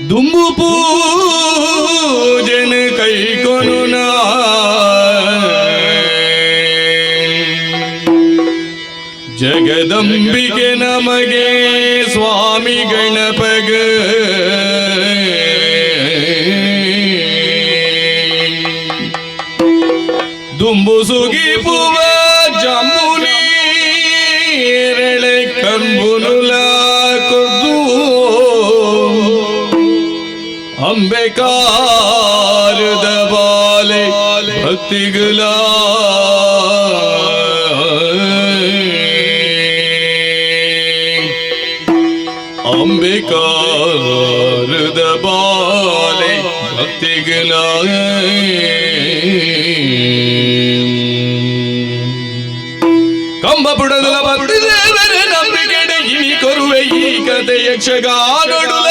ದುಂಬು ಪೂಜನ ಕೈಕೊನು ಜಗದಂಬಿಕೆ ನಮಗೆ ಸ್ವಾಮಿ ಗಣಪಗ. ದುಂಬು ಸುಗಿಪುವ ಜಂಬು ನೀರೆಳೆ ಕಂಬುನುಲ ಕೊದ್ದು ಅಂಬೆಕಾರದ ಬಾಲೆ ಭಕ್ತಿಗಳ ಅಂಬಿಕಾರದ ಬಾಲೆ ಭಕ್ತಿಗಳ. ಕಂಬ ಬುಡದಲ ಭಕ್ತಿ ದೇವರ ನಂಬಿಕೆಡೆ ಇನಿ ಕೊರುವೆ ಈ ಕತೆ ಯಕ್ಷಗಾನೊಡುಲ.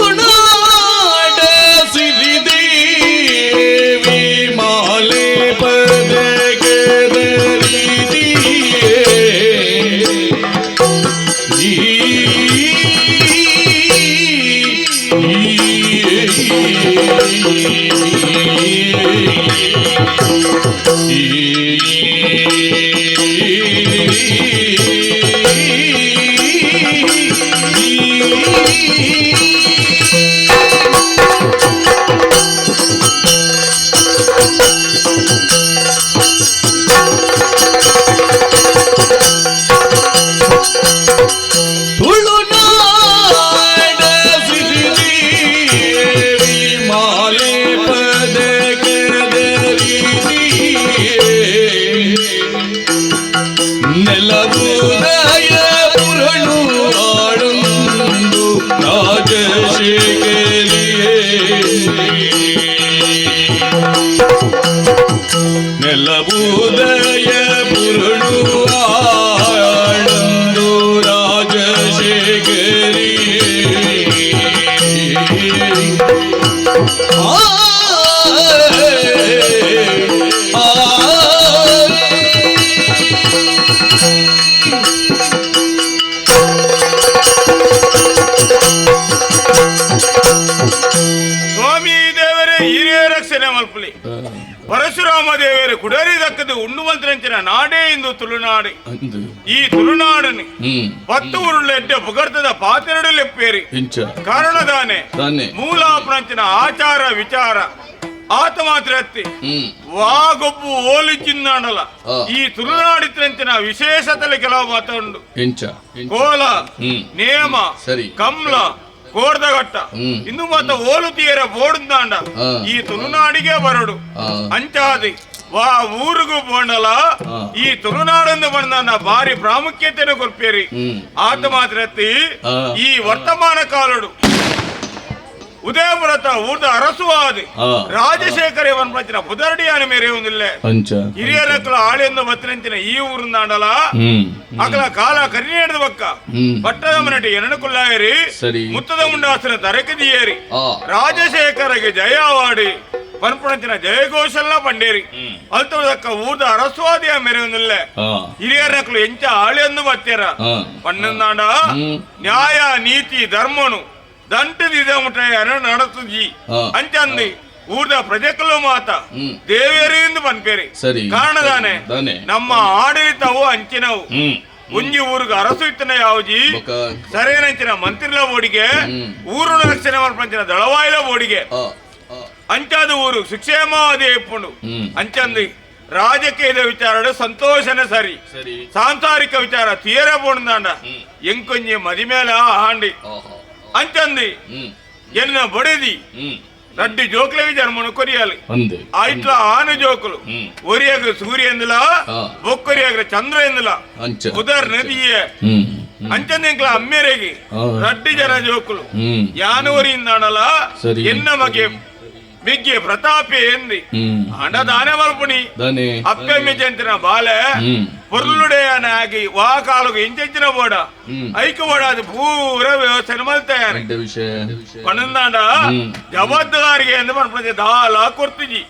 ತುಳುನಾಡ ಸಿರಿದೇವಿ ಮಾಲೆ ಪದಕದ ರೀತಿಯೇ. ತುಳುನಾಡ ಸಿರಿದೇವಿ ಮಾಲೆ ಪದಕದ ರೀತಿಯೇ. ನೆಲವುದಯ ಪುರಣು ಆಡೊಂದು ರಾಜಶೇಖರಿಯೇ. ನೆಲವುದಯ ಪುರಣು ಆಡೊಂದು ರಾಜಶೇಖರಿಯೇ. ಆ ಆ. ಸ್ವಾಮಿ ದೇವರೇ, ಹಿರಿಯ ರಕ್ಷಣೆ ಮಲ್ಪಲಿ. ಪರಶುರಾಮ ದೇವರೇ ಕುಡರಿ ದಕ್ಕದು ಉಂಡು ಮಂತ್ರಂಚಿನ ನಾಡೇ ಇಂದು ತುಳುನಾಡು. ಈ ತುಳುನಾಡನಿ 10 ಊರುಳ್ಳ ಎಡ್ಡೆ ಪುಗರ್ತದ ಪಾತೆರಡು ಲೆಪ್ಪೇರಿ. ಇಂಚ. ಕಾರಣದಾನೆ? ದಾನೆ? ಮೂಲಾಪ್ರಂಚಿನ ಆಚಾರ ವಿಚಾರ ಆತ ಮಾತ್ರ ಅತ್ತಿ ವಾಗೊಬ್ಬು ಓಲಿಚಿನ್ನಾಡಲ. ಈ ತುಳುನಾಡಿತ್ರಂಚಿನ ವಿಶೇಷತಲೆ ಕೆಲವು ಮಾತುಂಡು. ಇಂಚ. ಕೋಲ, ನೇಮ, ಕಮ್ಲ, ಕೋರ್ದಘಟ್ಟ ಇಂದು ಮಾತ ಓಲು ತೀರ ಬೋಡುಂದಾಂಡ ಈ ತುಳುನಾಡಿಗೆ ಬರಡು. ಅಂಚಾದಿ ವಾ ಊರುಗು ಪೋಂಡಲ ಈ ತುಳುನಾಡೊಂದು ಬಂದ ಭಾರಿ ಪ್ರಾಮುಖ್ಯತೆಯನ್ನು ಕೊರ್ಪೇರಿ. ಆತ ಮಾತ್ರ ಅತ್ತಿ. ಈ ವರ್ತಮಾನ ಕಾಲಡು ಉದಯಪುರತ ಊರ್ದ ಅರಸುವಾದಿ ರಾಜಶೇಖರ ಪಂಚಿನ ಪುದರ್ಡಿಯಾನ ಮೇರೆ ಒಂದಿಲ್ಲೆ. ಅಂಚ. ಹಿರಿಯರಕ್ಕಲ ಆಳೆಂದು ಬತ್ತಿನಂಚಿನ ಈ ಊರುಂದಾಂಡಲ ಅಕಲ ಕಾಲ ಕರಿನೇಡದ ಬಕ್ಕ ಪಟ್ಟದ ಮನಟಿ ಎರಡು ಕುಲ್ಲಾಯರಿ. ಮುತ್ತದ ಮುಂಡಾಸನ ತರಕದಿಯೇರಿ. ರಾಜಶೇಖರಗೆ ಜಯವಾಡಿ ಪನ್ಪುಣಂಚಿನ ಜಯಘೋಷಲ್ಲ ಪಂಡೇರಿ. ಅಲ್ತದಕ್ಕ ಊರ್ದ ಅರಸುವಾದಿಯ ಮೇರೆ ಒಂದಿಲ್ಲೆ. ಹಿರಿಯರಕ್ಕಲು ಎಂಚ ಆಳೆಂದು ಬತ್ತೇರ ಪನ್ನೊಂದಾಂಡ ನ್ಯಾಯ ನೀತಿ ಧರ್ಮನು ದಂಟದಿದ ಮುಟ್ಟ ನಡತುಜಿ. ಅಂಚಂದಿ ಊರ್ದ ಪ್ರಜೆಕಲು ಮಾತ ದೇವೇರಿಂದ ಪನ್ಪೇರಿ. ಕಾರಣದಾನೆ? ದಾನೆ? ನಮ್ಮ ಆಡಳಿತವು ಅಂಚಿನವು. ಒಂಜಿ ಊರುಗ ಅರಸು ಇತ್ತನ ಯಾವಜಿ. ಬೊಕ ಸರೇನಂಚಿನ ಮಂತ್ರಿಲ ಬೋಡಿಗೆ, ಊರುನ ರಕ್ಷಣೆ ಮಲ್ಪಂಚಿನ ದಳವಾಯಿಲ ಬೋಡಿಗೆ. ಆ ಆ. ಅಂಚಾದ ಊರು ಸುಕ್ಷೇಮಾವಧಿ ಇಪ್ಪುಂಡು. ಅಂಚಂದಿ ರಾಜಕೀಯದ ವಿಚಾರ ಸಂತೋಷನ ಸರಿ. ಸರಿ. ಸಾಂಸಾರಿಕ ವಿಚಾರ ತೀರ ಪೋಣದಾಂಡ ಎಂಕೊಂಜಿ ಮದಿಮೇಲ ಆಂಡಿ. ಅಂಚಂದಿ ಎನ್ನ ಬಡದಿ ರಡ್ಡಿ ಜೋಕ್ಲೆಗೆ ಜನ್ಮನು ಕೊರಿಯಾలి. ಅಂದೆ. ಐಟ್ಲ ಆನು ಜೋಕುಲು ಒರಿಯಾಗ ಸೂರ್ಯ ಎಂದಲ, ಬೊಕ್ಕೊರಿಯಾಗ ಚಂದ್ರ ಎಂದಲ. ಅಂಚ. ಉದರ್ ನದಿಯೇ. ಹ್ಮ್ ಹ್ಮ್. ಅಂಚಂದಿಂಕ್ಲ ಅಮ್ಮೇರೆಗೆ ರಡ್ಡಿ ಜನ ಜೋಕುಲು ಯಾನು ಒರಿಯಿಂದಾಣಲ. ಎನ್ನ ಮಗೆ ಮಿಗ್ಗೆ ಪ್ರತಾಪಿ ಎಂದಿ ಅಂಡ ದಾನೆ ಮಲ್ಪುಣಿ ಅಪ್ಪೆಮ್ಮೆ ಜಂತಿನ ಬಾಲೆ ಪೊರ್ಲುಡೆಯನಾಗಿ ವಾ ಕಾಲುಗು ಇಂచెಂಚಿನ ಬೋಡ ಐಕ ಬೋಡ ಅದು ಪೂರ ವ್ಯವಸ್ಥೆ ಮಲ್ತಾನೆ ಪಣಂದಾಂಡ ಜವಾಬ್ದಾರಿಗೆ ಎಂದು ಪನ್ಪುಣಿ ದಾಲ ಕೊರ್ತಿಜಿ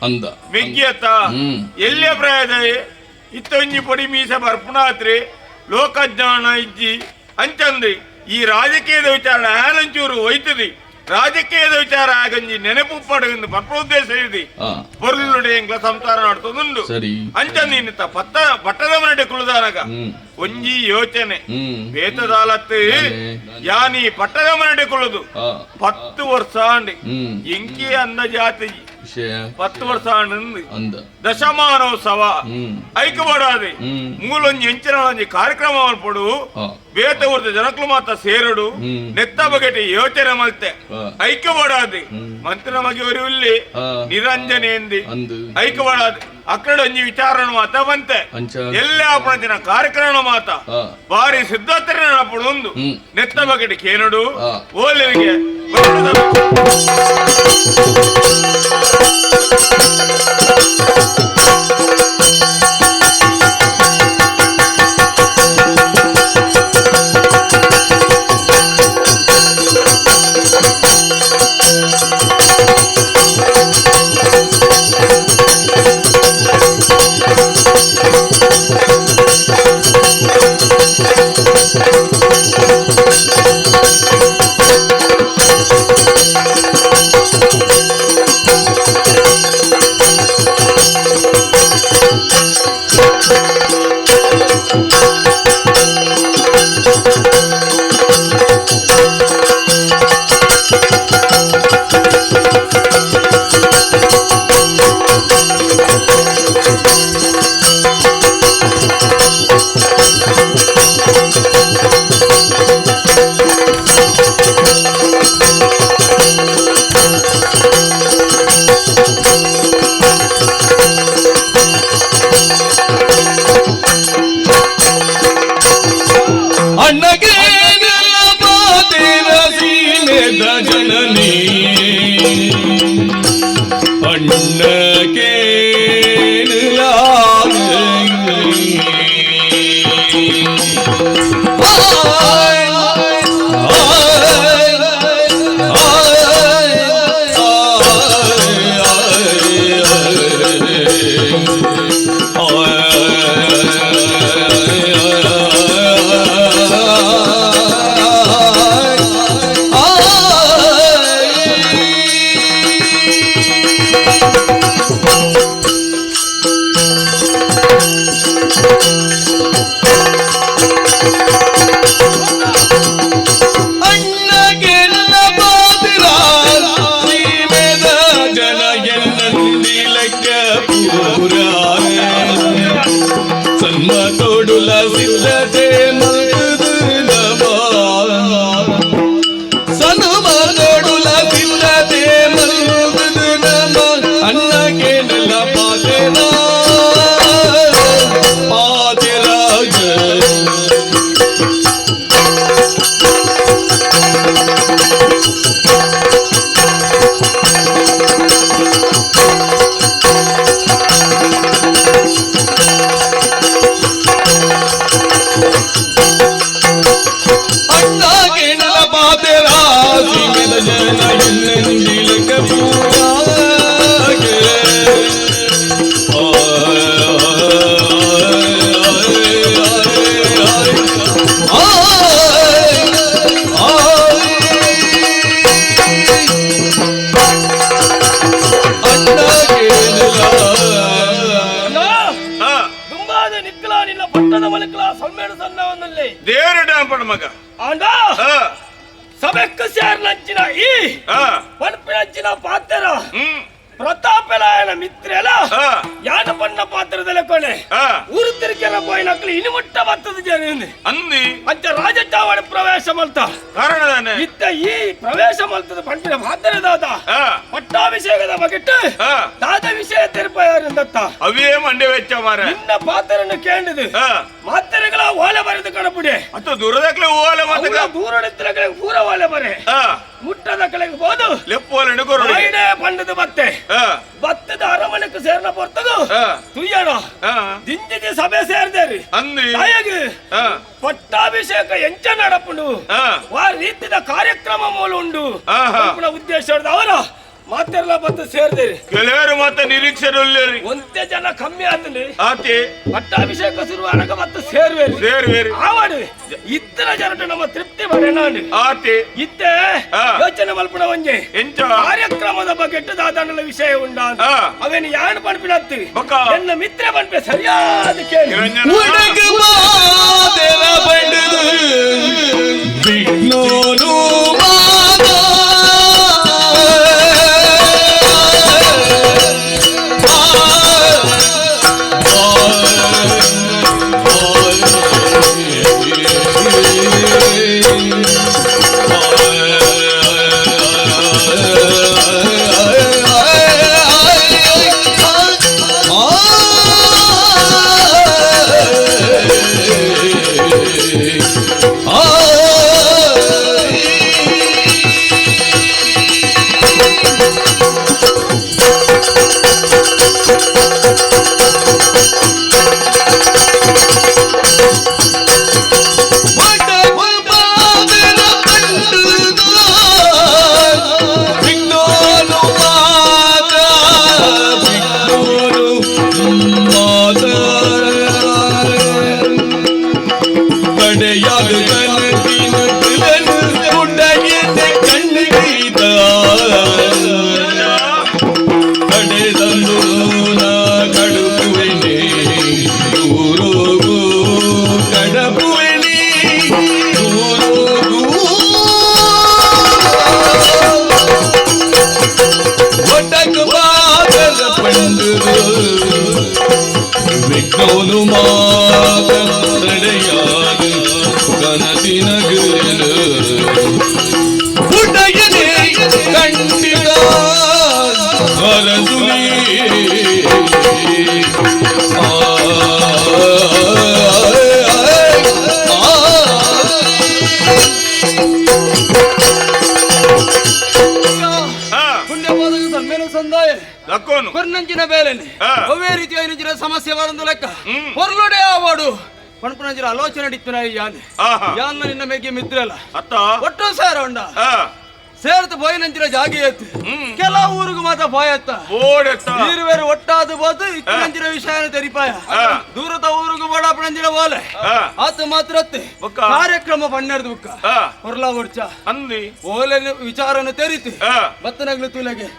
ಮಿಗ್ಗಿಯತ್ತ ಎಲ್ಲೇ ಪ್ರಾಯದ ಇತ್ತೊಂಜಿ ಪೊಡಿ ಮೀಸ ಬರ್ಪುಣಾತ್ರಿ ಲೋಕಜ್ಞಾನ ಇಜ್ಜಿ ಅಂಚಂದಿ ಈ ರಾಜಕೀಯದ ವಿಚಾರ ಆನಂಚೂರು ಒಯ್ತದಿ ರಾಜಕೀಯದ ವಿಚಾರ ಆಗಂಜಿ ನೆನಪು ಪಡಗಿಂದು ಪರ್ಪ ಉದ್ದೇಶ ಇದೆ ಪೊರ್ಲುಡೆ ಎಂಗ್ಲ ಸಂಸಾರ ನಡ್ತದುಂಡು ಅಂಚಂದಿ ಇನ್ನಿತ್ತ ಪತ್ತ ಪಟ್ಟದ ಮನೆಡೆ ಕುಳಿದಾನಗ ಒಂಜಿ ಯೋಚನೆ ಬೇತದಾಲತ್ತು ಯಾನಿ ಪಟ್ಟದ ಮನೆಡೆ ಕುಳುದು 10 ವರ್ಷ ಆಂಡಿ ಎಂಕಿ ಅಂದ ಜಾತಿ 10 ವರ್ಷ ಆಂಡ್ ದಶಮಾನೋತ್ಸವ ಐಕ್ಯಪಡಾದೆ ಮೂಲೊಂಜಿ ಎಂಚಿನ ಒಂಜಿ ಕಾರ್ಯಕ್ರಮ ಮಲ್ಪಡು ಬೇತ ಊರ್ದ ಜನಕ್ಲು ಮಾತ ಸೇರಡು ನೆತ್ತ ಬಗೆಟಿ ಯೋಚನೆ ಮಲ್ತೆ ಐಕ್ಯಪಡಾದೆ ಮಂತ್ರಿ ನಮಗೆ ಇಲ್ಲಿ ನಿರಂಜನೆ ಎಂದಿ ಐಕ್ಯಪಡಾದೆ ಅಕ್ಕಡ ಒಂಜಿ ವಿಚಾರಣ ಮಾತ ಬಂತೆ ಎಲ್ಲ ದಿನ ಕಾರ್ಯಕ್ರಮ ಮಾತ ಬಾರಿ ಸಿದ್ಧತೆ ನಡಪಡು ಒಂದು ನೆತ್ತ ಬಗೆಟಿ ಕೇನಡು ಓಲಿಗೆ ಪ್ರತಾಪಲಾಯನ ಮಿತ್ರಲ ಯಾನ ಪಣ್ಣ ಪಾತ್ರದಲ್ಲ ಕೊನೆ ಊರು ತಿರುಕೆಲ್ಲ ಪೋಯಿನಕ್ಲು ಇನಿಮುಟ್ಟ ಬರ್ತದ ಜನ ಅಂದಿ ಅಂಚ ರಾಜಚಾವಣ ಪ್ರವೇಶ ಮಲ್ತ ಕಾರಣದಾನೆ ಇತ್ತ ಈ ಪ್ರವೇಶ ಮಲ್ತದ ಪಂಡಿನ ಪಾತ್ರದಾದ ಪಟ್ಟಾಭಿಷೇಕದ ಬಗೆಟ್ಟು ದಾದ ವಿಷಯ ತೆರಪಾಯರಿಂದತ್ತ ಅವೇ ಮಂಡೆ ವೆಚ್ಚ ಮಾರ ನಿನ್ನ ಪಾತ್ರನ್ನು ಕೇಳಿದು ಮಾತ್ರೆಗಳ ಓಲೆ ಬರೆದು ಕಣಪುಡಿ ಅಥವಾ ದೂರದಕ್ಲೆ ಓಲೆ ಮಾತ್ರ ದೂರದಕ್ಲೆ ಪೂರ ಓಲೆ ಬರೆ ಮುಟ್ಟದ ಕಡೆಗೆ ಹೋದು ಲೆಪ್ಪೋಲೆಂಡು ಕೊರಡು ಪಂಡದ ಬತ್ತೆ ಬತ್ತದ ಅರಮನೆக்கு ಸೇರ್ನ ಪೊರ್ತಗು ತುಯ್ಯಣ ದಿಂಜಿದಿ ಸಭೆ ಸೇರ್ದೇರಿ ಅಂದಿ ಪಟ್ಟಾಭಿಷೇಕ ಎಂಚ ನಡಪುಂಡು ಆ ರೀತಿದ ಕಾರ್ಯಕ್ರಮ ಮೂಲ ಉಂಡು ಉದ್ದೇಶ ಅವರ ಮಾತೆಲ್ಲ ಬಂದು ಸೇರ್ದೇರಿ ಕೆಲವರು ಮಾತ ನಿರೀಕ್ಷೆ ಒಂದೇ ಜನ ಕಮ್ಮಿ ಆತನಿ ಆತಿ ಪಟ್ಟಾಭಿಷೇಕ ಶುರುವಾದಾಗ ಮತ್ತೆ ಸೇರ್ವೇರಿ ಸೇರ್ವೇರಿ ಆವಾಡು ಇತ್ತರ ಜನರು ನಮ್ಮ ತೃಪ್ತಿ ಬರೇನಾಡು ಆತಿ ಇತ್ತೆ ಯೋಚನೆ ಮಲ್ಪುಣ ಒಂಜೆ ಎಂಚ ಕಾರ್ಯಕ್ರಮದ ಬಗ್ಗೆ ದಾದಾನಲ ವಿಷಯ ಉಂಡ ಅವೇನು ಯಾರು ಪನ್ಪಿನತ್ತಿ ಎನ್ನ ಮಿತ್ರ ಪನ್ಪೆ ಸರಿಯಾದ ಕೇಳಿ ಸಮಸ್ಯೆ ಬರಂದು ಲೆಕ್ಕ ಹೊರಲುಡೆ ಆವಾಡು ಪಣಪುಣಂಜಿನ ಆಲೋಚನೆ ಇತ್ತು ಯಾನ್ ಯಾನ್ನ ನಿನ್ನ ಮೇಗೆ ಮಿತ್ರಲ್ಲ ಒಟ್ಟು ಸೇರ ಉಂಡ ಸೇರ್ತು ಪೋಯಿನಂಚಿನ ಜಾಗೆ ಎತ್ತು ಕೆಲ ಊರಿಗೂ ಮಾತ್ರ ಪೋಯತ್ತ ನೀರು ಒಟ್ಟಾದ ಬೋದು ಇತ್ತಿನಂಚಿನ ವಿಷಯನ ತೆರಿಪಾಯ ದೂರದ ಊರಿಗೂ ಬೋಡಾಪಣಂಜಿನ ಬೋಲೆ ಆತ ಮಾತ್ರ ಕಾರ್ಯಕ್ರಮ ಪನ್ನೆರದು ಬುಕ್ಕ ಹೊರ್ಲಾ ಒಡ್ಚ ಅಂದಿ ಓಲೆ ವಿಚಾರನ ತೆರಿತು ಬತ್ತನಗ್ಲು ತುಲೆಗೆ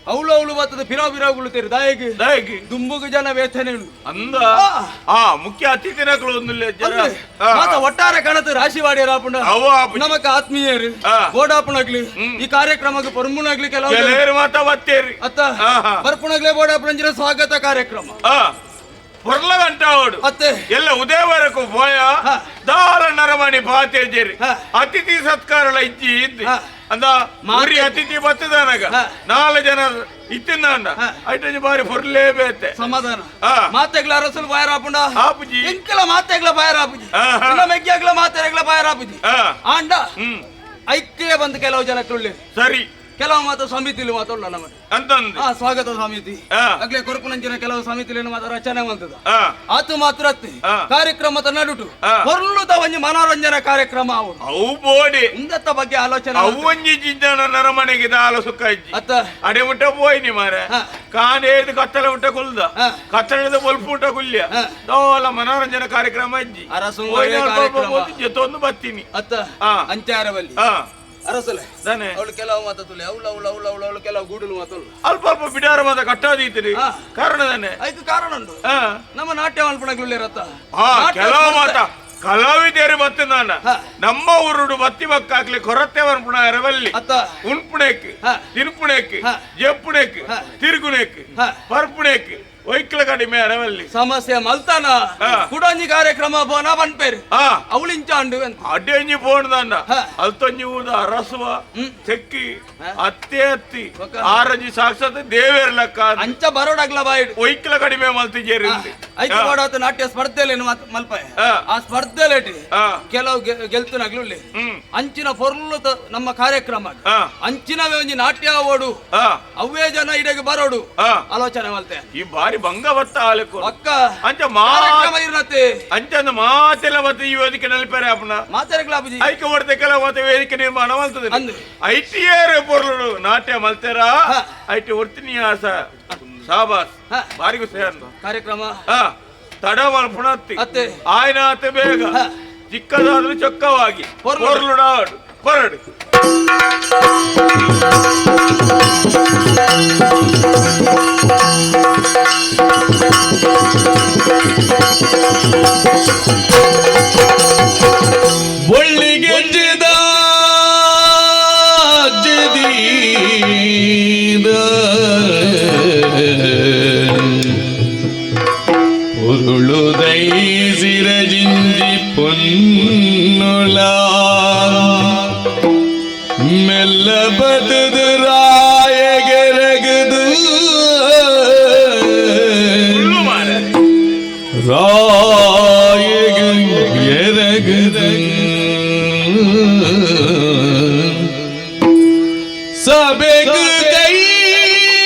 ಅವಳು ಅವಳು ಬತ್ತದ ಬಿರಾವ್ ಬಿರಾವ್ಗಳು ತೇರಿ ದಾಯಗೆ ದಾಯಗೆ ದುಂಬುಗು ಜನ ವೇತನೆ ಅಂದ ಆ ಮುಖ್ಯ ಅತಿಥಿನಗಳು ಒಂದಿಲ್ಲ ಮಾತ ಒಟ್ಟಾರೆ ಕಣತು ರಾಶಿ ವಾಡಿಯರಾಪುಂಡ ನಮಕ್ ಆತ್ಮೀಯರು ಬೋಡಾಪುಣಗ್ಲಿ ಈ ಕಾರ್ಯಕ್ರಮಕ್ಕೆ ಪೊರ್ಮುಣಗ್ಲಿ ಕೆಲವು ಮಾತ ಬತ್ತೇರಿ ಅತ್ತ ಬರ್ಪುಣಗ್ಲೆ ಬೋಡಾಪುಣಂಜಿನ ಸ್ವಾಗತ ಕಾರ್ಯಕ್ರಮ ಹೊರ್ಲಗಂಟ ಅವಡು ಅತ್ತೆ ಎಲ್ಲ ಉದಯವರೆಗೂ ಪೋಯ ದಾರ ನರಮಣಿ ಪಾತೇಜೇರಿ ಅತಿಥಿ ಸತ್ಕಾರ ಇಜ್ಜಿ ಇದ್ದಿ ಅಂದ ಮುರಿ ಅತಿಥಿ ಬತ್ತದನಗ ನಾಲ್ ಜನ ಇತ್ತಿಂದ ಐಟಂಜಿ ಬಾರಿ ಫುರ್ಲೇ ಬೇತೆ ಸಮಾಧಾನ ಮಾತೆಗ್ಲ ಅರಸಲು ಬಾಯರಾಪುಂಡ ಆಪುಜಿ ಎಂಕಲ ಮಾತೆಗ್ಲ ಬಾಯರಾಪುಜಿ ಇಲ್ಲ ಮೆಗ್ಗ್ಯಾಗ್ಲ ಮಾತೆಗ್ಲ ಬಾಯರಾಪುಜಿ ಆಂಡ ಐಕ್ಯ ಬಂದು ಕೆಲವು ಜನ ತುಳ್ಳಿ ಸರಿ ಕೆಲವು ಮಾತ್ರ ಸಮಿತಿಲಿ ಮಾತಾಡಲ್ಲ ನಮ್ಮ ಅಂತಂದು ಸ್ವಾಗತ ಸಮಿತಿ ಆಗ್ಲೇ ಕೊರಪುನಂಚಿನ ಕೆಲವು ಸಮಿತಿಲಿ ಮಾತ್ರ ರಚನೆ ಬಂತದ ಆತು ಮಾತ್ರ ಕಾರ್ಯಕ್ರಮ ನಡುಟು ಹೊರ್ಲುತ ಒಂಜಿ ಮನೋರಂಜನಾ ಕಾರ್ಯಕ್ರಮ ಅವು ಅವು ಬೋಡಿ ಇಂದತ್ತ ಬಗ್ಗೆ ಆಲೋಚನೆ ಅವು ಒಂಜಿ ಜಿಂಜನ ನರಮನೆಗೆ ದಾಲ ಸುಖ ಇಜ್ಜಿ ಅತ್ತ ಅಡೆ ಮುಟ್ಟ ಪೋಯಿನಿ ಮಾರೆ ಕಾನೇದು ಕತ್ತಲೆ ಮುಟ್ಟ ಕುಲ್ದ ಕತ್ತಲೆದ ಬೊಲ್ಪುಟ ಕುಲ್ಯ ದಾಲ ಮನೋರಂಜನಾ ಕಾರ್ಯಕ್ರಮ ಇಜ್ಜಿ ಅರಸು ಜೊತೊಂದು ಬತ್ತೀನಿ ಅತ್ತ ಅಂಚಾರವಲ್ಲಿ ಅರಸಲೆ ಅವಳು ಕೆಲವು ಮಾತುಲೆ ಅವಳು ಅವಳು ಅವಳು ಅವಳು ಅವಳು ಕೆಲವು ಗೂಡುಲು ಮಾತಲ್ಲ ಅಲ್ಪ ಅಲ್ಪ ಬಿಡಾರ ಮಾತ ಕಟ್ಟಾದೀತಿರಿ ಕಾರಣ ತಾನೆ ಐದು ಕಾರಣ ಉಂಟು ನಮ್ಮ ನಾಟ್ಯ ಮಲ್ಪಣಗಳು ಕೆಲವು ಮಾತ ಕಲಾವಿದರು ಬತ್ತಿನ ನಮ್ಮ ಊರುಡು ಬತ್ತಿ ಬಕ್ಕಾಕ್ಲಿ ಕೊರತೆ ಪುಣ ಎರವಲ್ಲಿ ಉಣ್ಪುಣೆಕ್ ತಿನ್ಪುಣೆಕ್ ಜಪ್ಪುಣೆಕ್ ತಿರುಗುಣೆಕ್ ಪರ್ಪುಣೆಕ್ ಒಯ್ಕ್ಲ ಕಡಿಮೆ ಅರವಲ್ಲಿ ಸಮಸ್ಯೆ ಮಲ್ತಾನ ಕುಡಂಜಿ ಕಾರ್ಯಕ್ರಮ ಬೋನ ಪನ್ಪೇರು ಅವಳಿಂಚಾಂಡು ಅಂತ ಅಡ್ಡೆಂಜಿ ಪೋಣದಂಡ ಅಲ್ತೊಂಜಿ ಊದ ಅರಸುವ ಚೆಕ್ಕಿ ಅತ್ತೆ ಅತ್ತಿ ಆರಂಜಿ ಸಾಕ್ಷಾತ್ ದೇವೇರ್ ಲೆಕ್ಕ ಅಂಚ ಬರೋಡಗ್ಲ ಬಾಯಿಡು ಒಯ್ಕ್ಲ ಕಡಿಮೆ ಮಲ್ತಿಜೇರಿ ಐದು ಬಾಡಾತ ನಾಟ್ಯ ಸ್ಪರ್ಧೆಯಲ್ಲಿ ಮಲ್ಪಾಯ ಆ ಸ್ಪರ್ಧೆಲೇಟಿ ಕೆಲವು ಗೆಲ್ತುನಗ್ಲು ಅಂಚಿನ ಪೊರ್ಲು ನಮ್ಮ ಕಾರ್ಯಕ್ರಮ ಅಂಚಿನವೇ ಒಂಜಿ ನಾಟ್ಯ ಓಡು ಅವೇ ಜನ ಇಡೆಗೆ ಬರೋಡು ಆಲೋಚನೆ ಮಲ್ತೆ ಈ ಬಾರಿ ಭಂಗ ಬತ್ತ ಆಲಕ್ಕು ಅಕ್ಕ ಅಂಚ ಇರ್ನತ್ತೆ ಅಂಚ ಮಾತೆಲ್ಲ ಮತ್ತೆ ಈ ವೇದಿಕೆ ನಲ್ಪೇರೆ ಅಪ್ಪನ ಮಾತಾಡಕ್ಲಾಬುಜಿ ಐಕ ಹೊಡೆದ ಕೆಲವು ಮತ್ತೆ ವೇದಿಕೆ ನಿರ್ಮಾಣ ಮಲ್ತದೆ ಐಟಿಆರ್ ಪೊರ್ಲು ನಾಟ್ಯ ಮಲ್ತೇರಾ IT ಒರ್ತಿನಿ ಆಸ ಸಾಬಾಸ್ ಬಾರಿ ಖುಷಿ ಕಾರ್ಯಕ್ರಮ ತಡ ಮಲ್ಪುಣತ್ತಿ ಆಯ್ನಾತೆ ಬೇಗ ಚಿಕ್ಕದಾದ್ರೂ ಚೊಕ್ಕವಾಗಿ ಪೊರ್ಲುಡಾಡು ಕೊರಡು ಬೊಳ್ಳಿಗೆಜ್ಜೆದ ಜದೀದ ಉರುಳುದೈ ಸಿರಜಿಂಜಿ ಪೊನ್ನುಲ ಮೆಲ್ಲ ಬದುದು ರಾಯಗೆರಗದು ರಾಯಗೆರಗದು ಸಭೆಗು ಕೈ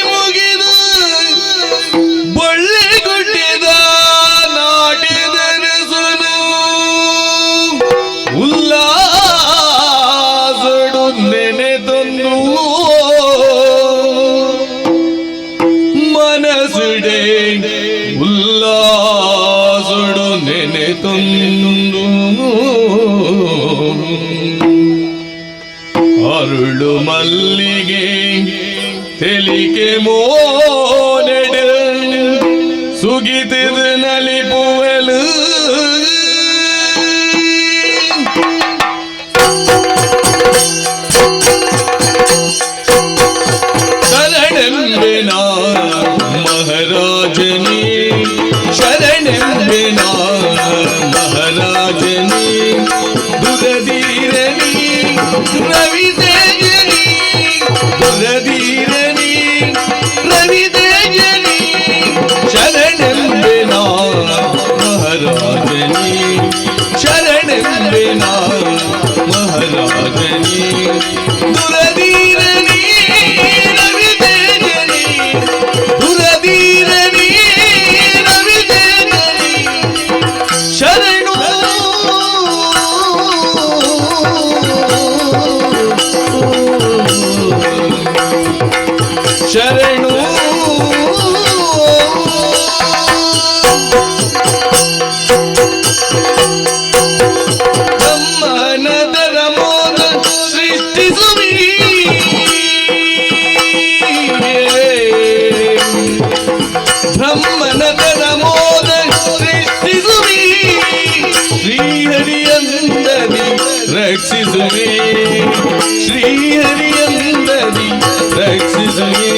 ಮುಗಿದು ಬೊಳ್ಳೆ ಗುಡ್ಡಿದ ನಾಟಿದರಸುನು ಉಲ್ಲಾಸಡು ನೆನೆದೊಂದು ಮನಸುಡೆ ಉಲ್ಲಾಸಡು ನೆನೆತೊಂದು ಅರುಳು ಮಲ್ಲಿಗೆ ತೆಲಿಕೆ ಮೋನೆಡು ಸುಗಿತಿದು ನಲಿಪುವಲು ಶರಣೆಂಬೆನಾ ಮಹಾರಾಜನೇ ಶರಣೆಂಬೆನಾ ಮಹಾರಾಜನೇ ದುರದೀರನಿ ರವಿತೇಜನಿ ದುರದೀರನಿ ರವಿತೇಜನಿ ಶರಣೆಂಬೆನಾ ಮಹಾರಾಜನೇ ಶರಣೆಂಬೆನಾ ಮಹಾರಾಜನೇ ದುರದೀರನಿ ರವಿತೇಜನಿ ದುರದೀರನಿ ರವಿತೇಜನಿ ಶರಣು ಶರಣು ಬ್ರಹ್ಮನದರ ಮೋದ ಸೃಷ್ಟಿಸುವಿ ಬ್ರಹ್ಮನದರ ಮೋದ ಸೃಷ್ಟಿಸುವಿ ಶ್ರೀಹರಿಯಂದದಿ ರಕ್ಷಿಸುವೆ ಶ್ರೀಹರಿಯಂದದಿ ರಕ್ಷಿಸುವೆ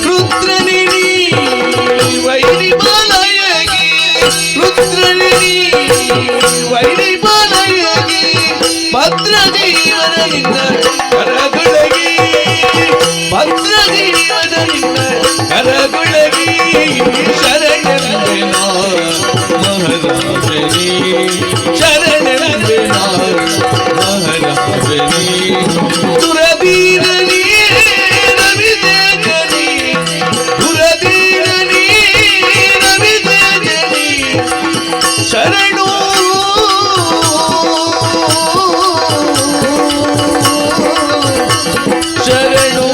ರುದ್ರನಿಣಿ ವೈರಿ ಬಾಲಯಗಿ ರುದ್ರನಿಣಿ ವೈರಿ ಬಾಲಯಗಿ ಭದ್ರ ಜೀವನದಿಂದ ಕರಗುಳಗಿ ಭದ್ರ ಜೀವನದಿಂದ ಕರಗುಳಗಿ ಶರಣೆಂಬೆನಾ ಮಹಾರಾಜನೇ ಶರಣೆಂಬೆನಾ ಮಹಾರಾಜನೇ ದುರದೀರನಿ ರವಿತೇಜನಿ ದುರದೀರನಿ ರವಿತೇಜನಿ ಶರಣು ಶರಣು.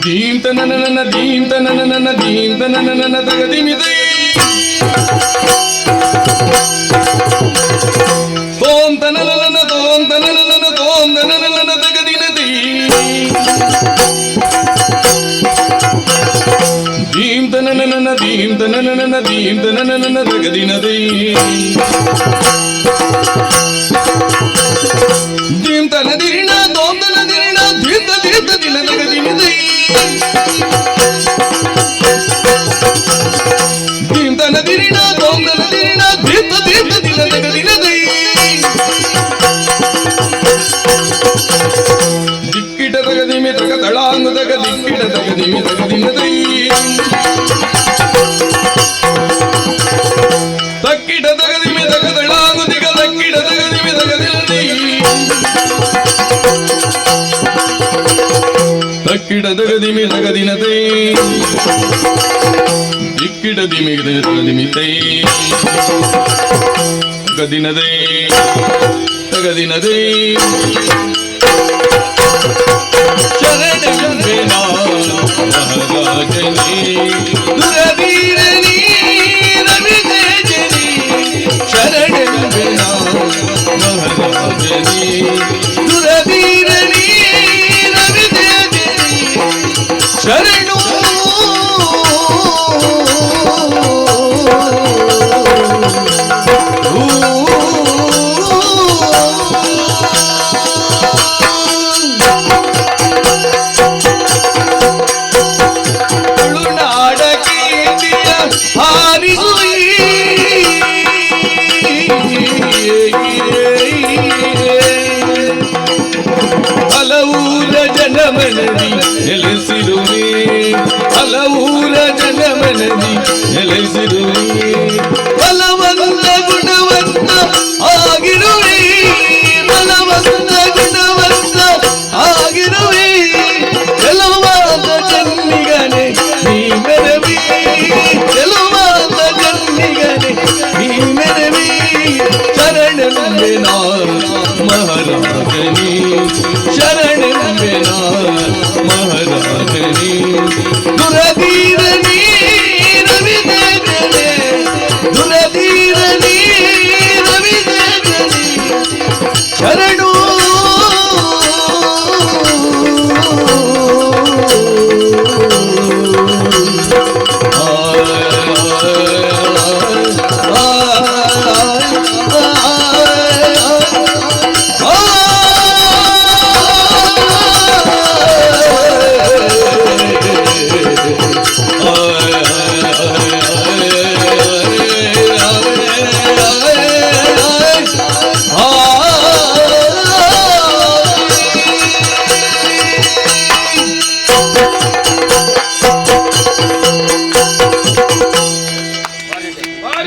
ದೀಂ ತನನನ ದೀಂ ತನನನ ದೀಂ ತನನನ ತಗದಿಮಿತೈ ತೋಂ ತನನನ ತೋಂ ತನನನ ತೋಂ ತನನನ ತಗದಿನದಿ ದೀಂ ತನನನ ದೀಂ ತನನನ ದೀಂ ತನನನ ತಗದಿನದಿ ದೀಂ ತನದಿರಿಣ ತೋಂ ತನದಿರಿಣ ದೀಂ ತದಿರಿತ ದಿನ ತಗದಿನದಿ ದೀಂ ತನದಿರಿಣ ತೋಂ ತನದಿರಿಣ ದೀಂ ತದಿರಿತ ದಿನ ತಗದಿನದಿ ದಿಕ್ಕಿಟ ತಗದಿಮಿ ತಗ ತಳಾಂಗು ತಗ ದಿಕ್ಕಿಟ ತಗದಿಮಿ ತಗದಿನದಿ ತಕ್ಕಿಟ ತಗದಿಮಿ ತಗ ತಳಾಂಗು ದಿಗ ತಕ್ಕಿಟ ತಗದಿಮಿ ತಗದಿನದಿ ತಕ್ಕಿಟ ತಗದಿಮಿ ತಗದಿನದಿ ದಿಕ್ಕಿಟ ದಿಮಿ ತಗದಿಮಿತೈ ತಗದಿನದೇ ತಗದಿನದೇ ಶರಣೆಂಬೆನಾ ಮಹಾರಾಜನೇ ದುರವೀರನೇ ರವಿತೇಜನೇ ಶರಣೆಂಬೆನಾ ಮಹಾರಾಜನೇ ದುರವೀರನೇ ರವಿತೇಜನೇ ಶರಣು ಹಲವೂರ ಜನಮನದಿ ನೆಲೆಸಿರುವೆ ಹಲವೂರ ಜನಮನದಿ ನೆಲೆಸಿರುವೆ ಬಲವಂತ ಗುಣವಂತ ಆಗಿರುವೆ ಬಲವಂತ ಗುಣವಂತ ಆಗಿರುವೆ ಚೆಲುವಾದ ಚೆನ್ನಿಗನೆ ನೀ ಮೆರವಿ ಚೆಲುವಾದ ಚೆನ್ನಿಗನೆ ನೀ ಮೆರವಿ ಶರಣೆಂಬೆನಾ ಮಹಾರಾಜನೇ ಶರಣೆಂಬೆನಾ ಮಹಾರಾಜನೇ ದುರವೀರನೇ ರವಿದೇವನೇ ದುರವೀರನೇ ರವಿದೇವನೇ ಶರಣು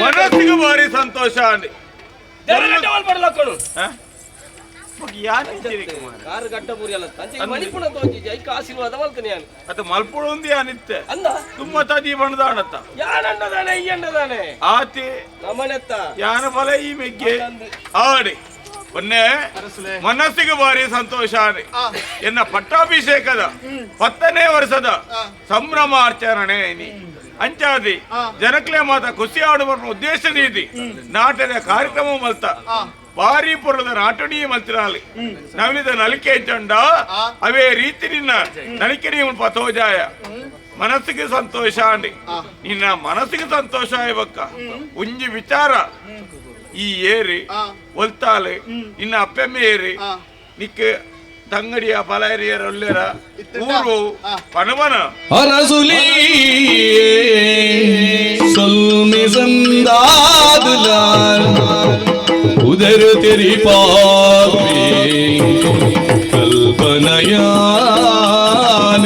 ಮನಸ್ಸಿಗೆ ಭಾರಿ ಸಂತೋಷ ಅಂದೆ ತುಂಬಾ ತದಿ ಬಣ್ಣದಾಣತ್ತ ಆತಿ ಯಾನ ಫಲ ಈ ಮೆಗ್ಗೆ ಆಡಿ ಒನ್ನೆ ಮನಸ್ಸಿಗೆ ಭಾರಿ ಸಂತೋಷ ಎನ್ನ ಪಟ್ಟಾಭಿಷೇಕದ 10ನೇ ವರ್ಷದ ಸಂಭ್ರಮಾಚರಣೆ ಅಂಚಾದಿ ಜನಕ್ಲೆ ಮಾತ ಖುಷಿ ಆಡುವ ಉದ್ದೇಶ ನೀತಿ ನಾಟದ ಕಾರ್ಯಕ್ರಮ ಮಲ್ತ ಭಾರಿ ಪುರದ ನಾಟಣಿ ಮಲ್ತಿರಾಲಿ ನವನಿದ ನಲಿಕೆ ಚಂಡ ಅವೇ ರೀತಿ ನಿನ್ನ ನಲಿಕೆ ನೀವು ಪಥೋಜಾಯ ಮನಸ್ಸಿಗೆ ಸಂತೋಷ ಅಂಡಿ ನಿನ್ನ ಮನಸ್ಸಿಗೆ ಸಂತೋಷ ಆಯ್ಬಕ್ಕ ಉಂಜಿ ವಿಚಾರ ಈ ಏರಿ ಒಲ್ತಾಲೆ ನಿನ್ನ ಅಪ್ಪೆಮ್ಮೆ ಏರಿ ನಿಕ್ಕೆ ತಂಗಡಿಯ ಪಲಾರಿಯರ ಒಳ್ಳೆರ ಊರು ಪನವನ ಅರಸುಲಿ ಸೊಲ್ಮೆ ಸಂದಾದುಲಾರ್ ಉದರ ತೆರಿ ಪಾಪಿ ಕಲ್ಪನಯಾನ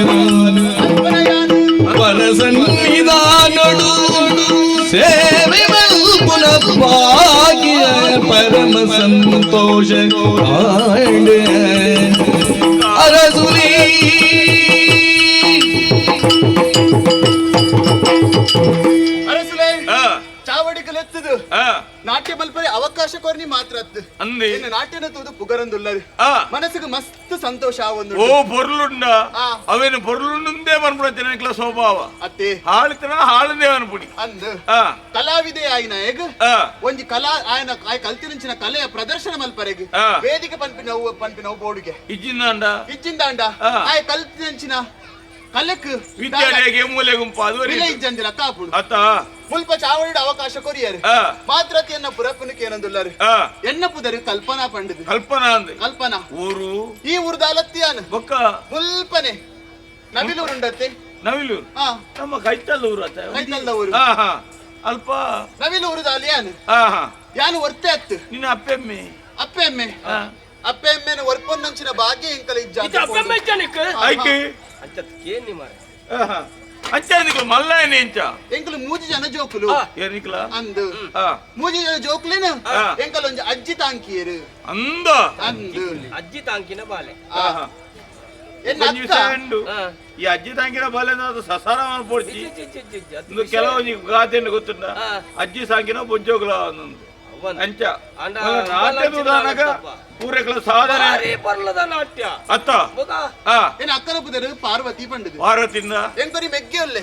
ಪರಸನ್ನಿಧಾನಡು ಸೇವೆ ಮಲ್ಪುನ ಭಾಗ್ಯ ಪರಮ ಸಂತೋಷ ಆಂಡೆ ಅರಸುಲಿ ಅರಸುಲೆ ಚಾವಡಿಕಲೆತ್ತದು ನಾಟ್ಯ ಬಲ್ಪರೆ ಅವಕಾಶ ಕೊರ್ನಿ ಮಾತ್ರ ನಾಟ್ಯನ ತೂದು ಪುಗರಂದುಲ್ಲದು ಮನಸ್ಸಿಗೆ ಮಸ್ತ್ ಸಂತೋಷ ಆವೊಂದು ಓ ಪೊರ್ಲುಂಡ ಅವೇನು ಪೊರ್ಲುಂಡೇ ಪನ್ಪುಣ ನಿಕ್ಲ ಸ್ವಭಾವ ಅತ್ತೆ ಹಾಳುತನ ಹಾಳುಂದೇ ಅನ್ಪುಡಿ ಅಂದ್ ಕಲಾವಿದೆ ಆಯಿನ ಎಗ್ ಒಂಜಿ ಕಲಾ ಆಯನ ಆಯ್ ಕಲ್ತಿನಂಚಿನ ಕಲೆಯ ಪ್ರದರ್ಶನ ಮಲ್ಪರೆಗ್ ವೇದಿಕೆ ಪನ್ಪಿನವು ಪನ್ಪಿನವು ಬೋರ್ಡ್ಗೆ ಇಜ್ಜಿಂದಾಂಡ ಇಜ್ಜಿಂದಾಂಡ ಆಯ್ ಕಲ್ತಿನಂಚಿನ ಕಲೆಕ್ ವಿದ್ಯಾಲಯಗೆ ಮೂಲೆ ಗುಂಪು ಅದು ಇಜ್ಜಂದಿರ ಕಾಪುಡು ಅತ್ತ ಮುಲ್ಪ ಚಾವಡಿಡ ಅವಕಾಶ ಕೊರಿಯರು ಮಾತ್ರತೆಯನ್ನ ಪುರಪ್ಪನಕ್ಕೆ ಏನಂದುಲ್ಲಾರು ಎನ್ನ ಪುದರು ಕಲ್ಪನಾ ಪಂಡಿದು ಕಲ್ಪನಾ ಅಂದೆ ಕಲ್ಪನಾ ಊರು ಈ ಊರ್ದ ಅಲತ್ತಿಯಾನ ಬೊಕ್ಕ ಮುಲ್ಪನೆ ನವಿಲೂರು ಉಂಡತ್ತೆ ನವಿಲೂರು ನಮ್ಮ ಕೈತಲ್ ಊರು ಅತ್ತ ಕೈತಲ್ದ ಊರು ಅಲ್ಪ ನವಿಲೂರುದ ಅಲಿಯಾನ ಯಾನು ವರ್ತೆ ಅತ್ತು ನಿನ್ನ ಅಪ್ಪೆಮ್ಮೆ ಅಪ್ಪೆಮ್ಮೆ ಅಪ್ಪೆಮ್ಮೆನ ವರ್ಪೊನ್ನಂಚಿನ ಭಾಗ್ಯ ಎಂಕಲ ಇಜ್ಜ ಅಪ್ಪೆಮ್ಮೆ ಇಜ್ಜನಿಕ್ ಐಕೆ ಅಂಚತ್ ಕೇನಿ ಮಾರೆ ಅಂಚ ನಿಕ್ಲು ಮಲ್ಲಯನೆ ಇಂಚ ಎಂಕಲು ಮೂಜಿ ಜನ ಜೋಕುಲು ಏನಿಕ್ಲ ಅಂದು ಮೂಜಿ ಜನ ಜೋಕುಲೇನು ಎಂಕಲ ಒಂಜಿ ಅಜ್ಜಿ ತಾಂಕಿಯರು ಅಂದ ಅಂದು ಅಜ್ಜಿ ತಾಂಕಿನ ಬಾಲೆ ಈ ಅಜ್ಜಿ ತಾಂಕಿನ ಬಾಲೆ ಸಸಾರ ಪೋಡ್ಚಿ ಕೆಲವೊಂಜಿ ಗಾದೆಯನ್ನು ಗೊತ್ತುಂಡ ಅಜ್ಜಿ ಸಾಂಕಿನ ಬೊಜ್ಜೋಗುಲ ಅಂಚ ನಾಟ್ಯ ಪೂರಕಲ ಸಾಧನೆ ಪರ್ಲದ ನಾಟ್ಯ ಅತ್ತ ಏನ್ ಅಕ್ಕನ ಪುದರು ಪಾರ್ವತಿ ಪಂಡದು ಪಾರ್ವತಿಂದ ಎಂಕೊರಿ ಮೆಗ್ಗೆ ಒಲ್ಲೆ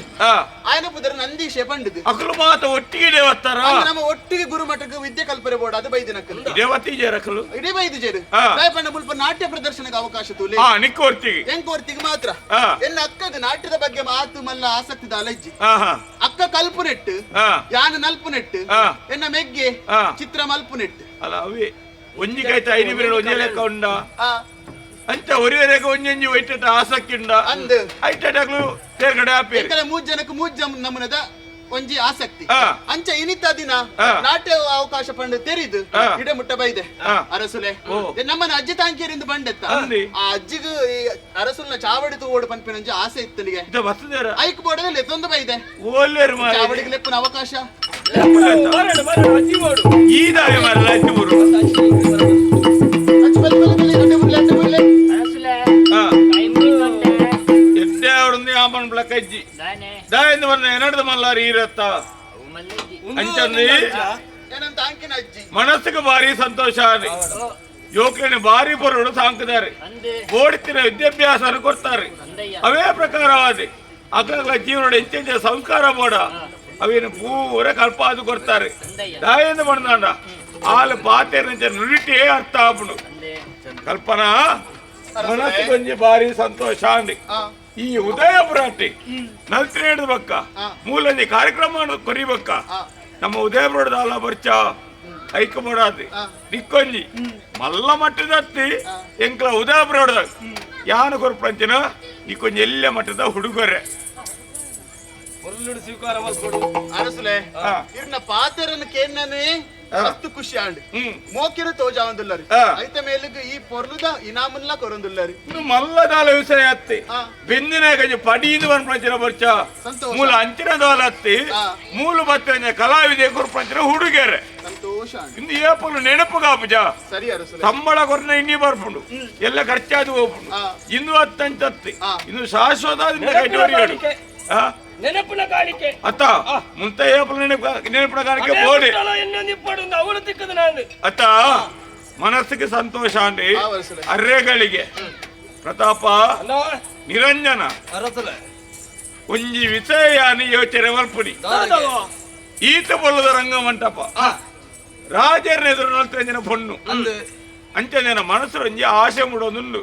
ಆಯನ ಪುದರು ನಂದೀಶೆ ಪಂಡದು ಅಕಲು ಮಾತ ಒಟ್ಟಿಗೆ ದೇವತ್ತಾರ ನಮ್ಮ ಒಟ್ಟಿಗೆ ಗುರುಮಠಕ್ಕೆ ವಿದ್ಯೆ ಕಲ್ಪರೆ ಬೋರ್ಡ್ ಅದು ಬೈದಿನಕ್ಕಲು ದೇವತಿ ಜೇರಕಲು ಇಡೀ ಬೈದು ಜೇರು ಪಂಡ ಮುಲ್ಪ ನಾಟ್ಯ ಪ್ರದರ್ಶನಕ್ಕೆ ಅವಕಾಶ ತೂಲೆ ನಿಕ್ಕೋರ್ತಿಗೆ ಎಂಕೋರ್ತಿಗೆ ಮಾತ್ರ ಎನ್ನ ಅಕ್ಕಗ ನಾಟ್ಯದ ಬಗ್ಗೆ ಮಾತು ಮಲ್ಲ ಆಸಕ್ತಿ ದಾಲಜ್ಜಿ ಅಕ್ಕ ಕಲ್ಪು ನೆಟ್ಟು ಯಾನ ನಲ್ಪು ನೆಟ್ಟು ಎನ್ನ ಮೆಗ್ಗೆ ಚಿತ್ರ ಮಲ್ಪು ನೆಟ್ಟು ಅಲ್ಲ ಅವೇ ಒಂಜಿ ಕೈತ ಐದು ಬೇರೆ ಒಂಜಿ ಲೆಕ್ಕ ಉಂಡ ಅಂಚ ಒರಿವರೆಗೆ ಒಂಜೊಂಜಿ ವೈಟಟ ಆಸಕ್ತಿ ಉಂಡ ಅಂದ್ ಐಟಟಗ್ಲು ತೇರ್ಗಡೆ ಆಪಿ ಮೂರು ಜನಕ್ಕೆ ಮೂರು ಜನ ನಮೂನದ ಒಂಜಿ ಆಸಕ್ತಿ ಅಂಚ ಇನಿತ ದಿನ ನಾಟ್ಯ ಅವಕಾಶ ಪಂಡ ತೆರಿದು ಇಡ ಮುಟ್ಟ ಬೈದೆ ಅರಸುಲೆ ನಮ್ಮನ ಅಜ್ಜಿ ತಾಂಕಿಯರಿಂದ ಬಂಡೆತ್ತ ಆ ಅಜ್ಜಿಗೂ ಈ ಅರಸುಲ್ನ ಚಾವಡಿ ತೂವೋಡು ಪನ್ಪಿನಂಜಿ ಆಸೆ ಇತ್ತನಿಗೆ ಐಕ್ ಬೋರ್ಡಲ್ಲಿ ಎತ್ತೊಂದು ಬೈದೆ ಚಾವಡಿಗೆ ಲೆಪ್ಪನ ಅವಕಾಶ ಈ ದಾಯ ಮರಲ ಮನಸ್ಸಿಗೆ ಭಾರಿ ಸಂತೋಷ ಯೋಕ್ಲೇನೆ ಭಾರಿ ಪೊರಡು ಸಾಂಕುದಾರೆ ಓಡಿತಿನ ವಿದ್ಯಾಭ್ಯಾಸ ಕೊಡ್ತಾರೆ ಅವೇ ಪ್ರಕಾರವಾದ ಅಗ್ಲ ಜೀವನ ಹೆಚ್ಚೆಂಚ ಸಂಸ್ಕಾರ ಬೋಡ ಅವೇನು ಪೂರ ಕಲ್ಪಾದು ಕೊಡ್ತಾರೆ ದಾಯಿಂದ ಬಂದಾಂಡ ಆಲು ಪಾತೆರ ನುಡಿಟೇ ಅರ್ಥ ಆಪುಂಡು ಕಲ್ಪನಾ ಮನಸ್ಸು ಕೊಂಚ ಭಾರಿ ಸಂತೋಷ ಅಂಡಿ ಈ ಉದಯ ಪುರಾಟಿ ನಲ್ತಿನೇಡ್ದ ಬಕ್ಕ ಮೂಲಂಜಿ ಕಾರ್ಯಕ್ರಮ ಕೊರಿಬಕ್ಕ ನಮ್ಮ ಉದಯಪುರದ ಅಲ್ಲ ಬರ್ಚ ಐಕ ಬೋಡಾದಿ ನಿಕ್ಕೊಂಜಿ ಮಲ್ಲ ಮಟ್ಟದತ್ತಿ ಎಂಕ್ಲ ಉದಯಪುರದ ಯಾನು ಕೊರ್ಪಂಚಿನ ನಿಕ್ಕೊಂಜಿ ಎಲ್ಲ ಮಟ್ಟದ ಹುಡುಗರೆ ಸ್ವೀಕಾರ ಅರಸುಲೆ ಇರ್ನ ಪಾತೆರನ್ನು ಕೇಣ್ಣನೇ ಮಸ್ತ್ ಖುಷಿ ಆಂಡ್ ಮೋಕಿರು ತೋಜಾವಂದುಲ್ಲರಿ ಐತ ಮೇಲಿಗೆ ಈ ಪೊರ್ಲುದ ಇನಾಮುಲ್ಲ ಕೊರೊಂದುಲ್ಲರಿ ಮಲ್ಲದಾಲ ವಿಷಯ ಅತ್ತಿ ಬೆಂದಿನ ಗಜ ಪಡೀದು ಪಂಚಿನ ಬರ್ಚ ಮೂಲ ಅಂಚಿನ ದಾಲ ಅತ್ತಿ ಮೂಲ ಬತ್ತಿನ ಕಲಾವಿದೆ ಕೊರ್ಪಂಚಿನ ಹುಡುಗರೆ ಸಂತೋಷ ಇಂದು ಏಪಲು ನೆನಪು ಕಾಪುಜ ಸರಿ ಅರಸುಲೆ ಸಂಬಳ ಕೊರ್ನ ಇನ್ನಿ ಬರ್ಪುಂಡು ಎಲ್ಲ ಖರ್ಚಾದು ಹೋಗ್ಪುಂಡು ಇಂದು ಅತ್ತಂಚತ್ತಿ ಇನ್ನು ಶಾಶ್ವತ ನೆನಪಿನ ಕಾಣಿಕೆ ಅತ್ತ ಮುಂತ ಏಪಲು ನೆನಪಿನ ಕಾಣಿಕೆ ಬೋಡಿ ಅವಳು ತಿಕ್ಕದ ನಾನು ಅತ್ತ ಮನಸ್ಸಿಗೆ ಸಂತೋಷ ಅಂಡಿ ಅರ್ರೆಗಳಿಗೆ ಪ್ರತಾಪ ನಿರಂಜನ ಒಂಜಿ ವಿಷಯಾನಿ ಯೋಚನೆ ಮಲ್ಪುಡಿ ಈತ ಬೊಲ್ಲದ ರಂಗಮಂಟಪ ರಾಜರ ಎದುರು ನಲ್ತಂಜನ ಪೊಣ್ಣು ಅಂಚನೆ ಮನಸ್ಸು ಒಂಜಿ ಆಸೆ ಮೂಡೋದುಂಡು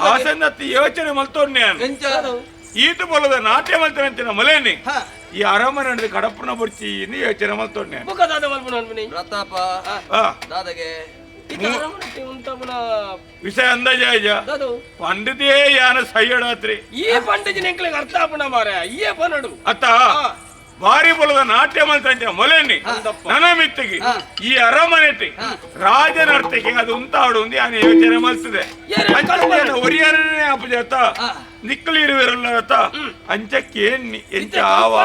ಆಸೆ ಯೋಚನೆ ಮಲ್ತೊನ್ನೆ ಈತ ಬೊಲ್ಲದ ನಾಟ್ಯ ಮಲ್ತನಂಚಿನ ಮಲೇನಿ ಈ ಅರಮನೆ ಕಡಪನ ಬುರ್ಚಿ ಯೋಚನೆ ಮಲ್ತೊನ್ನೆ ಪ್ರತಾಪ ದಾದಗೆ ವಿಷಯ ಅಂದಾಜ ಪಂಡಿತೇ ಯಾನ ಸಯ್ಯಡಾತ್ರಿ ಈ ಪಂಡಿತ ಎಂಕ್ಲಿಗೆ ಅರ್ಥ ಆಪುಣ ಮಾರೆ ಈ ಪನಡು ಅತ್ತ ಭಾರಿ ಬೊಲದ ನಾಟ್ಯ ಮಲ್ತಂಚಿನ ಮೊಲೆನಿ ನನ್ನ ಮಿತ್ತಿಗೆ ಈ ಅರಮನೆಟಿ ರಾಜನರ್ತಿಗೆ ಅದು ಉಂತಾಡು ಯಾನ ಯೋಚನೆ ಮಲ್ತದೆ ಒರಿಯರನೇ ಅಪಜಾತ ನಿಕ್ಕಲು ಇರುವಿರಲ್ಲ ಅತ್ತ ಅಂಚಕ್ಕೆ ಎಂಚ ಆವ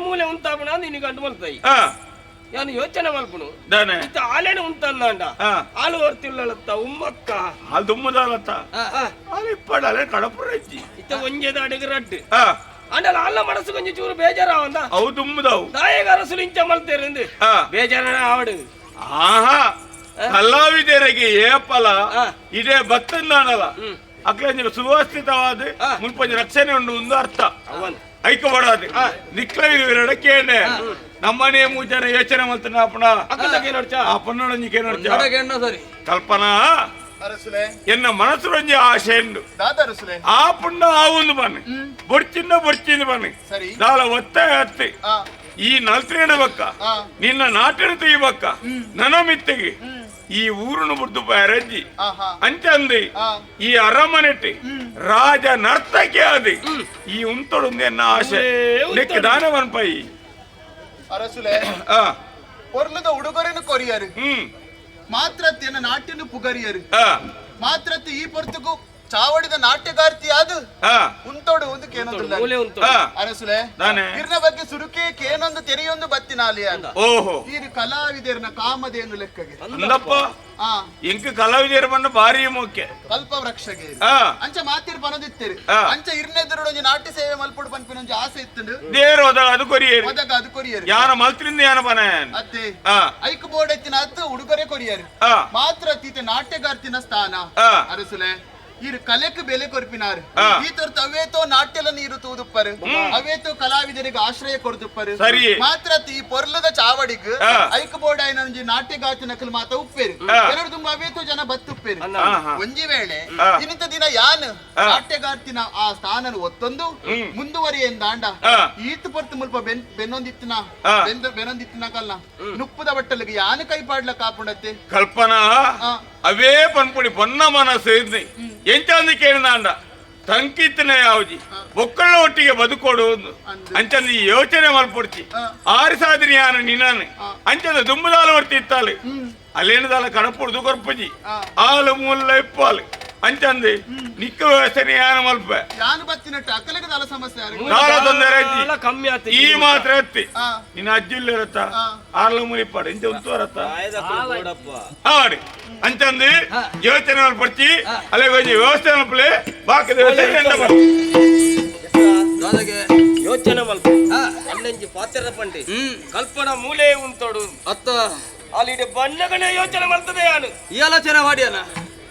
ಮೂಲೆ ಉಂತಾಪುಣ ನಿನಗೆ ಅಂಟು ಮಲ್ತಾಯಿ ಯಾನು ಯೋಚನೆ ಮಲ್ಪುಣು ಇತ್ತ ಆಲೇನು ಉಂತಂದಾಂಡ ಆಲು ಹೊರ್ತಿಲ್ಲತ್ತ ಉಮ್ಮಕ್ಕ ಹಾಲು ದುಮ್ಮದಾಲತ್ತ ಹಾಲು ಇಪ್ಪಡಲೆ ಕಡಪುರಜ್ಜಿ ಇತ್ತ ಒಂಜೆದ ಅಡಿಗೆ ರಡ್ಡು ಅಂಡಲ ಅಲ್ಲ ಮನಸ್ಸು ಕೊಂಚ ಚೂರು ಬೇಜಾರಾವಂದ ಅವು ದುಮ್ಮದವು ದಾಯಗ ಅರಸುಲು ಇಂಚ ಮಲ್ತೇರಿಂದು ಬೇಜಾರನ ಆವಡು ಆಹಾ ಕಲಾವಿದರಿಗೆ ಏಪಲ ಇದೇ ಬತ್ತಂದಾನಲ್ಲ ಅಕ್ಲ ಸುವ್ಯವಸ್ಥಿತವಾದ ಮುನ್ಪಂಜ ರಕ್ಷಣೆ ಉಂಡು ಒಂದು ಅರ್ಥ ಐಕ ಬಡಾದು ನಿಕ್ಲ ಇರುವಿರಡ ಕೇಂಡೆ ನಮ್ಮನೆ ಮೂಜನ ಯೋಚನೆ ಮಾಡ್ತಾನೆ ಅಪ್ಪಣ ಆ ಪನ್ನೊಂಜಿಗೆ ಸರಿ ಕಲ್ಪನಾ ಎನ್ನ ಮನಸ್ಸು ಆಶೆ ಉಂಡು ಆ ಪುಣ್ಣ ಆ ಒಂದು ಬನ್ನಿ ಬೊಡ್ಚಿಂದ ಬೊಡ್ಚಿಂದ ಬನ್ನಿ ದಾಲ ಒತ್ತಾಯ ಹತ್ತಿ ಈ ನಲ್ತ್ರೇಣ ಬಕ್ಕ ನಿನ್ನ ನಾಟನ ತೆಗಿಬಕ್ಕ ನನ್ನ ಮಿತ್ತಿಗೆ ಈ ಊರುನು ಬುಡ್ದು ರಜ್ಜಿ ಅಂಚಂದಿ ಈ ಅರಮನೆಟ್ಟಿ ರಾಜ ನರ್ತಕಿ ಆದಿ ಈ ಉಂತೊಡುಂದು ಎನ್ನ ಆಶೆ ನೆಕ್ ದಾನ ಪೈ ಅರಸುಲೆ ಪೊರ್ಲದ ಉಡುಗೊರೆನು ಕೊರಿಯರು ಮಾತ್ರತ್ತೆನ ನಾಟ್ಯನು ಪುಗರಿಯರು ಮಾತ್ರತ್ತೆ ಈ ಪೊರ್ತುಗು ಚಾವಡಿದ ನಾಟ್ಯಗಾರ್ತಿ ಅದು ಉಂತೋಡು ಒಂದು ಕೇನೊಂದು ಅರಸುಲೆ ಇರ್ನ ಬಗ್ಗೆ ಸುರುಕೆ ಕೇನೊಂದು ತೆರೆಯೊಂದು ಬತ್ತಿನಾಲಿ ಓಹೋ ಈ ಕಲಾವಿದರ್ನ ಕಾಮಧೇನು ಲೆಕ್ಕಗೆ ಅಂದಪ್ಪ ಇಂಕ ಕಲಾವಿದರ ಬಣ್ಣ ಭಾರಿ ಮುಖ್ಯ ಕಲ್ಪ ವೃಕ್ಷಗೆ ಅಂಚ ಮಾತಿರ್ ಬನದಿತ್ತೇರಿ ಅಂಚ ಇರ್ನೆದುರು ಒಂಜಿ ನಾಟ್ಯ ಸೇವೆ ಮಲ್ಪುಡು ಪನ್ಪಿನ ಒಂಜಿ ಆಸೆ ಇತ್ತುಂಡು ದೇರು ಅದು ಕೊರಿಯರು ಒದಗ ಅದು ಕೊರಿಯರು ಯಾನ ಮಲ್ತ್ರಿಂದ ಯಾನ ಬನ ಅತ್ತೆ ಐಕ್ ಬೋರ್ಡ್ ಎತ್ತಿನ ಅತ್ತು ಉಡುಗೊರೆ ಕೊರಿಯರು ಮಾತ್ರ ತೀತೆ ನಾಟ್ಯಗಾರ್ತಿನ ಸ್ಥಾನ ಅರಸುಲೆ ಇರು ಕಲೆಕ್ ಬೆಲೆ ಕೊರ್ಪಿನಾರು ಈ ತೊರ್ತು ಅವೇತೋ ನಾಟ್ಯಲ ನೀರು ತೂದುಪ್ಪರು ಅವೇತೋ ಕಲಾವಿದರಿಗೆ ಆಶ್ರಯ ಕೊರ್ದುಪ್ಪರು ಮಾತ್ರ ಈ ಪೊರ್ಲದ ಚಾವಡಿಗ್ ಐಕ್ ಬೋರ್ಡ್ ಆಯ್ನ ಒಂಜಿ ನಾಟ್ಯಗಾತಿ ನಕಲು ಮಾತ ಉಪ್ಪೇರು ಕೆಲವರು ತುಂಬ ಅವೇತೋ ಜನ ಬತ್ತುಪ್ಪೇರು ಒಂಜಿ ವೇಳೆ ಇನ್ನಿತ ದಿನ ಯಾನ್ ನಾಟ್ಯಗಾರ್ತಿನ ಆ ಸ್ಥಾನನು ಒತ್ತೊಂದು ಮುಂದುವರಿಯೆಂದಾಂಡ ಈತ ಪೊರ್ತು ಮುಲ್ಪ ಬೆನ್ನೊಂದಿತ್ತಿನ ಬೆನ್ನೊಂದಿತ್ತಿನ ಕಲ್ಲ ನುಪ್ಪುದ ಬಟ್ಟಲಿಗೆ ಯಾನು ಕೈ ಪಾಡ್ಲ ಕಾಪುಂಡತ್ತೆ ಕಲ್ಪನಾ ಅವೇ ಪನ್ಪುಡಿ ಪೊನ್ನ ಮನಸ್ಸು ಎಂಚಂದು ಕೇಳಿದಾಂಡ ತಂಕಿತ್ತನೆ ಯಾವಜಿ ಬೊಕ್ಕಳ್ಳ ಒಟ್ಟಿಗೆ ಬದುಕೋಡು ಅಂಚಂದು ಈ ಯೋಚನೆ ಮಲ್ಪೊಡ್ಚಿ ಆರು ಸಾಧನೆ ಯಾನು ನಿನ್ನಾನೆ ಅಂಚಂದು ದುಂಬುದಾಲ ಒಟ್ಟಿ ಇತ್ತಾಳೆ ಅಲ್ಲೇನದಾಲ ಕಡಪುಡ್ದು ಕೊರ್ಪಜಿ ಆಲು ಮುಲ್ಲ ಇಪ್ಪಾಲು ಅಂಚಂದು ನಿಕ್ಕ ವ್ಯವಸ್ಥೆ ಯಾನು ಮಲ್ಪ ಯಾನು ಬತ್ತಿನಟ್ಟು ಅಕ್ಕಲಿಗೆ ಸಮಸ್ಯೆ ಕಮ್ಮಿ ಆತ ಈ ಮಾತ್ರ ಎತ್ತಿ ನಿನ್ನ ಅಜ್ಜಿ ಇರತ್ತ ಆರ್ಲ ಮುನಿಪಾಡು ಇಂಚ ಉಂತು ರತ್ತ ಆಡಿ ಅಂಚಂದು ಯೋಚನೆ ಮಲ್ಪಡ್ಚಿ ಅಲ್ಲೇ ಒಂಜಿ ವ್ಯವಸ್ಥೆ ಮಲ್ಪಲೆ ಬಾಕಿ ಯೋಚನೆ ಮಲ್ಪ ಅಲ್ಲಂಜಿ ಪಾತ್ರದ ಪಂಡಿ ಕಲ್ಪನಾ ಮೂಲೆ ಉಂತೋಡು ಅತ್ತ ಅಲ್ಲಿ ಬಣ್ಣಗಳೇ ಯೋಚನೆ ಮಾಡ್ತದೆ ಯಾನು ಈ ಆಲೋಚನೆ ಮಾಡಿಯನ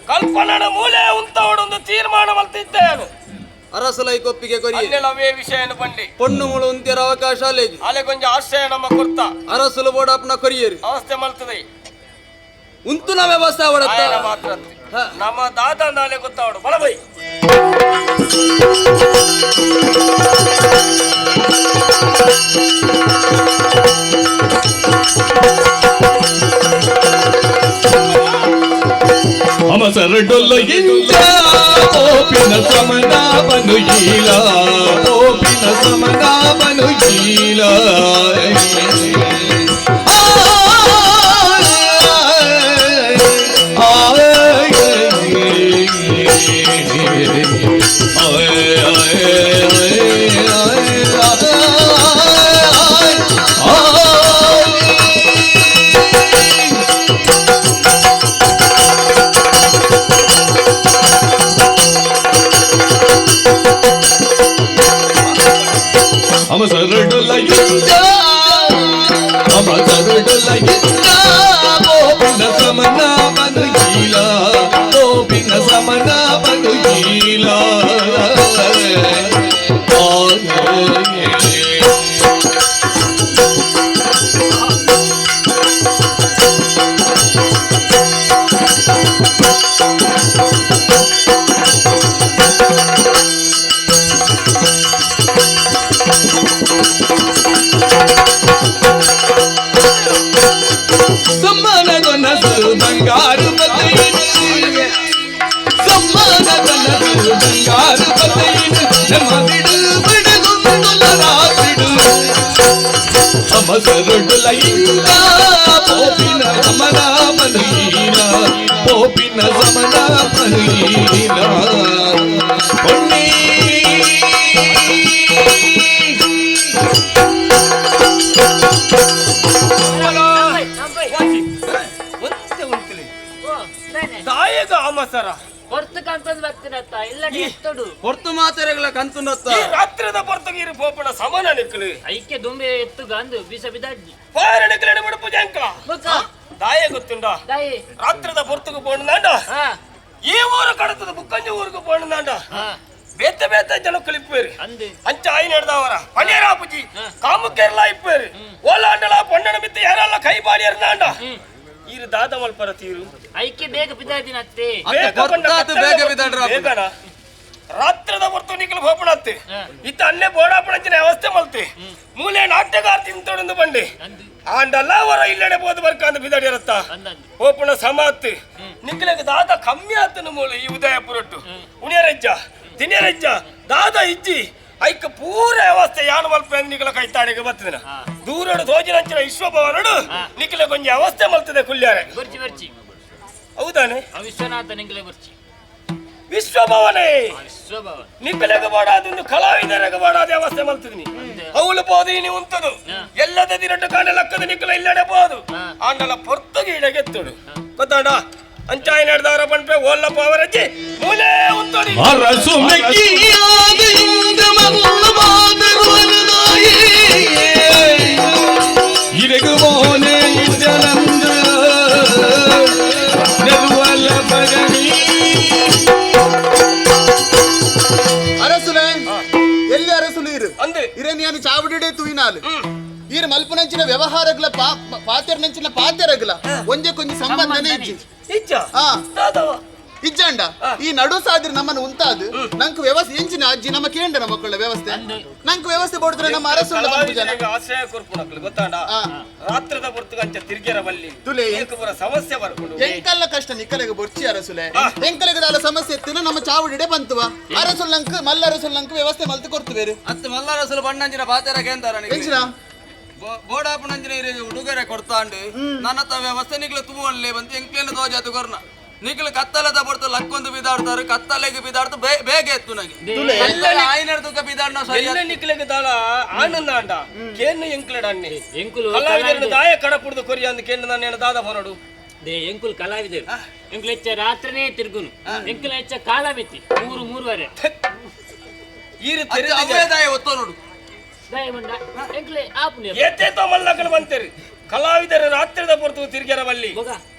ಕಲ್ಪನಾ ಮೂಲೆ ಉಂತೋಡು ಒಂದು ತೀರ್ಮಾನ ಮಲ್ತಿದ್ದೆ ಯಾನು ಅರಸಲೈ ಕೊಪ್ಪಿಗೆ ಕೊರಿ ಅವೇ ವಿಷಯನ ಬಂಡಿ ಪೊಣ್ಣು ಮುಳು ಉಂತಿರ ಅವಕಾಶ ಅಲ್ಲೇಗಿ ಅಲೆ ಕೊಂಚ ಆಶ್ರಯ ನಮ್ಮ ಕೊರ್ತ ಅರಸುಲು ಬೋಡಪ್ಪನ ಕೊರಿಯರು ಅವಸ್ಥೆ ಮಲ್ತದೆ ಉಂತುನ ವ್ಯವಸ್ಥೆ ಅವಡತ್ತ ಮಾತ್ರ ನಮ್ಮ ದಾದ ನಾಳೆ ಗೊತ್ತಾವಡು ಬಲಬೈ ಅಮಸರಡೊಲ್ಲ ಇಂಜ ಓಪಿನ ಸಮನಾಮನು ಈಲ ಓಪಿನ ಸಮನಾಮನು ಈಲ ಹೊರ್ತು ಮಾತೆರೆಗಳ ಕಂತುನತ್ತ ಈ ರಾತ್ರಿದ ಪೊರ್ತುಗೆ ಇರು ಪೋಪಣ ಸಮಾನ ನಿಕ್ಕಲು ಐಕೆ ದುಂಬೆ ಎತ್ತುಗ ಅಂದು ಬೀಸ ಬಿದಾಡ್ಜಿ ಪಾಯರ ನಿಕ್ಕಲು ಬಿಡುಪು ಜಂಕ ದಾಯ ಗೊತ್ತುಂಡ ದಾಯೆ ರಾತ್ರಿದ ಪೊರ್ತುಗೆ ಪೋಣದಾಂಡ ಈ ಊರು ಕಡತದ ಬುಕ್ಕಂಜ ಊರಿಗೆ ಪೋಣದಾಂಡ ಬೇತೆ ಬೇತೆ ಜನಕ್ಕಳು ಇಪ್ಪೇರು ಅಂಚ ಆಯಿ ನಡೆದವರ ಪಣಿಯರಾಪುಜಿ ಕಾಮುಕೇರಲ ಇಪ್ಪೇರು ಓಲಾಂಡಲ ಪೊಣ್ಣನ ಮಿತ್ತ ಯಾರಲ್ಲ ಕೈ ಬಾಡಿ ಎರ್ದಾಂಡ ಈರು ದಾದ ಮಲ್ಪರ ತೀರು ಐಕೆ ಬೇಗ ಬಿದಾದಿನತ್ತೆ ಬೇಗ ಬಿದಾಡ್ರ ಬೇಗನ ರಾತ್ರದ ಹೊರ್ತು ನಿಕ್ಕಲು ಹೋಪಣತ್ತೆ ಇತ್ತ ಅನ್ನೆ ಬೋಡಾಪಣಂಚಿನ ವ್ಯವಸ್ಥೆ ಮಲ್ತೆ ಮೂಲೆ ನಾಟ್ಯಗಾರ ತಿಂತೊಡಂದು ಬಂಡೆ ಆಂಡಲ್ಲ ಅವರ ಇಲ್ಲಡೆ ಬೋದು ಬರ್ಕಂದು ಬಿದಾಡಿ ಇರತ್ತ ಹೋಪಣ ಸಮಾತ್ ನಿಕ್ಕಲಿಗೆ ದಾದ ಕಮ್ಮಿ ಆತನ ಮೂಲೆ ಈ ಉದಯಪುರಟ್ಟು ಉಣಿಯರಜ್ಜ ತಿನ್ಯರಜ್ಜ ದಾದ ಇಜ್ಜಿ ಐಕ ಪೂರ ವ್ಯವಸ್ಥೆ ಯಾನು ಮಲ್ಪ ನಿಕ್ಕಲ ಕೈತಾಡಿಗೆ ಬರ್ತದಿನ ದೂರಡು ತೋಜಿನಂಚಿನ ವಿಶ್ವಭವನಡು ನಿಕ್ಕಲ ಕೊಂಚ ವ್ಯವಸ್ಥೆ ಮಲ್ತದೆ ಕುಲ್ಯಾರೆ ಬರ್ಚಿ ಬರ್ಚಿ ಹೌದಾನೆ ವಿಶ್ವನಾಥ ನಿಂಗಲೆ ಬರ್ಚಿ ವಿಶ್ವಭವನೇ ವಿಶ್ವಭವನ ನಿಕ್ಕಲೆಗ ಬಾಡಾದೊಂದು ಕಲಾವಿದರೆಗ ಬಾಡಾದ ವ್ಯವಸ್ಥೆ ಮಲ್ತಿದ್ನಿ ಅವಳು ಪೋದು ಇನಿ ಉಂತದು ಎಲ್ಲದ ದಿನಟ್ಟು ಕಾಣ ಲಕ್ಕದ ನಿಕ್ಕಲ ಇಲ್ಲಡೆ ಪೋದು ಆಂಡಲ ಪೊರ್ತಗೆ ಇಡಗೆತ್ತುಡು ಗೊತ್ತಾಡ ಅಂಚಾಯಿ ನಡೆದವರ ಪಂಪೆ ಓಲ್ಲ ಪಾವರಜ್ಜಿ ಮೂಲೆ ಉಂತೋಡಿ ಅರಸು ಮೆಕ್ಕಿಯಾದ ಮಲ್ಲ ಇರಗು ಮೋನೆ ಇಜಲಂದ ನೆರುವಲ ಬಗಣಿ ಅರಸುಲೆ ಎಲ್ಲಿ ಅರಸುಲು ಇರು ಅಂದೆ ಇರೇನಿಯಾನು ಚಾವಡಿಡೆ ತೂಯಿನಾಲು ಈರು ಮಲ್ಪುನಂಚಿನ ವ್ಯವಹಾರಗಳ ಪಾತೆರ್ನಂಚಿನ ಪಾತೆರಗಲ ಒಂಜೆ ಕೊಂಚ ಸಂಬಂಧನೇ ಇಜ್ಜಿ ಇಜ್ಜ ಇಜ್ಜಾಂಡ ಈ ನಡು ಸಾದ್ರಿ ನಮ್ಮನ್ನು ಉಂತಾದು ನಂಕ್ ವ್ಯವಸ್ಥೆ ಎಂಚಿನ ಅಜ್ಜಿ ನಮ್ಮ ಕೇಂದ್ರ ನಮ್ಮ ಮಕ್ಕಳ ವ್ಯವಸ್ಥೆ ನಂಕ್ ವ್ಯವಸ್ಥೆ ಬೋಡಿದ್ರೆ ನಮ್ಮ ಅರಸು ಆಶ್ರಯ ಕೊರ್ಪುನಕ್ಲು ಗೊತ್ತಾಂಡ ರಾತ್ರದ ಪೊರ್ತುಗಂಚ ತಿರ್ಗೆರ ಬಲ್ಲಿ ತುಲೆ ಪೂರ ಸಮಸ್ಯೆ ಬರ್ಕೊಂಡು ಎಂಕಲ್ಲ ಕಷ್ಟ ನಿಕ್ಕಲೆಗ ಬೊರ್ಚಿ ಅರಸುಲೆ ಎಂಕಲೆಗ ದಾಲ ಸಮಸ್ಯೆ ಎತ್ತಿನ ನಮ್ಮ ಚಾವಡಿಡೆ ಬಂತುವ ಅರಸುಲ್ ನಂಕ್ ಮಲ್ಲ ಅರಸುಲ್ ನಂಕ್ ವ್ಯವಸ್ಥೆ ಮಲ್ತು ಕೊರ್ತು ಬೇರೆ ಅತ್ತ ಮಲ್ಲ ಅರಸುಲು ಬಣ್ಣಂಜಿನ ಪಾತೆರ ಕೇಂತಾರ ಎಂಚಿನ ಬೋಡಾಪುನಂಜಿನ ಉಡುಗೊರೆ ಕೊಡ್ತಾಂಡು ನನ್ನ ವ್ಯವಸ್ಥೆ ನಿಕ್ಲು ತೂವನ್ಲೆ ಬಂತು ಎಂಕ್ಲೇನ ತೋಜಾತು ಕೊರ್ನ ನಿಕ್ಲು ಕತ್ತಲದ ಪೊರ್ತು ಲಕ್ಕೊಂದು ಬಿದಾಡ್ತಾರೆ ಕತ್ತಲೆಗೆ ಬಿದಾಡ್ತು ಬೇಗ ಎತ್ತು ನನಗೆ ಆಯ್ನರ್ದುಕ ಬಿದಾಡ್ನ ಎಲ್ಲ ನಿಕ್ಲೆಗೆ ದಾಲ ಆನಂದ ಅಂಡ ಕೇನು ಎಂಕ್ಲೆಡ ಅನ್ನೆ ಎಂಕುಲು ಕಲಾವಿದರನ್ನು ದಾಯ ಕಡಪುಡ್ದು ಕೊರಿಯ ಅಂದು ಕೇನು ನನ್ನ ದಾದ ಹೊರಡು they ಎಂಕುಲು ಕಲಾವಿದರು ಎಂಕುಲು ಹೆಚ್ಚ ರಾತ್ರಿನೇ ತಿರುಗುನು ಎಂಕುಲು ಹೆಚ್ಚ ಕಾಲ ಮಿತಿ ಮೂರು ಮೂರುವರೆ ಈರು ದಾಯ ಒತ್ತೋ ನೋಡು ದಾಯ ಮಂಡ ಎಂಕ್ಲೆ ಆಪುನಿ ಏತೇತೋ ಮಲ್ಲಕಲು ಬಂತೇರಿ ಕಲಾವಿದರ ರಾತ್ರಿದ ಪೊರ್ತು ತಿರ್ಗೆರ ಬಲ್ಲಿ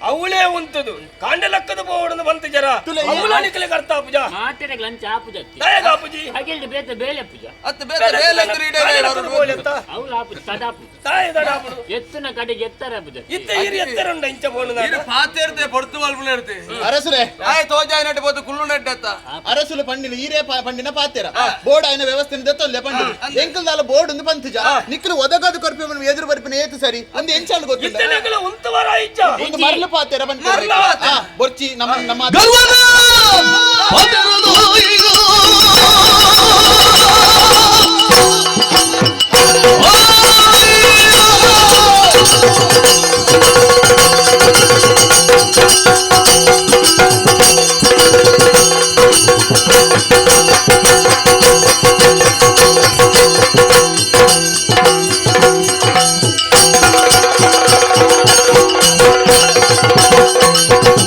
ಅವಳೇ ಉಂತದು ಕಾಂಡ ಲಕ್ಕದ ಬೋಡನ್ನು ಬಂತು ಜರ ಅವಳ ನಿಕ್ಕಲೆ ಕರ್ತಾ ಪೂಜಾ ಮಾತೆರೆಗ್ ಲಂಚ ಆಪುಜ ದಾಯಗ ಆಪುಜಿ ಅಗೆಲ್ದು ಬೇತೆ ಬೇಲೆ ಪೂಜಾ ಅತ್ತ ಬೇತೆ ಬೇಲೆ ಅಂದ್ರೆ ಅವಳು ಆಪುಜ ಸದಾಪು ತಾಯಿ ದಡಾಪುಡು ಎತ್ತುನ ಕಡೆಗೆ ಎತ್ತರ ಪೂಜಾ ಇತ್ತ ಇರು ಎತ್ತರುಂಡ ಇಂಚ ಬೋನು ಇರು ಪಾತೆರ್ತೆ ಪೊರ್ತು ಮಲ್ಪುನ ಇರ್ತೆ ಅರಸುಲೆ ಆಯ್ ತೋಜಾಯ್ ನಟ್ಟು ಪೋತು ಕುಳ್ಳು ನೆಟ್ಟತ್ತ ಅರಸುಲೆ ಪಂಡಿನ ಈರೇ ಪಂಡಿನ ಪಾತೆರ ಬೋರ್ಡ್ ಆಯ್ನ ವ್ಯವಸ್ಥೆ ದತ್ತೊಲ್ಲೆ ಪಂಡಿನ ಎಂಕಲ್ ದಾಲ ಬೋರ್ಡ್ ಒಂದು ಪಂತುಜ ನಿಕ್ಕಲು ಒದಗದು ಕೊರ್ಪಿ ಎದುರು ಬರ್ಪಿನ ಏತು ಸರಿ ಒಂದು ಎಂಚಾಲು ಗೊತ್ತಿಲ್ಲ ಇತ್ತನೆಗಳ ಉಂತವರ ಇಚ್ಚ ಒಂದು ಮರಳು ಪಾತೆರ ಬಂದು ಬೊರ್ಚಿ ನಮ್ಮ ನಮ್ಮ ಗರ್ವದ ಪಾತೆರದೋಯಿಗೋ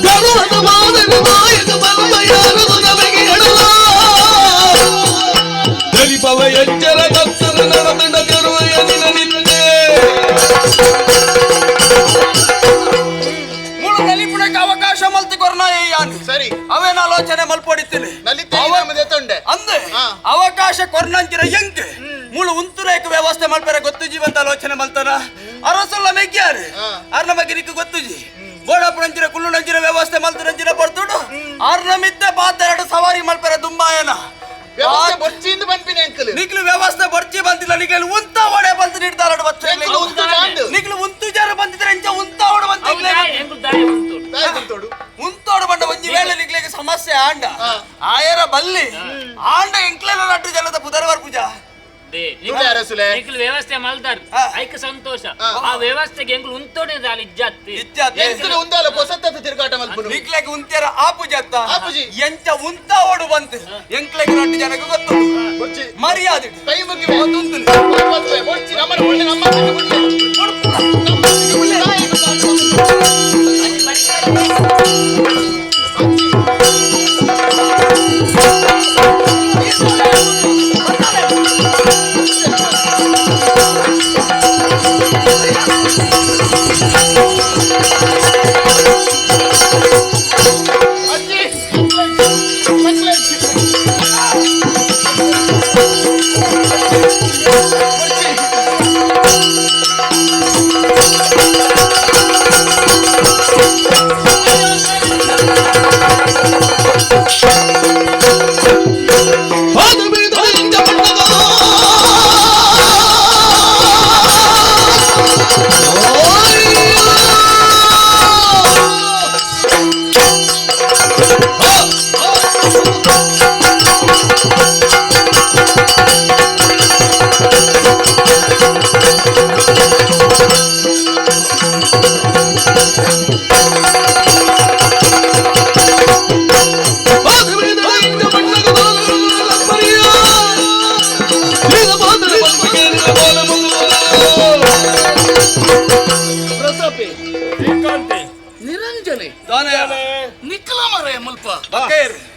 ಗರ್ವದ ಮಾದರಿ ಮಾಯದ ಬಲಮಯಾರದು ನಮಗೆ ಎಡಲ ದಲಿಪವ ಎಚ್ಚರ ಕತ್ತಲ ನರದಂಡ ಕರುವೆಯ ನಿನ ನಿನ್ನೆ ಮುಳು ನಲಿಪುಣಕ್ಕೆ ಅವಕಾಶ ಮಲ್ತಿ ಕೊರ್ನ ಯಾನ್ ಸರಿ ಅವೇನ ಆಲೋಚನೆ ಮಲ್ಪೊಡಿತೀನಿ ನಲಿತೆ ಅಂದೆ ಅವಕಾಶ ಕೊರ್ನಂಚಿನ ಎಂಕ್ ಮುಳು ಉಂತುರೇಕ ವ್ಯವಸ್ಥೆ ಮಲ್ಪೆರ ಗೊತ್ತು ಜೀವಂತ ಆಲೋಚನೆ ಮಲ್ತಾನ ಅರಸುಲ್ಲ ಮೆಗ್ಯಾರು ಅರ್ನ ಬಗ್ಗೆ ನಿಕ್ಕು ಗೊತ್ತುಜಿ ಬೋಡಪ್ಪನಂಚಿನ ಕುಳ್ಳುನಂಚಿನ ವ್ಯವಸ್ಥೆ ಮಲ್ತುನಂಚಿನ ಪಡ್ತುಡು ಅರ್ನ ಮಿತ್ತೆ ಪಾತೆರಡು ಸವಾರಿ ಮಲ್ಪೆರ ದುಂಬಾಯನ ವ್ಯವಸ್ಥೆ ಬೊರ್ಚಿಯಿಂದ ಬಂದ್ಪಿನ ಅಂಕಲ್ ನಿಕ್ಲು ವ್ಯವಸ್ಥೆ ಬೊರ್ಚಿ ಬಂದಿಲ್ಲ ನಿಕ್ಲು ಉಂತ ಒಡೆ ಬಂದು ನೀಡ್ತಾರಡು ಬಚ್ಚ ನಿಕ್ಲು ಉಂತು ಜಾರ ಬಂದಿದ್ರೆ ಇಂಚ ಉಂತ ಓಡ ಬಂದಿಲ್ಲ ಉಂತೋಡು ಬಂಡ ಒಂಜಿ ವೇಳೆ ನಿಕ್ಲಿಗೆ ಸಮಸ್ಯೆ ಆಂಡ ಆಯರ ಬಲ್ಲಿ ಆಂಡ ಎಂಕ್ಲೆನ ನಟ್ಟು ಜನದ ಪುದರ್ವರ್ ಪೂಜಾ ವ್ಯವಸ್ಥೆ ಮಲ್ದಾರ್ ಐಕ ಸಂತೋಷ ಆ ವ್ಯವಸ್ಥೆಗೆ ಎಂಕುಲು ಉಂತೋಡೆ ದಾಲ ಇಜ್ಜಾತ್ ಎಂಕುಲು ಉಂದಾಲ ಪೊಸತ್ತ ತಿರುಗಾಟ ಮಲ್ಪುನು ನಿಕ್ಲೆಗ್ ಉಂತ್ಯರ ಆಪುಜತ್ತ ಆಪುಜಿ ಎಂಚ ಉಂತ ಓಡು ಬಂತು ಎಂಕ್ಲೆಗ್ ನಟ್ಟು ಜನಕ್ಕೆ ಗೊತ್ತು ಮರ್ಯಾದೆ ಕೈ ಮುಗಿವೆ ಬೊರ್ಚಿ ನಮ್ಮನ ಒಳ್ಳೆ ನಮ್ಮ ಒಳ್ಳೆ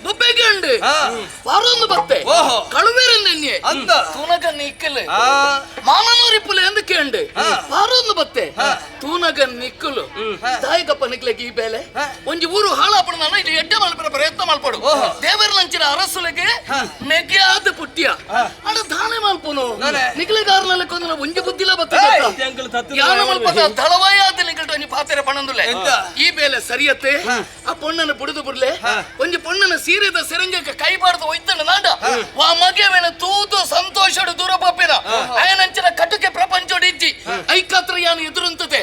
ಬೊಬ್ಬೆಗೆ ವಾರೊಂದು ಬತ್ತೆ ಕಳುವೇರೆನ್ನೆ ತೂನಗ ನಿಕ್ಕಲು ಮಾನನೂರಿಪ್ಪುಲೆ ಎಂದು ಕೇಂಡು ವಾರೊಂದು ಬತ್ತೆ ತೂನಗ ನಿಕ್ಕಲು ತಾಯಿಗಪ್ಪ ನಿಕ್ಲಗೆ ಈ ಬೇಲೆ ಒಂಜಿ ಊರು ಹಾಳಾಪಡ ಇಲ್ಲಿ ಎಡ್ಡೆ ಮಲ್ಪರ ಪ್ರಯತ್ನ ಮಲ್ಪಡು ದೇವರ ನಂಚಿನ ಅರಸುಲೆಗೆ ಮೆಗ್ಯಾದ ಪುಟ್ಟಿಯ ಅಡ ದಾನೆ ಮಲ್ಪುನು ನಿಕ್ಲೆಗಾರನಲ್ಲಿ ಕೊಂದನ ಒಂಜಿ ಬುದ್ಧಿಲ ಬತ್ತೆ ಯಾನ ಮಲ್ಪದ ದಳವಾಯಾದ ನಿಕಲ್ಟ ಒಂಜಿ ಪಾತ್ರೆ ಪಣಂದುಲೆ ಈ ಬೇಲೆ ಸರಿಯತ್ತೆ ಆ ಪೊಣ್ಣನ ಬುಡುದು ಬುಡ್ಲೆ ಒಂಜಿ ಪೊಣ್ಣನ ಸೀರೆದ ಸೆರಂಗಕ್ಕೆ ಕೈ ಬಾರದು ಒಯ್ತನ ನಾಡ ವಾ ಮಗೆವೇನ ತೂದು ಸಂತೋಷಡು ದೂರ ಪಾಪೇನ ಆಯನಂಚಿನ ಕಟುಕೆ ಪ್ರಪಂಚೋಡು ಇಜ್ಜಿ ಐಕಾತ್ರ ಯಾನು ಎದುರುಂತದೆ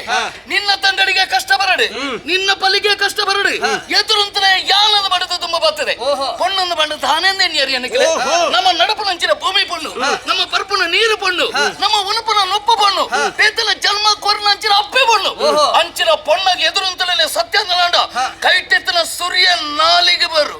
ನಿನ್ನ ತಂಗಡಿಗೆ ಕಷ್ಟ ಬರಡು ನಿನ್ನ ಪಲಿಗೆ ಕಷ್ಟ ಬರಡು ಎದುರುಂತನೆ ಯಾನದ ಬಡದು ತುಂಬ ಬರ್ತದೆ ಪೊಣ್ಣೊಂದು ಬಂಡ ತಾನೇಂದೇ ಅರಿಯನಿಗೆ ನಮ್ಮ ನಡಪುನಂಚಿನ ಭೂಮಿ ಪೊಣ್ಣು ನಮ್ಮ ಪರ್ಪುನ ನೀರು ಪೊಣ್ಣು ನಮ್ಮ ಉಣಪುನ ನೊಪ್ಪು ಪೊಣ್ಣು ಪೇತಲ ಜನ್ಮ ಕೊರ್ನಂಚಿನ ಅಪ್ಪೆ ಪೊಣ್ಣು ಅಂಚಿನ ಪೊಣ್ಣಗೆ ಎದುರುಂತಲೇ ಸತ್ಯ ನಾಡ ಕೈಟೆತ್ತನ ಸೂರ್ಯ ನಾಲಿಗೆ ಬರು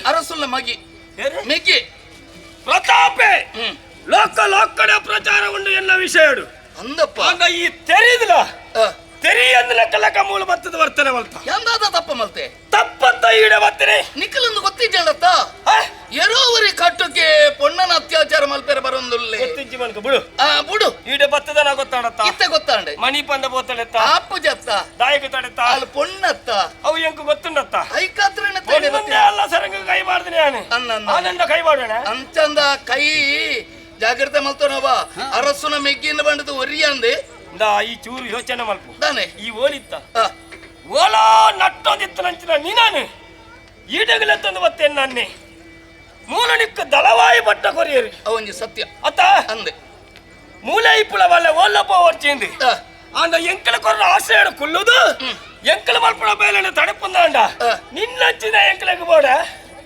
ಅರಸುಲ್ಲ ಮಗಿ ಮೆಗ್ಗಿ ಪ್ರತಾಪೆ ಲೋಕ ಲೋಕಡ ಪ್ರಚಾರ ಉಂಡು ಎಲ್ಲ ವಿಷಯ ಅಂದಪ್ಪ ಈ ತೆರೆದಿಲ್ಲ ತೆರಿ ಅಂದ ಲೆಕ್ಕ ಲೆಕ್ಕ ಮೂಲ ಬತ್ತದ ವರ್ತನೆ ಮಲ್ತ ಎಂದಾದ ತಪ್ಪ ಮಲ್ತೆ ತಪ್ಪತ್ತ ಈಡ ಬತ್ತನೆ ನಿಖಲೊಂದು ಗೊತ್ತಿಜ್ಜಂಡತ್ತ ಎರೋವರಿ ಕಟ್ಟಕ್ಕೆ ಪೊಣ್ಣನ ಅತ್ಯಾಚಾರ ಮಲ್ಪೆರ ಬರೊಂದುಲ್ಲೆ ಗೊತ್ತಿಜ್ಜಿ ಮನ್ಕ ಬಿಡು ಬಿಡು ಈಡ ಬತ್ತದನ ಗೊತ್ತಾಡತ್ತ ಇತ್ತೆ ಗೊತ್ತಾಂಡೆ ಮಣಿ ಪಂದ ಬೋತಡೆತ್ತ ಆಪು ಜತ್ತ ದಾಯಕ ತಡೆತ್ತ ಅಲ್ಲಿ ಪೊಣ್ಣತ್ತ ಅವು ಎಂಕು ಗೊತ್ತುಂಡತ್ತ ಐಕಾತ್ರನ ಅಲ್ಲ ಸರಂಗ ಕೈ ಮಾಡ್ತೀನಿ ನಾನು ಆನಂದ ಕೈ ಮಾಡೋಣ ಅಂಚಂದ ಕೈ ಜಾಗ್ರತೆ ಮಲ್ತೋನವ ಅರಸುನ ಮೆಗ್ಗಿನ ಬಂಡದು ಒರಿಯಂದೆ ಈ ಚೂರು ಯೋಚನೆ ಮಲ್ಪು ತಾನೆ ಈ ಓಲಿತ್ತ ಓಲಾ ನಟ್ಟೊಂದಿತ್ತು ನಂಚಿನ ನೀನಾನು ಈಡಗಲೆತ್ತೊಂದು ಬತ್ತೇನೆ ನಾನೇ ಮೂಲನಿಕ್ಕ ದಳವಾಯಿ ಬಟ್ಟ ಕೊರಿಯರು ಅವೊಂಜಿ ಸತ್ಯ ಅತ್ತ ಅಂದೆ ಮೂಲೆ ಇಪ್ಪುಳವಲ್ಲ ಓಲಪ್ಪ ವರ್ಚಿಂది ಅಂದ ಎಂಕಲ ಕೊರ್ರ ಆಶ್ರಯ ಕುಲ್ಲುದು ಎಂಕಲ ಮಲ್ಪುಣ ಬೇಲೆ ತಡಪುಂದಾಂಡ ನಿನ್ನಂಚಿನ ಎಂಕಲಕ್ಕೆ ಬೋಡ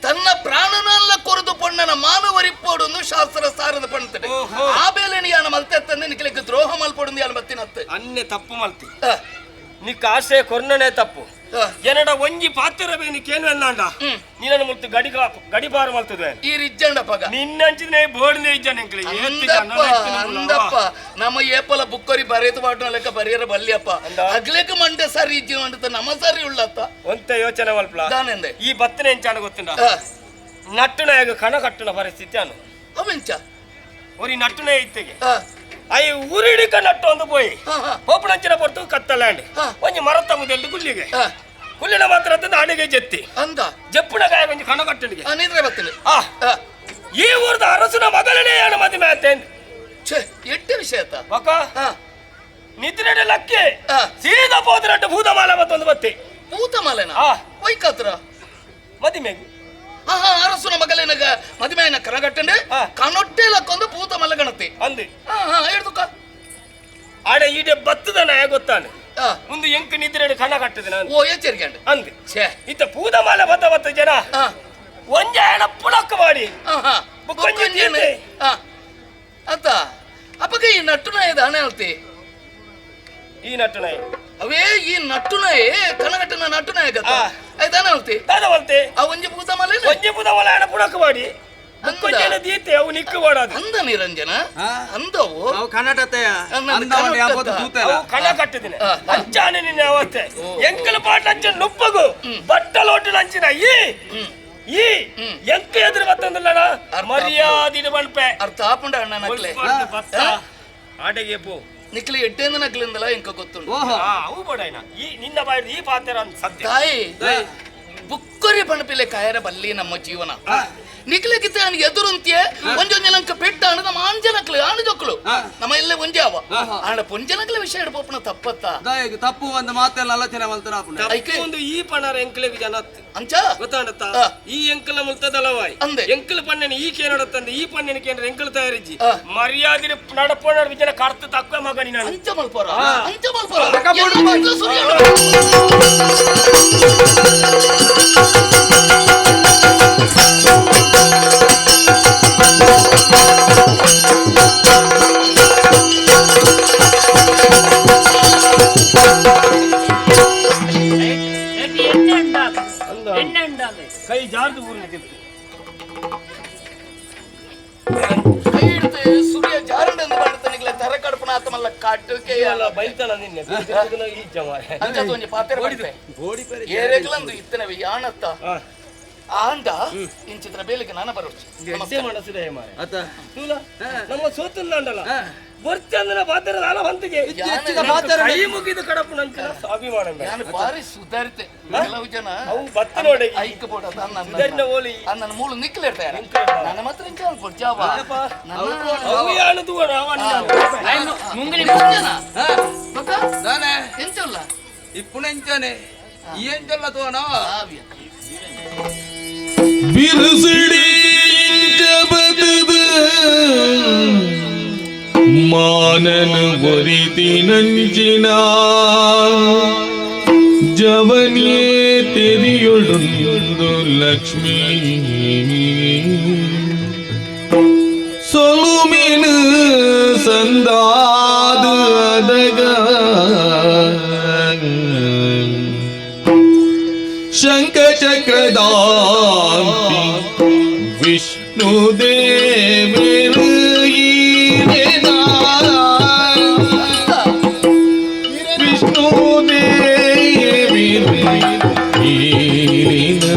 ತನ್ನ ಪ್ರಾಣನಲ್ಲ ಕೊರದು ಪೊಣ್ಣನ ಮಾನವರಿಪ್ಪೋಡೊಂದು ಶಾಸ್ತ್ರ ಸಾರದ ಪಣ್ತದೆ ಆ ಬೇಲೆ ಯಾನ ಮಲ್ತೆ ತಂದೆ ನಿಕ್ಲಿಕ್ಕೆ ದ್ರೋಹ ಮಲ್ಪೊಡೊಂದು ಯಾನ ಬತ್ತಿನತ್ತೆ ಅನ್ನೆ ತಪ್ಪು ಮಲ್ತಿ ನಿಕ್ಕ ಆಶ್ರಯ ಕೊರ್ನನೇ ತಪ್ಪು ಏನಡ ಒಂಜಿ ಪಾತ್ರ ಬೇನಿ ಕೇನು ಅನ್ನಾಂಡ ನೀನನ್ನು ಮುಲ್ತು ಗಡಿ ಗಡಿಬಾರು ಮಲ್ತದೆ ಈ ರಿಜ್ಜಂಡ ಪಗ ನಿನ್ನಂಚಿನ ಬೋರ್ಡ್ ಇಜ್ಜನ ಅಂದಪ್ಪ ಅಂದಪ್ಪ ನಮ್ಮ ಏಪಲ ಬುಕ್ಕೊರಿ ಬರೆದು ಪಾಟು ಲೆಕ್ಕ ಬರಿಯರ ಬಲ್ಲಿಯಪ್ಪ ಅಗ್ಲೇಕ ಮಂಡೆ ಸಾರಿ ಇಜ್ಜಿ ಮಂಡತ ನಮ್ಮ ಸಾರಿ ಉಳ್ಳತ್ತ ಒಂತ ಯೋಚನೆ ಮಲ್ಪಲ ದಾನೆಂದೆ ಈ ಬತ್ತನೆ ಎಂಚಾನ ಗೊತ್ತುಂಡ ನಟ್ಟುನಾಗ ಕಣ ಕಟ್ಟುನ ಪರಿಸ್ಥಿತಿ ಅನು ಅವೆಂಚ ಒರಿ ನಟ್ಟುನೇ ಇತ್ತೆಗೆ I ಊರಿಡಿಕ ನಟ್ಟು ಒಂದು ಪೋಯಿ ಪೋಪುಣಂಚಿನ ಪೊರ್ತು ಕತ್ತಲಾಂಡ್ ಒಂಜಿ ಮರತ್ತ ಮುದೆಲ್ದು ಗುಲ್ಲಿಗೆ ಕುಲ್ಲಿನ ಮಾತ್ರ ಅಡಿಗೆ ಜೆತ್ತಿ ಅಂದ ಜಪ್ಪುನ ಗಾಯ ಒಂಜಿ ಕಣ ಕಟ್ಟಣಿಗೆ ನಿದ್ರೆ ಬತ್ತನೆ ಈ ಊರದ ಅರಸುನ ಮಗಳನೇ ಯಾಣ ಮದುವೆ ಆತೇನ್ ಛೇ ಎಟ್ಟ ವಿಷಯ ಆತ ಬಕ ನಿದ್ರೆ ಲಕ್ಕಿ ಸೀದಾ ಪೋದ್ರಟ್ಟು ಭೂತಮಾಲ ಮತ್ತೊಂದು ಬತ್ತಿ ಭೂತಮಾಲೆನ ಒಯ್ಕಾತ್ರ ಮದುವೆಗೆ ಅರಸುನ ಮಗಲೇನಗ ಮದುವೆಯನ್ನ ಕರಗಟ್ಟಂಡೆ ಕನೊಟ್ಟೆ ಲಕ್ಕೊಂದು ಭೂತ ಮಲಗಣತಿ ಅಂದು ಹೇಳ್ದುಕ ಆಡ ಈಡೆ ಬತ್ತದನ ಗೊತ್ತಾನೆ ಮುಂದೆ ಎಂಕ್ ನಿದ್ರೆ ಕಣ ಕಟ್ಟದ ನಾನು ಓ ಎಚ್ಚರಿಕೆ ಅಂದು ಛೇ ಇತ್ತ ಪೂದಮಾಲ ಬತ್ತ ಬತ್ತ ಜನ ಒಂಜೆ ಹಣ ಪುಳಕ್ ಮಾಡಿ ಅತ್ತ ಅಪ್ಪಗ ಈ ನಟ್ಟುನಾಯ ದಾನೆ ಅಲ್ತಿ ಈ ನಟ್ಟುನಾಯ ಅವೇ ಈ ನಟ್ಟುನಾಯ ಕಣಗಟ್ಟನ ನಟ್ಟುನಾಯ ಗತ್ತ ಐದಾನೆ ಅಲ್ತಿ ದಾದ ಅಲ್ತಿ ಆ ಒಂಜಿ ಪೂತಮಾಲೆ ಒಂಜಿ ಪೂತಮಾಲ ಹಣ ಪುಳಕ್ ಮಾಡಿ ಬುಕ್ಕೊಂಜೆನ ದೀತೆ ಅವು ನಿಕ್ಕು ಮಾಡಾದು ಅಂದ ನಿರಂಜನ ಅಂದವು ಅವು ಕನ್ನಡತೆಯ ಅವು ಕಣ ಕಟ್ಟಿದಿನ ಅಂಚಾನೆ ನಿನ್ನ ಅವಸ್ಥೆ ಎಂಕಲ ಪಾಟ ಅಂಚ ನುಪ್ಪಗು ಬಟ್ಟಲೋಟಿನ ಅಂಚಿನ ಈ ಈ ಎಂಕ ಎದುರು ಬತ್ತಂದಲ್ಲ ಮರ್ಯಾದಿನ ಬಣ್ಪೆ ಅರ್ಥ ಆಪುಂಡ ಅಣ್ಣ ನಕ್ಲೆ ಆಟಗೆ ಪೋ ನಿಕ್ಲೆ ಎಡ್ಡೇಂದ ನಕ್ಲಿಂದಲ ಎಂಕ ಗೊತ್ತುಂಡು ಅವು ಬೋಡಾಯ್ನ ಈ ನಿನ್ನ ಬಾಯಿ ಈ ಪಾತ್ರ ಸತ್ಯ ತಾಯಿ ಬುಕ್ಕೊರಿ ಬಣಪಿಲೆ ಕಾಯರ ಬಲ್ಲಿ ನಮ್ಮ ಜೀವನ. ನಿಕ್ಲೆಗಿತ್ತ ಎದುರುಂತಿಯೆ ಒಂಜೊಂಜಿ ಲಂಕ ಪೆಟ್ಟ ಅಣ್ಣ ನಮ್ಮ ಆಂಜನಕ್ಲು ಆಣು ಜೊಕ್ಲು ನಮ್ಮ ಎಲ್ಲೇ ಒಂಜೆ ಅವ ಆಂಡ ಪೊಂಜನಕ್ಲೆ ವಿಷಯ ಪೋಪುನ ತಪ್ಪತ್ತ ತಪ್ಪು ಒಂದು ಮಾತೆಲ್ಲ ಆಲೋಚನೆ ಮಲ್ತನ ಒಂದು ಈ ಪಣಾರ ಎಂಕ್ಲೆಗ್ ಜನತ್ ಅಂಚ ಗೊತ್ತಾಂಡತ್ತ ಈ ಎಂಕಲ ಮುಲ್ತದಲವಾಯ್ ಅಂದೆ ಎಂಕಲ್ ಪಣ್ಣನ ಈ ಕೇನಡತ್ತಂದೆ ಈ ಪಣ್ಣನ ಕೇಂದ್ರ ಎಂಕಲ್ ತಯಾರಿಜಿ ಮರ್ಯಾದೆ ನಡಪೋಣ ವಿಜನ ಕರ್ತ ತಕ್ಕ ಮಗನಿ ನಾನು ಅಂಚ ಮಲ್ಪೋರ ಅಂಚ ಮಲ್ಪೋರ ಕೈ ಜಾರ್ದು ಊರಿನ ತಿರ್ತು ಕೈ ಹಿಡಿದು ಸೂರ್ಯ ಜಾರಂಡು ಮಾಡ್ತಾನೆ ತರ ಕಡಪನ ಆತಮಲ್ಲ ಕಾಟುಕೆ ಅಲ್ಲ ಬೈತಾನ ನಿನ್ನೆ ಈ ಜಮ ಅಂಚ ಒಂಜಿ ಪಾತ್ರೆ ಬಡಿತೆ ಏರೆಗ್ಲಂದು ಇತ್ತನವೆ ಯಾಣತ್ತ ಆಂಡ ಇಂಚಿತ್ರ ಬೇಲಿಗೆ ನಾನ ಬರೋಚ್ ನಮ್ಮ ಸೋತುಂಡಲ್ಲ ಬರ್ಚಂದನ ಪಾತ್ರೆ ನಾನ ಬಂತಿಗೆ ಕೈ ಮುಗಿದು ಕಡಪು ನಂಚಿನ ಸ್ವಾಭಿಮಾನ ನಾನು ಬಾರಿ ಸುಧಾರಿತೆ ಕೆಲವು ಜನ ಅವು ಬತ್ತ ನೋಡಿ ಐಕ್ ಬೋಡ ಸುಧಾರಿನ ಓಲಿ ನನ್ನ ಮೂಳು ನಿಕ್ಲಿರ್ತಾರೆ ನನ್ನ ಮಾತ್ರ ಇಂಚ ಕೊಡ್ಚಾವ ಅವು ಯಾನು ತೂವಣ ಅವ ಮುಂಗಲಿ ದಾನೆ ಎಂಚಲ್ಲ ಇಪ್ಪುಣೆಂಚನೆ ಈ ಎಂಚಲ್ಲ ತೋಣ ಬಿರುಸಿಡಿ ಜಬದದ ಮಾನನು ಒರಿತಿನಂಚಿನ ಜವನಿಯೇ ತೆರಿಯೊಳುಂದು ಲಕ್ಷ್ಮೀ ಸೊಲುಮಿನು ಸಂದಾದು ಅದಗ ಶಂಖ ಚಕ್ರದಾಂತಿ ವಿಷ್ಣು ದೇವರು ಈರೇನಾ ವಿಷ್ಣು ದೇವರು ಈರೇನಾ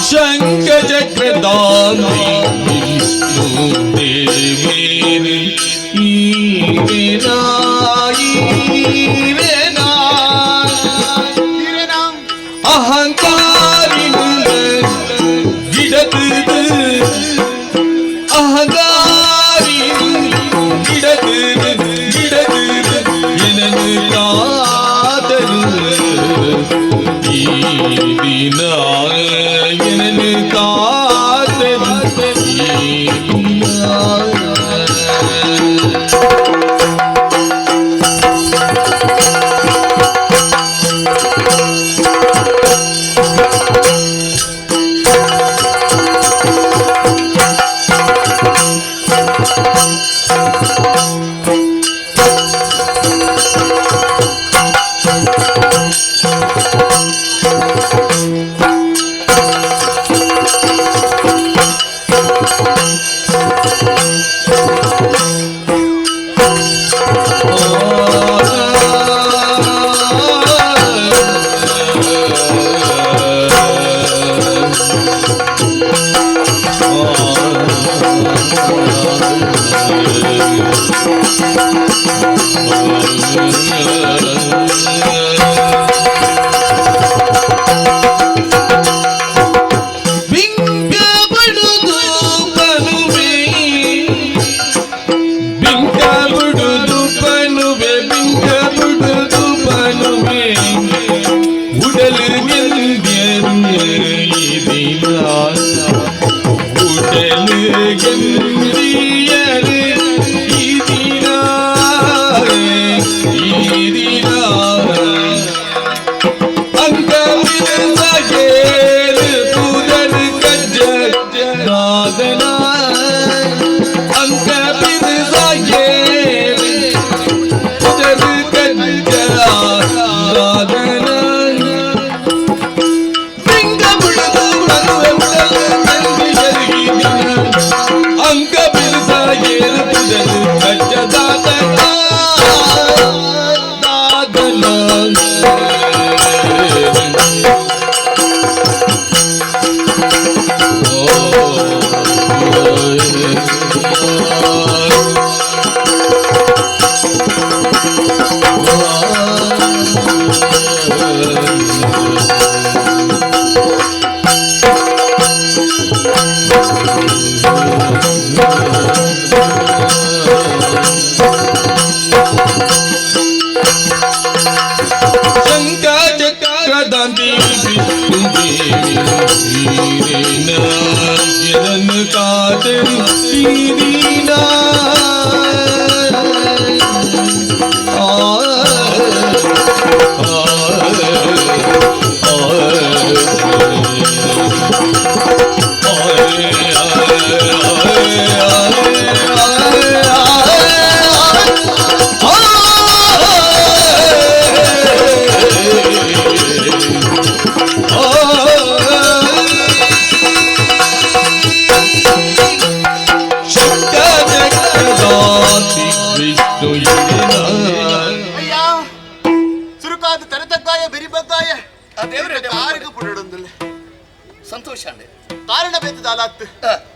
ಶಂಖ ಚಕ್ರದಾನಿ ವಿಷ್ಣು ದೇವೇರಿ ಈರೇನಾ ಅಹಂಕಾರಿ ಗಿಡದು ಅಹಂಕಾರಿ ಗಿಡದು ಗಿಡದು ಏನನು ಕಾದರು ಈ ದಿನ ಏನನು ಕಾದರು ಈ ದಿನ. ಬಿಂಕಬಡುದು ಪನುವೆ ಬಿಂಕಬಡುದು ಪನುವೆ ಬಿಂಕಬಡುದು ಪನುವೆ ಉಡಲು ಗೆಂದ್ಯರು ಈ ದಿನ ಉಡಲು ಗೆಂದಿಯರು ಈ ದಿನ ಈ ದಿನ ಅಂಕ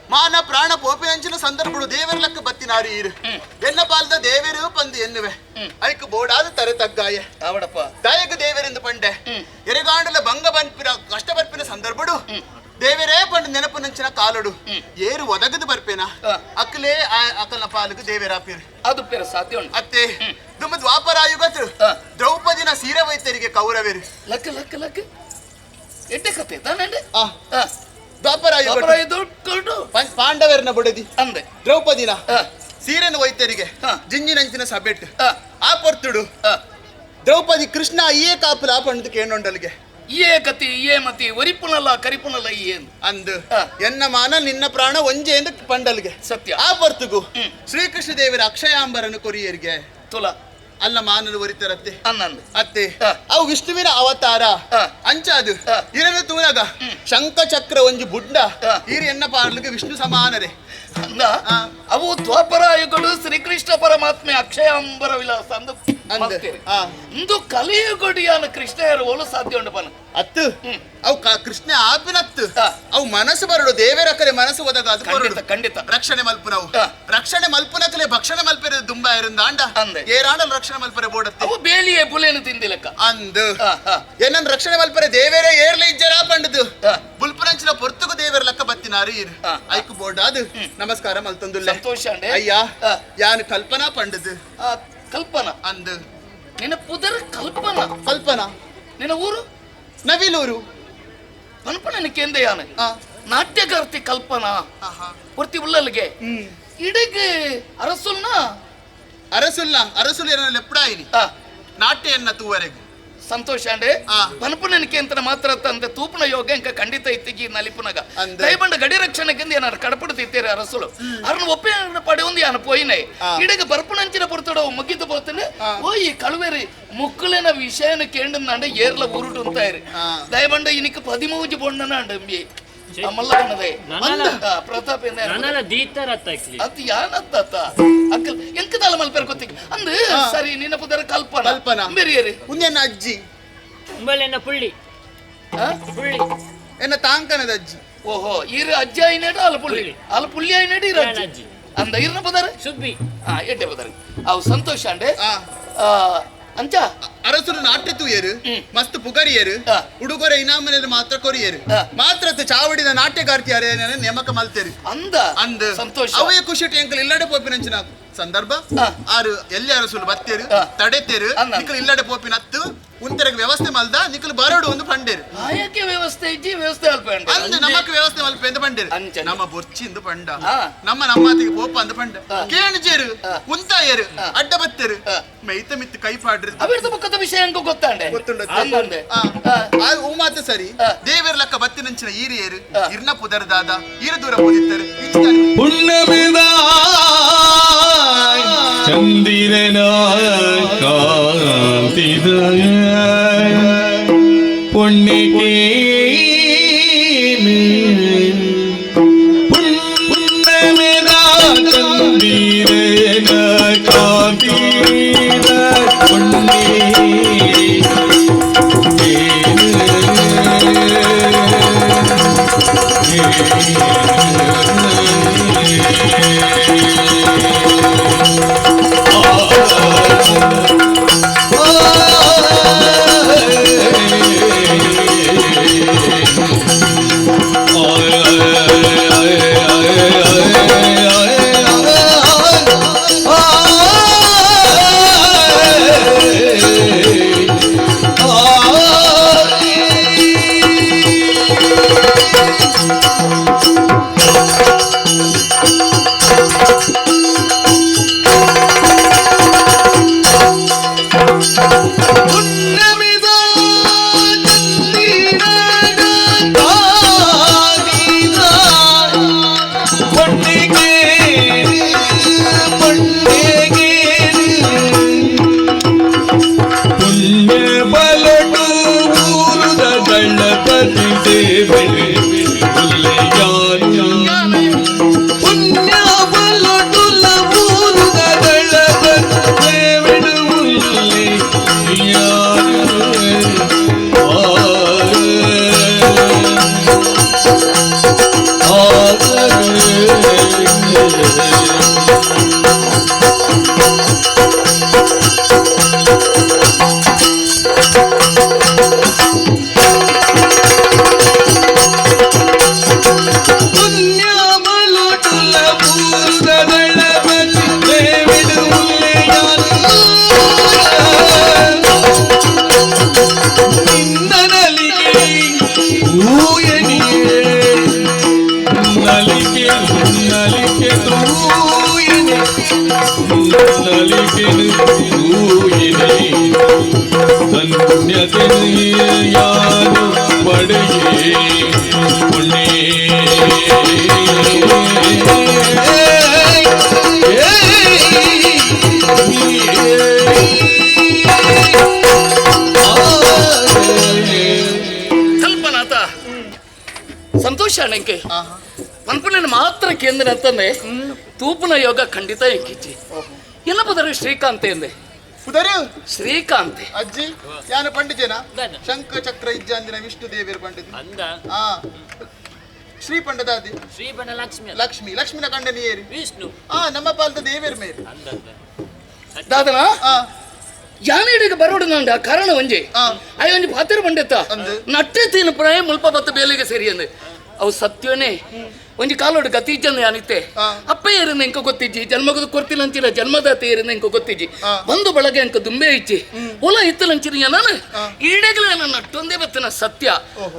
ಮಾನ ಪ್ರಾಣ ಪೋಪಿನಂಚಿನ ಸಂದರ್ಭಡು ದೇವರ ಲಕ್ಕ ಬತ್ತಿನಾರಿ ಈರು ಎನ್ನ ಪಾಲದ ದೇವರು ಪಂದು ಎನ್ನುವೆ ಐಕ್ ಬೋಡಾದ ತರೆ ತಗ್ಗಾಯ ಆವಡಪ್ಪ ದಾಯಕ ದೇವರೆಂದು ಪಂಡೆ ಎರೆಗಾಂಡಲ ಭಂಗ ಬನ್ಪಿನ ಕಷ್ಟ ಬರ್ಪಿನ ಸಂದರ್ಭಡು ದೇವರೇ ಪಂಡು ನೆನಪು ನಂಚಿನ ಕಾಲಡು ಏರು ಒದಗದು ಬರ್ಪೇನ ಅಕ್ಕಲೇ ಅಕಲ್ನ ಪಾಲುಗು ದೇವರಾಪಿರು ಅದು ಪೇರ ಸಾಧ್ಯ ಉಂಟು ಅತ್ತೆ ದುಮ್ಮ ದ್ವಾಪರಾಯುಗತ್ರು ದ್ರೌಪದಿನ ಸೀರೆ ವೈದ್ಯರಿಗೆ ಕೌರವೇರು ಲಕ್ಕ ಲಕ್ಕ ಲಕ್ಕ ಎಡ್ಡೆ ಕತೆ ತಾನೆ ಪಾಂಡವರನ್ನ ಬಡದಿ ಅಂದೆ ದ್ರೌಪದಿನ ಸೀರೆನ ವೈದ್ಯರಿಗೆ ಜಿಂಜಿನಂಚಿನ ಸಬೆಟ್ ಆ ಪೊರ್ತುಡು ದ್ರೌಪದಿ ಕೃಷ್ಣ ಏ ಕಾಪುಲ ಪಂಡು ಕೇಂಡೊಂಡಲ್ಗೆ ಏ ಕತಿ ಏ ಮತಿ ಒರಿಪುನಲ್ಲ ಕರಿಪುನಲ್ಲ ಏನು ಅಂದು ಎನ್ನ ಮಾನ ನಿನ್ನ ಪ್ರಾಣ ಒಂಜೆ ಎಂದು ಪಂಡಲ್ಗೆ ಸತ್ಯ ಆ ಪೊರ್ತುಗು ಶ್ರೀಕೃಷ್ಣ ದೇವರ ಅಕ್ಷಯಾಂಬರನ್ನು ಕೊರಿಯರಿಗೆ ತುಲ ಅಲ್ಲ ಮಾನನು ಒರಿತರತ್ತೆ ಅನ್ನಂದು ಅತ್ತೆ ಅವು ವಿಷ್ಣುವಿನ ಅವತಾರ ಅಂಚ ಅದು ಇರನು ತೂನಗ ಶಂಖ ಚಕ್ರ ಒಂಜಿ ಬುಡ್ಡ ಈರು ಎನ್ನ ಪಾರ್ಲಿಗೆ ವಿಷ್ಣು ಸಮಾನರೇ ಅಂದ ಅವು ದ್ವಾಪರಾಯುಗಳು ಶ್ರೀಕೃಷ್ಣ ಪರಮಾತ್ಮೆ ಅಕ್ಷಯಾಂಬರ ವಿಲಾಸ ಅಂದು ಇಂದು ಕಲಿಯುಗಡಿಯಾನ ಕೃಷ್ಣ ಓಲು ಸಾಧ್ಯ ಉಂಟು ಪನ ಅತ್ತು ಅವು ಕೃಷ್ಣ ಆಪಿನತ್ತು ಅವು ಮನಸ್ಸು ಬರಡು ದೇವರ ಕಲೆ ಮನಸ್ಸು ಒದಗ ಅದು ಖಂಡಿತ ಖಂಡಿತ ರಕ್ಷಣೆ ಮಲ್ಪುನವು ರಕ್ಷಣೆ ಮಲ್ಪುನಕಲೆ ಭಕ್ಷಣೆ ಮಲ್ಪೆರೆ ದುಂಬ ಇರಂದ ಅಂಡ ಏರಾಂಡಲ್ ರಕ್ಷಣೆ ಮಲ್ಪರೆ ಬೋಡತ್ತೆ ಅವು ಬೇಲಿಯೇ ಬುಲೇನು ತಿಂದಿಲಕ್ಕ ಅಂದು ಏನನ್ ರಕ್ಷಣೆ ಮಲ್ಪರೆ ದೇವರೇ ಏರ್ಲೆ ಇಜ್ಜರ ಪಂಡದು ಬುಲ್ಪುರಂಚಿನ ಪೊರ್ತುಗು ದೇವರ ಲಕ್ಕ ಬತ್ತಿನಾರು ಇರು ಐಕು ಬೋರ್ಡ್ ಅದು ನಮಸ್ಕಾರ ಮಲ್ತೊಂದುಲ್ಲ ಸಂತೋಷ ಅಯ್ಯ ಯಾನು ಕಲ್ಪನಾ ಪಂಡದು ಕಲ್ಪನಾ ಅಂದು ನಿನ್ನ ಪುದರ್ ಕಲ್ಪನಾ ಕಲ್ಪನಾ ನಿನ್ನ ಊರು ನವಿಲೂರು ಕಲ್ಪನೆ ಕೇಂದ್ರ ಯಾನೆ ನಾಟ್ಯಗಾರ್ತಿ ಕಲ್ಪನಾ ಪೂರ್ತಿ ಉಳ್ಳಲ್ಗೆ ಇಡೀ ಅರಸುಲ್ನ ಅರಸುಲ್ಲ ಅರಸುಲ್ ಏನ ಲೆಪ್ಪಡಾಯಿನಿ ನಾಟ್ಯನ್ನ ತೂವರೆಗೆ ಸಂತೋಷ ಅಂಡೆ ಪನಪುನನಿಕೆ ಅಂತ ಮಾತ್ರ ತಂದೆ ತೂಪನ ಯೋಗ ಇಂಕ ಖಂಡಿತ ಇತ್ತಿಗಿ ನಲಿಪುನಗ ದಯಬಂಡ ಗಡಿ ರಕ್ಷಣೆಗೆ ಏನಾರು ಕಡಪಡ್ತಿತ್ತೀರ ಅರಸುಲು ಅರನ್ನು ಒಪ್ಪೆ ಪಡೆಯೊಂದು ಯಾನ ಪೋಯಿನೆ ಇಡಗ ಬರ್ಪುನಂಚಿನ ಪೊರ್ತಡ ಮುಗಿದು ಪೋತನೆ ಓ ಈ ಕಳುವೇರಿ ಮುಕ್ಕುಲಿನ ವಿಷಯನ ಕೇಂದ್ರ ಏರ್ಲ ಊರುಟು ಅಂತ ಇರಿ ದಯಬಂಡ ಇನಿಕ್ 13 ಬೊಣ್ಣನ ಅಂಡ ಅಮಲ್ಲ ಅನ್ನದೆ ಪ್ರತಾಪ್ ಅದು ಯಾನತ್ತ ಅಂಕಲ್ ಎಂಕದಾಲ ಮಲ್ಪೆರ್ ಗೊತ್ತಿಗೆ ಅಂದ್ ಸರಿ ನಿನ್ನ ಪುದರ ಕಲ್ಪನಾ ಕಲ್ಪನಾ ಬೇರೆ ಉಂದೆನ್ನ ಅಜ್ಜಿ ಉಂಬಲೆನ್ನ ಪುಳ್ಳಿ ಪುಳ್ಳಿ ಎನ್ನ ತಾಂಕನದ ಅಜ್ಜಿ ಓಹೋ ಇರು ಅಜ್ಜಿ ಐನೇಡು ಅಲ್ಲ ಪುಳ್ಳಿ ಅಲ್ಲ ಪುಳ್ಳಿ ಐನೇಡು ಇರು ಅಜ್ಜಿ ಅಂದ ಇರ್ನ ಪುದರ ಸುಬ್ಬಿ ಎಡ್ಡೆ ಪುದರ ಅವು ಸಂತೋಷ ಅಂಡೆ ಅಂಚ ಅರಸರು ನಾಟ್ಯ ತೂಯರು ಮಸ್ತ್ ಪುಗರಿಯರು ಉಡುಗೊರೆ ಇನಾಮನೆಲ್ಲ ಮಾತ್ರ ಕೊರಿಯರು ಮಾತ್ರ ಚಾವಡಿದ ನಾಟ್ಯಗಾರ್ತಿಯಾರ ನೇಮಕ ಮಲ್ತೇರು ಅಂದ ಅಂದ ಸಂತೋಷ ಅವೇ ಖುಷಿ ಎಂಕಲ್ ಇಲ್ಲಡೆ ಪೋಪಿನಂಚಿನ ಸಂದರ್ಭ ಆರು ಎಲ್ಲಿ ಅರಸುಲು ಬತ್ತೇರು ತಡೆತೇರು ಇಲ್ಲಡೆ ಪೋಪಿನತ್ತು ಉಂತೆರಗ ವ್ಯವಸ್ಥೆ ಮಲ್ದ ನಿಕಲು ಬರೋಡು ಒಂದು ಪಂಡೇರು ಆಯಕ್ಕೆ ವ್ಯವಸ್ಥೆ ಇಜ್ಜಿ ವ್ಯವಸ್ಥೆ ಅಲ್ಪ ಅಂದ್ ನಮಕ್ ವ್ಯವಸ್ಥೆ ಮಲ್ಪ ಎಂದು ಪಂಡೇರು ನಮ್ಮ ಬೊರ್ಚಿ ಎಂದು ಪಂಡ ನಮ್ಮ ನಮ್ಮಾತಿಗೆ ಪೋಪ ಅಂದ ಪಂಡ ಕೇಣಿಜೇರು ಉಂತಾಯರು ಅಡ್ಡ ಬತ್ತೇರು ಮೈತ ಮಿತ್ತು ಕೈ ಪಾಡ್ರಿ ಅವಿರ್ದ ಬುಕ್ಕದ ವಿಷಯ ಅಂಕು ಗೊತ್ತಾಂಡೆ ಗೊತ್ತುಂಡ ಮಾತ ಸರಿ ದೇವರ ಲಕ್ಕ ಬತ್ತಿನಂಚಿನ ಈರಿಯರು ಇರ್ನ ಪುದರ್ದಾದ ಈರ ದೂರ ಓದಿತ್ತರು ಪುಣ್ಯಮಿದ ಚಂದಿರನ ಕಾಂತಿದ ಪುಣ್ಯಕ್ಕೆ ಪುಣ್ಯಮಿದ ಚಂದಿರನ ಕಾಂತಿದ ಪುಣ್ಯ ಕಲ್ಪನಾಥ ಸಂತೋಷ ಅಣ್ಣಂಕೆ ಪನ್ಪುನ ಮಾತ್ರ ಕೇಂದ್ರ ಅಂತಂದ್ರೆ ತೂಪುನ ಯೋಗ ಖಂಡಿತ ಎಂಕಿಚ್ಚಿ ಎಲ್ಲ ಪದರು ಶ್ರೀಕಾಂತೆ ಎಂದೆ ಪುದರು ಶ್ರೀಕಾಂತೆ ಅಜ್ಜಿ ಯಾನು ಪಂಡಿತೇನ ಶಂಖ ಚಕ್ರ ಇಜ್ಜಾಂದಿನ ವಿಷ್ಣು ದೇವಿಯರು ಪಂಡಿತ ಆ ಶ್ರೀ ಪಂಡದಾದಿ ಶ್ರೀ ಪಂಡ ಲಕ್ಷ್ಮಿ ಲಕ್ಷ್ಮಿ ಲಕ್ಷ್ಮಿನ ಕಂಡನಿ ಏರಿ ವಿಷ್ಣು ಆ ನಮ್ಮ ಪಾಲ್ದ ದೇವಿಯರ್ ಮೇರಿ ದಾದನ ಯಾನೇಡಿಗೆ ಬರೋಡು ನಂಡ ಕಾರಣ ಒಂಜೆ ಅಯ್ಯ ಒಂಜಿ ಪಾತ್ರ ಪಂಡಿತ ನಟ್ಟೆ ತೀನು ಪ್ರಾಯ ಮುಲ್ಪ ಬತ್ತ ಬೇಲಿಗೆ ಸರಿ ಅಂದೆ ಅವು ಸತ್ಯವನೇ ಒಂಜಿ ಕಾಲೋಡು ಗತಿ ಇಜ್ಜಂದ ಯಾನಿತ್ತೆ ಅಪ್ಪ ಏರಿಂದ ಇಂಕ ಗೊತ್ತಿಜ್ಜಿ ಜನ್ಮಗದ ಕೊರ್ತಿಲಂಚಿರ ಜನ್ಮದಾತ ಏರಿಂದ ಇಂಕ ಗೊತ್ತಿಜ್ಜಿ ಬಂದು ಬಳಗೆ ಅಂಕ ದುಂಬೆ ಇಜ್ಜಿ ಹೊಲ ಇತ್ತಲಂಚಿರ ನಾನು ಈಡೇಗಲೇ ನನ್ನ ನಟ್ಟೊಂದೇ ಬತ್ತಿನ ಸತ್ಯ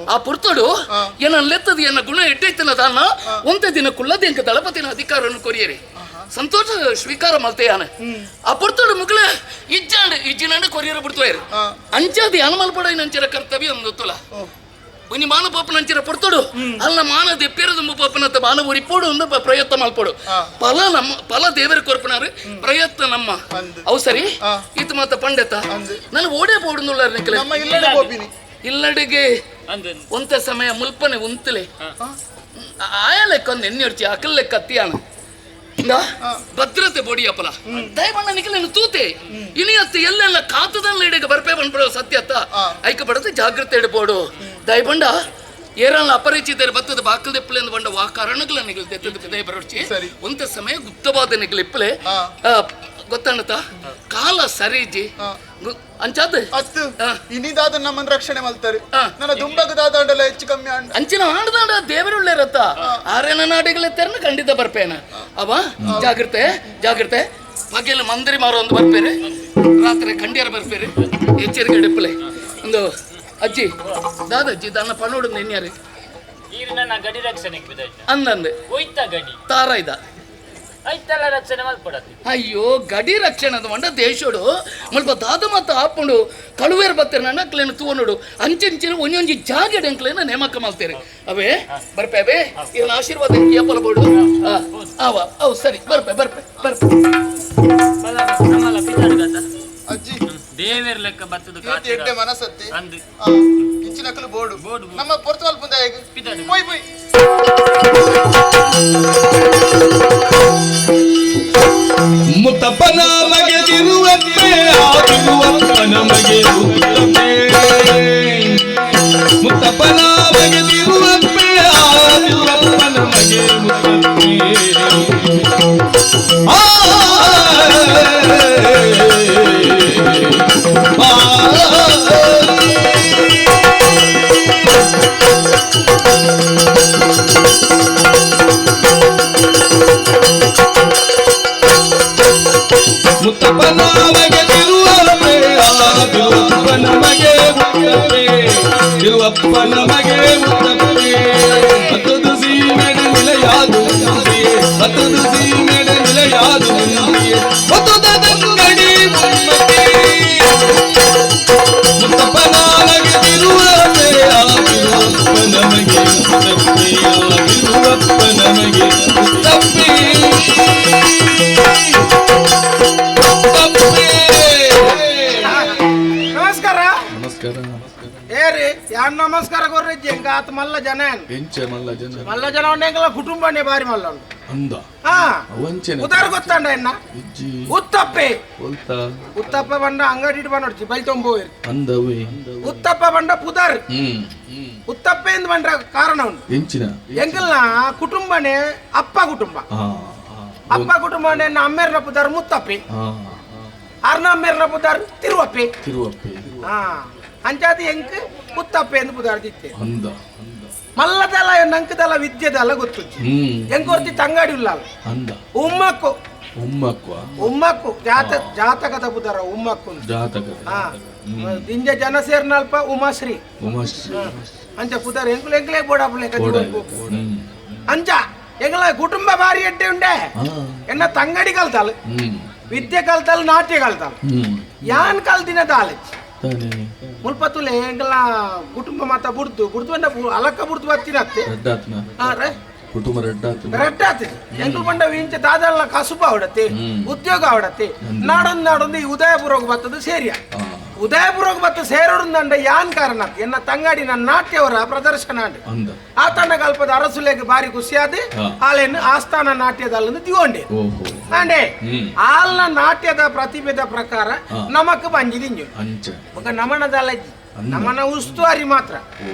ಆ ಪುರ್ತೋಡು ಏನ ಲೆತ್ತದ ಏನ ಗುಣ ಎಟ್ಟೈತನ ದಾನ ಒಂದೇ ದಿನ ಕುಲ್ಲದೆ ಇಂಕ ದಳಪತಿನ ಅಧಿಕಾರವನ್ನು ಕೊರಿಯರಿ ಸಂತೋಷ ಸ್ವೀಕಾರ ಮಲ್ತೆಯಾನ ಆ ಪುರ್ತೋಡು ಮುಗ್ಲ ಇಜ್ಜಾಂಡ್ ಇಜ್ಜಿನಂಡ ಕೊರಿಯರ ಬಿಡ್ತೋಯರು ಅಂಚಾದಿ ಅನಮಲ್ಪಡ ನಂಚಿರ ಕರ್ತವ್ಯ ಒಂದು ಗೊತ್ತಲ್ಲ ಒಂಜಿ ಮಾನ ಪಾಪನ ಅಂಚಿರ ಪೊರ್ತೋಡು ಅಲ್ಲ ಮಾನ ದೆಪ್ಪೇರದು ಪಾಪನತ್ತ ಮಾನ ಉರಿಪೋಡು ಒಂದು ಪ್ರಯತ್ನ ಮಲ್ಪೋಡು ಫಲ ನಮ್ಮ ಫಲ ದೇವರ ಕೊರ್ಪನಾರು ಪ್ರಯತ್ನ ನಮ್ಮ ಅವು ಸರಿ ಇತ್ತು ಮಾತ ಪಂಡಿತ ನಾನು ಓಡೇ ಪೋಡುಂದುಳ್ಳ ಇಲ್ಲಡಿಗೆ ಒಂತ ಸಮಯ ಮುಲ್ಪನೆ ಉಂತಲೆ ಆಯ ಲೆಕ್ಕ ಒಂದು ಎಣ್ಣೆ ಹೊಡ್ಚಿ ಅಕಲ್ ಲೆಕ್ಕ ಅತ್ತಿಯಾನ ಭದ್ರತೆ ಬೋಡಿಯಪ್ಪಲ ದಯಮಣ್ಣ ನಿಖಲೇನು ತೂತೆ ಇನಿ ಅತ್ತ ಎಲ್ಲೆಲ್ಲ ಕಾತದಲ್ಲ ಇಡೀಗ ಬರ್ಪೆ ಬಂದ್ಬಿಡೋ ಸತ್ಯ ಅತ್ತ ಐಕ ಬಡದು ಜಾಗ್ರತೆ ಇಡ್ಬೋಡು ದಯಬಂಡ ಏರಲ್ಲ ಅಪರಿಚಿತರು ಬತ್ತದ ಬಾಕಲ್ ದೆಪ್ಪಲೆ ಅಂದ್ ಬಂಡ ವಾ ಕಾರಣಗಳ ನಿಗಲ್ ದೆತ್ತದ ದಯ ಬರೋಡ್ಚಿ ಒಂತ ಸಮಯ ಗುಪ್ತವಾದ ನಿಗಲ್ ಇಪ್ಪಲೆ ಗೊತ್ತಣ್ಣತ ಕಾಲ ಸರಿಜಿ ಅಂಚಾದ ಅತ್ತು ಇನಿದಾದ ನಮ್ಮನ್ನ ರಕ್ಷಣೆ ಮಲ್ತಾರೆ ನನ್ನ ದುಂಬಗದಾದ ಹೆಚ್ಚು ಕಮ್ಮಿ ಅಂಚಿನ ಆಂಡದಾಂಡ ದೇವರುಳ್ಳೇರತ್ತ ಆರೇನ ನಾಡಿಗಳ ತೆರನ ಖಂಡಿತ ಬರ್ಪೇನ ಅವ ಜಾಗ್ರತೆ ಜಾಗ್ರತೆ. ಪಗೆಲು ಮಂದಿರಿ ಮಾರೋ ಒಂದು ಬರ್ಪೇರೆ ರಾತ್ರಿ ಕಂಡ್ಯಾರ ಬರ್ಪೇರೆ ಎಚ್ಚರಿಕೆ ಡಿಪ್ಪಲೆ ಒಂದು ಅಜ್ಜಿ ದಾದಜ್ಜಿ ದಾನ ಪಣೋಡು ನೆನ್ಯಾರಿ ಗಡಿ ರಕ್ಷಣೆ ಅಂದಂದೆ ಹೋಯ್ತ ಗಡಿ ತಾರ ಇದ ಐತಲ್ಲ ರಕ್ಷಣೆ ಮಲ್ಪಡತಿ ಅಯ್ಯೋ ಗಡಿ ರಕ್ಷಣೆ ಮಂಡ ದೇಶೋಡು ಮುಲ್ಪ ದಾದ ಮತ್ತ ಆಪುಂಡು ಕಳುವೇರ್ ಬತ್ತೇನೆ ನನ್ನ ಕ್ಲೇನ ತೂವನುಡು ಅಂಚೆಂಚಿನ ಒಂಜೊಂಜಿ ಜಾಗಡೆ ಅಂಕ್ಲೇನ ನೇಮಕ ಮಾಡ್ತೇನೆ ಅವೇ ಬರ್ಪೆ ಅವೇ ಇವನ ಆಶೀರ್ವಾದ ಏಪಲ ಬೋಡು ಆವ ಅವು ಸರಿ ಬರ್ಪೆ ಬರ್ಪೆ ಬರ್ಪೆ ಅಜ್ಜಿ ದೇವೇರ್ ಲೆಕ್ಕ ಬತ್ತದ ಎಡ್ಡೆ ಮನಸ್ಸತ್ತಿ ಅಂದು ಇಂಚಿನಕಲು ಬೋಡು ನಮ್ಮ ಪೊರ್ತುವಲ್ ಪುಂದ ಪೋಯ್ ಪೋಯ್ ಮುತ್ತಪ್ಪನ ಮಗೆ ತಿರುವಪ್ಪೆ ಆ ತಿರುವಪ್ಪನ ಮಗೆ ಮುತ್ತಪ್ಪೆ ಮುತ್ತಪ್ಪನ ಮಗೆ ತಿರುವಪ್ಪೆ ಆ ತಿರುವಪ್ಪನ ಮಗೆ ಮುತ್ತಪ್ಪೆ ಆ ಮುತ್ತಪ್ಪನ ಮಗೆ ತಿರುವಪ್ಪೆ ಆ ತಿರುವಪ್ಪನ ಮಗೆ ಮುತ್ತಪ್ಪೆ ತಿರುವಪ್ಪನ ಮಗೆ ಮುತ್ತಪ್ಪೆ ಹತ್ತದು ಸೀಮೆಡೆ ನಿಲೆಯಾದು ನಿಂದಿಯೇ ಹತ್ತದು ಸೀಮೆಡೆ ನಿಲೆಯಾದು ನಿಂದಿಯೇ ಹತ್ತುದಂಗಡಿ ಮುಮ್ಮಕ್ಕೆ ಮುತ್ತಪ್ಪನ ಮಗೆ ತಿರುವಪ್ಪೆ ಆ ತಿರುವಪ್ಪನ ಮಗೆ ಮುತ್ತಪ್ಪೆ ಆ ತಿರುವಪ್ಪನ ಮಗೆ ಮುತ್ತಪ್ಪೆ. ನಮಸ್ಕಾರ ನಮಸ್ಕಾರ. ಏರಿ ಯಾನ್ ನಮಸ್ಕಾರ ಕೊರ್ರಿಜ್ಜಿ ಎಂಕ ಆತ ಮಲ್ಲ ಜನ ಎಂಚೆ ಮಲ್ಲ ಜನ ಮಲ್ಲ ಜನ ಉಂಡು ಎಂಕಲ ಕುಟುಂಬನೇ ಬಾರಿ ಮಲ್ಲ ಉಂಡು. ಅಂದ ಹಾ ಅವಂಚೆನೆ ಉದಾರ ಗೊತ್ತಂಡ ಎನ್ನ ಇಜ್ಜಿ ಉತ್ತಪ್ಪೆ ಒಲ್ತ ಉತ್ತಪ್ಪ ಬಂಡ ಅಂಗಡಿ ಇಟ್ಟು ಬಂಡೊಡ್ಚಿ ಬೈಲ್ ತೊಂಬೋಯಿರು ಅಂದವೇ ಉತ್ತಪ್ಪ ಬಂಡ ಪುದರ್ ಉತ್ತಪ್ಪೆ ಎಂದು ಬಂಡ್ರ ಕಾರಣ ಉಂಡು ಎಂಚಿನ ಎಂಕಲ್ನ ಕುಟುಂಬನೇ ಅಪ್ಪ ಕುಟುಂಬ ಅಪ್ಪ ಕುಟುಂಬನೇ ಅಮ್ಮೇರ್ನ ಪುದರ್ ಮುತ್ತಪ್ಪೆ ಅರ್ನ ಅಮ್ಮೇರ್ನ ಪುದರ್ ತಿರುವಪ್ಪೆ ತಿರುವಪ್ಪೆ ಹಾ ಅಂಚಾತಿ ಎಂಕ್ ಉತ್ತಪ್ಪೆ ಎಂದು ಪುದರ್ ದಿತ್ತೆ ಅಂದ ಮಲ್ಲದಲ್ಲ ನಂಕದಲ್ಲ ವಿದ್ಯೆದಲ್ಲ ಗೊತ್ತು ಎಂಕೊರ್ತಿ ತಂಗಾಡಿ ಉಳ್ಳಾಲ ಅಂದ ಉಮ್ಮಕ್ಕು ಉಮ್ಮಕ್ವ ಉಮ್ಮಕ್ಕು ಜಾತಕದ ಪುದರ ಉಮ್ಮಕ್ಕು ಜಾತಕದ ಹಾ ದಿಂಜ ಜನ ಸೇರ್ನಲ್ಪ ಉಮಾಶ್ರೀ ಉಮಾಶ್ರೀ ಅಂಚ ಪುದರ್ ಎಂಕುಲು ಎಂಕಲೇ ಬೋಡಾಪುಲೆ ಅಂಚ ಎಂಗಲ ಕುಟುಂಬ ಬಾರಿ ಎಡ್ಡೆ ಉಂಡೆ ಎನ್ನ ತಂಗಡಿ ಕಲ್ತಾಲ್ ವಿದ್ಯೆ ಕಲ್ತಾಲ್ ನಾಟ್ಯ ಕಲ್ತಾಲ್ ಯಾನ್ ಕಲ್ತಿನ ದಾಲಜ್ ಮುಲ್ಪತ್ತುಲೆ ಎಂಗಲ ಕುಟುಂಬ ಮಾತ ಬುಡ್ದು ಬುಡ್ದು ಬಂಡ ಅಲಕ್ಕ ಬುಡ್ದು ಬತ್ತಿನತ್ತೆ ಕುಟುಂಬ ರಡ್ಡಾತು ರಡ್ಡಾತು ಎಂಕುಲು ಬಂಡ ಇಂಚ ದಾದಲ್ಲ ಕಸುಬ ಅವಡತ್ತೆ ಉದ್ಯೋಗ ಅವಡತ್ತೆ ನಾಡೊಂದು ನಾಡೊಂದು ಈ ಉದಯಪುರಕ್ಕೆ ಬತ್ತದು ಸೇರಿಯ ಉದಯಪುರಕ್ಕೆ ಬತ್ತ ಸೇರೋಡು ಯಾನ್ ಕಾರಣ ಎನ್ನ ತಂಗಾಡಿ ನನ್ನ ನಾಟ್ಯವರ ಪ್ರದರ್ಶನ ಆತನ ಕಲ್ಪದ ಅರಸುಲೆಗೆ ಬಾರಿ ಖುಷಿಯಾದ ಆಲೇನು ಆಸ್ಥಾನ ನಾಟ್ಯದಲ್ಲನ್ನು ದಿಗೊಂಡೆ ಅಂಡೆ ಆಲ್ನ ನಾಟ್ಯದ ಪ್ರತಿಭೆದ ಪ್ರಕಾರ ನಮಕ್ ಬಂಜಿದಿಂಜು ఒక ನಮನದಲ್ಲಜ್ಜಿ ನಮನ ಉಸ್ತುವಾರಿ ಮಾತ್ರ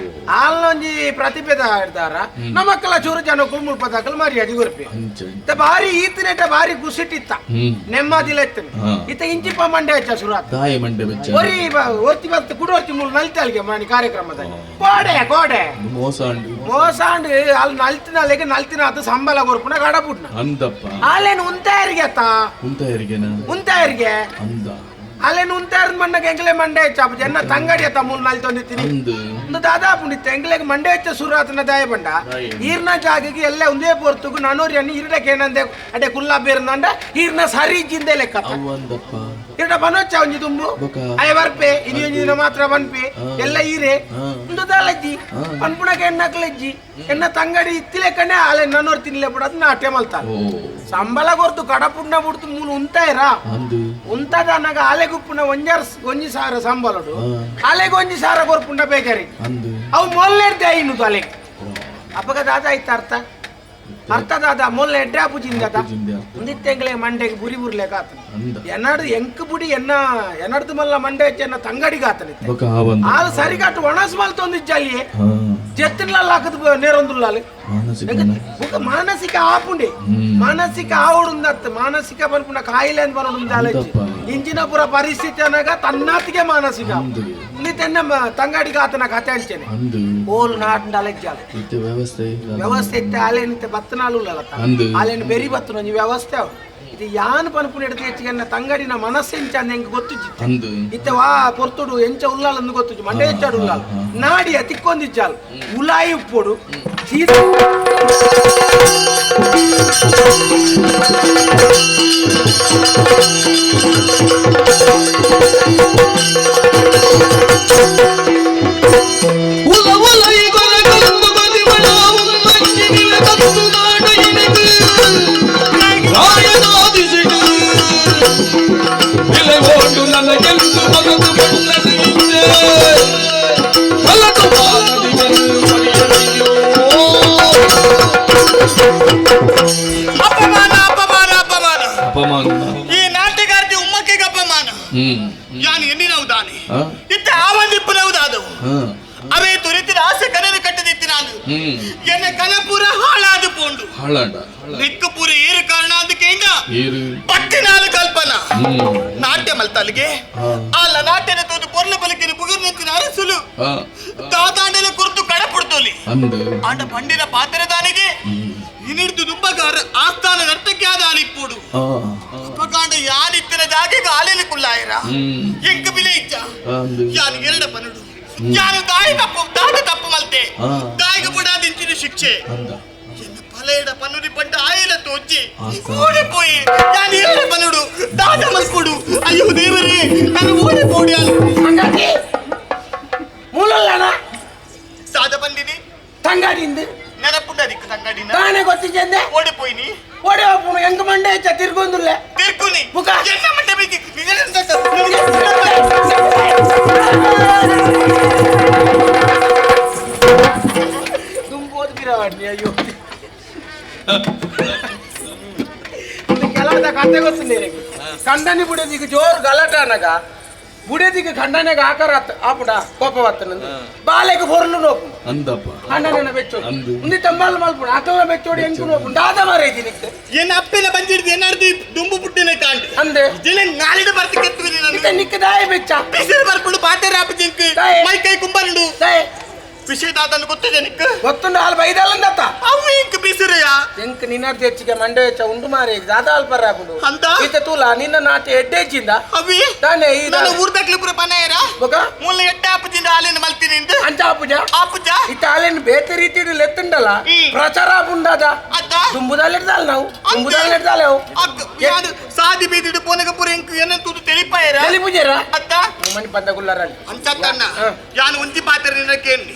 ಆಲ್ನೊಂಜಿ ಪ್ರತಿಭೆದ ಇರ್ದಾರ ನಮಕ್ಕಲ ಚೂರು ಜನಕ್ಕೂ ಮುಲ್ಪದಾಕಲ್ ಮರ್ಯಾದೆ ಕೊರ್ಪಿ ಬಾರಿ ಈತನೇಟ ಬಾರಿ ಕುಸಿಟ್ಟಿತ್ತ ನೆಮ್ಮದಿಲ ಇತ್ತನೆ ಇತ್ತ ಇಂಚಿಪ್ಪ ಮಂಡೆ ಹಚ್ಚ ಶುರು ಒರಿ ಒರ್ತಿ ಬತ್ತ ಕುಡೋರ್ತಿ ಮೂಲು ನಲ್ತಲ್ಗೆ ಮಾಣಿ ಕಾರ್ಯಕ್ರಮದಲ್ಲಿ ಕೋಡೆ ಕೋಡೆ ಮೋಸಾಂಡು ಅಲ್ಲಿ ನಲ್ತಿನಲ್ಲಿಗೆ ನಲ್ತಿನ ಅದು ಸಂಬಳ ಕೊರ್ಪುನ ಗಡಪುಟ್ನ ಆಲೇನು ಉಂತಾಯರಿಗೆ ಅತ್ತ ಉಂತಾಯರಿಗೆ ಅಲ್ಲೇನು ಉಂತಾರ ಮಣ್ಣಗೆ ಎಂಗ್ಲೆ ಮಂಡೆ ಹೆಚ್ಚ ಜನ ತಂಗಡಿ ಅತ್ತ ಮೂರು ನಾಲ್ ತಂದಿತ್ತೀನಿ ಒಂದು ದಾದಾ ಪುಂಡಿತ್ತ ಎಂಗ್ಲೆಗೆ ಮಂಡೆ ಹೆಚ್ಚ ಸುರಾತನ ದಾಯ ಬಂಡ ಈರ್ನ ಜಾಗಕ್ಕೆ ಎಲ್ಲ ಒಂದೇ ಪೊರ್ತುಗು ನಾನೂರಿ ಅನ್ನ ಇರಡಕ್ಕೆ ಏನಂದೆ ಅಡೆ ಕುಲ್ಲಾ ಬೇರ್ನಂಡ ಈರ್ನ ಸರಿ ಜಿಂದೆ ಲೆಕ್ಕ ಇರಡ ಬನೋಚ್ಚ ಒಂಜಿ ತುಂಬು ಅಯ್ಯ ಬರ್ಪೆ ಇನಿ ಒಂಜಿ ದಿನ ಮಾತ್ರ ಬನ್ಪೆ ಎಲ್ಲ ಈರೆ ಒಂದು ದಾಲಜ್ಜಿ ಪನ್ಪುಣಕ್ಕೆ ಎಣ್ಣಕ್ಲಜ್ಜಿ ಎನ್ನ ತಂಗಡಿ ಇತ್ತಿಲೆಕ್ಕನೆ ಅಲೆ ನಾನೂರು ತಿನ್ಲೆ ಬಿಡೋದು ನಾಟ್ಯ ಮಲ್ತಾರ ಸಂಬಳ ಕೊರ್ತು ಕಡಪುಣ್ಣ ಬಿಡ್ತು ಮೂಲು ಉಂತಾಯಿರ ಉಂತದ ಆಲೆ ಗುಪ್ಪುನ ಒಂಜಾರ್ ಒಂಜಿ ಸಾರ ಸಂಬಳಡು ಆಲೆಗೆ ಒಂಜಿ ಸಾರ ಕೊರ್ಪುಂಡ ಬೇಕರಿ ಅವು ಮೊಲ್ಲೆಡ್ದೆ ಐನು ಅಲೆಗೆ ಅಪ್ಪಗ ದಾದ ಆಯ್ತು ಅರ್ಥ ಅರ್ಥ ದಾದ ಮೊಲ್ಲೆ ಎಡ್ಡೆ ಆಪುಜಿಂದ ಒಂದಿತ್ತೆಂಗ್ಲೆ ಮಂಡೆಗೆ ಬುರಿ ಬುರ್ಲೆಕ ಆತನ ಎನ್ನಡು ಎಂಕ್ ಬುಡಿ ಎನ್ನ ಎನ್ನಡ್ದು ಮಲ್ಲ ಮಂಡೆ ಹೆಚ್ಚ ತಂಗಡಿಗೆ ಆತನ ಆಲ್ ಸರಿಗಾಟು ಒಣಸ್ ಮಲ್ತೊಂದಿಜ್ಜಲ್ಲಿಯೇ ಜೆತ್ತಿನಲ್ಲ ಹಾಕದ್ ನೇರೊಂದುಲ್ಲಾಲು ಮಾನಸಿಕ ಆಪುಂಡೆ ಮಾನಸಿಕ ಆವಡುಂದತ್ತು ಮಾನಸಿಕ ಬನ್ಪುನ ಕಾಯಿಲೆ ಅಂತ ಬರೋಡು ಇಂಜಿನಪುರ ಪರಿಸ್ಥಿತಿ ಅನ್ನಾಗ ತನ್ನಾತಿಗೆ ಮಾನಸಿಕ ತೆನ್ನ ತಂಗಡಿಗೆ ಆತನ ಕತೆ ಅಂಚೇನೆ ಓಲ್ ನಾಟ ಅಲೆಜ್ಜಾಲ ವ್ಯವಸ್ಥೆ ಇತ್ತೆ ಆಲೇನಿತ್ತೆ ಬತ್ತನಾಲು ಆಲೇನು ಬೆರಿ ಬತ್ತನ ಒಂಜಿ ವ್ಯವಸ್ಥೆ ಅವು. ಇದು ಯಾನ್ ಪನ್ಪುನ ಎಡ್ದು ಹೆಚ್ಚಿಗೆ ಎನ್ನ ತಂಗಡಿನ ಮನಸ್ಸು ಎಂಚ ಅಂದ್ ಎಂಕ್ ಗೊತ್ತುಜ್ಜಿ ಇತ್ತೆ ವಾ ಪೊರ್ತುಡು ಎಂಚ ಉಲ್ಲಾಲ್ ಅಂದ್ ಗೊತ್ತುಜ್ಜಿ ಮಂಡೆ ಹೆಚ್ಚಾಡು ಉಲ್ಲಾಲ್ ನಾಡಿಯ ತಿಕ್ಕೊಂದಿಜ್ಜಾಲ್ ಉಲಾಯಿ ಉಪ್ಪೊಡು ಸೀದಾ ಅಪಮಾನ ಅಪಮಾನ ಅಪಮಾನ ಅಪಮಾನ. ಈ ನಾಟ್ಯಗಾರ್ತಿ ಉಮ್ಮಕ್ಕಿಗೆ ಅಪಮಾನ. ಯಾನು ಎಣ್ಣಿನವುದಾನೆ ಇತ್ತ ಆವಂದಿಪ್ಪನವುದಾದವು ಅವೇ ತುರಿತಿನ ಆಸೆ ಕನಲು ಕಟ್ಟದಿತ್ತು ನಾನು ಎನ್ನ ಕನಪುರ ಹಾಳಾದ ಪೋಂಡು ಹಾಳಾಡ ನಿಕ್ಕು ಪೂರ ಏರು ಕಾರಣ ಅಂದಕೇಂಡ ಪಟ್ಟಿನಾಲು ಕಲ್ಪನಾ ನಾಟ್ಯ ಮಲ್ತಲ್ಲಿಗೆ ಅಲ್ಲ ನಾಟ್ಯನ ತೋದು ಪೊರ್ಲ ಬಲಕಿನ ಬುಗುರ್ ನಿಂತಿನ ಅರಸುಲು ತಾತಾಂಡಲ ಕುರ್ತು ಕಡಪುಡ್ತೋಲಿ ಆಂಡ ಪಂಡಿನ ಪಾತ್ರದಾನಿಗೆ ಇನಿಡ್ದು ದುಂಬಗಾರ ಆಸ್ಥಾನ ನರ್ತಕ್ಕೆ ಆದ ಆಲಿಪ್ಪೋಡು ಅಪಕಾಂಡ ಯಾನಿತ್ತಿನ ಜಾಗೆಗೆ ಆಲೇನು ಕುಲ್ಲಾಯರ ಎಂಕ ಬಿಲೆ ಇಚ್ಚ ಯಾನು ಎರಡ ಪನುಡು ಯಾನು ದಾಯಿ ತಪ್ಪು ದಾದ ತಪ್ಪು ಮಲ್ತೆ ದಾಯಿಗೆ ಬುಡಾದ ಇಂಚಿನ ಶಿಕ್ಷೆ ಎನ್ನ ಪಲೆಯಡ ಪನುಡಿ ಪಂಡ ಆಯಿಲ ತೋಚಿ ಓಡಿ ಪೋಯಿ ಯಾನು ಎರಡ ಪನುಡು ದಾದ ಮಲ್ಪುಡು ಅಯ್ಯೋ ದೇವರೇ ನಾನು ಓಡಿ ಪೋಡಿ ತಂಗಾಡಿ ಮೂಲಲ್ಲಣ ದಾದ ಬಂದಿನಿ ತಂಗಾಡಿಂದು ನೆನಪುಂಡ ದಿಕ್ಕು ತಂಗಾಡಿನ ತಾನೇ ಗೊತ್ತಿದ್ದೆ ಓಡಿ ಪೋಯಿನಿ ಓಡಿ ಹೋಗ್ಪುಣ ಎಂಕ ಮಂಡೆ ಹೆಚ್ಚ ತಿರ್ಗೊಂದುಲ್ಲೆ ತಿರ್ಗುನಿ ಮುಖ ಎನ್ನ ಮಂಡೆ ಬೇಕಿ ದುಂಬೋದು ಬಿರವಾಡ್ನಿ ಅಯ್ಯೋ ಕೆಲವದ ಕತೆ ಗೊತ್ತಿಲ್ಲ ಕಂಡನಿ ಬುಡದಿಗೆ ಜೋರು ಗಲಾಟ ಅನಗ ಬುಡದಿಗೆ ಖಂಡನೆಗೆ ಆಕಾರ ಆಪುಡ ಕೋಪ ಬತ್ತನಂದು ಬಾಲೆಗೆ ಪೊರ್ಲು ನೋಪು ಅಂದಪ್ಪ ಅಣ್ಣನ ಬೆಚ್ಚೋಡು ಉಂದಿ ತಂಬಾಲ್ ಮಲ್ಪುಣ ಅಕಲ್ನ ಬೆಚ್ಚೋಡು ಎಂಕು ನೋಪು ದಾದ ಮಾರೈತಿ ನಿಕ್ತೆ ಏನ್ ಅಪ್ಪೆನ ಬಂದಿಡ್ದು ಏನಾಡ್ದು ದುಂಬು ಪುಟ್ಟಿನ ಕಾಂಡ್ ಅಂದೆ ಜಿಲೆ ನಾಲಿಡ ಬರ್ತಿಕ್ಕೆತ್ತುವಿ ಇತ್ತ ನಿಕ್ಕ ದಾಯ ಬೆಚ್ಚ ಪಿಸಿರು ಬರ್ಪುಡು ಪಾತೆರ ಆಪು ಜಿಂಕ್ ಮೈ ಕೈ ಕುಂಬರಂಡು ವಿಷಯ ದಾದನ್ನು ಗೊತ್ತಿದೆ ನಿಕ್ಕ ಗೊತ್ತುಂಡು ಹಾಲು ಬೈದಲ್ಲಂದತ್ತ ಅವು ಇಂಕ್ ಬಿಸಿರೆಯ ಎಂಕ್ ನಿನ್ನರ್ದು ಹೆಚ್ಚಿಗೆ ಮಂಡೆ ಹೆಚ್ಚ ಉಂಡು ಮಾರೆ ದಾದ ಅಲ್ಪರ ಆಪುಂಡು ಅಂತ ಈತ ತೂಲ ನಿನ್ನ ನಾಟಿ ಎಡ್ಡೆಜ್ಜಿಂದ ಅವಿ ತಾನೇ ಈ ನನ್ನ ಊರ್ದಕ್ಲಿ ಪುರ ಪನಾಯರ ಬೊಕ ಮೂಲ ಎಡ್ಡೆ ಆಪುಜಿಂದ ಆಲೇನ ಮಲ್ತಿನಿಂದ ಅಂಚ ಆಪುಜ ಆಪುಜ ಇತ್ತ ಆಲೇನ ಬೇತೆ ರೀತಿಡ್ ಲೆತ್ತುಂಡಲ್ಲ ಪ್ರಚಾರ ಆಪುಂಡಾದ ಅತ್ತ ದುಂಬುದಾಲೆಡ್ದಾಲ್ ನಾವು ದುಂಬುದಾಲೆಡ್ದಾಲೆ ಅವು ಯಾರು ಸಾದಿ ಬೀದಿಡು ಪೋನಗ ಪುರ ಎಂಕ್ ಏನ ತೂದು ತೆಲಿಪಾಯರ ತೆಲಿಪುಜೆರ ಅತ್ತ ಮನಿ ಬಂದ ಗುಲ್ಲರಲ್ಲಿ ಅಂಚತ್ತಣ್ಣ ಯಾನು ಒಂಜಿ ಪಾತ್ರ ನಿನ್ನ ಕೇಳಿ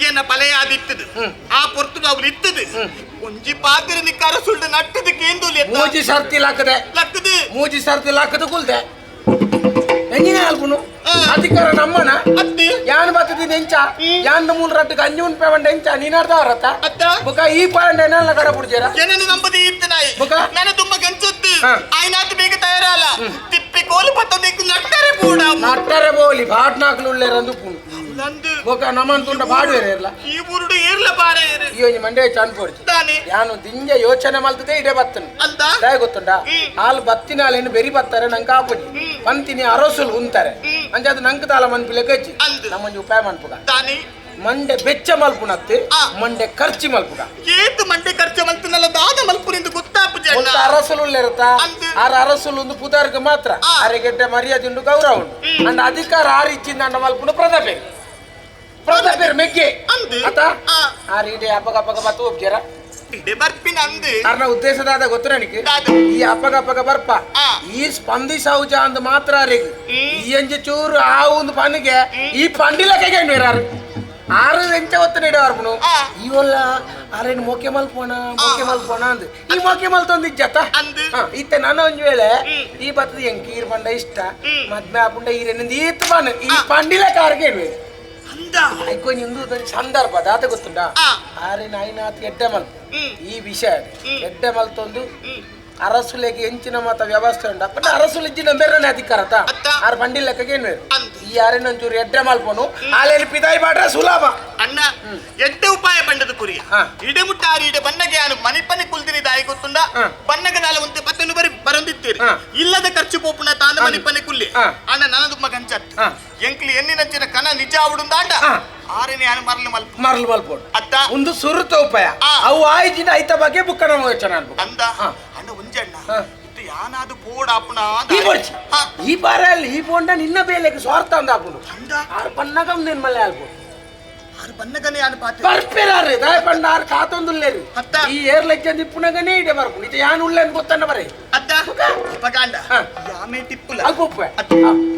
ಏನ ಪಲೆಯಾದ ಇತ್ತದು ಆ ಪೊರ್ತು ಅವ್ರು ಇತ್ತದು ಒಂಜಿ ಪಾತ್ರ ನಿಕ್ಕಾರ ಸುಳ್ಳು ನಟ್ಟದ ಕೇಂದುಲಿ ಮೂಜಿ ಸರ್ತಿ ಲಾಕದೆ ಲಕ್ಕದು ಮೂಜಿ ಸರ್ತಿ ಲಾಕದ ಕುಲ್ದೆ ಎಂಜಿನ ಅಲ್ಪುನು ಅಧಿಕಾರ ನಮ್ಮನ ಅತ್ತಿ ಯಾನ್ ಬತ್ತದಿನ ಎಂಚ ಯಾನ್ ಮೂಲ ರಟ್ಟು ಅಂಜು ಉನ್ಪೆ ಬಂಡ ಎಂಚ ನೀನಾರ್ದ ಅವರತ್ತ ಅತ್ತ ಬುಕ ಈ ಪಾಯಿಂಟ್ ಏನೆಲ್ಲ ಕಡ ಪುಡ್ಜೇರ ಏನನ್ನು ನಂಬದಿ ಇತ್ತನಾಯಿ ಬುಕ ನನ್ನ ತುಂಬ ಗಂಚೊತ್ತು ಆಯ್ನಾತು ಬೇಗ ತಯಾರಲ್ಲ ತಿಪ್ಪಿ ಕೋಲು ಪತ್ತೊಂದಿಕ್ಕು ನಟ್ಟರೆ ಪೂಡ ನಟ್ಟರೆ ಬೋಲಿ ಬಾಟ್ನಾಕ್ಲು ಉಳ್ಳೇರಂದು ಪುಣು ನಂದು ಬೊಕ ನಮ್ಮನ್ ತುಂಡ ಬಾಡುವೆರೆ ಇರ್ಲ ಈ ಊರುಡು ಏರ್ಲ ಬಾರೆ ಈ ಒಂಜಿ ಮಂಡೆ ಚಾನ್ ಪೋಡ್ಚಿ ತಾನೆ ಯಾನು ದಿಂಜ ಯೋಚನೆ ಮಲ್ತದೆ ಇಡೆ ಬತ್ತನು ಅಂತ ದಾಯ ಗೊತ್ತುಂಡ ಹಾಲು ಬತ್ತಿನಾಲೇನು ಬೆರಿ ಬತ್ತಾರೆ ನಂಗೆ ಆಪುಜಿ ಪಂತಿನಿ ಅರಸುಲು ಉಂತಾರೆ ಅಂಚ ಅದು ನಂಗೆ ತಾಲ ಮನ್ಪಿಲೆ ಗಜ್ಜಿ ನಮ್ಮೊಂಜಿ ಉಪಾಯ ಮನ್ಪುಗ ತಾನೆ ಮಂಡೆ ಬೆಚ್ಚ ಮಲ್ಪುನತ್ತೆ ಮಂಡೆ ಖರ್ಚಿ ಮಲ್ಪುಗ ಏತು ಮಂಡೆ ಖರ್ಚು ಮಲ್ತನಲ್ಲ ದಾದ ಮಲ್ಪುನಿಂದ ಗೊತ್ತಾಪುಜಿ ಅಣ್ಣ ಅರಸುಲು ಉಳ್ಳಿರುತ್ತ ಆರ ಅರಸುಲು ಒಂದು ಪುದಾರ್ಗೆ ಮಾತ್ರ ಅರೆಗೆಡ್ಡೆ ಮರ್ಯಾದೆ ಉಂಡು ಗೌರವ ಉಂಡು ಅಂಡ ಅಧಿಕಾರ ಆರಿಚ್ಚಿಂದ ಅಂಡ ಮಲ್ಪುನು ಪ್ರತಾಪೇರು ಪ್ರತಾಪೇರು ಮೆಗ್ಗೆ ಅತ ಆರ್ ಇಡೆ ಅಪ್ಪಗ ಅಪ್ಪಗ ಬತ್ತು ಒಪ್ಜೇರ ಇಡೆ ಬರ್ಪಿನ ಅಂದು ಅರ್ನ ಉದ್ದೇಶದಾದ ಗೊತ್ತು ನನಗೆ ಈ ಅಪ್ಪಗ ಅಪ್ಪಗ ಬರ್ಪ ಈ ಸ್ಪಂದಿಸೌಜ ಅಂದ್ ಮಾತ್ರ ಅರೆಗ್ ಈ ಅಂಜಿ ಚೂರು ಆ ಒಂದು ಪನಿಗೆ ಈ ಪಂಡಿಲ ಕೈಗೆ ಯಾರು ಆರು ಎಂಚ ಒತ್ತು ನೀಡವಾರ್ಪುನು ಇವಲ್ಲ ಆರೇನು ಮೋಕೆ ಮಲ್ಪೋಣ ಮೋಕೆ ಮಲ್ಪೋಣ ಅಂದ್ ಈ ಮೋಕೆ ಮಲ್ತೊಂದು ಇಜ್ಜತ್ತ ಇತ್ತೆ ನನ್ನ ಒಂಜಿ ವೇಳೆ ಈ ಬತ್ತದ ಎಂಕ್ ಈರ್ ಪಂಡ ಇಷ್ಟ ಮದ್ಮೆ ಆಪುಂಡ ಈರೇನಿಂದ ಈತ್ ಬಾನು ಈ ಪಂಡಿಲ ಕಾರ್ಗೆ ಇಡುವೆ ಐಕೊಂಜಿ ಇಂದು ಸಂದರ್ಭ ದಾತ ಗೊತ್ತುಂಡ ಆರೆ ನಾಯಿನಾಥ್ ಎಡ್ಡೆ ಮಲ್ಪ ಈ ವಿಷಯ ಎಡ್ಡೆ ಮಲ್ತೊಂದು ಅರಸುಲೆಗೆ ಎಂಚಿನ ಮಾತ ವ್ಯವಸ್ಥೆ ಉಂಡ ಬಟ್ ಅರಸುಲು ಇಜ್ಜಿನ ಬೇರೆನೆ ಅಧಿಕಾರ ಆರು ಬಂಡಿ ಲೆಕ್ಕಗೆ ಏನು ಈ ಯಾರೇನ ಒಂಚೂರು ಎಡ್ಡೆ ಮಲ್ಪನು ಆಲೇಲಿ ಪಿದಾಯಿ ಬಾಡ್ರೆ ಸುಲಭ ಅಣ್ಣ ಎಡ್ಡೆ ಉಪಾಯ ಬಂಡದ ಕುರಿಯ ಇಡೆ ಮುಟ್ಟಾರಿ ಇಡೆ ಬನ್ನಗೆ ಯಾನು ಮನಿ ಪನಿ ಕುಲ್ದಿನಿ ದಾಯಿ ಗೊತ್ತುಂಡ ಬನ್ನಗ ನಾಲ ಒಂತೆ ಪತ್ತನ್ನು ಬರಿ ಬರಂದಿತ್ತೀರಿ ಇಲ್ಲದ ಖರ್ಚು ಪೋಪುನ ತಾನು ಮನಿ ಪನಿ ಕುಲ್ಲಿ ಅಣ್ಣ ನನದು ಮಗಂಚತ್ ಎಂಕ್ಲಿ ಎನ್ನಿನಂಚಿನ ಕನ ನಿಜ ಆವುಡುಂದಾಂಡ ಆರೇನೆ ಯಾನು ಮರಲು ಮಲ್ಪ ಮರಲು ಮಲ್ಪೋಡು ಅತ್ತ ಒಂದು ಸುರುತ ಉಪಾಯ ಅವು ಆಯ್ತಿನ ಐತ ಬಗ್ಗೆ ಬುಕ್ಕನ ಯೋಚನೆ ಅಂದ ಅಣ್ಣ ಒಂಜಣ್ಣ ಇತ್ತು ಯಾನಾದು ಪೋಡಾಪುಣ ಈ ಬೋಡ್ಚಿ ಈ ಬಾರಲ್ಲಿ ಈ ಪೋಂಡ ನಿನ್ನ ಬೇಲೆಗೆ ಸ್ವಾರ್ಥ ಅಂದ ಹಾಕೊಂಡು ಆರು ಪನ್ನಗ ನಿನ್ ಮಲ್ಲೆ ಆಲ್ಪು ಆರು ಪನ್ನಗನೆ ಯಾನು ಪಾತೆ ಬರ್ಪೇರಾರು ದಾಯ ಪಂಡ ಆರು ಕಾತೊಂದುಲ್ಲೇರು ಅತ್ತ ಈ ಏರ್ ಲೆಜ್ಜಂದು ಇಪ್ಪುನಗನೇ ಇಡೆ ಬರ್ಪು ನಿಜ ಯಾನು ಉಳ್ಳೆ ಗೊತ್ತನ್ನ ಬರೇ ಅತ್ತ ಅಪಗಾಂಡ ಯಾಮೇ ಟಿಪ್ಪುಲ ಅಲ್ಪ ಉಪ್ಪೆ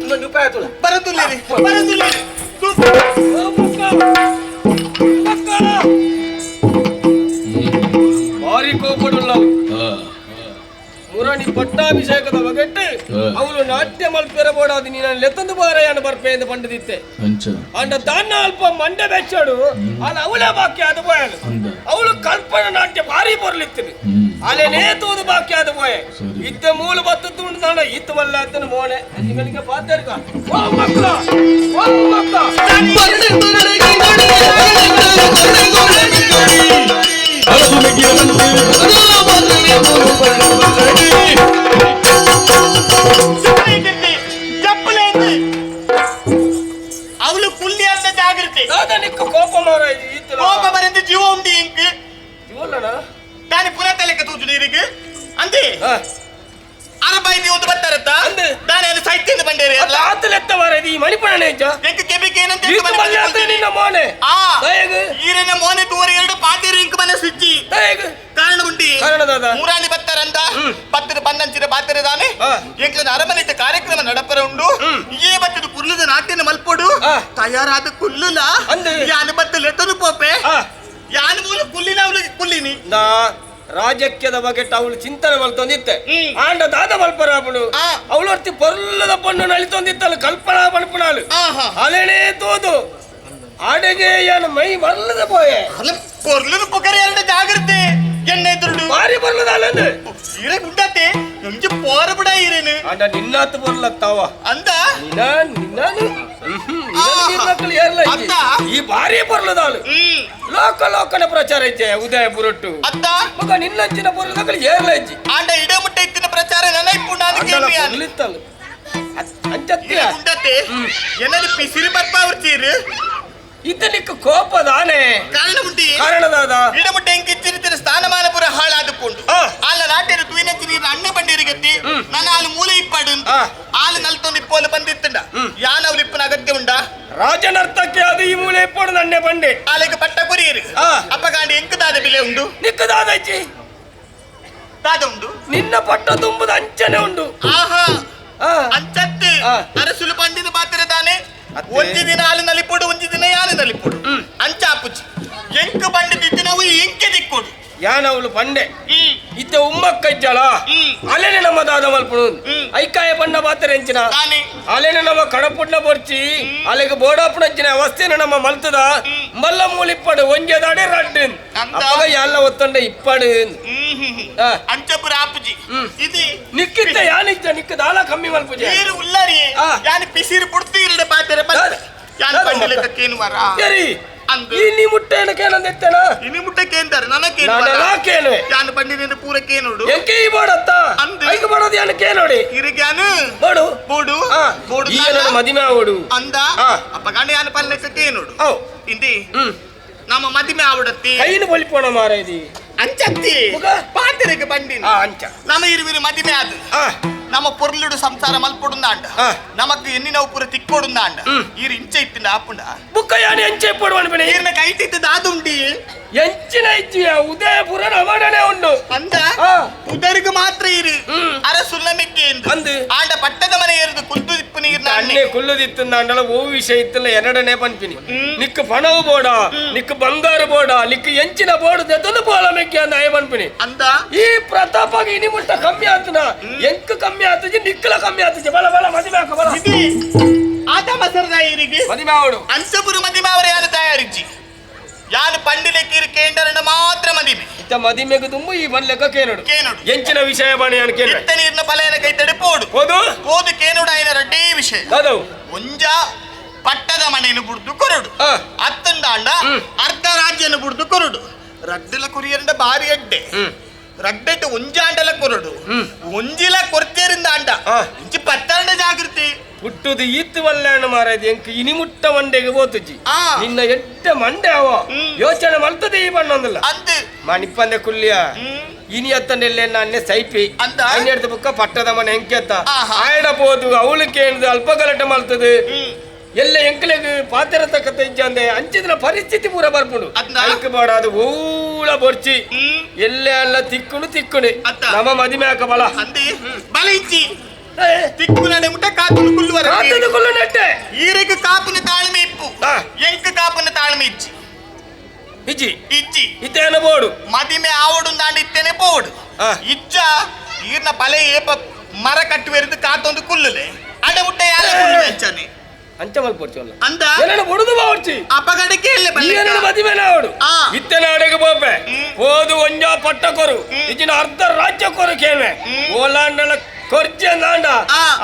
ಇನ್ನೊಂದು ಉಪಾಯ ತುಲ ಬರದುಲ್ಲೇರಿ ಬರದುಲ್ಲೇರಿ ಭಾರಿ ಕೋಪಡುಲ್ಲ ಮುರಣಿ ಪಟ್ಟಾಭಿಷೇಕದ ಬಗೆಟ್ಟು ಅವಳು ನಾಟ್ಯ ಮಲ್ಪೆರ ಬೋಡಾದು ನೀನು ಲೆತ್ತಂದು ಬಾರಯಾನ ಬರ್ಪೆ ಎಂದು ಪಂಡದಿತ್ತೆ ಅಂಡ ದಾನ್ನ ಅಲ್ಪ ಮಂಡೆ ಬೆಚ್ಚಡು ಅಲ್ಲ ಅವಳೇ ಬಾಕಿ ಆದ ಬೋಯಲು ಅವಳು ಕಲ್ಪನ ನಾಟ್ಯ ಭಾರಿ ಬರ್ಲಿತ್ತಿನಿ ಅಲೆ ತೋದು ಬಾಕಿ ಆದ ಬೋಯೆ ಇತ್ತ ಮೂಲ ಬತ್ತು ತುಂಡು ನಾಡ ಇತ್ತು ಮಲ್ಲ ಅತ್ತನ ಮೋನೆ ನಿಮಗೆ ಪಾತರ್ಕ ಓ ಮಕ್ಕಳ ಓ ಮಕ್ಕಳ ಅವಳು ಕುಲ್ಲಿ ಅಂತ ಜಾಗೃತಿ ಕೋಪ ಮಾರ ಕೋಪ ಬರಂದು ಜೀವ ಉಂಡಿ ಇಂಕ್ ಜೀವಲ್ಲಣ ತಾನೆ ಪುನಃ ತಲೆಕ ತೂಜು ನೀರಿಗೆ ಅಂದಿ ಅರಬೈದಿ ಒಂದು ಬರ್ತಾರತ್ತ ತಾನೆ ಅದು ಸಾಹಿತ್ಯ ಬಂಡೇರಿ ಅಲ್ಲ ಆತಲೆತ್ತ ಮಾರ ಈ ಮಣಿಪಣನೆ ಎಂಕ್ ಕೆಬಿಕೆ ಏನಂತ ನಿನ್ನ ಮೋನೆ ಆ ಈರನ ಮೋನೆ ತೋರಿ ಎರಡು ಪಾತೇರಿ ಇಂಕ್ ಮನೆ ಸುಜ್ಜಿ ಕಾರಣ ಉಂಡಿ ಮೂರಾಣಿ ಬತ್ತಾರಂದ ಪತ್ತರ ಪನ್ನಂಚಿರ ಪಾತ್ರೆ ತಾನೆ ಎಂಕ್ಲನ ಅರಮನೆತ ಕಾರ್ಯಕ್ರಮ ನಡಪರ ಉಂಡು ಈ ಬತ್ತದ ಕುರ್ಲದ ನಾಟ್ಯನ ಮಲ್ಪೊಡು ತಯಾರಾದ ಕುಲ್ಲುಲ ಯಾನು ಬತ್ತ ಲೆತ್ತನು ಪೋಪೆ ಯಾನು ಮೂಲ ಕುಲ್ಲಿನ ಅವಳು ಕುಲ್ಲಿನಿ ನಾ ರಾಜಕ್ಯದ ಬಗ್ಗೆ ಅವಳು ಚಿಂತನೆ ಮಲ್ತೊಂದಿತ್ತೆ ಆಂಡ ದಾದ ಮಲ್ಪರಾಪುಡು ಅವಳೊರ್ತಿ ಪೊರ್ಲದ ಪಣ್ಣು ನಳಿತೊಂದಿತ್ತಲ್ಲ ಕಲ್ಪನಾ ಪಣಪುಣಾಲು ಅಲೆನೇ ತೋದು ಆಡೆಗೆ ಯಾನು ಮೈ ಬರ್ಲದ ಪೋಯೆ ಪೊರ್ಲದ ಪುಕರಿ ಎರಡು ಜಾಗೃತಿ ಎಣ್ಣೆ ದುಡ್ಡು ಮಾರಿ ಬರ್ಲದ ಅಲ್ಲಂದು ಇರೆ ಗುಂಡತೆ ನಮ್ಗೆ ಪೋರ ಬಿಡ ಇರೇನು ಅಂಡ ನಿನ್ನಾತು ಬರ್ಲತ್ತಾವ ಅಂದ ನಿನ್ನ ನಿನ್ನಾನು ಈ ಭಾರಿ ಬರ್ಲದಾಳು ಲೋಕ ಲೋಕನ ಪ್ರಚಾರ ಇಜ್ಜೆ ಉದಯಪುರಟ್ಟು ಅತ್ತ ಮಗ ನಿನ್ನಂಚಿನ ಪೊರ್ಲದಕ್ಕಲು ಏರ್ಲ ಇಜ್ಜಿ ಆಂಡ ಇಡ ಮುಟ್ಟ ಇತ್ತಿನ ಪ್ರಚಾರ ನನೈಪುಂಡ ಇತ್ತಲ್ಲ ಅಂಚತ್ಯ ಗುಂಡತೆ ಎನ್ನದು ಪಿಸಿರಿ ಬರ್ಪ ಅವ್ರ ಇದನಿಕ್ಕ ಕೋಪ ದಾನೆ ಕಾರಣ ಉಂಟಿ ಕಾರಣದಾದ ಇಡಮುಟ್ಟ ಎಂಕಿಚ್ಚಿರಿತಿನ ಸ್ಥಾನಮಾನ ಪುರ ಹಾಳಾದುಕೊಂಡು ಆಲ ನಾಟ್ಯರು ತುಯಿನಂಚಿ ನೀರು ಅಣ್ಣ ಬಂಡಿರಿಗತ್ತಿ ನನ್ನ ಆಲು ಮೂಲೆ ಇಪ್ಪಾಡು ಆಲು ನಲ್ತೊಂದು ಇಪ್ಪೋಲು ಬಂದಿತ್ತಂಡ ಯಾನ ಅವ್ರು ಇಪ್ಪನ ಅಗತ್ಯ ಉಂಡ ರಾಜನರ್ತಕ್ಕೆ ಅದು ಈ ಮೂಲೆ ಇಪ್ಪೋಡು ನನ್ನೆ ಬಂಡೆ ಆಲೆಗೆ ಪಟ್ಟ ಕೊರಿಯರು ಅಪ್ಪಗಾಂಡಿ ಎಂಕದಾದ ಬಿಲೆ ಉಂಡು ನಿಕ್ಕದಾದಜ್ಜಿ ದಾದ ಉಂಡು ನಿನ್ನ ಪಟ್ಟ ತುಂಬುದ ಅಂಚನೆ ಉಂಡು ಆಹಾ ಅಂಚತ್ತೆ ಅರಸುಲು ಪಂಡಿನ ಪಾತ್ರ ತಾನೆ ಒಂಜಿ ದಿನ ಆಲು ನಲಿಪೋಡು ಒಂಜಿ ದಿನ ಯಾನು ನಲಿಪೋಡು ಅಂಚಾಪುಜಿ ಎಂಕ್ ಬಂಡಿದ್ದಿತ್ತು ನಾವು ಎಂಕೆ ದಿಕ್ಕೋಡು ಯಾನವಳು ಪಂಡೆ ಇತ್ತ ಉಮ್ಮಕ್ಕಜ್ಜಳ ಅಲೆನೆ ನಮ್ಮ ದಾದ ಮಲ್ಪುಣು ಐಕಾಯ ಬಣ್ಣ ಪಾತ್ರ ಎಂಚಿನ ಅಲೆನೆ ನಮ್ಮ ಕಡಪುಡ್ನ ಪೊರ್ಚಿ ಅಲೆಗೆ ಬೋಡಾಪುಣಂಚಿನ ಅವಸ್ಥೆನ ನಮ್ಮ ಮಲ್ತದ ಮಲ್ಲ ಮೂಲಿಪ್ಪಡು ಒಂಜೆದಾಡೆ ರಡ್ಡು ಅಪ್ಪಗ ಯಾಲ್ಲ ಒತ್ತಂಡ ಇಪ್ಪಡು ಅಂಚಪುರ ಆಪುಜಿ ಇದು ನಿಕ್ಕಿತ್ತ ಯಾನಿಜ್ಜ ನಿಕ್ಕ ದಾಲ ಕಮ್ಮಿ ಮಲ್ಪುಜಿ ನೀರು ಉಲ್ಲರಿ ಯಾನು ಪಿಸಿರು ಪುಡ್ತೀರಿಡ ಪಾತ್ರೆ ಯಾನು ಪಂಡಿಲಕ್ಕೇನು ಮರ ಸರಿ ಇನಿ ಮುಟ್ಟೆನ ಕೇನಂದೆತ್ತನ ಇನಿ ಮುಟ್ಟೆ ಕೇಂದಾರೆ ನನ್ನ ಕೇನು ನಾನೆಲ್ಲ ಕೇನುವೆ ಯಾನು ಬಂಡಿನ ಪೂರ ಕೇನೋಡು ಎಂಕೆ ಈ ಬೋಡತ್ತ ಐಕ ಬೋಡೋದು ಯಾನು ಕೇನೋಡಿ ಇರಿಗ್ಯಾನು ಬೋಡು ಬೋಡು ಬೋಡು ಈ ನನ್ನ ಮದಿಮೆ ಆವಡು ಅಂದ ಅಪ್ಪಗಂಡ ಯಾನು ಪಲ್ಲೆಕ್ಕ ಕೇನೋಡು ಇಂದಿ ನಮ್ಮ ಮದಿಮೆ ಆವಡತ್ತಿ ಕೈನು ಬಲಿಪೋಣ ಮಾರೇದಿ ಅಂಚತ್ತಿ ಪಾತ್ರೆಗೆ ಬಂಡಿನ ಅಂಚ ನಮ್ಮ ಇರುವಿರು ಮದಿಮೆ ಆದು ನಮ್ಮ ಪೊರ್ಲುಡು ಸಂಸಾರ ಮಲ್ಪೊಡುಂದಾಂಡ ನಮಕ್ ಎನ್ನಿನವು ಪೂರ ತಿಕ್ಕೊಡುಂದಾಂಡ ಈರು ಇಂಚ ಇತ್ತಿಂಡ ಆಪುಂಡ ಬುಕ್ಕ ಯಾನು ಎಂಚ ಇಪ್ಪಡು ಅನ್ಬಿಡಿ ಈರ್ನ ಕೈಟಿತ್ತದ ಆದುಂಡಿ ಎಂಚಿನ ಇಜ್ಜಿಯ ಉದಯಪುರ ನಮಡನೆ ಉಂಡು ಅಂದ ಉದರಿಗೆ ಮಾತ್ರ ಇರು ಅರಸುಲ್ಲ ಮೆಕ್ಕೆ ಅಂದು ಆಂಡ ಪಟ್ಟದ ಮನೆ ಏರುದು ಕುಲ್ದು ಇಪ್ಪು ನೀರ್ನ ಅಣ್ಣೆ ಕುಲ್ಲುದಿತ್ತು ಅಂಡಲ ಓ ವಿಷಯ ಇತ್ತಲ್ಲ ಎರಡನೇ ಪನ್ಪಿನಿ ನಿಕ್ ಪಣವು ಬೋಡ ನಿಕ್ ಬಂಗಾರ ಬೋಡ ನಿಕ್ ಎಂಚಿನ ಬೋಡು ದೆತ್ತೊಂದು ಪೋಲ ಮೆಕ್ಕೆ ಅಂದ ಆಯ ಪನ್ಪಿನಿ ಅಂದ ಈ ಪ್ರತಾಪಗೆ ಇನಿ ಮುಟ್ಟ ಕಮ್ಮಿ ಆತನ ಎಂಕ್ ಕಮ್ಮಿ ಆತಜಿ ನಿಕ್ಕಲ ಕಮ್ಮಿ ಆತಜಿ ಬಲ ಬಲ ಮದಿಮೆ ಹಾಕ ಬಲ ಆತ ಮಸರದ ಇರಿಗೆ ಮದಿಮೆ ಅವಡು ಅಂಚಪುರ ಮದಿಮೆ ಅವರ ಯಾರು ತಯಾರಿಜ್ಜಿ ಯಾನು ಪಂಡಿಲೆ ಕೀರು ಕೇಂಡರನ್ನ ಮಾತ್ರ ಮದಿಮೆ ಇತ್ತ ಮದಿಮೆಗೆ ತುಂಬು ಈ ಬನ್ಲೆಕ್ಕ ಕೇನೋಡು ಕೇನೋಡು ಎಂಚಿನ ವಿಷಯ ಬಾಣಿ ಯಾನು ಕೇನ ಇತ್ತ ನೀರಿನ ಫಲಯನ ಕೈ ತಡೆ ಪೋಡು ಹೋದು ಹೋದು ಕೇನೋಡು ಆಯ್ನ ರಡ್ಡೇ ವಿಷಯ ದಾದವು ಒಂಜ ಪಟ್ಟದ ಮನೆಯನ್ನು ಬುಡ್ದು ಕೊರಡು ಅತ್ತಂದಾಂಡ ಅರ್ಧ ರಾಜ್ಯನ ಬುಡ್ದು ಕೊರಡು ರಡ್ಡಲ ಕುರಿಯರಂಡ ಬಾರಿ ಅಡ್ಡೆ ರಡ್ಡೆಟ್ಟು ಒಂಜಾಂಡಲ ಕೊರಡು ಒಂಜಿಲ ಕೊರ್ಚೇರಿಂದ ಅಂಡ ಒಂಜಿ ಪತ್ತಾಂಡ ಜಾಗೃತಿ ಹುಟ್ಟುದು ಈತ್ತು ವಲ್ಲಾಣ ಮಾರಾಯ್ದು ಎಂಕ್ ಇನಿ ಮುಟ್ಟ ಮಂಡೆಗೆ ಬೋತುಜಿ ನಿನ್ನ ಎಡ್ಡೆ ಮಂಡೆ ಅವ ಯೋಚನೆ ಮಲ್ತದೆ ಈ ಬಣ್ಣೊಂದಲ್ಲ ಅಂದು ಮಣಿಪಂದೆ ಕುಲ್ಲಿಯ ಇನಿ ಅತ್ತನೆಲ್ಲೆ ನಾನೇ ಸೈಪಿ ಅಂದ ಐನೆಡ್ದು ಬುಕ್ಕ ಪಟ್ಟದ ಮನೆ ಎಂಕೆತ್ತ ಆಯಡ ಪೋದು ಅವಳು ಕೇಳ್ದು ಅಲ್ಪ ಗಲಾಟೆ ಮಾಡ್ತದೆ ಎಲ್ಲ ಎಂಕಲೆಗ್ ಪಾತ್ರ ತಕ್ಕಂತ ಇಜ್ಜಂದೆ ಅಂಚಿದ್ರ ಪರಿಸ್ಥಿತಿ ಪೂರ ಬರ್ಪುಂಡು ಐಕ್ ಬೇಡ ಅದು ಓಳ ಬೊರ್ಚಿ ಎಲ್ಲ ಎಲ್ಲ ತಿಕ್ಕುಣು ತಿಕ್ಕುಣಿ ನಮ್ಮ ಮದಿಮೆ ಹಾಕ ಬಲ ಬಲ ಇಜ್ಜಿ ತಿಕ್ಕುನಡೆ ಮುಟ್ಟ ಕಾತುನು ಕುಲ್ಲುವರ ಕಾತುನು ಕುಲ್ಲು ನೆಟ್ಟೆ ಈರೆಗ್ ಕಾಪುನ ತಾಳ್ಮೆ ಇಪ್ಪು ಎಂಕ್ ಕಾಪುನ ತಾಳ್ಮೆ ಇಜ್ಜಿ ಇಜ್ಜಿ ಇಜ್ಜಿ ಇತ್ತೇನ ಬೋಡು ಮದಿಮೆ ಆವಡು ದಾಂಡ ಇತ್ತೇನೆ ಪೋಡು ಇಜ್ಜ ಈರ್ನ ಬಲೆ ಏಪ ಮರ ಕಟ್ಟುವೆರ್ದು ಕಾತೊಂದು ಕುಲ್ಲುಲೆ ಅಡೆ ಮುಟ್ಟ ಯಾರ ಕುಲ್ಲು ಅಂಚನೆ ಅಂಚ ಮಲ್ಪೊರ್ಚಲ್ಲ ಅಂದ ಏನನ ಬುಡುದು ಬಾವರ್ಚಿ ಅಪಗಡಕ್ಕೆ ಎಲ್ಲ ಬಲ್ಲೆ ಏನನ ಮದಿಮೆ ನಾವಡು ಇತ್ತೇನ ಅಡೆಗೆ ಬೋಪೆ ಹೋದು ಒಂಜ ಪಟ್ಟ ಕೊರು ಇಜ್ಜಿನ ಅರ್ಧ ರಾಜ್ಯ ಕೊರು ಕೇಳ್ವೆ ಓಲಾಂಡಲ ಕೊರ್ಜೆ ನಾಂಡ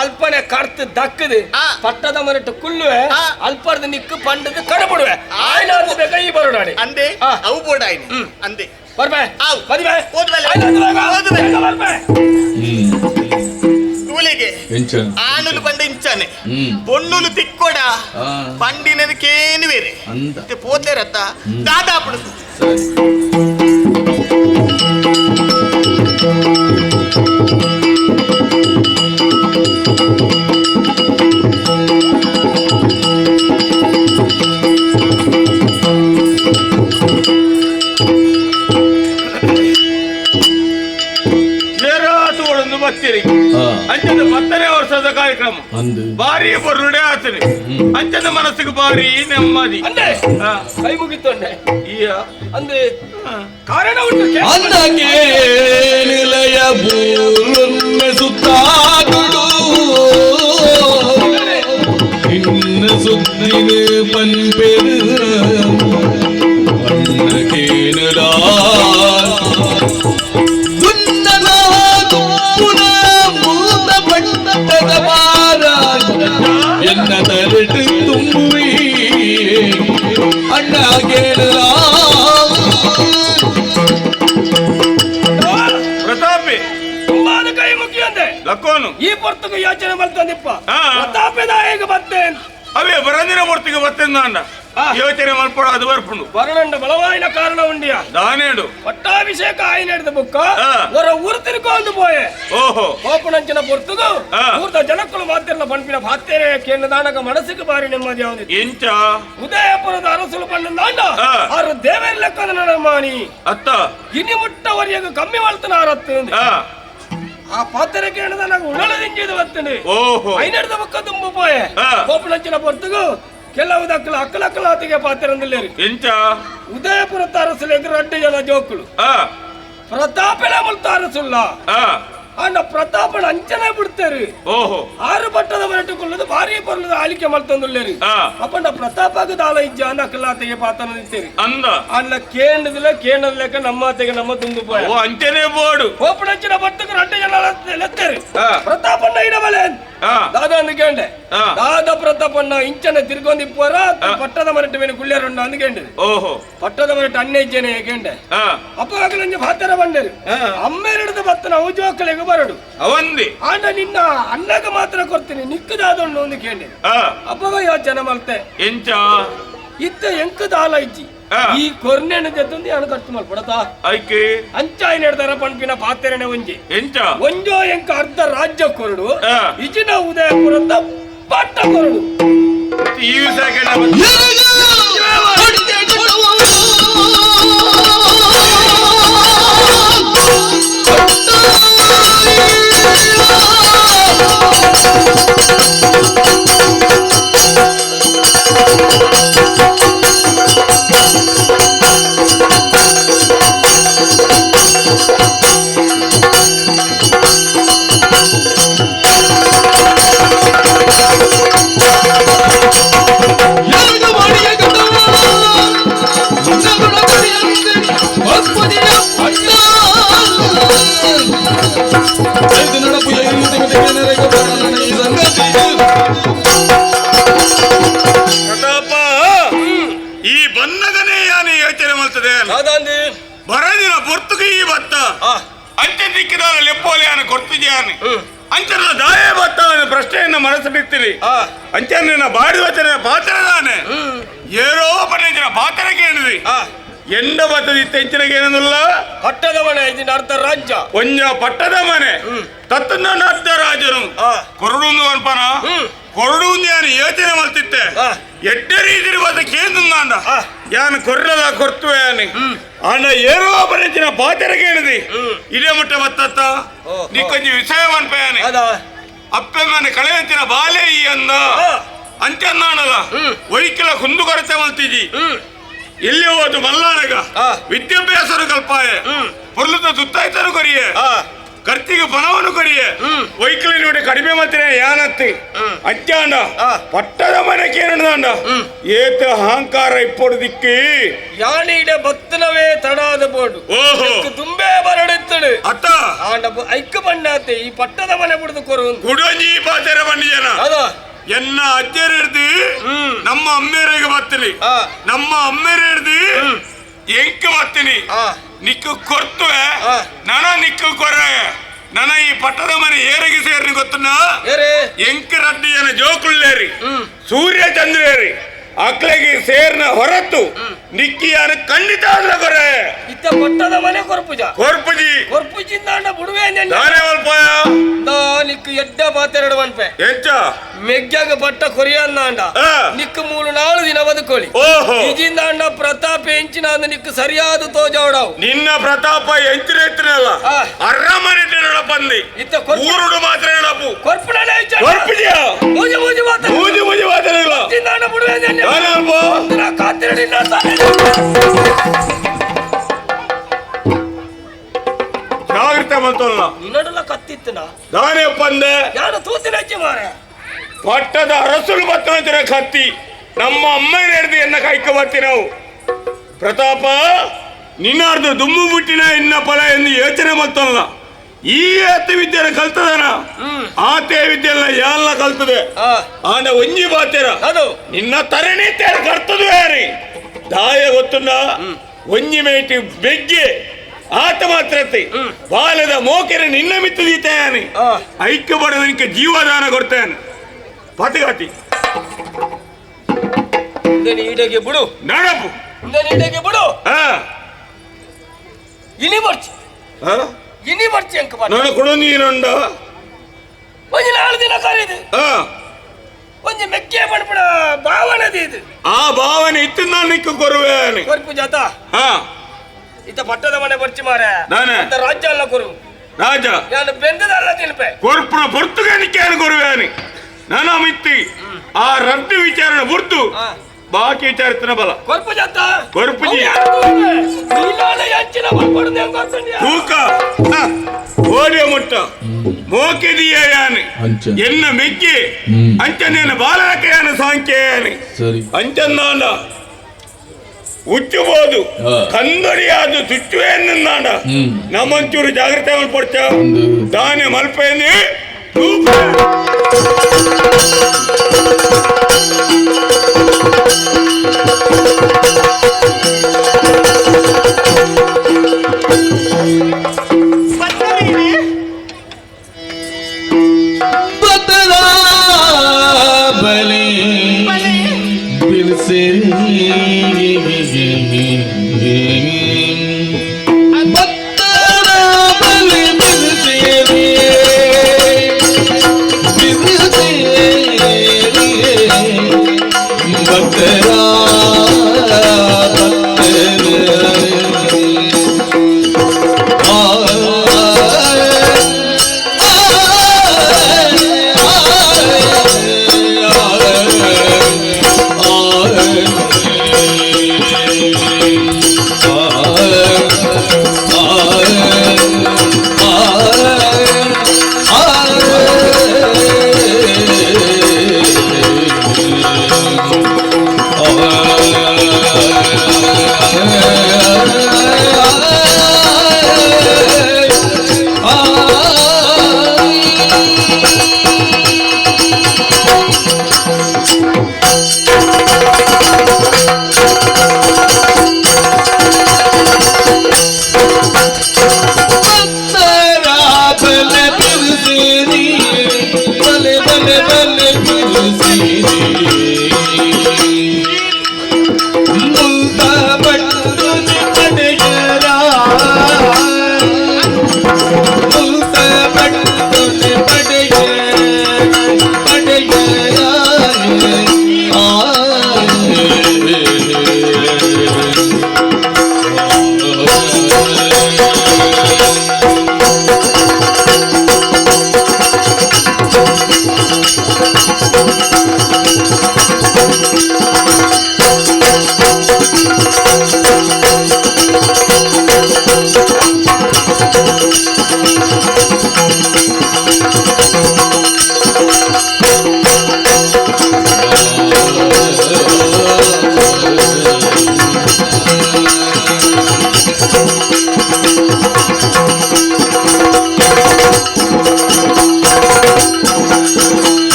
ಅಲ್ಪನೆ ಕರ್ತು ದಕ್ಕದು ಪಟ್ಟದ ಮನೆಟ್ಟು ಕುಲ್ಲುವೆ ಅಲ್ಪರ್ದ ನಿಕ್ಕು ಪಂಡದು ಕಡಬುಡುವೆ ಆಯ್ನ ಅಂತ ಬೇಕ ಈ ಬರೋಡಾಡಿ ಅಂದೆ ಅವು ಬೋಡಾಯ್ನಿ ಅಂದೆ ಬರ್ಬೆ ಮದಿಮೆ ಓದ್ಬೆ ತೂಲೆಗೆ ಆನುಲು ಬಂಡ ಇಂಚಾನೆ ಪೊಣ್ಣುಲು ತಿಕ್ಕೊಡ ಪಂಡಿನದಕ್ಕೇನು ಬೇರೆ ಪೋತೇರತ್ತ ದಾದಾಪುಡು ಅಂಚದ 10ನೇ ವರ್ಷದ ಕಾರ್ಯಕ್ರಮ ಬಾರಿ ಬರುಡೆ ಆತನೆ ಅಂಚದ ಮನಸ್ಸಿಗೆ ಬಾರಿ ನೆಮ್ಮದಿ ಕೈ ಮುಗಿತೊಂಡೆ ಅಂದ್ರೆ ಕಾರಣ ಉಂಟು ನಿಲಯ ಬೂರೊಮ್ಮೆ ಸುತ್ತಾಗುಡು ಇನ್ನ ಸುತ್ತಿನ ಪನ್ಪೆರು ಕೇನುಲಾ என்ன தருட்டு தும்புவி அண்ணா கேளலா ಪ್ರತಾಪಿ ತುಂಬಾದ ಕೈ ಮುಗಿಯಂದೆ ಲಕ್ಕೋನು ಈ ಪೊರ್ತುಗು ಯೋಚನೆ ಮಾಡ್ತಂದಿಪ್ಪ ಪ್ರತಾಪಿ ನಾಯಕ ಬರ್ತೇನೆ ಅವೇ ಬರಂದಿನ ಪೊರ್ತುಗೆ ಬರ್ತೇನೆ ನಾಂಡ ಯೋಚನೆ ಮಲ್ಪಡ ಅದು ಬರ್ಪುಂಡು ಬರಣಂಡ ಬಲವಾಯಿನ ಕಾರಣ ಉಂಡಿಯ ದಾನೇಡು ಪಟ್ಟಾಭಿಷೇಕ ಆಯ್ನ ಹಿಡಿದ ಬುಕ್ಕ ಹೊರ ಊರು ತಿರ್ಕೊಂಡು ಪೋಯೆ ಓಹೋ ಓಪನಂಚಿನ ಪೊರ್ತುಗು ಊರ್ದ ಜನಕ್ಕಳು ಮಾತಿರ್ಲ ಪಂಪಿನ ಪಾತೇರೆ ಕೇಂದ್ರ ದಾನಕ ಮನಸ್ಸಿಗೆ ಬಾರಿ ನೆಮ್ಮದಿ ಯಾವುದು ಎಂಚ ಉದಯಪುರದ ಅರಸುಲು ಪಣ್ಣ ದಾಂಡ ಆರು ದೇವೇರ್ ಲೆಕ್ಕದ ನಡಮಾನಿ ಅತ್ತ ಇನಿ ಮುಟ್ಟವರಿಯಾಗ ಕಮ್ಮಿ ಮಾಡ್ತಾನ ಆರತ್ತು ಆ ಪಾತ್ರೆ ಕೇಳಿದ ನಂಗೆ ಉಡಲದಿಂಜಿದು ಬರ್ತೇನೆ ಓಹೋ ಐನಡ್ದ ಬುಕ್ಕ ತುಂಬು ಪೋಯೆ ಓಪನಂಚಿನ ಪೊರ್ತುಗು ಕೆಲವು ದಕ್ಕಲ ಅಕ್ಕಲಕ್ಕಲಾತಿಗೆ ಪಾತ್ರಂದಿಲ್ಲೇರಿ ಎಂಚ ಉದಯಪುರ ತಾರಸುಲೇಕ ರಡ್ಡು ಜನ ಜೋಕುಳು ಪ್ರತಾಪನ ಮುಲ್ತಾರಸುಲ್ಲ ಅಂಡ ಪ್ರತಾಪನ ಅಂಚನೆ ಬಿಡ್ತೇರಿ ಓಹೋ ಆರು ಪಟ್ಟದ ಮರಟುಕೊಳ್ಳೋದು ಭಾರಿ ಪರ್ಲದ ಆಳಿಕೆ ಮಲ್ತಂದುಲ್ಲೇರಿ ಅಪ್ಪಂಡ ಪ್ರತಾಪಗ ದಾಲ ಇಜ್ಜ ಅಂದ ಅಕ್ಕಲಾತಿಗೆ ಪಾತ್ರ ನಿಂತೇರಿ ಅಂದ ಅನ್ನ ಕೇಂದ್ರದಿಲ್ಲ ಕೇಂದ್ರಲೇಕ ನಮ್ಮತೆಗೆ ನಮ್ಮ ತುಂಬು ಪೋಯ ಓ ಅಂಚನೆ ಬೋಡು ಓಪನಂಚಿನ ಪಟ್ಟಕ್ಕೆ ರಡ್ಡು ಜನ ಲೆತ್ತೇರಿ ಪ್ರತಾಪನ್ನ ಇಡಬಲೆ ದಾದಾ ಅಂದ್ಕಂಡೆ ದಾದ ಪ್ರತಾಪನ್ನ ಇಂಚನೆ ತಿರ್ಗೊಂದಿಪ್ಪರ ಪಟ್ಟದ ಮರಟ ಮೇಲೆ ಗುಳ್ಳೆರುಂಡ ಅಂದ್ಕಂಡೆ ಓಹೋ ಪಟ್ಟದ ಮರಟ ಅನ್ನ ಇಜ್ಜನೆ ಕೇಂಡೆ ಅಪ್ಪಗಲಂಜ ಭಾತರ ಬಂಡೇರು ಅಮ್ಮೇರಿಡ್ದು ಬತ್ತನ ಜೋಕಲಿಗೆ ಬರಡು ಅವಂದಿ ಆಂಡ ನಿನ್ನ ಅಣ್ಣಗ ಮಾತ್ರ ಕೊಡ್ತೀನಿ ನಿಕ್ಕದಾದೊಂಡು ಒಂದು ಕೇಂಡೆ ಅಪ್ಪಗ ಯೋಚನೆ ಮಲ್ತೆ ಎಂಚ ಇತ್ತ ಎಂಕದ ಆಲ ಇಜ್ಜಿ ಈ ಕೊರ್ನೆಣ ಜೊತೆ ಅಣ ಖರ್ಚು ಮಲ್ಪಡತಾ ಐಕೆ ಅಂಚಾಯಿ ನೆಡ್ದಾರ ಪಂಪಿನ ಪಾತೆರೆನೆ ಒಂಜಿ ಎಂಚ ಒಂಜೋ ಎಂಕ ಅರ್ಧ ರಾಜ್ಯ ಕೊರಡು ಇಜಿನ ಉದಯಪುರದ ಪಟ್ಟ ಕೊರಡು ಈ ಪ್ರತಾಪ ಈ ಬನ್ನಗನೇ ಯಾನೆ ಯೋಚನೆ ಮಾಡ್ತದೆ ಬರದಿನ ಪೊರ್ತುಗೆ ಈ ಭತ್ತ ಅಂಚೆ ದಿಕ್ಕಿದಾರ ಲೆಪ್ಪೋಲೆ ಯಾನ ಕೊಡ್ತಿದ್ಯಾನೆ ಅಂಚನ ದಾಯ ಭತ್ತ ಪ್ರಶ್ನೆಯನ್ನು ಮನಸ್ಸು ಬಿತ್ತಿರಿ ಅಂಚನ ಬಾಡಿ ವಚನ ಪಾತ್ರದಾನೆ ಏರೋ ಪನ್ನೆಂಚಿನ ಪಾತ್ರ ಕೇಳಿದ್ರಿ ಎಂಡ ಬತ್ತದ ಇತ್ತ ಎಂಚಿನಗೆ ಏನಲ್ಲ ಪಟ್ಟದ ಮನೆ ಇದನ್ನ ಅರ್ಧ ರಾಜ್ಯ ಒಂಜ ಪಟ್ಟದ ಮನೆ ತತ್ತನ ಅರ್ಧ ರಾಜನು ಕೊರಡು ಅನ್ಪನ ಕೊರಡು ಯಾನು ಯೋಚನೆ ಮಾಡ್ತಿತ್ತೆ ಎಡ್ಡೆ ರೀತಿ ಕೇಂದ್ರ ಯಾನು ಕೊರ್ರಲ ಕೊರ್ತುವೆ ಯಾನು ಆಂಡ ಏರೋ ಪರಂಚಿನ ಪಾತೆರ ಕೇಳಿದಿ ಇದೇ ಮುಟ್ಟ ಬತ್ತತ್ತ ನೀಕೊಂಜಿ ವಿಷಯ ಅನ್ಪಯಾನೆ ಅಪ್ಪೆ ಮನೆ ಕಳೆಯಂಚಿನ ಬಾಲೆ ಈ ಅಂದ ಅಂಚನ್ನಾಣದ ಒಯ್ಕಲ ಕುಂದು ಕೊರತೆ ಮಲ್ತಿಜಿ ಎಲ್ಲಿ ಹೋದು ಮಲ್ಲಾನಗ ವಿದ್ಯಾಭ್ಯಾಸರು ಕಲ್ಪಾಯ ಪೊರ್ಲುತ ಸುತ್ತಾಯ್ತರು ಕೊರಿಯೆ ಕರ್ತಿಗೆ ಪಣವನ್ನು ಕೊರಿಯೆ ಒಯ್ಕಲಿ ನೋಡಿ ಕಡಿಮೆ ಮಾತ್ರ ಯಾನತ್ತಿ ಅಂಚಾಂಡ ಪಟ್ಟದ ಮನೆ ಕೇರಳದಾಂಡ ಏತ ಅಹಂಕಾರ ಇಪ್ಪೊಡು ದಿಕ್ಕಿ ಯಾನೀಡ ಬತ್ತನವೇ ತಡಾದ ಬೋಡು ಓಹೋ ತುಂಬೆ ಬರಡಿತ್ತಡು ಅತ್ತ ಆಂಡ ಐಕ್ಕ ಬಣ್ಣಾತೆ ಈ ಪಟ್ಟದ ಮನೆ ಬಿಡುದು ಕೊರು ಕುಡೊಂಜಿ ಪಾತೆರ ಬಂಡಿ ಜನ ಅದ ಎನ್ನ ಅಜ್ಜರು ಹಿಡ್ದು ನಮ್ಮ ಅಮ್ಮೇರಿಗೆ ಬರ್ತೀನಿ ನಮ್ಮ ಅಮ್ಮೇರು ಹಿಡ್ದು ಎಂಕ್ ಬರ್ತೀನಿ ನಿಕ್ಕು ಕೊರ್ತುವೆ ನನ ನಿಕ್ಕು ಕೊರೆ ನನ ಈ ಪಟ್ಟದ ಮನೆ ಏರಿಗೆ ಸೇರಿ ಗೊತ್ತನ ಎಂಕ್ ರಡ್ಡಿ ಜನ ಜೋಕುಳ್ಳೇರಿ ಸೂರ್ಯ ಚಂದ್ರೇರಿ ಅಕ್ಲೆಗೆ ಸೇರ್ನ ಹೊರತು ನಿಕ್ಕಿಯಾನ ಖಂಡಿತ ಅಲ್ಲ ಕೊರೆ ಇತ್ತ ಪಟ್ಟದ ಮನೆ ಕೊರ್ಪುಜ ಕೊರ್ಪುಜಿ ಕೊರ್ಪುಜಿಂದ ಬುಡುವೆ ದಾನೆ ಅಲ್ಪಾಯ ನಿಕ್ಕು ಎಡ್ಡ ಪಾತೆರಡು ಮನ್ಪೆ ಎಂಚ ಮೆಗ್ಗ್ಯಾಗ ಪಟ್ಟ ಕೊರಿಯಂದಾಂಡ ನಿಕ್ಕು ಮೂರು ನಾಳು ದಿನ ಬದುಕೋಳಿ ಓಹೋ ಇಜಿಂದಾಂಡ ಪ್ರತಾಪ ಎಂಚಿನ ನಿಕ್ಕು ಸರಿಯಾದ ತೋಜಾವಡವು ನಿನ್ನ ಪ್ರತಾಪ ಎಂಚಿನ ಎತ್ತಿನಲ್ಲ ಅರ್ರಮನೆ ಬಂದಿ ಇತ್ತ ಊರುಡು ಮಾತ್ರ ಹೇಳಪ್ಪು ಕೊರ್ಪುಣನೆ ಕೊರ್ಪುಜಿಯ ಮೂಜಿ ಮೂಜಿ ಮಾತ್ರ ಮೂಜಿ ಮೂಜಿ ಮಾತ್ರ ಇಲ್ಲ ಇಜಿಂದಾಂಡ ಬುಡುವೆ ಜಾಗ್ರತೆ ಬಂತಲ್ಲ ನಿನ್ನಡಲ್ಲ ಕತ್ತಿತ್ತನ ದಾನೆ ಪಂದೆ ಯಾರು ತೂತಿನ ಅಜ್ಜಿ ಮಾರೆ ಪಟ್ಟದ ಅರಸುಲು ಬತ್ತನ ಕತ್ತಿ ನಮ್ಮ ಅಮ್ಮನ ಹಿಡ್ದು ಎನ್ನ ಕೈಕ ಬರ್ತಿ ನಾವು ಪ್ರತಾಪ ನಿನ್ನಾರ್ದು ದುಮ್ಮು ಬಿಟ್ಟಿನ ಇನ್ನ ಫಲ ಎಂದು ಯೋಚನೆ ಮಾಡ್ತಲ್ಲ ಈ ಅತಿ ವಿದ್ಯೆನ ಕಲ್ತದನ ಆತೆ ವಿದ್ಯೆಲ್ಲ ಯಾಲ್ಲ ಕಲ್ತದೆ ಆಂಡ ಒಂಜಿ ಬಾತೇರ ಅದು ನಿನ್ನ ತರಣಿ ತೇರ ಕರ್ತದು ಯಾರಿ ದಾಯ ಗೊತ್ತುಂಡ ಒಂಜಿ ಮೇಟಿ ಬೆಗ್ಗೆ ಆತ ಮಾತ್ರತೆ ಬಾಲದ ಮೋಕೆರೆ ನಿನ್ನ ಮಿತ್ತದೀತಾನೆ ಐಕ್ಯ ಬಡದನಿಗೆ ಜೀವದಾನ ಕೊಡ್ತೇನೆ ಪತಿಗಾತಿ ಈಡೆಗೆ ಬಿಡು ನಡಪು ಈಡೆಗೆ ಬಿಡು ಇನಿ ಬರ್ಚಿ ಇನಿ ಬರ್ಚಿ ಅಂಕ ನಾನು ಕೊಡು ನೀರುಂಡ ಒಂಜಿ ನಾಲ್ಕು ದಿನ ಕರೀದು ಒಂಜಿ ಮೆಕ್ಕೆ ಪಡ್ಪಡ ಭಾವನೆ ಇದು ಆ ಭಾವನೆ ಇತ್ತು ನಾನು ನಿಕ್ಕು ಕೊರುವೆ ಕೊರ್ಪು ಜಾತ ಇತ್ತ ಪಟ್ಟದ ಮನೆ ಬರ್ಚಿ ಮಾರೆ ಅಂತ ರಾಜ್ಯ ಅಲ್ಲ ಕೊರು ರಾಜ ನಾನು ಬೆಂದದಲ್ಲ ತಿನ್ಪೆ ಕೊರ್ಪುನ ಪೊರ್ತುಗಾನಿಕೆ ಕೊರುವೆ ನಾನು ಮಿತ್ತಿ ಆ ರದ್ದು ವಿಚಾರಣೆ ಬುರ್ತು ಬಾಕಿ ವಿಚಾರಿತನ ಬಲ ಕೊರ್ಪು ಜಾತ ಕೊರ್ಪುಜಿ ತೂಕ ಓಡಿಯ ಮುಟ್ಟ ಮೋಕೆದಿಯ ಯಾನೆ ಎನ್ನ ಮೆಕ್ಕಿ ಅಂಚನೇನ ಬಾಲಕಯಾನ ಸಾಂಖ್ಯಯಾನೆ ಅಂಚನ್ನಾಂಡ ಉಚ್ಚಬಹುದು ಕಂದಡಿಯಾದ ಚುಚ್ಚುವೆಯನ್ನಾಂಡ ನಮ್ಮಂಚೂರು ಜಾಗ್ರತೆ ಪಡ್ತ ದಾನೆ ಮಲ್ಪೆಂದು ಬಲಿ.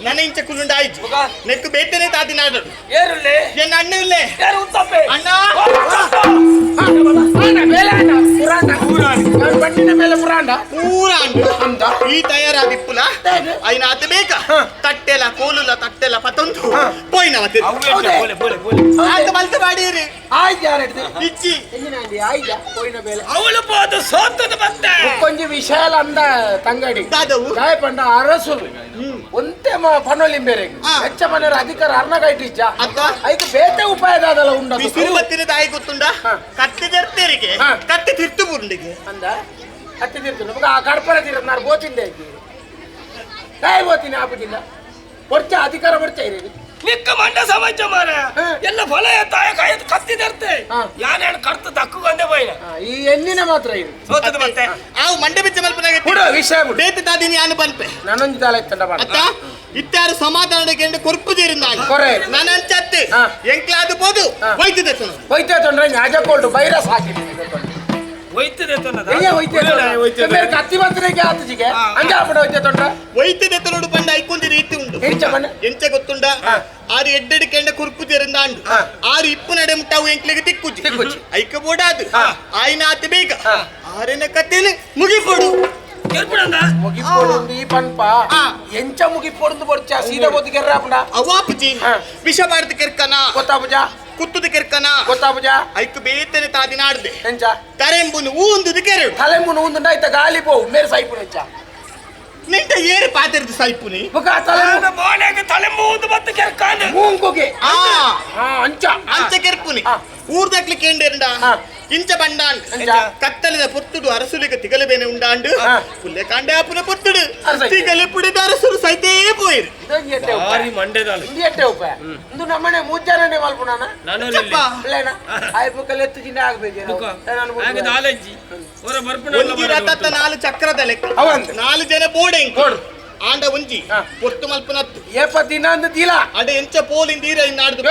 ನನ್ನ ಇಂಚ ಕುಲುಂಡ ಆಯ್ತು ನೆಕ್ಕು ಬೇತನೆ ತಾತಿ ನಾಡು ಏರುಳ್ಳೆ ಎನ್ನ ಅಣ್ಣ ಇಲ್ಲೇ ಯಾರು ಉತ್ತಪ್ಪೆ ಅಣ್ಣ ಬಣ್ಣಿನ ಮೇಲೆ ಪುರಾಣ ಪೂರ ಈ ತಯಾರಾದಿಪ್ಪುಲ ಐನ ಆತ ಬೇಕ ತಟ್ಟೆಲ ಕೋಲುಲ ತಟ್ಟೆಲ ಪತೊಂದು ಪೋಯಿನ ಮತ್ತೆ ಆತ ಮಲ್ತ ಬಾಡೀರಿ ಆಯ್ತು ಯಾರು ಇಚ್ಚಿ ಆಯ್ತ ಪೋಯಿನ ಬೇಲೆ ಅವಳು పోదు ಸೋತದ ಬತ್ತೆ కొంచెం ವಿಶಾಲ ಅಂದ ತಂಗಡಿ ದಾದವು ಗಾಯಪಂಡ ಅರಸುಲು ಒಂತೆ ಪನೊಲಿಂ ಬೇರೆ ಹೆಚ್ಚ ಮನೆಯರ ಅಧಿಕಾರ ಅರ್ಣಗೈಟಿಚ್ಚ ಅತ್ತ ಐಕ್ ಬೇತೆ ಉಪಾಯ ದಾದಲ ಉಂಡ ಬಿಸಿಲು ಬತ್ತಿನ ತಾಯಿ ಗೊತ್ತುಂಡ ಕತ್ತಿ ತೆರ್ತೇರಿಗೆ ಕತ್ತಿ ತಿರ್ತು ಬುಂಡಿಗೆ ಅಂದ ಕತ್ತಿ ತಿರ್ತು ನಮಗ ಆ ಕಡ್ಪರ ತೀರ ನಾನು ಗೋತಿಂದೆ ತಾಯಿ ಗೋತೀನಿ ಆಪುದಿಲ್ಲ ಹೊರ್ಚ ಅಧಿಕಾರ ಹೊರ್ಚ ಇರಿ ನಿಕ್ಕ ಮಂಡ ಸಮಾಜ ಮಾರ ಎಲ್ಲ ಫಲ ತಾಯ ಕಾಯದು ಕತ್ತಿ ತರ್ತೆ ಯಾನೇನು ಕರ್ತು ದಕ್ಕುಗೊಂಡೆ ಪೋಯಿನ ಈ ಎಣ್ಣಿನ ಮಾತ್ರ ಇದು ಸೋತದ ಬತ್ತೆ ಆವು ಮಂಡೆ ಬಿಚ್ಚ ಮಲ್ಪನಾಗ ಬಿಡು ವಿಷಯ ಬಿಡು ಬೇತೆ ತಾದಿನಿ ಯಾನು ಪನ್ಪೆ ನಾನೊಂದು ತಾಲ ಇತ್ತಂಡ ಬಾಡ ಅತ್ತ ಇತ್ತಾರು ಸಮಾಧಾನಕ್ಕೆ ಕೊರ್ಪು ದೇರಿಂದ ಕೊರೆ ನಾನು ಅಂಚತ್ತೆ ಎಂಕ್ಲಾದು ಪೋದು ವೈದ್ಯ ತೊಂದ್ರೆ ವೈದ್ಯ ತೊಂದ್ರೆ ಅಜಕೋಲ್ಡು ವೈರಸ್ ಹಾಕಿದ್ದೀನಿ ಕತ್ತಿ ಬಂದ್ರೆ ಆತಜಿಗೆ ಹಂಗೆ ಆಪಡ ವೈದ್ಯ ತೊಂದ್ರೆ ವೈದ್ಯದ ತೊರಡು ಪಂಡ ಐಕೊಂದು ರೀತಿ ಉಂಟು ಎಂಚ ಗೊತ್ತುಂಡ ಆರು ಎಡ್ಡೆಡ್ ಕೆಂಡ ಕುರ್ಪು ತೆರಿಂದ ಅಂಡು ಆರು ಇಪ್ಪು ನಡೆ ಮುಟ್ಟಾವು ಎಂಕ್ಲಿಗೆ ತಿಕ್ಕುಜಿ ಐಕ ಬೋಡಾದು ಆಯ್ನ ಆತ ಬೇಗ ಆರಿನ ಕತ್ತೇಲಿ ಮುಗಿಪೋಡು ಮುಗಿಪೋಡು ಈ ಪನ್ಪ ಎಂಚ ಮುಗಿಪೋಡು ಬೊರ್ಚ ಸೀದಾ ಬೋದು ಕೆರ್ರಾಪುಂಡ ಅವಾಪುಜಿ ವಿಷ ಬಾರ್ದು ಕೆರ್ಕನ ಗೊತ್ತಾಪುಜ ಕುತ್ತುದು ಕೆರ್ಕನ ಗೊತ್ತಾಪುಜ ಐಕ್ ಬೇತನೆ ತಾದಿನ ಆಡ್ದೆ ಎಂಚ ತರೆಂಬುನು ಊಂದುದು ಕೆರಡು ತಲೆಂಬುನು ಊಂದುಂಡ ಐತ ಗಾಲಿ ಪೋವು ಮೇರೆ ಸೈಪುನ ಎಂಚ ನಿಂಟ ಏರು ಪಾತಿರ್ದು ಸೈಪುನಿ ಬುಕ ತಲೆ ಮೋನೆಗೆ ತಲೆಂಬು ಊಂದು ಬತ್ತು ಕೆರ್ಕಾನ ಮೂಂಕುಗೆ ಅಂಚ ಅಂಚ ಕೆರ್ಪುನಿ ಊರ್ದಕ್ಲಿ ಕೇಂಡೇರಂಡ ಇಂಚ ಬಂಡಾಂಡ್ ಕತ್ತಲಿನ ಪೊರ್ತುಡು ಅರಸುಲಿಗೆ ತಿಗಲೆ ಬೇನೆ ಉಂಡಾಂಡು ಪುಲ್ಲೆ ಕಾಂಡೆ ಆಪುನ ಪೊರ್ತುಡು ತಿಗಲೆ ಪುಡಿದ ಅರಸುರು ಸೈತೇ ಪೋಯಿರು ಇಂದು ನಮ್ಮನೆ ಮೂಜಾರನೆ ಮಲ್ಪುಣಾನ ಒಂಜಿ ರಥತ್ತ ನಾಲು ಚಕ್ರದ ಲೆಕ್ಕ ನಾಲು ಜನ ಬೋಡೆ ಆಂಡ ಒಂಜಿ ಪೊರ್ತು ಮಲ್ಪನತ್ತು ಏಪ ದಿನ ಅಂದ ದಿಲ ಅಡ ಎಂಚ ಪೋಲಿಂದ ಈರ ಇನ್ನಾಡ್ದು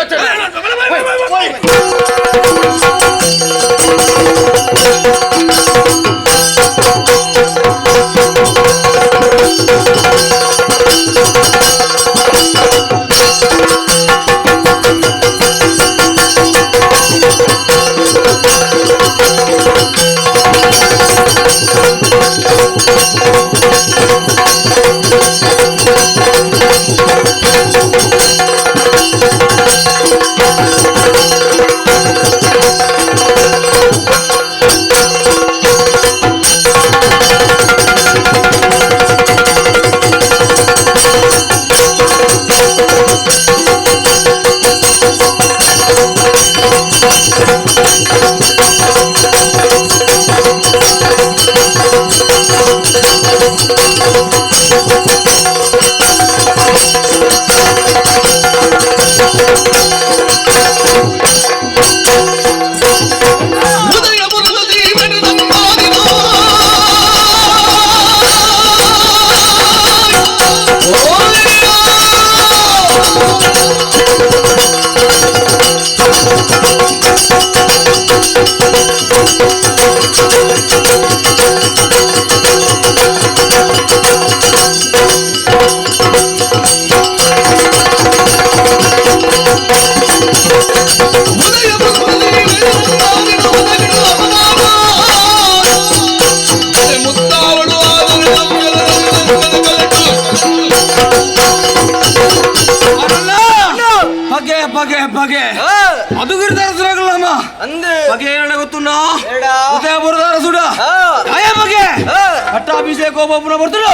ಪಟ್ಟಾಭಿಷೇಕ ಬರ್తుడు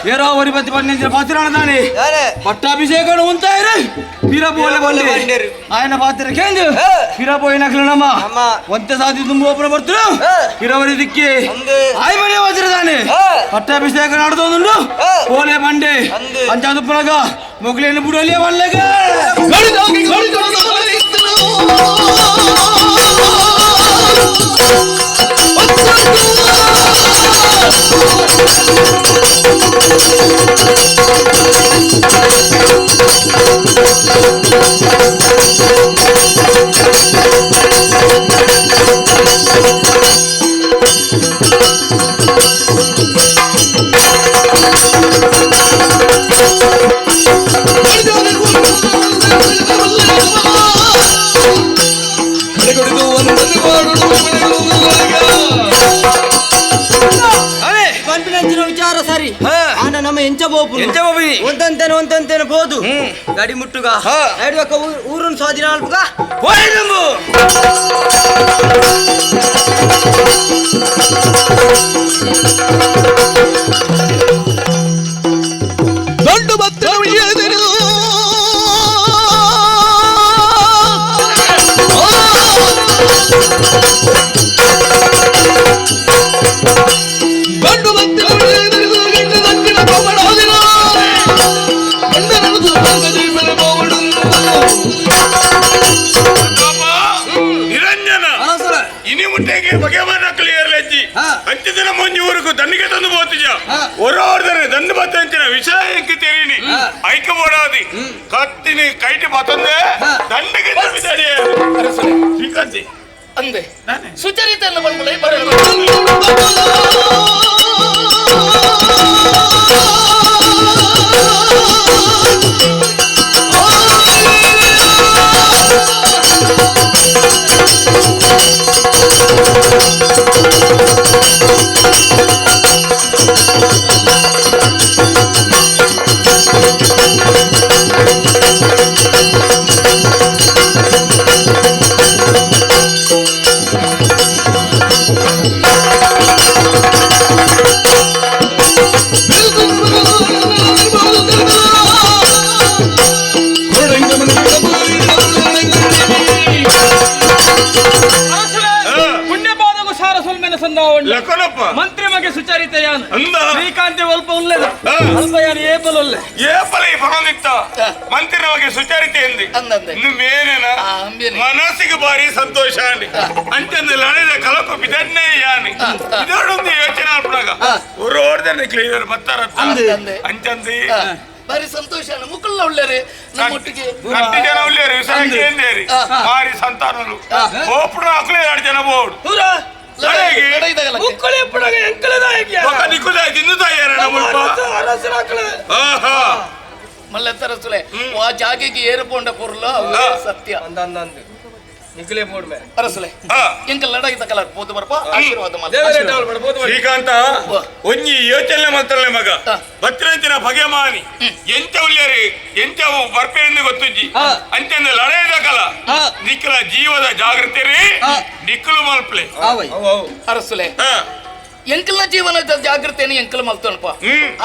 ಏರೋ ವರಿಪತಿ ಪನ್ನಿಂచిన ಪಾತ್ರಾಣದಾನಿ ಪಟ್ಟಾಭಿಷೇಕ ఉంటాయి పిరపోలే బండి ఆయన పాత్ర కేందు పిరపోయినట్లనమ్మ వంత సాధి తుంబోపున ಬರ್తుడు ఇరవై దిక్కి ఆయమనే వజ్రదాని పట్టాభిషేక నడుతుండు పోలే బండి అంచాదుప్పునగా మొగ్గులేని బుడలే వాళ్ళగా Thank ಪಂಡಿನಂಚಿನ ವಿಚಾರ ಸರಿ ಆನ ನಮ್ಮ ಎಂಚ ಬೋಪು ಎಂಚ ಬೋಪಿ ಒಂದಂತೇನೆ ಒಂದಂತೇನೆ ಬೋದು ಗಡಿ ಮುಟ್ಟುಗ ನಡುವಕ್ಕ ಊರನ್ನು ಸ್ವಾಧೀನ ಅಲ್ಪುಗ ಹೋಯ್ದಂಬು ದೊಡ್ಡ ಭಕ್ತರು ಗಂಡು ನಿರಂಜನ ಇನಿ ಮುಟ್ಟೆಗೆ ಬಗೆವನ್ನ ಕ್ಲಿಯರ್ ಲಜ್ಜಿ ಅಂಚಿನ ಮುಂಜಿ ಊರುಕು ದಂಡಿಗೆ ತಂದು ಬೋತಿಜ ಒರೋರ್ದರೆ ದಂಡು ಬತ್ತ ಅಂಚಿನ ವಿಷಯ ಎಂಕ್ ತೆರೀನಿ ಐಕ ಬೋಡಾದಿ ಕತ್ತಿನಿ ಕೈಟಿ ಬತ್ತಂದೆ ದಂಡಿಗೆ ತಂದು ಶ್ರೀಕಾಂತಿ ಅಂದೆ ಸುಚರಿತೆಯನ್ನು ಬಂದ್ಬಿಡ ಬರಲ್ಲ. ಮಂತ್ರಿ ಮಗೆ ಸುಚರಿತ ಯಾನ್ ಶ್ರೀಕಾಂತಿ ಅಲ್ಪ ಉಲ್ಲೆದ ಅಲ್ಪ ಯಾನ್ ಏಪಲ್ ಉಲ್ಲೆ ಏಪಲ ಈ ಪಣೊಂದಿತ್ತ ಮಂತ್ರಿ ಬಗ್ಗೆ ಸುಚರಿತೆ ಎಂದಿ ಇನ್ನು ಮೇನೇನ ಮನಸ್ಸಿಗೆ ಭಾರಿ ಸಂತೋಷ ಅಂಡಿ ಅಂಚಂದು ಲಡಿದ ಕಲಕು ಬಿದನ್ನೇ ಯಾನಿ ಇದರೊಂದು ಯೋಚನೆ ಅಲ್ಪನಾಗ ಒರೋರ್ದನೆ ಕ್ಲಿಯರ್ ಬತ್ತಾರತ್ತ ಅಂಚಂದಿ ಬಾರಿ ಸಂತೋಷ ಮುಕ್ಕುಲ್ಲ ಉಳ್ಳೇರಿ ನಮ್ಮೊಟ್ಟಿಗೆ ಕಟ್ಟಿ ಜನ ಉಳ್ಳೇರಿ ವಿಸಾಂಗಿ ಎಂದೇರಿ ಭಾರಿ ಸಂತಾನಲು ಓಪುಣ ಅಕ್ಲೆ ಎರಡು ಜನ ಬೋರ್ಡ್ ಮಲ್ಲೆತ್ತರಸುಲೆ ಆ ಜಾಗೆಗೆ ಏರುಪೋಂಡ ಪೊರ್ಲು ಸತ್ಯ ಅರಸುಲೆ ಎಂಕಲ್ ಲಡಾಯಿ ತಕಲ ಪೋದು ಬರ್ಪ ಆಶೀರ್ವಾದ ಶ್ರೀಕಾಂತ ಒಂಜಿ ಯೋಚನೆ ಮಾತ್ರಲ್ಲ ಮಗ ಬತ್ತಿರಂಚಿನ ಬಗೆ ಮಾನಿ ಎಂತ ಉಲ್ಲೇರಿ ಎಂತ ಬರ್ಪೇಂದು ಗೊತ್ತುಜ್ಜಿ ಅಂಚಂದ ಲಡಾಯಿ ಕಲ ನಿಕ್ಕಲ ಜೀವದ ಜಾಗೃತಿ ರೀ ನಿಕ್ಕಲು ಮಲ್ಪ್ಲೆ ಅರಸುಲೆ ಎಂಕಲ್ನ ಜೀವನದ ಜಾಗೃತಿಯನ್ನು ಎಂಕಲ್ ಮಲ್ತೋಣಪ್ಪ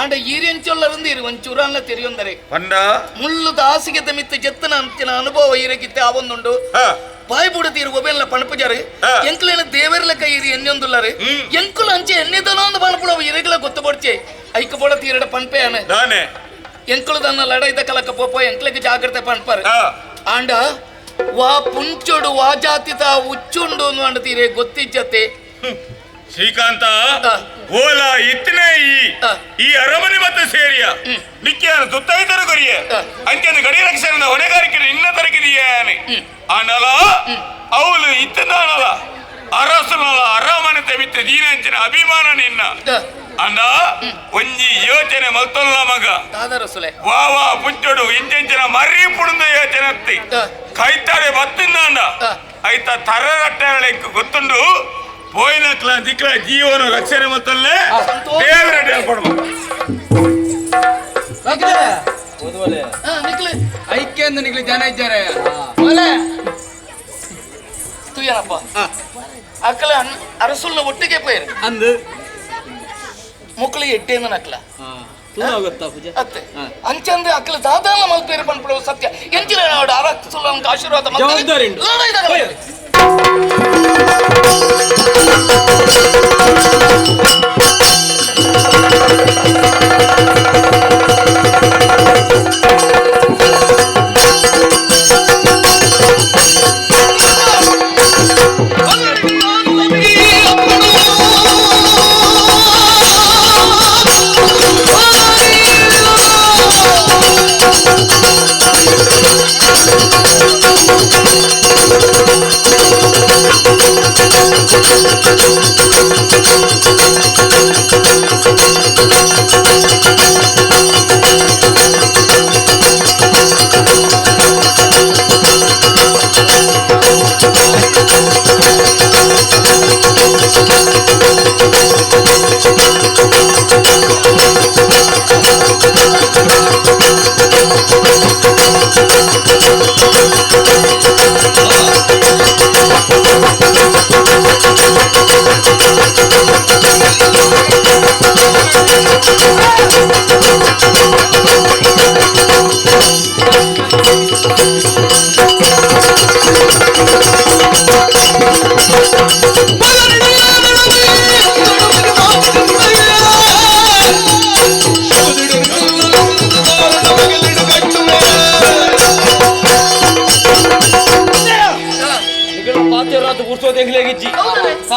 ಆಂಡ ಈರೆಂಚೊಲ್ಲರಿಂದ ಇರು ಒಂಚೂರನ್ನ ತೆರೆಯೊಂದರೆ ಮುಳ್ಳು ದಾಸಿಗೆ ತಮಿತ್ತ ಜತ್ತನ ಅಂಚಿನ ಅನುಭವ ಈರಗಿತ್ತೆ ಆ ಒಂದುಂಡು ಬಾಯಿ ಬುಡತೀರು ಒಬೆಲ್ಲ ಪಣಪುಜಾರು ಎಂಕಲೇನ ದೇವರ್ಲ ಕೈರಿ ಎಣ್ಣೊಂದುಲ್ಲಾರು ಎಂಕುಲು ಅಂಚೆ ಎಣ್ಣೆದನೋ ಒಂದು ಪಣಪುಡ ಇರಗಲ ಗೊತ್ತು ಪಡ್ಚೆ ಐಕ ಪೊಡ ತೀರಡ ಪಣಪೆ ಆನೆ ಎಂಕುಲು ತನ್ನ ಲಡಾಯ್ದ ಕಲಕ ಪೋಪ ಎಂಕ್ಲಕ್ಕೆ ಜಾಗ್ರತೆ ಪಣಪಾರು ಆಂಡ ವಾ ಪುಂಚೊಡು ವಾ ಜಾತಿತ ಉಚ್ಚುಂಡು ಅಂಡ ತೀರೆ ಗೊತ್ತಿಜ್ಜತೆ ಶ್ರೀಕಾಂತ ಓಲಾ ಇತ್ತನೇ ಈ ಅರಮನೆ ಮತ್ತೆ ಸೇರಿಯ ನಿಕ್ಕಿಯಾನ ತುತ್ತೈತರು ಕೊರಿಯ ಅಂಚನ ಗಡಿ ರಕ್ಷಣದ ಹೊಣೆಗಾರಿಕೆ ನಿನ್ನ ತರಕಿದೆಯಾನೆ ಆನಲ ಅವಳು ಇತ್ತನಾನಲ ಅರಸುನಲ ಅರಮನೆ ತೆಮಿತ್ತ ದೀನಂಚಿನ ಅಭಿಮಾನ ನಿನ್ನ ಅಂಡ ಒಂಜಿ ಯೋಚನೆ ಮಲ್ತೊಲ್ಲ ಮಗ ವಾ ವಾ ಪುಂಚೊಡು ಇಂಚೆಂಚಿನ ಮರ್ರಿ ಪುಡುಂದ ಯೋಚನೆ ಅತ್ತಿ ಕೈತಾರೆ ಬತ್ತಿಂದಾಂಡ ಐತ ತರರಟ್ಟೆಗಳ ಗೊತ್ತುಂಡು ಪೋಯಿನ ದಿಕ್ಲ ಜೀವನ ರಕ್ಷಣೆ ಮತ್ತಲ್ಲೇ ದೇವರ ಐಕ್ಯ ನಿಗ್ಲಿ ಜನ ಇದ್ದಾರೆ ತುಯ್ಯನಪ್ಪ ಅಕ್ಕಲ ಅರಸುಲ್ನ ಒಟ್ಟಿಗೆ ಪೋಯಿರು ಅಂದು ಮುಕ್ಕಳು ಎಡ್ಡೇನ ಅಕ್ಕಲ ಅತ್ತೆ ಅಂಚಂದ್ರೆ ಅಕ್ಕಲ ದಾದಾನ ಮಲ್ಪೇರು ಪನ್ಪುಡ ಸತ್ಯ ಎಂಚಿನ ಅರಸುಲ್ಲ ಆಶೀರ್ವಾದ ಜವಾಬ್ದಾರಿ Thank you.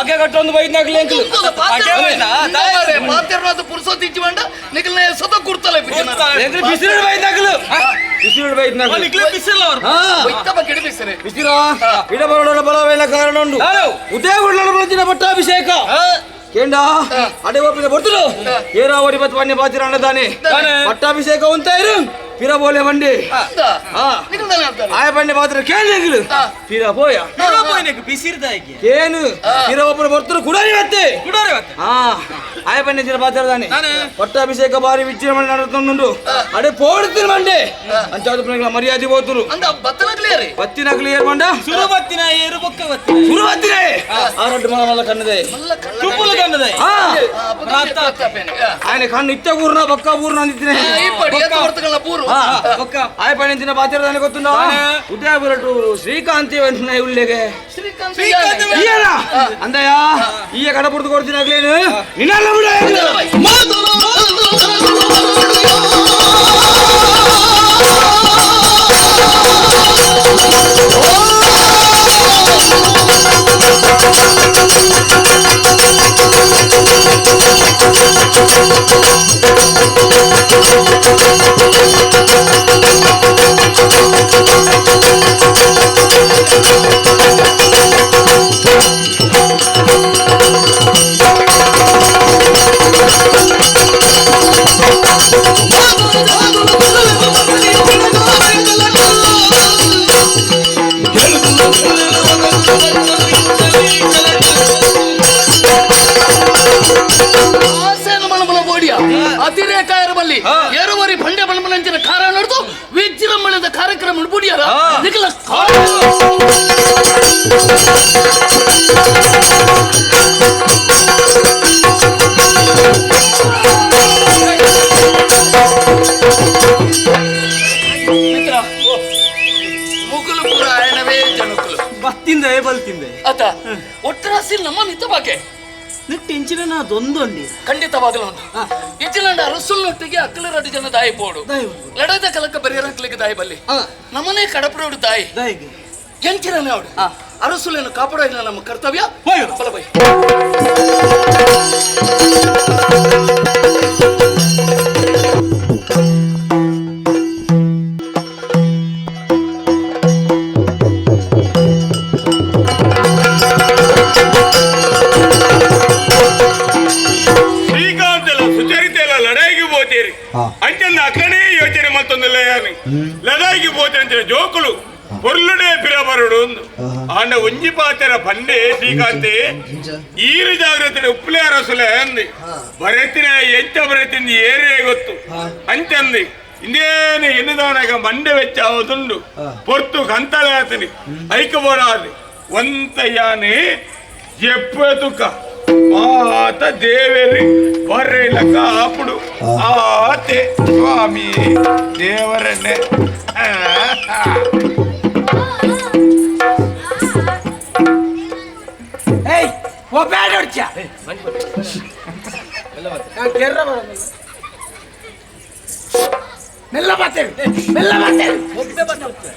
ಪಗೆ ಕಟ್ಟೊಂದು ಬೈದ್ನಾಗ್ಲಿ ಅಂಕಲ್. ಪಾತೆರ್ನಾದ ಪುರುಸೊತ್ತು ಇಚ್ಚಿ ಬಂಡ ನಿಕಲ್ನ ಸತ ಕುರ್ತಲೆ ಎಂಕಲ್ ಬಿಸಿಲು ಬೈದ್ನಾಗ್ಲು. ಬಿಸಿಲು ಬೈದ್ನಾಗ್ಲು. ನಿಕ್ಲೆ ಬಿಸಿಲು ಅವರು. ಒಯ್ತ ಬಗ್ಗೆ ಬಿಸಿರೆ. ಬಿಸಿಲ ಇಡ ಬರೋಣ ಬಲವೇನ ಕಾರಣ ಉಂಡು. ಉದಯ ಗುಡ್ಲ ಪಟ್ಟಾಭಿಷೇಕ. ಕೇಂಡ ಅಡೆ ಒಪ್ಪಿದ ಬರ್ತಲು ಏರಾವರಿ ಬತ್ ವನ್ಯ ಬಾತಿರ ಅಣ್ಣದಾನೆ ಪಟ್ಟಾಭಿಷೇಕ ಉಂತ ಇರು ಪಿರ ಬೋಲೆ ಬಂಡಿ ಆಯ ಬಂಡೆ ಮಾತ್ರ ಕೇಳಿದ್ರು ಪಿರ ಪೋಯ ಏನು ಪಿರ ಒಬ್ಬರು ಬರ್ತರು ಕುಡಾರಿ ಮತ್ತೆ ಆಯ ಬಂಡೆ ಚಿರ ಪಾತ್ರದಾನೆ ಪಟ್ಟಾಭಿಷೇಕ ಬಾರಿ ವಿಜೃಂಭಣೆ ನಡೆದುಂಡು ಅಡೆ ಪೋಡ್ತಿರು ಮಂಡೆ ಅಂಚಾದ ಮರ್ಯಾದೆ ಹೋತರು ಬತ್ತಿನ ಕ್ಲಿಯರ್ ಮಂಡ ಸುರುಬತ್ತಿನ ಏರು ಬೊಕ್ಕ ಬತ್ತಿನ ಸುರುಬತ್ತಿನ ಆರಡ್ಡು ಮಲ ಮಲ್ಲ ಕಣ್ಣದೆ ತುಪ್ಪುಲು ಕಣ್ಣದೆ ఆయన కన్ను ఇత్త ఊరున బొక్క ఊరున అందితేనే ಆಯ ಪಣಿಂತಿನ ಪಾತ್ರದಾನೆ ಗೊತ್ತುಂಡ ಉದಯಪುರಟು ಶ್ರೀಕಾಂತಿ వెంటనే ಉಳ್ಳೆಗೆ ಈಯನ ಅಂದಯ್ಯ ಈಯ ಕಡಪುರ್ದು ಕೊಡ್ತೀನಿ ಆಗ್ಲೇನು ನಿನ್ನಲ್ಲ ಬಿಡ ಅತಿರೇಕಾಯರಬಲ್ಲಿ ಏರುವರಿ ಬಂಡೆ ಬಣಬಲಂಚಿನ ಕಾರ ನಡೆದು ವಿಜೃಂಭಣೆದ ಕಾರ್ಯಕ್ರಮ ಬುಡಿಯಾರ ನಿಖಲ ಮಿತ್ರ ಮುಗುಲು ಪುರ ಆಯಣವೇ ಜನಕುಲು ಬತ್ತಿಂದ ಬಲ್ತಿಂದ ಅತ ಒಟ್ಟರಾಸಿ ನಮ್ಮ ನಿತ್ತ ಬಾಕೆ ನಿಟ್ಟು ಇಂಚಿನ ದೊಂದೊಂಡಿ ಖಂಡಿತವಾಗಲೂ ಉಂಟು ಇಂಚಿನ ಅರಸುಲ್ನೊಟ್ಟಿಗೆ ಅಕ್ಕಲ ರಡ್ಡು ಜನ ದಾಯಿ ಬೋಡು ಲಡದ ಕಲಕ ಬರಿಯರಕ್ಲಿಗೆ ದಾಯಿ ಬಲ್ಲಿ ನಮ್ಮನೆ ಕಡಪರೋಡು ದಾಯಿ ಎಂಚಿನ ಅವಡು ಅರಸುಲನ್ನು ಕಾಪಾಡೋ ನಮ್ಮ ಕರ್ತವ್ಯ. ಬಲ ಬೈ ಅಂಚಂದ ಅಕ್ಕನೇ ಯೋಚನೆ ಮತ್ತೊಂದಿಲ್ಲ ಲಡಾಯಿಗೆ ಪೋತೆ ಅಂಚಿನ ಜೋಕುಲು ಪೊರ್ಲುಡೆ ಪಿರಬರುಡು ಆಂಡ ಒಂಜಿ ಪಾತೆರ ಬಂಡೆ ಶ್ರೀಕಾಂತೆ ಈರು ಜಾಗ್ರತೆ ಉಪ್ಪುಲೆ ಅರಸುಲೆ ಅಂದಿ ಬರೆತಿನ ಎಂಚ ಬರೆತಿಂದು ಏರೇ ಗೊತ್ತು ಅಂಚಂದಿ ಇಂದೇನು ಎನ್ನುದಾನಾಗ ಮಂಡೆ ವೆಚ್ಚ ಆವದುಂಡು ಪೊರ್ತು ಕಂತಲೆ ಆತನಿ ಐಕ ಬೋಡಾದಿ ಒಂತಯ್ಯಾನೆ ಜೆಪ್ಪು ತುಕ್ಕ ಮಾತ ದೇವೇರಿ ಬರ್ರೆಲಕ್ಕ ಅప్పుడు ಆತೆ ಸ್ವಾಮಿ ದೇವರನ್ನೇ. ಏಯ್ ಓ ಬ್ಯಾಡ ಹೊಡ್ಚ ಮೆಲ್ಲ ಬಾತೇವೆ ಮೆಲ್ಲ ಬಾತೇವೆ ಒಬ್ಬೆ ಬಾತೇವೆ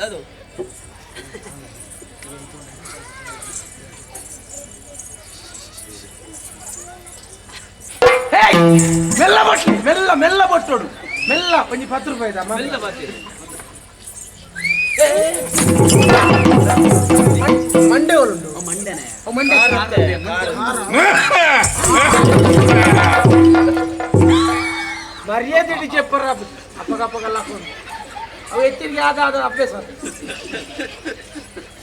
ಅದು ಮೆಲ್ಲ ಬಟ್ಲಿ ಮೆಲ್ಲ ಮೆಲ್ಲ ಬಟ್ಟೋಡು ಮೆಲ್ಲ ಒಂಜಿ 10 ರೂಪಾಯಿ ಮೆಲ್ಲ ಬಾತೇವೆ ಮಂಡೆ ಉಂಟು ಮಂಡೆನೆ ಮಂಡೆ ಮರ್ಯಾದೆ చెప్పರ ಅಪ್ಪಗಪ್ಪಗಲ್ಲ ಅವು ಎತ್ತಿರಿಗೆ ಆದ ಆದ ಅಭ್ಯಾಸ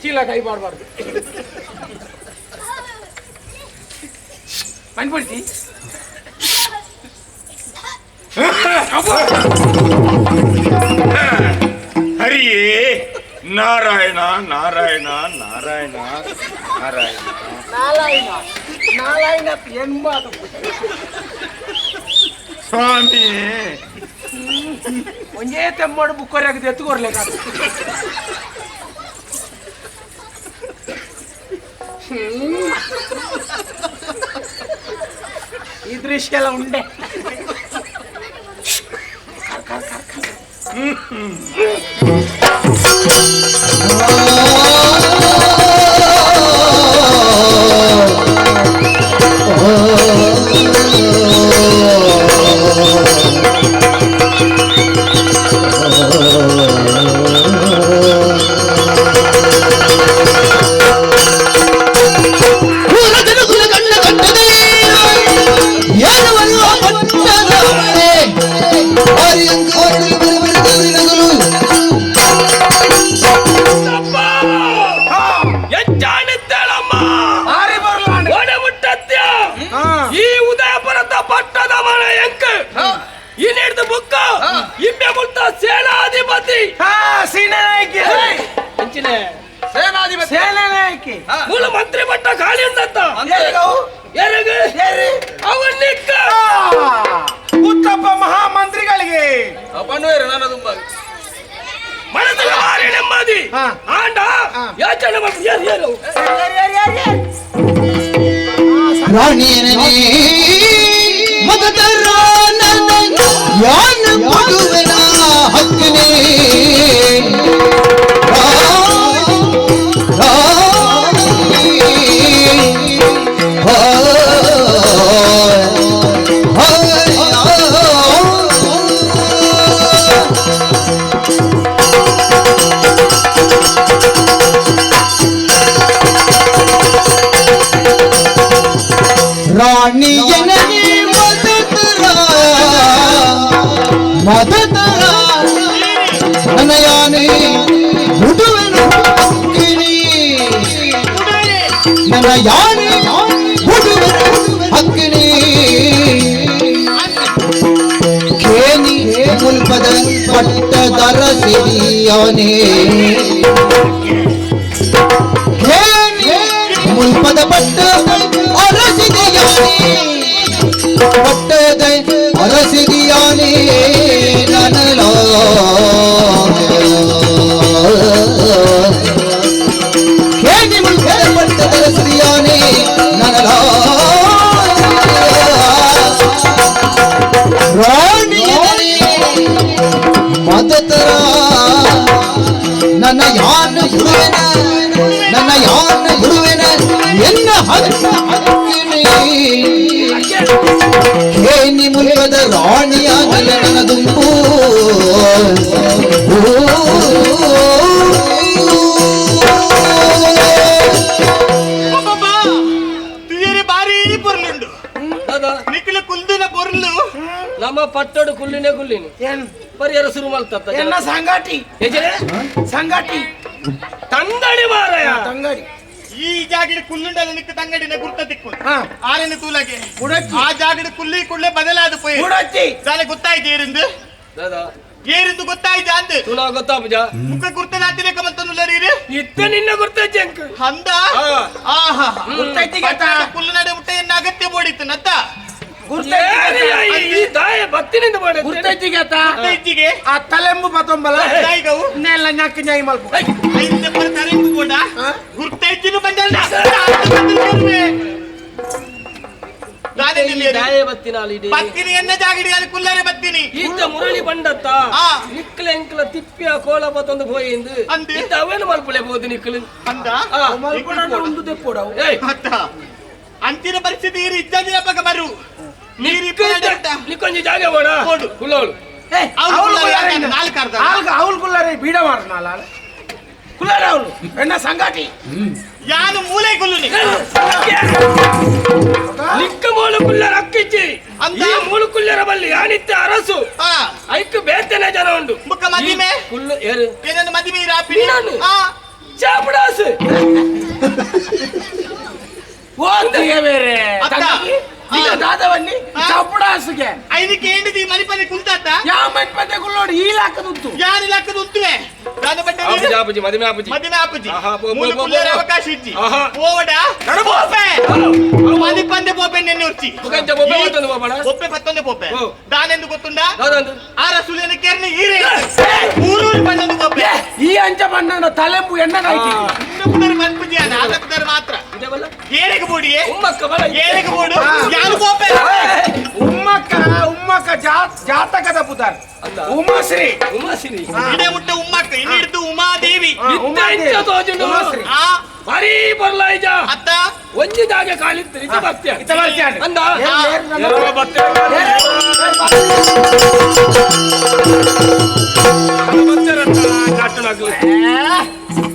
ಚೀಲ ಕೈ ಮಾಡಬಾರ್ದು ಮನ್ಬಿಡ್ತಿ. ಹರಿಯೇ ನಾರಾಯಣ ನಾರಾಯಣ ನಾರಾಯಣ ನಾರಾಯಣ ನಾರಾಯಣ ನಾರಾಯಣ ಎನ್ಬಾರ್ದು ಸ್ವಾಮಿ ಒಂದೇ ತೆಮ್ಮಡು ಬುಕ್ಕೋರಿ ಎತ್ತುಕೊರ್ಲೇಕ ಈ ದೃಶ್ಯ ಎಲ್ಲ ಉಂಡೆ. Oh. ಉದಯಪುರದ ಪಟ್ಟದ ಮನೆ ಎಂಕ್ ಇನ್ನಿಡ್ದು ಬುಕ್ಕ ಇಮ್ಮೆ ಮುಲ್ತ ಸೇನಾಧಿಪತಿ ಸೇನಾನಾಯಕಿ ಅಂಚಿನೆ ಸೇನಾಧಿಪತಿ ಸೇನಾನಾಯಕಿ ಮೂಲ ಮಂತ್ರಿ ಪಟ್ಟ ಖಾಲಿ ಉಂಡತ್ತ ಅವನ್ನಿಕ್ಕ ಉತ್ತಪ್ಪ ಮಹಾಮಂತ್ರಿಗಳಿಗೆ ಪಣ್ಣುವೇರು ನಾನು ತುಂಬ ಮನಸ್ಸಿನ ಭಾರಿ ನೆಮ್ಮದಿ ಆಂಡ ಯೋಚನೆ ಯಾರು ರಾಣಿಯನೇ ಮದತರ ನನ್ನ ಯಾನ ಕೊಡುವೆನ ಹಕ್ಕನೇ ರಾಣಿಯನೇ ಮದತರ ಮದತರ ನನಯಾನೆ ಹುಡುವೆನು ಹಕ್ಕಿನಿ ನನಯಾನೆ ಹುಡುವೆನು ಹಕ್ಕಿನಿ ಖೇನಿ ಮುಲ್ಪದ ಪಟ್ಟದರ ಸಿರಿಯಾನೆ ಖೇನಿ ಮುಲ್ಪದ ಪಟ್ಟ ಅರಸಿದೆಯಾನೆ ಪಟ್ಟದ ಅರಸಿದೆಯಾನೆ ನನಲೋ ಖೇನಿ ಮುಲ್ಪದ ಪಟ್ಟದ ಅರಸಿದೆಯಾನೆ ನನಲೋ ರಾಣಿಯನೇ ಮದತರ ನನ್ನ ಯಾನ ಗುರುವೆನ ನನ್ನ ಯಾನ ಗುರುವೆನ ಎನ್ನ ಹಕ್ಕಿನಿ ಖೇನಿ ಮುಲ್ಪದ ರಾಣಿಯ ನನ್ನ ದುಂಬು ಬಾರಿ ಪೊರ್ಲುಂಡು ನಿಖಿಲ ಕುಲ್ದಿನ ಪೊರ್ಲು ನಮ್ಮ ಪಟ್ಟಡು ಕುಲ್ಲಿನೇ ಕುಲ್ಲಿನಿ ಪರಿಹಾರ ಶುರು ಮಾಡ್ತ ಎನ್ನ ಸಂಗಾಟಿ ಸಂಗಾಟಿ ತಂಗಡಿ ಮಾರಾಯ ತಂಗಡಿ ಈ ಜಾಗಡಿ ಕುಲ್ಲುಂಡಲ ನಿಕ್ಕ ತಂಗಡಿನ ಗುರ್ತ ತಿಕ್ಕು ಆರನ ತೂಲಗೆ ಆ ಜಾಗಡಿ ಕುಲ್ಲಿ ಕುಳ್ಳೆ ಬದಲಾದ ಪೋಯಿ ಜಾಲೆ ಗೊತ್ತಾಯ್ತು ಏರಿಂದು ಏರಿಂದು ಗೊತ್ತಾಯ್ತು ಅಂದ ತುಲಾ ಗೊತ್ತಾಪುಜ ಮುಖ ಗುರ್ತದಾತಿನ ಕಮಂತನುಲ್ಲರೀರು ಇತ್ತ ನಿನ್ನ ಗುರ್ತ ಜಂಕ್ ಅಂದ ಆಹಾ ಗುರ್ತೈತಿ ಕುಲ್ಲು ನಡೆ ಮುಟ್ಟೆ ಎನ್ನ ಅಗತ್ಯ ಬೋಡಿತ್ತು ನತ್ತ ಆ ತಲೆಂಬು ಪತ್ತೊಂಬಲ ನೆಲ್ಲ ñಾಕ್ ñಾಯಿ ಮಲ್ಪ ಗುರ್ತೈತಿನು ಬಂದಲ್ಲ ಬತ್ತೀನಿ ಎನ್ನ ಜಾಗಡಿ ಅಲ್ಲಿ ಕುಲ್ಲರೆ ಬತ್ತೀನಿ ಈತ ಮುರಳಿ ಬಂಡತ್ತ ನಿಕ್ಕಲ ಎಂಕಲ ತಿಪ್ಪಿಯ ಕೋಲ ಬತ್ತೊಂದು ಪೋಯಿಂದು ಇತ್ತ ಅವೇನು ಮಲ್ಪುಲೆ ಬೋದು ನಿಕ್ಕಲು ಅಂದ ಉಂಡು ತೆಪ್ಪೋಡವು ಅಂತಿನ ಪರಿಸ್ಥಿತಿ ಇಜ್ಜಾದಿ ಅಪ್ಪಗ ಬರು ನಿಕ್ಕೊಂಜಿ ಜಾಗ ಬೋಡ ಕುಲ್ಲೋಳು ಅವಳು ಕುಲ್ಲರೆ ಬೀಡ ಮಾರನಾಲ ಕುಲ್ಲರೆ ಅವಳು ಎಣ್ಣ ಸಂಗಾಟಿ ಯಾನು ಮೂಲೆ ಕುಲ್ಲುನಿ ನಿಕ್ಕ ಮೂಲು ಕುಲ್ಲರ ಅಕ್ಕಿಚ್ಚಿ ಈ ಮೂಲು ಕುಲ್ಲರ ಬಲ್ಲಿ ಯಾನಿತ್ತ ಅರಸು ಐಕ್ ಬೇತನೆ ಜನ ಉಂಡು ಮುಕ್ಕ ಮದಿಮೆ ಕುಲ್ಲು ಏರು ಏನನ್ನು ಮದಿಮೆ ರಾಪಿ ನಾನು ಚಾಪಡಾಸು ಬೇರೆ ದಾದವನ್ನಿ ಚಪಡಾಸುಗೆ ಐದಕ್ಕೆ ಏಂಡಿದಿ ಮನಿಪದೆ ಕುಲ್ತಾತ ಯಾವ ಮನಿಪದೆ ಕುಲ್ಲೋಡಿ ಈ ಲಾಕದುತ್ತು ಯಾರು ಲಾಕದುತ್ತುವೆ ದಾದ ಬಟ್ಟೆ ಆಪುಜಿ ಆಪುಜಿ ಮದಿಮೆ ಆಪುಜಿ ಮದಿಮೆ ಆಪುಜಿ ಮೂಲ ಕುಲ್ಲರ ಅವಕಾಶ ಇಜ್ಜಿ ಪೋವಡ ಪೋಪೆ ಮನಿಪಂದೆ ಪೋಪೆ ನೆನ್ನೆ ಉರ್ಚಿ ಮುಖಂಚ ಪೋಪೆ ಮತ್ತೊಂದು ಪೋಪಡ ಪೋಪೆ ಪತ್ತೊಂದು ಪೋಪೆ ದಾನೆಂದು ಗೊತ್ತುಂಡ ಆ ರಸುಲಿನ ಕೇರ್ನೆ ಈರೆ ಊರೂರು ಬಂದೊಂದು ಪೋಪೆ ಈ ಅಂಚ ಬಣ್ಣ ತಲೆಂಬು ಎಣ್ಣೆ ಆಯ್ತು ಪುನರ್ ಮನ್ಪುಜಿ ಅದ ಪುನರ್ ಮಾತ್ರ ಏರೆಗೆ ಬೋಡಿಯೇ ಏರೆಗೆ ಬೋಡು ಯಾರು ಪೋಪೆ ಉಮ್ಮಕ್ಕ ಉಮ್ಮಕ್ಕ ಜಾತಕದ ಪುತಾರ್ ಉಮಾಶ್ರೀ ಉಮಾಶ್ರೀ ಇದೇ ಮುಟ್ಟ ಉಮ್ಮಕ್ಕ ಇನ್ನು ಹಿಡಿದು ಉಮಾದೇವಿ ಉಮಾಶ್ರೀ ಭಾರಿ ಬರ್ಲಾಯ್ಜ ಅತ್ತ ಒಂಜಿ ಜಾಗ ಕಾಲಿತ್ತು ಇತ್ತ ಬರ್ತೀಯ ಇತ್ತ ಬರ್ತೀಯ ಅಂದ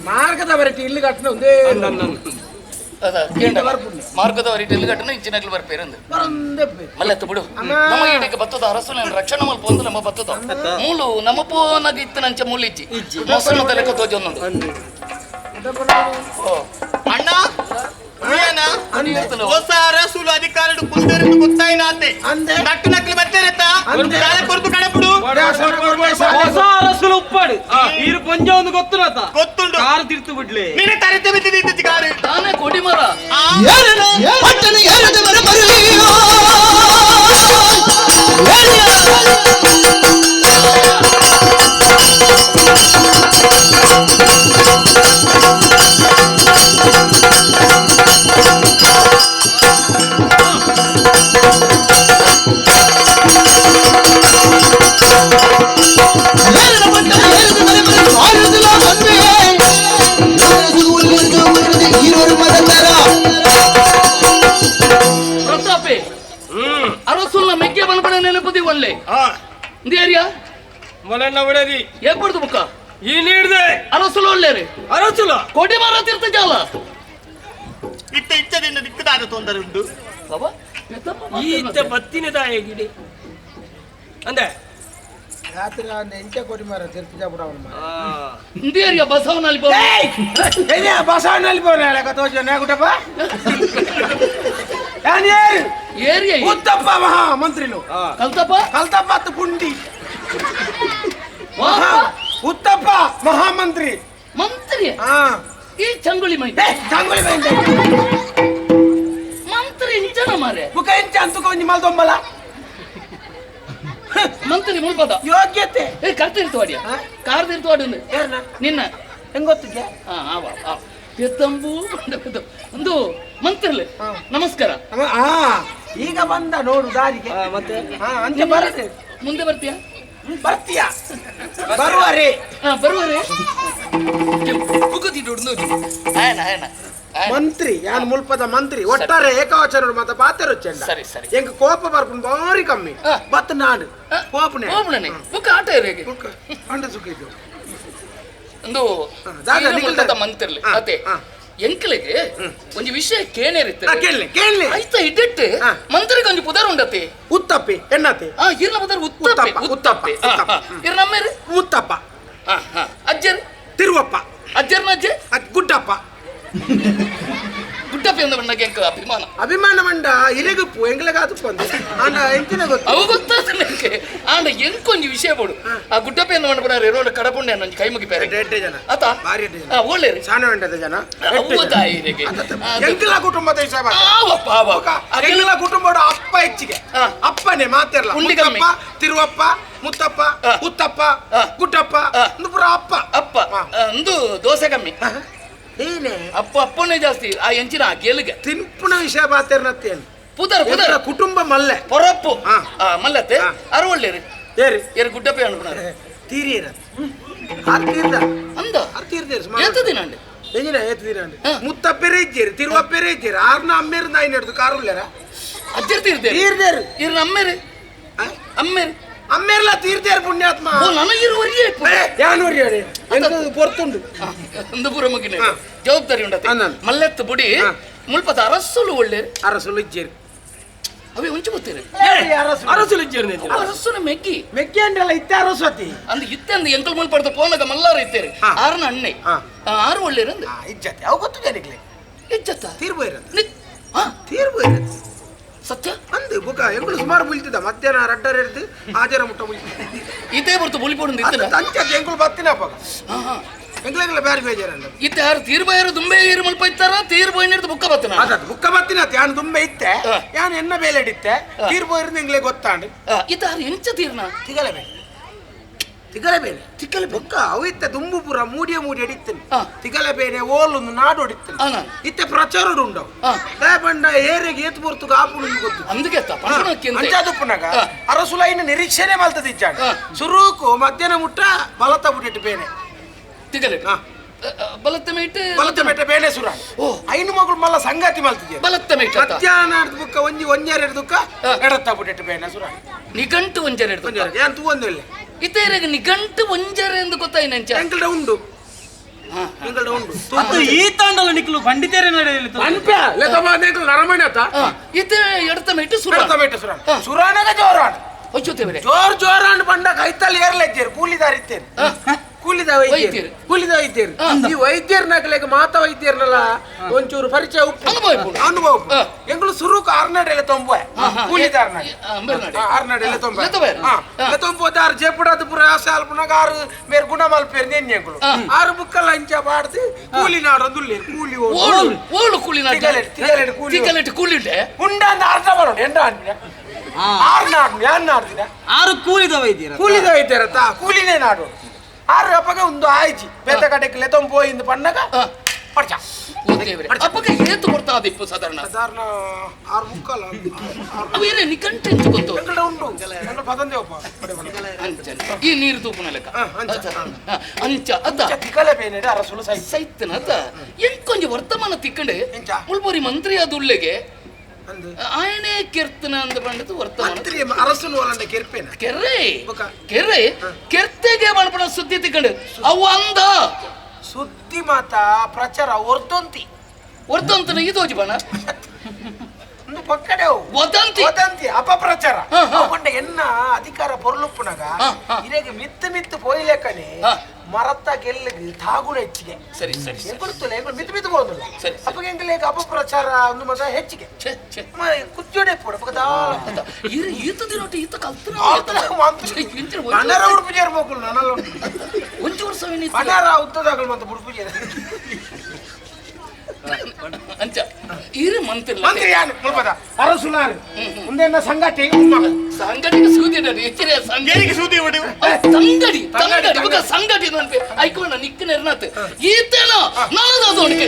ಮಾರ್ಗದ ಬರಟಿ ಇಲ್ಲಿ ಕಟ್ಟಣ ಒಂದೇ ಮಾರ್ಗದವರಿಗೆ ಇಲ್ಲಿ ಕಟ್ಟಣ ಇಂಚಿನಗ್ಲು ಬರ್ಪೇರಂದು ಮಲ್ಲೆತ್ತು ಬಿಡು ನಮ್ಮ ಈಡಕ್ಕೆ ಬತ್ತದ ಅರಸು ರಕ್ಷಣೆ ಮಲ್ಪ ಒಂದು ನಮ್ಮ ಬತ್ತದ ಮೂಲು ನಮ್ಮ ಪೋನಾಗ ಇತ್ತು ನಂಚ ಮೂಲು ಇಜ್ಜಿ ಮೊಸರು ತಲೆಕ ತೋಜೊಂದು ಅಣ್ಣ ಹೊಸ ಅರಸುಲು ಅಧಿಕಾರಡು ಕುಲ್ದೆರೆಂದು ಗೊತ್ತಾಯಿನಾತೆ ನಟ್ಟು ನಕ್ಲಿ ಬತ್ತೇರತ್ತ ಕೊರ್ದು ಕಡಪುಡು ಹೊಸ ಅರಸುಲು ಉಪ್ಪಾಡು ಈರು ಕೊಂಜ ಒಂದು ಗೊತ್ತುನತ ಗೊತ್ತುಂಡು ಕಾರು ತಿರ್ತು ಬಿಡ್ಲಿ ನೀನೆ ತರಿತೆ ಬಿದ್ದಿದ್ದು ಕಾರು ತಾನೇ ಕೊಡಿಮರ ಪಟ್ಟಣ ಏರದ ಮರ ಮರಳಿಯೋ ಪ್ರತಾಪೆ ಅರಸುಲ್ನ ಮೆಕ್ಕೆ ಬನ್ಪಣ ನೆನಪದಿ ಒಲ್ಲೆ ಇಂದೇರಿಯಾ ಮೊಲನ್ನ ಬಿಡದಿ ಏಪಡ್ದು ಬುಕ್ಕ ಈ ನೀಡ್ದೆ ಅರಸುಲು ಒಲ್ಲೇರಿ ಅರಸುಲ ಕೊಡಿ ಮರ ತೀರ್ಥ ಜಾಲ ಇತ್ತ ಇಚ್ಚದಿಂದ ದಿಕ್ಕದಾದ ತೊಂದರೆ ಉಂಟು ಬಾಬಾ ಈ ಇತ್ತ ಬತ್ತಿನ ತಾಯಿಗಿಡಿ ಅಂದೆ ರಾತ್ರಿ ಎಂಚ ಕೊಡಿ ಮಾರ ತಿರ್ತಿಜ ಬಿಡವನ ಇಂದೇರಿಯಾ ಬಸವನಲ್ಲಿ ಬಸವನಲ್ಲಿ ಬೋನ ತೋಜ ಗುಟ್ಟಪ್ಪ ಏರಿಯಾ ಉತ್ತಪ್ಪ ಮಹಾ ಮಂತ್ರಿಲು ಕಲ್ತಪ್ಪ ಕಲ್ತಪ್ಪ ಅತ್ತು ಪುಂಡಿ ಉತ್ತಪ್ಪ ಮಹಾಮಂತ್ರಿ ಮಂತ್ರಿ ಈ ಚಂಗುಳಿ ಮೈ ಚಂಗುಳಿ ಮೈ ಮಂತ್ರಿ ಇಂಚನ ಮಾರೆ ಮುಖ ಇಂಚ ಅಂತಕ ಒಂಜಿ ಮಲ್ದೊಂಬಲ ಮಂತ್ರಿ ಮುಲ್ಪದ ಯೋಗ್ಯತೆ ಏ ಕಾರ್ ತಿರ್ತವಾಡಿಯ ಕಾರ್ ತಿರ್ತವಾಡಿ ನಿನ್ನ ಹೆಂಗ್ ಗೊತ್ತಿದ್ಯಾ ಪೆತ್ತಂಬು ಒಂದು ಮಂತ್ರಿಲೆ ನಮಸ್ಕಾರ ಈಗ ಬಂದ ನೋಡು ದಾರಿಗೆ ಮತ್ತೆ ಅಂಚೆ ಬರತ್ತೆ ಮುಂದೆ ಬರ್ತೀಯಾ ಬರ್ತೀಯಾ ಬರುವರೇ ಬರುವರೇ ಮಂತ್ರಿ ಯಾನ್ ಮುಲ್ಪದ ಮಂತ್ರಿ ಒಟ್ಟಾರೆ ಏಕವಚನ ಮಾತ ಪಾತೆರುಚ್ಚೆಂಡ ಸರಿ ಸರಿ ಎಂಕ್ ಕೋಪ ಬರ್ಪುಂಡು ಬಾರಿ ಕಮ್ಮಿ ಬತ್ ನಾಡು ಕೋಪನೆ ಕೋಪನೆ ಬುಕ್ಕ ಆಟ ಇರೇಗೆ ಅಂಡ ಸುಖ ಇದು ಒಂದು ಮುಲ್ಪದ ಮಂತ್ರಿಲೆ ಅದೇ ಎಂಕ್ಲೆಗೆ ಒಂಜಿ ವಿಷಯ ಕೇಳೇರಿತ್ತೆ ಕೇಳಲೆ ಕೇಳಲೆ ಆಯ್ತಾ ಇಡ್ಡೆಟ್ಟು ಮಂತ್ರಿಗೆ ಒಂಜಿ ಪುದರ್ ಉಂಡತೆ ಉತ್ತಪ್ಪಿ ಎನ್ನತೆ ಇರ್ನ ಪುದರ್ ಉತ್ತಪ್ಪೆ ಉತ್ತಪ್ಪ ಇರ್ ನಮ್ಮೇರು ಮುತ್ತಪ್ಪ ಅಜ್ಜರ್ ತಿರುವಪ್ಪ ಅಜ್ಜರ್ನ ಅಜ್ಜೆ ಗುಡ್ಡಪ್ಪ ಗುಡ್ಡಪ್ಪ ಎಂದ ಬಣ್ಣಗೆ ಎಂಕ ಅಭಿಮಾನ ಅಭಿಮಾನ ಮಂಡ ಇರೆಗುಪ್ಪು ಎಂಗ್ಲೆಗಾದುಪ್ಪು ಅಂದ ಆಂಡ ಎಂಚಿನ ಗೊತ್ತು ಅವು ಗೊತ್ತಾದ ಆಂಡ ಎಂಕೊಂಜಿ ವಿಷಯ ಬೋಡು ಆ ಗುಡ್ಡಪ್ಪ ಎಂದ ಬಣ್ಣ ಪುನರ್ ಎರೋಡ ಕಡಪುಂಡೆ ಒಂಜಿ ಕೈ ಮುಗಿ ಪೇರೆ ಎಡ್ಡೆ ಜನ ಆತ ಬಾರಿ ಎಡ್ಡೆ ಜನ ಒಳ್ಳೆ ಸಾನ ವೆಂಡದ ಜನ ತಾಯಿರಿಗೆ ಎಂಕಲ ಕುಟುಂಬದ ವಿಷಯ ಆವಪ್ಪ ಆವಪ್ಪ ಎಂಕಲ ಕುಟುಂಬದ ಅಪ್ಪ ಹೆಚ್ಚಿಗೆ ಅಪ್ಪನೇ ಮಾತಿರಲ್ಲ ಮುತ್ತಪ್ಪ ತಿರುವಪ್ಪ ಮುತ್ತಪ್ಪ ಉತ್ತಪ್ಪ ಗುಡ್ಡಪ್ಪ ಪೂರ ಅಪ್ಪ ಅಪ್ಪ ಒಂದು ದೋಸೆ ಕಮ್ಮಿ ಅಪ್ಪ ಅಪ್ಪನೇ ಜಾಸ್ತಿ ಆ ಎಂಚಿನ ಆ ಗೆಲುಗೆ ತಿನ್ಪುಣ ವಿಷಯ ಬಾತೇರ್ನತ್ತೇನು ಪುದರ್ ಪುದರ್ ಕುಟುಂಬ ಮಲ್ಲೆ ಪೊರಪ್ಪು ಮಲ್ಲತ್ತೆ ಅರು ಒಳ್ಳೇರಿ ಏರಿ ಏರಿ ಗುಡ್ಡಪ್ಪ ಅನ್ಪುಣ ತೀರಿರ ತೀರ್ದ ಅಂದ ತೀರ್ದೇರಿ ಏತದಿನ ಅಂಡೆ ಎಂಜಿನ ಏತದಿನ ಅಂಡೆ ಮುತ್ತಪ್ಪೆರೇ ಇದ್ದೀರಿ ತಿರುವಪ್ಪೆರೇ ಇದ್ದೀರಿ ಆರ್ನ ಅಮ್ಮೇರು ನಾಯಿ ನಡೆದು ಕಾರುಲ್ಲೇರ ಅಜ್ಜರ್ ತೀರ್ದೇರಿ ತೀರ್ದೇರು ಇರ್ನ ಅಮ್ಮೇರಿ ಅಮ್ಮೇರಿ ಅಮ್ಮೇರ್ಲ ತೀರ್ದೇರು ಪುಣ್ಯಾತ್ಮ ಯಾನೂರಿ ಪೊರ್ತುಂಡು ಒಂದು ಪೂರ ಮುಗಿನ ಜವಾಬ್ದಾರಿ ಉಂಡತೆ ಮಲ್ಲೆತ್ತು ಬುಡಿ ಮುಲ್ಪದ ಅರಸುಲು ಒಳ್ಳೆ ಅರಸುಲು ಇಜ್ಜೇರಿ ಅವೇ ಉಂಚು ಗೊತ್ತೀರಿ ಅರಸುಲು ಇಜ್ಜೇರಿ ಅರಸುನ ಮೆಗ್ಗಿ ಮೆಗ್ಗಿ ಅಂದ್ರಲ್ಲ ಇತ್ತೆ ಅರಸತಿ ಅಂದ್ ಇತ್ತೆ ಅಂದ್ ಎಂಕಲ್ ಮುಲ್ಪಡ್ದ ಪೋನಗ ಮಲ್ಲಾರ ಇತ್ತೇರಿ ಆರನ ಅಣ್ಣೆ ಆರು ಒಳ್ಳೇರು ಅಂದ್ ಇಜ್ಜತೆ ಅವು ಗೊತ್ತು ಜನಕ್ಕೆ ಇಜ್ಜತ್ತ ತೀರ್ಪು ಇರತ್ತೆ ತೀರ್ಪು ಇರತ್ತೆ ಸತ್ಯ ಅಂದು ಬುಕ ಎಂಗಳು ಸುಮಾರು ಬುಲ್ತಿದ್ದ ಮಧ್ಯಾಹ್ನ ರಡ್ಡರ್ ಹಿಡ್ದು ಆಜರ ಮುಟ್ಟ ಬುಲ್ತಿದ್ದ ಇದೇ ಬರ್ತು ಬುಲಿಪೋಡು ಇತ್ತಲ್ಲ ಅಂಚೆ ಎಂಗಳು ಬತ್ತಿನ ಅಪ್ಪ ಎಂಗ್ಲೆಂಗ್ಲ ಬೇರೆ ಬೇಜಾರಲ್ಲ ಇತ್ತೆ ಯಾರು ತೀರ್ಬಾಯರು ದುಂಬೆ ಏರು ಮಲ್ಪ ಇತ್ತಾರ ತೀರ್ಬೋಯಿನ ಹಿಡ್ದು ಬುಕ್ಕ ಬತ್ತನ ಅದ ಬುಕ್ಕ ಬತ್ತಿನ ಯಾನ್ ದುಂಬೆ ಇತ್ತೆ ಯಾನ್ ಎನ್ನ ಬೇಲೆ ಹಿಡಿತ್ತೆ ತೀರ್ಬೋಯಿರ್ದು ಎಂಗ್ಲೆ ಗೊತ್ತಾಂಡು ಇತ್ತ ಯಾರು ಎಂಚ ತೀರ್ನ ತಿಗಲೆ ಬೇಲೆ ತಿಗಲೆ ಬೇನೆ ತಿಗಲೆ ಬೊಕ್ಕ ಅವು ಇತ್ತೆ ದುಂಬು ಪೂರ ಮೂಡಿಯ ಮೂಡಿ ಹಿಡಿತೇನೆ ತಿಗಲೆ ಬೇನೆ ಓಲೊಂದು ನಾಡು ಹೊಡಿತೇನೆ ಇತ್ತೆ ಪ್ರಚಾರ ಉಂಡವು ಬಂಡ ಏರಿಗೆ ಏತ್ ಪೊರ್ತು ಕಾಪುಡು ಗೊತ್ತು అందుకే ಅಂಚಾದುಪ್ಪುನಾಗ ಅರಸುಲೈನ ನಿರೀಕ್ಷೆನೆ ಮಲ್ತದ ಇಚ್ಚಾಂಡ ಸುರುಕು ಮಧ್ಯಾಹ್ನ ಮುಟ್ಟ ಬಲತ ಬುಟ್ಟಿಟ್ಟು ಬೇನೆ ತಿಗಲೆ ಬಲತ್ತ ಮೇಟ್ ಬಲತ್ತ ಮೇಟ ಬೇನೆ ಸುರ ಐನು ಮಗಳು ಮಲ್ಲ ಸಂಗಾತಿ ಮಲ್ತಿದ್ದೆ ಬಲತ್ತ ಮೇಟ್ ಮಧ್ಯಾಹ್ನ ಬುಕ್ಕ ಒಂಜಿ ಒಂಜಾರ ದುಕ್ಕ ಎಡತ್ತ ಬುಟ್ಟಿಟ್ಟು ಬೇನೆ ಸುರ ನಿಘಂಟು ಒಂಜಾರ ಹಿಡ್ದು ಏನ್ ತೂ ಇಲ್ಲ ಇತೇರೆಗೆ ನಿಘಂಟು ಒಂಜಾರ ಎಂದು ಗೊತ್ತಾಯಿನ ಎಂಕಲ್ಡ ಉಂಡು ಎಂಕಲ್ಡ ಉಂಡು ಅದು ಈ ತಾಂಡಲ ನಿಕ್ಲು ಪಂಡಿತರೇ ನಡೆಯಲಿ ಅನ್ಪ್ಯ ಲೆಕ್ಕ ಎಂಕಲ್ ನರಮಣೆ ಆತ ಇತ್ತೆ ಎಡತ್ತ ಮೇಟ್ ಸುರ ಎಡತ್ತ ಮೇಟ್ ಸುರ ಸುರಾನಗ ಜೋರಾಣ ಅಚ್ಚುತ್ತೇವರೆ ಜೋರ್ ಜೋರಾಣ ಬಂಡ ಕೈತಲ್ಲಿ ಏರ್ಲೆಜ್ಜೇರು ಕೂಲಿದಾರ ಇತ್ತೇನೆ ಕೂಲಿದ ವೈದ್ಯರು, ಕೂಲಿದ ವೈದ್ಯರು. ಈ ವೈದ್ಯರ್ನಾಗಲೇಗ ಮಾತಾ ವೈದ್ಯರ್ನಲ್ಲ ಒಂಚೂರು ಪರಿಚಯ ಉಪ್ಪು ಅನುಭವ. ಎಂಗಳು ಸುರುಕು ಆರ್ನಾಡೆಲ್ಲ ತೊಂಬ ಕೂಲಿದ ಆರ್ನಾಡೆ ಆರ್ನಾಡೆಲ್ಲ ತೊಂಬ ತೊಂಬೋದ ಆರು ಜೆಪುಡದ ಪುರ ಆಸೆ ಅಲ್ಪನಾಗ ಆರು ಮೇರ್ ಗುಣ ಮಲ್ಪೇರ್ ನೆನ್ನೆಂಗಳು ಆರು ಬುಕ್ಕಲ್ಲ ಅಂಚ ಬಾಡ್ದು ಕೂಲಿ ನಾಡೊಂದು ಕೂಲಿ ಓಳು ಕೂಲಿ ನಾಡು ಕೂಲಿ ಉಂಡ ಅಂದ ಅರ್ಧ ಬರೋಣ ಎಂಡ ಆರು ನಾಡು ಯಾನ್ ನಾಡ್ದಿನ ಆರು ಕೂಲಿದ ವೈದ್ಯರ, ಕೂಲಿದ ವೈದ್ಯರತ್ತ ಕೂಲಿನೇ ನಾಡು ಆರು ಅಪ್ಪಗ ಒಂದು ಆಯ್ಚಿ ಬೇತ ಕಡೆಗೆ ತೊಂಬೋಯಿಂದು ಪಣ್ಣಗ ಪಡ್ಚ ಅಪ್ಪಗ ಏತು ಕೊಡ್ತಾ ಅದಿಪ್ಪು ಸಾಧಾರಣ ಸಾಧಾರಣ ಆರು ಮುಕ್ಕಲ್ಲ ಅವೇನೇ ನಿಕಂಟೆ ಎಂಚು ಗೊತ್ತು ಎಂಕಲ್ಡ ಉಂಟು ನನ್ನ ಪದಂದೆ ಒಪ್ಪ ಈ ನೀರು ತೂಪುನ ಲೆಕ್ಕ ಅಂಚ ಅತ್ತ ತಿಕ್ಕಲೆ ಬೇನೆ ಅರಸುಲು ಸೈತನ ಅತ್ತ ಎಂಕೊಂಜಿ ವರ್ತಮಾನ ತಿಕ್ಕಂಡೆ ಮುಳ್ಪುರಿ ಮಂತ್ರಿ ಅದು ಉಳ್ಳೆಗೆ ಆಯನೇ ಕೆರ್ತನ ಅಂದ ಬಂಡದು ವರ್ತಮಾನ ಅರಸುಲು ಅಲ್ಲಂಡ ಕೆರ್ಪೇನ ಕೆರ್ರೆ ಕೆರ್ರೆ ಕೆರ್ತೆಗೆ ಬಣಪಣ ಸುದ್ದಿ ತಿಕ್ಕಂಡು ಅವು ಅಂದ ಸುದ್ದಿ ಮಾತಾ ಪ್ರಚಾರ ಹೊರ್ತಂತಿ ಹೊರ್ತಂತನ ಇದೋಜಿ ಬಣ ಪಕ್ಕಡೆ ವದಂತಿ ವದಂತಿ ಅಪಪ್ರಚಾರ ಅಪ್ಪಂಡ ಎನ್ನ ಅಧಿಕಾರ ಪೊರ್ಲುಪ್ಪುನಗ ಇರೆಗೆ ಮಿತ್ತು ಮಿತ್ತು ಪೋಯ್ಲೆಕ್ಕನೆ ಮರತ್ತ ಗೆಲ್ಲಿಗೆ ತಾಗುಣ ಹೆಚ್ಚಿಗೆ. ಸರಿ ಸರಿ ಎಂಕುಲು ಎಂಕುಲು ಮಿತ್ತು ಮಿತ್ತು ಹೋದಿಲ್ಲ ಸರಿ ಅಪ್ಪಗೆ ಎಂಕಲೇಕ ಅಪಪ್ರಚಾರ ಒಂದು ಮತ ಹೆಚ್ಚಿಗೆ ಕುಚ್ಚೋಡೆ ಪೋಡ ಪಕ್ಕದ ಈತ ದಿನೊಟ್ಟು ಈತ ಕಲ್ತನ ಮನರ ಉಡುಪು ಸೇರ್ಬೇಕು ನನ್ನಲ್ಲ ಒಂಚೂರು ವರ್ಷ ಮನರ ಉತ್ತದಾಗಲ್ ಮತ್ತೆ ಉಡುಪು ಸೇರ ಅಂಚ ಇರು ಮಂತ್ರಿ ಮಂತ್ರಿ ಯಾನು ಮುಲ್ಪದ ಅರಸುಲಾರು ಮುಂದೆನ್ನ ಸಂಗತಿ ಸಂಗಟಿಗೆ ಸೂದಿ ಹೆಚ್ಚಿನ ಸಂಗಡಿಗೆ ಸೂದಿ ಹೊಡಿ ತಂಗಡಿ ತಂಗಡಿ ಬುಕ ಸಂಗಟಿ ಅನ್ಪೆ ಐಕೋಣ ನಿಕ್ಕನ ಎರ್ನಾತ್ ಈತೇನ ನಾನದ ದೋಣಿಕೆ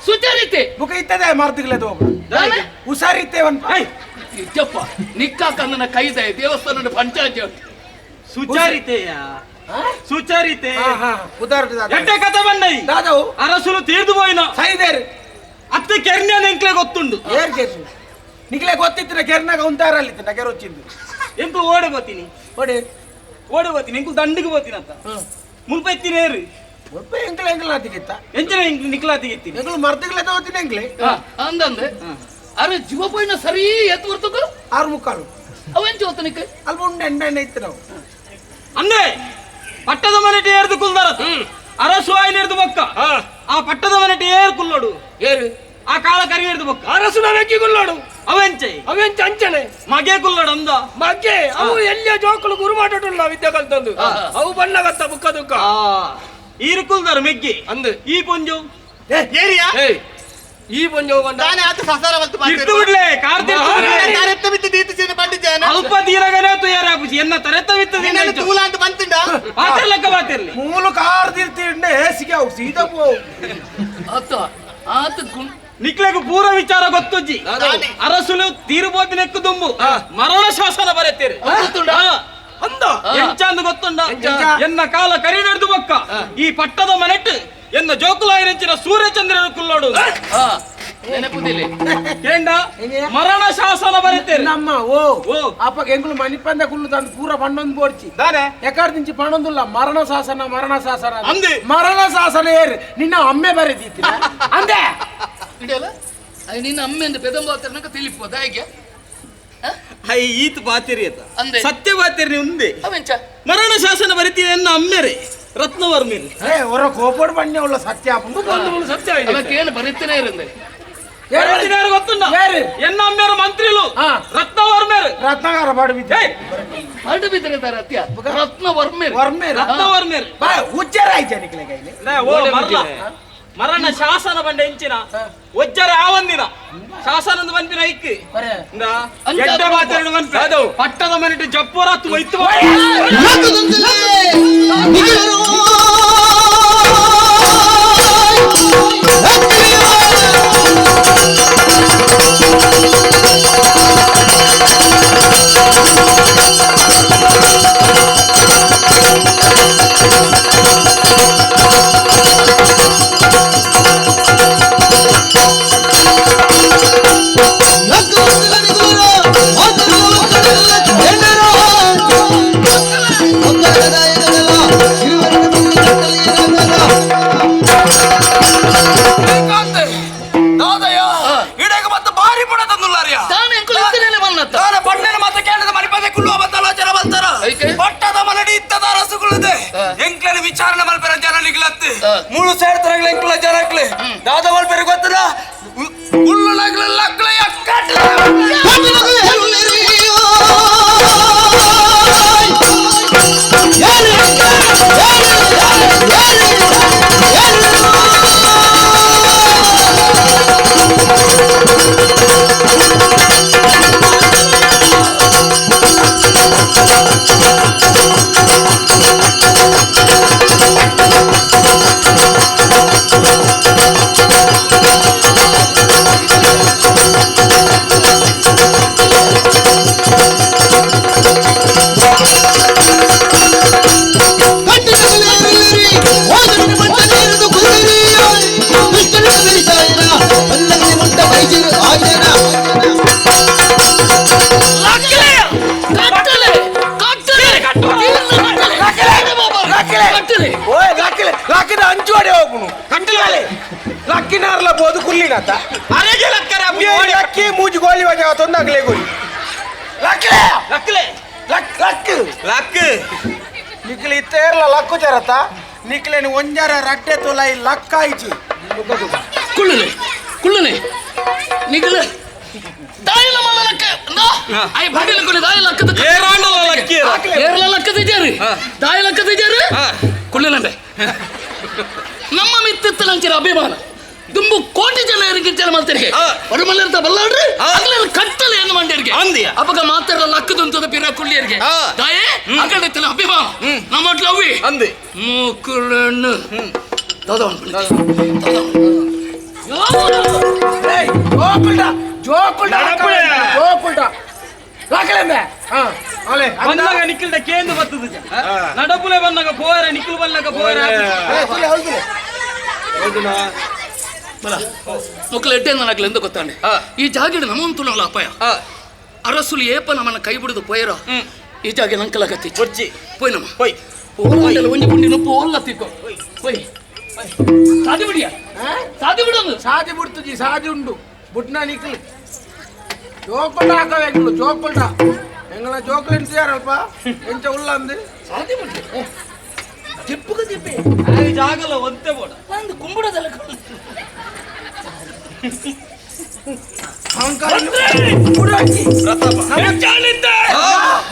ಸುಚಾರಿತೆ ನಿಕ್ಕಾಕಂದನ ಕೈದೆ ದೇವಸ್ಥಾನ ಪಂಚಾಯತ್ ಸುಚಾರಿತೆಯ ಸುಚಾರಿತೆ ಎಟ್ಟೆ ಕಥೆ ಬಂದೈ ಅರಸುಲು ತೀರ್ದು ಪೋಯಿನ ಸೈದೇರು ಅತ್ತ ಕೆರ್ನ ಎಂಕ್ಲೆ ಗೊತ್ತುಂಡು ಏರ್ ಕೆರ್ನ ನಿಕ್ಲೆ ಗೊತ್ತಿತ್ತಿನ ಕೆರ್ನಾಗ ಉಂತಾರಲ್ಲಿ ಕೆರ వచ్చిಂದು ಎಂಕು ಓಡೆ పోತೀನಿ ಓಡೆ ಓಡೆ పోತೀನಿ ಎಂಕು ದಂಡಿಗೆ పోತೀನಿ ಅಂತ ಮುಲ್ಪ ಎತ್ತಿನೇರು ಮುಲ್ಪ ಎಂಕ್ಲೆ ಎಂಕ್ಲ ಎಂಚನ ಎಂಕ್ಲೆ ನಿಕ್ಲಾತಿಗೆತ್ತೀನಿ ಎಂಕ್ಲು ಮರ್ದಿಗ್ಲೆ ತಗೋತೀನಿ ಎಂಕ್ಲೆ ಅಂದಂದೆ ಅರೆ ಜೀವ ಪೋಯಿನ ಸರಿ ಎತ್ತು ಬರ್ತಕ ಆರು ಮುಕ್ಕಾಲು ಅವೆಂಚ ಹೋತನಿಕ್ಕೆ ಅಲ್ಪ ಉಂಡೆ ಎಂಡ ಎಣ್ಣೆ ಇತ್ತು ನಾವು ಅಂದ್ರೆ ಪಟ್ಟದ ಮನೆಟಿ ಏರ್ದು ಕುಲ್ದಾರ ಅರಸು ಆಯ್ನೇರ್ದು ಬೊಕ್ಕ ಆ ಪಟ್ಟದ ಮನೆಟಿ ಏರ್ ಕುಲ್ಲೋಡು ಏರು ಆ ಕಾಲ ಕರಿಯೇರ್ದು ಬೊಕ್ಕ ಅರಸು ನಾವೆಕ್ಕಿ ಕುಲ್ಲೋಡು ಅವೆಂಚೆ ಅವೆಂಚ ಅಂಚನೆ ಮಗೆ ಕುಲ್ಲೋಡು ಅಂದ ಮಗೆ ಅವು ಎಲ್ಲಿಯ ಜೋಕುಲು ಗುರುಮಾಟುಲ್ಲ ವಿದ್ಯೆ ಕಲ್ತಂದು ಅವು ಬಣ್ಣಗತ್ತ ಬುಕ್ಕ ದುಕ್ಕ ಈರು ಕುಲ್ದಾರ ಮೆಗ್ಗಿ ಅಂದು ಈ ಪೊಂಜು ಏರಿಯಾ ಈ ಪೊಂಜು ತಾನೇ ಆತ ಸಸಾರ ಬಲ್ತು ಇರ್ತು ಬಿಡ್ಲೆ ಕಾರ್ತಿ ತರೆತ್ತ ಬಿತ್ತು ದೀತು ಬಂದಿದ್ದೇನೆ ಅಲ್ಪ ದೀರಗನೇ ತುಯಾರಾಪುಜಿ ಎನ್ನ ತರೆತ್ತ ಬಿತ್ತು ನಿನ್ನ ತೂಲ ಅಂತ ಬಂತಿಂಡ ಪಾತಿರ್ಲಕ್ಕ ಪಾತಿರ್ಲಿ ಮೂಲ ಕಾರ್ ದಿರ್ತಿಂಡೆ ಸಿಗೆ ಅವು ಸೀದಾ ಪೋ ಆತ ಆತ ಗುಣ ನಿಕ್ಲೆಗು ಪೂರ ವಿಚಾರ ಗೊತ್ತುಜ್ಜಿ ಅರಸುಲು ತೀರುಬೋತಿ ನೆಕ್ಕು ದುಂಬು ಮರಣ ಶಾಸನ ಬರೆತೀರಿ ಅಂದ ಎಂಚಾಂದು ಗೊತ್ತುಂಡ ಎನ್ನ ಕಾಲ ಕರಿನಡ್ದು ಬೊಕ್ಕ ಈ ಪಟ್ಟದ ಮನೆಟ್ಟು ಎನ್ನ ಜೋಕುಲಾಯಿರಂಚಿನ ಸೂರ್ಯಚಂದ್ರನ ಕುಲ್ಲೋಡು ಕೇಂಡ ಮರಣ ಶಾಸನ ಬರೆತೇರಿ ನಮ್ಮ ಓ ಅಪ್ಪ ಎಂಗುಲು ಮಣಿಪಂದ ಕುಲ್ಲು ತಂದು ಪೂರ ಪಣ್ಣೊಂದು ಬೋಡ್ಚಿ ಎಕಡ್ నుంచి ಪಣೊಂದುಲ್ಲ ಮರಣ ಶಾಸನ ಮರಣ ಶಾಸನ ಅಂದೆ ಮರಣ ಶಾಸನ ಏರು ನಿನ್ನ ಅಮ್ಮೆ ಬರೆದಿತ್ತಿನ ಅಂದೆ ಇಡಲ್ಲ ನಿನ್ನ ಅಮ್ಮೆ ಅಂದ ಪೆದಂಬಾತರ್ನಕ ತಿಳಿಪೋದ ಹೇಗೆ ಹೈ ಈತ ಬಾತಿರಿ ಅಂದೆ ಸತ್ಯ ಬಾತಿರಿ ಉಂದೆ ಅವೆಂಚ ಮರಣ ಶಾಸನ ಬರಿತೀನಿ ಎನ್ನ ಅಮ್ಮೆರೆ ರತ್ನವರ್ಮಿರಿ ಏ ಹೊರ ಕೋಪಡ್ ಬಣ್ಣ ಉಳ್ಳ ಸತ್ಯ ಸತ್ಯ ಅದಕ್ಕೇನು ಬರೀತಾನೆ ಇರಂದೆ ಗೊತ್ತುಂಡ ಎನ್ನ ಅಮ್ಮೇರು ಮಂತ್ರಿಲು ರತ್ನವರ್ಮೇರು ರತ್ನಾಕರ ಪಾಡು ಬಿದ್ದೆ ಪಾಡು ಬಿದ್ದರೆ ರತ್ಯ ರತ್ನವರ್ಮೇರು ವರ್ಮೇರು ರತ್ನವರ್ಮೇರು ಬಾ ಉಚ್ಚಾರ ಆಯ್ತು ನಿಕ್ಲೆ ಕೈಲಿ ಓ ಮರ್ಲ ಮರಣ ಶಾಸನ ಬಂಡ ಇಂಚಿನ ಒಜ್ಜರ ಆವಂದಿನ ಶಾಸನದ ಬಂಪಿನ ಐಕ್ ಎಡ್ಡ ಮಾತಾಡು ಬಂತ ಪಟ್ಟದ ಮನೆಟ್ಟು ಜಪ್ಪುರಾತು ಒಯ್ತು ವಿಚಾರಣೆ ಮಲ್ಪೆರ ಜನಲಿಗ್ಲತ್ತು ಮೂರು ಸೇರ್ತರಗಳ ಎಂಕುಲ ಜನಕ್ಲೆ ದಾದ ಮಲ್ಪೆರ ಗೊತ್ತದ ಉಳ್ಳು ನಗಲ ಲಕ್ಲೆ ಲಕ್ಕಿನಾರ್ಲ ಬೋದು ಕುಲ್ಲಿನತ್ತ ಅರೆಗೆ ಲಕ್ಕರ ಲಕ್ಕಿ ಮೂಜಿ ಗೋಲಿ ವಜಾವ ತೊಂದಾಗ್ಲೇ ಗೋಲಿ ಲಕ್ಲೆ ಲಕ್ಲೆ ಲಕ್ ಲಕ್ ಲಕ್ ನಿಕ್ಲೆ ಇತ್ತೇರ್ಲ ಲಕ್ಕು ಜರತ ನಿಕ್ಲೇನು ಒಂಜಾರ ರಡ್ಡೆ ತೊಲೈ ಲಕ್ಕಾಯ್ಚಿ ಕುಳ್ಳುನೆ ಕುಳ್ಳುನೆ ನಿಕ್ಲೆ ದಾಯಿಲ ಮಲ್ಲ ಲಕ್ಕ ನಾ I ಬಂಡಿಲ ಕೊಡಿ ದಾಯಿ ಲಕ್ಕದ ಏರಾಂಡಲ ಲಕ್ಕಿ ಏರ್ಲ ಲಕ್ಕದ ಇಜಾರಿ ದಾಯಿ ಲಕ್ಕದ ಇಜಾರಿ ಕುಳ್ಳುನಂದೆ ನಮ್ಮ ಮಿತ್ತಿತ್ತಲಂಚಿನ ಅಭಿಮಾನ ದುಂಬು ಕೋಟಿ ಜನ ಜನ ಮಾಡ್ತಾರೆ ಬಡಮಲ್ಲಿರ್ತ ಬಲ್ಲಾಡ್ರಿ ಅಗ್ಲೆಲ್ಲ ಕಟ್ಟಲೆ ಏನು ಮಂಡ್ಯರಿಗೆ ಅಪಗ ಮಾತಾಡಲ್ಲ ಲಕ್ಕದಂತದ ಪಿರ ಕುಳ್ಳಿಯರಿಗೆ ದಾಯೇ ಅಗಡೆತ್ತಲ ಅಭಿಮಾನ ನಮ್ಮ ಅವಿ ಅಂದೆ ಮೂಕುಳನ್ನು ಬಂದಾಗ ನಿಕ್ಕಿಲ್ದ ಕೇಂದ್ರ ಬರ್ತದ ನಡಪುಲೆ ಬಂದಾಗ ಪೋರ ನಿಕ್ಲು ಬಂದಾಗ ಪೋರ ಮಕ್ಕಳು ಎಡ್ಡೆ ನನಗ್ಲೆಂದು ಗೊತ್ತಾನೆ ಈ ಜಾಗಿಡ ನಮ್ಮನ್ನು ತುಳಲ್ಲ ಅಪಾಯ ಅರಸುಲು ಏಪ ನಮ್ಮನ್ನ ಕೈ ಬಿಡುದು ಪೋಯರ ಈ ಜಾಗೆ ನಂಕಲಾಗತ್ತಿ ಕೊಚ್ಚಿ ಪೋಯ್ ನಮ್ಮ ಪೋಯ್ ಓಲಾಂಡಲ ಒಂಜಿ ಪುಂಡಿ ನೊಪ್ಪು ಓಲ್ಲ ತಿಕ್ಕೋ ಪೋಯ್ ಸಾದಿ ಬಿಡಿಯ ಸಾದಿ ಬಿಡೋದು ಸಾದಿ ಬಿಡ್ತುಜಿ ಸಾದಿ ಉಂಡು ಬುಟ್ನ ನಿಕ್ಲು ಜೋಕುಲ್ಡ ಹಾಕವ ಎಂಗ್ಳು ಜೋಕುಲ್ಡ ಎಂಗಳ ಜೋಕುಲ್ ಎಂತಿಯಾರಲ್ಪ ಎಂಚ ಉಲ್ಲ ಅಂದು ಸಾದಿ ಬಿಡ್ಲಿ ತಿಪ್ಪುಗ ತಿಪ್ಪೆ ಜಾಗಲ್ಲ ಒಂತೆ ಬೋಡ ಒಂದು ಕುಂಬುಡದಲ್ಲ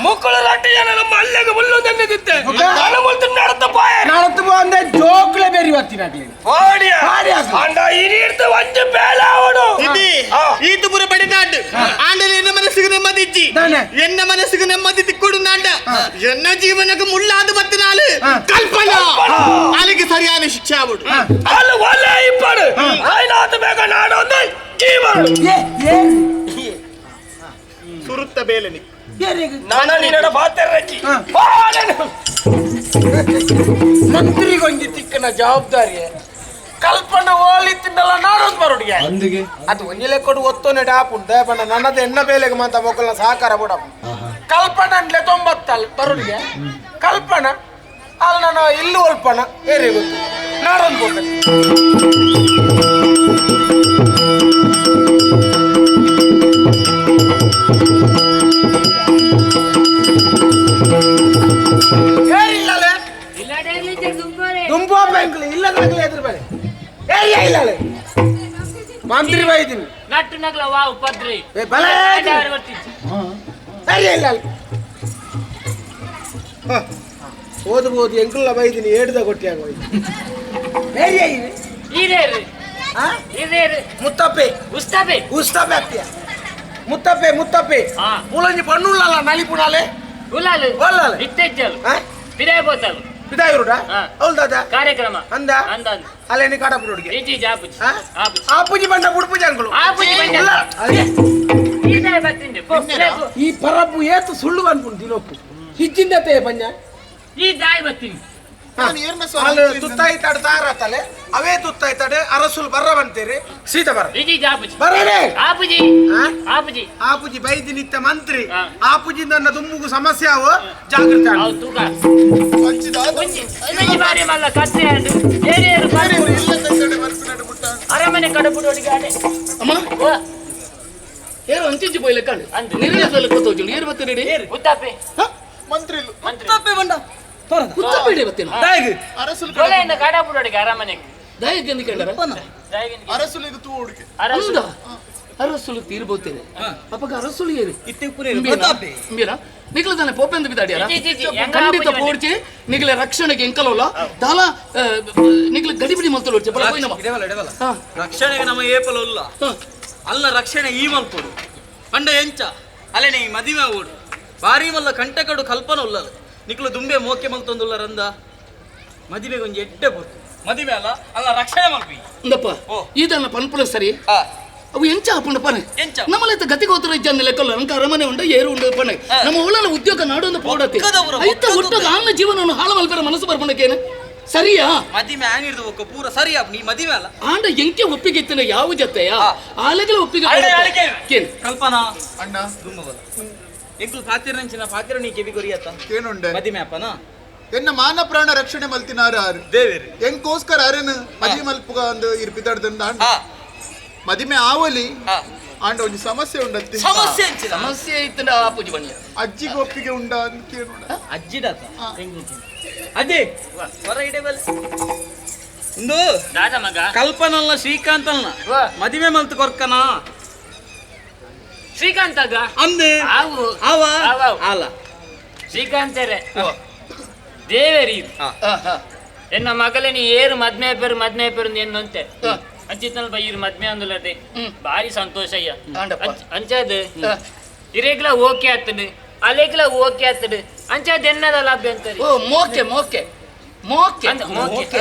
ಮುಕ್ಕಳು ರೊಟ್ಟಿ ಜನ ನಮ್ಮ ಅಲ್ಲಿಗೆ ಮುಳ್ಳು ತಂದಿದ್ದೆ നടത്തു പോകുന്ന ജോക്കിളെ പേര് പത്തിനാട്ടില് ಈತುಪುರ ಬಡಿದಾಂಡ್ ಆಂಡಲ ಎನ್ನ ಮನಸ್ಸಿಗೆ ನೆಮ್ಮದಿ ಇಜ್ಜಿ ಎನ್ನ ಮನಸ್ಸಿಗೆ ನೆಮ್ಮದಿ ತಿಕ್ಕೊಡುಂದಾಂಡ ಎನ್ನ ಜೀವನಕ್ಕೆ ಮುಳ್ಳಾದ ಬತ್ತಿನಾಲು ಕಲ್ಪನಾ ಅಲ್ಲಿಗೆ ಸರಿಯಾದ ಶಿಕ್ಷೆ ಆವಡು ಅಲ್ಲಿ ಒಳ್ಳೆ ಇಪ್ಪಡು ಆಯ್ನಾತ ಬೇಗ ನಾಡೊಂದು ಜೀವನ ಸುರುತ್ತ ಬೇಲೆ ನಾನು ನಿನ್ನ ಪಾತ್ರರಜ್ಜಿ ಮಂತ್ರಿಗೊಂಜಿ ತಿಕ್ಕನ ಜವಾಬ್ದಾರಿ ಕಲ್ಪನ ಓಲಿತ್ತಿಂದಲ್ಲ ನಾಡೊಂದು ಬರೋಡಿಗೆ ಅದು ಒಂಜಿ ಲೆಕ್ಕಡು ಒತ್ತೊನೆ ಡಾಪು ದಯಪಣ್ಣ ನನ್ನದು ಎನ್ನ ಬೇಲೆಗೆ ಮಾತ ಮೊಕ್ಕಲ್ನ ಸಹಕಾರ ಬಿಡಪ್ಪ ಕಲ್ಪನ ಅಂಡ್ಲೆ ತೊಂಬತ್ತಲ್ ಬರೋಡಿಗೆ ಕಲ್ಪನ ಅಲ್ಲಿ ನಾನು ಇಲ್ಲೂ ಒಲ್ಪಣ ಏರಿ ಗೊತ್ತು ನಾಡೊಂದು ಬೋಟ ಮಂತ್ರಿ ಬೈದಿನಿ ನಟ್ಟು ನಗಲ ವಾ ಉಪದ್ರಿ ಬಲೆ ಸರಿ ಇಲ್ಲ ಓದಬಹುದು ಎಂಕುಲ್ಲ ಬೈದಿನಿ ಏಡ್ದ ಕೊಟ್ಟಿ ಆಗ ಈರೇರು ಈರೇರು ಮುತ್ತಪ್ಪೆ ಉಸ್ತಾಪೆ ಉಸ್ತಾಪೆ ಅತ್ತಿಯ ಮುತ್ತಪ್ಪೆ ಮುತ್ತಪ್ಪೆ ಮೂಲಂಜಿ ಪಣ್ಣುಳ್ಳಲ್ಲ ನಲಿಪುಣಾಲೆ ಉಲ್ಲಾಲು ಉಲ್ಲಾಲು ಇತ್ತೆಜ್ಜಲು ಪಿದಾಯ ಬೋತಲು ಪಿದಾಯಿರುಡ ಹೌದು ದಾದಾ ಕಾರ್ಯಕ್ರಮ ಅಂದ ಅಂದ ಅಲ್ಲೇನಿ ಕಾಡಪುಡುಗೆ ಇಜ್ಜಿ ಆಪುಜಿ ಆಪುಜಿ ಬಂಡ ಬುಡ್ಪುಜಿ ಅಂಕಲು ಆಪುಜಿ ಬಂಡ ಈ ಪರಬ್ಬು ಏತು ಸುಳ್ಳು ಅನ್ಕೊಂಡು ದಿನೋಪು ಹಿಜ್ಜಿಂದತೆ ಪಂಜ ಈ ದಾಯಿ ಬತ್ತೀನಿ ತುತ್ತಾಯ್ತಾಡು ತಾರತಲೆ ಅವೇ ತುತ್ತಾಯ್ತಾಡೆ ಅರಸುಲ್ ಬರ್ರ ಬಂತೀರಿ ಸೀತ ಬರ ಬರಲೇ ಆಪುಜಿ ಆಪುಜಿ ಆಪುಜಿ ಬೈದಿ ನಿತ್ಯ ಮಂತ್ರಿ ಆಪುಜಿ ನನ್ನ ದುಮ್ಮುಗು ಸಮಸ್ಯೆ ಅವು ಜಾಗೃತಿ ಅರಮನೆ ಕಡಪುಡೋಡಿಗೆ ಅಮ್ಮ ಏರು ಅಂಚಿಂಚಿ ಪೋಯ್ಲೆ ಕಂಡು ನಿರ್ಣಯದಲ್ಲಿ ಗೊತ್ತೋಜು ಏರು ಮತ್ತೆ ರೆಡಿ ಉತ್ತಾಪೆ ಮಂತ್ರಿ ಉತ್ತಾಪೆ ಬಂಡ ಉತ್ತಾಪೆ ಬತ್ತೇನ ಅರಸುಲು ಕೊಲೆಯಿಂದ ಕಾಡಪುಡೋಡಿಗೆ ಅರಮನೆಗೆ ದಯಗೆ ಕಂಡರ ಅರಸುಲಿಗೆ ತೂ ಹುಡುಕೆ ಅರಸುಲ ಅರಸುಲು ತೀರ್ಬೋತೇನೆ ಅಪ್ಪಗ ಅರಸುಲು ಏರು ಇಂಬೇರಾ ನಿಗಲ ತಾನೆ ಪೋಪೆಂದು ಬಿದ್ದಾಡಿಯಾರ ಖಂಡಿತ ಪೋಡ್ಚಿ ನಿಗಲ ರಕ್ಷಣೆಗೆ ಎಂಕಲೋಲ ದಾಲ ನಿಗಲ ಗಡಿಬಿಡಿ ಮಲ್ತಲೋಡ್ಚಿ ಬಲ ಹೋಯ್ನಮ್ಮ ರಕ್ಷಣೆಗೆ ನಮ್ಮ ಏಪಲ ಉಲ್ಲ ಅಲ್ಲ ರಕ್ಷಣೆ ಈ ಮಲ್ಪೊಡು ಪಂಡ ಎಂಚ ಅಲೆನೆ ಈ ಮದಿಮೆ ಓಡು ಬಾರಿ ಮಲ್ಲ ಕಂಟಕಡು ಕಲ್ಪನ ಉಲ್ಲಲು ನಿಕ್ಲು ದುಂಬೆ ಮೋಕೆ ಮಲ್ತೊಂದುಲ್ಲರಂದ ಮದಿಮೆಗೆ ಒಂಜಿ ಎಡ್ಡೆ ಪೊರ್ತು ಮದಿಮೆ ಅಲ್ಲ ಅಲ್ಲ ರಕ್ಷಣೆ ಮಲ್ಪಿ ಇಂದಪ್ಪ ಇದನ್ನ ಪನ್ಪುಲ ಸರಿ ಅವು ಎಂಚ ಆಪುಂಡ ಪನೆ ನಮ್ಮಲ್ಲ ಗತಿ ಗೋತ್ರ ಇಜ್ಜಂದ ಲೆಕ್ಕಲ್ಲ ನಂಗೆ ಅರಮನೆ ಉಂಡ ಏರು ಉಂಡ ಪನೆ ನಮ್ಮ ಉಳ್ಳಲ ಉದ್ಯೋಗ ನಾಡೊಂದು ಪೋಡತಿ ಐತ ಒಟ್ಟಾಗ ಆನ್ನ ಜೀವನವನ್ನು ಹಾಳು ಮಲ್ಪರ ಮನಸ್ಸು ಬರ್ಪಣಕ್ಕೇನು ಸರಿಯಾ ಮದಿಮೆ ಆನಿಡ್ದು ಒಕ್ಕ ಪೂರ ಸರಿಯಾ ನೀ ಮದಿಮೆ ಅಲ್ಲ ಆಂಡ ಎಂಕೆ ಒಪ್ಪಿಗೆ ಇತ್ತಿನ ಯಾವ ಜೊತೆಯ ಆಲೆಗಳ ಒಪ್ಪಿಗೆ ಕಲ್ಪನಾ ಅಣ್ಣ ದುಂಬವಲ್ಲ ಎಂಕ್ಲು ಪಾತಿರ ನಂಚಿನ ಪಾತಿರ ನೀ ಕೆವಿ ಕೊರಿಯತ್ತ ಕೇನುಂಡೆ ಮದಿಮೆ ಅಪ್ಪನ ಎನ್ನ ಮಾನ ಪ್ರಾಣ ರಕ್ಷಣೆ ಮಲ್ತಿನಾರ ಆರು ದೇವೇರಿ ಎಂಕೋಸ್ಕರ ಅರೇನು ಮದಿ ಮಲ್ಪುಗ ಅಂದು ಇರ್ಪಿದಾಡ್ದಂದ ಮದಿಮೆ ಆವಲಿ ಆಂಡ ಒಂಜಿ ಸಮಸ್ಯೆ ಉಂಡತ್ತಿ ಸಮಸ್ಯೆ ಸಮಸ್ಯೆ ಇತ್ತಂಡ ಆ ಪೂಜೆ ಬನ್ನಿ ಅಜ್ಜಿಗೆ ಒಪ್ಪಿಗೆ ಉಂಡ ಅಂತ ಕೇಳುಂಡ ಅಜ್ಜಿಡಾತ ಅಜ್ಜಿ ಹೊರ ಇಡೆ ಬಲೆ ಇಂದು ದಾದ ಮಗ ಕಲ್ಪನಲ್ಲ ಶ್ರೀಕಾಂತಲ್ನ ಮದಿಮೆ ಮಲ್ತು ಕೊರ್ಕನ ಶ್ರೀಕಾಂತಾಗ ಅಂದು ಆವು ಆವ ಅಲ್ಲ ಶ್ರೀಕಾಂತರೇ ದೇವೇರಿ ಎನ್ನ ಮಗಲೇ ನೀ ಏರು ಮದ್ಮೆ ಪೇರು ಮದ್ಮೆ ಪೇರು ಎನ್ನುವಂತೆ ಅಂಚಿತ್ತನ ಬೈರು ಮದ್ಮೆ ಅಂದುಲದೆ ಭಾರಿ ಸಂತೋಷ ಅಯ್ಯ ಅಂಚಾದ ಇರೇಗ್ಲ ಓಕೆ ಆತಡು ಅಲೆಗ್ಲ ಓಕೆ ಆತಡು ಅಂಚಾದ ಎನ್ನದ ಲಾಭ್ಯ ಅಂತಾರೆ ಓ ಮೋಕೆ ಮೋಕೆ ಮೋಕೆ ಮೋಕೆ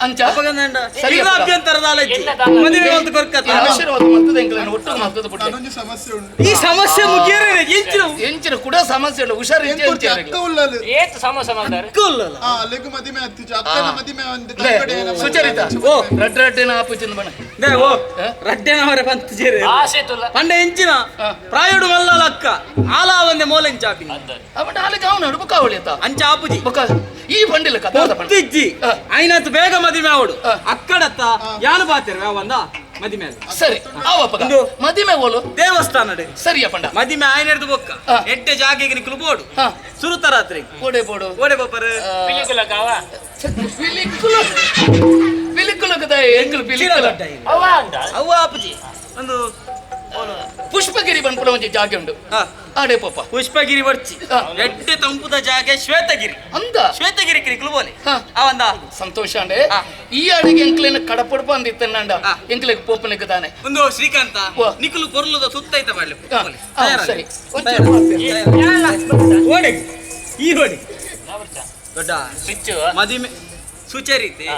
ಅಂಚ ಸರಿ ಮದುವೆ ಅಂತ ಕೊರ್ಕತ್ತ ಆಶೀರ್ವಾದ ಮಲ್ತದ ಎಂಕ್ಲೆನ ಒಟ್ಟು ಮಲ್ತದ ಪುಟ್ಟ ಸಮಸ್ಯೆ ಉಂಟು ಈ ಸಮಸ್ಯೆ ಮುಗಿಯರೆ ಎಂಚಿನ ಎಂಚಿನ ಕೂಡ ಸಮಸ್ಯೆ ಉಂಟು ಹುಷಾರು ಎಂಚ ಎಂಚ ಅಕ್ಕ ಉಳ್ಳಲು ಏತು ಸಮಸ್ಯೆ ಮಾಡ್ತಾರೆ ಅಕ್ಕ ಉಳ್ಳಲ ಆ ಅಲೆಗು ಮದಿಮೆ ಅತ್ತಿಜ ಅಕ್ಕನ ಮದಿಮೆ ಒಂದು ತಂಗಡೆ ಸುಚರಿತ ಓ ರಡ್ಡ ರಡ್ಡೆನ ಆಪುಚಿನ ಬಣ they ಓ ರಡ್ಡೆನ ಅವರ ಪಂತ ಜೇರೆ ಆಸೆ ತುಲ್ಲ ಪಂಡ ಎಂಚಿನ ಪ್ರಾಯೋಡು ಮಲ್ಲಲ ಅಕ್ಕ ಆಲ ಒಂದೆ ಮೋಲೆಂಚ ಆಪಿನ ಅವನ ಆಲೆಗೆ ಅವನು ಅಡುಬು ಕಾವಳಿತ ಅಂಚ ಆಪುಜಿ ಬೊಕ ಈ ಬಂಡಿಲ ಕಥೆ ಒತ್ತಿಜ್ಜಿ ಐನಾತ್ ಬೇಗ ಮದಿಮೆ ಅವಡು ಅಕ್ಕಡತ್ತ ಯಾನು ಬಾತಿರ ಯಾವಂದ ಮದಿಮೆ ಸರಿ ಆವಪ್ಪ ಮದಿಮೆ ಓಲು ದೇವಸ್ಥಾನ ಸರಿಯ ಪಂಡ ಮದಿಮೆ ಆಯ್ನೆಡ್ದು ಬೊಕ್ಕ ಎಡ್ಡೆ ಜಾಗೆಗೆ ನಿಕ್ಲು ಬೋಡು ಸುರುತ ರಾತ್ರಿ ಓಡೆ ಬೋಡು ಓಡೆ ಬೋಪರು ಪಿಲಿಕುಲಗಾವ ಪಿಲಿಕುಲ ಪಿಲಿಕುಲಗದ ಎಂಕಲ್ ಪಿಲಿಕುಲ ಅವ ಅಂದ ಅವ್ವ ಆಪುಜಿ ಒಂದು ಪುಷ್ಪಗಿರಿ ಬಂದ್ಪುಡ ಒಂಜಿ ಜಾಗೆ ಉಂಡು ಆಡೆ ಪಪ್ಪ ಪುಷ್ಪಗಿರಿ ಬರ್ಚಿ ಎಡ್ಡೆ ತಂಪುದ ಜಾಗೆ ಶ್ವೇತಗಿರಿ ಅಂದ ಶ್ವೇತಗಿರಿ ಕಿರಿಕ್ಲು ಬೋಲೆ ಅವಂದ ಸಂತೋಷ ಅಂಡೆ ಈ ಅಡಿಗೆ ಎಂಕ್ಲೇನ ಕಡಪಡಪ ಅಂದಿತ್ತನ್ನಂಡ ಎಂಕ್ಲೆಗ್ ಪೋಪನಿಗೆ ತಾನೆ ಒಂದು ಶ್ರೀಕಾಂತ ನಿಕುಲು ಕೊರ್ಲುದ ಸುತ್ತೈತ ಮಾಡ್ಲಿ ಸರಿ ಓಡೆ ಈ ಓಡಿ ದೊಡ್ಡ ಮದಿಮೆ ಸುಚರಿತೆ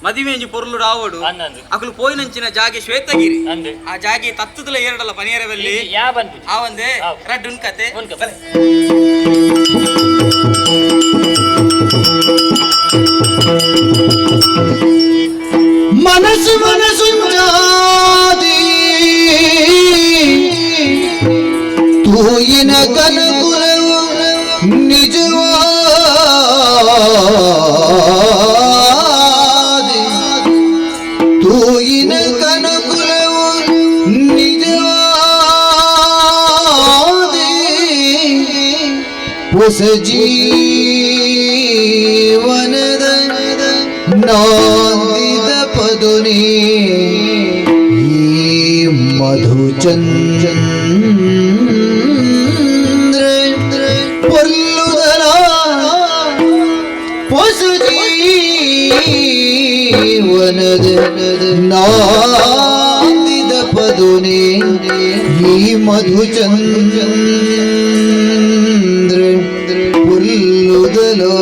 ಮದಿಮೆಂಜಿ ಪೊರ್ಲು ರಾವಡು ಅಕಲು ಪೋಯಿನಂಚಿನ ಜಾಗೆ ಶ್ವೇತಗಿರಿ ಆ ಜಾಗೆ ತತ್ತುದಲ ಎರಡಲ್ಲ ಪನಿಯರವಲ್ಲಿ ಆ ಒಂದೇ ರಡ್ಡು ಉಣ್ಕತೆ ಮನಸ್ಸು ಮನಸ್ಸು ಜಾದಿ ತೂಯಿನ ಕನಕುಲವು ನಿಜವಾದಿ ತೂಯಿನ ಕನಕುಲವು ನಿಜವಾದಿ ಹೊಸ ಜೀವನದ ನಾಂದಿದ ಪದುನಿ ಈ ಮಧುಚಂದ್ರ ಪೊಲ್ಲುದಲ ಹೊಸ ಜೀವನದ. ನಾಂದಿದ ಪದುನೆ ಈ ಮಧುಚಂದ್ರ ಪುಲ್ಲುದಲೋ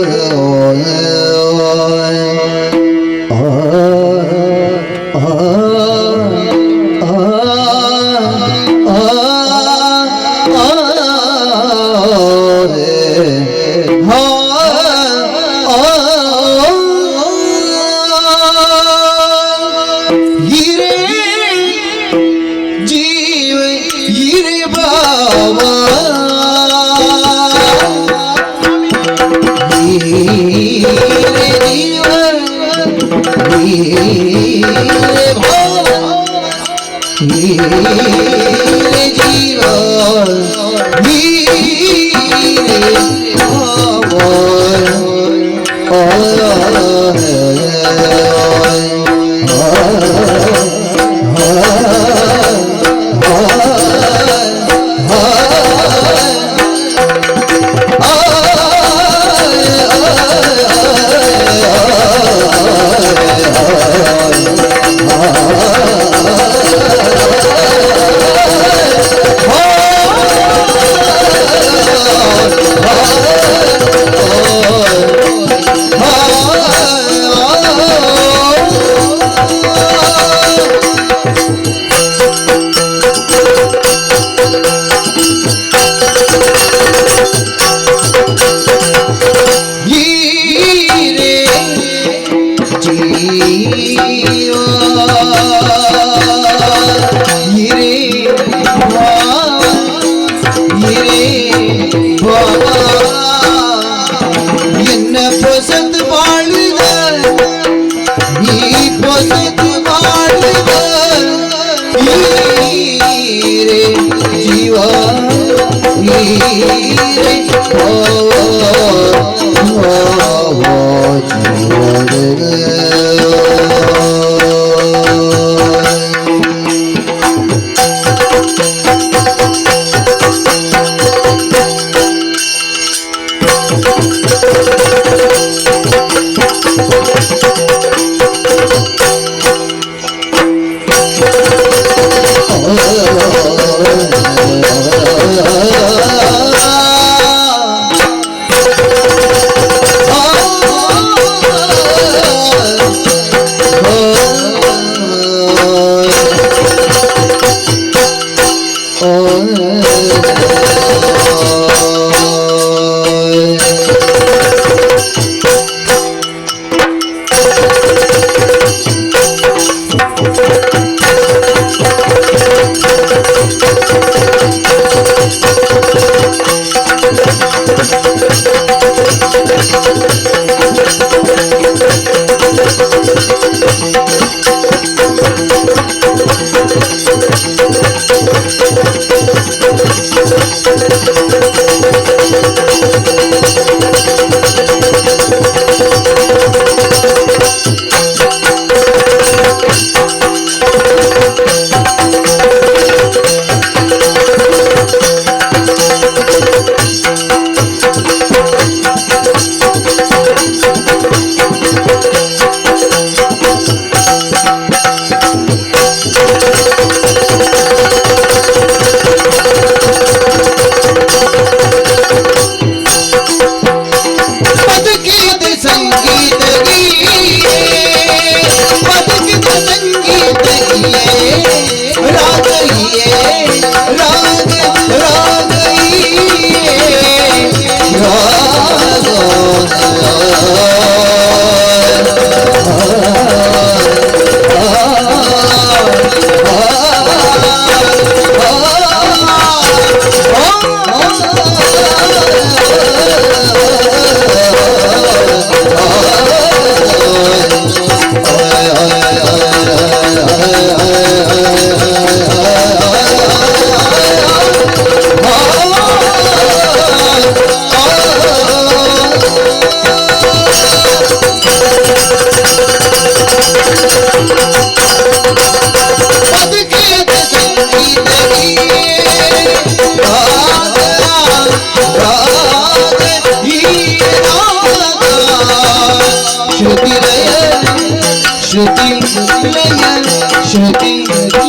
श्रुति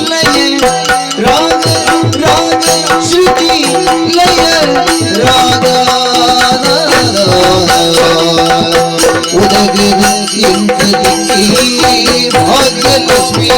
लय राग राग श्रुति लय राग भाग्यलक्ष्मी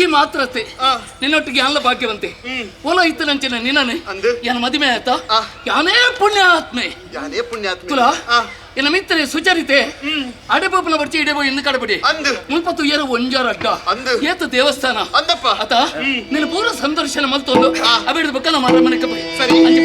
ಈ ಮಾತ್ರತೆ ನಿನ್ನೊಟ್ಟಿಗೆ ಅಲ್ಲ ಭಾಗ್ಯವಂತೆ ಓಲ ಇತ್ತು ನಂಚಿನ ನಿನ್ನನೆ ಏನ ಮದುವೆ ಆಯ್ತಾ ಯಾನೇ ಪುಣ್ಯಾತ್ಮೆ ಯಾನೇ ಪುಣ್ಯಾತ್ಮೆ ತುಲಾ ಎನ್ನ ಮಿತ್ರೆ ಸುಚರಿತೆ ಅಡೆಬೋಪನ ಬರ್ಚಿ ಇಡೆಬೋ ಎಂದು ಕಡಬಡಿ ಮುಲ್ಪತ್ತು ಏರ ಒಂಜಾರ ಅಡ್ಡ ಏತ ದೇವಸ್ಥಾನ ಅಂದಪ್ಪ ಆತ ನಿನ್ನ ಪೂರ ಸಂದರ್ಶನ ಮಲ್ತೊಂದು ಅಬಿಡ್ದು ಬಕ್ಕ ನಮ್ಮ ಮನೆ ಕಪ್ಪ ಸರಿ ಅಂಜಿ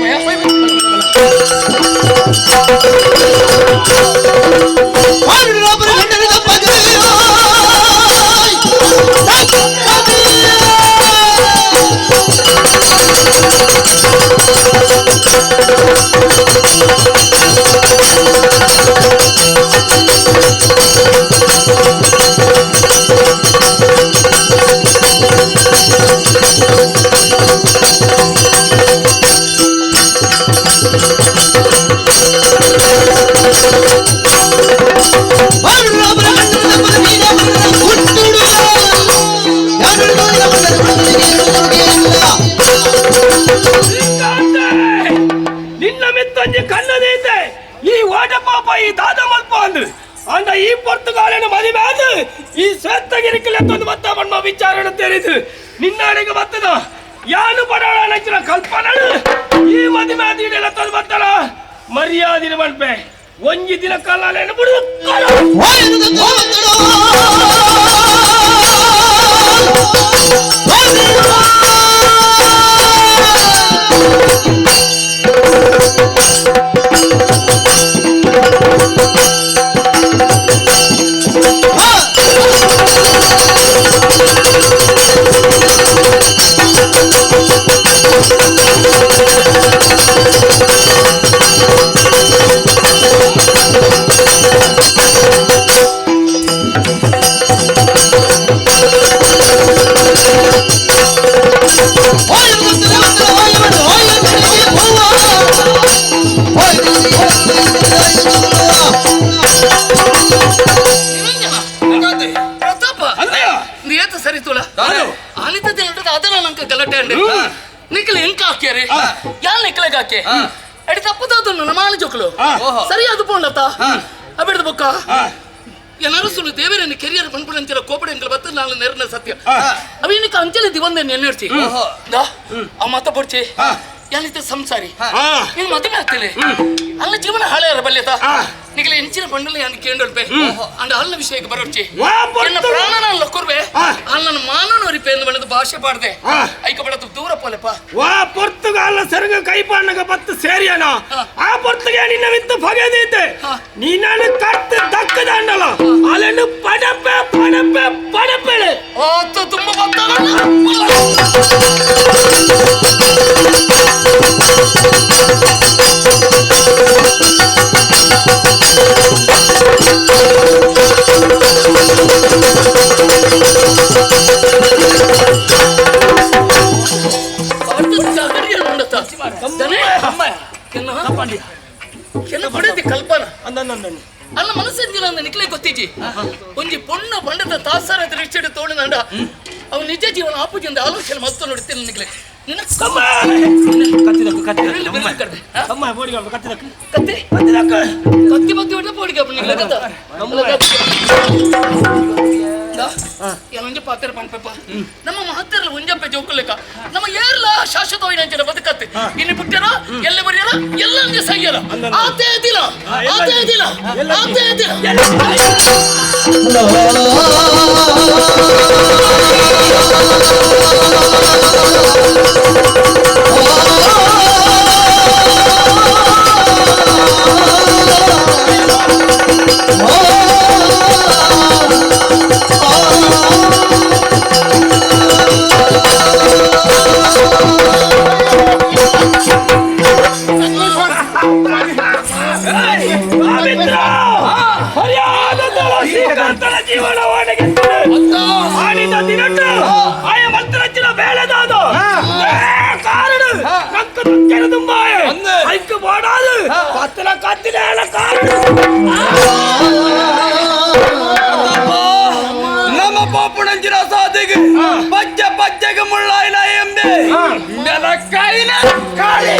ನಿನ್ನ ಮಿತ್ತಂಜಿ ಕಣ್ಣದೈತೆ ಈ ಓಟ ಪಾಪ ಈ ದಾದ ಮಲ್ಪ ಅಂದ್ರೆ ಅಂಡ ಈ ಪೊರ್ತುಗಾಲನ ಮದುವೆ ಆದ ಈ ಶ್ವೇತಗಿರಿಕಲೆತ್ತೊಂದು ಮತ್ತ ಬಣ್ಣ ವಿಚಾರಣೆ ತೆರೆದು ನಿನ್ನಡೆಗೆ ಬತ್ತದ ಯಾನು ಪಡೋಣ ನಂಚಿನ ಕಲ್ಪನೆ ಈ ಮದುವೆ ಆದ ಇಡೆಲ್ಲ ಬತ್ತಳ ಮರ್ಯಾದಿನ ಮಲ್ಪೆ ಒಂಜಿ ದಿನ ಕಲ್ಲಾಲೇನು ಬಿಡು ಆನಿತ ದಿನ ಅದರ ನಂಗೆ ಗಲಾಟೆ ಅಂಡೆ ನಿಕ್ಲೆ ಎಂಕ ಹಾಕ್ಯಾರೆ ಯಾನ್ ನಿಕ್ಲೆಗ್ ಹಾಕೆ ಅಡಿ ತಪ್ಪದಾದನ್ನು ನಮ್ಮ ಜೋಕ್ಲು ಸರಿ ಅದು ಪೋಂಡತ್ತ ಅಬಿಡ್ದು ಬೊಕ್ಕ ಏನಾರು ಸುಳ್ಳು ದೇವರನ್ನು ಕೆರಿಯರ್ ಪನ್ಪುಣಂಚಿನ ಕೋಪಡೆ ಎಂಕಲ್ ಬತ್ತ ನಾನು ನೆರನ ಸತ್ಯ ಅವೇನಕ್ಕೆ ಅಂಚಲೆ ದಿವಂದೆ ನೆನ್ನೆಡ್ತಿ ಆ ಮತ ಪೊಡ್ಚಿ ಯಾನಿತ ಸಂಸಾರಿ ನೀನು ಮದುವೆ ಆಗ್ತಿಲ್ಲ ಅಲ್ಲ ಜೀವನ ಹಾಳೆಯಾರ ಬಲ್ಯತ ನಿಗಲ ಎಂಚಿನ ಬಂಡಲ ಯಾನ್ ಕೇಂಡೊಳ್ಪೆ ಅಂಡ ಅಲ್ಲ ವಿಷಯಕ್ಕೆ ಬರೋಡ್ಚಿ ಎನ್ನ ಪ್ರಾಣ ನಾನು ಲಕ್ಕುರ್ವೆ ಅಲ್ಲ ನನ್ನ ಮಾನನ ಒರಿಪೆ ಎಂದು ಬಣ್ಣದ ಭಾಷೆ ಪಾಡ್ದೆ ಐಕ ಬಡತು ದೂರ ಪೋಲೆಪ್ಪ ವಾ ಪೊರ್ತುಗಾಲ ಸೆರಗ ಕೈಪಾಂಡಗ ಬತ್ತು ಸೇರಿಯನ ಆ ಪೊರ್ತುಗೆ ನಿನ್ನ ವಿತ್ತು ಪಗೆದೈತೆ ನೀನಾನು ಕತ್ತು ದಕ್ಕದಾಂಡಲ ಅಲನ್ನು ಪಡಪೆ ಪಡಪೆ ಪಡಪೆಳೆ ಆತ ತುಂಬ ಬತ್ತಾನ ಕಲ್ಪನಾ ಅಲ್ಲ ಮನಸ್ಸಿಂದಿಲ್ಲ ಅಂದ ನಿಕ್ಲೆ ಗೊತ್ತಿಜಿ ಒಂಜಿ ಪೊಣ್ಣು ಬಂಡದ ತಾಸರ ದೃಷ್ಟಿಡು ತೋಳಿನಂಡ ಅವ್ ನಿಜ ಜೀವನ ಆಪುಜಿಂದ ಆಲೋಚನೆ ಮಸ್ತು ನೋಡ್ತೀನಿ ನಿಕ್ಲೆ ನಿನ್ನ ಕತ್ತಿ ಕತ್ತಿ ಬತ್ತಿ ಹೊಡೆದ ಪೋಡಿಗೆ ನಿಕ್ಲೆ ಕತ್ತ ಒಂಜಿ ಪಾತ್ರ ಪನ್ಪೆಪ್ಪ ನಮ್ಮ ಮಹತ್ತರಲ್ಲಿ ಒಂಜಪ್ಪೆ ಜೋಕುಲೆಕ್ಕ ನಮ್ಮ ಏರ್ಲ ಶಾಶ್ವತವಾಗಿ ಬದುಕತ್ತೆ ಇನ್ನು ಬಿಟ್ಟರ ಎಲ್ಲ ಬರೆಯರ ಎಲ್ಲ ಅಂಜೆ ಸಯ್ಯರ ಆತೇ ದಿನ ಆತೇ ದಿನ ಆತೇ ದಿನ ನಮ್ಮ ಪಾಪುಣಂಜಿನ ಸಾಧಿಗೆ ಪಜ್ಜೆ ಪಜ್ಜೆಗೆ ಮುಳ್ಳಾಯಿನ ಎಂಬೆ ನೆಲಕ್ಕಾಯಿನ ಕಾಳಿ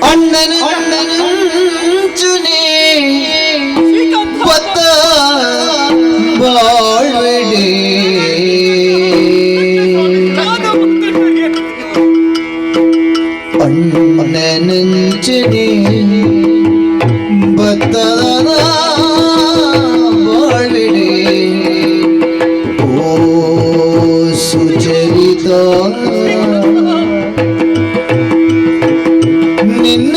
ಅಣ್ಣನ ಅಣ್ಣನಂಚುನೇ ಬತ್ತ ಬಾಳ್ವೆಡೆ ಅಣ್ಣನಂಚನೆ ಬತ್ತ ಬಾಳ್ವೆಡೆ ಓ ಸುಚರಿತ ನಿನ್ನ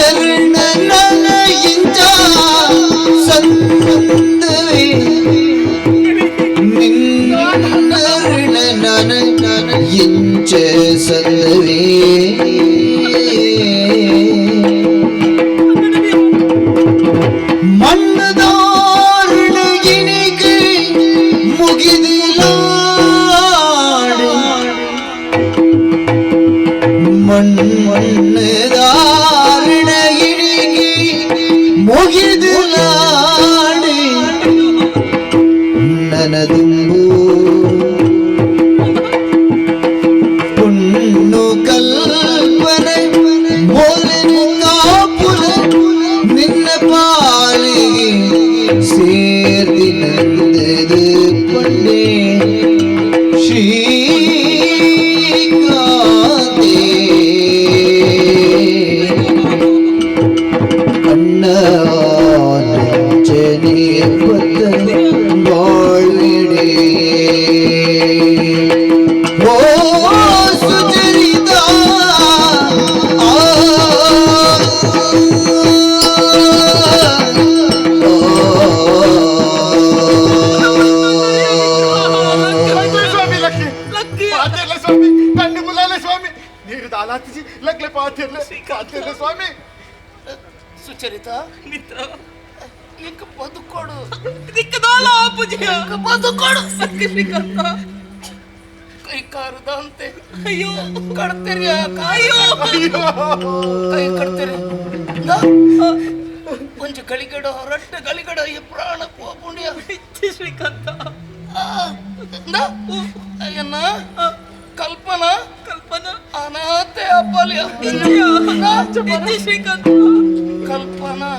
ಸಂದವೇ ನಿನ್ನ ಇಂಚ ಸಂದವೇ ಮಣ್ಣದಾರುಣಗಿನಿಗೆ ಮುಗಿದಿಲ್ಲ ಮಣ್ಣದಾರುಣಗಿನಿಗೆ ಮುಗಿದಿಲಾಡಿ ನನದುಂಬು ಪುಣ್ಣು ಕಲ್ಪನೆ ಮೋಲಿನ ಕಾಪುಲ ನಿನ್ನ ಪಾಲಿಗೆ ಸೇರ್ದಿನಂದದು ಪಂಡೆ ಶ್ರೀಕಾಂತೆ ಅಣ್ಣ ನಂಚನೆ ಬತ್ತ ಬಾಳ್ವಿಡೆ ಓ ಸುಚರಿತ ಆ ಸ್ವಾಮಿ ಲಕ್ಕಿ ಪಾತಿರ್ಲೆ ಸ್ವಾಮಿ ಕಣ್ಣು ಬುಲಾಲೆ ಸ್ವಾಮಿ ನೀರು ದಾಲಾತಿಜಿ ಲಕ್ಲೆ ಪಾತಿರ್ಲೆ ಪಾತಿರ್ಲೆ ಸ್ವಾಮಿ ಸುಚರಿತ ಮಿತ್ರ ಎಂಕ ಬದುಕೋಡು ದಿಕ್ಕದಾಲ ಆಪುಜಿಯ ಎಂಕ ಬದುಕೋಡು ಶ್ರೀಕಾಂತ ಕೈ ಕಾರುದಂತೆ ಅಯ್ಯೋ ಕಡ್ತೀರಿ ಅಯ್ಯೋ ಕೈ ಕಡ್ತೀರಿ ಒಂಜಿ ಗಳಿಗಡ ರಡ್ಡ ಗಳಿಗಡ ಈ ಪ್ರಾಣ ಪೋಪುಂಡಿಯ ಶ್ರೀಕಾಂತ ಅಯ್ಯನ್ನ ಕಲ್ಪನಾ ಕಲ್ಪನಾ ಅನಾಥೆ ಅಪ್ಪಲಿಯ ಶ್ರೀಕಾಂತ ಕಲ್ಪನಾ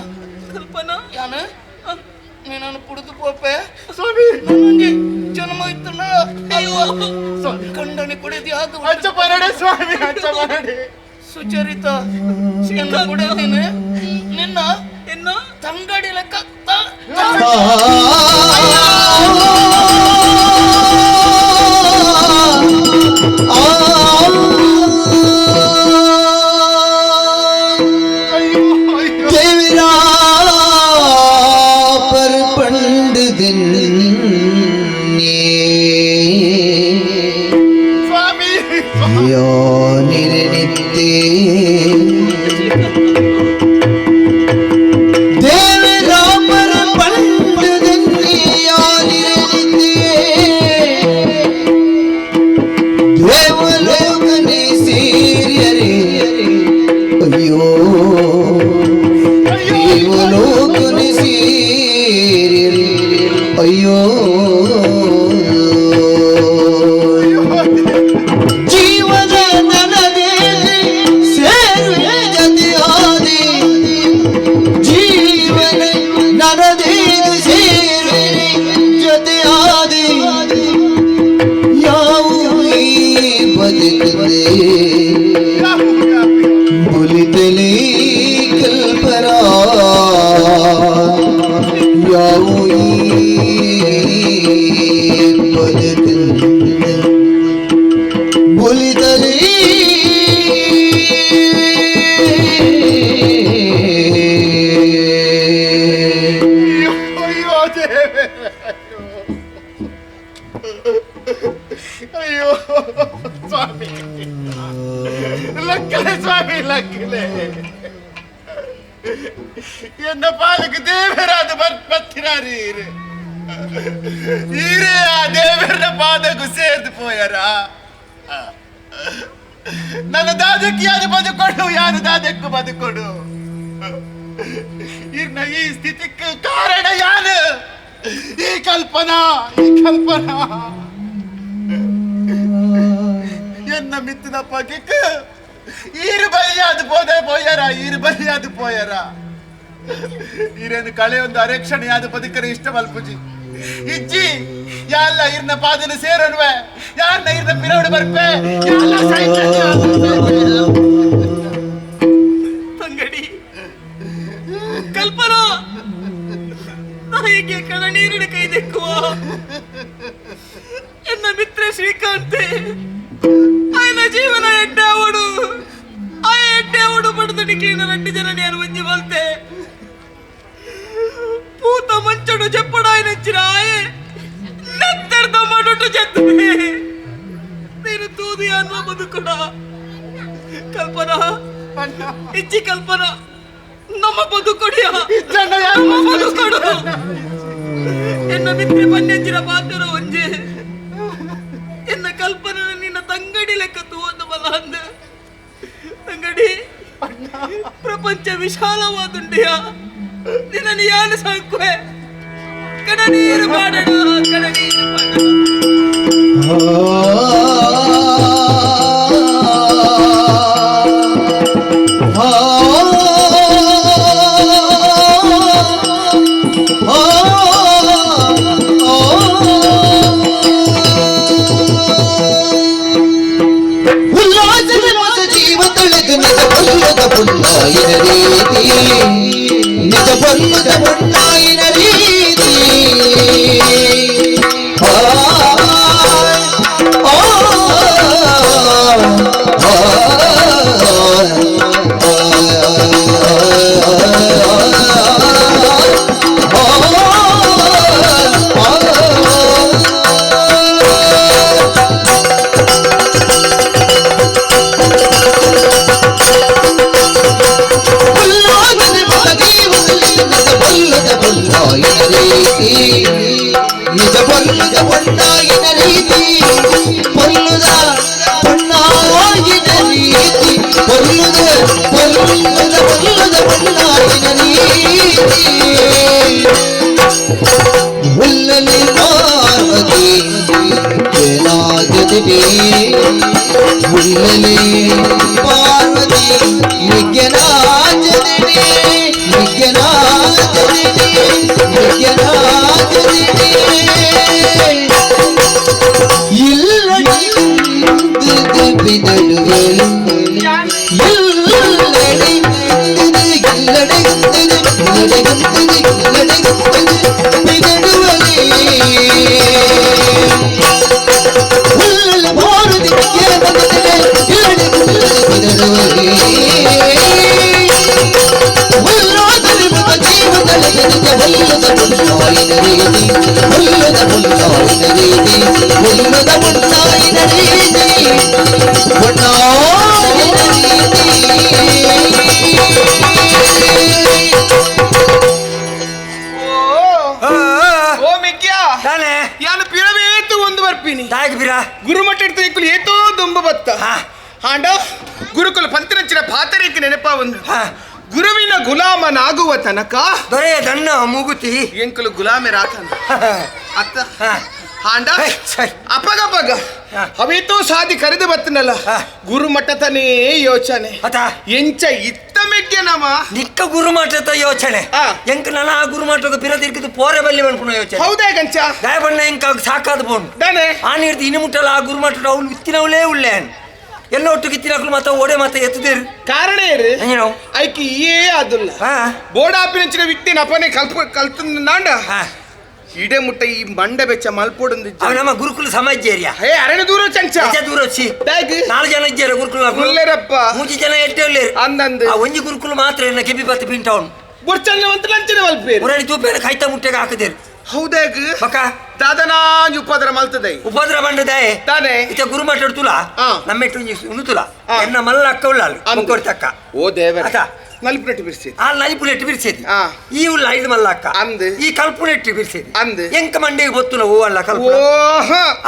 ಕಲ್ಪನಾ ಯಾನ ನೀನನ್ನು ಪುಡಿದು ಪೋಪೆ ಸ್ವಾಮಿ ನನ್ನೊಂಜಿ ಜನ್ಮ ಇತ್ತು ಅಯ್ಯೋ ಕಂಡನೆ ಕುಡಿದು ಯಾವುದು ಅಚ್ಚ ಪರಡೆ ಸ್ವಾಮಿ ಅಚ್ಚ ಪರಡೆ ಸುಚರಿತ ಎನ್ನ ಕುಡಿದೀನಿ ನಿನ್ನ ಎನ್ನ ತಂಗಡಿ ಲೆಕ್ಕ पर पंड दिन ಸ್ವಾಮಿ यो निर्नित्य देवरा पर पंड दिन यो निर्नित्य देवलोक ने सीर्य रे अयो ದೇವಲೋಕ ಸೇರಿ ಅಯ್ಯೋ ಜೀವನ ನನದೇ ಸೇರುವೆ ಜತೆಯಾದೆ ಜೀವನ ನನದೇ ಸೇರುವೆ ಜತೆಯಾದೆ ಯಾವುದೇ ಬದುಕದೆ ಬುಲಿತಲೇ ಕಲ್ಪನಾ ಯಾವುದೇ ಬದುಕದೆ ಬುಲಿತಲೇ ಅಯ್ಯೋ ದೇವೆ ಅಯ್ಯೋ ಸ್ವಾಮಿ ಲಕ್ಕಲೆ ಸ್ವಾಮಿ ಲಕ್ಕಲೆ ಎನ್ನ ಪಾಲಕ ದೇವರಾದ ಬತ್ತಿನಾರಿ ಈರೆ ಈರೇ ಆ ದೇವರ ಪಾದಕ್ಕೂ ಸೇರ್ದು ಪೋಯರ ನನ್ನ ದಾದಕ್ಕೆ ಯಾರು ಬದುಕೊಡು ಯಾರು ದಾದಕ್ಕೂ ಬದುಕೊಡು ಇರ್ನ ಈ ಸ್ಥಿತಿக்கு ಕಾರಣ ಯಾರು ಈ ಕಲ್ಪನಾ ಈ ಕಲ್ಪನಾ ಎನ್ನ ಮಿತ್ತಿನ ಪಗೆಕ್ ಈರು ಬಲಿಯಾದ ಪೋದೆ ಪೋಯರ ಈರು ಬಲಿಯಾದ ಪೋಯರ ಈರೇನು ಕಳೆ ಒಂದು ಅರೆಕ್ಷಣೆಯಾದ ಬದುಕರೆ ಇಷ್ಟ ಮಲ್ಪುಜಿ ಇಜ್ಜಿ ಯಾಲ್ಲ ಇರ್ನ ಪಾದನ ಸೇರನ್ವೆ ಯಾರನ್ನ ಇರ್ನ ಪಿರವಡು ಬರ್ಪೆ ಯಾಲ್ಲ ತಂಗಡಿ ಕಲ್ಪನಾ ನಾಯಿಗೆ ಕಣ ನೀರಿನ ಕೈ ದೆಕ್ಕುವ ಎನ್ನ ಮಿತ್ರ ಶ್ರೀಕಾಂತೆ ఆయన ಜೀವನ ಎಡ್ಡಾವಡು ಆ ಎಡ್ಡಾವಡು ಪಡೆದಡಿಕೆ రెండు ಜನ నేను మంచి ಬಲ್ತೆ పూత మంచడు చెప్పడాయనొచ్చిన ఆయే నెత్తెర్ద మడుటు చెత్తే నేను తూది అన్న బతుకుడా ಕಲ್ಪನಾ ಇಚ್ಚಿ ಕಲ್ಪನಾ ನಮ್ಮ ಬದುಕೊಡಿಯ ನಮ್ಮ ಬದುಕೊಡು ಎನ್ನ ಮಿತ್ರ ಪನ್ಯಂಚಿನ ಪಾತ್ರ ಒಂಜೆ ಎನ್ನ ಕಲ್ಪನೆ ನಿನ್ನ ತಂಗಡಿ ಲೆಕ್ಕ ತೂವೊಂದು ಬಲ ಅಂದ ತಂಗಡಿ ಪ್ರಪಂಚ ವಿಶಾಲವಾದುಂಡಿಯ ನಿನ್ನನ್ನು ಯಾರು ಸಾಕುವೆ ಕಡ ನೀರು ಮಾಡಣ ಕಡ ನೀರು ಮಾಡಣ ಉಲ್ಲಾಸದ ಹೊಸ ಜೀವ ತೊಳೆದು ನಿಜ ಬಲ್ಲದ ಪುಣ್ಣಾಯಿನ ರೀತಿ ನಿಜ ಬಲ್ಲದ ಪುಣ್ಣಾಯಿನ ರೀತಿ ಆ, ಆ, ಆ, ಆ, ಆ. ನೆನಪಾವಂದು ಗುರುವಿನ ಗುಲಾಮನಾಗುವ ತನಕ ದೊರೆಯ ದಣ್ಣ ಮೂಗುತಿ ಎಂಕುಲು ಗುಲಾಮರಾತನ ಅತ್ತ ಹಾಂಡ ಅಪಗಪಗ ಅವೇತೋ ಸಾದಿ ಕರೆದು ಬತ್ತನಲ್ಲ ಗುರುಮಠತನೇ ಯೋಚನೆ ಎಂಚ ಇತ್ತ ಮೆಗ್ಗೆ ನಮ ನಿಕ್ಕ ಗುರುಮಠದ ಯೋಚನೆ ಎಂಕ ನನ ಆ ಗುರುಮಠದ ಪಿರ ತಿರ್ಗಿದ್ದು ಪೋರೆ ಬಲ್ಲಿ ಅನ್ಕೊಂಡು ಯೋಚನೆ ಹೌದಾ ಗಂಚ ಗಾಯಬಣ್ಣ ಎಂಕ ಸಾಕಾದ ಪೋನು ಆ ನೀರ್ದು ಇನ್ನು ಮುಟ್ಟಲ್ಲ ಆ ಗುರುಮಠದ ಅವಳು ಇತ್ತಿನವಳೇ ಉಳ್ಳೆ ಎಲ್ಲ ಒಟ್ಟು ಕಿತ್ತಿನಕ್ಲು ಮಾತ ಓಡೆ ಮಾತ ಎತ್ತದೇರು ಕಾರಣ ಏನು ಐಕಿ ಏ ಅದುಲ್ಲ ಬೋಡಾಪಿನಂಚಿನ ವ್ಯಕ್ತಿನ ಅಪನೆ ಕಲ್ಪ ಕಲ್ತಂದಾಂಡ ಇಡೆ ಮುಟ್ಟ ಈ ಮಂಡೆ ಬೆಚ್ಚ ಮಲ್ಪೋಡಂದು ನಮ್ಮ ಗುರುಕುಲ ಸಮಾಜ ಏರಿಯಾ ಹೇ ಅರಣ್ಯ ದೂರ ಚಂಚ ದೂರ వచ్చಿ ನಾಲ್ಕು ಜನ ಇದ್ದಾರೆ ಗುರುಕುಲ ಉಲ್ಲೇರಪ್ಪ ಮೂಜಿ ಜನ ಎಟ್ಟೆ ಉಲ್ಲೇರು ಅಂದಂದು ಆ ಒಂಜಿ ಗುರುಕುಲ ಮಾತ್ರ ಎನ್ನ ಕೆಬಿ ಬತ್ತ ಪಿಂಟವನು ಬೊರ್ಚನ್ನ ಅಂತ ಲಂಚನ ಮಲ್ಪೇರು ಮುರಣಿ ತೂಪೇನ ಕೈತ ಮುಟ್ಟೆಗೆ ಹಾಕದೇರು ಹೌದಾಗ ಬಕ್ಕ ದಾದನಾಂಜಿ ಉಪದ್ರ ಮಲ್ತದೆ ಉಪದ್ರ ಬಂಡದೆ ತಾನೆ ಇತ್ತ ಗುರುಮಠ ತುಲ ನಮ್ಮೆಟ್ಟು ಉಂದು ತುಲ ಎನ್ನ ಮಲ್ಲ ಅಕ್ಕ ಉಳ್ಳಾಲು ಮುಕ್ಕೊಡ್ತಕ್ಕ ಓ ದೇವರ ಅಕ್ಕ ನಲ್ಪುನೆಟ್ಟು ಬಿರ್ಸೇದಿ ಆ ನಲ್ಪುನೆಟ್ಟು ಬಿರ್ಸೇದಿ ಈ ಉಳ್ಳ ಐದು ಮಲ್ಲ ಅಕ್ಕ ಅಂದ್ ಈ ಕಲ್ಪುನೆಟ್ಟು ಬಿರ್ಸೇದಿ ಅಂದ್ ಎಂಕ ಮಂಡೆಗೆ ಬೊತ್ತುನ ಓ ಅಲ್ಲ ಕಲ್ಪ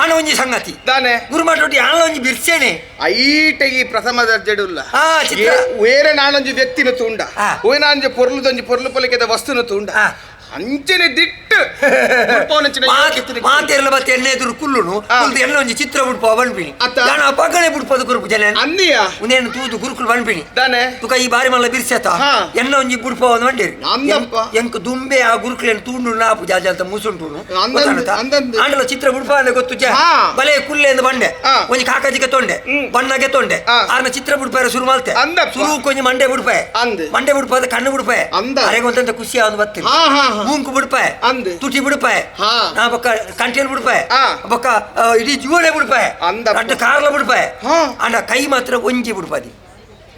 ಆನ ಒಂಜಿ ಸಂಗತಿ ತಾನೆ ಗುರುಮಠ ಆನ ಒಂಜಿ ಬಿರ್ಸೇನೆ ಐಟ ಈ ಪ್ರಥಮ ದರ್ಜೆಡುಲ್ಲ ಚಿತ್ರ వేరే ನಾನೊಂಜಿ ವ್ಯಕ್ತಿನ ತೂಂಡ ಓನಾಂಜಿ ಪೊರ್ಲುದೊಂಜಿ ಪೊರ್ಲು ಪೊಲಿಕೆದ ವಸ್ತುನ ತೂಂಡ ಅಂಚನೆ ದಿಟ್ಟು ಮಾತೆರ್ಲ ಮತ್ತೆ ಎಣ್ಣೆ ಎದುರು ಕುಲ್ಲುನು ಕುಲ್ದು ಎಣ್ಣೆ ಒಂಜಿ ಚಿತ್ರ ಬಿಡ್ಪ ಬನ್ಪಿಣಿ ನಾನು ಆ ಪಕ್ಕನೆ ಬಿಡ್ಪದ ಗುರುಪು ಜನ ಅಂದಿಯ ಉನೇನು ತೂದು ಗುರುಕುಲು ಬನ್ಪಿಣಿ ದಾನೆ ತುಕ ಈ ಬಾರಿ ಮಲ್ಲ ಬಿರ್ಸೆತ ಎಣ್ಣೆ ಒಂಜಿ ಬಿಡ್ಪ ಒಂದು ಬಂಡೇರಿ ಎಂಕ್ ದುಂಬೆ ಆ ಗುರುಕುಲೇನು ತೂಂಡು ನಾಪು ಜಾಜ ಅಂತ ಮುಸುಂಟು ಆಂಡಲ ಚಿತ್ರ ಬಿಡ್ಪ ಅಂದ್ರೆ ಗೊತ್ತು ಜ ಬಲೆ ಕುಲ್ಲೆ ಎಂದು ಬಂಡೆ ಒಂಜಿ ಕಾಕಾಜಿಗೆ ತೊಂಡೆ ಬಣ್ಣಗೆ ತೊಂಡೆ ಆರ್ನ ಚಿತ್ರ ಬಿಡ್ಪಾರ ಶುರು ಮಾಡ್ತೆ ಶುರು ಒಂಜಿ ಮಂಡೆ ಬಿಡ್ಪಾಯ ಮಂಡೆ ಬಿಡ್ಪಾದ ಕಣ್ಣು ಬಿಡ್ಪಾಯ ಅರೆಗೆ ಒಂದಂತ ಖುಷಿ ಅವನು ಬತ್ತೀನಿ ಮೂಂಕು ಬಿಡ್ಪಾಯ ತುಟಿ ಬಿಡ್ಪಾಯ ನಾ ಬೊಕ್ಕ ಕಂಟೇಲ್ ಬಿಡ್ಪಾಯ ಬೊಕ್ಕ ಇಡೀ ಜೀವನೇ ಬಿಡ್ಪಾಯ ಅಂಡ ಕಾರ್ಲ ಬಿಡ್ಪಾಯ ಅಂಡ ಕೈ ಮಾತ್ರ ಒಂಜಿ ಬಿಡ್ಪಾದಿ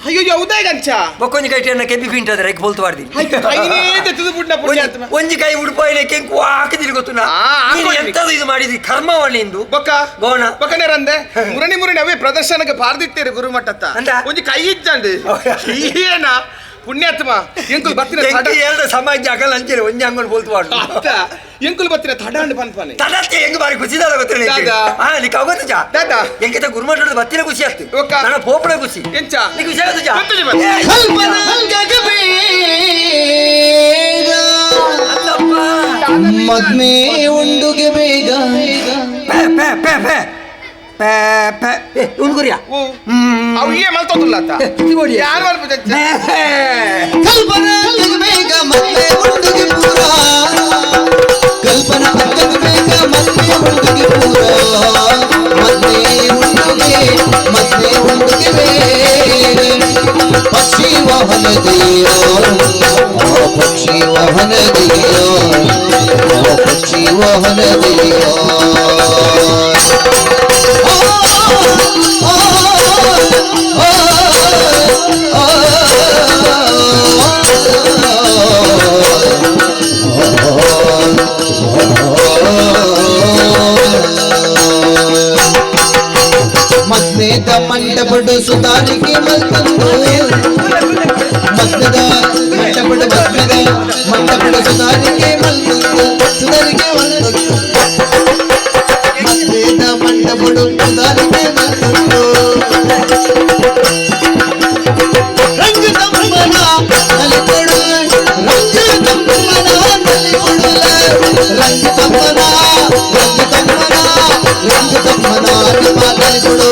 ಅಯ್ಯೋ ಹೌದಾ ಗಂಚ ಬೊಕ್ಕೊಂಜಿ ಕೈ ಅನ್ನ ಕೆಬ್ಬಿ ಪಿಂಟದ್ರೆ ಬೋಲ್ತು ಮಾಡ್ದಿ ಒಂಜಿ ಕೈ ಉಡುಪಾಯಿಲೆ ಕೆಂಕು ಹಾಕಿದಿರಿ ಗೊತ್ತು ಎಂತದು ಇದು ಮಾಡಿದ್ರಿ ಕರ್ಮವಣ್ಣಿಂದು ಬೊಕ್ಕ ಗೋಣ ಬೊಕ್ಕನೇರಂದೆ ಮುರಣಿ ಮುರಣಿ ಅವೇ ಪ್ರದರ್ಶನಕ್ಕೆ ಪಾರ್ದಿತ್ತೇರು ಗುರುಮಠತ್ತ ಒಂಜಿ ಕೈ ಇಜ್ಜಂಡು ಏನ ಪುಣ್ಯಾತ್ಮ ಎಂಕುಲು ಬತ್ತಿನ ಹೇಳ್ದ ಸಮಾಜ ಆಗಲ್ಲ ಅಂಚೇರಿ ಒಂಜಿ ಅಂಗಡಿ ಬೋಲ್ತು ಮಾಡು ಎಂಕುಲು ಬತ್ತಿನ ತಡಾಂಡ್ ಪನ್ಪನೆ ತಡತ್ತೆ ಹೆಂಗ್ ಬಾರಿ ಖುಷಿ ದಾದ ಗೊತ್ತಿಲ್ಲ ಹಾ ನಿಕ್ ಅವತ್ತು ಜಾ ದಾದಾ ಎಂಕಿತ ಗುರುಮಠದ ಬತ್ತಿನ ಖುಷಿ ಆಗ್ತು ನನ್ನ ಪೋಪಡ ಖುಷಿ ಎಂಚ ನಿಕ್ ಖುಷಿ ಆಗುತ್ತೆ ಜಾ ಮದ್ಮೆ ಉಂಡುಗೆ ಬೇಗ pay pay pay pay pay pay ಏ ಉಂಗುರಿಯಾ ಅವು ಏ ಮಲ್ತೋದುಲ್ಲ ಅತ್ತ ಯಾರು ಮಲ್ಪುಜ ಕಲ್ಪನಾ ಬೇಗ ಮದ್ಮೆ ಉಂಡುಗೆ ಪೂರ ಕಲ್ಪನಾ ಬೇಗ ಮದ್ಮೆ ಉಂಡುಗೆ ಪೂರ ಮದ್ಮೆ ಉಂಡುಗೆ ಮದ್ಮೆ ಉಂಡುಗೆ ಬೇಗ ಪಕ್ಷಿ ವಾಹನ ದಿಯೋ ಪಕ್ಷಿ ವಾಹನ ದಿಯೋ ಪಕ್ಷಿ ವಾಹನ ದಿಯೋ ಮದ್ಮೇದ ಮಂಟಪಡು ಸುತಾರಿಗೆ ಮಲ್ತಂದು ಮದ್ಮೇದ ಮಂಟಪಡು ಮದ್ಮೇದ ಮಂಟಪಡು ಸುತಾರಿಗೆ ಮಲ್ತಂದು ಸುತಾರಿಗೆ ಮಲ್ತಂದು ಮದ್ಮೇದ ಮಂಟಪಡು ಸುತಾರಿಗೆ ಮಲ್ತಂದು ರಂಗ ತಮ್ಮನ ನಲಿಕೊಡು ರಂಗ ತಮ್ಮನ ನಲಿಕೊಡುಲ ರಂಗ ತಮ್ಮನ ರಂಗ ತಮ್ಮನ ರಂಗ ತಮ್ಮನ ನಲಿಕೊಡು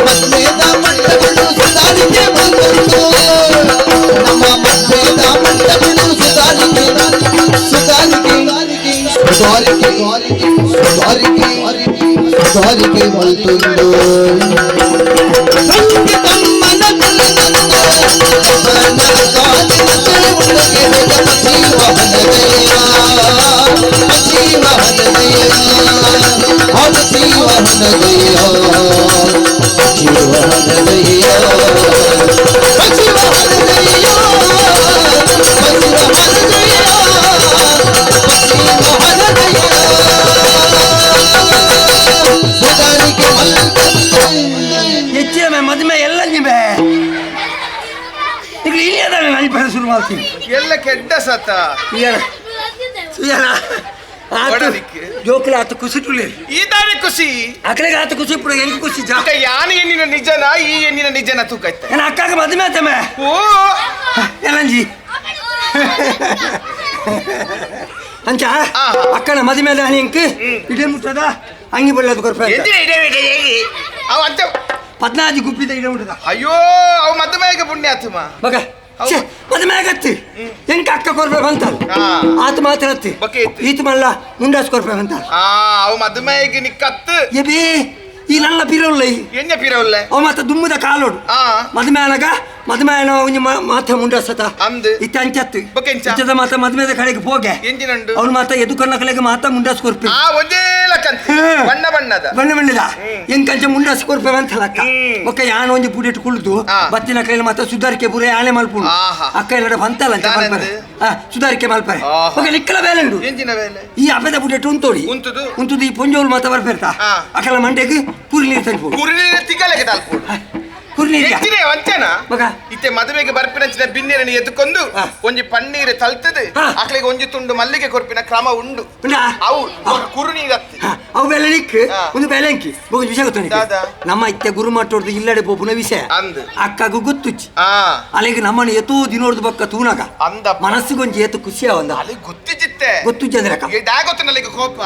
ಮದ್ಮೇದ ಮಂಟಪಡು ಸುತಾರಿಗೆ ಮಲ್ತಂದು ನಮ್ಮ ಮದ್ಮೇದ ಮಂಟಪಡು ಸುತಾರಿಗೆ ಸುತಾರಿಗೆ ಸುತಾರಿಗೆ ಸುತಾರಿಗೆ ಸುತಾರಿಗೆ ಮಲ್ತಂದು ರಂಗ ತಮ್ಮನ ನಲಿತಂದು ತಮ್ಮನ ಕಾಲಿನ ಉಂಡುಗೆ ಬೇಗ ಪಕ್ಷಿ ವಾಹನ ದಯ ಪಕ್ಷಿ ವಾಹನ ದಯ ಪಕ್ಷಿ ವಾಹನ ದಯ ಪಕ್ಷಿ ವಾಹನ ದಯ ಪಕ್ಷಿ ವಾಹನ ದಯ ಪಕ್ಷಿ ವಾಹನ ದಯ ಪಕ್ಷಿ ವಾಹನ ದಯ ಸುಧಾರಿಗೆ ಮಲ್ತಂದು ಹೆಚ್ಚಿನ ಮದುವೆ ಎಲ್ಲ ನಿಮೆ ಈಗ ಇಲ್ಲಿ ಅದಾನೆ ನಾನು ಶುರು ಮಾಡ್ತೀನಿ ಎಲ್ಲ ಕೆಡ್ಡ ಸತ ಸುಜಾನ ಸುಜಾನ ಜೋಕುಲ ಆತ ಖುಷಿ ತುಳಿ ಈ ದಾರಿ ಖುಷಿ ಅಕಲೆಗೆ ಆತ ಖುಷಿ ಪುಡ ಎಂಕ್ ಖುಷಿ ಜಾ ಯಾನು ಎಣ್ಣಿನ ನಿಜನ ಈ ಎಣ್ಣಿನ ನಿಜನ ತೂಕೈತೆ ನನ್ನ ಅಕ್ಕಾಗ ಮದುವೆ ಆತಮ್ಮ ಓ ಎಲ್ಲಂಜಿ ಅಂಚ ಅಕ್ಕನ ಮದುವೆ ಆದ ಎಂಕ್ ಇಡೇ ಮುಟ್ಟದ ಅಂಗಿ ಬಳ್ಳದು ಕೊರ್ಪ ಅವ ಅಂತ ಪದ್ನಾಜಿ ಗುಪ್ಪಿದ ಇಡೇ ಮುಟ್ಟದ ಅಯ್ಯೋ ಅವ ಮದುವೆಗೆ ಪುಣ್ಯ ಆತಮ್ಮ ಮಗ ಮದುವೆ ಆಗತ್ತಿ ಎಂಕ ಅಕ್ಕ ಕೊರ್ಪೆ ಬಂತಲ್ಲ ಆತ ಮಾತ್ರ ಅತ್ತಿ ಈತ ಮಲ್ಲ ಮುಂಡಾಸ್ ಕೊರ್ಪೆ ಬಂತ ಅವ ಮದುವೆಗೆ ನಿಕ್ಕತ್ತು ಎಬಿ ಈ ನನ್ನ ಪಿರವುಲ್ಲ ಎಣ್ಣೆ ಪಿರವುಲ್ಲ ಅವ ಮಾತ ದುಮ್ಮದ ಕಾಲೋಡು ಮದುವೆ ಆನಗ ಮದುವೆ ಆನ ಒಂಜಿ ಮಾತ ಮುಂಡಾಸತ ಅಂದು ಇತ್ತ ಅಂಚತ್ತು ಇತ್ತದ ಮಾತ ಮದುವೆದ ಕಡೆಗೆ ಹೋಗೆ ಎಂಜಿನಂಡು ಅವನು ಮಾತ ಎದುಕನ್ನ ಕಲೆಗೆ ಮಾತ ಮುಂಡಾಸ್ ಕೊರ್ಪೆ ಆ ಒಂದೇ ಲಕ್ಕಂತ ಬಣ್ಣ ಬಣ್ಣದ ಬಣ್ಣ ಬಣ್ಣದ ಎಂಕಂಚ ಮುಂಡಾಸ್ ಕೊರ್ಪೆ ಅಂತ ಲಕ್ಕ ಒಕ್ಕ ಯಾನ ಒಂಜಿ ಪುಡಿಟ್ಟು ಕುಳಿದು ಬತ್ತಿನ ಕೈಲಿ ಮಾತ ಸುಧಾರಿಕೆ ಪೂರ ಯಾನೆ ಮಲ್ಪುಂಡು ಅಕ್ಕ ಎಲ್ಲಡ ಬಂತಲ್ಲ ಅಂತ ಮಲ್ಪರೆ ಸುಧಾರಿಕೆ ಮಲ್ಪರೆ ಒಕ್ಕ ನಿಕ್ಕಲ ಬೇಲೆ ಉಂಡು ಎಂಜಿನ ಬೇಲೆ ಈ ಅಪದ ಪುಡಿಟ್ಟು ಉಂತೋಡಿ ಉಂತುದು ಉಂತುದು ಈ ಪೊಂಜೋಳು ಮಾತ ಬರ್ಪೆರ್ತಾ ಅಕಲ ಮಂಡೆಗೆ ಪುರಿ ನೀರು ತಲ್ಪು ಪುರಿ ನೀರು ತಿಕ್ಕಲೆಗೆ ತಲ್ಪುಡು ಇತ್ತೆ ಮದುವೆಗೆ ಬರ್ಪಿನಂಚಿನ ಬಿನ್ನೇರನ್ನು ಎದ್ದುಕೊಂಡು ಒಂಜಿ ಪನ್ನೀರು ತಲ್ತದೆ ಅಕ್ಲಿಗೆ ಒಂಜಿ ತುಂಡು ಮಲ್ಲಿಗೆ ಕೊರ್ಪಿನ ಕ್ರಮ ಉಂಡು ಅವು ಕುರು ನೀರತ್ತಿ ಅವು ಬೆಲೆ ಒಂದು ಬೆಲೆ ಅಂಕಿ ವಿಷಯ ಗೊತ್ತ ನಮ್ಮ ಇತ್ತೆ ಗುರುಮಠ ಇಲ್ಲಡೆ ಪೋಪುನ ವಿಷಯ ಅಕ್ಕಗೂ ಗೊತ್ತುಚ್ಚಿ ಅಲ್ಲಿಗೆ ನಮ್ಮನ್ನು ಎತೋ ದಿನೋರ್ದು ಬಕ್ಕ ತೂನಗ ಅಂದ ಮನಸ್ಸಿಗೊಂಜಿ ಏತು ಖುಷಿ ಅವಂದ ಅಲ್ಲಿ ಗೊತ್ತಿಜಿತ್ತೆ ಗೊತ್ತುಜ್ಜಿ ಅಂದ್ರೆ ಗೊತ್ತು ನಲ್ಲಿಗೆ ಕೋಪ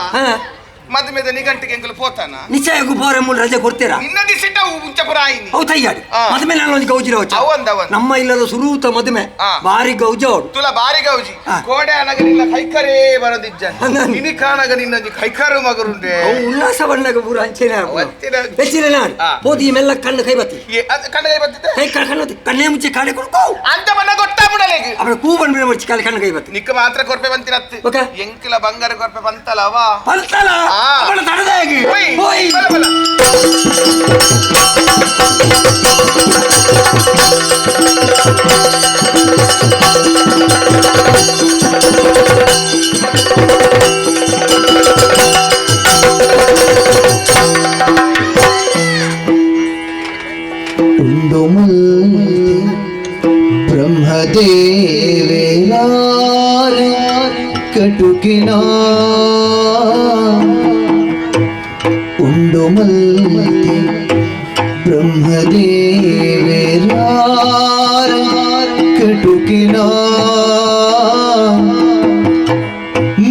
ಮದುವೆದ ನಿಘಂಟಿಗೆ ಎಂಕುಲು ಪೋತಾನ ನಿಶ್ಚಯಕ್ಕೂ ಪೋರೆ ಮೂಲ ರಜೆ ಕೊಡ್ತೀರಾ ನಿನ್ನ ದಿಸಿಟ ಉಂಚಪುರ ಆಯಿನಿ ಅವು ತಯ್ಯಾಡಿ ಮದುವೆ ನಾನು ಒಂದು ಗೌಜಿರ ನಮ್ಮ ಇಲ್ಲದ ಸುರೂತ ಮದುವೆ ಬಾರಿ ಗೌಜ ಅವಳು ತುಲ ಬಾರಿ ಗೌಜಿ ಕೋಡೆ ಅನಗ ನಿನ್ನ ಕೈಕರೇ ಬರೋದಿಜ್ಜ ನಿನಿ ಕಾಣಗ ನಿನ್ನ ಕೈಕರು ಮಗರುಂಡೆ ಉಲ್ಲಾಸ ಬಣ್ಣಗ ಪೂರ ಅಂಚೆನೆ ಹೆಚ್ಚಿನ ನಾಡು ಪೋದಿ ಮೆಲ್ಲ ಕಣ್ಣು ಕೈ ಬತ್ತಿ ಕಣ್ಣು ಕೈ ಬತ್ತಿದ್ದೆ ಕೈ ಕಣ್ಣು ಕಣ್ಣೇ ಮುಂಚೆ ಕಾಡೆ ಕೊಡ್ಕೋ ಅಂತ ಬಣ್ಣ ಗೊತ್ತಾಬಿಡಲೇಗ ಅವಳ ಕೂ ಬಂದ್ಬಿಡ ಮುಚ್ಚಿ ಕಾಲು ಕಣ್ಣು ಕೈ ಬತ್ತಿ ನಿಕ್ಕ ಮಾತ್ರ ಕೊರ್ಪೆ ಬಂತಿರತ್ತು ಎಂಕಲ ಬಂಗಾರ ಕೊರ್ಪೆ ಬಂತಲವ ಬಂತಲ ಅವಳ ತಡದಾಗಿ ಹೋಯ್ ಉಂಡು ಬ್ರಹ್ಮದೇವೇರಾರ ಕಟುಕಿನ ಉಂಡು ಮಲ್ತಿ ಬ್ರಹ್ಮದೇವೇರಾರ ಕಟುಕಿನ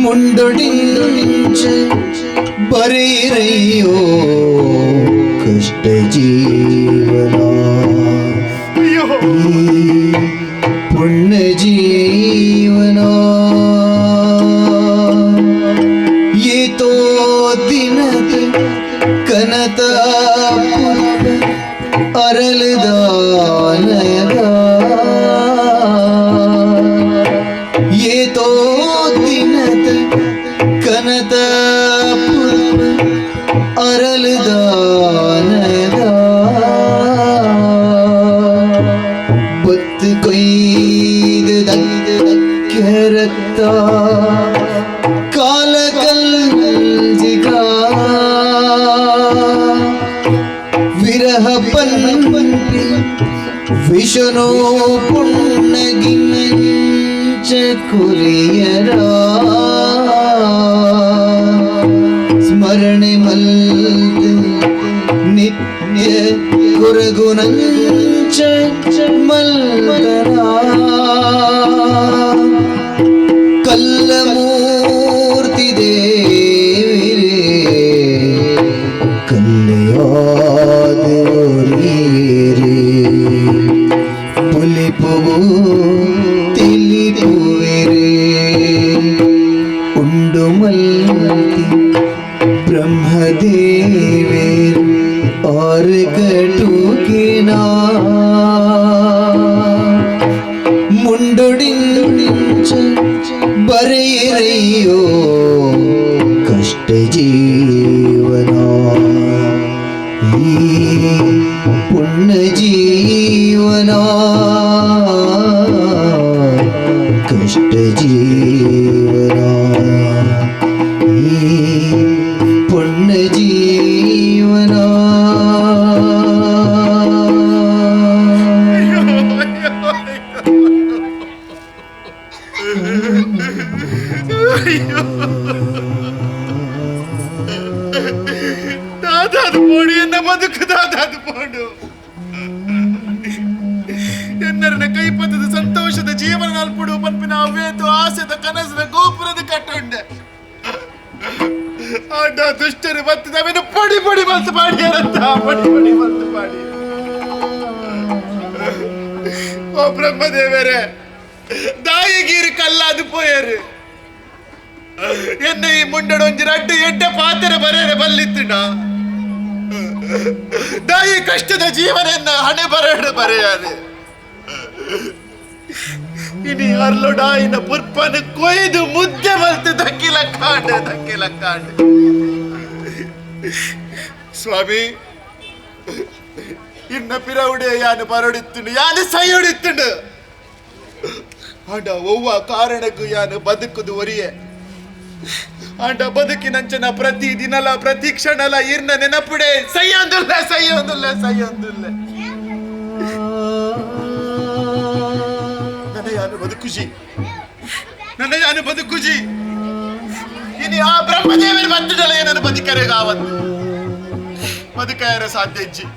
ಮುಂಡೊಡಿಂಚ ಬರೀರಯ್ಯೋ ಕಷ್ಟ ಜೀವನ ಪುಣ್ಯ ಜೀವನ ಏತೋ ದಿನದ ಕನತ ಅರಳದಾನಗ ಏತೋ ದಿನದ ಕನತ ಅರಳದಾನಗ ಬತ್ತು ಕೊಯ್ದು ಕೆರತ್ತ ಕಾಲ ಕಲ್ಜಿಗ ವಿರಹ ಪನ್ಪಿ ವಿಷನೋ ಪುಣ್ಣಗಿಂಚ ಕುರಿಯರ ಸ್ಮರಣೆ ಮಲ್ತ ನಿತ್ಯ ಗುರುಗುಣಂಚ ಮಲ್ತರ ಕಲ್ಲಮೂರ್ತಿ ದೇವಿರೇ ಕಲ್ಯಾದೋರೀರೇ ಪುಲಿಪುವು ತಿಳಿಪುವಿರೇ ಉಂಡು ಮಲ್ತಿ ಬ್ರಹ್ಮದೇವೇರ್ ಆರ್ ಕಟುಕಿನ ಮುಂಡೊಡಿಂಚ ಬರೆಯಿರಯ್ಯೋ ಕಷ್ಟ ಜೀವನ ಈ ಪುಣ್ಯ ಜೀವನ ಕಷ್ಟ ಜೀವನ ಈ ಪುಣ್ಯ ಜೀವನ. ಬದುಕುದಾದ ಪೋಡು ಎನ್ನರನ ಕೈಪತ್ತದ ಸಂತೋಷದ ಜೀವನ ನಲ್ಪುಡು ಪನ್ಪಿನ ಅವೇತು ಆಸೆದ ಕನಸಿನ ಗೋಪುರದ ಕಟ್ಟುಂಡೆ ಆಡ ದುಷ್ಟರು ಬತ್ತದವೇನು ಪೊಡಿ ಪೊಡಿ ಮಲ್ತು ಪಾಡಿಯಾರಂತ ಪೊಡಿ ಪೊಡಿ ಮಲ್ತು ಪಾಡಿ ಓ ಬ್ರಹ್ಮದೇವರೇ ದಾಯಿಗೀರು ಕಲ್ಲಾದು ಪೋಯರು ಎನ್ನ ಈ ಮುಂಡಡೊಂಜಿ ರಡ್ಡು ಎಡ್ಡೆ ಪಾತ್ರೆ ಬರೇರೆ ಬಲ್ಲಿತ್ತುಡ ದಾಯಿ ಕಷ್ಟದ ಜೀವನ ಹಣೆ ಬರಡು ಬರೆಯಾರೆ ಇನಿ ಅರ್ಲೊಡಾಯಿನ ಪುರ್ಪನ ಕೊಯ್ದು ಮುದ್ದೆ ಮಲ್ತು ದಕ್ಕಿಲ ಕಾಂಡು ದಕ್ಕಿಲ ಕಾಂಡು ಸ್ವಾಮಿ ಇನ್ನ ಪಿರವುಡೆ ಯಾನು ಬರಡಿತ್ತುಂಡು ಯಾನು ಸೈಯೊಡಿತ್ತುಂಡು ಆಂಡ ಒವ್ವ ಕಾರಣಕ್ಕೂ ಯಾನು ಬದುಕುದು ಒರಿಯೆ ಆಂಡ ಬದುಕಿನಂಚನ ಪ್ರತಿ ದಿನಲ ಪ್ರತಿ ಕ್ಷಣಲ ಇರ್ನ ನೆನಪುಡೆ ಸೈಯೊಂದುಲ್ಲ ಸೈಯೊಂದುಲ್ಲ ಸೈಯೊಂದುಲ್ಲ ನನ್ನ ಯಾನು ಬದುಕುಜಿ ನನ್ನ ಯಾನು ಬದುಕುಜಿ ಇನಿ ಆ ಬ್ರಹ್ಮದೇವರು ಬಂದಿದ್ದಲ್ಲ ಏನನ್ನು ಬದುಕರೆಗಾವಂದು ಬದುಕಾಯರ ಸಾಧ್ಯ ಇಜ್ಜಿ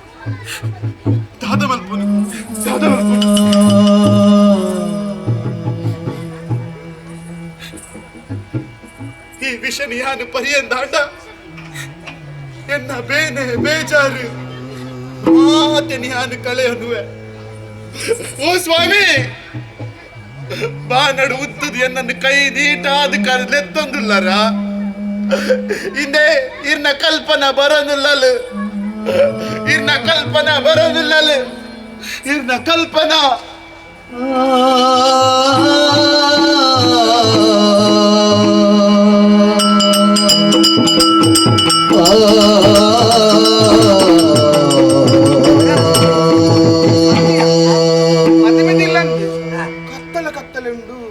ದಾದ ಮಲ್ಪುನು ದಾದ ಮಲ್ಪುನು ಈ ವಿಷನ ಯಾನು ಪರಿಯಂದಾಂಡ ಎನ್ನ ಬೇನೆ ಬೇಜಾರು ಮಾತೆ ಯಾನು ಕಳೆಯನುವೆ ಓ ಸ್ವಾಮಿ ಬಾ ನಡು ಉತ್ತದು ಎನ್ನನ್ನು ಕೈ ನೀಟಾದ ಕರೆದೆತ್ತೊಂದುಲ್ಲರ ಹಿಂದೆ ಇರ್ನ ಕಲ್ಪನಾ ಬರೋದುಲ್ಲಲು ಇರ್ನ ಕಲ್ಪನಾ ಬರೋದುಲ್ಲಲು ಇರ್ನ ಕಲ್ಪನಾ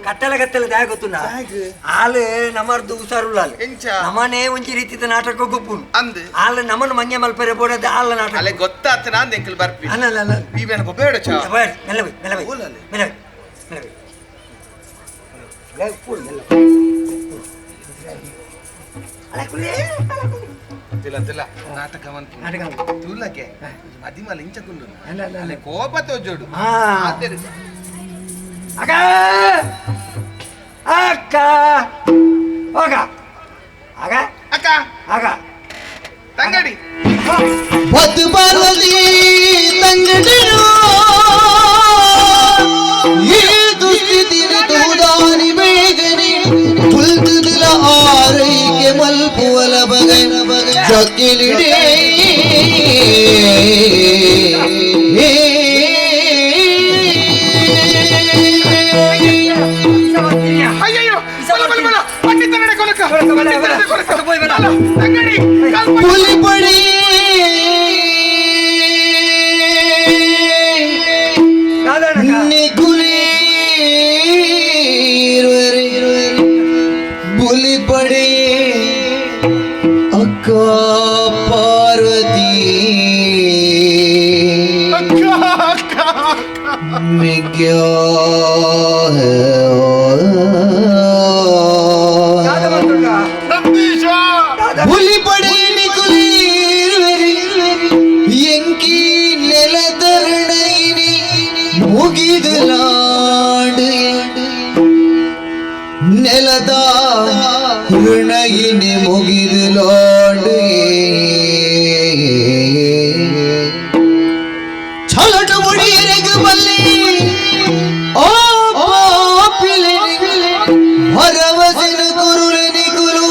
ಕತ್ತಲ ಕತ್ತಲ ದಾಯ ಗೊತ್ತುಂಡ ಆಲ್ ನಮರ್ದು ಹುಷಾರುಲ್ಲ ನಮನೇ ಒಂಜಿ ರೀತಿದ ನಾಟಕ ಗೊಪ್ಪುನು ಅಂದ್ ಆಲ್ ನಮನ ಮಂಗೆ ಮಲ್ಪರೆ ಬೋಡದ ಆಲ್ ನಾಟಕ ಅಲೆ ಗೊತ್ತಾತ ನಾನ್ ಎಂಕಲ್ ಬರ್ಪಿ ಅಲ್ಲ ಅಲ್ಲ ಅಲ್ಲ ಈ ಬೇನ ಬೇಡ ಚಾ ಬೇಡ ಮೆಲ್ಲ ಬೈ ಮೆಲ್ಲ ಬೈ ಮೆಲ್ಲ ಬೈ ಮೆಲ್ಲ ಬೈ ಮೆಲ್ಲ ಅಲ್ಲ ಕುಲೆ ತಿಲ ತಿಲ ನಾಟಕ ಮನ್ಪು ನಾಟಕ ತೂಲಕ್ಕೆ ಮದಿಮಲ ಇಂಚ ಕುಲ್ಲು ಅಲ್ಲ ಅಲ್ಲ ಅಲೆ ಕೋಪ ತೋಜೋಡು ಅಕ್ಕ ಅಕ್ಕ ಅಕ್ಕ ಅಕ್ಕ ಅಕ್ಕ ಅಕ್ಕ ತಂಗಡಿ ಬದು ಪಾರ್ವತಿ ತಂಗಡಿಯೋ ಈ ದುಸ್ಥಿತಿನ ತೂದಾನಿ ಬೇಗನೆ ತುಲ್ತುದಿಲ ಆರೈಕೆ ಮಲ್ಪುವಲ ಬಗೆ ಜಕ್ಕಿಲಿಡೇ புலிபடி புலிபடி அக்கா பார்வதி ಮುಗಿದಲಾಡು ನೆಲದ ಋಣಯಿನಿ ಮುಗಿದಲಾಡು ಛಲಟ ಮುಡಿಯರೆಗು ಬಲ್ಲಿ ಓ ಪಾಪಿಲೆ ಭರವಸಿನ ಕುರುಳನಿ ಕುರು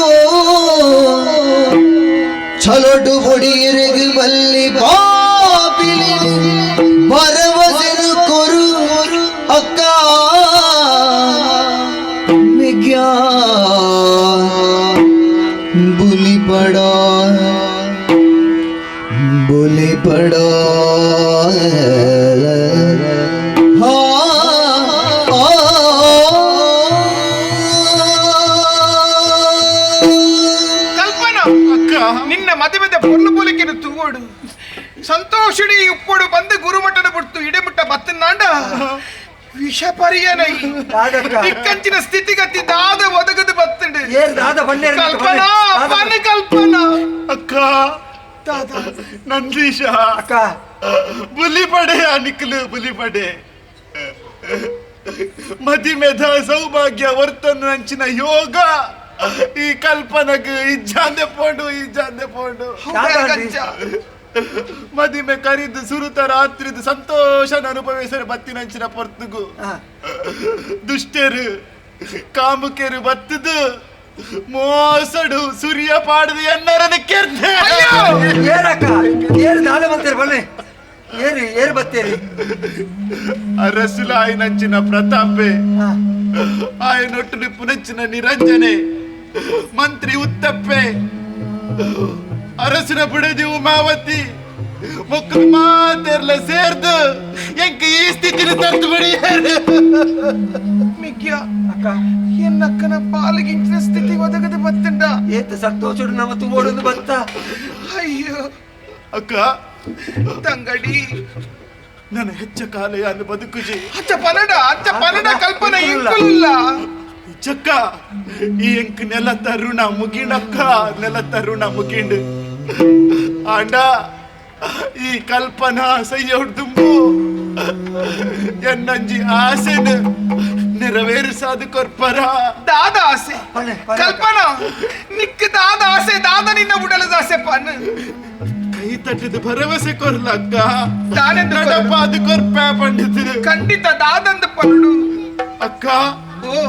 ಛಲಟು ಮುಡಿಯರೆಗು ಬಲ್ಲಿ ಪಾಪಿಲೆ ಭರವಸಿನ ಕುರು ಅಕ್ಕ मिग्या बुली पड़ा बुली पड़ा ಕಲ್ಪನಾ ಅಕ್ಕ ನಿನ್ನ ಮದುವೆದ ಪೊರ್ಲು ಪೊಲಿಕೆನು ತೂಗೋಡು ಸಂತೋಷಿಣಿ ಉಪ್ಪೋಡು ಬಂದು ಗುರುಮಠನ ಬಿಡ್ತು ಇಡೆಮುಟ್ಟ ಬತ್ತನಾಂಡ ವಿಷ ಪರಿಯನೈ ಇಕ್ಕಂಚಿನ ಸ್ಥಿತಿಗತಿ ದಾದ ಒದಗದು ಬತ್ತಂಡು ಕಲ್ಪನಾ ಪನ ಕಲ್ಪನಾ ಅಕ್ಕ Nandisha ಅಕ್ಕ ಬುಲಿಪಡೆ ನಿಕ್ಲು ಬುಲಿಪಡೆ ಮದಿಮೆದ ಸೌಭಾಗ್ಯ ವರ್ತನ ನಂಚಿನ ಯೋಗ ಈ ಕಲ್ಪನಗ್ ಇಜ್ಜಾಂದೆ ಪೋಂಡು ಇಜ್ಜಾಂದೆ ಪೋಂಡು ಮದಿಮೆ ಕರಿದು ಸುರುತ ರಾತ್ರಿದು ಸಂತೋಷನ ಅನುಭವಿಸರು ಬತ್ತಿನಂಚಿನ ಪೊರ್ತುಗು ದುಷ್ಟರು ಕಾಮುಕೆರು ಬತ್ತದು ಮೋಸಡು ಸುರಿಯ ಪಾಡದು ಎನ್ನರನ ಕೆರ್ದೆ ಏರಕ್ಕ ಏರು ದಾದ ಬತ್ತೀರಿ ಬನ್ನಿ ಏರು ಏರು ಬತ್ತೀರಿ ಅರಸುಲಾಯಿನಂಚಿನ ಪ್ರತಾಪೆ ಆಯನೊಟ್ಟು ನಿಪ್ಪುನಂಚಿನ ನಿರಂಜನೆ ಮಂತ್ರಿ ಉತ್ತಪ್ಪೆ ಅರಸಿನ ಬುಡದಿ ಉಮಾವತಿ ಮೊಕ್ಕಲು ಮಾತೆರ್ಲ ಸೇರ್ದು ಎಂಕ ಈ ಸ್ಥಿತಿನ ತರ್ದು ಬಿಡಿ ಮಿಗ್ಯ ಅಕ್ಕ ಎನ್ನಕ್ಕನ ಪಾಲಿಗಿಂಚಿನ ಸ್ಥಿತಿ ಒದಗದು ಬತ್ತಂಡ ಏತ ಸಂತೋಷ ನಮ್ಮ ತುಬೋಡೊಂದು ಬತ್ತ ಅಯ್ಯೋ ಅಕ್ಕ ತಂಗಡಿ ನನ್ನ ಹೆಚ್ಚ ಕಾಲ ಬದುಕುಜಿ ಅಚ್ಚ ಪನಡ ಅಚ್ಚ ಪನಡ ಕಲ್ಪನೆ ಇಂಕುಲ್ಲ ಚಕ್ಕ ಈ ಎಂಕ್ ನೆಲ ತರುಣ ಮುಗಿಣಕ್ಕ ನೆಲ ತರುಣ ಮುಗಿಂಡು ಆಂಡ ಈ ಕಲ್ಪನಾ ಸೈಯೋಡ್ದುಂಬು ಎನ್ನಂಜಿ ಆಸೆನ ನೆರವೇರಿಸಾದು ಕೊರ್ಪರ ದಾದ ಆಸೆ ಕಲ್ಪನಾ ನಿಕ್ಕ ದಾದ ಆಸೆ ದಾದ ನಿನ್ನ ಉಡಲದ ಆಸೆ ಪನ್ ಕೈ ತಟ್ಟಿದ ಭರವಸೆ ಕೊರ್ಲಕ್ಕ ದಾನೆಂದು ನಡಪಾದು ಕೊರ್ಪ ಪಂಡಿತ ಖಂಡಿತ ದಾದಂದು ಪನ್ನುಡು ಅಕ್ಕ ಓ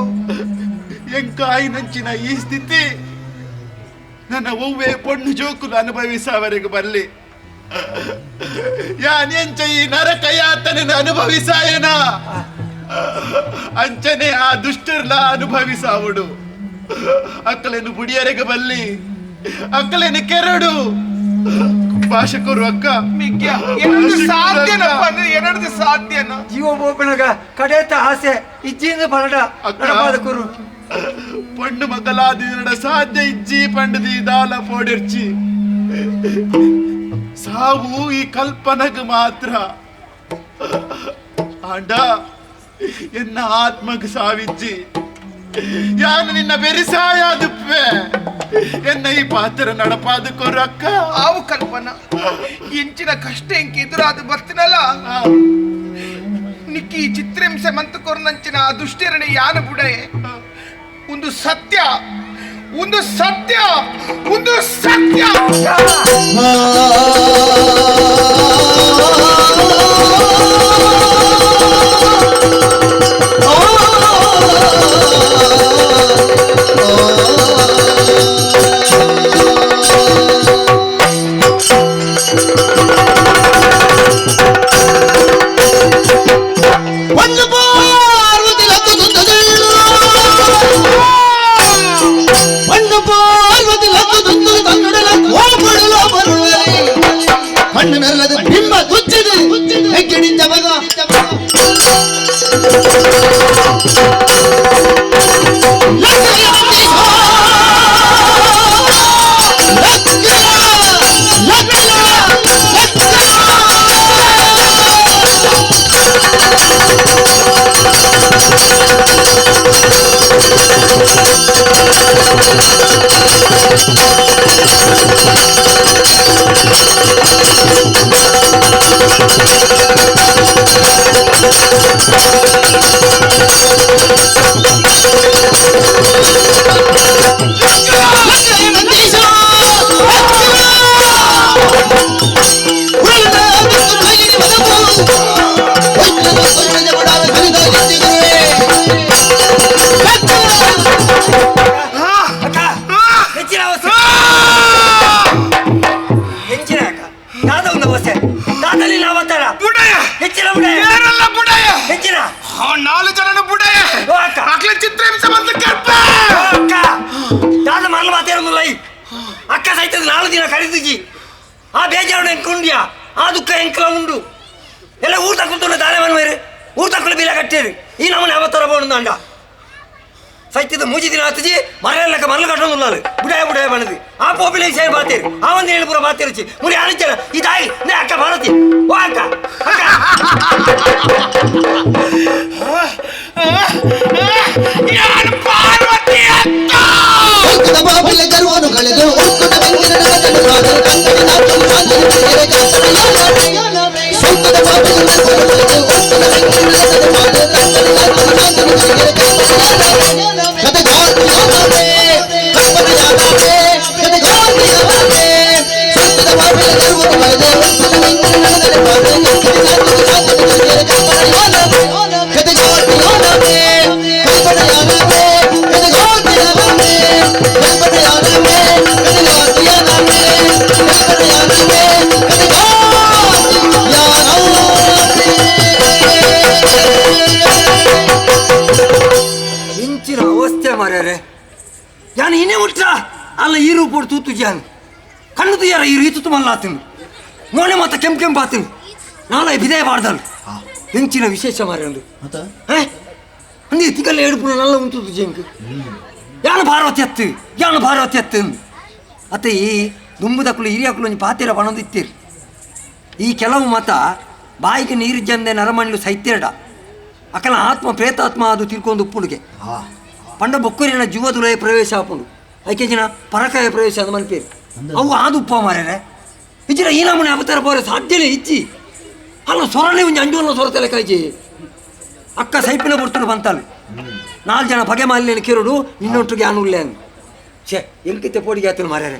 ಎಂಕಾಯಿ ನಂಚಿನ ಈ ಸ್ಥಿತಿ ನನ್ನ ಒವ್ವೆ ಪೊಣ್ಣು ಜೋಕುಲು ಅನುಭವಿಸವರೆಗೂ ಬರಲಿ ಯಾನೆಂಚ ಈ ನರಕ ಯಾತನ ಅನುಭವಿಸಾಯನ ಅಂಚನೆ ಆ ದುಷ್ಟರ್ಲ ಅನುಭವಿಸಾವುಡು ಅಕ್ಕಲೇನು ಬುಡಿಯರೆಗೆ ಬಲ್ಲಿ ಅಕ್ಕಲೇನು ಕೆರಡು ಭಾಷಕರು ಅಕ್ಕ ಸಾಧ್ಯನ ಸಾಧ್ಯನ ಜೀವ ಬೋಪಣಗ ಕಡೇತ ಆಸೆ ಇಜ್ಜಿಂದ ಪರಡ ನಡಪಾದ ಕುರು ಪಂಡು ಮಗಲಾದ ಸಾಧ್ಯ ಇಜ್ಜಿ ಪಂಡದಿ ದಾಲ ಪೋಡಿರ್ಚಿ ಸಾವು ಈ ಕಲ್ಪನಗ ಮಾತ್ರ ಆಂಡ ಎನ್ನ ಆತ್ಮಗ ಸಾವಿಜ್ಜಿ ಯಾನು ನಿನ್ನ ಬೆರಿಸಾಯಾದುಪ್ಪೆ ಎನ್ನ ಈ ಪಾತ್ರ ನಡಪಾದ ಕೊರಕ್ಕ ಆವು ಕಲ್ಪನಾ ಎಂಚಿನ ಕಷ್ಟ ಎಂಕ ಎದುರಾದ ಬರ್ತಿನಲ್ಲ ನಿಕ್ಕಿ ಈ ಚಿತ್ರಿಂಸೆ ಮಂತು ಕೊರ್ನಂಚಿನ ಆ ದುಷ್ಟಿರಣೆ ಯಾನು ಬುಡಯೆ ಒಂದು ಸತ್ಯ ಒಂದು ಸತ್ಯ ಒಂದು ಸತ್ಯ ಅಕ್ಕ ಸಹಿತ 4 ದಿನ ಕರೀದಿಜಿ ಆ ಬೇಜಾರು ಎಂಕುಂಡ್ಯಾ ಆ ದುಃಖ ಎಂಕಲ ಉಂಡು ಎಲ್ಲ ಊರು ತಕೊಂತುಂಡು ತಾನೇ ಮನ್ವೇರು ಊರು ತಕ್ಕಲು ಬಿಲ ಕಟ್ಟೇರು ಈ ನಮ್ಮನೆ ಅವತ್ತರ ಬೋಣಂಡ ಸೈತ್ಯದ ಮೂಜಿ ದಿನ ಆತಜಿ ಮರಲೆಕ್ಕ ಮರಳು ಕಟ್ಟೊಂದುಲ್ಲಾಲು ಬುಡಾಯ ಬುಡಾಯ ಬಣ್ಣದು ಆ ಪಾಪ್ಯುಲೇಷನ್ ಬಾತೇರು ಆ ಒಂದು ಏಳು ಪೂರ ಬಾತೇರುಚಿ ಮುರಿ ಆನಿಚ್ಚನ ಈ ತಾಯಿ ನೇ ಅಕ್ಕ ಭಾರತಿ ಓ ಅಕ್ಕ ಅಕ್ಕ ಪಾರ್ವತಿ ಅಕ್ಕ ಬಾಬಲೆ ಗರ್ವನು ಕಳೆದು ಒಕ್ಕುಟ ಬೆಂಕಿನ ಮಾರ್ಯಾರೆ ಯಾನು ಇನೇ ಮುಟ್ಟ ಅಲ್ಲ ಈ ರೂಪೋಡು ತೂತು ಜಾನ್ ಕಣ್ಣು ತುಯ್ಯಾರ ಈ ರೀತು ಮಲ್ಲಾತೀನಿ ಮೋನೆ ಮಾತ ಕೆಂಪು ಕೆಂಪು ಆತೀನಿ ನಾಳೆ ಬಿದಾಯ ಬಾರ್ದಲ್ ಹೆಂಚಿನ ವಿಶೇಷ ಮಾರ್ಯ ಒಂದು ಅಂದಿ ತಿಗಲ್ಲ ಎಡುಪುನ ನಲ್ಲ ಉಂಟು ಜಂಕ್ ಯಾನು ಭಾರವತಿ ಅತ್ತು ಯಾನು ಭಾರವತಿ ಅತ್ತು ಅತ್ತ ಈ ದುಂಬುದಕ್ಕಲು ಹಿರಿಯಕ್ಕಲು ಒಂಜಿ ಪಾತಿರ ಬಣದು ಇತ್ತೀರಿ ಈ ಕೆಲವು ಮತ ಬಾಯಿಗೆ ನೀರು ಜಂದೆ ನರಮಣ್ಲು ಸೈತ್ಯರಡ ಅಕಲ ಆತ್ಮ ಪ್ರೇತಾತ್ಮ ಅದು ತಿರ್ಕೊಂಡು ಉಪ್ಪುಡುಗೆ ಪಂಡ ಬೊಕ್ಕರಿನ ಜೀವದುಲಯ ಪ್ರವೇಶ ಆಪುಂಡು ಐಕೆ ಜನ ಪರಕಾಯ ಪ್ರವೇಶ ಅದು ಮನ್ಪೇರು ಅವು ಆದು ಉಪ್ಪ ಮಾರ್ಯಾರೆ ಇಜ್ಜಿರ ಈ ನಮೂನೆ ಅವತಾರ ಪೋರೆ ಸಾಧ್ಯನೇ ಇಜ್ಜಿ ಅಲ್ಲ ಸೊರನೆ ಒಂಜಿ ಅಂಜುವಲ್ಲ ಸೊರತಲೆ ಕಾಯ್ಜಿ ಅಕ್ಕ ಸೈಪಿನ ಬರ್ತಡು ಬಂತಾಳು ನಾಲ್ಕು ಜನ ಬಗೆ ಮಾಲಿನ ಕಿರುಡು ಇನ್ನೊಟ್ಟಿಗೆ ಆನುಲ್ಲೆ ಛೇ ಎಂಕಿತ್ತೆ ಪೋಡಿಗೆ ಆತನು ಮಾರ್ಯಾರೆ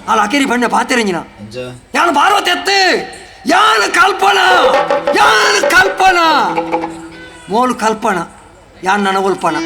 ಅಲ್ಲ ಅಕೇರಿ ಬಣ್ಣ ಪಾತೆರಂಜಿನ ಯಾನು ಭಾರವತಿ ಎತ್ತೆ ಯಾನು ಕಲ್ಪನಾ ಯಾನು ಕಲ್ಪನಾ ಮೋಲು ಕಲ್ಪನಾ ಯಾನ್ ನನ್ನ ಒಲ್ಪನ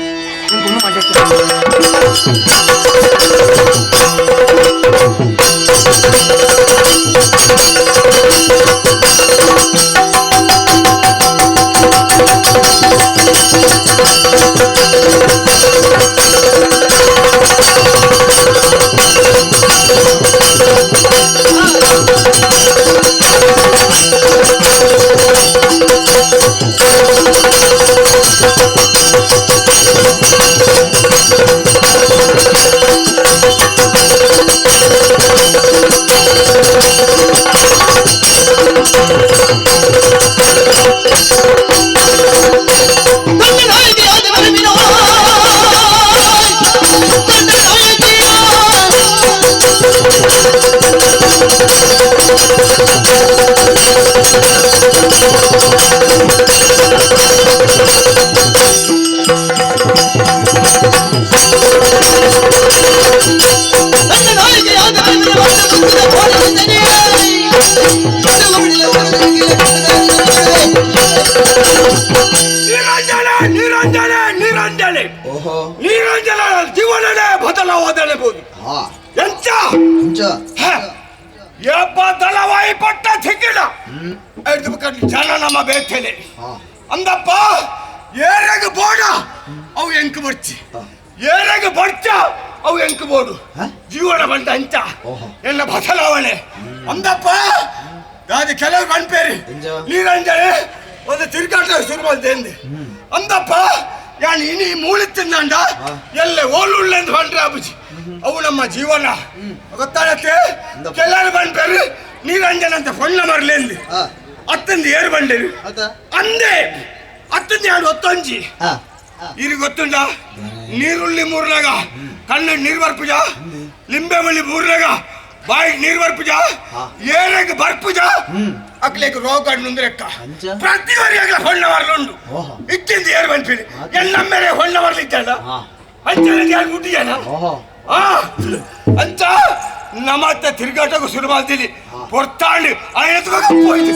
ನಿರಂಜನೆ ನಿರಂಜನೆ ನಿರಂಜನ ಜೀವನನೇ ಬದಲಾವದೆಬಹುದು ಎಂತ ಯಪ್ಪ ದಳವಾಯಿ ಪಟ್ಟ ಸಿಕ್ಕಿಲ್ಲ ಜನ ನಮ್ಮ ಬೇತೇನೆ ಅಂದಪ್ಪ ಏರಾಗ ಬೋಡ ಅವು ಎಂಕ್ ಬರ್ಚಿ ಏರಾಗ ಬರ್ಚ ಅವು ಎಂಕ್ ಬೋಡು ಜೀವನ ಬಂತ ಅಂಚ ಎಲ್ಲ ಬದಲಾವಣೆ ಅಂದಪ್ಪ ಅದು ಕೆಲವರು ಬಂದ್ಪೇರಿ ನಿರಂಜನೆ ಒಂದು ತಿರುಗಾಟ ಶುರು ಮಾಡ್ತೇನೆ ಅಂದಪ್ಪ ಯಾನ್ ಇನಿ ಮೂಳಿ ತಿಂದಂಡ ಎಲ್ಲ ಓಲುಳ್ಳೆ ಅಂತ ಬಂದ್ರೆ ಅಬುಜಿ ಅವು ನಮ್ಮ ಜೀವನ ಗೊತ್ತಾಗತ್ತೆ. ಕೆಲವರು ಬಂದ್ಪೇರಿ ನಿರಂಜನ ಅಂತ ಫೋನ್ ಮರಲಿ ಅಂದು ಅತ್ತಂದು ಏರು ಬಂಡೇರಿ ಅಂದೆ ಅತ್ತಂದು ಎರಡು ಒತ್ತೊಂಜಿ ಇರಿ ಗೊತ್ತುಂಡ ನೀರುಳ್ಳಿ ಮೂರ್ನಾಗ ಕಣ್ಣು ನೀರು ಬರ್ಪುಜ ಲಿಂಬೆ ಮಳ್ಳಿ ಮೂರ್ನಾಗ ಬಾಯಿ ನೀರು ಬರ್ಪುಜ ಏರಾಗ ಬರ್ಪುಜ ಅಕ್ಲೇಕ ರೋಗ ನುಂದ್ರೆಕ್ಕ ಪ್ರತಿ ವರಿಯಾಗಲ ಹೊಣ್ಣ ವರ್ಲುಂಡು ಇತ್ತಿಂದ ಏರು ಬಂದ್ಪಿರಿ ಎಲ್ಲ ಮೇಲೆ ಹೊಣ್ಣ ವರ್ಲಿದ್ದಲ್ಲ ಅಂಚನೆ ಯಾರು ಮುಟ್ಟಿಜನ ಅಂತ ನಮ್ಮತ್ತ ತಿರುಗಾಟಕ್ಕೂ ಶುರು ಮಾಡ್ತೀನಿ ಹೊರ್ತಾಂಡು ಹೋಯ್ತು.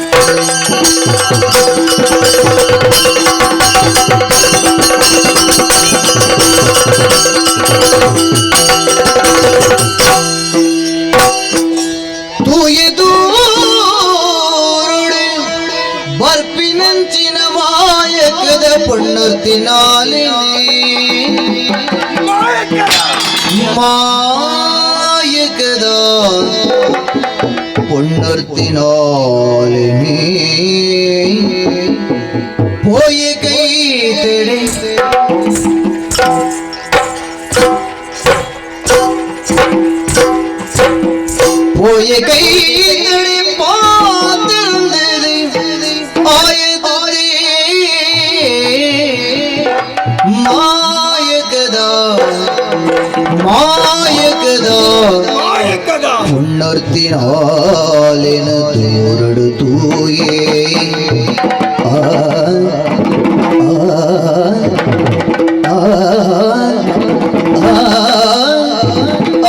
ಬರ್ಪಿನಂಚಿನ ಮಾಯಕದ ಪೊಣ್ಣುತ್ತಿನಾಲಿನಿ ಮಾಯಕದ பொன்னொருத்தினாலினி போய கை தெடை போய கை தெடை பார்த்திருந்தது ஆயதே மாயகதா மாயகதா உன்னொருத்தினாலின தூரடு தூயே ஆ ஆ ஆ ஆ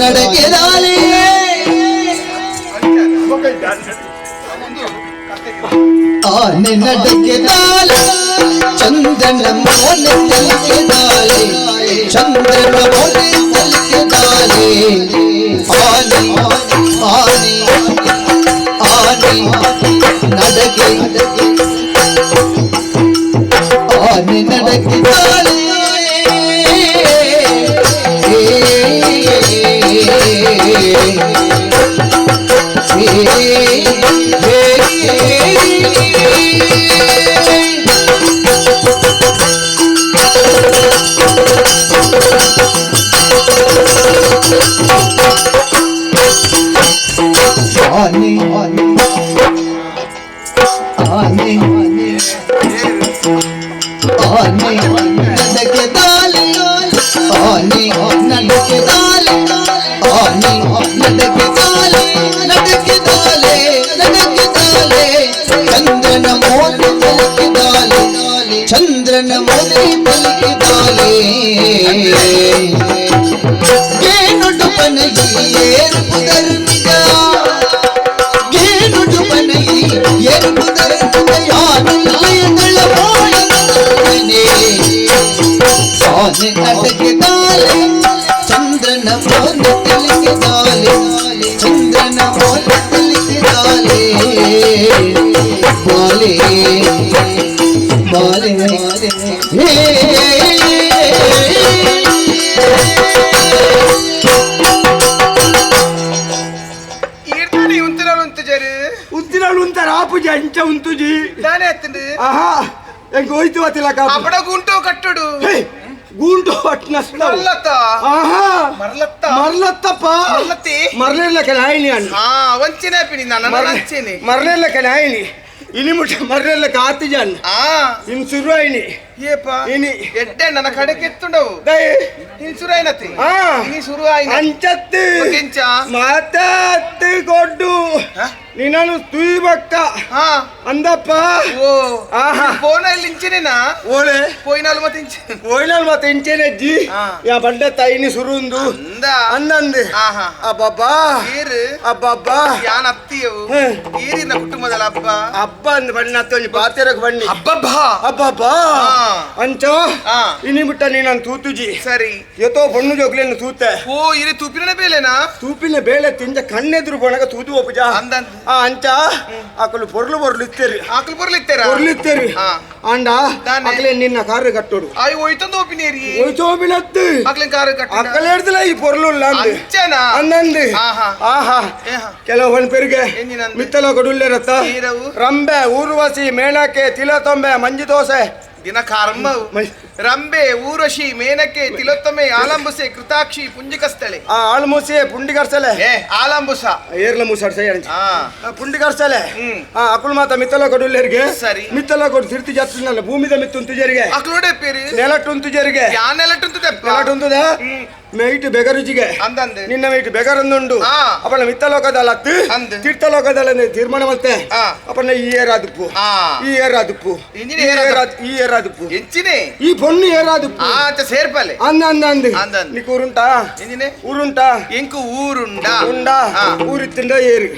நடக்கிறாளே ஆனை ನಡಕೆದಾಲೆ ಚಂದ್ರನ ಮೋನೆ ತಲಕೆದಾಲೆ ಚಂದ್ರನ ಮೋನೆ ತಲಕೆದಾಲೆ ಆನೆ ಆನೆ ಆನೆ ನಡಕೆ ಆನೆ ನಡಕೆದಾಲೆ ಆನೆ ಆನೆ ಆನೆ ನಡಕೆದಾಲೆ ಆನೆ ನಡಕೆದಾಲೆ ಆನೆ ನಡಕೆದಾಲೆ ನಡಕೆದಾಲೆ ನಡಕೆದಾಲೆ ಚಂದ್ರನ ಮೋನೆ ತಲಕೆದಾಲೆ ಚಂದ್ರನ ಮೋನೆ ತಲಕೆದಾಲೆ ಗೇನುಡು ಪನಯಿ ಏರುಪುದರ್ಮಿಗ ಗೇನುಡು ಪನಯಿ ಏರುಪುದರ್ಮಿಗ ಯಾನಿಲ್ಲಯದಳ ಮೋಳನೆ ಆನೆ ನಡಕೆದಾಲೆ ಚಂದ್ರನ ಮೋನೆ ತಲಕೆದಾಲೆ ಚಂದ್ರನ ಮೋನೆ ತಲಕೆದಾಲೆ ಬಾಲೆ ಬಾಲೆ ಉಂತಾರ ಆಪುಜಿ ಅಂಚ ಉಂತುಜಿ ದಾನೆ ಅತ್ತಂಡು ಆಹಾ ಎಂಕ್ ಹೋಯ್ತು ಅತಿಲಕ ಅಪಡ ಗುಂಟು ಕಟ್ಟುಡು ಗೂಂಟು ಅಟ್ನಸ್ತ ಮರ್ಲತ್ತ ಆಹಾ ಮರ್ಲತ್ತ ಮರ್ಲತ್ತಪ್ಪ ಮರ್ಲತ್ತಿ ಮರ್ಲೆಲ್ಲ ನಾಯಿನಿ ಅಣ್ಣ ಹಾ ವಂಚನೆ ಪಿನಿ ನನ್ನ ವಂಚನೆ ಮರ್ಲೆಲ್ಲ ನಾಯಿನಿ ಇನಿ ಮುಟ್ಟ ಮರ್ಲೆಲ್ಲ ಕಾತಿಜನ್ ಆ ಇನ್ ಸುರುವಾಯಿನಿ ಏಪ ಇನಿ ಎಡ್ಡೆ ನನ್ನ ಕಡೆಗೆ ಎತ್ತುಂಡವು ಇನ್ ಸುರುವಾಯಿನತಿ ಇನಿ ಸುರುವಾಯಿನ ಅಂಚತ್ತು ಕೆಂಚ ಮಾತಾತ್ತು ಕೊಡ್ಡು ನಿನ್ನನು ತುಯ್ಬಕ್ಕ ಅಂದಪ್ಪ ಓ ಆಹಾ ಫೋನಲ್ಲಿ ಇಂಚನೇನಾ ಓಳೆ ಪೋಯಿನಾಲ್ ಮತ್ತೆ ಇಂಚೆ ಪೋಯಿನಾಲ್ ಮತ್ತೆ ಇಂಚೆನೆ ಅಜ್ಜಿ ಯಾ ಬಂಡೆ ತಾಯಿನಿ ಸುರುಂದು ಅಂದ ಅಂದಂದು ಆಹಾ ಅಬ್ಬಬ್ಬಾ ಏರು ಅಬ್ಬಬ್ಬಾ ಯಾನ್ ಅತ್ತಿಯವು ಏರಿನ ಕುಟುಂಬದಲ್ಲ ಹಬ್ಬ ಹಬ್ಬ ಅಂದ್ ಬಣ್ಣ ಅತ್ತೊಂಜಿ ಪಾತೆರಕ್ ಬಣ್ಣಿ ಅಬ್ಬಬ್ಬಾ ಅಬ್ಬಬ್ಬಾ ಅಂಚೋ ಇನಿ ಬಿಟ್ಟ ನೀನನ್ ತೂತುಜಿ ಸರಿ ಯತೋ ಪೊಣ್ಣು ಜೋಗ್ಲೇನು ತೂತೆ ಓ ಇರಿ ತೂಪಿನ ಬೇಲೆನಾ ತೂಪಿನ ಬೇಳೆ ತಿಂಜ ಕಣ್ಣೆದುರು ಬೋಣಗ ತೂತು ಒಪ್ಪುಜ ಅಂದಂದು ಆ ಅಂಚ ಆಕಲು ಪೊರ್ಲು ಪೊರ್ಲು ಇತ್ತೇರಿ ಆಕಲು ಪೊರ್ಲು ಇತ್ತೇರ ಪೊರ್ಲು ಇತ್ತೇರಿ ಅಂಡ ಆಕಲೆ ನಿನ್ನ ಕಾರು ಕಟ್ಟೋಡು ಆಯ್ ಒಯ್ತಂದು ಒಪ್ಪಿನೇರಿ ಒಯ್ತು ಒಪ್ಪಿನತ್ತು ಆಕಲೆ ಕಾರು ಕಟ್ಟ ಆಕಲೆ ಹಿಡ್ದಲ ಈ ಪೊರ್ಲು ಇಲ್ಲ ಅಂದು ಅಂಚನಾ ಅಂದಂದು ಆಹಾ ಕೆಲವು ಒಂದು ಪೆರಿಗೆ ಮಿತ್ತಲ ಕೊಡುಲ್ಲೇರತ್ತ ರಂಬೆ ಊರ್ವಶಿ ಮೇಣಕ್ಕೆ ತಿಲತೊಂಬೆ ಮಂಜು ದೋಸೆ ದಿನ ಕರ್ಮವು ರಂಬೆ ಊರ್ವಶಿ ಮೇನಕೆ ತಿಲೋತ್ತಮೆ ಆಲಂಬುಸೆ ಕೃತಾಕ್ಷಿ ಪುಂಜಿಕಸ್ಥಳೆ ಆ ಆಲ್ಮೂಸೆ ಪುಂಡಿಕರ್ಸಲೆ ಏ ಆಲಂಬುಸ ಏರ್ಲ ಮೂಸಾಡ್ ಸೈ ಪುಂಡಿಕರ್ಸಲೆ ಆ ಅಕುಲ್ ಮಾತ ಮಿತ್ತಲ ಕೊಡುಲ್ಲೇರಿಗೆ ಸರಿ ಮಿತ್ತಲ ಕೊಡು ತಿರ್ತಿ ಜಾತ್ರಿನಲ್ಲ ಭೂಮಿದ ಮಿತ್ತುಂತು ಜರಿಗೆ ಅಕ್ಲೋಡೆ ಪೇರು ನೆಲಟುಂತು ಜರಿಗೆ ಯಾ ನೆಲಟುಂತು ತೆಪ್ಪ ನೆಲಟುಂತದ ಮೇಯ್ಟ್ ಬೆಗರುಜಿಗೆ ಅಂದಂದೆ ನಿನ್ನ ಮೇಯ್ಟ್ ಬೆಗರೊಂದುಂಡು ಅಪ್ಪನ ಮಿತ್ತಲೋಕದಲ್ಲ ತೀರ್ಥಲೋಕದಲ್ಲ ತೀರ್ಮಾನ ಮತ್ತೆ ಅಪ್ಪನ ಈ ಏರಾದುಪ್ಪು ಈ ಏರಾದುಪ್ಪು ಈ ಏರಾದುಪ್ಪು ಎಂಚಿನೇ ಈ ಪೊಣ್ಣು ಏರಾದುಪ್ಪು ಅಂತ ಸೇರ್ಪಲೆ ಅಂದ ಅಂದ ಅಂದ ನೀಕು ಊರುಂಟಾ ಊರುಂಟಾ ಎಂಕು ಊರುಂಡ ಉಂಡಾ ಊರಿತ್ತಿಂದ ಏರು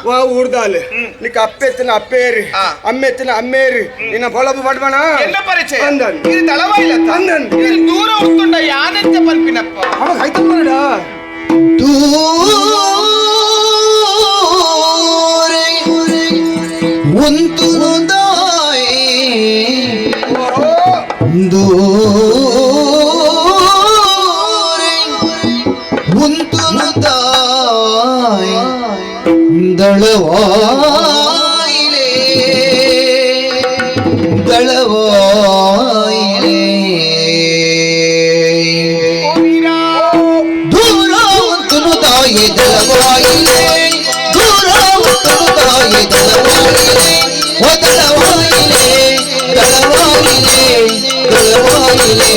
ವಾ ಊರ್ದಾಲು ನಿಕ್ಕ ಅಪ್ಪೆ ಎತ್ತಿನ ಅಪ್ಪೆ ಏರು ಅಮ್ಮ ಎತ್ತಿನ ಅಮ್ಮೇರು ನಿನ್ನ ಪೊಳಪು ಪಡ್ಬಣ ಎನ್ನ ಪರಿಚಯ ಅಂದನ್ ಇದು ತಳವಾಯಿಲ್ಲ ಅಂದನ್ ಇದು ದೂರ ಉತ್ತುಂಡ ಯಾನೆಂತ ಪಲ್ಪಿನಪ್ಪ ಅವ ಕೈತಮ್ಮನಡ ದೂರೆ ಉಂತುದಾಯೆ ದೂರೆ ಉಂತುದಾಯೆ ದಳವಾಯಿಲೆ ದಳವಾಯಿಲೆ ದೂರ ಉಂತುದಾಯೆ ದಳವಾಯಿಲೆ ದೂರ ಉಂತುದಾಯೆ ದಳವಾಯಿಲೆ ಓ ದಳವಾಯಿಲೆ ದಳವಾಯಿಲೆ ದಳವಾಯಿಲೆ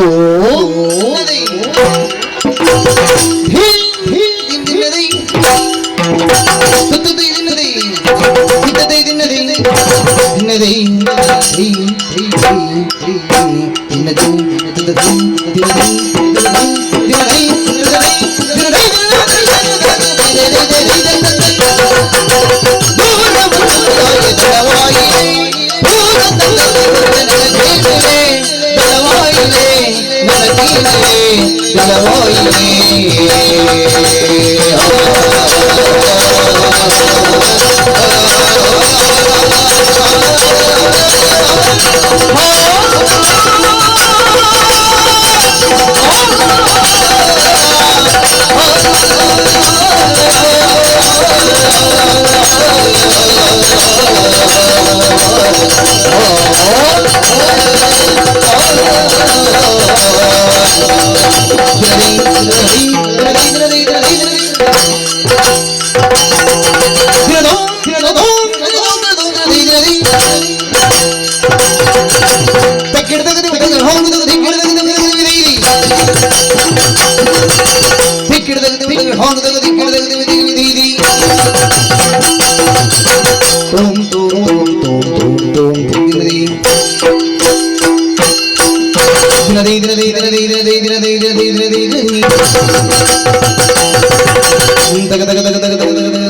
Oh, ತೋಂ ತೋಂ ತೋಂ ತೋಂ ತೋಂ ದಿನ ದಿನ ದಿನ ದಿನ ದಿನ ದಿನ ದಿನ ದಿನ ದಿನ ತಗ ತಗ ತಗ ತಗ ತಗ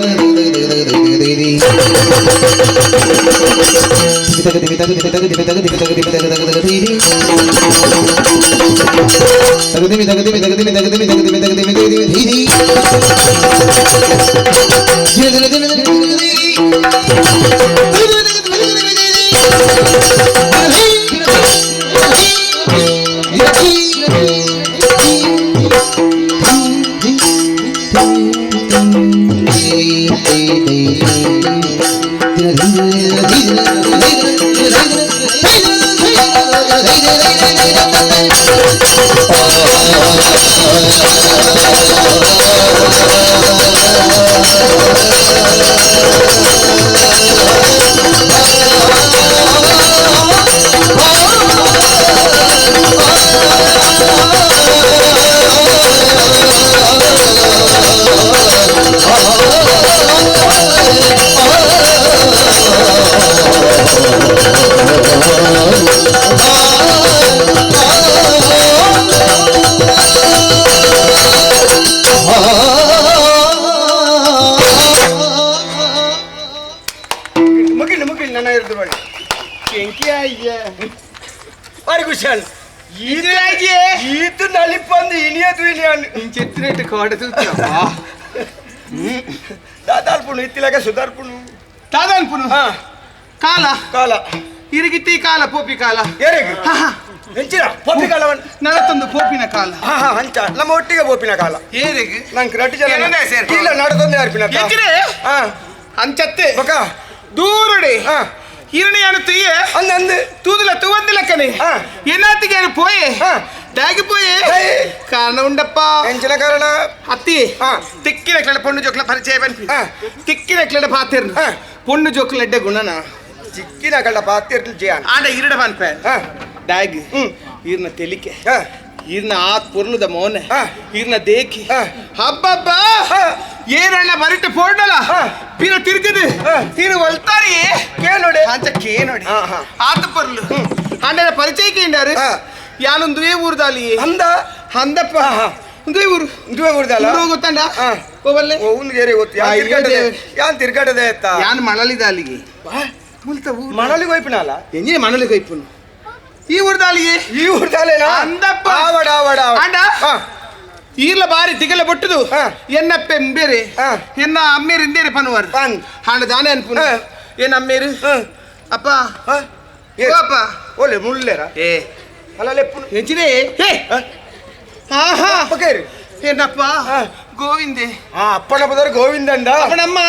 ದಾದಾಲ್ಪುನು ಕಾಲ ಕಾಲ ಇರಿಗಿತ್ತಿ ಕಾಲ ಪೋಪಿ ಕಾಲ ಎಂಚಿನ ಪೋಪಿ ಕಾಲ ನಡತೊಂದು ಪೋಪಿನ ಕಾಲ ಅಂಚ ನಮ್ಮ ಒಟ್ಟಿಗೆ ಪೋಪಿನ ಕಾಲ ಏರಿಗೆ ನಂಗೆ ರಟ್ಟಿ ಜನ ಇಲ್ಲ ನಡತೊಂದು ಯಾರ್ಪಿನ ಅಂಚತ್ತೆ ದೂರುಡೆ ಹಿರಣಿಯಾನು ತುಯ್ಯೆ ಅಂದ ತೂದುಲ ತೂವಂದಿಲಕ್ಕನೆ ಏನಾತಿಗೆ ಪೋಯೆ ದಾಗಿ ಪೋಯೆ ಕಾರಣ ಉಂಡಪ್ಪ ಎಂಚಿನ ಕಾರಣ ಅತ್ತಿ ತಿಕ್ಕಿನ ಕೆಳ ಪೊಣ್ಣು ಜೋಕ್ಲ ಪರಿಚಯ ಬನ್ಪಿ ತಿಕ್ಕಿನ ಕೆಳ ಪಾತಿರ್ನು ಪೊಣ್ಣು ಜೋಕ್ಲ ಎಡ್ಡೆ ಗುಣನ ಚಿಕ್ಕಿನ ಕಳ್ಳ ಪಾತಿರ್ಲು ಜಿಯಾನ್ ಆಂಡ ಇರಡ ಬನ್ಪೆ ದಾಗಿ ಈರ್ನ ತೆಲಿಕೆ ಈರ್ನ ಆತ್ ಪೊರ್ಲುದ ಮೋನೆ ಈರ್ನ ದೇಕಿ ಹಬ್ಬಬ್ಬ ಏನಣ್ಣ ಬರಿಟ ಪೋರ್ಡಲ ಪಿರ ತಿರುಗದು ತಿರು ಒಲ್ತಾರಿ ಕೇಳೋಡಿ ಅಂಚ ಕೇನೋಡಿ ಆತ ಪೊರ್ಲು ಅಂಡನ ಪರಿಚಯಕ್ಕೆ ಇಂಡಾರು ಯಾನೊಂದುವೇ ಊರ್ದಾಲಿ ಅಂದ ಅಂದಪ್ಪ ಒಂದುವೇ ಊರು ಒಂದುವೇ ಊರ್ದಲ್ಲ ಗೊತ್ತಂಡ ಹೋಗಲ್ಲೇ ಒಂದು ಏರಿ ಗೊತ್ತು ಯಾನ್ ತಿರ್ಗಾಟದೆ ಯಾನ್ ಮಳಲಿದ ಅಲ್ಲಿಗೆ ಮುಲ್ತ ಮಣಲಿಗೆ ಹೋಯ್ಪಿನಲ್ಲ ಎಂಜಿನ ಮಣಲಿಗೆ ಹೋಯ್ಪುನು ಈ ಊರ್ದಾಲಿಗೆ ಈ ಊರ್ದಾಲೇನಾ ಅಂದಪ್ಪ ಆವಡ ಆವಡ ಅಂಡ ಈರ್ಲ ಬಾರಿ ತಿಗಲ ಬೊಟ್ಟುದು ಎನ್ನ ಪೆಂಬೇರೆ ಎನ್ನ ಅಮ್ಮೇರು ಇಂದೇರೆ ಪನುವಾರು ಹಾಂಡ ದಾನೆ ಅನ್ಪುನು ಏನ್ ಅಮ್ಮೇರು ಅಪ್ಪ ಅಪ್ಪ ಓಲೆ ಮುಳ್ಳೇರ ಏ ಅಲ್ಲ ಲೆಪ್ಪುನು ಎಂಚಿನೇ ಆಹಾ ಏನಪ್ಪ ಗೋವಿಂದೆ ಅಪ್ಪನ ಪದರ್ ಗೋವಿಂದಂಡ ಅಪ್ಪನಮ್ಮ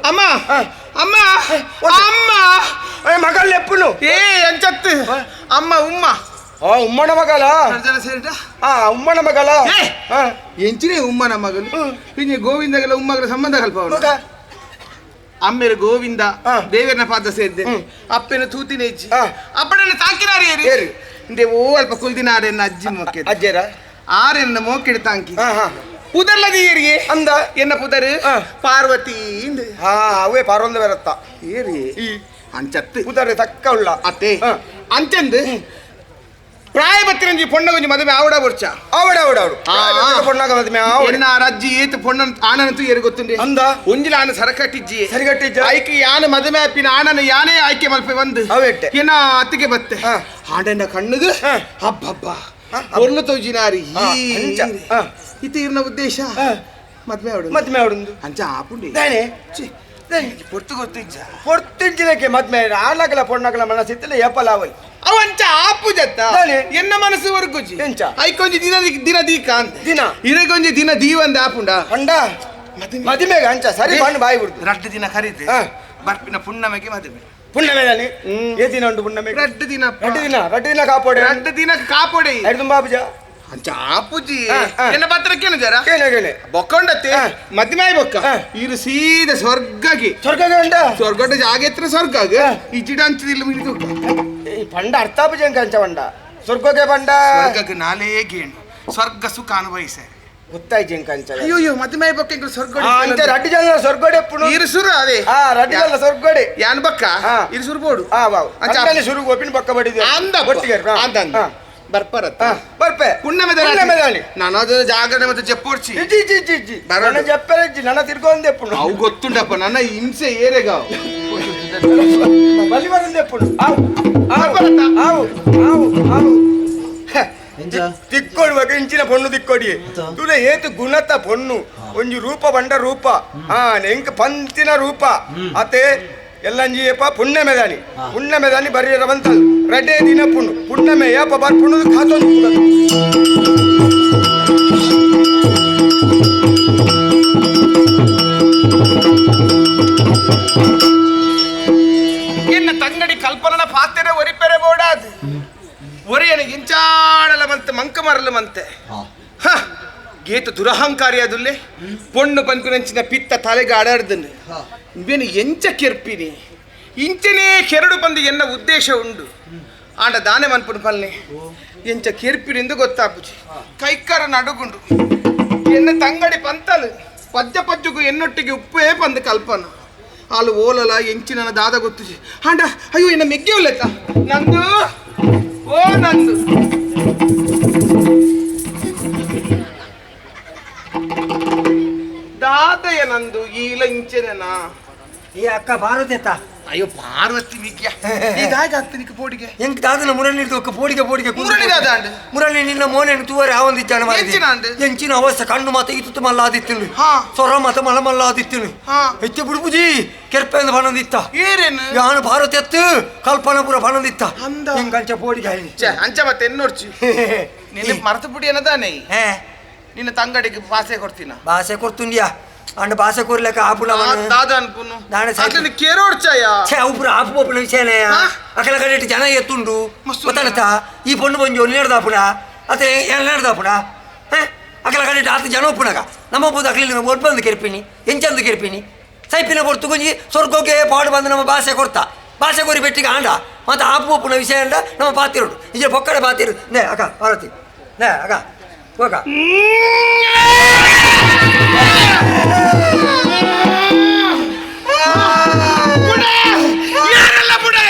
ಅಮ್ಮ ಅಮ್ಮ ಅಮ್ಮ ಮಗಲ್ ಲೆಪ್ಪುನು ಏ ಅಂಚತ್ತು ಅಮ್ಮ ಉಮ್ಮ ಉಮ್ಮನ ಮಗಲ ಉಮ್ಮನ ಮಗಲ ಎಂಚಿನೇ ಉಮ್ಮನ ಮಗಲು ಹಿಂಗೆ ಗೋವಿಂದಗೆಲ್ಲ ಉಮ್ಮಗಳ ಸಂಬಂಧ ಕಲ್ಪ ಅಮ್ಮೇರು ಗೋವಿಂದ ದೇವರನ ಪಾದ ಸೇರಿದೆ ಅಪ್ಪನ ತೂತಿನ ಇಜ್ಜಿ ಅಪ್ಪನನ್ನ ತಾಕಿನಾರಿ ಏರಿ ಇಂದೆ ಓ ಅಲ್ಪ ಕುಲ್ದಿನಾರೆನ್ನ ಅಜ್ಜಿ ಮೋಕೆ ಅಜ್ಜೇರ ಆರೆನ್ನ ಮೋಕೆಡು ತಾಂಕಿ ಪುದರ್ಲದಿ ಏರಿಗೆ ಅಂದ ಎನ್ನ ಪುದರ್ ಪಾರ್ವತಿ ಅವೇ ಪಾರ್ವಂದ ಬೇರತ್ತ ಏರಿ ಅಂಚತ್ತು ಪುದರ್ ತಕ್ಕ ಉಳ್ಳ ಅತ್ತೆ ಅಂಚಂದು ಪ್ರಾಯ ಬತ್ತಿರಂಜಿ ಪೊಣ್ಣ ಕೊಂಚ ಮದುವೆ ಆವಡ ಬೊರ್ಚ ಆವಡ ಆವಡ ಆವಡು ಪೊಣ್ಣಗ ಮದುವೆ ಎನ್ನ ರಜ್ಜಿ ಏತು ಪೊಣ್ಣ ಆನನ ಏರು ಗೊತ್ತುಂಡೆ ಅಂದ ಒಂಜಿಲ ಆನ ಸರಕಟ್ಟಿಜ್ಜಿ ಸರಿಗಟ್ಟಿಜ್ಜ ಆಯ್ಕೆ ಯಾನ ಮದುವೆ ಆಪಿನ ಆನನ ಯಾನೇ ಆಯ್ಕೆ ಮಲ್ಪೆ ಬಂದು ಅವೆಟ್ಟೆ ಏನ ಅತ್ತಿಗೆ ಬತ್ತೆ ಆಂಡನ ಕಣ್ಣುಗು ಹಬ್ಬಬ್ಬ ಪೊರ್ಲು ತೋಜಿನಾರಿ ಇತ ಇರ್ನ ಉದ್ದೇಶ ಮದ್ವೆ ಆವಡು ಮದ್ವೆ ಆವಡು ಅಂಚ ಆಪುಂಡಿ ದಾನೆ ಪೊರ್ತು ಗೊತ್ತಿಜ್ಜ ಪೊರ್ತಿಂಜಿನಕ್ಕೆ ಮದ್ವೆ ಆನಗಲ ಪೊಣ್ಣಗಲ ಮನಸ್ಸಿತ್ತಲ್ಲ ಏಪಲ ಅವಲ್ ಅವ ಅಂಚ ಆಪು ಜತ್ತ ಎನ್ನ ಮನಸ್ಸು ವರ್ಗುಜಿ ಎಂಚ ಐಕೊಂಜಿ ದಿನ ದಿನ ದೀಕ ಅಂತ ದಿನ ಇರಗೊಂಜಿ ದಿನ ದೀವಂದ ಆಪುಂಡ ಅಂಡ ಮದುವೆಗೆ ಅಂಚ ಸರಿ ಬಣ್ಣ ಬಾಯಿ ಬಿಡ್ತು ರಡ್ಡು ದಿನ ಕರೀತೆ ಬರ್ಪಿನ ಪುಣ್ಣಮೆಗೆ ಮದುವೆ ಪುಣ್ಣಮೆ ದಾನಿ ಏ ದಿನ ಉಂಟು ಪುಣ್ಣಮೆ ರಡ್ಡು ದಿನ ರಡ್ಡು ದಿನ ರಡ್ಡು ದಿನ ಕಾಪೋಡೆ ರಡ್ಡು ದಿನ ಕಾಪೋಡೆ ಎರಡು ತುಂಬಾ ಆಪುಜ ಅಂಚ ಆಪುಜಿ ಎನ್ನ ಪತ್ರಕ್ಕೇನು ಜರ ಕೇನೆ ಕೇನೆ ಬೊಕ್ಕೊಂಡತ್ತೆ ಮದ್ವೆ ಬೊಕ್ಕ ಇರು ಸೀದ ಸ್ವರ್ಗಗೆ ಸ್ವರ್ಗಗೆ ಉಂಡ ಸ್ವರ್ಗಡ ಜಾಗೆತ್ರ ಸ್ವರ್ಗಾಗ ಇಜಿಡ ಅಂಚದಿಲ್ಲ ಮಿಡಿದು ಪಂಡ ಅರ್ಥ ಆಪುಜ ಅಂಚ ಪಂಡ ಸ್ವರ್ಗಕ್ಕೆ ಪಂಡ ಸ್ವರ್ಗಕ್ಕೆ ನಾಲೇ ಗೇಣು ಸ್ವರ್ಗ ಸುಖ ಅನುಭವಿಸೆ ಗೊತ್ತಾಯ್ತು ಎಂಕಂಚ ಅಯ್ಯೋ ಮದುವೆ ಬೊಕ್ಕ ಎಂಕುಲು ಸ್ವರ್ಗಡೆ ಅಂಚ ರಡ್ಡು ಜನ ಸ್ವರ್ಗಡೆ ಪುಣು ಇರುಸುರು ಅವೇ ಆ ರಡ್ಡು ಜನ ಸ್ವರ್ಗಡೆ ಯಾನ್ ಬಕ್ಕ ಇರುಸುರು ಬೋಡು ಆ ವಾವ್ ಅಂಚ ಸುರು ಗೋಪಿನ ಬಕ್ಕ ಬಡಿದೆ ಅಂದ ಒಟ್ಟಿಗೆ ಅಂದ ಅಂದ ಬರ್ಪರತ್ತ ಬರ್ಪೆ ಪುಣ್ಣಮೆದಾಳಿ ನಾನು ಅದು ಜಾಗರಣೆ ಮತ್ತೆ ಜಪ್ಪೋರ್ಚಿ G G G G ನನ್ನ ಜಪ್ಪೆರಜ್ಜಿ ನನ್ನ ತಿರ್ಗೊಂದೆ ಪುಣ್ಣು ಅವು ಗೊತ್ತುಂಡಪ್ಪ ನನ್ನ ಹಿಂಸೆ ಏರೆಗಾವ್ ಬಲಿ ಬರಂದೆ ಪುಣ್ಣು ಆವು ಆವು ಆವು ಆವು ತಿಕ್ಕೊಡುವಾಗ ಇಂಚಿನ ಪೊಣ್ಣು ತಿಕ್ಕೊಡಿ ತುಲೆ ಏತು ಗುಣತ ಪೊಣ್ಣು ಒಂಜಿ ರೂಪ ಬಂಡ ರೂಪ ಹಾ ಎಂಕ್ ಪಂತಿನ ರೂಪ ಅತೆ ಎಲ್ಲಂಜಿ ಏಪ ಪುಣ್ಯಮೆದಾನಿ ಪುಣ್ಯಮೆದಾನಿ ಬರಿಯರ ಬಂತಲ್ ರಡ್ಡೇ ದಿನ ಪುಣ್ಣು ಪುಣ್ಯಮೆ ಏಪ ಬರ್ ಪುಣ್ಣು ಖಾತೊಂದು ಎನ್ನ ತಂಗಡಿ ಕಲ್ಪನನ ಪಾತ್ರೆ ಒರಿಪೆರೆ ಬೋಡಾದು ಒರಿಯನ ಇಂಚಾಡಲ ಮಂತೆ ಮಂಕ ಮರಲು ಮಂತೆ ಹ ಗೇತು ದುರಹಂಕಾರಿ ಅದುಲ್ಲೆ ಪೊಣ್ಣು ಪನ್ಕುನಂಚಿನ ಪಿತ್ತ ತಲೆಗೆ ಆಡಾಡ್ದನು ಇವೇನು ಎಂಚ ಕೆರ್ಪಿನಿ ಇಂಚನೇ ಕೆರಡು ಬಂದು ಎನ್ನ ಉದ್ದೇಶ ಉಂಡು ಆಂಡ ದಾನೆ ಮನ್ಪುನು ಪಲ್ನೆ ಎಂಚ ಕೆರ್ಪಿನಿಂದು ಗೊತ್ತಾಪುಜಿ ಕೈಕರ ನಡುಗುಂಡು ಎನ್ನ ತಂಗಡಿ ಪಂತಲು ಪಜ್ಜ ಪಜ್ಜುಗು ಎನ್ನೊಟ್ಟಿಗೆ ಉಪ್ಪೇ ಪಂದು ಕಲ್ಪನ ಆಲು ಓಲಲ ಎಂಚಿನ ದಾದ ಗೊತ್ತುಜಿ ಆಂಡ ಅಯ್ಯೋ ಎನ್ನ ಮೆಗ್ಗೆ ಒಲ್ಲೆತ್ತ ನಂದು ಓ ನಂದು ದಾದಯ ನಂದು ಈಲ ಇಂಚೆನಾ ಏ ಅಕ್ಕ ಪಾರ್ವತಿ ಅತ್ತ ಅಯ್ಯೋ ಪಾರ್ವತಿ ವಿದ್ಯಾ ಈ ದಾಯಗ ಆಗ್ತನಿಕ ಪೋಡಿಗೆ ಎಂಕ್ ದಾದನ ಮುರಳಿ ಒಕ್ಕ ಪೋಡಿಗೆ ಪೋಡಿಗೆ ಮುರಳಿ ದಾದ ಅಂಡ್ ಮುರಳಿ ನಿನ್ನ ಮೋನೆಯನ್ನು ತೂವರೆ ಆವಂದಿಚ್ಚಾಣ ಎಂಚಿನ ಅಂಡ್ ಎಂಚಿನ ಅವಸ್ಥೆ ಕಣ್ಣು ಮಾತ ಇತ್ತು ಮಲ್ಲ ಆದಿತ್ತಿನು ಸೊರ ಮಾತ ಮಲ ಮಲ್ಲ ಆದಿತ್ತಿನು ಹೆಚ್ಚು ಬುಡುಬುಜಿ ಕೆರ್ಪೆ ಅಂದ ಬಣ್ಣದಿತ್ತ ಏರೇನು ಯಾನು ಭಾರತ ಎತ್ತು ಕಲ್ಪನಾ ಪೂರ ಬಣ್ಣದಿತ್ತ ಎಂಕಂಚ ಪೋಡಿಗೆ ಅಂಚ ಮತ್ತೆ ಎನ್ನೋಡ್ಚಿ ನಿನ್ನ ಮರತು ಪುಡಿ ಅನ್ನದಾನೆ ನಿನ್ನ ತಂಗಡಿಗೆ ಭಾಷೆ ಕೊಡ್ತೀನ ಭಾಷೆ ಕೊಡ್ತುಂಡ್ಯಾ ಅಂಡ ಭಾಷೆ ಕೊರ್ಲೆಕ ಆಪುಲ ದಾದ ಅನ್ಪುನು ದಾನೆ ಅತನ ಕೇರೋಡ್ಚಾಯ ಛೆ ಅವು ಆಪು ಪೋಪುನ ವಿಷಯನೇ ಅಕಲ ಕಡೆಟ್ ಜನ ಎತ್ತುಂಡು ಗೊತ್ತಾನತ್ತ ಈ ಪೊಣ್ಣು ಬಂಜು ಒನ್ನೇಡ್ದಾಪುಣ ಅತೆ ಏಳ್ನೇಡ್ದಾಪುಣ ಅಕಲ ಕಡೆಟ್ ಆತ ಜನ ಒಪ್ಪುನಗ ನಮ್ಮ ಪೋದು ಅಕಲಿ ಒಡ್ಬಂದು ಕೆರ್ಪಿನಿ ಎಂಚಂದು ಕೆರ್ಪಿನಿ ಸೈಪಿನ ಪೊರ್ತು ಕೊಂಜಿ ಸ್ವರ್ಗೋಕೆ ಪಾಡು ಬಂದು ನಮ್ಮ ಭಾಷೆ ಕೊಡ್ತಾ ಭಾಷೆ ಕೊರಿ ಬೆಟ್ಟಿಗೆ ಆಂಡ ಮತ್ತೆ ಆಪು ಪೋಪುನ ವಿಷಯ ಅಂಡ ನಮ್ಮ ಪಾತಿರುಡು ಇಜ ಪೊಕ್ಕಡೆ ಪಾತಿರು ನೇ ಅಕ್ಕ ಪಾರ್ವತಿ ನೇ ಅಕ್ಕ ಹೋಗ ಯಾರೆಲ್ಲ ಬುಡೆ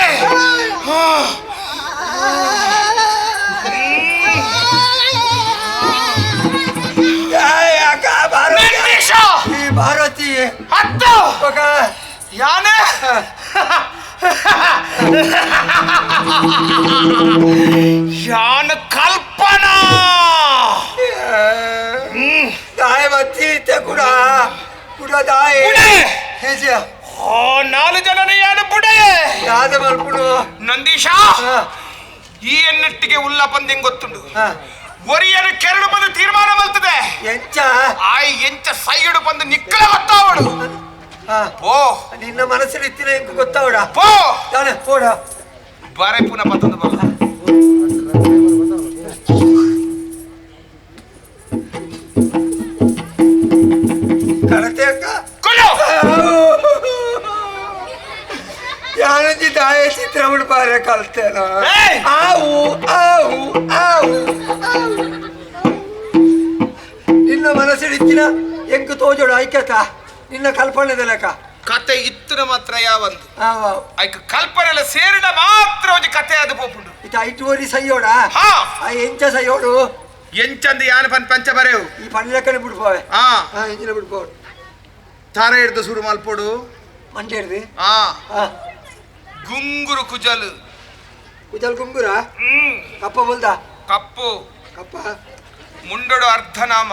ಭಾರತಿ ಹತ್ತು ಯಾನೆ ಯಾನ ಕಲ್ಪನಾ ದಾಯ ಮತ್ತಿ ಕುಡ ಕುಡ ದಾಯ ಓ ನಾಲು ಜನನ ಯಾನ ಬುಡೆ ಯಾದ ಮಲ್ಪುಡು ನಂದೀಶ ಈ ಎನ್ನಟ್ಟಿಗೆ ಉಲ್ಲ ಪಂದೆಂಗ್ ಗೊತ್ತುಂಡು ಒರಿಯನ ಕೆರಡು ಬಂದು ತೀರ್ಮಾನ ಮಲ್ತದೆ ಎಂಚ ಆಯ್ ಎಂಚ ಸೈಯಡು ಬಂದು ನಿಕ್ಕಲ ಗೊತ್ತಾವಡು ಓ ನಿನ್ನ ಮನಸ್ಸಲ್ಲಿ ಇತ್ತಿನ ಎಂಕು ಗೊತ್ತಾವಡ ಪೋ ದಾನೆ ಪೋಡ ಬಾರೆ ಪುನಃ ಪತ್ತೊಂದು ಬರ ಕಳತೆ ಅಕ್ಕ ಕೊಲು ಯಾನಂಜಿ ದಾಯ ಚಿತ್ರ ಬಿಡ್ಬಾರೆ ಕಲ್ತೇನ ಆವು ಆವು ಆವು ನಿನ್ನ ಮನಸ್ಸಿಡಿತ್ತಿನ ಎಂಕು ತೋಜೋಡು ಐಕ್ಯತ ನಿನ್ನ ಕಲ್ಪನೆದಲಕ ಕತೆ ಇತ್ತನ ಮಾತ್ರ ಯಾವಂದು ಐಕ ಕಲ್ಪನೆಲ್ಲ ಸೇರಿದ ಮಾತ್ರ ಒಂಜಿ ಕತೆ ಅದು ಪೋಪುಂಡು ಇತ ಐಟುವರಿ ಸಯ್ಯೋಡ ಹಾ ಆ ಎಂಚ ಸಯ್ಯೋಡು ಎಂಚಂದು ಯಾನ ಪನ್ ಪಂಚ ಬರೆವು ಈ ಪನ್ಲೆಕ್ಕನೆ ಬಿಡ್ಬೋವೆ ಹಾ ಹಾ ಎಂಚಿನ ಬಿಡ್ಬೋಡು ತಾರ ಹಿಡ್ದು ಸುರು ಮಲ್ಪೋಡು ಮಂಡೆ ಹಿಡ್ದು ಹಾ ಗುಂಗುರು ಕುಜಲ್ ಕುಜಲ್ ಗುಂಗುರ ಕಪ್ಪ ಬಲ್ದ ಕಪ್ಪು ಕಪ್ಪ ಮುಂಡಡು ಅರ್ಧನಾಮ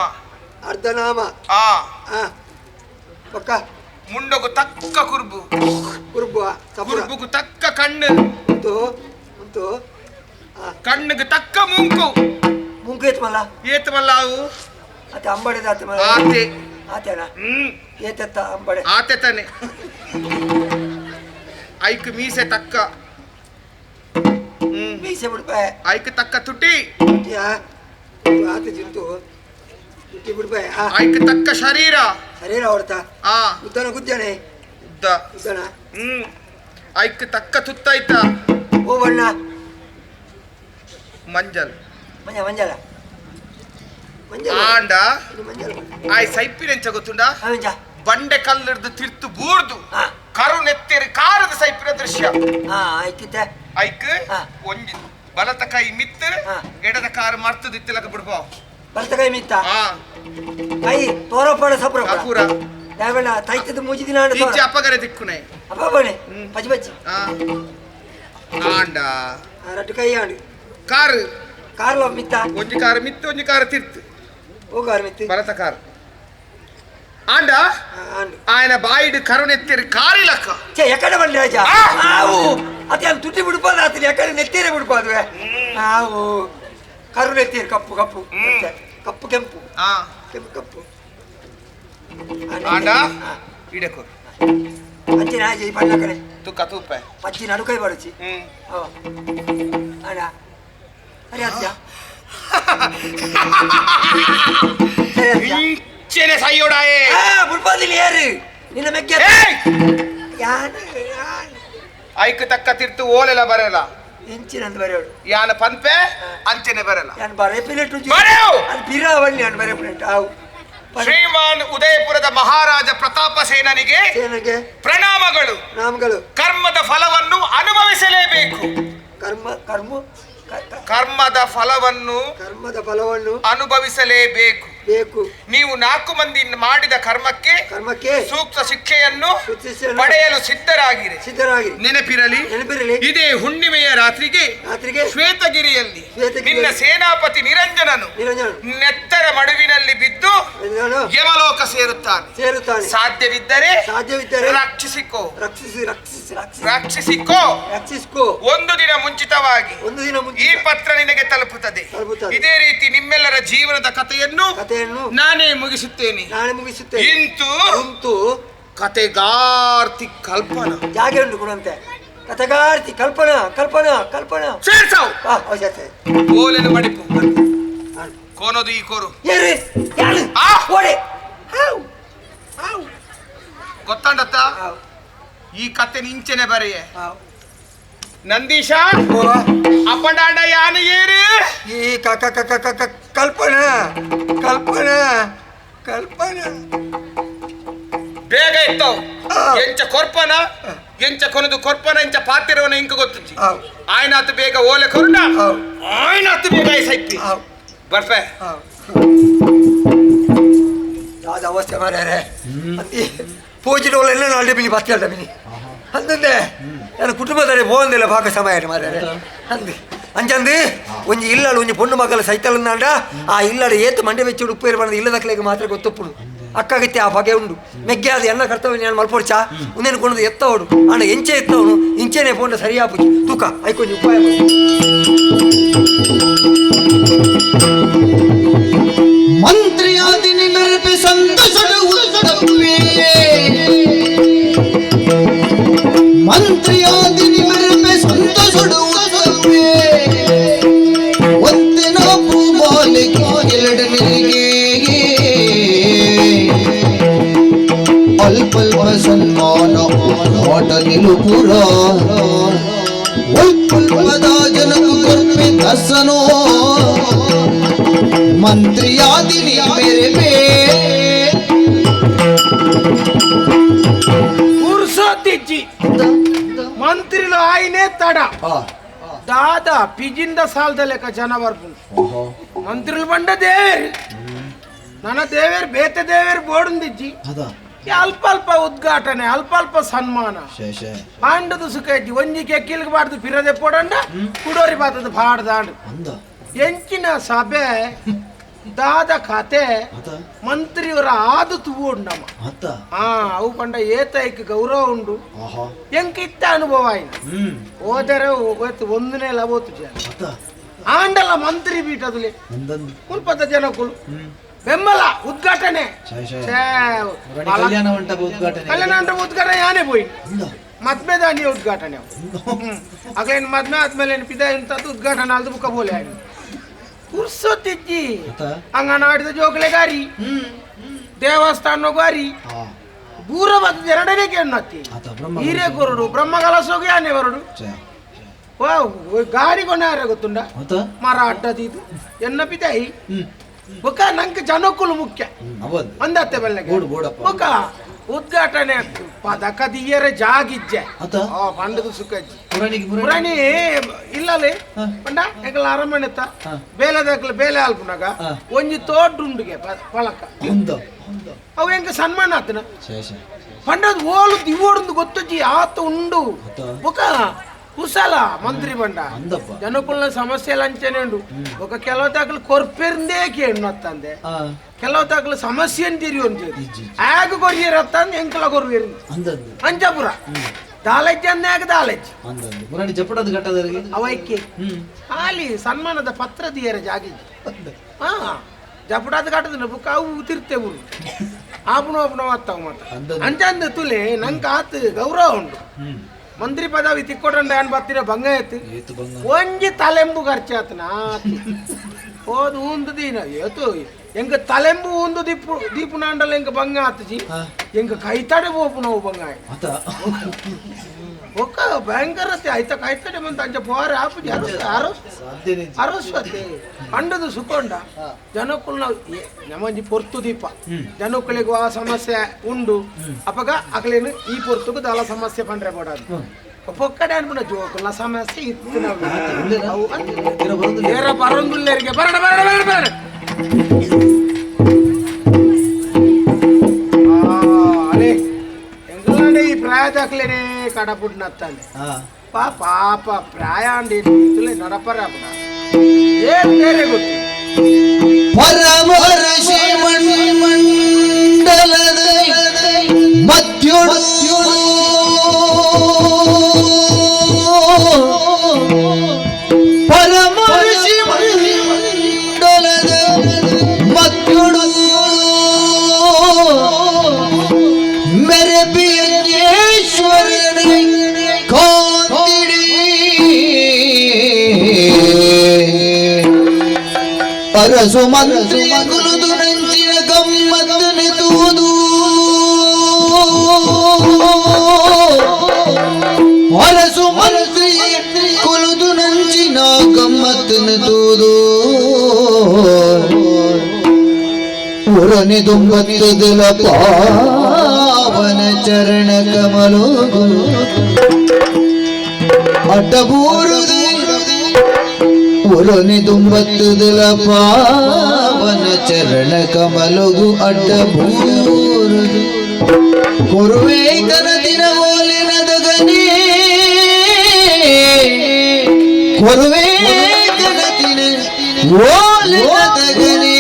ಅರ್ಧನಾಮ ಆ ಪಕ್ಕ ಮುಂಡಗು ತಕ್ಕ ಕುರ್ಬು ಕುರ್ಬು ಕುರ್ಬುಗು ತಕ್ಕ ಕಣ್ಣು ಉಂಟು ಉಂಟು ಕಣ್ಣಿಗೆ ತಕ್ಕ ಮುಂಕು ಮುಂಕು ಏತ್ಮಲ್ಲ ಏತ್ಮಲ್ಲ ಅವು ಆತೆ ಅಂಬಡೆದ ಆತೆ ಆತೆ ಆತೆನಾ ಏತೆತ್ತ ಅಂಬಡೆ ಆತೆ ತಾನೆ ಐಕ್ ಮೀಸೆ ತಕ್ಕ ಮೀಸೆ ಬಿಡ್ಪೆ ಐಕ್ ತಕ್ಕ ತುಟಿ ತುಟಿಯಾ ಆತೆ ಜಿಂತು ತುಟಿ ಬಿಡ್ಪೆ ಐಕ್ ತಕ್ಕ ಶರೀರ ಶರೀರ ಹೊಡ್ತಾ ಆ ಉದ್ದನ ಗುಜ್ಜನೆ ಉದ್ದ ಉದ್ದನ ಐಕ್ ತಕ್ಕ ತುತ್ತಾಯ್ತ ಓ ಬಣ್ಣ ಮಂಜಲ್ ಮಂಜ ಮಂಜಲ ಆಂಡ ಆಯ್ ಸೈಪಿನೆಂಚ ಗೊತ್ತುಂಡ ಬಂಡೆ ಕಲ್ಲಿಡ್ದು ತಿರ್ತು ಬೂರ್ದು ಕರು ನೆತ್ತೇರಿ ಕಾರದ ಸೈಪಿನ ದೃಶ್ಯ ಐಕ್ ಒಂಜಿ ಬಲತ ಕೈ ಮಿತ್ತು ಎಡದ ಕಾರು ಮರ್ತದ ಇತ್ತಿಲಕ ಬಿಡ್ಬೋ ಬಲತ ಕೈ ಮಿತ್ತ ಕೈ ತೋರಪಡ ಸಪ್ರ ಪೂರ ದಾವಣ ತೈತದ ಮೂಜಿ ದಿನ ಇಜ್ಜಿ ಅಪ್ಪಗರೆ ದಿಕ್ಕುನೆ ಅಪ್ಪ ಬಣೆ ಪಚ್ಚಿ ಪಚ್ಚಿ ಆಂಡ ರಟ್ಟು ಕೈ ಆಂಡು ಕಾರು ಕಾರ್ಲ ಮಿತ್ತ ಒಂಜಿ ಕಾರು ಮಿತ್ತು ಒಂಜಿ ಕಾರು ತಿರ್ತು ಓ ಕಾರು ಮಿತ್ತು ಬಲತ ಕಾರು ಆಂಡ ఆయన ಬಾಯಿಡು ಕರುಣೆತ್ತಿರಿ ಕಾರಿಲಕ್ಕ ಛೇ ಎಕಡೆ ಬಂಡಿ ರಾಜ ಆವು ಅದೇ ಅಲ್ಲಿ ತುಟಿ ಬಿಡ್ಬೋದು ಆತನ ಎಕಡೆ ನೆತ್ತೀರೆ ಬಿಡ್ಬೋದ್ವೆ ಆವು ಕರುಣೆತ್ತೀರಿ ಕಪ್ಪು ಕಪ್ಪು ಕಪ್ಪು ಕೆಂಪು ಕೆಂಪು ಕಪ್ಪು ಆಂಡ ಇಡಕು ಅಜ್ಜಿ ನಾಯಿ ಬಣ್ಣ ಕಡೆ ತುಕ್ಕ ತೂಪ ಅಜ್ಜಿ ನಡುಕೈ ಬಡಚಿ ಅಣ್ಣ ಸರಿ ಅಜ್ಜ ಇಂಚೆನೆ ಸೈಯೋಡಾಯೇ ಬುಡ್ಬೋದಿಲ್ಲ ಯಾರು ನಿನ್ನ ಮೆಕ್ಕೆ ಐಕ್ ತಕ್ಕ ತಿರ್ತು ಓಲೆಲ್ಲ ಬರಲ್ಲ ಇಂಚಿನಂದು ಬರೆಯೋಡು ಯಾನ ಪನ್ಪೆ ಅಂಚೆನೆ ಬರಲ್ಲ ಯಾನ್ ಬರೆ ಪಿಲೆಟ್ ಬರೆಯೋ ಅದು ಬಿರಾವಳ್ಳಿ ಯಾನ್ ಬರೆ ಪಿಲೆಟ್ ಆವು ಶ್ರೀಮಾನ್ ಉದಯಪುರದ ಮಹಾರಾಜ ಪ್ರತಾಪ ಸೇನನಿಗೆ ಪ್ರಣಾಮಗಳು. ನಾಮಗಳು. ಕರ್ಮದ ಫಲವನ್ನು ಅನುಭವಿಸಲೇಬೇಕು. ಕರ್ಮ ಕರ್ಮ ಕರ್ಮದ ಫಲವನ್ನು ಅನುಭವಿಸಲೇಬೇಕು. ಬೇಕು. ನೀವು 4 ಮಂದಿ ಮಾಡಿದ ಕರ್ಮಕ್ಕೆ ಸೂಕ್ತ ಶಿಕ್ಷೆಯನ್ನು ಪಡೆಯಲು ಸಿದ್ಧರಾಗಿರಿ. ನೆನಪಿರಲಿ, ಇದೇ ಹುಣ್ಣಿಮೆಯ ರಾತ್ರಿಗೆ ಶ್ವೇತಗಿರಿಯಲ್ಲಿ ನಿನ್ನ ಸೇನಾಪತಿ ನಿರಂಜನನು ನೆತ್ತರ ಮಡುವಿನಲ್ಲಿ ಬಿದ್ದು ಯಮಲೋಕ ಸೇರುತ್ತಾನೆ. ಸಾಧ್ಯವಿದ್ದರೆ ರಕ್ಷಿಸಿಕೋ ರಕ್ಷಿಸಿಕೋ. ಒಂದು ದಿನ ಮುಂಚಿತವಾಗಿ ಈ ಪತ್ರ ನಿನಗೆ ತಲುಪುತ್ತದೆ. ಇದೇ ರೀತಿ ನಿಮ್ಮೆಲ್ಲರ ಜೀವನದ ಕಥೆಯನ್ನು ನಾನೇ ಮುಗಿಸುತ್ತೇನೆ. ಇಂತು ಕತೆಗಾರ್ತಿ ಕಲ್ಪನಾ ಜಾಗೆ ಉಂಟು ಕೊಡುವಂತೆ. ಕತೆಗಾರ್ತಿ ಕಲ್ಪನಾ ಕಲ್ಪನಾ ಕಲ್ಪನಾ ಓಲೆನು ಮಡಿಪು ಕೋನದು ಈ ಕೋರು ಗೊತ್ತಂಡತ್ತ ಈ ಕತೆ ನಿಂಚೆನೆ ಬರೆಯೆ ನಂದೀಶ ಅಪ್ಪಂಡಾಂಡ ಯಾನು ಏರು ಈ ಕ ಕಲ್ಪನಾ ಕಲ್ಪನಾ ಕಲ್ಪನಾ ಬೇಗ ಇತ್ತವು ಎಂಚ ಕೊರ್ಪನ ಎಂಚ ಕೊನದು ಕೊರ್ಪನ ಎಂಚ ಪಾತಿರವನ ಇಂಕ ಗೊತ್ತುಂಚಿ ಆಯ್ನಾತು ಬೇಗ ಓಲೆ ಕೊರುಣ ಆಯ್ನಾತು ಬೇಗ ಐಸೈತಿ ಬರ್ಫೆ ಯಾವ್ದು ಅವಸ್ಥೆ ಮಾರ್ಯಾರೆ ಪೂಜಿಡೋಳೆಲ್ಲ ನಾಳೆ ಬಿನಿ ಬತ್ತಿ ಅಲ್ಲ ಬಿನಿ ಅಂದಂದೆ ನನ್ನ ಕುಟುಂಬದಲ್ಲಿ ಹೋಗಂದಿಲ್ಲ ಭಾಗ ಸಮಯ ಮಾರ್ಯಾರೆ ಅಂದು ಅಂಚಂದು ಒಂಜಿ ಇಲ್ಲಡು ಒಂಜಿ ಪೊಣ್ಣು ಮಗಲ ಸೈತಲಂದಾಂಡ ಆ ಇಲ್ಲಡು ಏತು ಮಂಡೆ ಬೆಚ್ಚಿ ಉಪ್ಪು ಇರಬಾರ್ದು ಇಲ್ಲದಕ್ಕಲಿಗೆ ಮಾತ್ರ ಗೊತ್ತುಪ್ಪುಡು ಅಕ್ಕಾಗತ್ತೆ ಆ ಬಗೆ ಉಂಡು ಮೆಗ್ಗೆ ಅದು ಎಲ್ಲ ಕರ್ತವ್ಯ ನಾನು ಮಲ್ಪೊಡ್ಚಾ ಒಂದೇನು ಕೊಂಡು ಎತ್ತವಡು ಅಣ್ಣ ಎಂಚೆ ಎತ್ತವನು ಇಂಚೆನೆ ಪೋಂಡ ಸರಿಯಾಪುಜಿ ತೂಕ ಐಕೊಂಜಿ ಉಪಾಯ ಮಂತ್ರಿಯಾದಿ ನಿಮರ್ಪೆ ಸಂತಸಡು ಉತ್ತಮವೇ ಮಂತ್ರಿಯಾದಿ ನಿಮರ್ಪೆ ಸಂತಸಡು ಉತ್ತಮವೇ ಒಂದಿನ ಪೂಮಾಲಿಗೆ ಎರಡನಿಗೆ ಅಲ್ಪ ಅಲ್ಪ ಸನ್ಮಾನ ಆಟ ನಿಲುಪುರ ಅಲ್ಪದ ಜನಕು ಕೊರ್ಪೆ ದರ್ಶನೋ ಮಂತ್ರಿಯಾದಿ ಮೇರೆ ಮೇ ಪುರ್ಸೊತ್ತಿಜ್ಜಿ ಮಂತ್ರಿಲು ಆಯ್ನೆ ತಡ ದಾದಾ ಪಿಜಿಂದ ಸಾಲದ ಲೆಕ್ಕ ಜನ ಬರ್ಪುಂಡು ಮಂತ್ರಿಲು ಬಂಡ ದೇವೇರು ನನ್ನ ದೇವೇರು ಬೇತೆ ದೇವೇರು ಬೋಡುಂದಿಜ್ಜಿ ಅಲ್ಪ ಅಲ್ಪ ಉದ್ಘಾಟನೆ ಅಲ್ಪ ಅಲ್ಪ ಸನ್ಮಾನ ಪಾಂಡದ ಸುಖ ಇಜ್ಜಿ ಒಂಜಿ ಕೆಕ್ಕಿಲ್ಗೆ ಬಾರ್ದು ಪಿರದೆ ಪೋಡಂಡ ಕುಡೋರಿ ಬಾತದ ಬಾಡ್ದಾಂಡು ಎಂಚಿನ ಸಭೆ ದಾದ ಖಾತೆ ಮಂತ್ರಿಯವರ ಆದು ತುವು ಉಂಡಮ್ಮ ಅವು ಪಂಡ ಏತೈಕ್ ಗೌರವ ಉಂಡು ಎಂಕ ಇತ್ತ ಅನುಭವ ಆಯ್ನ ಹೋದರೆ ಒಂದನೇ ಲಬೋತು ಜನ ಆಂಡಲ ಮಂತ್ರಿ ಬೀಟದಲ್ಲಿ ಮುಲ್ಪದ ಜನಕ್ಕಳು ಬೆಂಬಲ ಉದ್ಘಾಟನೆ ಕಲ್ಯಾಣ ಮಂಟಪ ಉದ್ಘಾಟನೆ ಯಾನೇ ಪೋಯಿ ಮದ್ಮೆ ದಾನಿ ಉದ್ಘಾಟನೆ ಅಗೇನು ಮದ್ಮೆ ಆದ್ಮೇಲೆ ಪಿದ ಇಂಥದ್ದು ಉದ್ಘಾಟನೆ ಅಲ್ದು ಬುಕ್ಕ ಬೋಲೆ ಆಯ್ತು ಪುರ್ಸೊತ್ತಿಜ್ಜಿ ಅಂಗನವಾಡಿದ ಜೋಕಲೆ ಗಾರಿ ದೇವಸ್ಥಾನ ಗಾರಿ ದೂರ ಬರ್ತದೆ ಎರಡನೇ ಕೇಳತ್ತಿ ಹೀರೆ ಕೊರಡು ಬ್ರಹ್ಮಕಲಸೋಗಿ ಆನೆ ಬರಡು ಗಾರಿ ಕೊನೆ ಯಾರ ಗೊತ್ತುಂಡ ಮರ ಅಡ್ಡದೀದು ಎನ್ನ ಪಿತಾಯಿ ಬೊಕ ನಂಗೆ ಜನಕ್ಕುಲು ಮುಖ್ಯ ಅಂದತ್ತೆ ಬೆಲ್ಲಗೆ ಬೊಕ ಉದ್ಘಾಟನೆ ಪದಕ ದಿಯರೆ ಜಾಗಿಜ್ಜೆ ಪಂಡದ ಸುಖಜ್ಜಿ ಪುರಾಣಿ ಇಲ್ಲಲೇ ಪಂಡ ಎಂಕಲ ಅರಮನೆತ ಬೇಲೆದಾಕಲ ಬೇಲೆ ಆಲ್ಪುನಾಗ ಒಂಜಿ ತೋಟುಂಡುಗೆ ಪಳಕ ಅವು ಎಂಕ ಸನ್ಮಾನ ಆತನ ಪಂಡದ ಓಲು ದಿವೋಡುಂದು ಗೊತ್ತಜ್ಜಿ ಆತ ಉಂಡು ಬೊಕ ಕುಸಲ ಮಂತ್ರಿ ಬಂಡ ಜನಕುಲ್ನ ಸಮಸ್ಯೆ ಲಂಚನೆ ಉಂಡು ఒక ಕೆಲವು ದಾಖಲು ಕೊರ್ಪೆರ್ಂದೇ ಕೇಳು ಅತ್ತಂದೆ ಕೆಲವು ದಾಖಲು ಸಮಸ್ಯೆ ಅಂತೀರಿ ಆಗ ಕೊರಿಯರ್ ಅತ್ತಂದೆ ಎಂಕಲ ಕೊರ್ವೇರು ಅಂಜಪುರ ದಾಲಜ್ಜಿ ಅಂದೆ ಆಗ ದಾಲಜ್ಜಿ ಅವೈಕೆ ಆಲಿ ಸನ್ಮಾನದ ಪತ್ರ ದಿಯರ ಜಾಗಿ ಹಾ ಜಪಡಾದ ಕಟ್ಟದ ಬುಕ್ ಅವು ತಿರ್ತೇವು ಆಪುಣ ಆಪುಣ ಅತ್ತವು ಮಾತ್ರ ಅಂಚಂದ ತುಲೆ ನಂಗೆ ಆತು ಗೌರವ ಉಂಡು ಮಂತ್ರಿ ಪದವಿ ತಿಕ್ಕೊಟಂಡ ಏನ್ ಬರ್ತೀರ ಬಂಗ ಐತಿ ಒಂಜಿ ತಲೆಂಬು ಖರ್ಚಾತನ ಹೋದ್ ಊಂದು ದೀನ ಏತು ಎಂಗ ತಲೆಂಬು ಊಂದು ದೀಪು ದೀಪುನಾಂಡಲ ಎಂಗ ಬಂಗ ಆತಜಿ ಎಂಗ ಕೈತಡೆ ಪೋಪು ನಾವು ಬಂಗ ಒಕ್ಕ ಭಯಂಕರ ಆಯ್ತ ಕೈತಡೆ ಬಂತ ಅಂಚ ಪೋರ ಆಪುಜಿ ಅರಸ್ವತಿ ಅಂಡದು ಸುಕೊಂಡ ಜನಕ್ಕುಲ್ನ ನಮ್ಮಂಜಿ ಪೊರ್ತು ದೀಪ ಜನಕ್ಕುಳಿಗೂ ಆ ಸಮಸ್ಯೆ ಉಂಡು ಅಪಗ ಅಗಲೇನು ಈ ಪೊರ್ತುಗು ದಾಲ ಸಮಸ್ಯೆ ಪಂಡ್ರೆ ಬೋಡಾದು ಪೊಕ್ಕಡೆ ಅನ್ಪುಣ ಜೋಕುಲ್ನ ಸಮಸ್ಯೆ ಇತ್ತು ನಾವು ಬರಂದುಲ್ಲೇರಿಗೆ ಬರಣ ಬರಣ ಬರಣ ಬರಣ ಅಲೇ ಎಂಗ್ಲಾಂಡೆ ಈ ಪ್ರಾಯದಾಕ್ಲೇನೆ ಕಡಪುಡ್ನತ್ತಾನೆ ಪಾಪ ಪ್ರಾಯ ಅಂಡಿ ನಡಪರ ಏನ್ ಬೇರೆ ಗೊತ್ತು ಪರಮರ್ಷಿ ಮಂಡಲದ ಮಧ್ಯೋಡು ಪರಮರ್ಷಿ ಮಂಡಲದ ಮಧ್ಯೋಡು ಮೆರಬಿಯೇಶ್ವರನ ಕಾಂತಿಡಿ ಅರಸು ಮಂತ್ರಿ ಗುರುದು ನಂಚಿನ ಗಮ್ಮತ್ತನೆ ತೂದು ಅರಸು ಮಂತ್ರಿ ಕುಲುದು ನಂಚಿನ ಗಮ್ಮತ್ತನೆ ತೂದು ಉರನಿ ದುಂಬತ್ತದಲ ಪಾವನ ಚರಣ ಕಮಲೋ ಅಡ್ಡಬೂರುದು ಉರನಿ ದುಂಬತ್ತದಲ ಪಾವನ ಚರಣ ಕಮಲಗು ಅಡ್ಡಬೂರುದು ಕೊರುವೇತನ ದಿನ ಓಲಿನದಗನೇ ಕೊರುವೇತನ ದಿನ ಓಲಿನದಗನೇ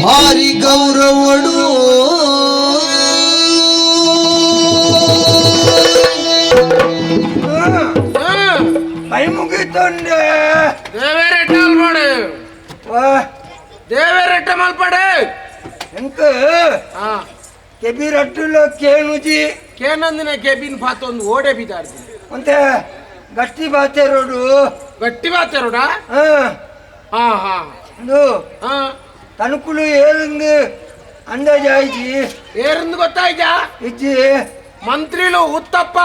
ಭಾರಿ ಗೌರವಡು ಕೈ ಮುಗಿತೊಂಡೆ ದೇವೇರೆಟ್ಟ ಅಲ್ಪಾಡು ದೇವೇರೆಟ್ಟ ಮಲ್ಪಾಡು ಎಂಕ ಕೆಬಿ ರಟ್ಟುಲ ಕೇನುಜಿ ಕೇನಂದಿನ ಕೆಬಿನ್ ಪಾತೊಂದು ಓಡೆ ಬಿದ್ದಾಡ್ತೀನಿ ಅಂತೆ ಗಟ್ಟಿ ಬಾತೆ ರೋಡು ಗಟ್ಟಿ ಬಾತೆ ರೋಡಾ ಹಾ ಹಾ ಹಾ ತನುಕುಲು ಏರುಂದು ಅಂದಾಜಾಯ್ಜಿ ಏರುಂದು ಗೊತ್ತಾಯ್ತಾ ಇಜ್ಜಿ ಮಂತ್ರಿಲು ಉತ್ತಪ್ಪ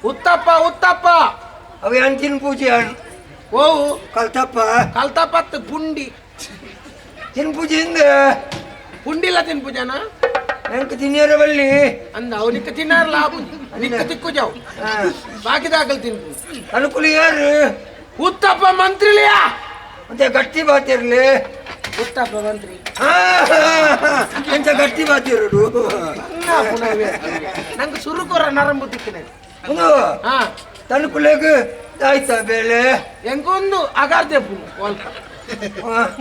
ಉತ್ತಪ್ಪ ಉತ್ತಪ್ಪ ಅವ ಅಂತಿನ ಪೂಜೆ ಓ ಕಲ್ತಪ್ಪ ಕಲ್ತಪ್ಪತ್ತು ಪುಂಡಿ ತಿನ್ ಪೂಜೆಯಿಂದ ಪುಂಡಿಲ್ಲ ತಿನ್ ಪೂಜಾನ ಎಂಕ ತಿನ್ನಿಯರ ಬಲ್ಲಿ ಅಂದ ಅವನಿಕ್ಕ ತಿನ್ನಾರಲ್ಲ ನಿಕ್ಕ ತಿಕ್ಕು ಜಾವು ಬಾಕಿದಾಗಲ್ ತಿನ್ ಅನುಕೂಲ ಯಾರು ಉತ್ತಪ್ಪ ಮಂತ್ರಿಲಿಯಾ ಮತ್ತೆ ಗಟ್ಟಿ ಬಾತಿರ್ಲಿ ಉತ್ತಪ್ಪ ಮಂತ್ರಿ ಎಂತ ಗಟ್ಟಿ ಬಾತಿರೋಡು ನಂಗೆ ಸುರುಕೋರ ನರಂಬು ತಿಕ್ಕಿನ ತನುಕುಲೆಗ್ ಆಯ್ತಾ ಬೇಳೆ ಎಂಕೊಂದು ಅಗಾರ್ದೆ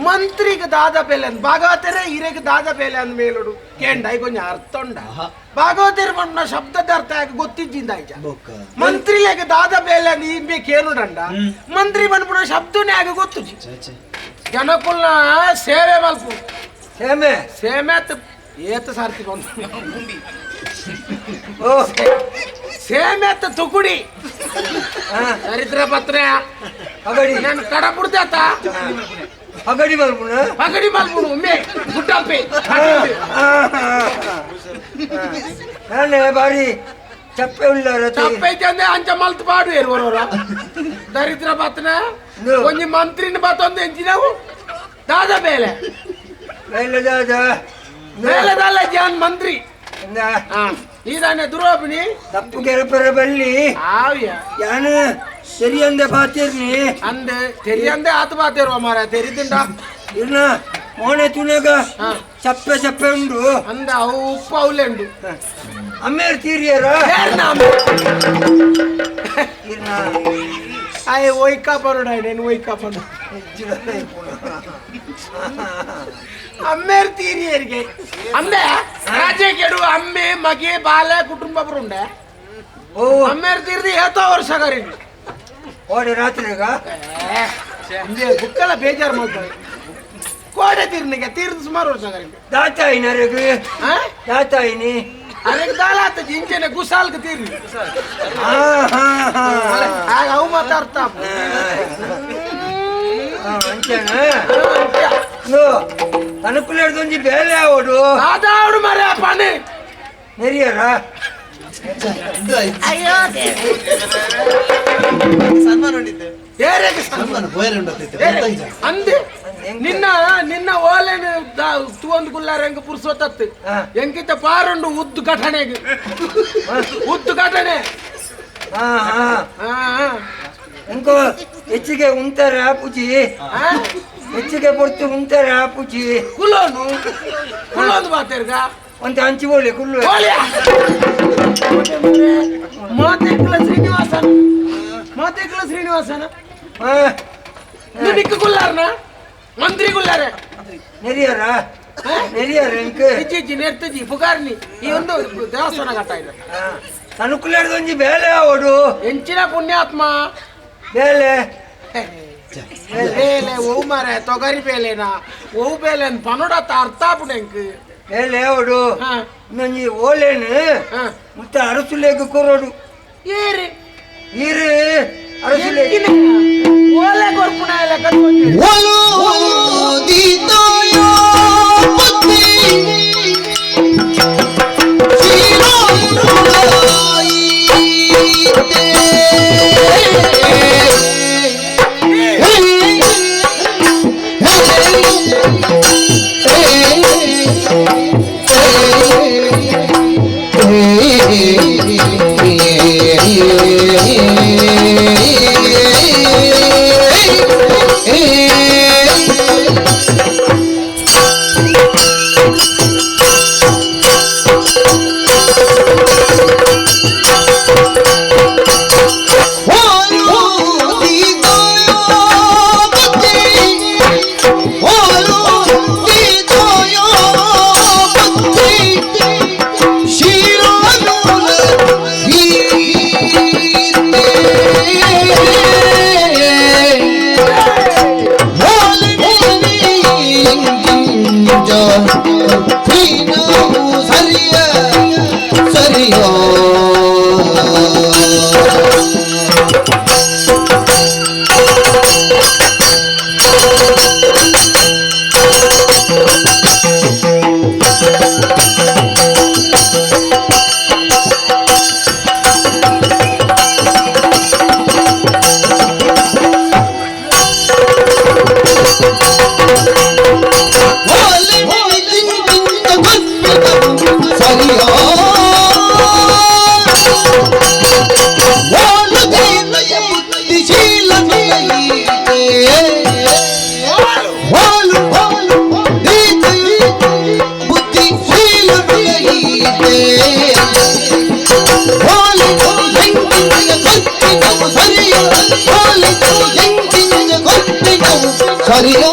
ಮಂತ್ರಿಗೆ ದಾದ ಬೇಲೆ ಅಂದ್ ಭಾಗವತರೇ ಹಿರೇಗೆ ದಾದ ಬೇಲೆ ಅಂದ ಮೇಲುಡು ಕೇಂಡ ಕೊಂಚ ಅರ್ಥ ಉಂಡ ಭಾಗವತರು ಪಂಡ ಶಬ್ದದ ಅರ್ಥ ಯಾಕೆ ಗೊತ್ತಿದ್ದಿಂದ ಆಯ್ತ ಮಂತ್ರಿಲೆಗೆ ದಾದ ಬೇಲೆ ಅಂದ್ ಈ ಬೇಕೇನುಡಂಡ ಮಂತ್ರಿ ಬಂದ್ಬಿಡ ಶಬ್ದನೇ ಆಗ ಗೊತ್ತು ಜನಕುಲ್ನ ಸೇವೆ ಮಲ್ಪು ಸೇಮೆ ಸೇಮೆ ಏತ ಸಾರ್ತಿ ಬಂದು ಸೇಮೆ ಅತ್ತ ತುಕುಡಿ ದರಿದ್ರ ಪತ್ರ ಅಗಡಿ ನಾನು ಕಡ ಬಿಡ್ತಾತ ಅಗಡಿ ಮಲ್ಪುಣ ಪಗಡಿ ಮಲ್ಪುಣ ಒಮ್ಮೆ ಗುಡ್ಡಪ್ಪೆ ನಾನೇ ಬಾರಿ ಚಪ್ಪೆ ಉಳ್ಳಾರ ಚಪ್ಪೆ ಚಂದೆ ಅಂಚ ಮಲ್ತು ಪಾಡು ಏರುವರವರ ದರಿದ್ರ ಪತ್ನ ಒಂಜಿ ಮಂತ್ರಿನ ಬತ್ತೊಂದು ಎಂಚಿನವು ದಾದ ಬೇಲೆ ಬೇಲೆ ದಾದ ಬೇಲೆ ದಾಲ ಜಾನ್ ಮಂತ್ರಿ ಈದಾನೆ ದುರೋಪಿಣಿ ತಪ್ಪು ಕೆರಪರ ಬಲ್ಲಿ ಆವ್ಯ ಯಾನು ತೆರಿಯಂದೆ ಬಾತಿರ್ನಿ ಅಂದೆ ತೆರಿಯಂದೆ ಆತ ಬಾತಿರುವ ಮಾರ ತೆರಿದಿಂಡ ಇರ್ನ ಮೋನೆ ತುನಗ ಚಪ್ಪೆ ಚಪ್ಪೆ ಉಂಡು ಅಂದ ಅವು ಉಪ್ಪು ಅವಲೆ ಉಂಡು ಅಮ್ಮೇರ್ ತೀರಿಯರ ಇರ್ನ ಆಯ್ ಒಯ್ಕ ಪರೋಡ నేను ಒಯ್ಕ ಪರೋಡ ಅಮ್ಮೇರ್ ತೀರಿಯರಿಗೆ ಅಂದೆ ರಾಜೆ ಕೆಡು ಅಮ್ಮೆ ಮಗೆ ಬಾಲೆ ಕುಟುಂಬ ಬರುಂಡೆ ಓ ಅಮ್ಮೇರ್ ತೀರ್ದಿ ಏತೋ ವರ್ಷ ಕರೀನಿ ಕೋಡೆ ರಾತ್ರಿಗ ಅಂದೆ ಬುಕ್ಕೆಲ್ಲ ಬೇಜಾರು ಮಾಡ್ತಾರೆ ಕೋಡೆ ತೀರ್ನಿಗೆ ತೀರ್ದು ಸುಮಾರು ವರ್ಷ ಕರೀನಿ ದಾತಾಯಿನ ಅರೆಗೆ ದಾತಾಯಿನಿ ಅರೆಗೆ ದಾಲಾತ ಜಿಂಚನೆ ಗುಸಾಲ್ಗೆ ತೀರ್ನಿ ಆಗ ಅವು ಮಾತಾಡ್ತಾ ಅಂಚನ ತನಕುಲೆಡ್ದೊಂಜಿ ಬೇಲೆ ಆವಡು ಅದಾವಡು ಮರೆ ಪಣಿ ನೆರಿಯರ ಅಯ್ಯೋ ಅಂದೆ ನಿನ್ನ ನಿನ್ನ ಓಲೆನು ತೂವೊಂದು ಗುಲ್ಲಾರ ಹೆಂಗ ಪುರ್ಸೊತ್ತತ್ತು ಎಂಕಿತ ಪಾರುಂಡು ಉದ್ದು ಘಟನೆಗೆ ಉದ್ದು ಘಟನೆ ಎಂಕೋ ಹೆಚ್ಚಿಗೆ ಉಂತಾರೆ ಆಪುಜಿ ಹೆಚ್ಚಿಗೆ ಪೊರ್ತು ಉಂತಾರೆ ಆಪುಜಿ ಕುಲೋನು ಕುಲೋನು ಮಾತೇರ್ಗ ಒಂತೆ ಹಂಚಿ ಬೋಳಿ ಕುಲ್ಲು ಮಾತೇಕಲ ಶ್ರೀನಿವಾಸನ ಮಾತೇಕಲ ಶ್ರೀನಿವಾಸನ ನಿಕ್ಕ ಕುಲ್ಲಾರನ ಮಂತ್ರಿ ಕುಲ್ಲಾರೆ ನೆರಿಯರ ನೆರಿಯರ ಎಂಕ್ ಇಜ್ಜಿ ನೆರ್ತಜಿ ಪುಗಾರ್ನಿ ಈ ಒಂದು ದೇವಸ್ಥಾನ ಘಟ್ಟ ಇದೆ ತನುಕುಲಾರ್ದೊಂಜಿ ಬೇಲೆ ಆವಡು ಎಂಚಿನ ಪುಣ್ಯಾತ್ಮ ಬೇಲೆ ಬೇಲೆ ಓ ಮಾರೆ ತೊಗರಿ ಬೇಲೆನಾ ಓ ಬೇಲೆ ಪನೋಡತ್ತ ಅರ್ಥ ಆಪುಣೆಂಕ್ ಬೇಲೆ ಆವಡು ಇನ್ನೊಂಜಿ ಓಲೇನು ಮತ್ತೆ ಅರಸುಲೇಗು ಕೊರೋಡು ಏರಿ ಈರು ಅರಸುಲೇ ಓಲೆ ಕೊರ್ಪುಣ ಲೆಕ್ಕ ಓಲು ದೀತಾಯೋ ಪತ್ನಿ ಸರಿಯೋ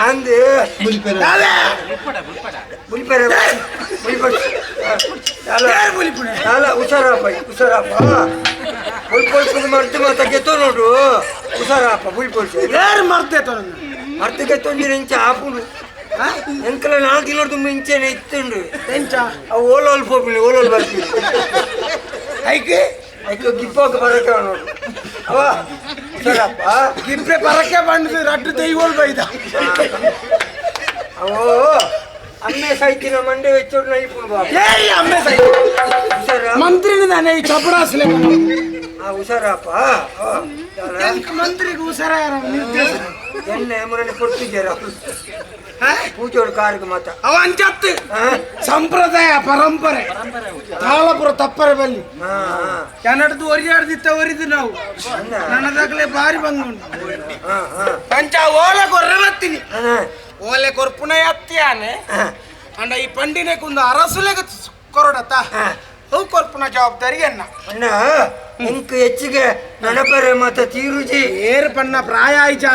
ಅಂದು ಬುಲ್ಪೆರೆ ಬುಲ್ಪೆರೆ. ಅಲ್ಲ ಹುಷಾರಪ್ಪ ಹುಷಾರಪ್ಪ ಬುಲ್ಪೊಲ್ಸು ಮರ್ತು ಮಾತ ಗೆತ್ತೋ ನೋಡು ಹುಷಾರಪ್ಪ ಬುಲ್ಪೊಲ್ಸು ಯಾರು ಮರ್ತೆ ಮರ್ತು ಗೆತ್ತೊಂದಿರ ಇಂಚ ಆಪುಂಡು ಎಂಕಲ ನಾಲ್ಕು ದಿನ ತುಂಬ ಇಂಚೆನೆ ಇತ್ತುಂಡು ಎಂಚ ಅವು ಓಲೋಲ್ ಪೋಪಿನಿ ಓಲೋಲ್ ಬರ್ತೀನಿ ಐಕೆ ಐಕೆ ಗಿಪ್ಪಕ್ಕೆ ಬರಕ್ಕೆ ನೋಡು ಅವ ಹುಷಾರಪ್ಪ ಗಿಪ್ಪೆ ಬರಕ್ಕೆ ಬಂದು ರಡ್ಡು ದೈವೋಲ್ ಬೈದ ಅವೋ ಅಮ್ಮೆ ಸಾಯ್ತಿನ ಮಂಡೆ ವೆಚ್ಚೋಡು ನೈಪುಣು ಬಾಬು ಏಯ್ ಅಮ್ಮೆ ಸಾಯ್ತಿ ಮಂತ್ರಿನ ತಾನೇ ಈ ಚಪಡಾಸ್ಲೆ ಆ ಹುಷಾರಪ್ಪ ಮಂತ್ರಿಗೆ ಹುಷಾರ ನಿರ್ದೇಶನ ಎಣ್ಣೆ ಮುರಳಿ ಕೊಡ್ತಿದ್ದೀರ ಪೂಜೋಡು ಕಾರಿಗೆ ಮಾತ ಅವ ಅಂಚತ್ತು ಸಂಪ್ರದಾಯ ಪರಂಪರೆ ತಾಳಪುರ ತಪ್ಪರೆ ಬಲ್ಲಿ ಕನ್ನಡದ್ದು ಒರಿಯಾಡ್ದಿತ್ತ ಒರಿದು ನಾವು ನನ್ನದಾಗಲೇ ಬಾರಿ ಬಂದು ಪಂಚ ಓಲೆ ಕೊರ್ರೆ ಬರ್ತೀನಿ ಓಲೆ ಕೊರ್ಪುಣ ಅತ್ತಿಯಾನೆ ಅಂಡ ಈ ಪಂಡಿನೆ ಕುಂದ ಅರಸುಲೆ ಕೊರಡತ್ತ ಅವು ಕೊರ್ಪುಣ ಜವಾಬ್ದಾರಿ ಅನ್ನ ಅಣ್ಣ ಇಂಕ್ ಹೆಚ್ಚಿಗೆ ನಡಪರೆ ಮಾತ ತೀರುಜಿ ಏರು ಪಣ್ಣ ಪ್ರಾಯ ಆಯ್ಚಾ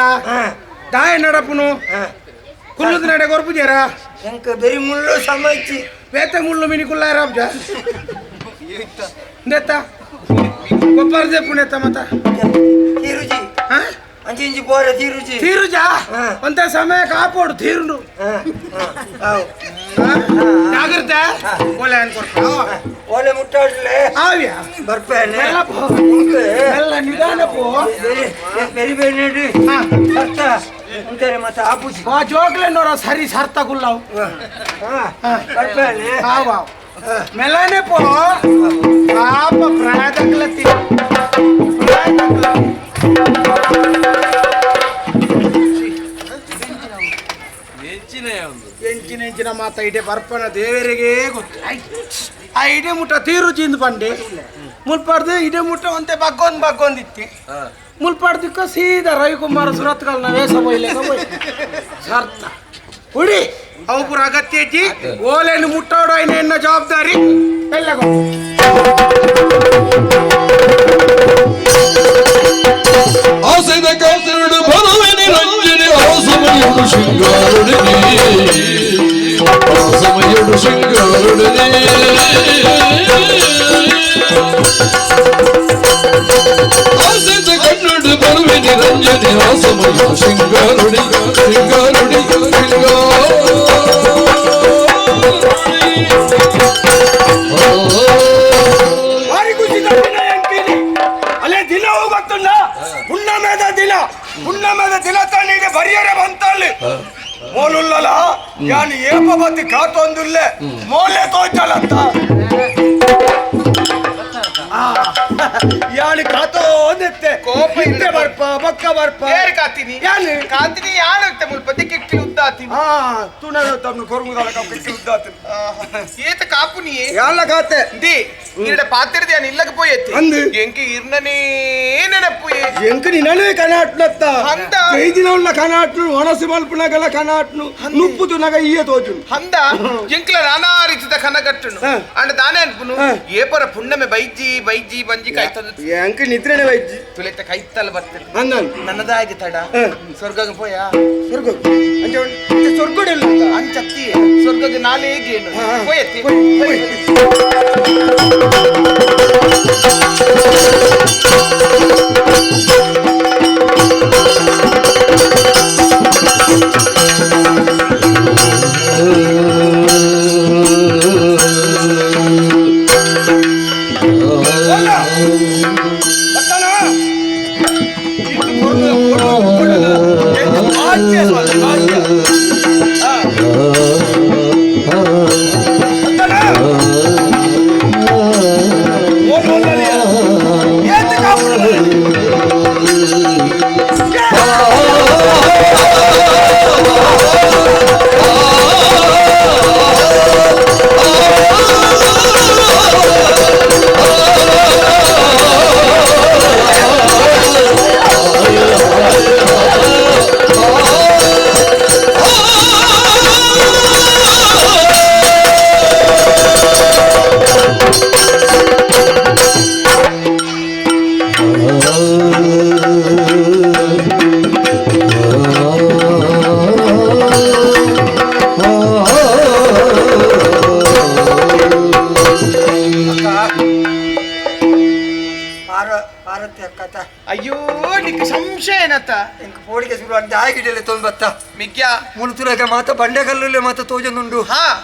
ದಾಯ ನಡಪುನು ಕುಲ್ಲುದ ನಡೆ ಕೊರ್ಪುಜೇರ ಎಂಕ ಬೆರಿ ಮುಳ್ಳು ಸಮಯ್ಚಿ ಬೇತೆ ಮುಳ್ಳು ಮಿನಿ ಕುಲ್ಲ ರಾಬ್ಜ ನೆತ್ತ ಕೊಪ್ಪರ್ದೆ ಪುಣೆತ್ತ ಮತ ತೀರುಜಿ ಅಂಚಿ ಇಂಚಿ ಬೋರ ತೀರುಜಿ ತೀರುಜಾ ಒಂತ ಸಮಯ ಕಾಪೋಡು ತೀರುಂಡು ಜಾಗ್ರತೆ ಓಲೆ ಅನ್ಕೊಡ್ತಾ ಓಲೆ ಮುಟ್ಟಾಡ್ಲೆ ಆವ್ಯ ಬರ್ಪೇನೆ ಎಲ್ಲ ನಿಧಾನ ಪೋ ಬೆರಿ ಬೇಡಿ ಸರ್ತ ಅಂತಾರೆ ಮತ್ತೆ ಆಪುಜಿ ವಾ ಜೋಗ್ಲೆನ್ನೋರ ಸರಿ ಸರ್ತ ಕುಲ್ಲಾವು ಬರ್ಪೇನೆ ಆವ್ ಆವ್ ಮೆಲ್ಲನೆ ಪೋ ಪಾಪ ಪ್ರಾಯದಕ್ಲತ್ತಿ ಎಂಚಿನ ಎಂಚಿನ ಮಾತ ಇಡೆ ಬರ್ಪನ ದೇವರಿಗೆ ಗೊತ್ತು ಆ ಇಡೆ ಮುಟ್ಟ ತೀರುಜಿಂದ ಬಂಡೆ ಮುಲ್ಪಾಡ್ದು ಇಡೆ ಮುಟ್ಟ ಒಂತೆ ಬಗ್ಗೊಂದು ಬಗ್ಗೊಂದಿತ್ತಿ ಮುಲ್ಪಾಡ್ದಿಕ್ಕ ಸೀದಾ ರವಿಕುಮಾರ ಸುರತ್ಕಲ್ನ ವೇಷ ಬೊಯ್ಲೆ ಸರ್ತ ಹುಡಿ ಅವು ಪೂರ ಅಗತ್ಯ ಐತಿ ಓಲೆಯನ್ನು ಮುಟ್ಟಾಡೋ ಎನ್ನ ಜವಾಬ್ದಾರಿ ಎಲ್ಲ ಆಸೆದ ಕೌಸರುಡು ಬರುವೆನಿ ರಂಜನಿ ಆಸಮಯುಡು ಶೃಂಗಾರುಡಿನಿ ಆಸಮಯುಡು ಶೃಂಗಾರುಡಿನಿ ಆಸೆದ ಕಣ್ಣುಡು ಬರುವೆನಿ ರಂಜನಿ ಆಸಮಯುಡು ಶೃಂಗಾರುಡಿ ಶೃಂಗಾರುಡಿ ಹುಣ್ಣಮೆದ ದಿನ ತಾನೀಗ ಬರಿಯರೆ ಬಂತಲ್ಲಿ ಮೋಲುಲ್ಲಲ ಯಾನು ಏಪ ಬತ್ತಿ ಕಾತೊಂದುಲ್ಲೆ ಮೋಲೆ ತೋಚಲಂತ ಯಾನು ಕಾತೋಂದಿತ್ತೆ ಕೋಪ ಇತ್ತೆ ಬರ್ಪ ಬಕ್ಕ ಬರ್ಪ ಏರು ಕಾತೀನಿ ಯಾನು ಕಾತೀನಿ ಯಾನು ಇತ್ತೆ ಮುಲ್ಪತಿ ಕಿಕ್ಕಿ ಉದ್ದಾತೀನಿ ಹಾ ತುಣನು ತಮ್ಮ ಕೊರುಂಗುದಲ ಕಿಕ್ಕಿ ಉದ್ದಾತೀನಿ ಏತ ಕಾಪುನಿ ಯಾಲ ಕಾತೆ the ಇರಡ ಪಾತಿರದೆ ಯಾನು ಇಲ್ಲಗ ಪೋಯೆತ್ತಿ ಅಂದು ಎಂಕಿ ಇರ್ನನೇ ನೆನಪುಯೆ ಎಂಕ ನಿನನೇ ಕನಾಟ್ನತ್ತ ಹಂದ ಜೈದಿನವುಳ್ಳ ಕನಾಟ್ನು ಒಣಸಿ ಮಲ್ಪುನಗಲ ಕನಾಟ್ನು ನುಪ್ಪು ತುನಗ ಈಯ ತೋಜುನು ಹಂದ ಎಂಕ್ಲ ನಾನಾ ರೀತಿದ ಕನಗಟ್ಟುನು ಅಂಡ ದಾನೆ ಅನ್ಪುನು ಏಪರ ಪುಣ್ಣಮೆ ಬೈಜಿ ಬೈಜಿ ಬಂಜಿ ಕಾಯ್ತದ ಎಂಕ ನಿದ್ರೆನೆ ಬೈಜಿ ತುಲೆತ್ತ ಕೈತ್ತಲ್ಲ ಬರ್ತೀನಿ ಹಂಗ ನನ್ನದಾಗಿ ತಡ ಸ್ವರ್ಗಗ ಪೋಯ ಸ್ವರ್ಗ ಅಂಚ ಸ್ವರ್ಗಡೆಲ್ಲ ಅಂಚತ್ತಿ ಸ್ವರ್ಗಗ ನಾಲೇಗೇನು ಪೋಯತ್ತಿ Oh! ಅಯ್ಯೋ ನಿಕ್ ಸಂಶಯ ಏನತ್ತ ಎಂಕ್ ಪೋಡಿಗೆ ಶುರು ಅಂತ ಆಗಿಡಲೆ ತೊಂಬತ್ತ ಮಿಗ್ಯಾ ಮುಳುತುರಗ ಮಾತ ಬಂಡೆಗಲ್ಲುಲೆ ಮಾತ ತೋಜೊಂದುಂಡು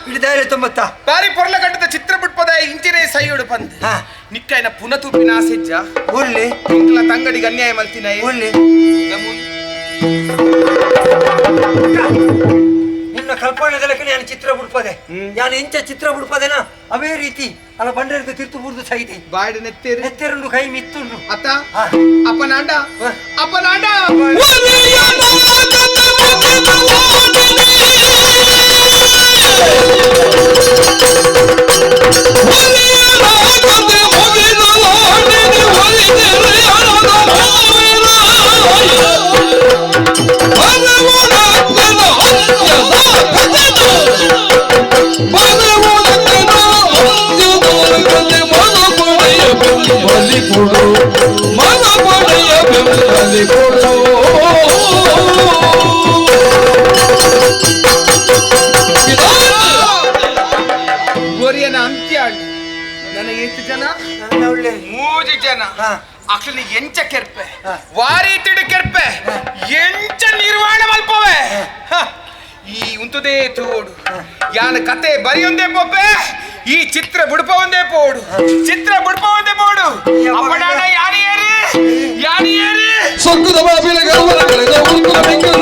ಹಿಡಿದಾಯಲೆ ತೊಂಬತ್ತ ಬಾರಿ ಪೊರ್ಲ ಕಟ್ಟದ ಚಿತ್ರ ಬಿಟ್ಪದ ಇಂಚಿನೇ ಸೈಯೋಡು ಪಂದ್ ನಿಕ್ಕೈನ ಪುನ ತೂಪಿನ ಆಸೆಜ್ಜ ಒಳ್ಳೆ ಇಂಕ್ಲ ತಂಗಡಿಗೆ ಅನ್ಯಾಯ ಮಲ್ತಿನ ಒಳ್ಳೆ ನಿನ್ನ ಕಲ್ಪನೆದಲಕ್ಕೆ ನಾನು ಚಿತ್ರ ಬಿಡ್ಪದೆ ನಾನು ಇಂಚ ಚಿತ್ರ ಬಿಡ್ಪದೆನಾ ಅವೇ ರೀತಿ ಅಲ್ಲ ಬಂಡೆರ್ದು ತಿರ್ತು ಬುರ್ದು ಸೈದೆ ಬಾಯ್ಡು ನೆತ್ತೇರು ನೆತ್ತೇರುಂಡು ಕೈ ಮಿತ್ತುಂಡು ಅತ್ತ ಅಪ್ಪನಾಂಡ ಅಪ್ಪನಾಂಡ ಗೋರಿಯನ ಅಂತ್ಯ ನನಗೆ ಎಷ್ಟು ಜನ ಮೂರು ಜನ ಅಕ್ಲಿ ಎಂಚ ಕೆರ್ಪೆ ವಾರಿ ತಿಡು ಕೆರ್ಪೆ ಎಂಚ ನಿರ್ವಾಣ ಮಲ್ಪವೆ ಈ ಉಂತುದೇ ತೋಡು ಯಾನ ಕತೆ ಬರೆಯೊಂದೇ ಪೊಪ್ಪೆ ಈ ಚಿತ್ರ ಬುಡುಪ ಒಂದೇ ಪೋಡು ಚಿತ್ರ ಬುಡುಪ ಒಂದೇ ಪೋಡು ಅಪ್ಪಡಾಣ ಯಾರಿಯೇರಿ ಯಾರಿಯೇರಿ ಸೊಕ್ಕುದ ಬಾಬಿಲ ಗೌರ ಕಳೆದ ಉಂಕುಲ ಬೆಂಕಲ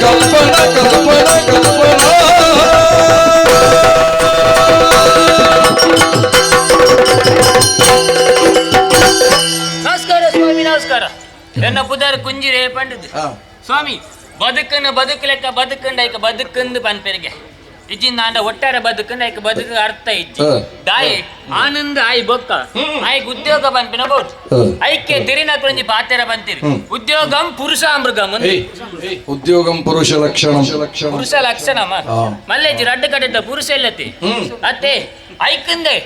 ಕಲ್ಪನಾ ಕಲ್ಪನಾ ಕಲ್ಪನಾ. ನಮಸ್ಕಾರ ಸ್ವಾಮಿ, ನಮಸ್ಕಾರ. ಎನ್ನ ಪುದಾರ್ ಕುಂಜಿರೆ ಪಂಡದು ಸ್ವಾಮಿ, ಬದುಕನ್ನು ಬದುಕು ಲೆಕ್ಕ ಬದುಕಂಡ ಐಕ ಬದುಕಂದು ಪನ್ಪೆರಿಗೆ ಇಜ್ಜಿಂದ ಒಟ್ಟಾರೆ ಬದುಕಂಡ ಐಕ ಬದುಕು ಅರ್ಥ ಇಜ್ಜಿ ದಾಯಿ ಆನಂದ ಆಯ್ ಬೊಕ್ಕ ಆಯ್ಕ ಉದ್ಯೋಗ ಪನ್ಪಿನ ಬಹುದು ಐಕೆ ತಿರಿನಕುಂಜಿ ಪಾತೆರ ಬಂತೀರಿ ಉದ್ಯೋಗಂ ಪುರುಷ ಮೃಗಂ ಉದ್ಯೋಗಂ ಪುರುಷ ಲಕ್ಷಣ ಪುರುಷ ಲಕ್ಷಣ ಮಲ್ಲೇಜಿ ರಡ್ಡು ಕಡೆದ ಪುರುಷ ಇಲ್ಲತಿ ಅತ್ತೆ ಐಕಂದೆ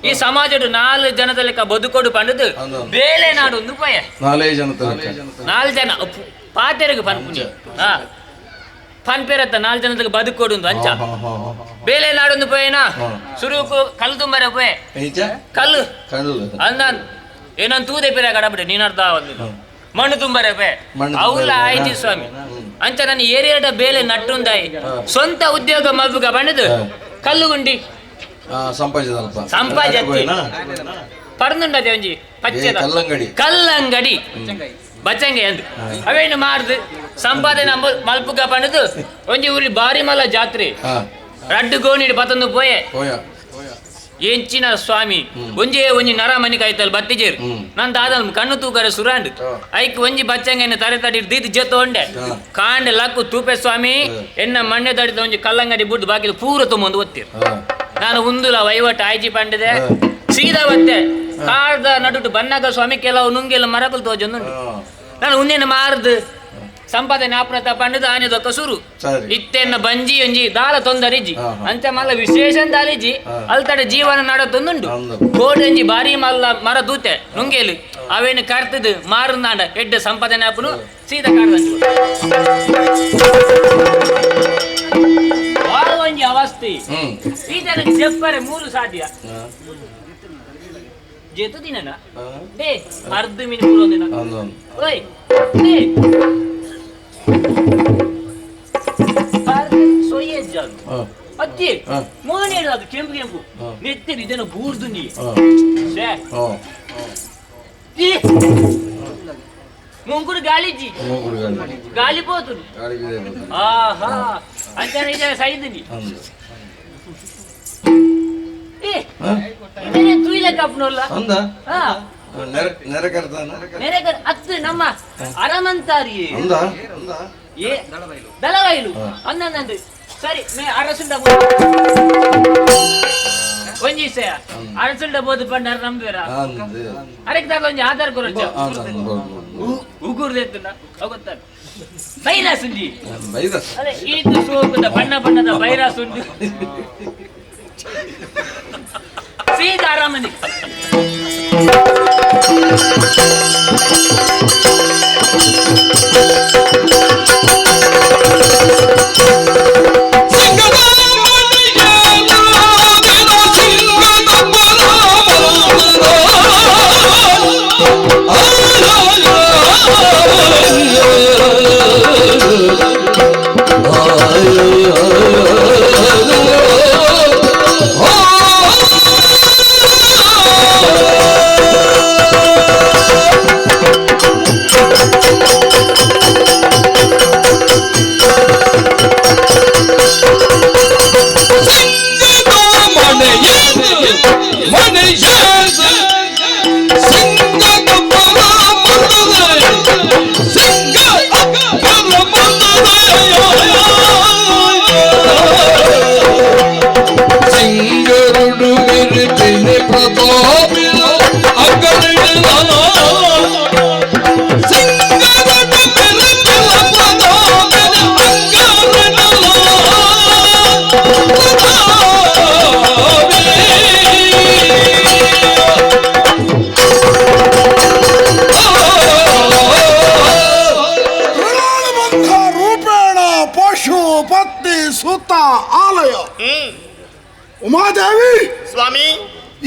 ಈ ಸಮಾಜಡು ನಾಲ್ ಜನದ ಲೆಕ್ಕ ಬದುಕೋಡು ಪಂಡದು ಬೇಲೆ ನಾಡು ಒಂದು ಪಯ ನಾಲೇ ಜನದ ನಾಲ್ ಜನ ಪಾತೆರಗು ಪನ್ಪುನಿ ಪನ್ಪೇರತ್ತ ನಾಲ್ ಜನದ ಬದುಕೋಡು ಒಂದು ಅಂಚ ಬೇಲೆ ನಾಡೊಂದು ಪೋಯನಾ ಸುರುಕು ಕಲ್ಲು ತುಂಬಾರೆ ಪೋಯೆ ಕಲ್ಲು ಅಂದ ಏನಂತ ತೂದೆ ಪೇರ ಕಡಬಿಡೆ ನೀನ್ ಅರ್ಧ ಒಂದು ಮಣ್ಣು ತುಂಬಾರೆ ಪೇ ಅವಲ್ಲ ಆಯ್ತು ಸ್ವಾಮಿ. ಅಂಚ ನಾನು ಏರಿಯಾದ ಬೇಲೆ ನಟ್ಟುಂದಾಯಿ ಸ್ವಂತ ಉದ್ಯೋಗ ಮಲ್ಪುಗ ಬಣ್ಣದು ಕಲ್ಲು ಗುಂಡಿ ಸಂಪಾಜ ಪರ್ನುಂಡದೆ ಒಂಜಿ ಪಚ್ಚೆ ಕಲ್ಲಂಗಡಿ ಕಲ್ಲಂಗಡಿ ಬಚ್ಚಂಗೆ ಅಂದು ಅವೇನು ಮಾರ್ದು ಸಂಪಾದನೆ ಮಲ್ಪುಗ ಪಂಡದು ಒಂಜಿ ಊರಿ ಬಾರಿ ಮಲ್ಲ ಜಾತ್ರೆ ರಡ್ಡು ಗೋಣಿಡು ಪತಂದು ಪೋಯೆ ಎಂಚಿನ ಸ್ವಾಮಿ ಒಂಜೇ ಒಂಜಿ ನರ ಮನಿ ಕಾಯ್ತಲ್ ಬತ್ತಿಜೇರು ನನ್ ದಾದ ಕಣ್ಣು ತೂಕರೆ ಸುರಾಂಡ್ ಐಕ್ ಒಂಜಿ ಬಚ್ಚಂಗೆನ ತರೆ ತಡಿ ದೀದ್ ಜೊತೆ ಒಂಡೆ ಕಾಂಡ ಲಕ್ಕು ತೂಪೆ ಸ್ವಾಮಿ ಎನ್ನ ಮಣ್ಣೆ ತಡಿದ ಒಂಜಿ ಕಲ್ಲಂಗಡಿ ಬುಡ್ದು ಬಾಕಿ ಪೂರ ತುಂಬೊಂದು ಒತ್ತಿರು ನಾನು ಉಂದುಲ ವೈವಟ್ ಆಯ್ಜಿ ಪಂಡಿದೆ ಸೀದಾ ಬತ್ತೆ ಕಾಡ್ದ ನಡುಟು ಬನ್ನಾಗ ಸ್ವಾಮಿ ಕೆಲವು ನುಂಗೆಲ್ಲ ಮರಕಲ್ ತೋಜೊಂದುಂಟು ನಾನು ಉನ್ನೇನು ಮಾರ್ದು ಸಂಪಾದನೆ ಆಪನ ಪಂಡದು ಆನೆದೊಕ್ಕ ಸುರು ಇತ್ತೆನ್ನ ಬಂಜಿ ಒಂಜಿ ದಾಲ ತೊಂದರಿಜ್ಜಿ ಅಂಚ ಮಲ್ಲ ವಿಶೇಷ ದಾಲಿಜಿ ಅಲ್ತಡೆ ಜೀವನ ನಡ ತೊಂದುಂಡು ಕೋಡಂಜಿ ಬಾರಿ ಮಲ್ಲ ಮರ ದೂತೆ ನುಂಗೇಲು ಅವೇನು ಕರ್ತದು ಮಾರುನಾಡ ಎಡ್ಡ ಸಂಪಾದನೆ ಆಪನು ಸೀದಾ ಕಾಡ್ದಂಚು ಒಂಜಿ ಅವಸ್ಥೆ ಈ ಜನಕ್ಕೆ ಜಪ್ಪರೆ ಮೂರು ಸಾಧ್ಯ ಜೇತು ದಿನನ ಡೇ ಅರ್ಧ ಮಿನಿ ಮೂರು ದಿನ ಓಯ್ ಡೇ ಸೊಯ್ಯೆ ಜಾನು ಅತ್ತಿ ಮೋನೆ ಅದು ಕೆಂಪು ಕೆಂಪು ನೆತ್ತಿರಿ ಇದನ್ನು ಬೂರ್ದು ನೀ ಶೇ ಈ ಮುಂಗುರು ಗಾಳಿಜಿ ಗಾಳಿ ಪೋತು ಆಹಾ ಅಂಚನೆ ಇದನ್ನ ಸೈದಿನಿ ಏ ಇದನ್ನೇ ತೂಯ್ಲೆ ಕಪ್ನೋಲ್ಲ ಅಂದ ನೆರೆಕರ್ತಾನ ನೆರೆಕರ್ ಅತ್ತು ನಮ್ಮ ಅರಮಂತಾರಿ ಅಂದ ಏ ದಳವಾಯಿಲು ಅಂದಂದು ಸರಿ ಮೇ ಅರಸುಂಡ ಒಂಜಿ ಸಯ ಅರಸುಂಡ ಬೋದು ಪಂಡಾರ ನಂಬೇರ ಅರೆಕ್ ದಾಲ ಒಂಜಿ ಆಧಾರ ಕೊರಚ್ಚ ಉಗುರ್ದ ಎತ್ತುನ ಗೊತ್ತಾಗ ಬೈರಾಸ್ ಉಂಡಿ ಅದೇ ಈತು ಸೋಕುದ ಬಣ್ಣ ಬಣ್ಣದ ಬೈರಾಸ್ ಉಂಡು ಸೀದಾ ಆರಾಮನಿ Umadevi ಸ್ವಾಮಿ,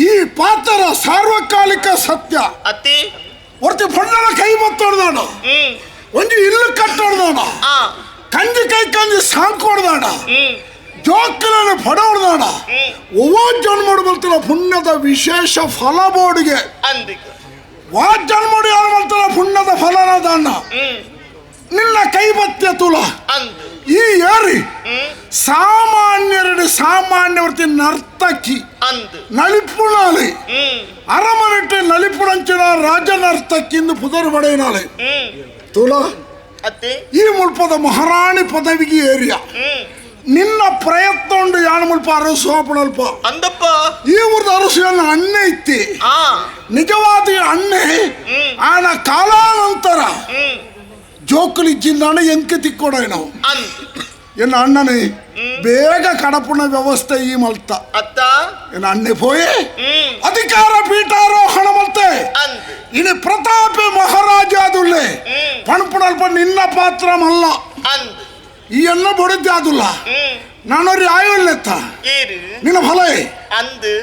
ಈ ಪಾತ್ರ ಸಾರ್ವಕಾಲಿಕ ಸತ್ಯ. ಅತ್ತಿ ಒರ್ತಿ ಪಣ್ಣನ ಕೈ ಬತ್ತೊಡ್ದಾಣ, ಒಂಜಿ ಇಲ್ಲು ಕಟ್ಟೊಡ್ದಾಣ, ಕಂಜಿ ಕೈ ಕಂಜಿ ಸಾಂಕೊಡ್ದಾಣ, ಜೋಕಲನ್ನು ಪಡೋಡ್ದಾಣ, ಒವ್ವ ಜನ್ಮಡು ಬಲ್ತಲ ಪುಣ್ಯದ ವಿಶೇಷ ಫಲ ಬೋಡಿಗೆ ವಾ ಜನ್ಮಡು ಯಾರು ಬಲ್ತಲ ಪುಣ್ಯದ ಫಲನ ದಾಣ ನಿನ್ನ ಕೈ ಬತ್ಯ ತುಲ ಈ ಏರಿ ಸಾಮಾನ್ಯರಡು ಸಾಮಾನ್ಯವರ್ತಿ ನರ್ತಕಿ ನಲಿಪುಣಾಲಿ ಅರಮನೆಟ್ಟು ನಲಿಪುಣಂಚಿನ ರಾಜ ನರ್ತಕಿ ಎಂದು ಪುದರು ಪಡೆಯಿನಾಳೆ ತುಲ ಈ ಮುಲ್ಪದ ಮಹಾರಾಣಿ ಪದವಿಗೆ ಏರಿಯ ನಿನ್ನ ಪ್ರಯತ್ನ ಉಂಡು ಯಾಣ ಮುಲ್ಪ ಅರಸು ಅಲ್ಪ ಅಂದಪ್ಪ ಈ ಊರದ ಅರಸು ಅಣ್ಣೆ ಇತ್ತಿ ನಿಜವಾದ ಅಣ್ಣೆ ಆನ ಕಾಲಾನಂತರ ಜೋಕುಲಿ ಜಿಲ್ಲಾಣ ಎಂಕೆ ತಿಕ್ಕೋಡ ನಾವು ಎನ್ನ ಅಣ್ಣನೇ ಬೇಗ ಕಡಪುಣ ವ್ಯವಸ್ಥೆ ಈ ಮಲ್ತ ಅತ್ತ ಎನ್ನ ಅಣ್ಣೆ ಪೋಯೆ ಅಧಿಕಾರ ಪೀಠಾರೋಹಣ ಮಲ್ತೆ ಇನಿ ಪ್ರತಾಪೆ ಮಹಾರಾಜ ಅದುಲ್ಲೆ ಪಣಪುಣಲ್ಪ ನಿನ್ನ ಪಾತ್ರ ಮಲ್ಲ ಈ ಎಲ್ಲ ಬೊಡಿದ್ದೆ ಅದುಲ್ಲ ನಾನೊರಿ ಆಯುಲ್ಲೆತ್ತ ನಿನ್ನ ಫಲ ಅಂದು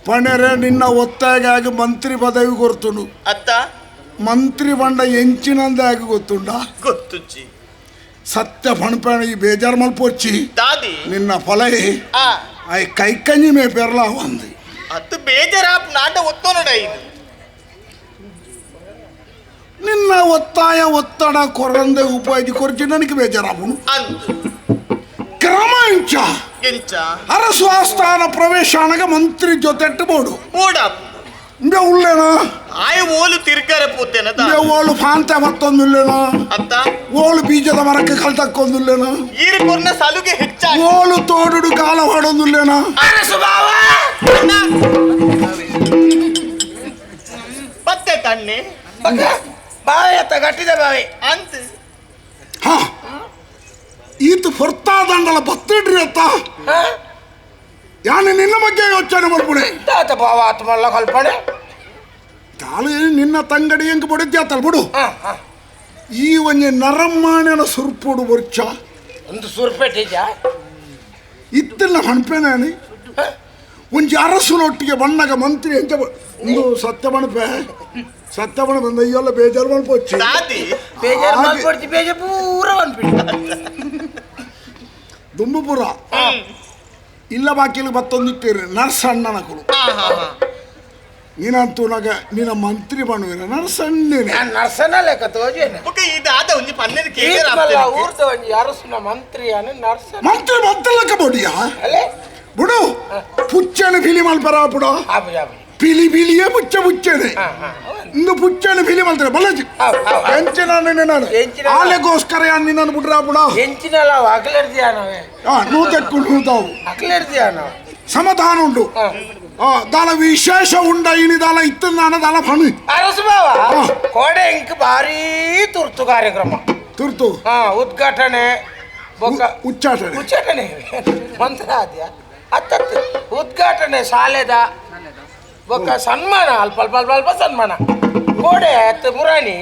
ಪಣೆರೆ ನಿನ್ನ ಒತ್ತಾಗಾಗಿ ಮಂತ್ರಿ ಪದವಿ ಕೊರ್ತುನು ಅತ್ತ ಮಂತ್ರಿ ಬಂಡ ಎಂಚಿನಂದಾಗಿ ಗೊತ್ತುಂಡ ಗೊತ್ತುಚ್ಚಿ ಸತ್ಯ ಪಣಪಣ ಈ ಬೇಜಾರು ಮಲ್ಪೊಚ್ಚಿ ದಾದಿ ನಿನ್ನ ಫಲ ಆಯ್ ಕೈಕಂಜಿ ಮೇ ಪೆರ್ಲಾ ಒಂದು ಅತ್ತು ಬೇಜಾರಾಪ್ ನಾಟ ಒತ್ತೋನಡ ಇದು ನಿನ್ನ ಒತ್ತಾಯ ಒತ್ತಡ ಕೊರಂದೆ ಉಪಾಯ ಕೊರ್ಚಿ ನನಗೆ ಬೇಜಾರಾಪುನು ಕ್ರಮ ಇಂಚ ಎಂಚ ಅರಸು ಆಸ್ಥಾನ ಪ್ರವೇಶ ಅನಗ ಮಂತ್ರಿ ಜೊತೆ ಬೋಡು ಬೋಡಾಪ್ ಇಂಬೆ ಉಳ್ಳೇನಾ ಆಯ ಓಲು ತಿರ್ಗಾರೆ ಪೂತೇನ ಇಂಬೆ ಓಲು ಫಾಂತೆ ಮತ್ತೊಂದುಲ್ಲೇನಾ ಅತ್ತ ಓಲು ಬೀಜದ ಮರಕ್ಕೆ ಕಲ್ತಕ್ಕೊಂದುಲ್ಲೇನಾ ಈರು ಕೊರ್ನ ಸಲುಗೆ ಹೆಚ್ಚಾಗಿ ಓಲು ತೋಡುಡು ಕಾಲ ಹೊಡೊಂದುಲ್ಲೇನಾ ಅರಸು ಬಾವ ಪತ್ತೆ ತಣ್ಣೆ ಬಾವಿ ಅತ್ತ ಗಟ್ಟಿದ ಬಾವಿ ಅಂತ ಹಾ ಈತ ಹೊರ್ತಾದಂಡಲ ಬತ್ತಿಡ್ರಿ ಅತ್ತ ಯಾನು ನಿನ್ನ ಬಗ್ಗೆ ಯೋಚನೆ ಮಾಡ್ಬಿಡೆ ತಾತ ಬಾವ ಆತ್ಮಲ್ಲ ಕಲ್ಪನೆ ತಾಳು ನಿನ್ನ ತಂಗಡಿ ಹೆಂಗೆ ಬಡಿದ್ಯಾತಲ್ ಬಿಡು ಈ ಒಂಜಿ ನರಮಾಣ್ಯನ ಸುರ್ಪುಡು ಬರ್ಚ ಒಂದು ಸುರ್ಪೆಟ್ಟಿದ್ಯಾ ಇತ್ತಿಲ್ಲ ಹಣಪೇನೆ ಒಂಜಿ ಅರಸುನೊಟ್ಟಿಗೆ ಬಣ್ಣಗ ಮಂತ್ರಿ ಎಂಚ ಒಂದು ಸತ್ಯ ಬಣಪೆ ಸತ್ಯ ಬಣ ಬಂದ ಅಯ್ಯೋಲ್ಲ ಬೇಜಾರು ಮಲ್ಪೊಚ್ಚಿ ಬೇಜಾರು ಮಲ್ಪೊಡ್ಚಿ ಬೇಜಾರು ಪೂರ ಬಂದ್ಬಿಟ್ಟು ದುಂಬುಪುರ ಇಲ್ಲ ಬಾಕಿಲಿ ಬತ್ತೊಂದಿಟ್ಟಿರಿ ನರ್ಸಣ್ಣನ ಕುಳು ನೀನಂತೂ ನಗ ನಿನ್ನ ಮಂತ್ರಿ ಬಣ್ಣುವಿನ ನರ್ಸಣ್ಣನೇ ನರ್ಸಣ್ಣ ಲೆಕ್ಕ ತೋಜೇನೆ ಇದಾದ ಒಂಜಿ ಪನ್ನೆದ ಊರ್ದ ಒಂಜಿ ಅರಸುನ ಮಂತ್ರಿ ನರ್ಸ ಮಂತ್ರಿ ಮಂತ್ರಿ ಲೆಕ್ಕ ಬೋಡಿಯಾ ಬಿಡು ಪುಚ್ಚನ ಫಿಲಿ ಮಲ್ಪರ ಬಿಡು ಪಿಲಿ ಪಿಲಿಯೇ ಪುಚ್ಚ ಪುಚ್ಚನೆ ಇಂದು ಪುಚ್ಚನ ಫಿಲಿ ಮಲ್ತಾರೆ ಬಲಜಿ ಎಂಚಿನ ನಾನು ಆಲೆಗೋಸ್ಕರ ನಿನ್ನನ್ನು ಬಿಡ್ರ ಬಿಡ ಎಂಚಿನಲ್ಲ ಅಗಲೆಡ್ದಿಯಾ ನಾವೇ ನೂತಕ್ಕು ನೂತಾವು ಅಗಲೆಡ್ದಿಯಾ ನಾವು ಸಮಾಧಾನ ಉಂಡು ದಾಲ ವಿಶೇಷ ಉಂಡ ಇನಿ ದಾಲ ಇತ್ತು ನಾನು ದಾಲ ಫಣಿ ಅರಸು ಬಾವ ಕೋಡೆ ಇಂಕ್ ಭಾರಿ ತುರ್ತು ಕಾರ್ಯಕ್ರಮ ತುರ್ತು ಉದ್ಘಾಟನೆ ಉಚ್ಚಾಟನೆ ಉಚ್ಚಾಟನೆ ಮಂತ್ರ ಆದ್ಯಾ ಅತ್ತತ್ತು ಉದ್ಘಾಟನೆ ಶಾಲೆದ ಬೊಕ್ಕ ಸನ್ಮಾನ ಅಲ್ಪ ಅಲ್ಪ ಅಲ್ಪ ಅಲ್ಪ ಸನ್ಮಾನ ಕೋಡೆ ಅತ್ತ ಮುರಾಣಿ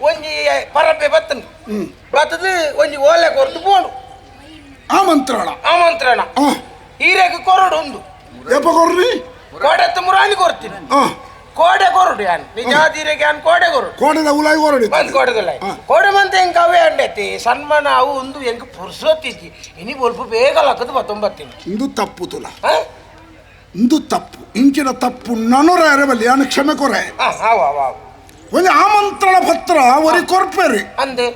ಒಂಜಿ ಪರಪೆ ಬತ್ತನು ಬತ್ತದು ಒಂಜಿ ಓಲೆ ಕೊರ್ದು ಬೋಡು ಆಮಂತ್ರಣ ಆಮಂತ್ರಣ ಹೀರೆಗೆ ಕೊರಡು ಒಂದು ಎಪ್ಪ ಕೊರ್ರಿ ಕೋಡೆ ಅತ್ತ ಮುರಾಣಿ ಕೊರ್ತೀನಿ ಕೋಡೆ ಕೊರಡು ಯಾನ್ ನಿಜಾದಿರೆಗೆ ಯಾನ್ ಕೋಡೆ ಕೊರಡು ಕೋಡೆದ ಉಲಾಯಿ ಕೊರಡು ಬಂದ್ ಕೋಡೆದಲ್ಲ ಕೋಡೆ ಮಂತೆ ಎಂಕ ಅವೇ ಅಂಡೈತಿ ಸನ್ಮಾನ ಅವು ಒಂದು ಎಂಕ ಪುರ್ಸೊತ್ತಿಜ್ಜಿ ಇನಿ ಬೊಲ್ಪ ಬೇಗ ಲಕ್ಕದು ಬತ್ತೊಂಬತ್ತೀನಿ ಇಂದು ತಪ್ಪು ತುಲ ಇಂದು ತಪ್ಪು ಇಂಚಿನ ತಪ್ಪು ನನರ ಅರಬಲ್ಲಿ ಯಾನು ಕ್ಷಮೆ ಕೊರೆ ಒಂದು ಆಮಂತ್ರಣ ಪತ್ರ ಒರಿ ಕೊರ್ಪೇರಿ ಅಂದೆ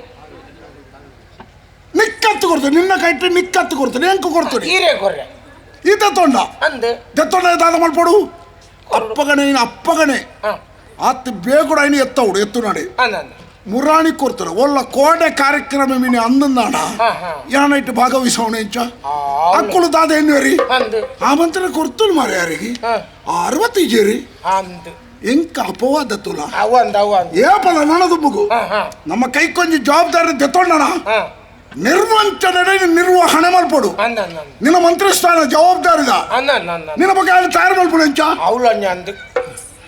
ನಿಕ್ಕತ್ತು ಕೊಡ್ತೀನಿ ನಿನ್ನ ಕೈಟ್ ನಿಕ್ಕತ್ತು ಕೊಡ್ತೀನಿ ಎಂಕು ಕೊಡ್ತೀನಿ ಹೀರೆ ಕೊರ್ರೆ ಈತ ತೊಂಡ ಅಂದೆ ದೆತ್ತೊಂಡ ದಾದ ಮಾಡ್ಪಡು ಅಪ್ಪಗಣೆ ಅಪ್ಪಗಣೆ ಆತ ಬೇಗುಡ ಐನು ಎತ್ತವಡು ಎತ್ತು ನಾಡಿ ಮುರಾಣಿ ಕೊಡ್ತಾರೆ ಒಲ್ಲ ಕೋಡೆ ಕಾರ್ಯಕ್ರಮ ಮೀನಿ ಅಂದಂದಾಣ ಯಾನೈಟ್ ಭಾಗವಹಿಸೋಣ ಇಂಚ ಅಕ್ಕಳು ದಾದ ಎನ್ನುವರಿ ಆಮಂತ್ರಣ ಕೊಡ್ತು ಮಾರ ಯಾರಿಗೆ ಅರವತ್ತೈಜೇರಿ ಎಂಕ ಅಪವಾದ ತುಲ ಏಪಲ ನನದು ಮಗು ನಮ್ಮ ಕೈ ಕೊಂಚ ಜವಾಬ್ದಾರಿ ದೆತ್ತೊಂಡಣ ನಿರ್ವಂಚನೆ ನಿರ್ವಹಣೆ ಮಾಡ್ಪಡು ನಿನ್ನ ಮಂತ್ರಿ ಸ್ಥಾನ ಜವಾಬ್ದಾರಿದ ನಿನ್ನ ಬಗ್ಗೆ ಅಲ್ಲಿ ತಯಾರು ಮಾಡ್ಪಡು ಎಂಚ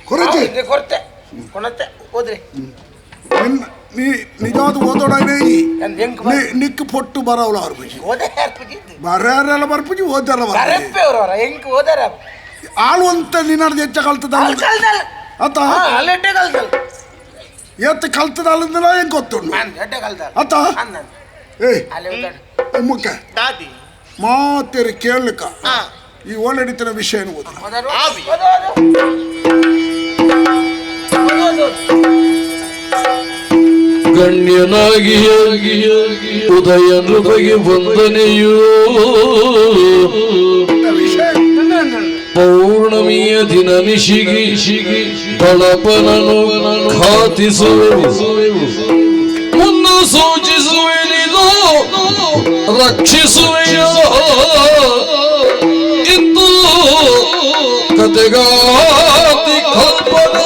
ಕೊರತೆ ಕೊರತೆ ಕೊನತೆ ಹೋದ್ರಿ ನೀ ನಿಜವಾದ ಓದೋಡನೆ ನಿಕ್ ಪೊಟ್ಟು ಬರವಲ್ಲ ಅವ್ರ ಪೂಜಿ ಬರ್ಯಾರೆಲ್ಲ ಬರ್ಪೂಜಿ ಓದಾರ ಆಳುವಂತ ನಿನ್ನ ಹೆಚ್ಚ ಕಲ್ತದ ಅತ್ತ ಎತ್ತ ಕಲ್ತದ ಅಲ್ಲಂದ್ರೆ ಹೆಂಗ್ ಗೊತ್ತು ಅತ್ತ ಏ ಮುಖ್ಯ ಮಾತೇರಿ ಕೇಳಲಿಕ್ಕ ಈ ಓಲಡಿತನ ವಿಷಯ ಏನು ಗೊತ್ತಿಲ್ಲ. ಗಣ್ಯನಾಗಿ ಉದಯ ನೃಪಗೆ ವಂದನೆಯೂ ಪೌರ್ಣಮಿಯ ದಿನ ನಿಶಿಗಿ ಬಳಪನನು ಖಾತಿಸುವೆವು ಮುನ್ನು ಸೂಚಿಸುವೆನಿದು ರಕ್ಷಿಸುವೆಯೋ ಇಂದು ಕತೆಗಾತಿ ಕಲ್ಪನಾ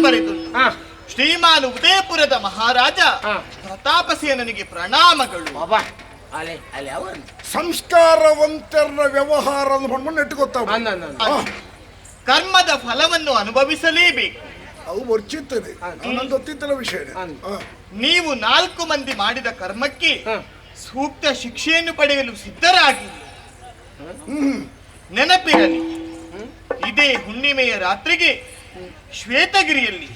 ಬರೆದು ಶ್ರೀಮಾನ್ ಉದಯಪುರದ ಮಹಾರಾಜ ಪ್ರತಾಪಸೇನನಿಗೆ ಪ್ರಣಾಮಗಳು. ಸಂಸ್ಕಾರವಂತರ ವ್ಯವಹಾರ ಇಟ್ಟುಕೊತಾವ ಕರ್ಮದ ಫಲವನ್ನು ಅನುಭವಿಸಲೇಬೇಕು. ಅವು ವರ್ಚಿತ್ತದೆ ಗೊತ್ತಿತ್ತಲ್ಲ ವಿಷಯ. ನೀವು 4 ಮಂದಿ ಮಾಡಿದ ಕರ್ಮಕ್ಕೆ ಸೂಕ್ತ ಶಿಕ್ಷೆಯನ್ನು ಪಡೆಯಲು ಸಿದ್ಧರಾಗಿರಿ. ನೆನಪಿರಲಿ, ಇದೇ ಹುಣ್ಣಿಮೆಯ ರಾತ್ರಿಗೆ ಶ್ವೇತಗಿರಿಯಲ್ಲಿ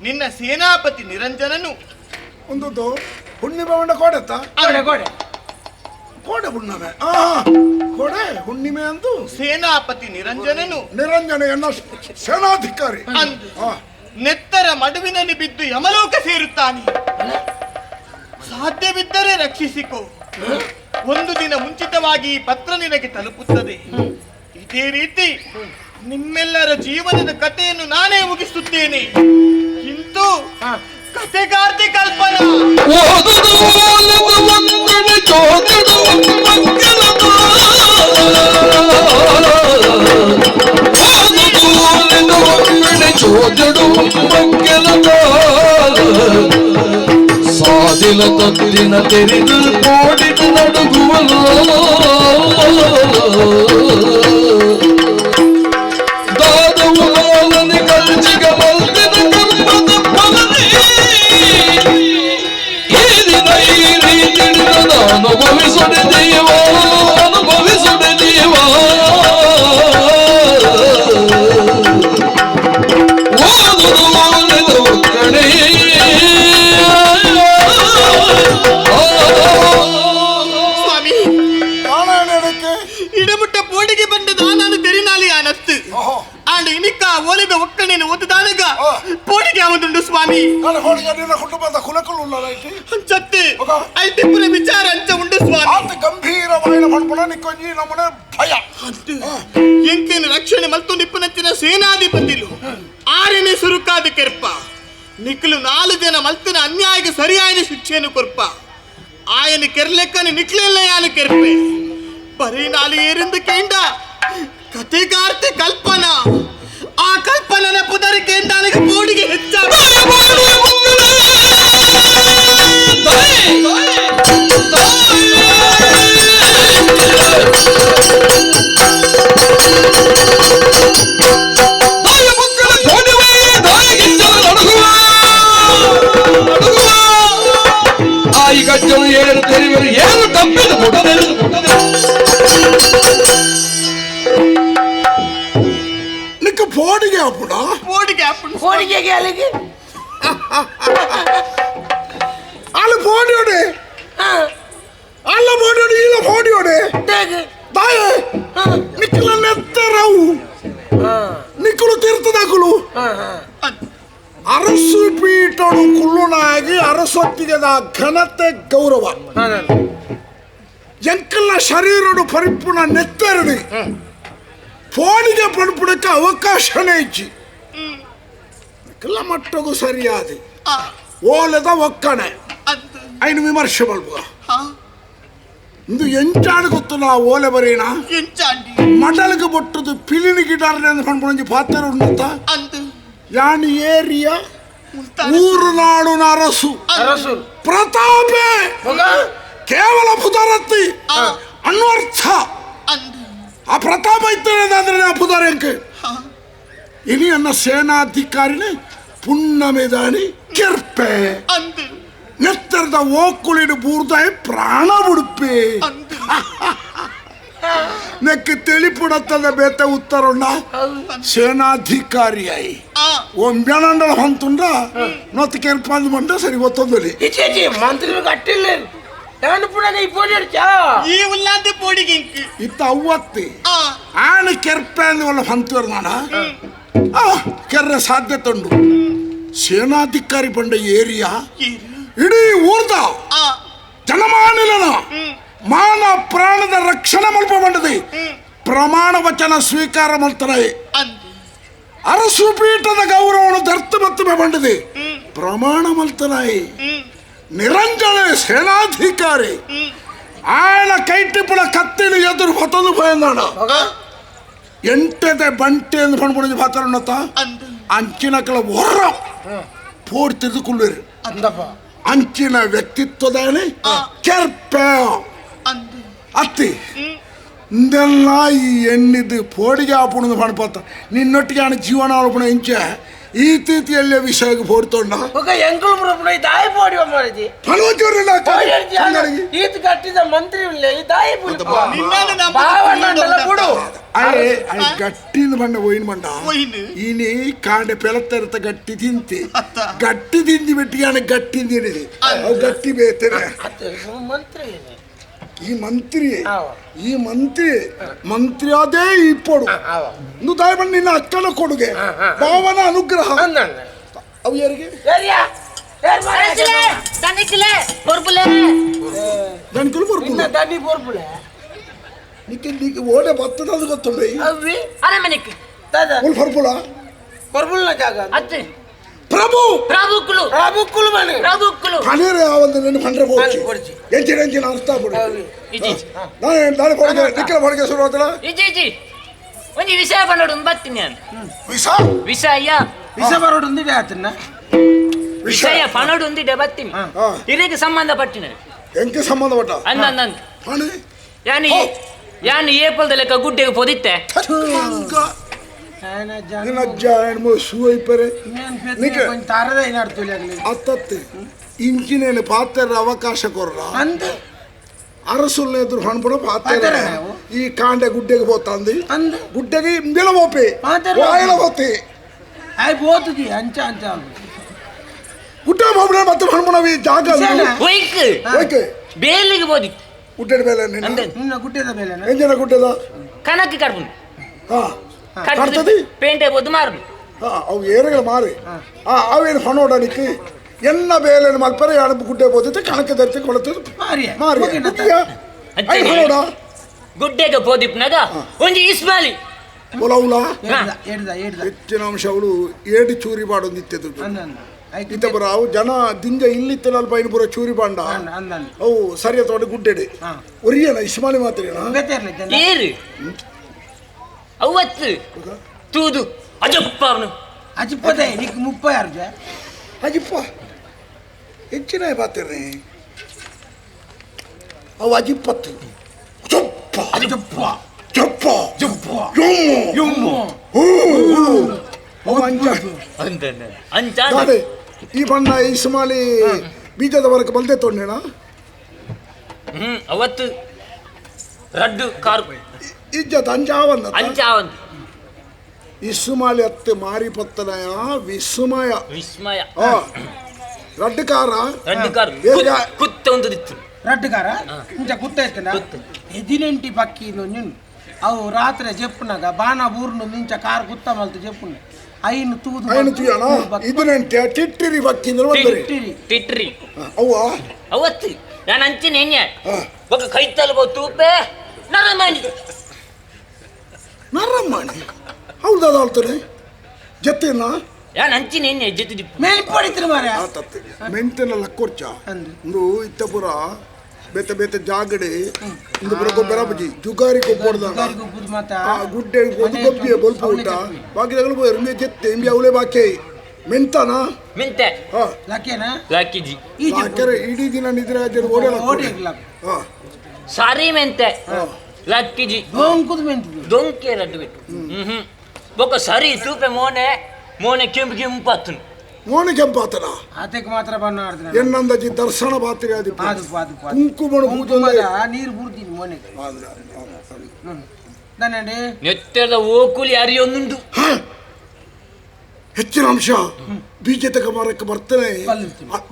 ನಿನ್ನ ಸೇನಾಪತಿ ನಿರಂಜನನು ಒಂದು ಹುಣ್ಣಿಮೆ ಕೋಡೆ ಕೋಡೆ ಕೋಡೆ ಹುಣ್ಣಿಮೆ ಕೋಡೆ ಹುಣ್ಣಿಮೆ ಅಂದು ಸೇನಾಪತಿ ನಿರಂಜನನು ನಿರಂಜನ ಎನ್ನ ಸೇನಾಧಿಕಾರಿ ಅಂದು ನೆತ್ತರ ಮಡುವಿನಲ್ಲಿ ಬಿದ್ದು ಯಮಲೋಕ ಸೇರುತ್ತಾನೆ. ಸಾಧ್ಯವಿದ್ದರೆ ರಕ್ಷಿಸಿಕೋ. ಒಂದು ದಿನ ಮುಂಚಿತವಾಗಿ ಈ ಪತ್ರ ನಿನಗೆ ತಲುಪುತ್ತದೆ. ಇದೇ ರೀತಿ ನಿಮ್ಮೆಲ್ಲರ ಜೀವನದ ಕಥೆಯನ್ನು ನಾನೇ ಮುಗಿಸುತ್ತೇನೆ. ಇಂದು ಕಥೆಗಾರ್ತಿ ಕಲ್ಪನಾ. ಸಾದಿಲ ತತ್ತಿನ ತೆರಿದು ಕೋಡಿದು ನಡುಗುವಲು ದಾದವು ಲಾಲನೆ ಕಲ್ಚಿಗ ಮಲ್ತಿನ ಕರ್ಮದ ಫಲನೆ ಈ ದಿನ ಈ ರೀತಿಡಿದ ಅನುಭವಿಸುಡೆ ದೇವ ಅನುಭವಿಸುಡೆ ದೇವ ಓದುದು ಓಲಿದ ಒಕ್ಕಣೆ. ಸ್ವಾಮಿ, ಇಡಮುಟ್ಟ ಪೋಡಿಗೆ ಬಂದ ನಾನು ತೆರಿನಾಲಿ ಆನತ್ತು ಆಂಡ ಇನಿಕ್ಕ ಓಲಿದ ಒಕ್ಕಣೆಯನ್ನು ಓದುದಾನಗ ಪೋಡಿಗೆ ಆವದುಂಡು ಸ್ವಾಮಿ. ಕುಟುಂಬದ ಕುಲಕುಲು ಚತ್ತೆ ಐತಿಪುರ ವಿಚಾರ ಅಂಚ ಉಂಡು ಸ್ವಾಮಿ. ಗಂಭೀರವಾಯಿನ ಪಣ್ಪುಣ ನಿಕ್ಕೊಂಜಿ ನಮ್ಮನೆ ಭಯ. ಎಂಕೇನು ರಕ್ಷಣೆ ಮಲ್ತು ನಿಪ್ಪುನಂಚಿನ ಸೇನಾಧಿಪತಿಲು ಆರನೇ ಸುರುಕಾದ ಕೆರ್ಪ ನಿಕ್ಲು 4 ಜನ ಮಲ್ತಿನ ಅನ್ಯಾಯಕ್ಕೆ ಸರಿಯಾದ ಶಿಕ್ಷೆಯನ್ನು ಕೊರ್ಪ. ಆಯನ ಕೆರ್ಲೆಕ್ಕನೆ ನಿಕ್ಲೆಲ್ಲ ಯಾನು ಕೆರ್ಪೆ ಬರೀ ನಾಲು ಏರಿಂದ ಕೇಂಡ ಕಥೆಗಾರ್ತಿ ಕಲ್ಪನಾ. ಆ ಕಲ್ಪನನ ಪುದರಿ ಕೇಂದಾನಿಗೆ ಬೋಡಿಗೆ ಹೆಚ್ಚ ಪೋಡಿಗೆ ಆಪುಣ ಪೋಡಿಗೆ ಆಪುಣ ಪೋಡಿಗೆ ಅಲ್ಲಿಗೆ ಅಲ್ಲಿ ಪೋಡಿಯೋಡೆ ಅಲ್ಲ ಪೋಡಿಯೋಡೆ ಇಲ್ಲ ಪೋಡಿಯೋಡೆ ತಾಯೇ ನಿಕ್ಕಲ ನೆತ್ತರವು ನಿಕ್ಕಲು ತೀರ್ಥದಾಕಲು ಅರಸು ಪೀಠನು ಕುಳ್ಳುನಾಗಿ ಅರಸೊತ್ತಿಗೆದ ಘನತೆ ಗೌರವ ಎಂಕಲ್ನ ಶರೀರಡು ಪರಿಪೂರ್ಣ ನೆತ್ತರಡಿ ಫೋನಿಗೆ ಪಡ್ಪುಡಕ್ಕೆ ಅವಕಾಶನೇ ಇಚ್ಚಿ ನಿಕ್ಕಲ ಮಟ್ಟಗೂ ಸರಿಯಾದ ಓಲೆದ ಒಕ್ಕಣೆ ಐನು ವಿಮರ್ಶೆ ಮಲ್ಪುಗ ಇಂದು ಎಂಚಾಡು ಗೊತ್ತಲ್ಲ ಓಲೆ ಬರೀಣ ಮಡಲ್ಗೆ ಬೊಟ್ಟದು ಪಿಲಿನ ಗಿಡಾರ್ನೆ ಪಣ್ಪುಣಂಜಿ ಪಾತ್ರ ಉಂಡತ್ತ ಯಾನ್ ಏರಿಯ ಊರು ನಾಡು ಅರಸು ಅರಸು ಪ್ರತಾಪೆ ಕೇವಲ ಪುದರತ್ತಿ ಅನ್ವರ್ಥ ಆ ಪ್ರತಾಪ ಇತ್ತೇನೆ ಆ ಪುದರ ಎಂಕೆ ಇನಿ ಅನ್ನ ಸೇನಾಧಿಕಾರಿನೇ ಪುಣ್ಣಮೆದಾನಿ ಕೆರ್ಪೆ ನೆತ್ತರದ ಓಕುಳಿಡು ಬೂರ್ದಾಯ ಪ್ರಾಣ ಬಿಡುಪೆ ನೆಕ್ ತಿಳಿಪುಡತ್ತದ ಬೇತೆ ಉತ್ತರಣ್ಣ ಸೇನಾಧಿಕಾರಿಯಾಯಿ ಒಂಬೆನಂಡಲ ಹೊಂತುಂಡ ನೊತ್ತ ಕೆರ್ಪಂದು ಬಂಡ ಸರಿ ಗೊತ್ತೊಂದಲಿ ಮಂತ್ರಿ ಕಟ್ಟಿಲ್ಲ ನಾನು ಪುನಃ ಈ ಪೋಡಿ ಈ ಉಲ್ಲಾಂತಿ ಪೋಡಿಗೆ ಇತ್ತ ಅವ್ವತ್ತಿ ಆಣ ಕೆರ್ಪೆ ಅಂದ ಒಳ್ಳೆ ಹೊಂತುವರ್ ನಾನ ಕೆರ್ರ ಸಾಧ್ಯತೆ ಉಂಡು ಸೇನಾಧಿಕಾರಿ ಬಂಡ ಏರಿಯಾ ಇಡೀ ಊರ್ದ ಜನಮಾನಿಲನ ಮಾನ ಪ್ರಾಣದ ರಕ್ಷಣೆ ಮಲ್ಪ ಬಂಡದೆ ಪ್ರಮಾಣ ವಚನ ಸ್ವೀಕಾರ ಮಾಡ್ತಾರೆ ಅರಸು ಪೀಠದ ಗೌರವವನ್ನು ದರ್ತು ಮತ್ತು ಬಂಡದೆ ಪ್ರಮಾಣ ಮಲ್ತನಾಯಿ ನಿರಂಜನ ಸೇನಾಧಿಕಾರಿ ಆಯನ ಕೈಟಿಪ್ಪುಳ ಕತ್ತಿನ ಎದುರು ಹೊತ್ತೊಂದು ಭಯಂದಾಣ ಎಂಟದೆ ಬಂಟೆ ಎಂದು ಪಣ್ಪುಣಿ ಪಾತ್ರ ಅಂಚಿನ ಕಳ ಹೊರ ಪೋಡ್ ತಿಳಿದುಕೊಳ್ಳಿರಿ ಅಂಚಿನ ವ್ಯಕ್ತಿತ್ವದಾನೆ ಕೆರ್ಪೆ ಅತ್ತಿ ಇಂದೆಲ್ಲ ಈ ಎಣ್ಣಿದ್ದು ಪೋಡಿಗೆ ಆಪುಣದು ಪಣಪತ್ತ ನಿನ್ನೊಟ್ಟಿಗೆ ಆಣ ಜೀವನ ಆಪುಣ ಇಂಚೆ ಈ ರೀತಿಯಲ್ಲಿ ವಿಷಯಕ್ಕೆ ಪೋಡ್ತೊಂಡ ಈತ ಕಟ್ಟಿದ ಮಂತ್ರಿ ಗಟ್ಟಿನ ಬಣ್ಣ ಒಯ್ನ ಬಣ್ಣ ಇನಿ ಕಾಂಡೆ ಪೆಲತ್ತರತ ಗಟ್ಟಿ ತಿಂತಿ ಗಟ್ಟಿ ತಿಂದಿ ಬಿಟ್ಟಿಗೆ ಗಟ್ಟಿ ತಿಂದಿದೆ ಅವು ಗಟ್ಟಿ ಬೇತೇನೆ ಮಂತ್ರಿ ಈ ಮಂತ್ರಿ ಈ ಮಂತ್ರಿ ಮಂತ್ರಿ ಅದೇ ಇಪ್ಪಡು ತಾಯಿ ಬಣ್ಣ ನಿನ್ನ ಅಕ್ಕನ ಕೊಡುಗೆ ಭಾವನ ಅನುಗ್ರಹ ಅವು ಯಾರಿಗೆ ಓಡೆ ಬರ್ತದ ಅದು ಗೊತ್ತುಂಡ ಪ್ರಭು ಪ್ರಭುಕುಲು ಪ್ರಭುಕುಲು ಮನೆ ಪ್ರಭುಕುಲು ಕಣೇರೆ ಆವಂದು ನಿನ್ನ ಪಂಡ್ರೆ ಪೋಚಿ ಎಂಚಿನ ಎಂಚಿನ ಅರ್ಥ ಬಿಡು ನಾನು ನಾನು ಕೊಡುಗೆ ನಿಕ್ಕಲ ಕೊಡುಗೆ ಶುರು ಆತಲ್ಲ ಇಜಿ ಇಜಿ ಒಂಜಿ ವಿಷಯ ಬನ್ನೋಡು ಬರ್ತೀನಿ ನಾನು ವಿಷ ವಿಷಯ ವಿಷ ಬರೋಡು ಒಂದಿದೆ ಆತನ್ನ ವಿಷಯ ಪಣೋಡು ಒಂದಿದೆ ಬರ್ತೀನಿ ಇದಕ್ಕೆ ಸಂಬಂಧಪಟ್ಟಿನ ಎಂಕೆ ಸಂಬಂಧಪಟ್ಟ ಅಂದ ಅಂದ ಯಾನಿ ಯಾನಿ ಏಪಲ್ದ ಲೆಕ್ಕ ಗುಡ್ಡೆಗೆ ಪೊದಿತ್ತೆ ಅತ್ತತ್ತೆ ಇಂಚಿನೇನು ಪಾತ್ರ ಅವಕಾಶ ಕೊರ್ರ ಅರಸುಲ್ನ ಎದುರು ಹಣ್ಪುಣ ಪಾತ್ರ ಈ ಕಾಂಡೆ ಗುಡ್ಡೆಗೆ ಪೋತಂದು ಗುಡ್ಡೆಗೆ ಇಂದಿಲ ಪೋಪೆ ವಾಯಿಲ ಪೋತೆ ಅಂಚ ಅಂಚ ಗುಡ್ಡೆ ಹೋಗ್ಬಿಡ ಮತ್ತೆ ಹಣ್ಪುಣವಿ ಜಾಗ ಓಯ್ಕ್ ಬೇಲಿಗೆ ಹೋದಿತ್ತು ಗುಡ್ಡೆದ ಮೇಲೆ ನಿನ್ನ ಗುಡ್ಡೆದ ಮೇಲೆ ಎಂಜಿನ ಗುಡ್ಡೆದ ಕನಕ್ಕೆ ಕಡ್ಪುಂಡು ಹಾ ಕಟ್ತದೆ ಪೇಂಟೆ ಬೋದು ಮಾರು ಅವು ಏರುಗಳ ಮಾರಿ ಅವೇನು ಹಣೋಡಲಿಕ್ಕೆ ಎನ್ನ ಬೇಲೆನ ಮಲ್ಪರೆ ಯಾರು ಗುಡ್ಡೆ ಬೋದಿತ್ತು ಕಣಕ್ಕೆ ಧರಿಸಿ ಕೊಡುತ್ತದೆ ಮಾರಿ ಹಣೋಡ ಗುಡ್ಡೆಗೆ ಪೋದಿಪ್ನಾಗ ಒಂಜಿ ಇಸ್ಮಾಲಿ ಒಲೌಲ ಹೆಚ್ಚಿನ ಅಂಶ ಅವಳು ಏಡು ಚೂರಿ ಬಾಡೊಂದಿತ್ತು ಇತ್ತ ಬರ ಅವು ಜನ ದಿಂಜ ಇಲ್ಲಿತ್ತಲ್ಲ ಅಲ್ಪ ಐನು ಪೂರ ಚೂರಿ ಬಾಂಡ ಅವು ಸರಿಯ ತೋಟ ಗುಡ್ಡೆಡೆ ಒರಿಯನ ಇಸ್ಮಾಲಿ ಮಾತ್ರ ಏರು ಅವತ್ತು ತೂದು ಅಜಪ್ಪ ಅವನು ಅಜಿಪ್ಪದೆ ನಿಕ್ ಮುಪ್ಪ ಯಾರ್ಜ ಅಜಿಪ್ಪ ಹೆಚ್ಚಿನ ಬಾತಿರ್ರಿ ಅವು ಅಜಿಪ್ಪತ್ತು ಜಪ್ಪ ಅಜಪ್ಪ ಜಪ್ಪ ಜಪ್ಪ ಯಮ್ಮು ಅವು ಅಂಚ ಅಂಚ ಈ ಬಣ್ಣ ಇಸ್ಮಾಲಿ ಬೀಜದವರೆಗೆ ಬಂದೆ ತೊಂಡೇನಾ ಅವತ್ತು ರಡ್ಡು ಕಾರು ಇಜ್ಜತ್ ಅಂಚಾವಂದ ಅಂಚಾವಂದ ಇಸುಮಾಲಿ ಅತ್ತೆ ಮಾರಿ ಪತ್ತನಯ ವಿಸ್ಮಯ ವಿಸ್ಮಯ ರಡ್ಡು ಕಾರ ರಡ್ಡು ಕಾರ ಕುತ್ತ ಒಂದು ದಿತ್ತು ರಡ್ಡು ಕಾರ ಇಂಚ ಕುತ್ತ ಇತ್ತನ 18 ಪಕ್ಕಿ ಇನ್ನೊಂದು ಅವು ರಾತ್ರಿ ಜೆಪ್ಪುನಾಗ ಬಾಣ ಬೂರ್ನು ಇಂಚ ಕಾರ್ ಕುತ್ತ ಮಲ್ತು ಜೆಪ್ಪುನ ಐನು ತೂದು ಐನು ತೂಯಣ ಇದನೆಂಟೆ ಟಿಟ್ಟಿರಿ ಪಕ್ಕಿ ಟಿಟ್ಟಿರಿ ಟಿಟ್ಟಿರಿ ಅವ್ವ ಅವತ್ತು ನಾನು ಅಂಚಿನ ಎಣ್ಣೆ ಒಕ್ಕ ಕೈತಲ್ ಬೋ ತೂಪೆ ನರಮಾಣಿ ನರಮಾಣಿ ಹೌದಾ ಅಲ್ತಾರೆ ಜೊತೆನಾ ಯಾನ್ ಅಂಚಿನ ಎಣ್ಣೆ ಜೊತೆ ದಿಪ್ಪು ಮೇಲ್ ಪಡಿತಿರ ಮಾರೆ ಮೆಂತೆನ ಲಕ್ಕೊರ್ಚ ಇಂದು ಇತ್ತಪುರ ಬೇತೆ ಬೇತೆ ಜಾಗಡೆ ಇಂದು ಪುರ ಗೊಬ್ಬರ ಬಜಿ ಜುಗಾರಿ ಗೊಬ್ಬರದ ಆ ಗುಡ್ಡೆ ಗೊಬ್ಬಿಯ ಬೊಲ್ಪ ಊಟ ಬಾಕಿದಗಳು ಪೋಯರು ಇಂಬೆ ಜೆತ್ತೆ ಇಂಬೆ ಅವಲೇ ಬಾಕಿ ಮೆಂತಾನ ಮೆಂತೆ ಹಾ ಲಕ್ಕೇನಾ ಲಕ್ಕಿಜಿ ಲಾಕೆರೆ ಇಡೀ ದಿನ ನಿದ್ರೆ ಆಜೆ ಓಡೆ ಓಡೆ ಹಾ ಸಾರಿ ಮೆಂತೆ ಲಕ್ಕಿಜಿ ಡೊಂಕುದು ಮೆಂತೆ ಡೊಂಕೆ ರಡ್ಡು ಬಿಟ್ಟು ಹ್ಮ್ ಬೊಕ್ಕ ಸರಿ ತೂಪೆ ಮೋನೆ ಮೋನೆ ಕೆಂಪು ಕೆಂಪಾತನು ಮೋನೆ ಕೆಂಪಾತನ ಆತಕ್ಕೆ ಮಾತ್ರ ಬಣ್ಣ ಆಡ್ತಾನೆ ಎನ್ನಂದಜಿ ದರ್ಶನ ಪಾತ್ರೆ ಆದಿ ಅದು ಅದು ಕುಂಕುಮಣ ಪೂಜೆ ನೀರು ಬುರ್ದಿನಿ ಮೋನೆ ದನ್ನಂಡಿ ನೆತ್ತೆದ ಓಕುಲಿ ಅರಿಯೊಂದುಂಡು ಹೆಚ್ಚಿನ ಅಂಶ ಬೀಜ ತಕ ಮರಕ್ಕೆ ಬರ್ತಾನೆ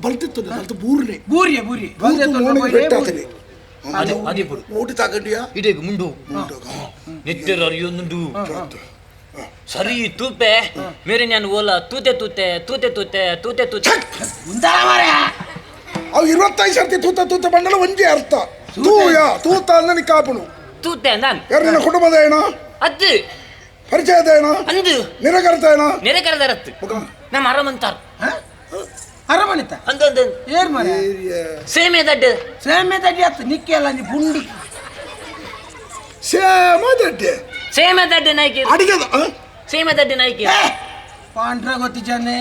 ಬಲ್ತಿತ್ತು ಅದು ಬೂರ್ನೆ ಬೂರಿಯ ಬೂರಿ ಬೆಟ್ಟಾತನೆ ಅದೇ ಅದೇ ಬುಡು ಓಡಿ ತಾಕಂಡಿಯಾ ಇಡೀ ಮುಂಡು ನೆತ್ತೆರ ಅರಿಯೊಂದುಂಡು ಸರಿ ತೂಪೆ ಮೇರೆ ನಾನು ಓಲ ತೂತೆ ತೂತೆ ತೂತೆ ತೂತೆ ತೂತೆ ತೂತೆ ಅವು 25 ಸರ್ತಿ ತೂತ ತೂತ ಬಂಡಲ ಒಂಜೇ ಅರ್ಥ ತೂಯ ತೂತ ಅಂದ್ರೆ ಕಾಪುನು ತೂತೆ ನಾನು ಯಾರು ನಿನ್ನ ಕುಟುಂಬದ ಏನೋ ಅತ್ತು ಪರಿಚಯದ ಏನೋ ಅಂದು ನಿರಕರ್ತ ಏನೋ ನಿರಕರ್ದರತ್ತು ನಮ್ಮ ಅರಮಂತಾರ ಅರಮನಿತ ಅಂದ ಅಂದ ಏರ್ ಮರೆ ಸೇಮೆ ದಡ್ಡೆ ಸೇಮೆ ದಡ್ಡೆ ಅತ್ತು ನಿಕ್ಕೆ ಅಲ್ಲ ನೀ ಪುಂಡಿ ಸೇಮ ದಡ್ಡೆ ಸೇಮೆ ದಡ್ಡೆ ನಾಯ್ಕೆ ಅಡಿಗೆದ ಸೇಮೆ ದಡ್ಡೆ ನಾಯ್ಕೆ ಪಾಂಡ್ರ ಗೊತ್ತಿದ್ದಾನೆ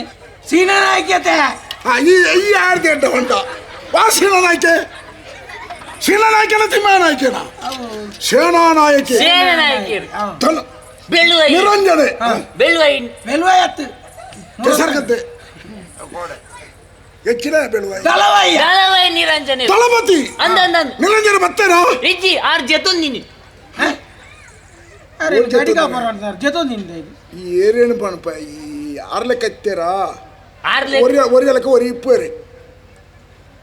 ಸೀನ ನಾಯ್ಕತೆ ಈ ಈ ಆರ್ದೆ ಅಡ್ಡ ಹೊಂಟ ವಾ ಸೀನ ನಾಯ್ಕೆ ಸೀನ ನಾಯ್ಕೆನ ತಿಮ್ಮ ನಾಯ್ಕೆನ ಸೇನಾ ನಾಯಕಿ ಸೇನಾ ನಾಯಕಿ ಧನ ಬೆಳ್ಳುವೈ ನಿರಂಜನೆ ಬೆಳ್ಳುವೈ ಬೆಳ್ಳುವೈ ಅತ್ತು ಕೆಸರ್ಗದ್ದೆ ಹೆಚ್ಚಿನ ಬೆಳುವೈ ದಳವೈ ದಳವೈ ನಿರಂಜನೆ ದಳಪತಿ ಅಂದ ಅಂದ ನಿರಂಜನೆ ಬತ್ತೇನಾ ಇಜ್ಜಿ ಆರ್ ಜೆತೊಂದಿನಿ ಅರೆ ಗಡಿಗ ಬರೋಣ ಜೆತೊಂದಿನಿ ಈ ಏರೇನು ಪಣಪ ಈ ಆರ್ಲೆ ಕತ್ತೆರಾ ಆರ್ಲೆ ಒರಿಯ ಒರಿಯಲಕ ಒರಿ ಇಪ್ಪೇರಿ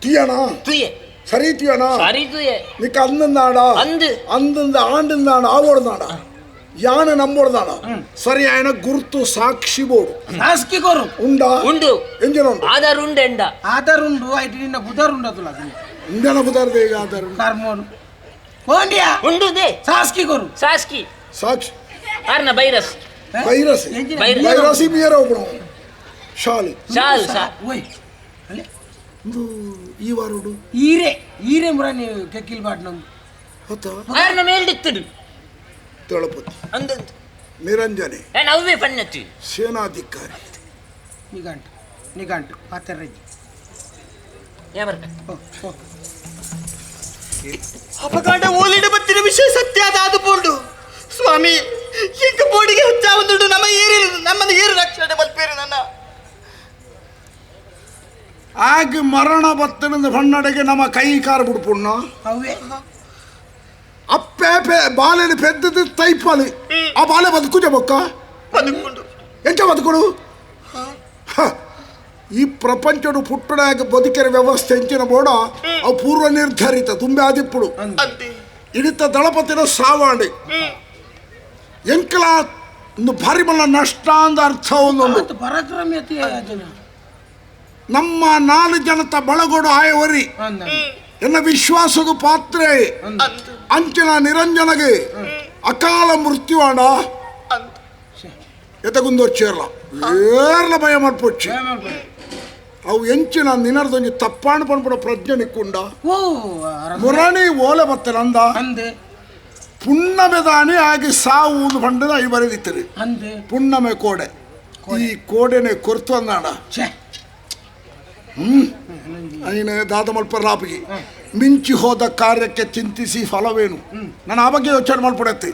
തീയണ തുയ ಸರಿ തീയണ ಸರಿ ತುಯ ನಿಕ್ಕ ಅಂದಂದಾಡ ಅಂದು ಅಂದಂದ ಆಂಡಂದಾಡ ಆವೋಡ್ದಾಡ ಯಾನ ನಂಬೋಡ್ದಾಡ ಸರಿ ಆಯನ ಗುರುತು ಸಾಕ್ಷಿ ಬೋಡು ಸಾಸ್ಕಿ ಕೊರು ಉಂಡಾ ಉಂಡು ಎಂಜಿನ ಉಂಡು ಆಧಾರ್ ಉಂಡು ಎಂಡ ಆಧಾರ್ ಉಂಡು ಐಟ್ ನಿನ್ನ ಬುಧಾರ್ ಉಂಡದುಲ ಉಂಡನ ಬುಧಾರ್ ದೇಗ ಆಧಾರ್ ಉಂಡು ಕರ್ಮೋನು ಕೋಂಡಿಯಾ ಉಂಡು they ಸಾಸ್ಕಿ ಕೊರು ಸಾಸ್ಕಿ ಸಾಕ್ಷಿ ಆರ್ನ virus virus virus ಬಿಯರ ಒಬ್ಬನು ಶಾಲಿ ಶಾಲ್ ಸಾ ಓಯ್ ಅಲೆ ಒಂದು ಈ ವಾರೋಡು ಈರೆ ಈರೆ ಮುರ ನೀವು ಕೆಕ್ಕಿಲ್ ಬಾಟ್ನೊಂದು ಹೊತ್ತ ಆರ್ನ ಮೇಲ್ಡಿತ್ತಡು ದಳಪತಿ ಅಂದ ನಿರಂಜನೆ ನಾನು ಅವೇ ಪನ್ನತಿ ಸೇನಾಧಿಕಾರಿ ನಿಗಂಟು ನಿಗಂಟು ಪಾತ್ರರಜ್ಜಿ ಯಾವರ್ಕ ಅಪಗಾಂಡ ಓಲಿಡ ಬತ್ತಿನ ವಿಷಯ ಸತ್ಯ ಅದಾದು ಪೋಂಡು ಸ್ವಾಮಿ ಎಂಕ ಬೋಡಿಗೆ ಹೆಚ್ಚಾವಂದುಂಡು ನಮ್ಮ ಏರಿ ನಮ್ಮನ್ನು ಏರು ರಕ್ಷಣೆ ಮಲ್ಪೇರು ನನ್ನ ಆಗ ಮರಣ ಬತ್ತನದ ಬಣ್ಣಡೆಗೆ ನಮ್ಮ ಕೈ ಕಾರು ಬಿಡ್ಪುಣ್ಣ ಅವೇ ಅಪ್ಪೆ ಪೆ ಬಾಲೆನ ಪೆದ್ದದ ತೈಪಾಲಿ ಆ ಬಾಲೆ ಬದುಕುಜ ಬೊಕ್ಕ ಎಂಚ ಬದುಕುಡು ಈ ಪ್ರಪಂಚಡು ಪುಟ್ಟಡಾಗ ಬದುಕಿರ ವ್ಯವಸ್ಥೆ ಎಂಚಿನ ಬೋಡ ಅವು ಪೂರ್ವ ನಿರ್ಧಾರಿತ ತುಂಬೆ ಆದಿಪ್ಪುಡು ಇಡಿತ ದಳಪತಿನ ಸಾವಾಂಡಿ ಎಂಕಲ ಒಂದು ಭಾರಿ ಮಲ್ಲ ನಷ್ಟ ಅಂದ ಅರ್ಥ ಒಂದೊಂದು ಪರಾಕ್ರಮ್ಯತೆ ನಮ್ಮ ನಾಲು ಜನತ ಬಳಗೋಡು ಆಯವರಿ ಎನ್ನ ವಿಶ್ವಾಸದ ಪಾತ್ರೆ ಅಂಚಿನ ನಿರಂಜನಗೆ ಅಕಾಲ ಮೃತ್ಯುವಾಡ ಎತಗುಂದೊಚ್ಚೇರ್ಲ ಏರ್ಲ ಭಯ ಮಲ್ಪೊಚ್ಚಿ ಅವು ಎಂಚಿನ ನಿನರ್ದೊಂಜಿ ತಪ್ಪಾಣು ಪನ್ಪುಡ ಪ್ರಜ್ಞೆ ನಿಕ್ಕುಂಡ ಮುರಣಿ ಓಲೆ ಬತ್ತನಂದ ಪುಣ್ಣಮೆ ದಾನಿ ಆಗಿ ಸಾವು ಒಂದು ಪಂಡದ I ಬರೆದಿತ್ತರಿ ಪುಣ್ಣಮೆ ಕೋಡೆ ಈ ಕೋಡೆನೆ ಕೊರ್ತು ಅಂದಾಣ ಐನೆ ದಾದ ಮಲ್ಪ ರಾಪಿಗೆ ಮಿಂಚಿ ಹೋದ ಕಾರ್ಯಕ್ಕೆ ಚಿಂತಿಸಿ ಫಲವೇನು ನಾನು ಆ ಬಗ್ಗೆ ಯೋಚನೆ ಮಲ್ಪಡತ್ತಿ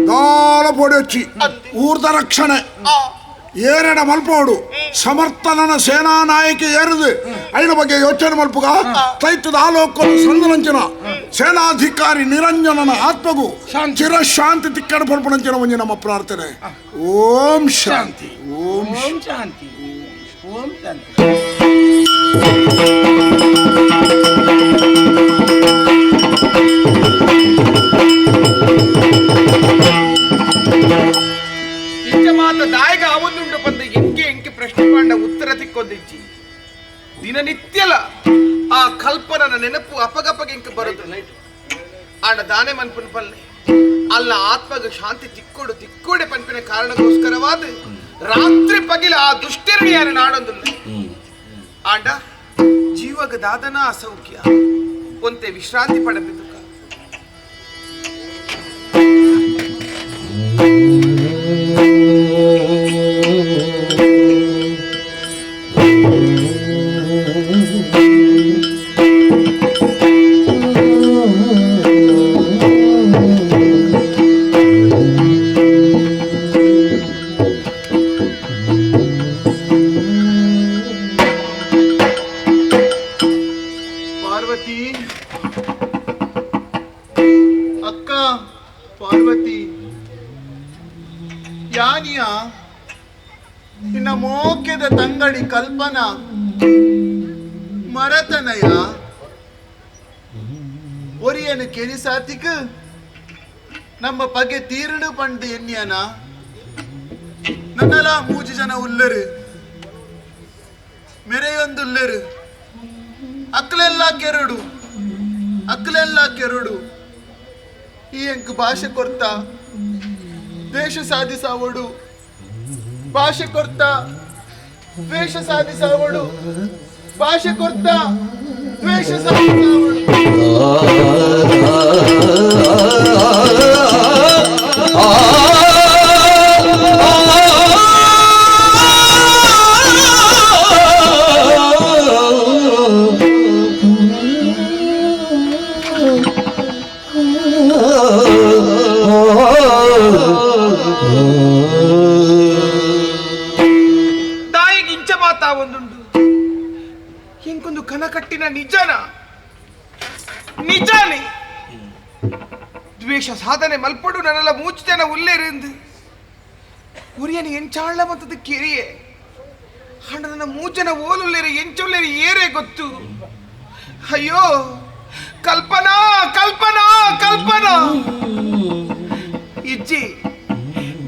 ದಾಲ ಪೊಡಿ ಹಚ್ಚಿ ಊರ್ದ ರಕ್ಷಣೆ ಏರೆಡ ಮಲ್ಪೋಡು ಸಮರ್ಥನನ ಸೇನಾ ನಾಯಕಿ ಏರಿದು ಐನ ಬಗ್ಗೆ ಯೋಚನೆ ಮಲ್ಪುಗ ತೈತದ ಆಲೋಕನ ಸಂದನಂಚನ ಸೇನಾಧಿಕಾರಿ ನಿರಂಜನನ ಆತ್ಮಗೂ ಚಿರಶಾಂತಿ ತಿಕ್ಕಡ ಪಡ್ಪಣಂಚನ ಒಂಜಿ ನಮ್ಮ ಪ್ರಾರ್ಥನೆ. ಓಂ ಶಾಂತಿ, ಓಂ ಶಾಂತಿ, ಓಂ ಶಾಂತಿ. ಮಾತ ದಾಯಗ ಅವೊಂದುಂಡು ಬಂದು ಎಂಕೆ ಎಂಕೆ ಪ್ರಶ್ನೆ ಪಾಂಡ ಉತ್ತರ ತಿಕ್ಕೊಂದಿಜ್ಜಿ. ದಿನನಿತ್ಯಲ ಆ ಕಲ್ಪನನ ನೆನಪು ಅಪಗಪಗೆ ಎಂಕೆ ಬರುದು. ಆಂಡ ದಾನೆ ಮನ್ಪುನ್ ಪಲ್ಲೆ ಅಲ್ಲ ಆತ್ಮಗ ಶಾಂತಿ ತಿಕ್ಕೋಡು ತಿಕ್ಕೋಡೆ ಪನ್ಪಿನ ಕಾರಣಕ್ಕೋಸ್ಕರವಾದ ರಾತ್ರಿ ಪಗಿಲ ಆ ದುಷ್ಟಿರಣಿಯಾರ ನಾಡೊಂದುಲ್ಲ. ಆಂಡ ಜೀವಗ ದಾದನ ಅಸೌಖ್ಯ ಒಂತೆ ವಿಶ್ರಾಂತಿ ಪಡಬೇಕು. ಪಾರ್ವತಿ ಅಕ್ಕ, ಪಾರ್ವತಿ ಯಾನಿಯ ನಿನ್ನ ಮೋಕ್ಯದ ತಂಗಡಿ ಕಲ್ಪನಾ ಮರತನಯ ಒರಿಯನು ಕೆರಿಸಾತಿಕ್ ನಮ್ಮ ಪಗೆ ತೀರಡು ಪಂಡು ಎನ್ನಿಯನ ನನ್ನಲ ಮೂಜು ಜನ ಉಲ್ಲರು ಮೆರೆಯೊಂದುಲ್ಲರು ಅಕ್ಲೆಲ್ಲ ಕೆರಡು ಅಕ್ಲೆಲ್ಲ ಕೆರಡು ಈ ಎಂಕ್ ಭಾಷೆ ಕೊರ್ತಾ ದ್ವೇಷ ಸಾಧಿಸಾವಡು ಭಾಷೆ ಕೊರ್ತಾ ದ್ವೇಷ ಸಾಧಿಸಾವಡು ಭಾಷೆ ಕೊರ್ತಾ ದ್ವೇಷ ಸಾಧಿಸಾವಡು. ಎಂಕೊಂದು ಕನಕಟ್ಟಿನ ನಿಜನ ನಿಜಾನೆ ದ್ವೇಷ ಸಾಧನೆ ಮಲ್ಪಡು ನನ್ನೆಲ್ಲ ಮೂಚು ಜನ ಉಲ್ಲೇರಿಂದು ಉರಿಯನ ಎಂಚಾಳ ಮತ್ತದ ಕೆರಿಯೆ ಹಣ ನನ್ನ ಮೂಜನ ಓಲುಲ್ಲೇರಿ ಎಂಚುಲ್ಲೇರಿ ಏರೇ ಗೊತ್ತು. ಅಯ್ಯೋ ಕಲ್ಪನಾ ಕಲ್ಪನಾ ಕಲ್ಪನಾ ಇಜ್ಜಿ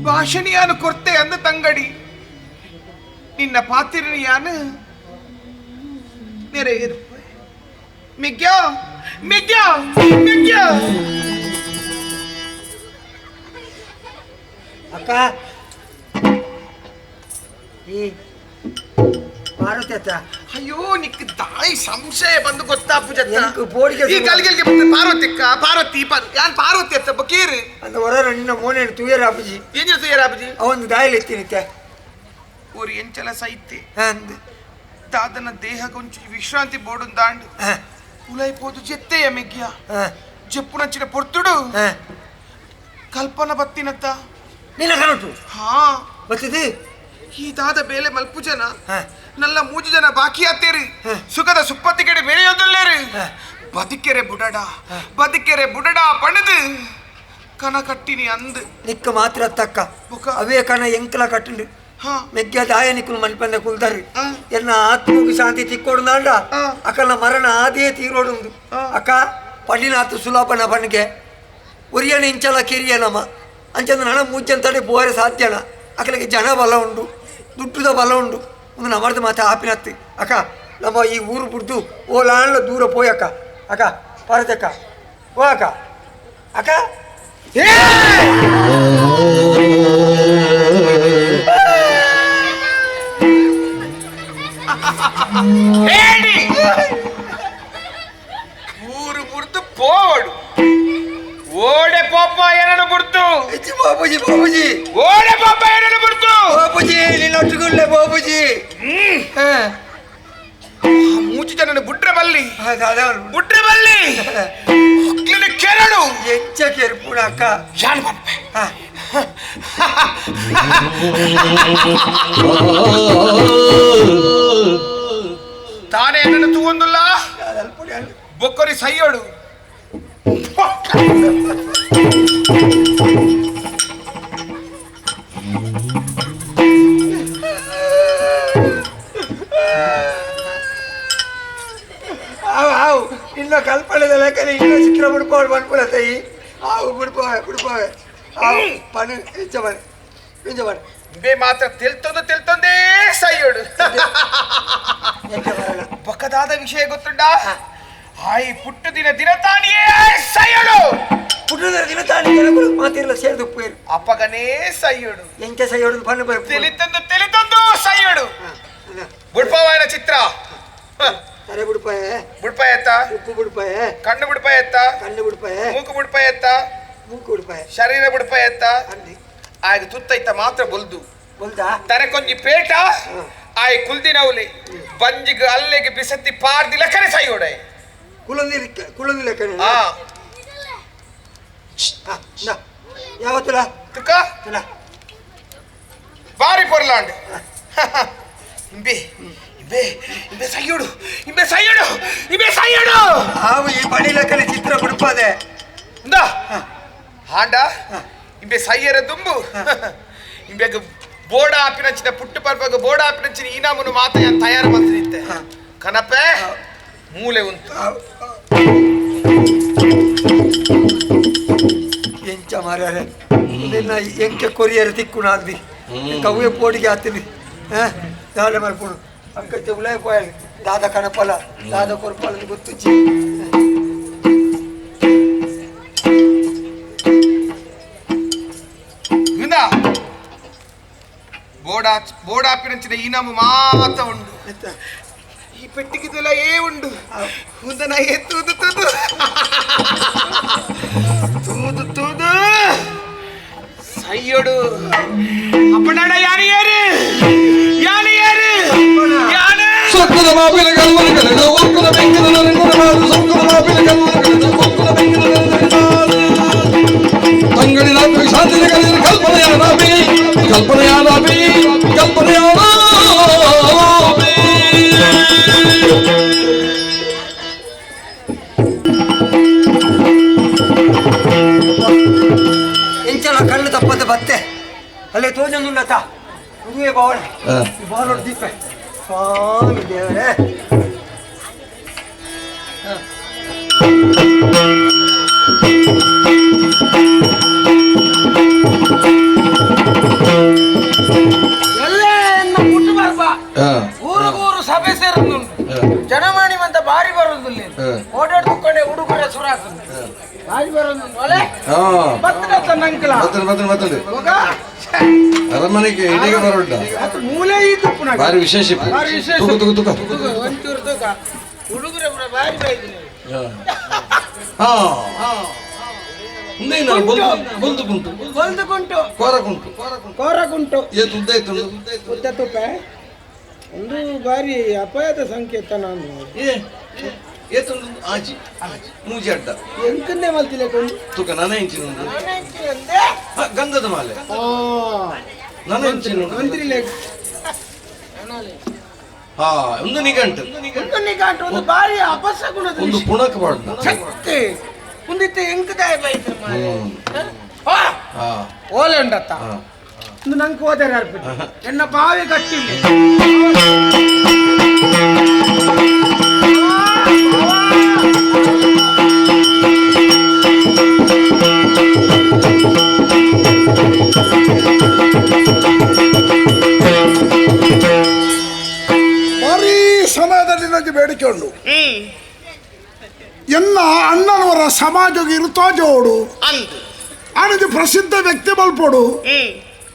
ಭಾಷಣಿಯಾನು ಕೊರ್ತೆ ಅಂದ ತಂಗಡಿ ನಿನ್ನ ಪಾತಿರಣಿಯಾನು ನೆರೆಯಿರುಪ್ಪೆ. ಮಿಗ್ಯಾ ಮಿಗ್ಯಾ ಮಿಗ್ಯಾ. ಅಕ್ಕ ಈ ಪಾರ್ವತಿ ಅತ್ತ. ಅಯ್ಯೋ ನಿಕ್ ತಾಯಿ ಸಂಶಯ ಬಂದು ಗೊತ್ತಾಪು ಜತ್ತ ಈ ಗಲ್ಗೆಲ್ಗೆ ಬಂದು ಪಾರ್ವತಿ ಅಕ್ಕ ಪಾರ್ವತಿ ಯಾನ್ ಪಾರ್ವತಿ ಅತ್ತ ಬಕೀರ್ ಅಂದ ಹೊರ ನಿನ್ನ ಮೋನೆ ತುಯರ ಅಪ್ಪಜಿ ಏನ ತುಯರ ಅಪ್ಪಜಿ ಅವನು ದಾಯಿಲ್ ಎತ್ತಿನಿತ್ತೆ ಊರು ಎಂಚಲ ಸೈತೆ ದಾದನ ದೇಹಗೊಂಚು ವಿಶ್ರಾಂತಿ ಬೋಡು ದಾಂಡು ಉಲೈಪೋದು ಜೆತ್ತೆಯ ಮೆಗ್ಯ ಜಪ್ಪುನಂಚಿನ ಪೊರ್ತುಡು ಕಲ್ಪನ ಬತ್ತಿನತ್ತ ನಿನ್ನ ಕನಟು ಹಾ ಬತ್ತಿದೆ ಈ ದಾದ ಬೇಲೆ ಮಲ್ಪು ಜನ ನಲ್ಲ ಮೂಜು ಜನ ಬಾಕಿ ಆತೇರಿ ಸುಖದ ಸುಪ್ಪತ್ತಿ ಕಡೆ ಬೇರೆಯೋದಲ್ಲೇರಿ ಬದುಕೆರೆ ಬುಡಡ ಬದುಕೆರೆ ಬುಡಡ ಪಣದು ಕನ ಕಟ್ಟಿನಿ ಅಂದು ನಿಕ್ಕ ಮಾತ್ರ ತಕ್ಕ ಅವೇ ಕಣ ಎಂಕಲ ಕಟ್ಟಂಡು ಮೆಗ್ಗ ದಾಯ ನಿಕ್ಕುಲು ಮನ್ಪಂದ ಕುಲ್ದಾರಿ ಎನ್ನ ಆತ್ಮకు ಶಾಂತಿ ತಿಕ್ಕೊಡುಂದಾಂಡ ಅಕ್ಕನ ಮರಣ ಆದೇ ತೀರೋಡುಂದು ಅಕ್ಕ ಪಂಡಿನಾತು ಸುಲಾಪನ ಪಣ್ಗೆ ಒರಿಯನ ಇಂಚಲ ಕಿರಿಯ ನಮ ಅಂಚಂದ ನಣ ಮೂಜಂತಡೆ ಬೋರೆ ಸಾಧ್ಯನ ಅಕ್ಕಲಿಗೆ ಜನ ಬಲ ಉಂಡು ದುಡ್ಡುದ ಬಲ ಉಂಡು ಒಂದು ನಮರ್ದ ಮಾತ ಆಪಿನತ್ತಿ ಅಕ್ಕ ನಮ್ಮ ಈ ಊರು ಬಿಡ್ದು ಓ ಲಾಂಡ್ಲ ದೂರ ಪೋಯ್ ಅಕ್ಕ ಅಕ್ಕ ಪಾರ್ವತಿ ಅಕ್ಕ ಓ ಅಕ್ಕ ಅಕ್ಕ ಹೇಳಿ ಊರು ಬುಡ್ದು ಪೋವಡು ಓಡೆ ಪಾಪ ಏನನ್ನು ಬುಡ್ತು ಬಾಬುಜಿ ಬಾಬುಜಿ ಓಡೆ ಪಾಪ ಏನನ್ನು ಬುಡ್ತು ಬಾಬುಜಿ ನಿನ್ನೊಟ್ಟುಗುಳ್ಳೆ ಬಾಬುಜಿ ಮೂಚು ಜನನ ಬುಡ್ರೆ ಬಲ್ಲಿ ಬುಡ್ರೆ ಬಲ್ಲಿ ಕೆರಡು ಎಂಚ ಕೆರ್ಪುಣ ಅಕ್ಕ ಯಾನ್ ಪನ್ಪೆ ತಾನೇ ನನ್ನ ತೂವೊಂದುಲ್ಲ ಬೊಕ್ಕರಿ ಸೈಯೋಡು ಆವು ಆವು ಇನ್ನು ಕಲ್ಪನೆದ ಲೆಕ್ಕನೆ ಇನ್ನು ಚಿತ್ರ ಬಿಡ್ಪಾಡು ಬಂದ್ಪುರ ತೈ ಆವು ಬಿಡ್ಪಾವೆ ಬಿಡ್ಪಾವೆ ಆವು ಪಣು ಇಂಚ ಬನ್ನಿ ಇಂಚ ಬನ್ನಿ ಇದೇ ಮಾತ್ರ ತಿಳ್ತೊಂದು ತಿಳ್ತೊಂದೇ ಸೈಯೋಡು ಬೊಕ್ಕದಾದ ವಿಷಯ ಗೊತ್ತುಂಡ ಆಯಿ ಪುಟ್ಟು ದಿನ ದಿನ ತಾನಿಯೇ ಸೈಯೋಡು ಪುಟ್ಟದ ದಿನ ತಾನಿ ಜನಗಳು ಮಾತಿರಲ್ಲ ಸೇರಿದು ಪೇರು ಅಪ್ಪಗನೇ ಸೈಯೋಡು ಎಂಚ ಸೈಯೋಡು ಪಣ್ಣು ಬರ್ ತಿಳಿತಂದು ತಿಳಿತಂದು ಸೈಯೋಡು ಬುಡ್ಪಾವಾಯನ ಚಿತ್ರ ತಲೆ ಬಿಡ್ಪಾಯ ಬುಡ್ಪಾಯ ಎತ್ತ ಉಪ್ಪು ಬಿಡ್ಪಾಯ ಕಣ್ಣು ಬಿಡ್ಪಾಯ ಎತ್ತ ಕಣ್ಣು ಬಿಡ್ಪಾಯ ಮೂಕು ಬಿಡ್ಪಾಯ ಎತ್ತ ಮೂಕು ಬಿಡ್ಪಾಯ ಶರೀರ ಬಿಡ್ಪಾಯ ಎತ್ತ ಆಗ ತುತ್ತೈತ ಮಾತ್ರ ಬೊಲ್ದು ಬೊಲ್ದಾ ತರೆ ಕೊಂಜಿ ಪೇಟ ಆಯ್ ಕುಲ್ದಿನವ್ಲಿ ಬಂಜಿಗ್ ಅಲ್ಲಿಗೆ ಬಿಸತ್ತಿ ಪಾರ್ದಿ ಲಕ್ಕನೆ ಸೈಯೋಡೆ ಕುಲಂದಿ ಕುಲಂದಿ ಲೆಕ್ಕನೆ ಆ ಯಾವತ್ತಲ ತುಕ ಬಾರಿ ಪೊರ್ಲಾಂಡ್ ಇಂಬೆ ಇಂಬೆ ಇಂಬೆ ಸೈಯೋಡು ಇಂಬೆ ಸೈಯೋಡು ಇಂಬೆ ಸೈಯೋಡು ಆವು ಈ ಬಳಿ ಲೆಕ್ಕನೆ ಚಿತ್ರ ಬಿಡ್ಪಾದೆ ಇಂದ ಹಾಂಡ ಇಂಬೆ ಸೈಯರ ದುಂಬು ಇಂಬೆಗ್ ಬೋರ್ಡ್ ಆಪಿನಂಚಿನ ಪುಟ್ಟು ಪರ್ಬಗ್ ಬೋರ್ಡ್ ಆಪಿನಂಚಿನ ಈನಾಮನು ಮಾತ ತಯಾರು ಮಂತ್ರಿತ್ತೆ ಕನಪೆ ಮೂಲೆ ಉಂಟು ಎಂಚ ಮಾರ್ಯಾರೆ ನಿನ್ನ ಎಂಕೆ ಕೊರಿಯರ್ ತಿಕ್ಕು ನಾದ್ವಿ ಕವ್ವೆ ಪೋಡಿಗೆ ಆತೀನಿ ದಾಳೆ ಮಲ್ಪುಡು ಅಂಕತ್ತೆ ಉಲಾಯ ಪೋಯಲ್ ದಾದ ಕಣಪಲ ದಾದ ಕೊರ್ಪಲ ಗೊತ್ತುಚ್ಚಿ ಇಂದ ಬೋರ್ಡ್ ಬೋರ್ಡ್ ಆಪಿನಂಚಿನ ಈನಾಮು ಮಾತ ಉಂಡು ಈ ಪೆಟ್ಟಿಗೆದೆಲ್ಲ ಏ ಉಂಡು ಉಂದನ ಏ ತೂದು ತೂದು ತೂದು ತೂದು ಸೈಯೋಡು ಅಪ್ಪನಾಡ ಯಾರು ಯಾರು ಯಾರು ಯಾರು ಯಾರು ಸೊಕ್ಕದ ಮಾಪಿನ ಕಲ್ವನ ಕಳೆದ ಒಕ್ಕದ ಬೆಂಕಿನ ನರೆಂದ್ರ ಮಾರು ಸೊಕ್ಕದ ಮಾಪಿನ ಕಲ್ವನ ಕಳೆದ ಒಕ್ಕದ ಬೆಂಕಿನ ನರೆಂದ್ರ ಮಾರು ತಂಗಡಿ ರಾತ್ರಿ ಶಾಂತಿನ ಕಳೆದ ಕಲ್ಪನೆಯಾದ ಕಲ್ಪನೆಯಾದ ಕಲ್ಪನೆಯಾದ ಎಂಚಲ ಕಣ್ಣು ತಪ್ಪದ ಬತ್ತೆ ಅಲ್ಲೇ ತೋಜೊಂದುಂಡತ ಉದುವೆ ಬಾವಳ ಬಾವಳ ದೀಪ ಸ್ವಾಮಿ ದೇವರೇ ಎಲ್ಲ ಪುಟ್ಟು ಬರ್ಬ ಊರಿಗೂರು ಸಭೆ ಸೇರುದುಂಟು ಜನಮಾಣಿ ಅಂತ ಬಾರಿ ಬರುದಿಲ್ಲ ಓಡಾಡ್ಕೊಂಡೆ ಹುಡುಗರ ಸುರಾಕುಂಡು ಬಾರಿ ಬರೋದುಂಟು ಒಲೆ ಬರ್ತದೆ ನಂಕಲ ಬರ್ತದೆ ಬರ್ತದೆ ಅರಮನೆಗೆ ಇಡೀಗ ಬರೋಡ ಅದು ಮೂಲೆ ಇದ್ದು ಪುನಃ ಬಾರಿ ವಿಶೇಷ ಬಾರಿ ವಿಶೇಷ ತುಕ ತುಕ ತುಕ ಒಂಚೂರು ತುಕ ಹುಡುಗರ ಪೂರ ಬಾರಿ ಬೈದಿನಿ ಹಾ ಬೊಲ್ದು ಕುಂಟು ಬೊಲ್ದು ಕುಂಟು ಕೋರ ಕುಂಟು ಕೋರ ಕುಂಟು ಏತು ಉದ್ದ ಇತ್ತು ಉದ್ದ ತುಪ್ಪ ಒಂದು ಬಾರಿ ಅಪಾಯದ ಸಂಕೇತ ನಾನು ಏತೊಂದು ಆಜಿ ಮೂಜಿ ಅಡ್ಡ ಎಂಕಂದೆ ಮಲ್ತಿಲ್ಲ ಕೊಂಡು ತುಕ ನನ ಇಂಚಿನ ಉಂಟು ಗಂಧದ ಮಾಲೆ ನನ ಇಂಚಿನ ಹಾ ಒಂದು ನಿಘಂಟು ಒಂದು ನಿಘಂಟು ಒಂದು ಬಾರಿ ಅಪಶಕುನದ ಒಂದು ಪುಣಕ ಬಾಡ್ನ ಶಕ್ತಿ ಒಂದಿತ್ತೆ ಎಂಕದಾಯ ಬೈತ್ರ ಓಲೆ ಉಂಡತ್ತ ಒಂದು ನಂಗೆ ಹೋದರೆ ಅರ್ಪಿಟ್ಟು ಎನ್ನ ಬಾವಿ ಕಟ್ಟಿಲ್ಲ ಭಾರೀ ಸಮಯದಲ್ಲಿ ನನಗೆ ಬೇಡಿಕೆ ಉಂಟು ಎನ್ನ ಅಣ್ಣನವರ ಸಮಾಜಕ್ಕೆ ಇರುತ್ತೋ ಜೋಡು ಆನಂದು ಪ್ರಸಿದ್ಧ ವ್ಯಕ್ತಿ ಮಲ್ಪೋಡು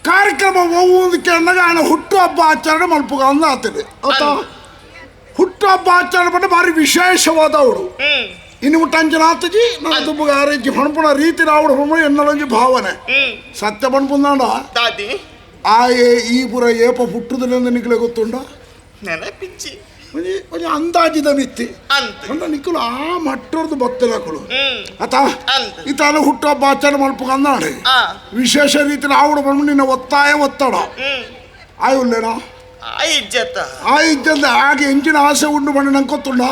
ಕಾರ್ಯಕ್ರಮ ಒವ್ವೊಂದಕ್ಕೆ ಅನ್ನಾಗ ಆನ ಹುಟ್ಟು ಹಬ್ಬ ಆಚರಣೆ ಮಲ್ಪುಗ ಅಂದ ಆತದೆ ಆತ ಹುಟ್ಟು ಹಬ್ಬ ಆಚರಣೆ ಪಂಡ ಭಾರಿ ವಿಶೇಷವಾದವಳು ಇನ್ನು ಮುಟ್ಟ ಆತಜಿ ನನ್ನ ದುಬ್ಬಗ ಆರೇಜಿ ಪಣಪುಣ ರೀತಿ ರಾವಣ ಪಣಪುಣ ಎನ್ನಲೊಂಜಿ ಭಾವನೆ ಸತ್ಯ ಪಣಪುಂದಾಂಡ ದಾದಿ ಆಯೆ ಈ ಪುರ ಏಪ ಹುಟ್ಟುದಿಲ್ಲ ನಿಕ್ಲೆ ಗೊತ್ತುಂಡ ನೆನಪಿಚ್ಚಿ ಒಂಜಿ ಒಂಜಿ ಅಂದಾಜಿದ ಮಿತ್ತಿ ಅಂದ ನಿಕ್ಕಲು ಆ ಮಟ್ಟೊರ್ದು ಬತ್ತಲಕುಲು ಅತ ಇತಾನ ಹುಟ್ಟುಹಬ್ಬ ಆಚರಣೆ ಮಲ್ಪುಗ ಅಂದಾಡೆ ವಿಶೇಷ ರೀತಿಯಲ್ಲಿ ಆವಡ ಬಂದು ನಿನ್ನ ಒತ್ತಾಯ ಒತ್ತಡ ಆಯುಲ್ಲೇನಾ ಆ ಇಜ್ಜದ ಆಗ ಎಂಜಿನ ಆಸೆ ಉಂಡು ಬಣ್ಣ ನಂಗೆ ಗೊತ್ತುಂಡ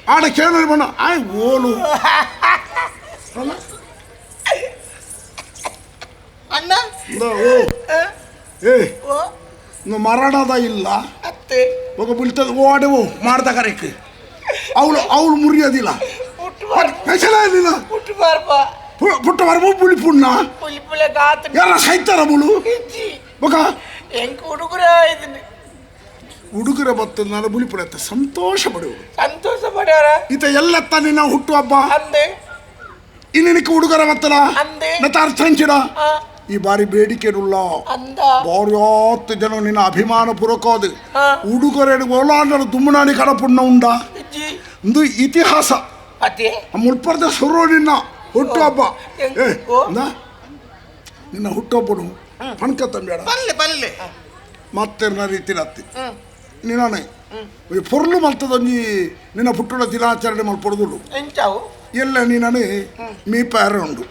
ಆಡ ಕೇಳಿ ಬಣ್ಣ ಆಯ್ ಓಲು ಅಣ್ಣ ಓ ಏ ಮರಣದ ಇಲ್ಲ ఒక ಬೀಳ್ತದೆ ಓಡೆವು ಮಾಡ್ದ ಕರೆಕ್ ಅವಳು ಅವಳು ಮುರಿಯೋದಿಲ್ಲ ಪುಟ್ಟ ಬರ್ಬ ಪುಳಿಪುಣ್ಣ ಯಾರ ಸೈತಾರ ಮುಳು ಬೊಕ ಹುಡುಗರ ಬತ್ತ ನಾನು ಬುಳಿಪುಣ ಸಂತೋಷ ಪಡುವುದು ಸಂತೋಷ ಪಡೋರ ಈತ ಎಲ್ಲ ನಿನ್ನ ಹುಟ್ಟುಹಬ್ಬ ಇನ್ನಿನಕ್ಕೆ ಹುಡುಗರ ಬತ್ತಲ ಮತ್ತೆ ಅರ್ಥ ಹಂಚಿಡ ಈ ಬಾರಿ ಬೇಡಿಕೆ ಉಳ್ಳ ಬಾರ್ಯಾತ್ ಜನ ನಿನ್ನ ಅಭಿಮಾನ ಪೂರ್ವಕ ಹುಡುಗರ ಓಲಾಂಡರ ದುಮ್ಮನಾಡಿ ಕಡಪುಣ್ಣ ಉಂಡ ಒಂದು ಇತಿಹಾಸ ಮುಲ್ಪರ್ದ ಸುರು ನಿನ್ನ ಹುಟ್ಟುಹಬ್ಬ ನಿನ್ನ ಹುಟ್ಟುಹಬ್ಬನು ಪಣಕ ತಂಬೇಡ ಮತ್ತೆರ್ನ ರೀತಿ ಅತ್ತಿ ನಿನ್ನಾನೆ ಈ ಪೊರ್ಲು ಮಲ್ತದೊಂಜಿ ನಿನ್ನ ಪುಟ್ಟುಡ ದಿನಾಚರಣೆ ಮಲ್ಪೊಡ್ದುಳು ಎಲ್ಲ ನೀನಾನೆ ಮೀಪಾರ ಉಂಡು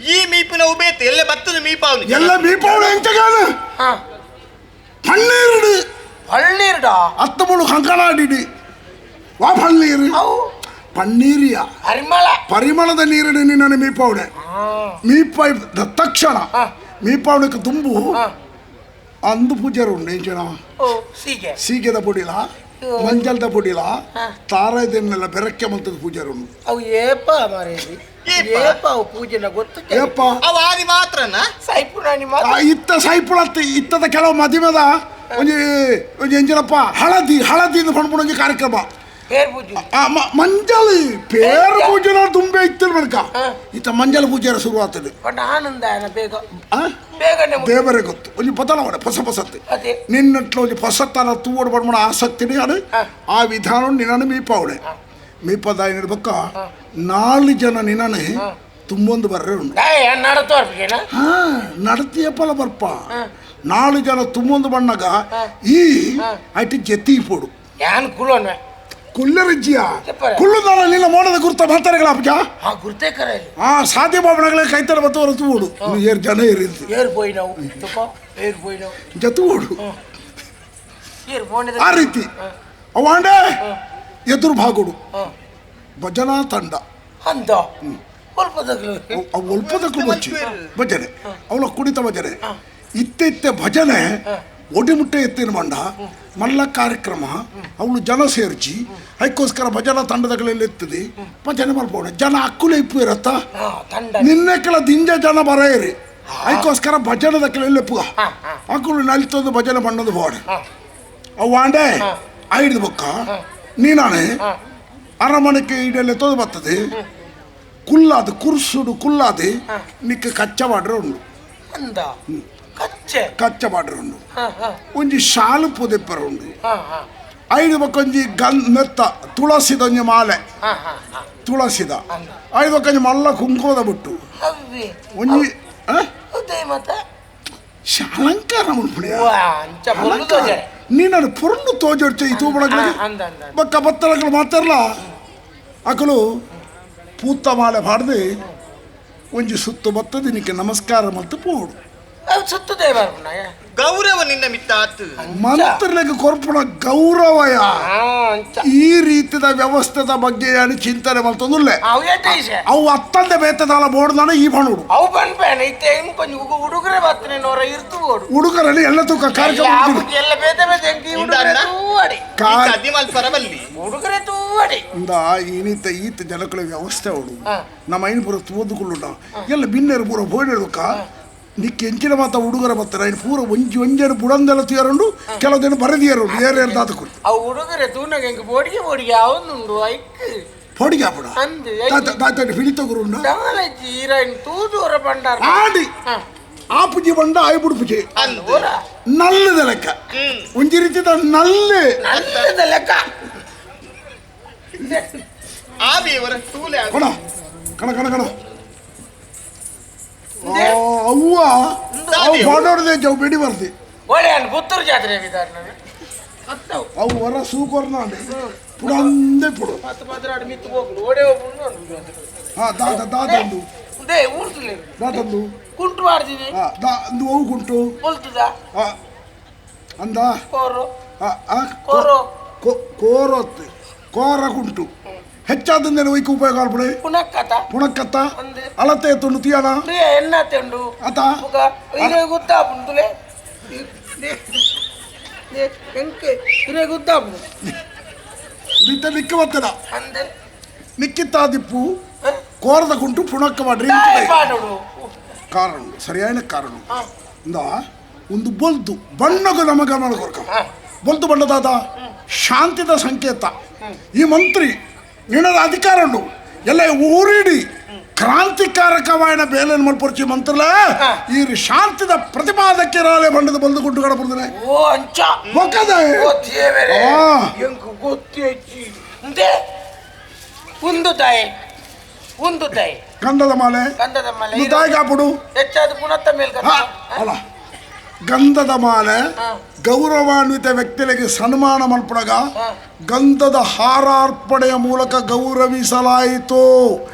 ಈ ಮೀಪಿನ ಉಬೇತೆ ಎಲ್ಲ ಬತ್ತದ ಮೀಪಾವಣಿ ಎಲ್ಲ ಮೀಪಾವಣಿ ಎಂಚಗಾನ ಪನ್ನೀರುಡು ಪನ್ನೀರುಡ ಅತ್ತಮುಳು ಕಂಕಣಾಡಿಡಿ ವಾ ಪನ್ನೀರು ಪನ್ನೀರಿಯ ಪರಿಮಳ ಪರಿಮಳದ ನೀರಿನ ನಿನ್ನನ್ನು ಮೀಪಾವಣೆ ಮೀಪಾಯ್ ತಕ್ಷಣ ಮೀಪಾವಣೆಗೆ ತುಂಬು ಅಂದು ಪೂಜಾರು ಉಂಡು ಎಂಚಿನ ಸೀಗೆದ ಪೊಡಿಲ ಮಂಜಲ್ದ ಪೊಡಿಲ ತಾರದನ್ನೆಲ್ಲ ಬೆರಕೆ ಮಂತದ ಪೂಜಾರು ಉಂಡು ಅವು ಏಪ ಮಾರೇದಿ ಏಪ ಅವು ಪೂಜೆನ ಗೊತ್ತು ಏಪ ಅವು ಆದಿ ಮಾತ್ರನಾ ಸೈಪುಣಾನಿ ಮಾತ್ರ ಇತ್ತ ಸೈಪುಣ ಇತ್ತದ ಕೆಲವು ಮದಿಮದ ಒಂಜಿ ಒಂಜಿ ಎಂಜಿನಪ್ಪ ಹಳದಿ ಹಳದಿ ಪಣ್ಪುಣ ಒಂಜಿ ಕಾರ್ಯಕ್ರಮ ಮಂಜಲ್ ಪೇರು ಪೂಜೆನ ತುಂಬೆ ಇತ್ತು ಬಡ್ಕ ಇತ್ತ ಮಂಜಲ್ ಪೂಜೆ ಶುರು ಆಗ್ತದೆ ಆನಂದ ಬೇಗ ಬೇಗ ದೇವರೇ ಗೊತ್ತು ಒಂಜಿ ಬದಲಾವಣೆ ಹೊಸ ಹೊಸತ್ತೆ ನಿನ್ನಟ್ಲ ಒಂಜಿ ಹೊಸತನ ತೂವಡು ಬಡ್ಮಣ ಆಸಕ್ತಿ ಅದು ಆ ವಿಧಾನ ನಿನ್ನನ್ನು ಮೀಪಾವಣೆ ಮೀಪದಾಯ ಬಕ್ಕ ನಾಲ್ಕು ಜನ ನಿನ್ನನೆ ತುಂಬೊಂದು ಬರ್ರೆ ಉಂಟು ಹಾ ನಡತಿಯಪ್ಪಲ ಬರ್ಪ ನಾಲ್ಕು ಜನ ತುಂಬೊಂದು ಬಣ್ಣಗ ಈ ಐಟಿ ಜೆತ್ತಿ ಪೋಡು ಯಾನ್ ಕುಲೋಣ ಕುಲ್ಲರಿಜ್ಜಿಯ ಕುಳ್ಳುದಾಳ ನಿನ್ನ ಮೋಡದ ಗುರ್ತ ಮಾತಾಡಗಳ ಅಪ್ಪ ಆ ಗುರ್ತೇ ಕರೆ ಆ ಸಾಧ್ಯ ಬಾಬಣಗಳ ಕೈತರ ಬತ್ತು ಹೊರತು ಓಡು ಏರ್ ಜನ ಏರಿದ್ದು ಏರ್ ಪೋಯಿ ನಾವು ತುಕೋ ಏರ್ ಪೋಯಿ ನಾವು ಜತು ಓಡು ಏರ್ ಮೋಣದ ಆ ರೀತಿ ಅವಾಂಡೆ ಎದುರು ಭಾಗೋಡು ಭಜನಾ ತಂಡ ಅಂದ ಒಲ್ಪದಕ್ಕೂ ಬಚ್ಚಿ ಭಜನೆ ಅವಳ ಕುಣಿತ ಭಜನೆ ಇತ್ತೆ ಇತ್ತೆ ಭಜನೆ ಒಡಿ ಮುಟ್ಟೆ ಎತ್ತಿನ ಮಂಡ ಮಲ್ಲ ಕಾರ್ಯಕ್ರಮ ಅವಳು ಜನ ಸೇರ್ಚಿ ಅದಕ್ಕೋಸ್ಕರ ಭಜನಾ ತಂಡದಗಳಲ್ಲಿ ಎತ್ತದೆ ಭಜನೆ ಮಲ್ಪೋಣ ಜನ ಅಕ್ಕುಲೆ ಇಪ್ಪು ಇರತ್ತ ನಿನ್ನೆ ಕೆಲ ದಿಂಜ ಜನ ಬರೆಯರಿ ಅದಕ್ಕೋಸ್ಕರ ಭಜನದ ಕೆಲ ಎಪ್ಪುಗ ಅಕ್ಕುಳು ನಲಿತೊಂದು ಭಜನೆ ಬಣ್ಣದು ಬೋಡೆ ಅವು ಆಂಡೆ ಐದು ಬೊಕ್ಕ ನೀನಾನೆ ಅರಮನೆಗೆ ಈಡೆಲ್ಲ ತೊದು ಬರ್ತದೆ ಕುಲ್ಲಾದ ಕುರ್ಸುಡು ಕುಲ್ಲಾದೆ ನಿಕ್ಕ ಕಚ್ಚ ಮಾಡ್ರೆ ಉಂಡು ಕಚ್ಚ ಮಾಡ್ರೆ ಉಂಡು ಒಂಜಿ ಶಾಲು ಪುದೆಪ್ಪರ ಉಂಡು ಐದು ಬಕ್ಕೊಂಜಿ ಗನ್ ಮೆತ್ತ ತುಳಸಿದ ಒಂಜಿ ಮಾಲೆ ತುಳಸಿದ ಐದು ಬಕ್ಕೊಂಜಿ ಮಲ್ಲ ಕುಂಕುಮದ ಬಿಟ್ಟು ಒಂಜಿ ಅಲಂಕಾರ ಮಲ್ಪುಣ ನೀನು ಪೊರ್ಲು ತೋಜೊಡ್ಚೆ ಈ ತೂಬಳಗಳಿಗೆ ಬಕ್ಕ ಬತ್ತಲಗಳು ಮಾತಾರಲ್ಲ ಅಕಲು ಪೂತ ಮಾಲೆ ಬಾಡ್ದು ಒಂಜಿ ಸುತ್ತು ಬತ್ತದ ನಿಕ್ಕೆ ನಮಸ್ಕಾರ ಮತ್ತು ಪೋಡು ಗೌರವ ನಿನ್ನ ಮಿತ್ತ ಆತು ಮಂತ್ರಲಿಗೆ ಕೊರ್ಪುಣ ಗೌರವಯ ಈ ರೀತಿಯ ವ್ಯವಸ್ಥೆದ ಬಗ್ಗೆ ಏನು ಚಿಂತನೆ ಮಲ್ತೊಂದುಲ್ಲೆ ಅವು ಅತ್ತಂದೆ ಬೇತದಾಲ ಬೋರ್ಡ್ದಾನ ಈ ಬಣ್ಣುಡು ಅವು ಬನ್ಪೇನೆ ಇತ್ತೆ ಕೊಂಚ ಹುಡುಗರೆ ಬರ್ತನೆ ನೋರ ಇರ್ತು ಬೋಡು ಹುಡುಗರಲ್ಲಿ ಎಲ್ಲ ತೂಕ ಕಾರ್ಯಕ್ರಮ ಎಲ್ಲ ಬೇತೆ ಬೇತೆ ಹುಡುಗರೆ ತೂವಡಿ ಹುಡುಗರೆ ತೂವಡಿ ಇಂದ ಈನಿತ ಈತ ಜನಕುಲ ವ್ಯವಸ್ಥೆ ಅವಡು ನಮ್ಮ ಐನು ಪೂರ ತೂದುಕೊಳ್ಳುಂಡ ಎಲ್ಲ ಬಿನ್ನೆರು ಪೂರ ಬೋರ್ಡ್ ನಿಕ್ಕೆ ಎಂಚಿನ ಮಾತ ಹುಡುಗರ ಬರ್ತಾರೆ ಐನು ಪೂರ ಒಂಜಿ ಒಂಜೇರು ಬುಡಂದೆಲ್ಲ ತುಯರುಂಡು ಕೆಲವು ದಿನ ಬರದಿಯರುಂಡು ಏರು ಏರು ದಾತ ಕೊಡ್ತು ಅವು ಹುಡುಗರೆ ತೂನಾಗ ಹೆಂಗೆ ಬೋಡಿಗೆ ಬೋಡಿಗೆ ಅವನುಂಡು ಐಕ್ ಪೋಡಿಗೆ ಆಪಡ ತಾತ ಹಿಡಿತಗುರುಂಡ ಹೀರೋಯಿನ್ ತೂದೂರ ಬಂಡಾರ ಆಡಿ ಆಪುಜಿ ಬಂಡ ಆಯ್ ಬುಡುಪುಜಿ ನಲ್ಲದ ಲೆಕ್ಕ ಒಂಜಿ ರೀತಿದ ನಲ್ಲೆ ನಲ್ಲದ ಲೆಕ್ಕ ಕಣ ಕಣ ಕಣ ಕಣ ಅವ್ವ ಅವು ಬಾಡೋಡದೆ ಜವ್ ಬೇಡಿ ಬರ್ತಿ ಒಳ್ಳೆ ಪುತ್ತೂರು ಜಾತ್ರೆ ವಿಧಾನ ಅವು ಹೊರ ಸೂಕೊರ್ನಾಂಡೆ ಪುಡಂದೆ ಪುಡು ಹಾ ದಾದ ದಾದಂದು ದಾದಂದು ಕುಂಟು ಮಾಡ್ತೀನಿ ದಾಂದು ಅವು ಕುಂಟು ಅಂದ ಕೋರೋ ಕೋರೊತ್ತು ಕೋರ ಕುಂಟು ಹೆಚ್ಚಾದ ಒಯ್ಕು ಉಪಯೋಗ ಆಲ್ಪಡೆ ಪುಣಕ್ಕತ್ತ ಪುಣಕ್ಕತ್ತ ಅಳತೆ ತುಂಡು ತೀಯಣ ಎನ್ನ ತುಂಡು ಅತ ಗೊತ್ತಾಪುಂಡುಲೆ ಇರೇ ಗೊತ್ತಾಪುಂಡು ನಿತ್ತ ನಿಕ್ಕ ಬತ್ತದ ನಿಕ್ಕಿತ್ತಾದಿಪ್ಪು ಕೋರದ ಕುಂಟು ಪುಣಕ್ಕ ಮಾಡ್ರಿ ಕಾರಣ ಸರಿಯಾದ ಕಾರಣ ಇಂದ ಒಂದು ಬೊಲ್ತು ಬಣ್ಣಗೂ ನಮಗ ಕೊರ್ಕ ಬೊಲ್ತು ಬಣ್ಣದಾದ ಶಾಂತಿದ ಸಂಕೇತ. ಈ ಮಂತ್ರಿ ನಿನ್ನದ ಅಧಿಕಾರ ಉಂಡು ಎಲ್ಲ ಊರಿಡಿ ಕ್ರಾಂತಿಕಾರಕವಾಯನ ಬೇಲೆನ್ ಮಲ್ಪೊರ್ಚಿ ಮಂತ್ರಲ ಈ ಶಾಂತಿದ ಪ್ರತಿಪಾದಕ್ಕೆ ರಾಲೆ ಬಣ್ಣದ ಬಲ್ದು ಗುಂಟು ಕಡಪುರ್ದನೆ ಓ ಅಂಚ ಒಕ್ಕದ ಓ ದೇವರೇ ಎಂಕು ಗೊತ್ತೇಚಿ ಅಂದೆ ಒಂದು ತಾಯಿ ಒಂದು ತಾಯಿ ಗಂಧದ ಮಾಲೆ ಗಂಧದ ಮಾಲೆ ತಾಯಿ ಕಾಪುಡು ಹೆಚ್ಚಾದ ಪುನತ್ತ ಮೇಲ್ ಅಲ್ಲ ಗಂಧದ ಮಾಲೆ ಗೌರವಾನ್ವಿತ ವ್ಯಕ್ತಿಗಳಿಗೆ ಸನ್ಮಾನ ಮಲ್ಪಡಗ ಗಂಧದ ಹಾರಾರ್ಪಣೆಯ ಮೂಲಕ ಗೌರವಿಸಲಾಯಿತು.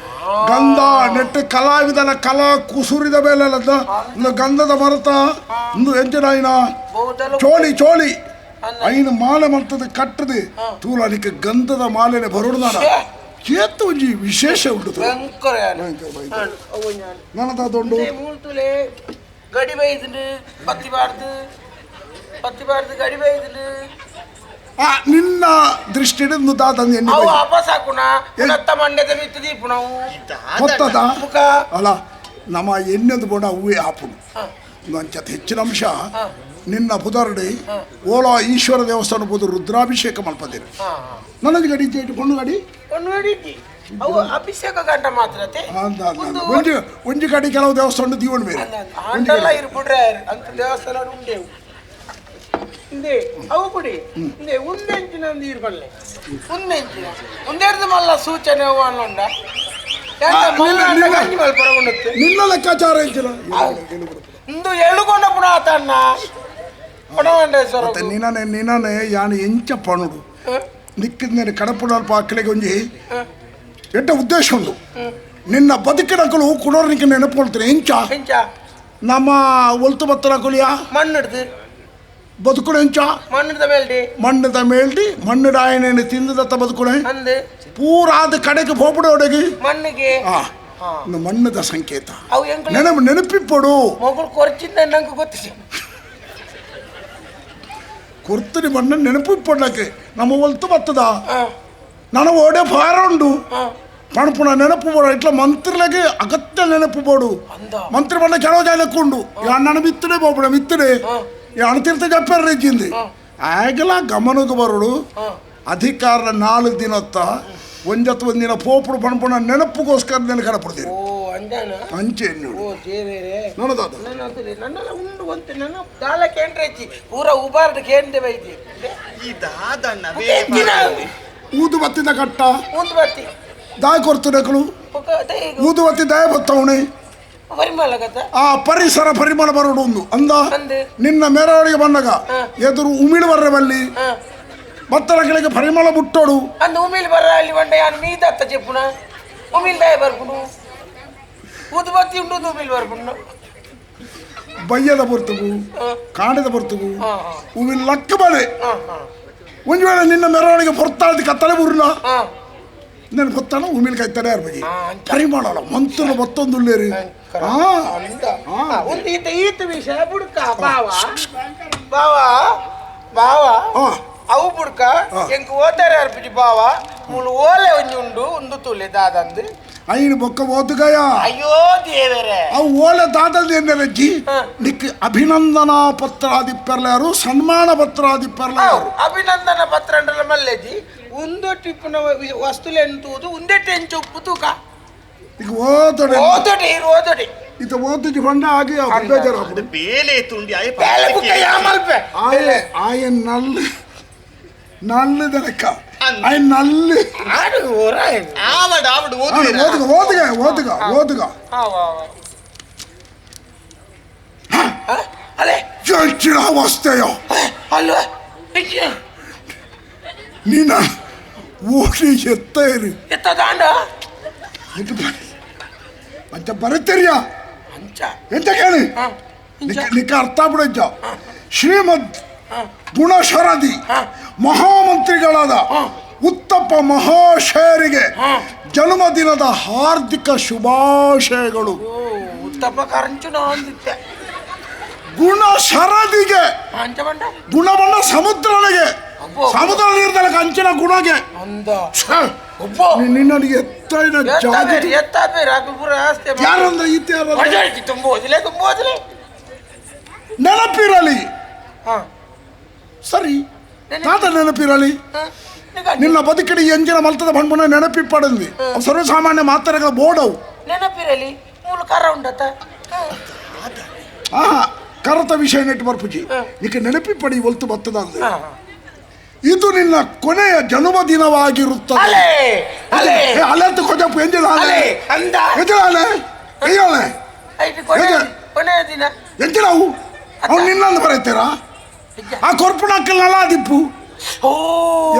ಗಂಧ ನೆಟ್ಟು ಕಲಾವಿದನ ಕಲಾ ಕುಸುರಿದ ಮೇಲೆ ಗಂಧದ ಮರತ ಎಂಚಿನ ಚೋಳಿ ಚೋಳಿ ಐನು ಮಾಲೆ ಮಲ್ತದ ಕಟ್ಟದೆ ತೂಲನಿಕ ಗಂಧದ ಮಾಲೆನೆ ಬರೋಣ ಚೇತು ಒಂಜಿ ವಿಶೇಷ ಉಂಟು. ನನ್ನದಾದೊಂಡು ಗಡಿ ಬೈದು ಪತ್ತಿ ಬಾರ್ದು ಪತ್ತಿ ಬಾರ್ದು ಗಡಿ ಬೈದು ನಿನ್ನ ದೃಷ್ಟಿಯಿಂದ ದಾದಂದು ಅವು ವಾಪಸ್ ಹಾಕುಣ ನತ್ತ ಮಂಡ್ಯದ ಮಿತ್ತು ದೀಪು ನಾವು ಗೊತ್ತದ ಅಲ್ಲ ನಮ್ಮ ಎಣ್ಣೆದು ಬೋಣ ಹೂವೇ ಆಪುನು ಅಂಚತ್ ಹೆಚ್ಚಿನ ಅಂಶ ನಿನ್ನ ಪುದರ್ಡಿ ಓಲಾ ಈಶ್ವರ ದೇವಸ್ಥಾನ ಬೋದು ರುದ್ರಾಭಿಷೇಕ ಮಲ್ಪದಿರಿ. ನನಗೆ ಗಡಿ ಕೊಂಡು ಗಡಿ ಕೊಂಡು ಗಡಿ ಅವು ಅಭಿಷೇಕ ಗಂಟ ಮಾತ್ರ ಒಂಜಿ ಒಂಜಿ ಕಡೆ ಕೆಲವು ದೇವಸ್ಥಾನ ದೀವಣ ಬೇರೆ ಅಂತೆಲ್ಲ ಇರ್ಬಿಡ್ರೆ ಅಂತ ದೇವಸ್ಥಾನ ಉಂಡೇವು ಇಂದೇ ಅವು ಕೊಡಿ ಇಂದೇ ಉಂದೆಂಚಿನ ನೀರು ಬಲ್ಲೆ ಉಂದೆಂಚಿನ ಒಂದೆರಡು ಮಲ್ಲ ಸೂಚನೆ ಅವು ಅನ್ನೊಂಡ ನಿನ್ನ ಲೆಕ್ಕಾಚಾರ ಎಂಚಿನ ಇಂದು ಎಳುಕೊಂಡ ಪುಣ ಆತಣ್ಣ ನಿನ್ನನೆ ನಿನ್ನನೆ ಯಾನು ಎಂಚ ಪಣುಡು ನಿಕ್ಕಿದ ಕಡಪುಡಲ್ಪ ಅಕ್ಕಳಿಗೆ ಒಂಜಿ ಎಟ್ಟ ಉದ್ದೇಶ ಉಂಡು ನಿನ್ನ ಬದುಕಿನಕಲು ಕುಡೋರ್ನಿಕ್ಕೆ ನೆನಪುಕೊಳ್ತೀನಿ. ಎಂಚ ನಮ್ಮ ಒಲ್ತು ಬತ್ತನಕುಲಿಯ ಮಣ್ಣಿಡ್ದು ಬದುಕುಡು ಎಂಚ ಮಣ್ಣಿದ ಮೇಲ್ಡಿ ಮಣ್ಣದ ಮೇಲ್ಡಿ ಮಣ್ಣು ಆಯನೇನು ತಿಂದದತ್ತ ಬದುಕುಡೆ ಪೂರಾದ ಕಡೆಗೆ ಹೋಗ್ಬಿಡು ಒಡಗಿ ಮಣ್ಣಿಗೆ ಮಣ್ಣದ ಸಂಕೇತ ನೆನಪು ನೆನಪಿಪ್ಪಡು ಮಗಳು ಕೊರ್ಚಿದ್ದ ನಂಗೆ ಗೊತ್ತಿಲ್ಲ ಕೊರ್ತನಿ ಮಣ್ಣ ನೆನಪಿಪ್ಪಡಕ್ಕೆ ನಮ್ಮ ಒಲ್ತು ಬತ್ತದ ನಾನು ಓಡೆ ಭಾರ ಉಂಡು ಪಣಪುಣ ನೆನಪು ಬೋಡು ಇಟ್ಲ ಮಂತ್ರಿಲಗೆ ಅಗತ್ಯ ನೆನಪು ಬೋಡು ಮಂತ್ರಿ ಬಣ್ಣ ಕೆಲವು ಜಾಗಕ್ಕೆ ಉಂಡು ಅಣ್ಣನ ಮಿತ್ತಡೆ ಬೋಪಡ ಮಿತ್ತಡೆ ಅಣತಿರ್ತ ಜಪ್ಪರ ರೆಜ್ಜಿಂది ಆಗಲ ಗಮನಕ್ಕೆ ಬರೋಡು ಅಧಿಕಾರ 4 ದಿನತ್ತ ಒಂಜತ್ತು ಒಂದಿನ ಪೋಪುಡು ಪಣಪುಣ ನೆನಪುಗೋಸ್ಕರ ನೆನ ಕಡಪಡ್ತೀರಿ ಅಂಚೆ ಊದು ಬತ್ತಿದ ಕಟ್ಟ ದಾಯ ಕೊರ್ತುನಕಲು ಊದುಬತ್ತಿ ದಾಯ ಬತ್ತವಣೆ ಆ ಪರಿಸರ ಪರಿಮಳ ಬರೋಡು ಒಂದು ಅಂದ ನಿನ್ನ ಮೆರವಣಿಗೆ ಬಂದಾಗ ಎದುರು ಉಮಿಳು ಬರ್ರೆ ಬಲ್ಲಿ ಭತ್ತರಗಳಿಗೆ ಪರಿಮಳ ಮುಟ್ಟೋಡು ಅಂದು ಉಮಿಲ್ ಬರ್ರ ಅಲ್ಲಿ ಬಂಡ ಯಾನು ಮೀದತ್ತ ಚೆಪ್ಪುನ ಉಮಿಲ್ ದಾಯ ಬರ್ಪುನು ಊದುಬತ್ತಿ ಉಂಡು ಉಮಿಲ್ ಬರ್ಪುನು ಬಯ್ಯದ ಬರ್ತುಗು ಕಾಣದ ಬರ್ತುಗು ಉಮಿಲ್ ಲಕ್ಕ ಬಳೆ ಒಂದು ವೇಳೆ ನಿನ್ನ ಮೆರವಣಿಗೆ ಹೊರ್ತಾಳ್ದು ಕತ್ತಲೆ ಬುರ್ನ నేను పొత్తాను ఉమిలికి అయితేనే అర్బగి పరిమాణాలు మంత్రులు మొత్తం దుల్లేరు. ఈత విషయ బుడక బావా బావా బావా ಅವು ಬುಡ್ಕ ಎಂಕ್ ಓತಾರೆ ಅರ್ಪಿಜಿ ಬಾವಾ ಮೂಲು ಓಲೆ ಒಂಜಿ ಉಂಡು ಉಂದು ತುಲೆ ದಾದಂದು ಐನು ಬೊಕ್ಕ ಓದುಗಯ ಅಯ್ಯೋ ದೇವರೇ ಅವು ಓಲೆ ದಾದಂದು ಎನ್ನೆರಜ್ಜಿ ನಿಕ್ ಅಭಿನಂದನಾ ಪತ್ರಾದಿಪ್ಪರ್ಲಾರು ಸನ್ಮಾನ ಪತ್ರಾದಿಪ್ಪರ್ಲಾರು ಅಭಿನಂದನಾ ಪತ್ರ ಅಂಡಲ ಮಲ್ಲೆಜಿ ಉಂದು ಟಿಪ್ಪುನ ವಸ್ತುಲೆ ಎಂತುವುದು ಉಂದೆ ಟೆಂಚು ಉಪ್ಪು ತೂಕ ಈಗ ಓದೊಡೆ ಓದೊಡೆ ಇರು ಓದೊಡೆ ಇತ ಓದಿಜಿ ಬಂಡ ಆಗಿ ಬೇಜಾರು ಬೇಲೆ ತುಂಡಿ ಆಯ್ ಬೇಲೆ ಬುಕ್ಕ ಯಾಮಲ್ಪೆ ಆಯೆ ಆಯೆ ನಲ್ಲು ನಲ್ಲು ದನಕ ಆಯ್ ನಲ್ಲು ಆಡು ಓರಾಯ್ ಆವಡ ಆವಡ ಓದುಗ ಓದುಗ ಓದುಗ ಓದುಗ ಅಲೆ ಚರ್ಚಿನ ಅವಸ್ಥೆಯೋ ಅಲ್ವಾ ನಿನ್ನ ಓಡಿ ಎತ್ತ ಇರು ಎತ್ತದಾಂಡ ಅಂಚ ಬರತ್ತೆರಿಯ ಎಂತ ಕೇಳಿ ನಿಕ್ಕ ಅರ್ಥ ಬಿಡಜ್ಜ. ಶ್ರೀಮದ್ ಗುಣಶರದಿ ಮಹಾಮಂತ್ರಿಗಳಾದ ಉತ್ತಪ್ಪ ಮಹಾಶಯರಿಗೆ ಜನ್ಮದಿನದ ಹಾರ್ದಿಕ ಶುಭಾಶಯಗಳು. ಉತ್ತಪ್ಪ ಕರಂಚುನ ಅಂದಿತ್ತೆ ಗುಣ ಶರದಿಗೆ ಗುಣವನ್ನ ಸಮುದ್ರನಿಗೆ ಸಮುದ್ರ ನೀರ್ದಲ್ಲ ಕಂಚಿನ ಗುಣಗೆ ನಿನ್ನನಿಗೆ ಯಾರಂದ್ರೆ ನೆನಪಿರಲಿ. ಸರಿ ತಾತ ನೆನಪಿರಲಿ. ನಿನ್ನ ಬದುಕಿಡಿ ಎಂಜಿನ ಮಲ್ತದ ಬಣ್ಣ ನೆನಪಿಪ್ಪಡಂದಿ ಸರ್ವಸಾಮಾನ್ಯ ಮಾತರಗಳ ಬೋರ್ಡವು ನೆನಪಿರಲಿ ಮೂಲ ಕರ ಉಂಡತ. ಹಾ ಕರತ ವಿಷಯ ನೆಟ್ಟು ಬರ್ಪುಜಿ ನಿಕ್ಕೆ ನೆನಪಿಪ್ಪಡಿ ಒಲ್ತು ಬರ್ತದ ಇದು ನಿನ್ನ ಕೊನೆಯ ಜನ್ಮ ದಿನವಾಗಿರುತ್ತದೆ. ಅಲೆ ಅಂತ ಕೊಜಪ್ಪು ಎಂಜಿನ ಅಲೆ ಎಂಜಿನ ಅಲೆ ಎಂಜಿನ ಅವು ಅವ್ನು ನಿನ್ನಂದು ಬರೀತೀರಾ ಆ ಕೊರ್ಪುಣಕ್ಕಲ್ಲ ದಿಪ್ಪು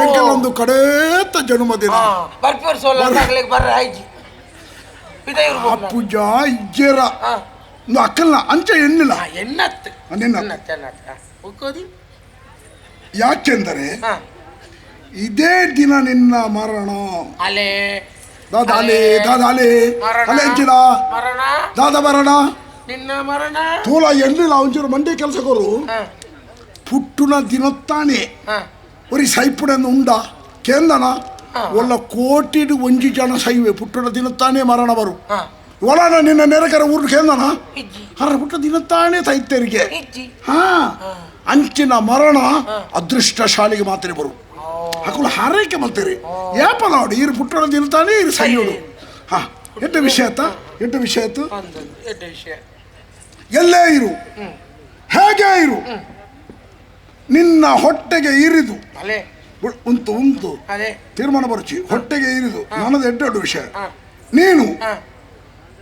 ಎಂಕೆಲ್ಲೊಂದು ಕಡೇತ ಜನ್ಮದಿನ ಪೂಜಾ ಇಜ್ಜೇರ ಅಕ್ಕಲ್ಲ ಅಂಚ ಎಣ್ಣಿಲ್ಲ ನಿನ್ನ. ಯಾಕೆಂದರೆ ಇದೇ ದಿನ ನಿನ್ನ ಮರಣ. ದಾದಾಲೆ ದಾದಾಲೆ ಅಲೆ ಎಂಚಿನ ದಾದ ಮರಣ ನಿನ್ನ ಮರಣ ತೋಲ ಎಣ್ಣಿಲ್ಲ ಒಂಚೂರು ಮಂಡಿ ಕೆಲಸಕೋರು ಪುಟ್ಟುನ ದಿನತ್ತಾನೆ ಒರಿ ಸೈಪುಡನ್ನು ಉಂಡ ಕೇಂದನ ಒಳ್ಳ ಕೋಟಿಡು ಒಂಜಿ ಜನ ಸೈವೆ ಪುಟ್ಟುನ ದಿನತ್ತಾನೆ ಮರಣ ಬರು ಒಳನ ನಿನ್ನ ನೆರಕರ ಊರು ಕೇಂದನ ಹರ ಪುಟ್ಟ ದಿನತ್ತಾನೆ ತೈತರಿಗೆ. ಹಾ ಅಂಚಿನ ಮರಣ ಅದೃಷ್ಟಶಾಲಿಗೆ ಮಾತ್ರ ಬರು ಹಾಕಲು ಹಾರೈಕೆ ಮಾಡ್ತೀರಿ ಏಪ ನೋಡಿ ಇರು ಪುಟ್ಟಣ ದಿನತಾನೆ ಇರು ಸೈಯೋಡು. ಹಾ ಎಟ್ಟು ವಿಷಯ ಆಯ್ತಾ ಎಟ್ಟು ವಿಷಯ ಆಯ್ತು. ಎಲ್ಲೇ ಇರು ಹೇಗೆ ಇರು ನಿನ್ನ ಹೊಟ್ಟೆಗೆ ಇರಿದು ಉಂಟು ಉಂಟು ತೀರ್ಮಾನ ಬರುಚಿ ಹೊಟ್ಟೆಗೆ ಇರಿದು ನನ್ನದು ಎಡ್ಡೆಡ್ಡು ವಿಷಯ. ನೀನು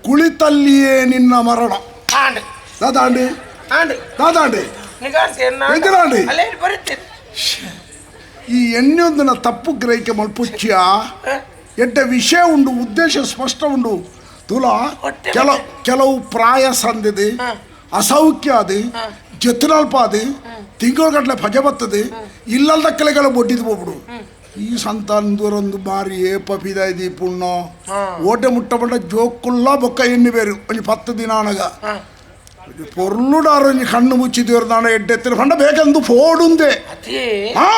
ಕುಳಿತಲ್ಲಿಯೇ ನಿನ್ನ ಮರಣ. ದಾದಾಂಡಿ ದಾದಾಂಡಿ ಎಂಜಲಾಂಡಿ ಈ ಎಣ್ಣೆಯೊಂದನ ತಪ್ಪು ಗ್ರಹಿಕೆ ಮಲ್ಪುಚ್ಚಿಯ ಎಡ್ಡ ವಿಷಯ ಉಂಡು ಉದ್ದೇಶ ಸ್ಪಷ್ಟ ಉಂಡು. ತುಲಾ ಕೆಲವು ಪ್ರಾಯ ಸಂದಿದೆ ಅಸೌಖ್ಯ ಅದು ಜತ್ತಿನಲ್ಪ ಅದು ತಿಂಗಳುಗಟ್ಟಲೆ ಪಜೆ ಬರ್ತದೆ ಇಲ್ಲಲ್ದ ಕಲೆಗಳ ಬೊಡ್ಡಿದ್ದು ಹೋಗ್ಬಿಡು. ಈ ಸಂತಾನದವರೊಂದು ಬಾರಿ ಏಪ ಪಿದಾಯ್ದಿ ಪುಣ್ಣ ಓಟೆ ಮುಟ್ಟ ಬಂಡ ಜೋಕುಲ್ಲ ಬೊಕ್ಕ ಎಣ್ಣೆ ಬೇರು ಒಂಜಿ 10 ದಿನ ಅನಗ ಪೊರ್ಲುಡಾರ ಒಂಜಿ ಕಣ್ಣು ಮುಚ್ಚಿದೇವ್ರು ನಾಣ ಎಡ್ಡೆತ್ತಿನ ಪಂಡ ಬೇಕಂದು ಫೋಡುಂದೆ. ಹಾ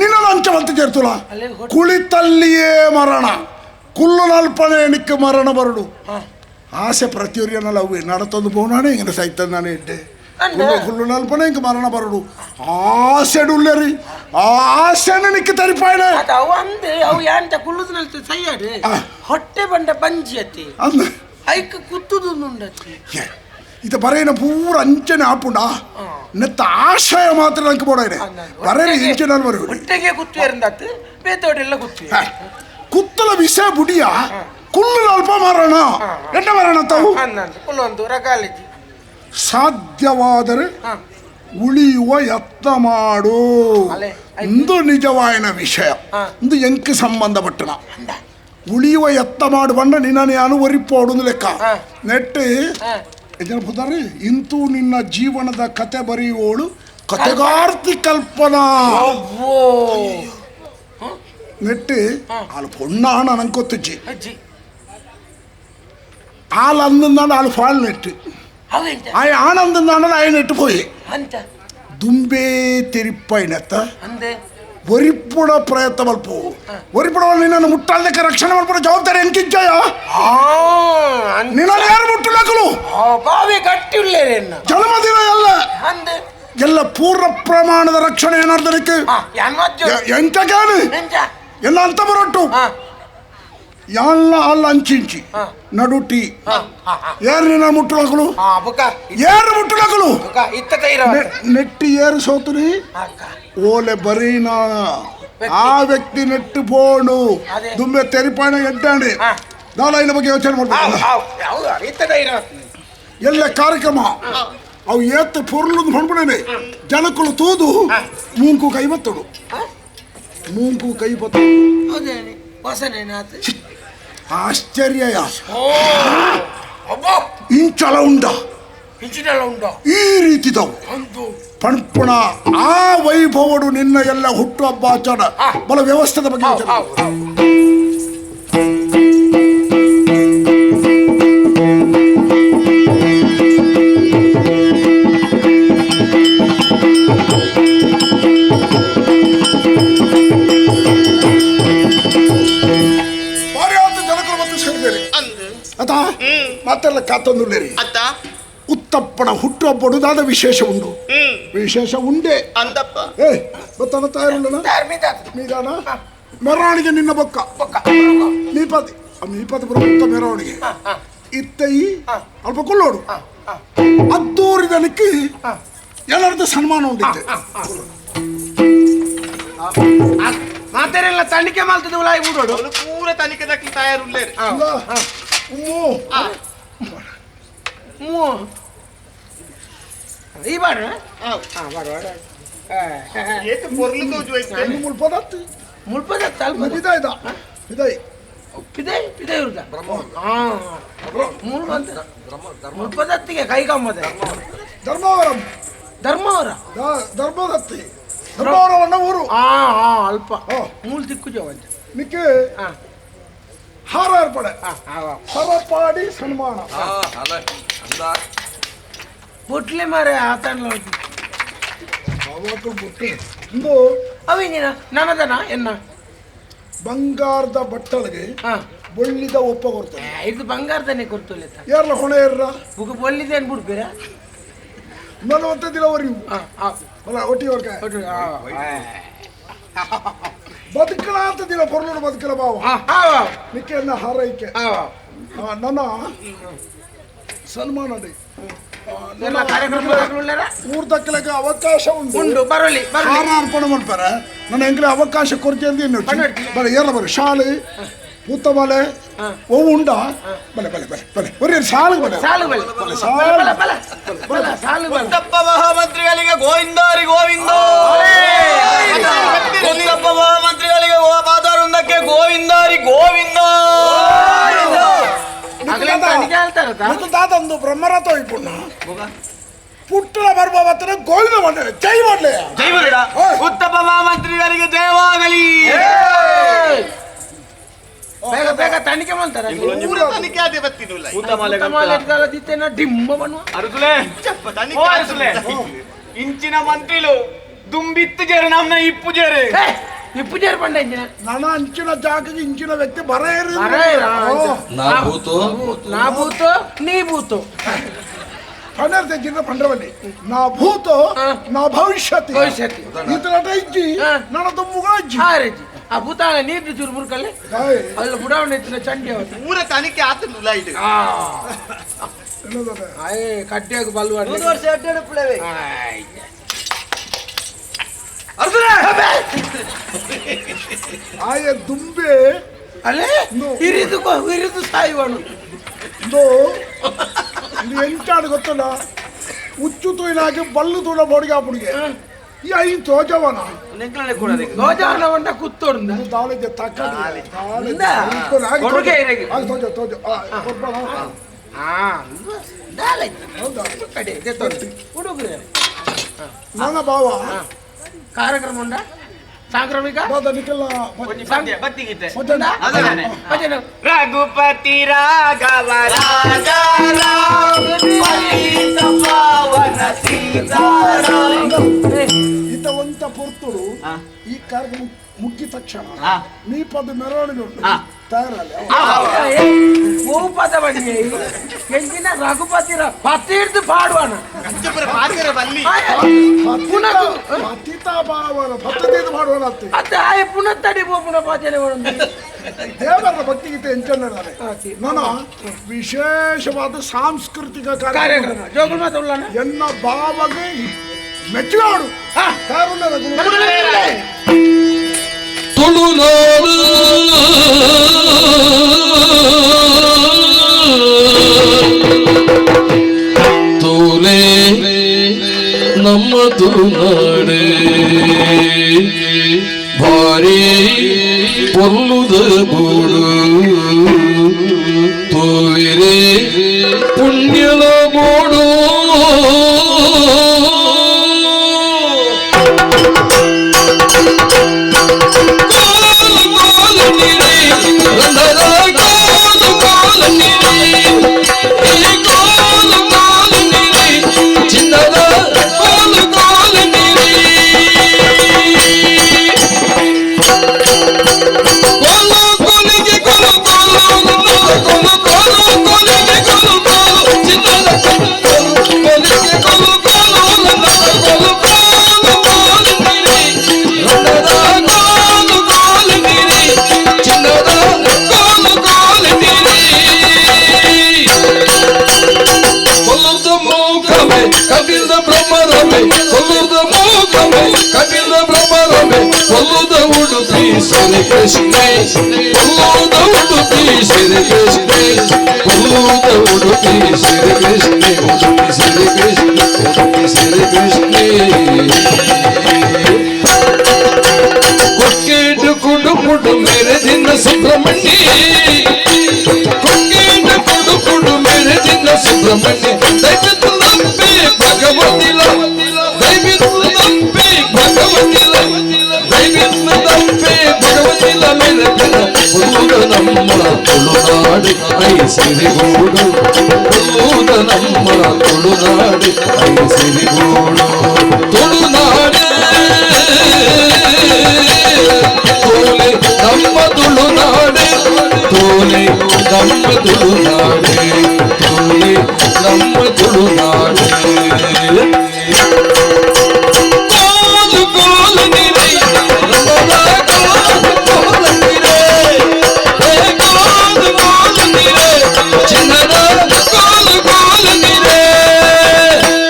ನಿನ್ನ ಅಂಚ ಬಂತು ചേರ್ತುಲ ಕುಳಿತಲ್ಲಿಯೇ ಮರಣ ಕುಲ್ಲು ನಲ್ಪನೆ ನಿಕ್ಕ ಮರಣ ಬರಡು ಆಸೆ ಪ್ರತಿಯೊರಿಯನ್ನಲ್ಲ ಅವು ನಡತೊಂದು ಬೋನಾನೆ ಹಿಂಗೆ ಸೈತಂದಾನೆ ನಾನೇ ಎಡ್ಡೆ ಕುಲ್ಲು ನಲ್ಪನೆ ಹಿಂಗೆ ಮರಣ ಬರಡು ಆಸೆ ಉಳ್ಳರಿ ಆಸೆನ ನಿಕ್ಕ ತರಿಪಾಯಣ ಅವು ಅಂದೆ ಅವು ಯಾಂತ ಕುಲ್ಲುದು ನಲ್ತ ಸೈಯಾಡು ಹೊಟ್ಟೆ ಬಂಡ ಬಂಜಿ ಅತಿ ಐಕ್ ಕುತ್ತುದು ಉಂಡತಿ ಇದು ಬರೇನ ಪೂರ ಅಂಚನೆ ಆಪುಂಡ ನೆತ್ತ ಆಶಯ ಮಾತ್ರ ನಂಗೆ ಬೋಡ ಇದೆ ಬರೇನ ಇಂಚನೆ ಬರು ಹೊಟ್ಟೆಗೆ ಕುತ್ತು ಎಂದಾತು ಬೇತೋಡೆಲ್ಲ ಕುತ್ತು ಕುತ್ತಲ ವಿಷಯ ಬುಡಿಯ ಕುಲ್ಲು ಅಲ್ಪ ಮರಣ ಎಟ್ಟ ಮರಣ ತಾವು ಕುಲ್ಲೊಂದು ರಗಾಲಿಜಿ ಸಾಧ್ಯವಾದರೆ ಉಳಿಯುವ ಯತ್ನ ಮಾಡು ಇಂದು ನಿಜವಾಯನ ವಿಷಯ ಇಂದು ಎಂಕ್ ಸಂಬಂಧಪಟ್ಟಣ ಉಳಿಯುವ ಯತ್ನ ಮಾಡು ಬಂಡ ನಿನ್ನ ನಾನು ಒರಿಪೋಡು ಲೆಕ್ಕ ನೆಟ್ಟು ಎಜನಪುತ್ತಾರೆ ಇಂತೂ ನಿನ್ನ ಜೀವನದ ಕತೆ ಬರೆಯುವವಳು ಕತೆಗಾರ್ತಿ ಕಲ್ಪನಾ ನೆಟ್ಟು ಆಳು ಪೊಣ್ಣಾಣ ನಂಗೆ ಗೊತ್ತಿಜ್ಜಿ ಆಳು ಅಂದಂದಾಣ ಆಳು ಫಾಳ್ ನೆಟ್ಟು ಆಯ ಆನಂದಂದಾಣ ಆಯ ನೆಟ್ಟು ಪೋಯಿ ದುಂಬೇ ತೆರಿಪ್ಪೈನತ್ತ ಒರಿಪುಡ ಪ್ರಯತ್ನ ಮಲ್ಪು ಒರಿಪುಡ ನಿನ್ನನ್ನು ಮುಟ್ಟಾದಕ್ಕೆ ರಕ್ಷಣೆ ಮಲ್ಪುಡ ಜವಾಬ್ದಾರಿ ಎಂಕಿಜ್ಜಯ ನಿನ್ನ ಯಾರು ಮುಟ್ಟುಲಕಲು ಬಾವಿ ಗಟ್ಟಿ ಜನ್ಮದಿನ ಎಲ್ಲ ಎಲ್ಲ ಪೂರ್ಣ ಪ್ರಮಾಣದ ರಕ್ಷಣೆ ಏನಾರ್ದನಕ್ಕೆ ಎಂತ ಕೇಳಿ ಎಲ್ಲ ಅಂತ ಬರೊಟ್ಟು ಎಲ್ಲ ಅಲ್ಲ ಅಂಚಿಂಚಿ ನಡುಟಿ ಯಾರು ನಿನ್ನ ಮುಟ್ಟುಲಕಲು ಯಾರು ಮುಟ್ಟುಲಕಲು ನೆಟ್ಟಿ ಏರು ಸೋತುರಿ ಓಲೆ ಬರೀನಾ ಆ ವ್ಯಕ್ತಿ ನೆಟ್ಟು ಪೋಣು ದುಂಬೆ ತೆರಿಪಾಣ ಎಡ್ಡಾಂಡಿ ನಾಳೆ ಬಗ್ಗೆ ಯೋಚನೆ ಮಾಡ್ಬೇಕು ಎಲ್ಲ ಕಾರ್ಯಕ್ರಮ ಅವು ಏತ್ತು ಪೊರ್ಲು ಹೊಂಡ್ಬಿಡೇನೆ ಜನಕ್ಕಳು ತೂದು ಮೂಂಕು ಕೈ ಬತ್ತಡು ಮೂಂಕು ಕೈ ಪತ್ತ ಆಶ್ಚರ್ಯ ಇಂಚಲ ಉಂಡ ಈ ರೀತಿದವು ಪಣಪುಣ ಆ ವೈಭವಡು ನಿನ್ನ ಎಲ್ಲ ಹುಟ್ಟುಹಬ್ಬ ಆಚರಣ ಬಲ ವ್ಯವಸ್ಥೆದ ಬಗ್ಗೆ ಮಾತೆಲ್ಲ ಕಾತೊಂದುಳ್ಳೇರಿ ಉತ್ತಪ್ಪನ ಹುಟ್ಟುಹಬ್ಬಡುದಾದ ವಿಶೇಷ ಉಂಡು ವಿಶೇಷ ಉಂಡೆ ಅಂತಪ್ಪ ಏ ಗೊತ್ತಾನ ತಯಾರುಳ್ಳನ ಮೀದಾನ ಮೆರವಣಿಗೆ ನಿನ್ನ ಬೊಕ್ಕ ಮೀಪತಿ ಮೀಪತಿ ಬರೋ ಮೆರವಣಿಗೆ ಇತ್ತೈ ಅಲ್ಪ ಕೊಲ್ಲೋಡು ಅದ್ದೂರಿದನಕ್ಕೆ ಎಲ್ಲರದ್ದು ಸನ್ಮಾನ ಉಂಡಿದ್ದೆ ಮಾತೆರೆಲ್ಲ ತನಿಖೆ ಮಾಡ್ತದೆ ಉಲಾಯಿ ಬಿಡೋಡು ಪೂರ ತನಿಖೆ ದಕ್ಕಿ ತಯಾರುಳ್ಳೇರಿ ಈ ಬಾಡ ಮುಲ್ಪದತ್ತಿಗೆ ಕೈ ಕಂಬದ ಧರ್ಮವರಂ ಧರ್ಮವರ ಧರ್ಮದತ್ತಿ ಧರ್ಮವರವನ್ನ ಊರು ಅಲ್ಪ ಮೂಲ ದಿಕ್ಕು ಜವಂತ ನಿಕ್ಕೆ ಹಾರ ಏರ್ಪಡೆ ಸರಪಾಡಿ ಸನ್ಮಾನ ಬುಟ್ಲಿ ಮಾರೆ ಆತನ ಅವಿಂಗಿನ ನನದನ ಎನ್ನ ಬಂಗಾರದ ಬಟ್ಟಲಿಗೆ ಬೊಳ್ಳಿದ ಒಪ್ಪ ಕೊಡ್ತಾರೆ ಇದು ಬಂಗಾರದನೇ ಕೊಡ್ತಲ್ಲ ಯಾರಲ್ಲ ಹೊಣೆ ಯಾರ ಬುಕ್ ಬೊಳ್ಳಿದೇನು ಬಿಡ್ಬೇರ ನಲವತ್ತು ದಿನ ಒಟ್ಟಿಗೆ ಬದುಕಲ ಅಂತ ದಿನ ಪೊರ್ಲೋಡು ಬದುಕಲ ಬಾವ ನಿಕ್ಕೆನ್ನ ಹಾರೈಕೆ ನನ್ನ ಸನ್ಮಾನ ಊರ್ದಕ್ಕಲಿಗೆ ಅವಕಾಶ ಉಂಟು ಬರಲಿ ಹಾರ ಅರ್ಪಣೆ ಮಾಡ್ತಾರೆ ನನ್ನ ಎಂಗ್ರೆ ಅವಕಾಶ ಕೊರತೆ ಅಂತ ಇನ್ನು ಬರ ಏರ್ಲ ಬರ ಶಾಲೆ ಪೂತಮಾಲೆ ಓ ಉಂಡ ಬಲೆ ಬಲೆ ಬಲೆ ಬಲೆ ಬರೀ ಸಾಲು ಬಲೆ ಸಾಲು ಬಲೆ ಬಲೆ ಬಲೆ ಸಾಲು ಬಲೆ ಉತ್ತಪ್ಪ ಮಹಾಮಂತ್ರಿಗಳಿಗೆ ಗೋವಿಂದಾರಿ ಗೋವಿಂದ ಉತ್ತಪ್ಪ ಮಹಾಮಂತ್ರಿಗಳಿಗೆ ಪಾದಾರುಂದಕ್ಕೆ ಗೋವಿಂದಾರಿ ಗೋವಿಂದ ದಾದಂದು ಬ್ರಹ್ಮರಥ ಇಪ್ಪುಣ್ಣ ಪುಟ್ಟಣ ಬರುವ ಮಾತ್ರ ಗೋವಿಂದ ಮಾಡ್ಲೆ ಜೈ ಮಾಡ್ಲೆ ಜೈ ಮಾಡ್ಲ ಉತ್ತಪ್ಪ ಮಹಾಮಂತ್ರಿಗಳಿಗೆ ಜಯವಾಗಲಿ. ಬೇಗ ಬೇಗ ತನಿಖೆ ಮಾಡ್ತಾರೆ ತನಿಖೆ ಅದೇ ಬರ್ತಿಲ್ಲ ಡಿಮ್ಮ ಬನ್ನುವ ಅರುಸುಲೆ ಓ ಅರುಸುಲೆ ಇಂಚಿನ ಮಂತ್ರಿಲು ದುಂಬಿತ್ತು ಜೇರು ನಮ್ನ ಇಪ್ಪು ಜೇರು ಇಪ್ಪು ಜೇರು ಬಂಡ ಇಂಚಿನ ನನ್ನ ಅಂಚಿನ ಜಾಗಕ್ಕೆ ಇಂಚಿನ ವ್ಯಕ್ತಿ ಬರ ನಾ ಭೂತು ನಾ ಭೂತು ನೀ ಭೂತು ಪಂಡರ ಪಂಡ್ರವಲ್ಲಿ ನಾ ಭೂತೋ ನಾ ಭವಿಷ್ಯತಿ ಭವಿಷ್ಯತಿ ಈ ತರ ಇಜ್ಜಿ ನನ್ನ ತುಂಬುಗಳ ಇಜ್ಜಿ ಆ ಭೂತಾಳ ನೀರು ಚೂರು ಮುರುಕಲ್ಲಿ ಅಲ್ಲ ಬುಡಾವಣೆ ಇತ್ತಿನ ಚಂಡಿ ಅವತ್ತು ಪೂರ ತನಿಖೆ ಆತಂದುಲ್ಲ ಇದು ಆಯ್ ಕಡ್ಡಿಯಾಗ ಬಲ್ವಾಡ ವರ್ಷ ಅಡ್ಡಾಡ ಪುಳವೆ ಆಯ ದುಂಬೆ ಅಲ್ಲೇ ಇರಿದು ಇರಿದು ಸಾಯುವನು ಇದು ಎಂಟಾಡು ಗೊತ್ತಲ್ಲ ಹುಚ್ಚು ತುಯಿನಾಗಿ ಬಲ್ಲು ತೂಡ ಬೋಡಿಗೆ ಆಪುಡಿಗೆ ಈ ಐದು ತೋಜವನ ತೋಜವನ వంట ಕುತ್ತೋಡು ದಾಳಿಗೆ ತಕ್ಕಡಿ ತೋಜ ತೋಜ ನನ್ನ ಭಾವ ಕಾರ್ಯಕ್ರಮ ಉಂಡ ಸಾಂಕ್ರಾಮಿಕ ರಘುಪತಿ ರಾಘವ ರಾಜ ಇತವಂತ ಪೊರ್ತುಡು ಈ ಕಾರ್ಯಕ್ರಮ ಮುಗ್ಗಿ ತಕ್ಷಣ ನೀ ಪದ ಮೆರವಣಿಗೆ ಉಂಟು ತಯಾರಲ್ಲ ಪದ ಬನ್ನಿ ಎಂಜಿನ ರಘುಪತಿ ಪತಿ ಹಿಡಿದು ಪಾಡುವನ ಪತಿತ ಭಾವನ ಪತ್ತದೇದು ಮಾಡುವನ ಅತ್ತೆ ಆಯ್ ಪುನಃ ತಡಿ ಪುನಃ ಪಾಚನೆ ದೇವರ ಭಕ್ತಿಗೀತೆ ಎಂಚನ್ನ ನಾನು ವಿಶೇಷವಾದ ಸಾಂಸ್ಕೃತಿಕ ಕಾರ್ಯಕ್ರಮ ಎನ್ನ ಭಾವಗೆ ಮೆಚ್ಚುಗಾಡು ತುಳುನಾಡು ತೋಲೆ ನಮ್ಮ ತುಳುನಾಡು ಭಾರಿ ಪೊಲ್ಲುದ ಬೂಡು ತೋವಿರೆ ಪುಣ್ಯದ ಬೋಡು Shri Krishna Udupi Shri Krishna Udupi Shri Krishna Udupi Shri Krishna Udupi Shri Krishna ಕೊಕ್ಕೇಡು ಕುಡು ಕುಡು ಮೇರೆ ದಿನ ಸುಬ್ರಹ್ಮಣ್ಯ ಕೊಕ್ಕೇಡು ಕುಡು ಕುಡು ಮೇರೆ ದಿನ ಸುಬ್ರಹ್ಮಣ್ಯ ದಯವಿಟ್ಟು ನಂಬಿ ಭಗವತಿಲ ದಯವಿಟ್ಟು ನಂಬಿ ಭಗವತಿಲ ದಯವಿಟ್ಟು ನಂಬಿ ಭಗವತಿಲ ಮೇರೆ ದಿನ ಪುಲ್ಲುದ ನಮ್ಮ ತುಳುನಾಡು I ಸಿರಿಗೂಡು ಪುಲ್ಲುದ ನಮ್ಮ ತುಳುನಾಡು I ಸಿರಿಗೂಡು ತುಳುನಾಡು ತೋಲೆ ನಮ್ಮ ತುಳುನಾಡು ತೋಲೆ ನಮ್ಮ ತುಳುನಾಡು ತೋಲೆ ನಮ್ಮ ತುಳುನಾಡು ಕೋಲು ಕೋಲು ನೀರೇ ಕೋಲು ಕೋಲು ನೀರೇ ಕೋಲು ಕೋಲು ನೀರೇ ಚಿನ್ನದ ಕೋಲು ಕೋಲು ನೀರೇ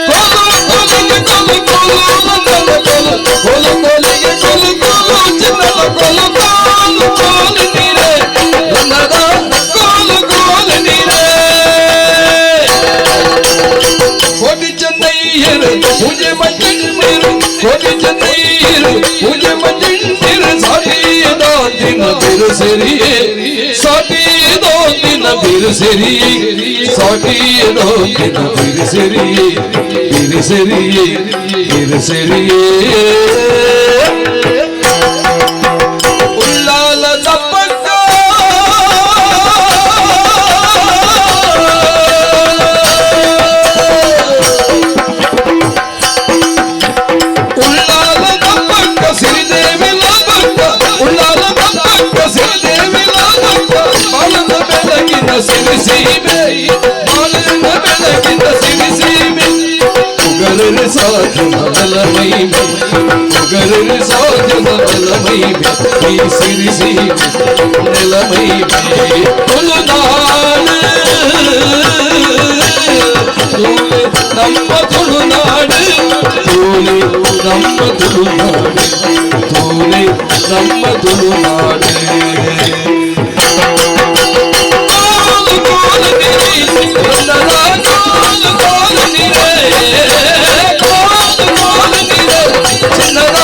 ಕೋಲು ಕೋಲಿಗೆ ಕೋಲು ಕೋಲು ಕೋಲು ಕೋಲು ಕೋಲಿಗೆ ಕೋಲು ಕೋಲು ಚಿನ್ನದ ಕೋಲು ಕೋಲು ಕೋಲು ನೀರೇ ಚಿನ್ನದ ಕೋಲು ಕೋಲು ನೀರೇ ಕೋಟಿ ಚೆನ್ನೈಯರು ಪೂಜೆ ಮಂಜಿಣ್ಣೀರು ಕೋಟಿ ಚೆನ್ನೈಯರು ಪೂಜೆ ಮಂಜಿಣ್ಣೀರು ಸಾಟಿಯದ ದಿನ ಬಿರುಸೆರಿಯೇ ಸಾಟಿಯದ ದಿನ ಬಿರುಸೆರಿಯೇ ಸಾಟಿಯದ ದಿನ ಬಿರುಸೆರಿಯೇ ಬಿರುಸೆರಿಯೇ ಬಿರುಸೆರಿಯೇ ಉಳ್ಳಾಲ ದಪ್ಪಕ್ಕ ಉಳ್ಳಾಲ ದಪ್ಪಕ್ಕ ಸಿರಿದೇವಿ ಲಬ್ಬಕ್ಕ ಉಳ್ಳಾಲ ದಪ್ಪಕ್ಕ ಸಿರಿದೇವಿ ಲಬ್ಬಕ್ಕ ಬಾಳದ ಬೆಳಗಿನ ಸಿರಿಸೀಮೆ ಬಾಳದ ಬೆಳಗಿನ ಸಿರಿಸೀಮೆ ಉಗರರೆ ಸಾಧನ ಬಲಮೈಮೆ ಉಗರರೆ ಸಾಧನ ಬಲಮೈಮೆ ಈ ಸಿರಿಸೀಮೆ ನೆಲಮೈಮೆ ತುಳುನಾಡು ತೋಲೆ ನಮ್ಮ ತುಳುನಾಡು ತೋಲೆ ನಮ್ಮ ತುಳುನಾಡು ತೋಲೆ ನಮ್ಮ ತುಳುನಾಡು ಕೋಲು ಕೋಲು ನೀರೇ ಕೋಲು ಕೋಲು ನೀರೇ ಕೋಲು ಕೋಲು ನೀರೇ ಚಿನ್ನದ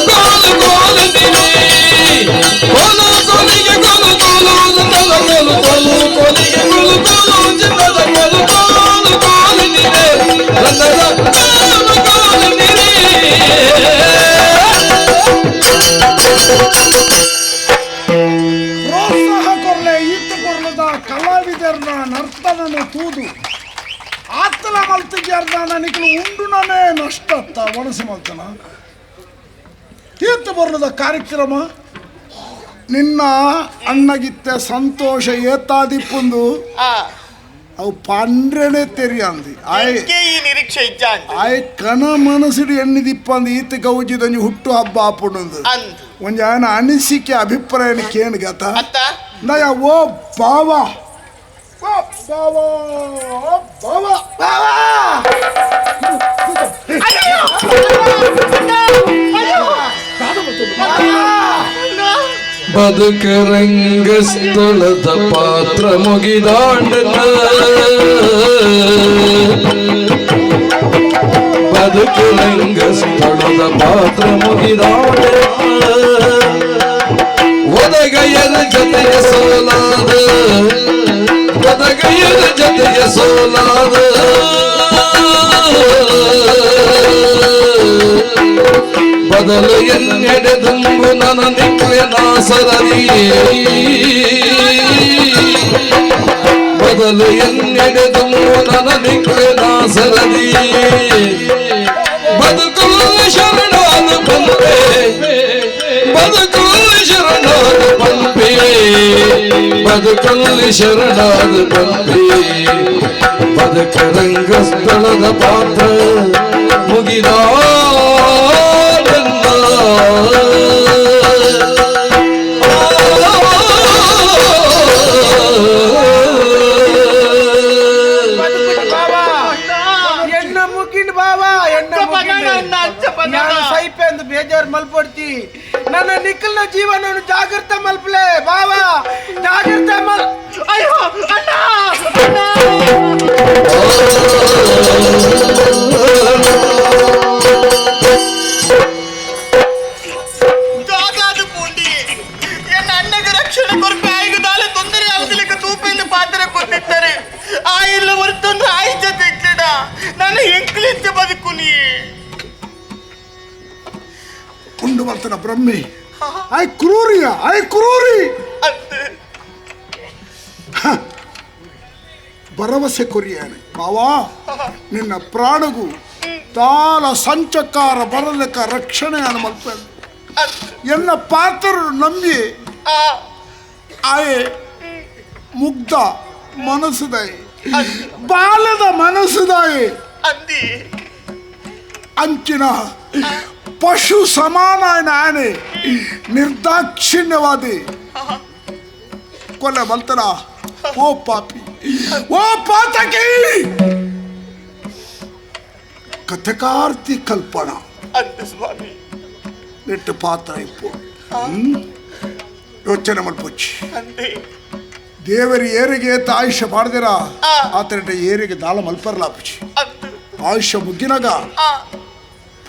ಕೋಲು ಕೋಲು ನೀರೇ ಕೋಲು ಕೋಲಿಗೆ ಕೋಲು ಕೋಲು ಚಿನ್ನದ ಕೋಲು ಕೋಲು ಕೋಲಿಗೆ ಕೋಲು ಕೋಲು ಚಿನ್ನದ ಕೋಲು ಕೋಲು ಕೋಲು ನೀರೇ ಚಿನ್ನದ ಕೋಲು ಕೋಲು ನೀರೇ. ಪ್ರೋತ್ಸಾಹ ಕೊರ್ಲೆ ಈತ ಕೊರ್ಲದ ಕಲಾವಿದರ್ನ ನರ್ತನನು ತೂದು ಆತನ ಮಲ್ತಿಗ್ಯಾರ್ದಾನ ನಿಖಲು ಉಂಡುನನೇ ನಷ್ಟತ್ತ ಒಣಸು ಮಲ್ತನ ತೀರ್ಥ ಬರ್ಲದ ಕಾರ್ಯಕ್ರಮ ನಿನ್ನ ಅಣ್ಣಗಿತ್ತ ಸಂತೋಷ ಏತಾದಿಪ್ಪುಂದು ಅವು ಪಂಡ್ರೆನೆ ತೆರಿಯಂದಿ ನಿರೀಕ್ಷೆ ಆಯ್ ಕಣ ಮನಸ್ಸಿಡು ಎಣ್ಣಿದಿಪ್ಪಂದು ಈತ ಗೌಜಿದಂಜಿ ಹುಟ್ಟು ಹಬ್ಬ ಆಪುಂಡು ಒಂಜಿ ಆಯನ ಅನಿಸಿಕೆ ಅಭಿಪ್ರಾಯ ಕೇಳು ಗತ ನಯ ಓ ಬಾವ ಓ ಬಾವ ಬಾವ ಬಾವ ಬದುಕ ರಂಗಸ್ಥಳದ ಪಾತ್ರ ಮುಗಿದಾಂಡನ ಬದುಕು ರಂಗಸ್ಥಳದ ಪಾತ್ರ ಮುಗಿದಾಂಡನ ಬಲಗೈಯರ ಜೊತೆಯ ಸೋಲಾದ, ಬಲಗೈಯರ ಜೊತೆಯ ಸೋಲಾದ, ಬದಲು ಎನ್ನೆಡೆ ದುಂಬು ನನ್ನ ನಿಕ್ಲೆನ ಸರದಿ, ಬದಲು ಎನ್ನೆಡೆ ದುಂಬು ನನ್ನ ನಿಕ್ಲೆನ ಸರದಿ, ಬದುಕು ಶರಣಾದ ಬಂದೆ, ಬದುಕಲ್ಲಿ ಶರಣಾದ ಬಂದೆ, ಬದುಕಲ್ಲಿ ಶರಣಾದ ಬಂದೆ, ಬದುಕ ರಂಗಸ್ಥಳದ ಪಾತ್ರ ಮುಗಿದ. ಎಣ್ಣ ಮುಗಿಂಡ್ ಬಾವಾ, ಎಣ್ಣ ನಾನು ಸೈಪೆ ಅಂದು ಬೇಜಾರು ಮಲ್ಪಡ್ತಿ. ನನ್ನ ನಿಖಲ್ನ ಜೀವನವನ್ನು ಜಾಗೃತ ಮಲ್ಪಲೆ ಬಾವಾ, ಜಾಗೃತ ಮಲ್. ಅಯ್ಯೋ ಅಣ್ಣ, ಅಣ್ಣ. ದಾದಾದು ಪೂಂಡಿ ಎನ್ನ ಅಣ್ಣಗೆ ರಕ್ಷಣೆ ಕೊರಪೆ ಆಯ್ದು ದಾಲೆ ತೊಂದರೆ ಆಗುದಿಲ್ಲ ತೂಪೆಯಿಂದ ಪಾತ್ರ ಕೊಟ್ಟಿದ್ದಾರೆ. ಆ ಇಲ್ಲ ಹೊರತೊಂದು ಆಯ್ತ ತೆಕ್ಕಡ ನನ್ನ ಎಂಕ್ಲಿಂತ ಬದುಕು ನೀ ಉಂಡು ಬರ್ತನ ಬ್ರಹ್ಮಿ. ಆಯ್ ಕ್ರೂರಿಯ, ಆಯ್ ಕ್ರೂರಿ. ಭರವಸೆ ಕೊರಿಯಾನೆ ಬಾವಾ, ನಿನ್ನ ಪ್ರಾಣಗೂ ತಾಲ ಸಂಚಕಾರ ಬರಲಿಕ್ಕ ರಕ್ಷಣೆಯನ್ನು ಮಲ್ಪ. ಎಲ್ಲ ಪಾತ್ರರು ನಂಬಿ ಆಯೆ ಮುಗ್ಧ ಮನಸ್ಸುದಾಯಿ, ಬಾಲದ ಮನಸ್ಸುದಾಯಿ, ಅಂಚಿನ ಪಶು ಸಮಾನ ಆನೆ ನಿರ್ದಾಕ್ಷಿಣ್ಯವಾದಿ ಕೊಲೆ ಬಲ್ತನ. ಓ ಪಾಪಿ, ಓ ಪಾತಕಿ, ಕಥಕಾರ್ತಿ ಕಲ್ಪನಾ ಸ್ವಾಮಿ ನೆಟ್ಟು ಪಾತ್ರ ಇಪ್ಪು ಯೋಚನೆ ಮಲ್ಪೊಚ್ಚಿ. ದೇವರಿ ಏರಿಗೆ ಆಯುಷ್ಯ ಮಾಡಿದಿರ ಆತನ ಏರಿಗೆ ದಾಳ ಮಲ್ಪರ್ಲಾಪುಚಿ. ಆಯುಷ್ಯ ಮುಗ್ಗಿನಾಗ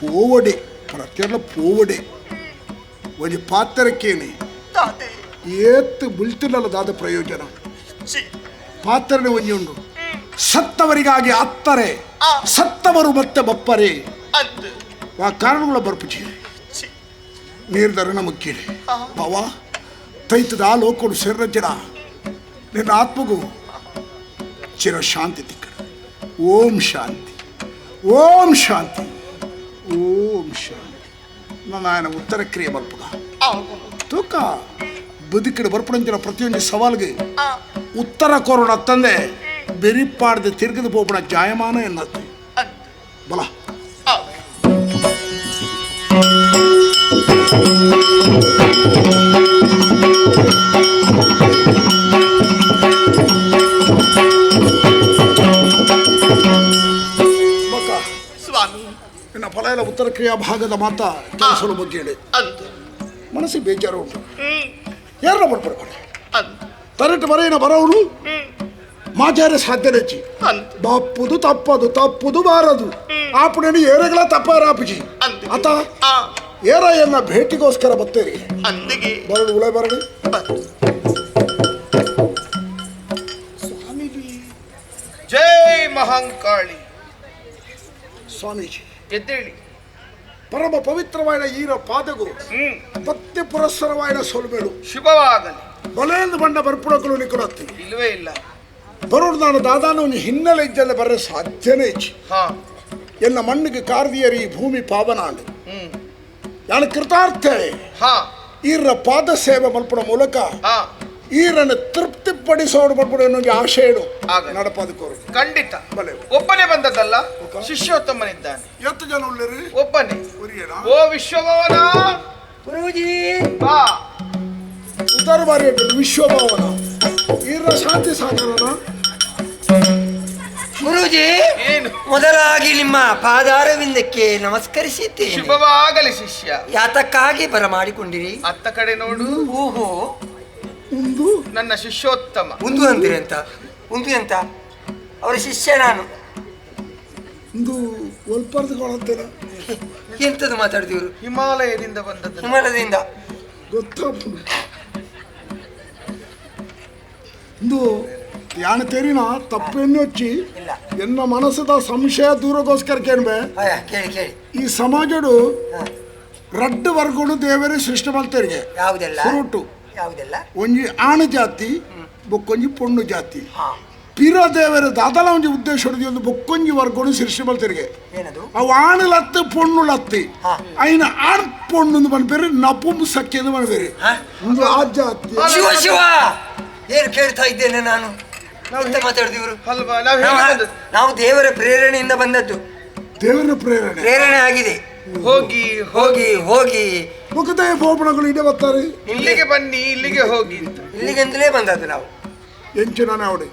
ಪೋವಡೆ ಪ್ರತಿಯೊಂದು ಪೋವಡೆ ಒಂಜಿ ಪಾತ್ರಕ್ಕೇನೆ ಏತ್ತು ಬುಲ್ತಿನಲ್ಲದಾದ ಪ್ರಯೋಜನ. ಪಾತ್ರನೆ ಒಂಜಿ ಉಂಡು ಸತ್ತವರಿಗಾಗಿ ಅತ್ತರೆ, ಸತ್ತವರು ಮತ್ತೆ ಬಪ್ಪರೆ ಆ ಕಾರಣಗಳ ಬರ್ಪುಚಿ ನೀರ್ದರಣ ಮುಖ್ಯನೆ ಬಾವ. ತೈತದ ಆ ಲೋಕಡು ಸೇರಜನ ನಿನ್ನ ಆತ್ಮಗೂ ಚಿರ ಶಾಂತಿ ತಿಕ್ಕಡ. ಓಂ ಶಾಂತಿ, ಓಂ ಶಾಂತಿ, ಓಂ ಶಾಂತಿ. ನನ್ನ ఆయన ಉತ್ತರ ಕ್ರಿಯೆ ಬರ್ಪುಗ ತೂಕ ಬದುಕಿನ ಬರ್ಪುಡಂಚಿನ ಪ್ರತಿಯೊಂದು ಸವಾಲ್ಗೆ ಉತ್ತರ ಕೊರೋಣ ತಂದೆ ಬೆರಿಪಾಡ್ದು ತಿರುಗದು ಪೋಪುಣ ಜಾಯಮಾನ ಎನ್ನತ್ತು ಬಲ. ಸ್ವಾಮಿ ನಿನ್ನ ಫಲ ಎಲ್ಲ ಉತ್ತರ ಕ್ರಿಯಾ ಭಾಗದ ಮಾತ ಕೆಲಸದ ಬಗ್ಗೆ ಹೇಳಿ ಮನಸ್ಸಿಗೆ ಬೇಜಾರು ಉಂಟು. ಯಾರನ್ನ ಬರ್ಪಡ್ಕೊಳ್ಳಿ ತರಟು ಬರೇನ ಬರೋರು ಮಾಚಾರ್ಯ ಸಾಧ್ಯ ಹೆಚ್ಚಿ ಬಾಪುದು ತಪ್ಪದು ತಪ್ಪುದು ಬಾರದು ಆಪುಣೇನು ಏರಗಳ ತಪ್ಪಾರಾಪುಜಿ ಆತ ಏರ ಎನ್ನ ಭೇಟಿಗೋಸ್ಕರ ಬರ್ತೇರಿ ಬರಡು ಉಳೆ ಬರಡು. ಜೈ ಮಹಾಂಕಾಳಿ. ಸ್ವಾಮೀಜಿ ಎದ್ದೇಳಿ. ಪರಮ ಪವಿತ್ರವಾದ ಈರ ಪಾದಗು ಭಕ್ತಿ ಪುರಸ್ಸರವಾದ ಸೊಲ್ಬೇಡು ಶುಭವಾಗಲಿ. ಬಲೇಂದು ಬಂಡ ಬರ್ಪುಡಕಲು ನಿಕುಲತ್ತಿ ಇಲ್ಲವೇ ಇಲ್ಲ. ಬರೋಡು ನಾನು ದಾದಾನು ಹಿನ್ನೆಲೆ ಇದ್ದಲ್ಲ ಬರ ಸಾಧ್ಯನೇ ಇಚ್ಚಿ. ಎಲ್ಲ ಮಣ್ಣಿಗೆ ಕಾರ್ದಿಯರಿ ಭೂಮಿ ಪಾವನಾಂಡು ನಾನು ಕೃತಾರ್ಥೆ. ಈರ ಪಾದ ಸೇವೆ ಮಲ್ಪಡ ಮೂಲಕ ಈರನ್ನು ತೃಪ್ತಿಪಡಿಸೋಡು ಬರ್ಪಡ ಅನ್ನೋ ಆಶೆ ಇಡು ನಡಪಾದಕೋರು. ಖಂಡಿತ ಒಬ್ಬನೇ ಬಂದದ್ದಲ್ಲ, ಶಿಷ್ಯೋತ್ತಮನಿದ್ದಾನೆ. ಎಷ್ಟು ಜನ ಉಳ್ಳರಿ? ಒಬ್ಬನೇ. ಓ ವಿಶ್ವಭವನ ಗುರೂಜಿ ಬಾ. ಉತ್ತರ ಬಾರಿ ವಿಶ್ವಭವನ ಈರ ಶಾಂತಿ ಸಾಗರನ ಗುರೂಜಿ. ಮೊದಲಾಗಿ ನಿಮ್ಮ ಪಾದಾರವಿಂದಕ್ಕೆ ನಮಸ್ಕರಿಸಿದ್ದೇನೆ. ಶುಭವಾಗಲಿ ಶಿಷ್ಯ. ಯಾತಕ್ಕಾಗಿ ಬರಮಾಡಿಕೊಂಡಿರಿ? ಅತ್ತ ಕಡೆ ನೋಡು. ಓಹೋ, ನನ್ನ ಶಿಷ್ಯೋತ್ತಮ. ಒಂದು ಅಂತೀರಿ ಅಂತ, ಒಂದು ಅಂತ ಅವರ ಶಿಷ್ಯ ನಾನು. ಎಂತದ್ದು ಮಾತಾಡ್ತೀವರು? ಹಿಮಾಲಯದಿಂದ ಬಂದದ್ದು. ಹಿಮಾಲಯದಿಂದ ಗೊತ್ತಾಗ್ತದೆ. ಇಂದು ಯಾನ ತೆರಿನ ತಪ್ಪೆನ್ನು ಹಚ್ಚಿ ಎನ್ನ ಮನಸ್ಸದ ಸಂಶಯ ದೂರಗೋಸ್ಕರ ಕೇಳ್ಬೆ. ಕೇಳಿ ಕೇಳಿ. ಈ ಸಮಾಜಡು ರಡ್ಡು ವರ್ಗಡು ದೇವರೇ ಸೃಷ್ಟಿ ಮಾಡ್ತಾರೆ. ಯಾವುದೆಲ್ಲ? ಸುರುಟು ಯಾವುದೆಲ್ಲ? ಒಂಜಿ ಆಣು ಜಾತಿ ಬೊಕ್ಕೊಂಜಿ ಪೊಣ್ಣು ಜಾತಿ. ಪಿರ ದೇವರ ದಾದಲ ಒಂಜಿ ಉದ್ದೇಶ ಒಂದು ಬೊಕ್ಕೊಂಜಿ ವರ್ಗಡು ಸೃಷ್ಟಿ ಮಾಡ್ತಾರೆ. ಅವು ಆಣು ಲತ್ತು ಪೊಣ್ಣು ಲತ್ತಿ ಐನ ಆಣ್ ಪೊಣ್ಣು ಮನ್ಪೇರು ನಪುಂಸಕ್ಕೆ ಮನ್ಪೇರು ಒಂದು ಆ ಜಾತಿ. ಶಿವ ಶಿವ ಏನು ಕೇಳ್ತಾ ಇದ್ದೇನೆ ನಾನು? ಮಾತಾಡಿದಿವರು ನಾವು ದೇವರ ಪ್ರೇರಣೆಯಿಂದ ಬಂದದ್ದು. ದೇವರ ಪ್ರೇರಣೆ ಪ್ರೇರಣೆ ಆಗಿದೆ. ಹೋಗಿ ಹೋಗಿ ಹೋಗಿ ಮುಖದ ಬೋಪಣಗಳು ಇಡೇ ಬರ್ತಾರೆ. ಇಲ್ಲಿಗೆ ಬನ್ನಿ, ಇಲ್ಲಿಗೆ ಹೋಗಿ ಅಂತ ಇಲ್ಲಿಗೆಂದಲೇ ಬಂದದ್ದು ನಾವು. ಎಂಚಿನ ಅವಡಿ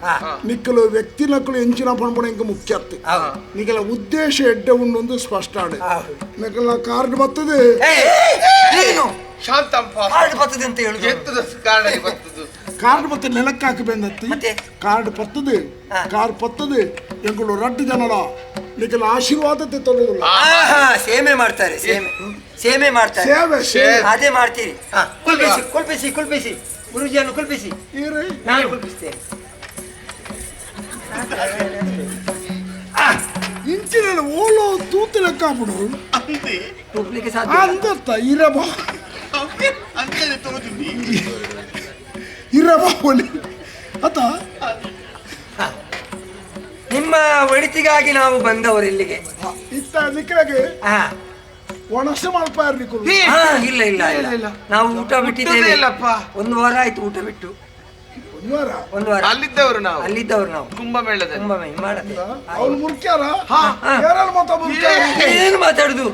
ನಿಕ್ಕಲು ವ್ಯಕ್ತಿ ನಕ್ಕಲು ಎಂಚಿನ ಪಣಪಣ ಇಂಕ ಮುಖ್ಯ ಅತ್ತೆ. ನಿಕಲ ಉದ್ದೇಶ ಎಡ್ಡೆ ಉಂಡೊಂದು ಸ್ಪಷ್ಟ ಆಡೆ. ನಿಕಲ ಕಾರ್ಡ್ ಬರ್ತದೆ. ಶಾಂತಪ್ಪ ಕಾರ್ಡ್ ಬರ್ತದೆ ಅಂತ ಹೇಳುದು ಕಾರ್ಡ್ ಬರ್ತದೆ ನೆಲಕ್ಕೆ ಹಾಕಬೇಕಂತ ಕಾರ್ಡ್ ಪತ್ತದೆ ಕಾರ್ ಪತ್ತದೆ ಎಂಗಳು ರಡ್ಡು ಜನರ ನಿಕಲ ಆಶೀರ್ವಾದ ತೊಳೆದಿಲ್ಲ. ಸೇಮೆ ಮಾಡ್ತಾರೆ, ಸೇಮೆ ಸೇಮೆ ಮಾಡ್ತಾರೆ, ಸೇವೆ ಅದೇ ಮಾಡ್ತೀರಿ. ಕುಲ್ಪಿಸಿ ಕುಲ್ಪಿಸಿ ಕುಲ್ಪಿಸಿ ಗುರುಜಿಯನ್ನು ಕುಲ್ಪಿಸಿ. ನಾನು ಕುಲ್ಪಿಸ್ತೇನೆ. ಇಂಚಿನ ಓಲೋ ತೂತು ಲೆಕ್ಕ ಹಾಕ್ಬಿಡು ಅಂದತ್ತ ಇರಬಾ ಇರಬಾವಲಿ ಅತ್ತ. ನಿಮ್ಮ ಒಳಿತಿಗಾಗಿ ನಾವು ಬಂದವರು ಇಲ್ಲಿಗೆ. ಇತ್ತ ನಿಕ್ಕಗೆ ಒಣಸು ಮಾಡ್ಪಾರ. ಇಲ್ಲ ಇಲ್ಲ ಇಲ್ಲ, ನಾವು ಊಟ ಬಿಟ್ಟಿದ್ದೇವೆ. ಒಂದು ವಾರ ಆಯ್ತು ಊಟ ಬಿಟ್ಟು. ಒಂದು ವಾರ ಅಲ್ಲಿದ್ದವರು ನಾವು, ಅಲ್ಲಿದ್ದವರು ನಾವು ಕುಂಭಮೇಳದಲ್ಲಿ. ಕುಂಭಮೇಳ ಮಾಡದೆ ಅವ್ರು ಮುರ್ಕ್ಯಾರ? ಏನು ಮಾತಾಡುದು?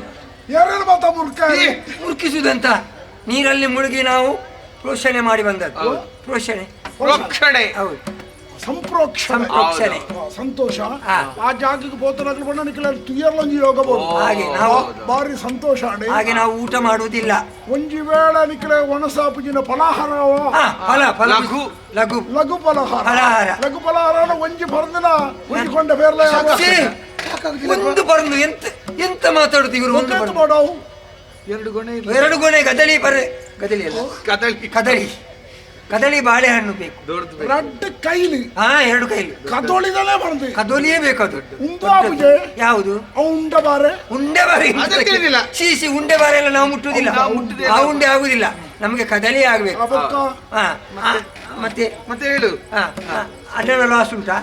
ಯಾರು ಮಾತಾ ಮುರ್ಕ ಮುರ್ಕಿಸುದಂತ? ನೀರಲ್ಲಿ ಮುಳುಗಿ ನಾವು ಪ್ರೋಷಣೆ ಮಾಡಿ ಬಂದದ್ದು. ಪ್ರೋಷಣೆ ಪ್ರೋಕ್ಷಣೆ, ಹೌದು, ಸಂಪ್ರೋಕ್ಷಣೆ ಸಂಪ್ರೋಕ್ಷಣೆ. ಸಂತೋಷ. ಆ ಜಾಗಕ್ಕೆ ಬೋತನಾಗ್ಲು ಬಣ್ಣ ನಿಖಲ ತುಯರ್ಲೊಂಜಿ ಯೋಗ ಬೋದು. ಹಾಗೆ ನಾವು ಬಾರಿ ಸಂತೋಷ. ಹಾಗೆ ನಾವು ಊಟ ಮಾಡುವುದಿಲ್ಲ. ಒಂಜಿ ವೇಳೆ ನಿಖಲ ಒಣಸಾಪುಜಿನ ಫಲಾಹಾರ, ಫಲ ಫಲ ಲಘು ಲಘು ಲಘು ಫಲಹಾರ ಫಲಹಾರ ಲಘು ಫಲಹಾರ ಒಂಜಿ ಪರಂದಿನ ಒಂಜಿ ಕೊಂಡ ಬೇರ್ಲ ಒಂದು ಪರಂದು. ಎಂತ ಎಂತ ಮಾತಾಡುದು ಇವರು? ಒಂದು ಮಾಡವು ಎರಡು ಗೊನೆ, ಎರಡು ಗೊನೆ ಕದಳಿ ಬರೆ ಕದಳಿ ಅಲ್ಲ ಕದಳಿ ಕದಳಿ ಕದಳಿ ಬಾಳೆಹಣ್ಣು ಬೇಕು. ರಡ್ಡು ಕೈಲಿ, ಹಾ ಎರಡು ಕೈಲಿ ಕದೋಳಿದಲೇ ಬಂದು ಕದೋಲಿಯೇ ಬೇಕು. ಅದು ಯಾವುದು? ಉಂಡೆ ಬಾರೆ, ಉಂಡೆ ಬಾರೆ ಸೀಸಿ ಉಂಡೆ ಬಾರೆ ಎಲ್ಲ ನಾವು ಮುಟ್ಟುವುದಿಲ್ಲ. ಆ ಉಂಡೆ ಆಗುದಿಲ್ಲ ನಮಗೆ, ಕದಳಿ ಆಗ್ಬೇಕು. ಹಾ ಮತ್ತೆ ಮತ್ತೆ ಹೇಳು. ಹಾ ಅಣ್ಣನ ಲಾಸ್ ಉಂಟಾ?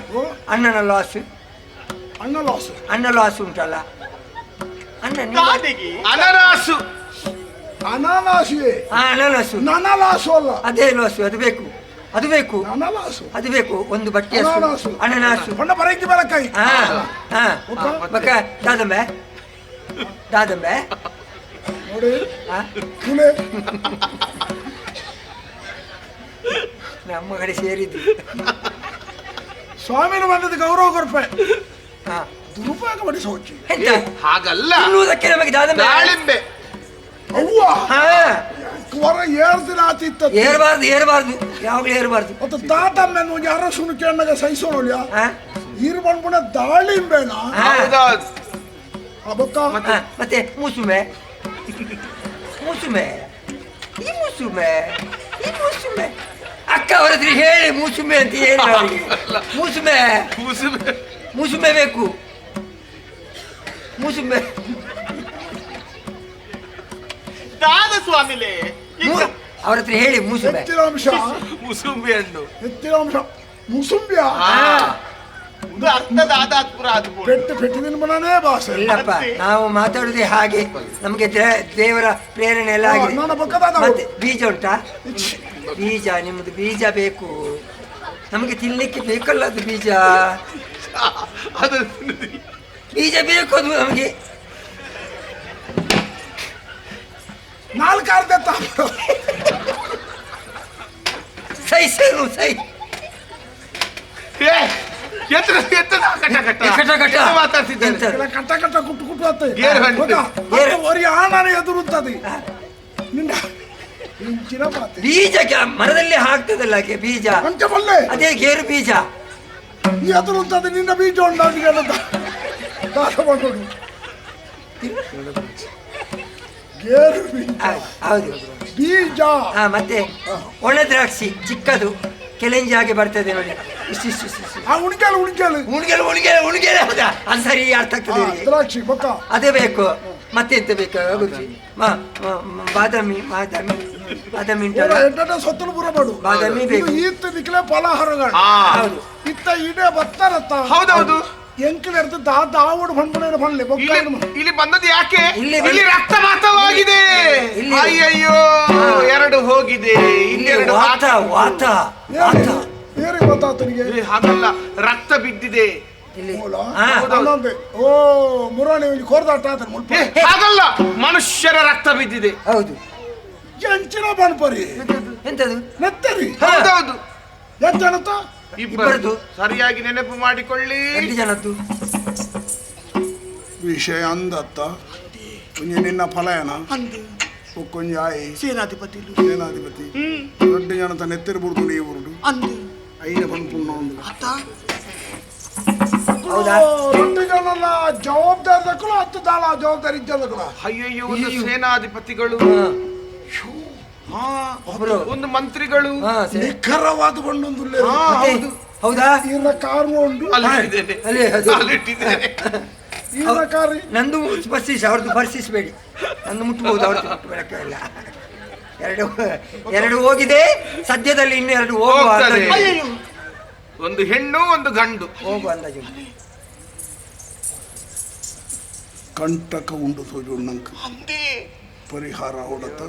ಅಣ್ಣನ ಲಾಸ್, ಅಣ್ಣ ಲಾಸ್, ಅಣ್ಣ ಲಾಸ್ ಉಂಟಲ್ಲ? ಅಣ್ಣ ಅನನಾಸು, ಅನಾನಾಸುವೆ, ಅನಾನಸು, ನನಲಾಸು ಅಲ್ಲ, ಅದೇ ಲಾಸು. ಅದು ಬೇಕು, ಅದು ಬೇಕು, ಅನಲಾಸು ಅದು ಬೇಕು. ಒಂದು ಬಟ್ಟೆ ಅನಾನಸು, ಅನನಾಸು ಬಣ್ಣ ಬರಕ್ಕೆ ಬೆಳಕಾಯಿ. ಹಾ ಹಾ ಬಕ್ಕ ದಾದಂಬೆ, ದಾದಂಬೆ ನೋಡಿ ಕುಲೆ ನಮ್ಮ ಕಡೆ ಸೇರಿದ್ದು. ಸ್ವಾಮಿನ ಬಂದದ್ದು ಗೌರವ ಕೊರ್ಪೆ ದುರುಪಯೋಗ ಪಡಿಸೋಚಿ ಹಾಗಲ್ಲ. ತಿನ್ನುವುದಕ್ಕೆ ನಮಗೆ ದಾದಂಬೆ, ದಾಳಿಂಬೆ ಅವ್ವ ವರ ಏರ್ದಿನ ಆತಿತ್ತ. ಏರಬಾರ್ದು, ಏರಬಾರ್ದು, ಯಾವಾಗಲೂ ಏರಬಾರ್ದು. ಮತ್ತು ತಾತಮ್ಮೆ ಒಂದು ಅರಸುನು ಕೇಳಾಗ ಸಹಿಸೋಣ. ಈರು ಬಂದ್ಬಿಡ ದಾಳಿಂಬೆನ ಮತ್ತೆ ಮೂಸುಮೆ, ಮೂಸುಮೆ, ಈ ಮೂಸುಮೆ, ಈ ಮೂಸುಮೆ. ಅಕ್ಕ ಅವರ ಹತ್ರ ಹೇಳಿ ಮೂಸುಮೆ ಅಂತ ಹೇಳಿ ಅವರಿಗೆ. ಮೂಸುಮೆ, ಮೂಸುಮೆ, ಮೂಸುಮೆ ಬೇಕು, ಮೂಸುಮೆ. ದಾದ ಸ್ವಾಮಿಲೇ ಅವ್ರ ಹತ್ರ ಹೇಳಿ ಮೂಸುಂಬೆ, ಎತ್ತಿನಾಂಶ, ಮುಸುಂಬೆ ಹಣ್ಣು, ಎತ್ತಿನಾಂಶ, ಮುಸುಂಬ್ಯಾ ಪೆಟ್ಟು ಪೆಟ್ಟಿನ ಮನನೇ ಭಾಷೆ. ಇಲ್ಲಪ್ಪ, ನಾವು ಮಾತಾಡುದೇ ಹಾಗೆ. ನಮಗೆ ದೇವರ ಪ್ರೇರಣೆ ಎಲ್ಲ ಆಗಿದೆ. ಮತ್ತೆ ಬೀಜ ಉಂಟಾ? ಬೀಜ ನಿಮ್ಮದು ಬೀಜ ಬೇಕು ನಮಗೆ, ತಿನ್ಲಿಕ್ಕೆ ಬೇಕಲ್ಲ ಅದು ಬೀಜ. ಬೀಜ ಬೇಕು ಅದು ನಮಗೆ. ನಾಲ್ಕು ಅರ್ಧ ಸೈ ಸೈ ಸೈ ಕಟ್ಟ ಕಟ್ಟ ಕುಟ್ಟು ಕುಟ್ಟು ಆನ ಎದುರುತ್ತದೆ ಬೀಜ ಮರದಲ್ಲಿ ಹಾಕ್ತದಲ್ಲ ಬೀಜ, ಅದೇ ಗೇರು ಬೀಜ ಎದುರುತ್ತದೆ. ನಿನ್ನ ಬೀಜ ಗೇರು ಬೀಜ, ಹೌದು ಬೀಜ. ಮತ್ತೆ ಒಣ ದ್ರಾಕ್ಷಿ ಚಿಕ್ಕದು ಕೆಲೆಂಜಿ ಹಾಗೆ ಬರ್ತದೆ ನೋಡಿ. ಇಷ್ಟು ಇಷ್ಟು ಇಷ್ಟು ಉಣಿಗೆಲೆ ಉಣಿಗೆಲೆ ಉಣಿಗೆಲೆ ಉಣಿಗೆಲೆ ಉಣಿಗೆಲೆ. ಹೌದಾ, ಅದು ಸರಿ ಅರ್ಥ ಆಗ್ತದೆ. ದ್ರಾಕ್ಷಿ ಬೊಕ್ಕ ಅದೇ ಬೇಕು. ಮತ್ತೆ ಎಂತ ಬೇಕು ಗುರುಜಿ? ಬಾದಾಮಿ ಬಾದಾಮಿ ಬಾದಾಮಿ ಉಂಟಲ್ಲ, ಸೊತ್ತಲು ಪೂರ ಮಾಡು. ಬಾದಾಮಿ ಬೇಕು. ಈತ ನಿಕ್ಲೆ ಫಲಾಹಾರಗಳು ಇತ್ತ ಇಡೇ ಬತ್ತಾರತ್ತ. ಹೌದೌದು. ಎಂಕಲ್ ದಾವಡು ಬಂದ್ಬಿಡ ಬನ್ಲಿ. ಇಲ್ಲಿ ಬಂದದ್ದು ಯಾಕೆ? ಇಲ್ಲಿ ರಕ್ತಪಾತವಾಗಿದೆ. ಅಯ್ಯಯ್ಯೋ, ಎರಡು ಹೋಗಿದೆ, ಇನ್ನೆರಡು. ವಾತ ವಾತ ಏರಿ ಗೊತ್ತಾತನಿಗೆ ಹಾಗಲ್ಲ, ರಕ್ತ ಬಿದ್ದಿದೆ. ಓ ಮುರಾಣಿ ಕೋರ್ದಾಟ ಹಾಗಲ್ಲ, ಮನುಷ್ಯರ ರಕ್ತ ಬಿದ್ದಿದೆ. ಹೌದು. ಎಂಚಿನ ಬಣ್ಪರಿ ಎಂತದು ನೆತ್ತರಿ. ಹೌದೌದು. ಎಷ್ಟು ಜನತ್ತ? ಇಬ್ಬರದು. ಸರಿಯಾಗಿ ನೆನಪು ಮಾಡಿಕೊಳ್ಳಿ. ಎರಡು ಜನದ್ದು ವಿಷಯ ಅಂದತ್ತ. ನಿನ್ನ ಫಲಯನ ಕೊಂಜಾಯಿ ಸೇನಾಧಿಪತಿ ಸೇನಾಧಿಪತಿ ದೊಡ್ಡ ಜನತ ನೆತ್ತಿರ ಬುರ್ದು ನೀವು ಐನ ಪಣ್ಪುಣ್ಣ ದೊಡ್ಡ ಜನಲ್ಲ ಜವಾಬ್ದಾರಿ ದಕ್ಕಲು ಹತ್ತು ದಾಳ ಜವಾಬ್ದಾರಿ ಇದ್ದದಕ್ಕಲ. ಅಯ್ಯಯ್ಯೋ, ಒಂದು ಸೇನಾಧಿಪತಿಗಳು, ಒಂದು ಮಂತ್ರಿಗಳು, ನಿಖರವಾದ ಬಣ್ಣೊಂದು. ಹೌದಾ? ಕಾರು ಉಂಟು. ನಂದು ಸ್ಪರ್ಶಿಸಿ, ಅವ್ರದ್ದು ಸ್ಪರ್ಶಿಸಬೇಡಿ. ನಂದು ಮುಟ್ಟಬಹುದು, ಅವ್ರದ್ದು ಮುಟ್ಟಬೇಡಕ್ಕೆ ಇಲ್ಲ. ಎರಡು ಎರಡು ಹೋಗಿದೆ ಸದ್ಯದಲ್ಲಿ, ಇನ್ನು ಎರಡು ಹೋಗುವ. ಒಂದು ಹೆಣ್ಣು ಒಂದು ಗಂಡು ಹೋಗುವ ಅಂದಾಜು. ಕಂಟಕ ಉಂಡು ತೋಜು ನಂಗೆ ಪರಿಹಾರ ಹೊಡತ.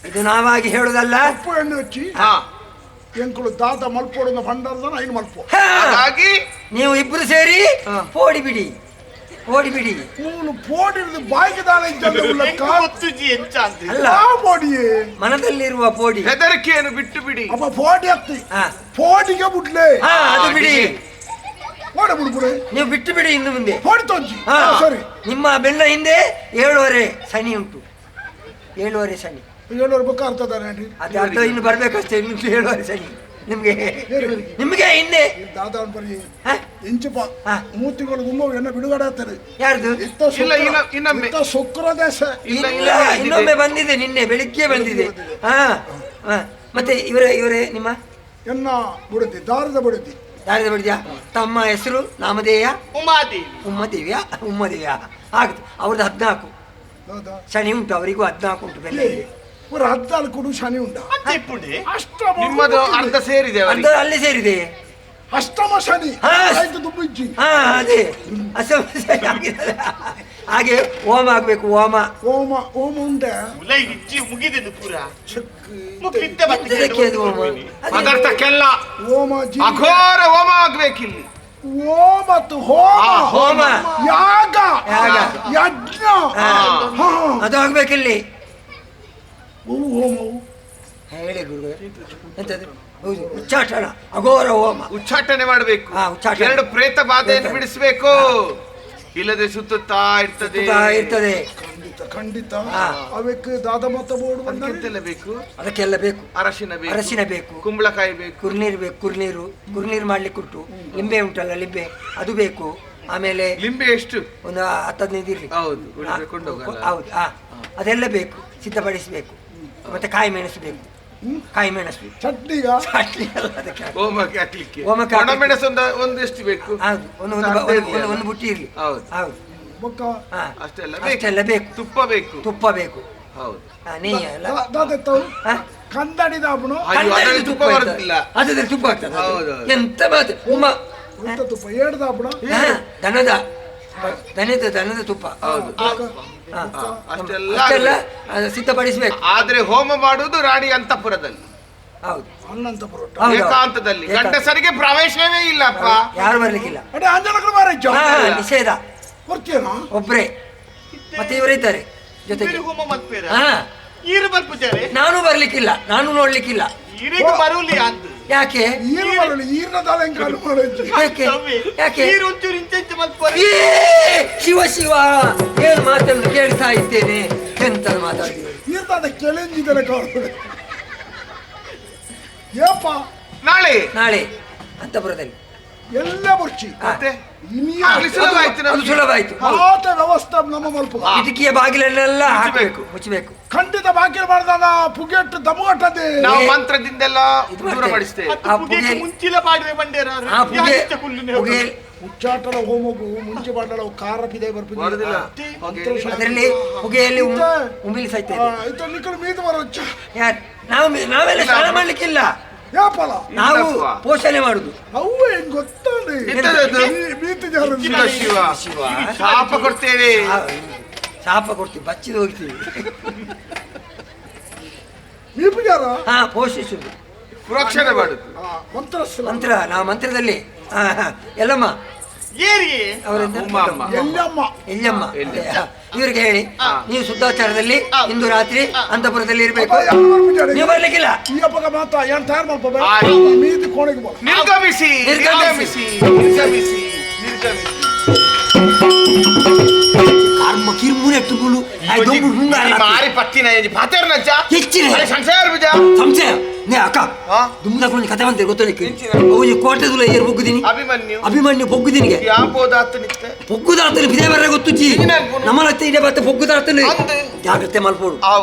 ಇದು ನಾವಾಗಿ ಹೇಳುದಲ್ಲ. ಎಣ್ಣೆ ಹಚ್ಚಿ ಎಂಕುಳು ದಾದ ಮಲ್ಪೋಡು ಭಂಡಾರದ ಐನು ಮಲ್ಪೋ. ಹಾಗಾಗಿ ನೀವು ಇಬ್ರು ಸೇರಿ ಪೋಡಿ ಬಿಡಿ, ಪೋಡಿ ಬಿಡಿ. ಮೂನು ಪೋಡಿ ಬಾಯಿಗೆ ದಾಳ ಅಲ್ಲ, ಪೋಡಿಯೇ ಮನದಲ್ಲಿರುವ ಪೋಡಿ ಹೆದರಿಕೆಯನ್ನು ಬಿಟ್ಟು ಬಿಡಿ. ಅಪ್ಪ ಪೋಡಿ ಆಗ್ತಿ ಪೋಡಿಗೆ ಬಿಡ್ಲೆ. ಅದು ಬಿಡಿ, ಪೋಡಿ ಬಿಡ್ಬಿಡಿ, ನೀವು ಬಿಟ್ಟು ಬಿಡಿ ಇನ್ನು ಮುಂದೆ. ಪೋಡಿ ತೋಜಿ ಸರಿ. ನಿಮ್ಮ ಬೆನ್ನ ಹಿಂದೆ 7.5 ಶನಿ ಉಂಟು. 7.5 ಶನಿ. 7.5 ಬುಕ್ಕ ಅರ್ಥ ಅದು ಅರ್ಧ ಇನ್ನು ಬರ್ಬೇಕಷ್ಟೇ. ಇನ್ನು 7.5 ಶನಿ ನಿಮ್ಗೆ ನಿಮ್ಗೆ ಹಿಂದೆ. ದಾದ ಬರೀ ಇಂಚುಪ ಮೂತಿಗಳು ಗುಮ್ಮ ಎಣ್ಣ ಬಿಡುಗಡೆ ಆಗ್ತಾರೆ. ಯಾರ್ದು? ಶುಕ್ರ ದೇಶ ಇಲ್ಲ, ಇನ್ನೊಮ್ಮೆ ಬಂದಿದೆ, ನಿನ್ನೆ ಬೆಳಿಗ್ಗೆ ಬಂದಿದೆ. ಹಾ, ಮತ್ತೆ ಇವರೇ ಇವರೇ ನಿಮ್ಮ ಎನ್ನ ಬುಡದಿ ದಾರದ ಬುಡದಿ ದಾರದ ಬುಡದಿಯ ತಮ್ಮ ಹೆಸರು ನಾಮಧೇಯ? ಉಮಾದೇವಿ. ಉಮಾದೇವಿಯ ಉಮಾದೇವಿಯ ಆಗ್ತು. ಅವ್ರದ್ದು 14 ಶನಿ ಉಂಟು, ಅವರಿಗೂ 14 ಉಂಟು ಬೆಲೆ. 14 ಶನಿ ಉಂಟು. ನಿಮ್ಮದು ಅರ್ಧ ಸೇರಿದೆ, ಅರ್ಧ ಅಲ್ಲಿ ಸೇರಿದೆ. ಅಷ್ಟಮ ಶನಿ ದುಬ್ಬಿಜ್ಜಿ. ಹಾ, ಅದೇ ಅಷ್ಟಮ ಶನಿ ಆಗಿದೆ. ಹಾಗೆ ಹೋಮ ಆಗ್ಬೇಕು. ಹೋಮ ಹೋಮ ಹೋಮ ಉಂಟೆ ಪದಾರ್ಥಕ್ಕೆಲ್ಲ ಹೋಮ ಅಘೋರ ಹೋಮ ಆಗ್ಬೇಕಿಲ್ಲಿ. ಹೋಮತ್ತು ಹೋಮ ಹೋಮ ಯಾಗ ಯಜ್ಞ ಅದು ಆಗ್ಬೇಕಿಲ್ಲಿ. ಹೋಮವು ಹೇಳಿ ಗುರುಗಳೇ ಎಂತದು? ಹೌದು, ಉಚ್ಚಾಟನ, ಅಘೋರ ಹೋಮ ಉಚ್ಚಾಟನೆ ಮಾಡಬೇಕು. ಎರಡು ಪ್ರೇತ ಬಾಧೆಯನ್ನು ಬಿಡಿಸಬೇಕು, ಇಲ್ಲದೆ ಸುತ್ತುತ್ತಾ ಇರ್ತದೆ ಇರ್ತದೆ. ಖಂಡಿತ ಖಂಡಿತ. ಅವಕ್ಕೆ ದಾದ ಮತ್ತ ಬೋರ್ಡ್ ಅದಕ್ಕೆಲ್ಲ ಬೇಕು, ಅದಕ್ಕೆಲ್ಲ ಬೇಕು. ಅರಶಿನ ಬೇಕು, ಅರಶಿನ ಬೇಕು, ಕುಂಬಳಕಾಯಿ ಬೇಕು, ಕುರ್ನೀರು ಬೇಕು. ಕುರ್ನೀರು ಕುರ್ನೀರು ಮಾಡ್ಲಿಕ್ಕೆ ಉಂಟು. ಲಿಂಬೆ ಉಂಟಲ್ಲ, ಲಿಂಬೆ ಅದು ಬೇಕು. ಆಮೇಲೆ ಲಿಂಬೆ ಎಷ್ಟು? ಒಂದು 10-15 ಇರಲಿ. ಹೌದು, ಹೌದು. ಹಾ, ಅದೆಲ್ಲ ಬೇಕು, ಸಿದ್ಧಪಡಿಸಬೇಕು. ಮತ್ತೆ ಕಾಯಿ ಮೆಣಸು ಬೇಕು, ಕಾಯಿ ಮೆಣಸು ಚಟ್ನಿಗ ಚಟ್ನಿ ಅಲ್ಲ, ಅದಕ್ಕೆ ಹೋಮಕ್ಕೆ ಹಾಕ್ಲಿಕ್ಕೆ ಹೋಮಕ್ಕೆ ಒಣ ಮೆಣಸು ಒಂದು ಎಷ್ಟು ಬೇಕು? ಹೌದು, ಒಂದು ಒಂದು ಬುಟ್ಟಿ ಇರಲಿ. ಹೌದು ಹೌದು. ಅಷ್ಟೆಲ್ಲ ಅಷ್ಟೆಲ್ಲ ಬೇಕು. ತುಪ್ಪ ಬೇಕು, ತುಪ್ಪ ಬೇಕು. ಹೌದು, ನೆಯ್ಯಿ ಅಲ್ಲ ಕಂದಡಿದ ತುಪ್ಪ ಬರುತ್ತಿಲ್ಲ, ಅದ್ರಲ್ಲಿ ತುಪ್ಪ ಆಗ್ತದೆ. ಎಂತ ಮಾತು ಉಮ್ಮ ತುಪ್ಪ ಏಡ್ದಾಪಣ ದನದ ದನದ ದನದ ತುಪ್ಪ. ಹೌದು, ಅಷ್ಟೆಲ್ಲ ಸಿದ್ಧಪಡಿಸಬೇಕು. ಆದ್ರೆ ಹೋಮ ಮಾಡುವುದು ರಾಣಿ ಅಂತಃಪುರದಲ್ಲಿ. ಹೌದು, ಏಕಾಂತದಲ್ಲಿ, ಗಂಡಸರಿಗೆ ಪ್ರವೇಶವೇ ಇಲ್ಲಪ್ಪ, ಯಾರು ಬರ್ಲಿಕ್ಕಿಲ್ಲ, ನಿಷೇಧ. ಒಬ್ರೇ ಮತ್ತೆ ಇವರಿದ್ದಾರೆ ಜೊತೆಗೆ. ನಾನು ಬರ್ಲಿಕ್ಕಿಲ್ಲ, ನಾನು ನೋಡ್ಲಿಕ್ಕಿಲ್ಲ. ಯಾಕೆ ಯಾಕೆ ಯಾಕೆ? ಶಿವ ಶಿವ ಏನು ಮಾತನ್ನು ಕೇಳ್ತಾ ಇದ್ದೇನೆ, ಎಂತ ಮಾತಾಡ್ತೀವಿ. ನಾಳೆ ನಾಳೆ ಅಂತಪುರದಲ್ಲಿ. ಎಲ್ಲ ಬರ್ಚಿ ಮತ್ತೆ ಸುಲಭ ಆಯ್ತು, ಅದು ಸುಲಭ ಆಯ್ತು. ಆತ ವ್ಯವಸ್ಥೆ ನಮ್ಮ ಮಲ್ಪ ಕಿಟಕಿಯ ಬಾಗಿಲನ್ನೆಲ್ಲ ಹಾಕಬೇಕು, ಮುಚ್ಚಬೇಕು. ಖಂಡಿತ ಬಾಗಿಲು ಮಾಡಿದಾಗ ಪುಗೆಟ್ಟು ದಮುಗಟ್ಟದೆ ನಾವು ಮಂತ್ರದಿಂದೆಲ್ಲ ದೂರಪಡಿಸ್ತೇವೆ. ಮುಂಚಿಲ ಪಾಡುವೆ ಬಂಡೇರ ಉಚ್ಚಾಟದ ಹೋಮಗು ಮುಂಚೆ ಮಾಡಲ ಕಾರ ಪಿದೆ ಬರುದಿಲ್ಲ. ಅದರಲ್ಲಿ ಹೊಗೆಯಲ್ಲಿ ಉಮಿಲಿ ಸಹಿತ ಮೀದು ಬರೋಚ್ಚ. ಯಾರು ನಾವು ನಾವೆಲ್ಲ ಸ್ನಾನ ಮಾಡ್ಲಿಕ್ಕಿಲ್ಲ, ನಾವು ಪೋಷಣೆ ಮಾಡುದು. ಶಾಪ ಕೊಡ್ತೇವೆ, ಶಾಪ ಕೊಡ್ತೀವಿ, ಬಚ್ಚಿದ ಹೋಗ್ತೀವಿ. ಹಾ, ಪೋಷಿಸುದು, ರಕ್ಷಣೆ ಮಾಡುದು ಮಂತ್ರ. ಮಂತ್ರ ನಾವು ಮಂತ್ರದಲ್ಲಿ ಎಲ್ಲಮ್ಮ ಎಲ್ಲಮ್ಮ ಇವರಿಗೆ ಹೇಳಿ, ನೀವು ಶುದ್ಧಾಚಾರದಲ್ಲಿ ಇಂದು ರಾತ್ರಿ ಅಂತಪುರದಲ್ಲಿ ಇರಬೇಕು, ನೀವು ಬರ್ಲಿಕ್ಕಿಲ್ಲ. ನಿರ್ಗಮಿಸಿ ನಿರ್ಗಮಿಸಿ ನಿರ್ಗಮಿಸಿ ನಿರ್ಗಮಿಸಿ. ಕರ್ಮ ಕಿರ್ಮುನೆ ಟುಗುಲು ಮಾರಿ ಪತ್ತಿನ ಪಾತೇರ್ನಜ್ಜ ಹೆಚ್ಚಿನ ಸಂಶಯ ಇರ್ಬುಜ ಸಂಶಯ ನೇ ಅಕ್ಕ ದುಮ್ದಾಕೊಂಡು ಕತೆ ಬಂತೆ ಗೊತ್ತಲಿಕ್ಕೆ ಅವು ಕೋಟೆದುಲ ಏರು ಬೊಗ್ಗುದಿನಿ ಅಭಿಮನ್ಯು ಅಭಿಮನ್ಯು ಬೊಗ್ಗುದಿನಿಗೆ ಯಾಪೋದಾತನಿತ್ತೆ ಬೊಗ್ಗುದಾತನು ಬಿದೆ ಬರ್ರೆ ಗೊತ್ತುಜ್ಜಿ ನಮ್ಮಲತ್ತೆ ಇದೆ ಬತ್ತೆ ಬೊಗ್ಗುದಾತನು ಜಾಗ್ರತೆ ಮಲ್ಪೋಡು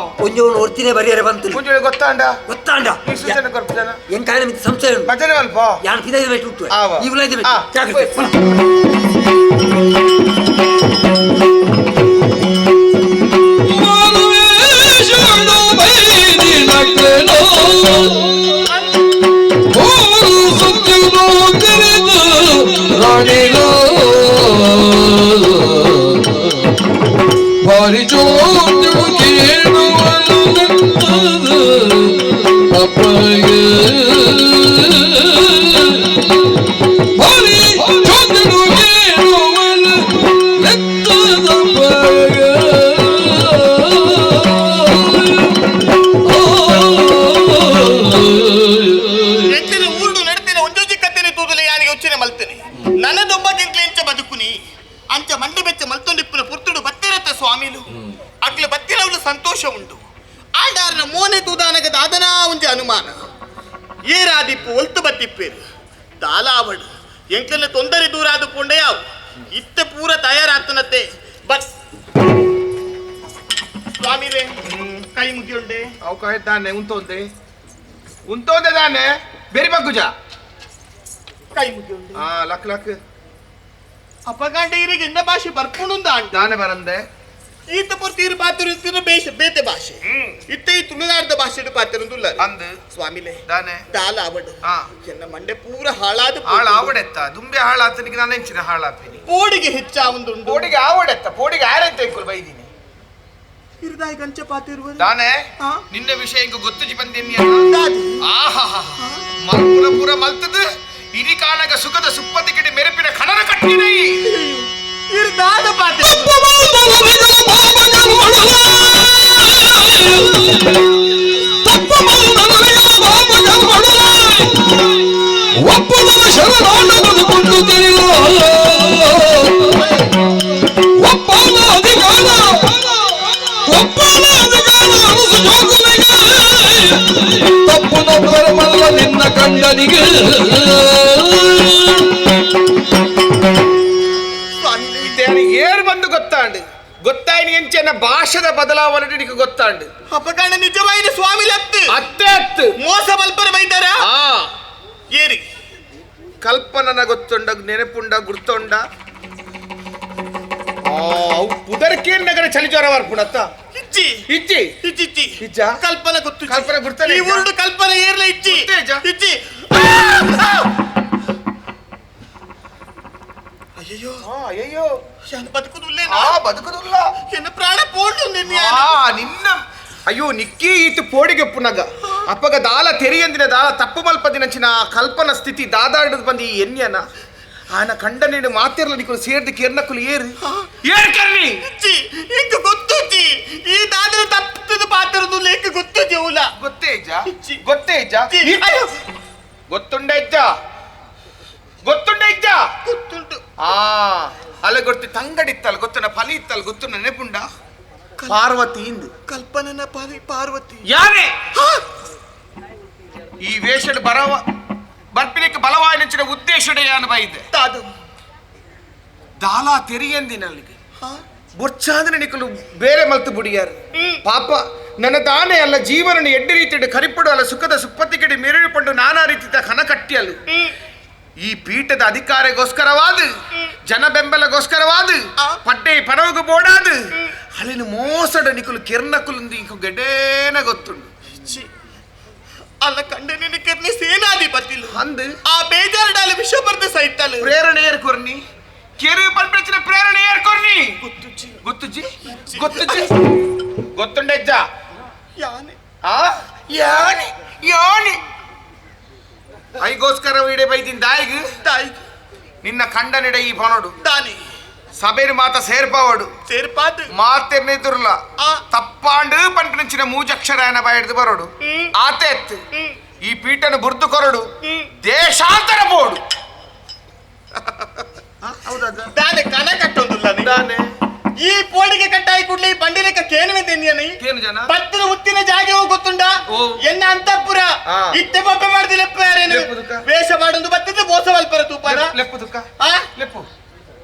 ಒಂಜೋನು ಒರ್ತಿನೇ ಬರಿಯರೆ ಬಂತು ಒಂಜೋಳು ಗೊತ್ತಾಂಡ ಗೊತ್ತಾಂಡ ಸೂಚನೆ ಕೊರ್ಪುಜನ ಏನ್ ಕಾಯನ ಮಿತಿ ಸಂಶಯ ಉಂಟು ಭಜನೆ ಅಲ್ಪ ಯಾನ್ ಪಿದೆ ಬೆಟ್ಟು ಉಂಟು ಈಗಲೂ ಇದೆ ಜಾಗ್ರತೆ. ಸಂತೋಷ ಉಂಟು ಆಂಡಾರನ ಮೋನೆ ತೂದಾನಗ ದಾದನಾ ಒಂಜಿ ಅನುಮಾನ ಏರಾದಿಪ್ಪು ಒಲ್ತು ಬತ್ತಿಪ್ಪೇರು ದಾಲಾವಡು ಎಂಕಲ್ನ ತೊಂದರೆ ದೂರ ಆದುಕೊಂಡೆ ಯಾವು ಇತ್ತ ಪೂರ ತಯಾರಾಗ್ತನತ್ತೆ ಬಸ್ ಸ್ವಾಮಿರೇ ಕೈ ಮುಗಿಯುಂಡೆ ಅವು ಕಾಯ್ತಾನೆ ಉಂತೋಂದೆ ಉಂತೋಂದೆ ದಾನೆ ಬೇರೆ ಬಗ್ಗುಜ ಕೈ ಮುಗಿಯುಂಡೆ ಹಾ ಲಕ್ ಲಕ್ ಅಪಗಾಂಡೆ ಇರಿಗೆ ಇಂದ ಭಾಷೆ ಬರ್ಕೊಂಡು ದಾನೆ ಬರಂದೆ ಈತ ಪೂರ್ತಿ ಪಾತಿರು ಬೇಷ ಬೇತೆ ಭಾಷೆ ಇತ್ತ ಈ ತುಳುನಾಡದ ಭಾಷೆ ಪಾತಿರುಂದುಲ್ಲ ಅಂದು ಸ್ವಾಮಿಲೆ ದಾನೆ ದಾಲ ಅವಡು ಎನ್ನ ಮಂಡೆ ಪೂರ ಹಾಳಾದ ಹಾಳ ಆವಡೆತ್ತ ದುಂಬೆ ಹಾಳಾತನಿಗೆ ನಾನು ಹೆಂಚಿನ ಹಾಳಾಪಿನಿ ಪೋಡಿಗೆ ಹೆಚ್ಚಾವುಂದುಂಡು ಪೋಡಿಗೆ ಆವಡೆತ್ತ ಪೋಡಿಗೆ ಆರೆಂತ ಎಂಕುಲು ಬೈದಿನಿ ಹಿರಿದಾಯಿ ಕಂಚ ಪಾತಿರುವ ದಾನೆ ನಿನ್ನ ವಿಷಯ ಇಂಗು ಗೊತ್ತುಜಿ ಬಂದೇನಿ ಆಹಾ ಮಲ್ಪುರ ಪೂರ ಮಲ್ತದ ಇಡೀ ಕಾಲಗ ಸುಖದ ಸುಪ್ಪತಿ ಕಡೆ ಮೆರಪಿನ ಕಣನ ಕಟ್ಟಿನೈ ಇರ್ದಾದ ಪಾತಿ ತಪ್ಪು ನಿನ್ನ ಕಂಡನಿಗೆ ಏರ್ ಬಂದು ಗೊತ್ತಾಂಡು ಗೊತ್ತಾಯ್ನಿ ಎಂಚೆನ ಭಾಷೆದ ಬದಲಾವಣೆ ನಿನಗೆ ಗೊತ್ತಾಂಡು ಅಪಕಾರಣ ನಿಜವಾಯಿನ ಸ್ವಾಮಿ ಲತ್ತು ಅತ್ತೆ ಅತ್ತು ಮೋಸ ಮಲ್ಪರ ಬೈದಾರ ಏರಿ ಕಲ್ಪನನ ಗೊತ್ತುಂಡ ನೆನಪುಂಡ ಗುರ್ತುಂಡ ಪುದರ್ಕೇನ್ ನಗರ ಚಳಿ ಜ್ವರ ಬರ್ಪುಣತ್ತ ಇಜ್ಜಿ ಇಜ್ಜಿ ಇಜ್ಜಿ ಇಜ್ಜ ಕಲ್ಪನೆ ಗೊತ್ತು ಕಲ್ಪನೆ ಗುರ್ತನೆ ಈ ಊರುಡು ಕಲ್ಪನೆ ಏರ್ಲ ಇಜ್ಜಿ ಇಜ್ಜಿ ಅಯ್ಯೋ ಅಯ್ಯೋ ಬದುಕುದಿಲ್ಲ ಬದುಕುದಿಲ್ಲ ಎನ್ನ ಪ್ರಾಣ ಪೋಡು ನಿನ್ನ ಅಯ್ಯೋ ನಿಕ್ಕಿ ಈತು ಪೋಡಿಗೆ ಪುನಗ ಅಪ್ಪಗ ದಾಲ ತೆರಿಯಂದಿನ ದಾಲ ತಪ್ಪು ಮಲ್ಪದಿನಂಚಿನ ಕಲ್ಪನ ಸ್ಥಿತಿ ದಾದಾಡದು ಬಂದು ಈ ಎನ್ಯನ ಆನ ಕಂಡನೇನು ಮಾತಿರಲ ನಿಕ್ಕಲು ಸೇರ್ದು ಕೆರ್ನಕ್ಕಲು ಏರು ಏರು ಕರ್ನಿ ಇಜ್ಜಿ ಇಂಕ ಗೊತ್ತುಜ್ಜಿ ಈ ದಾದರ ತಪ್ಪದ ಪಾತ್ರದು ಲೇಖ ಗೊತ್ತು ಜೌಲ ಗೊತ್ತೇ ಇಜ್ಜ ಗೊತ್ತೇ ಇಜ್ಜ ಗೊತ್ತುಂಡ ಇಜ್ಜ ಗೊತ್ತುಂಡ ಇಜ್ಜ ಗೊತ್ತುಂಟು ಆ ಅಲ್ಲ ಗೊತ್ತಿ ತಂಗಡಿತ್ತಲ್ಲ ಗೊತ್ತನ ಫಲಿ ಇತ್ತಲ್ಲ ಗೊತ್ತು ನೆನಪುಂಡ ಪಾರ್ವತಿ ಇಂದು ಕಲ್ಪನನ ಪಾಲಿ ಪಾರ್ವತಿ ಯಾರೇ ಈ ವೇಷಡ್ ಬರವ ಬರ್ಪಿನಿಕ್ ಬಲವಾಯಿನಂಚಿನ ಉದ್ದೇಶಡೆಯಾನ ಬೈದೆ ದಾಲಾ ತೆರಿಯಂದಿನಲ್ಲಿಗೆ ಬೊಚ್ಚಾದ್ರೆ ನಿಕಲು ಬೇರೆ ಮಲ್ತು ಬುಡಿಯಾರು ಪಾಪ ನನ್ನ ದಾನೆ ಅಲ್ಲ ಜೀವನ ಎಡ್ಡು ರೀತಿಯ ಕರಿಪಡು ಅಲ್ಲ ಸುಖದ ಸುಪ್ಪತ್ತಿಗೆಡೆ ಮೆರಳುಪಂಡು ನಾನಾ ರೀತಿಯ ಕನ ಕಟ್ಟಿಯಲು ಈ ಪೀಠದ ಅಧಿಕಾರಗೋಸ್ಕರವಾದ ಜನ ಬೆಂಬಲಗೋಸ್ಕರವಾದ ಪಟ್ಟೆ ಪನವಗು ಬೋಡಾದ ಅಲ್ಲಿನ ಮೋಸಡ ನಿಕಲು ಕಿರ್ನಕುಲುಂದು ಇಂಕು ಗೆಡೇನ ಗೊತ್ತುಂಡು ಅಲ್ಲ ಕಂಡನಿನ ಕೆರ್ನಿ ಸೇನಾಧಿಪತಿಲು ಅಂದು ಆ ಬೇಜಾರಡಾಲ ವಿಷ ಬರ್ದ ಸೈತಲು ಪ್ರೇರಣೆ ಏರ್ಕೊರ್ನಿ ಕೆರೆ ಪಲ್ಪಿನ ಪ್ರೇರಣೆ ಏರ್ಕೊರ್ನಿ ಗೊತ್ತುಜ್ಜಿ ಗೊತ್ತುಜ್ಜಿ ಗೊತ್ತುಜ್ಜಿ ಗೊತ್ತುಂಡೆಜ್ಜ ಯಾನೆ ಆ ಯಾನೆ ಯಾನೆ ಐಗೋಸ್ಕರ ಇಡೆ ಬೈದಿನ ದಾಯಿಗ್ ದಾಯಿಗ್ ನಿನ್ನ ಕಂಡನಿಡ ಈ ಪನೋಡು ದಾನಿ ಸಬೇರು ಮಾತ ಸೇರ್ಪಾವಡು ಸೇರ್ಪಾದು ಮಾತೆರ್ನೆದುರ್ಲ ತಪ್ಪಾಂಡು ಪಂಪಿನಂಚಿನ ಮೂಜಕ್ಷರಾಯನ ಬಾಯಿಡ್ದು ಬರೋಡು ಆತೆತ್ ಈ ಪೀಠನ ಬುರ್ದು ಕೊರಡು ದೇಶಾಂತರ ಬೋಡು ದಾನೆ ಕನ ಕಟ್ಟೊಂದುಲ್ಲ ದಾನೆ ಈ ಪೋಡಿಗೆ ಕಟ್ಟಾಯಿ ಕೂಡ್ಲೆ ಈ ಬಂಡಿಲೆಕ್ಕ ಕೇನುವೆ ತಿನ್ನಿಯನಿ ಕೇನು ಜನ ಪತ್ತಿನ ಉತ್ತಿನ ಜಾಗೆ ಹೋಗಿ ಗೊತ್ತುಂಡ ಎನ್ನ ಅಂತಪುರ ಇತ್ತೆ ಬೊಬ್ಬೆ ಮಾಡ್ದಿ ಲೆಪ್ಪು ಯಾರೇನು ವೇಷ ಮಾಡೊಂದು ಬತ್ತಿದ್ದು ಮೋಸವಲ್ಪರ ತೂಪಾನ ಲೆಪ್ಪು ತುಕ್ಕ ಲೆಪ್ಪು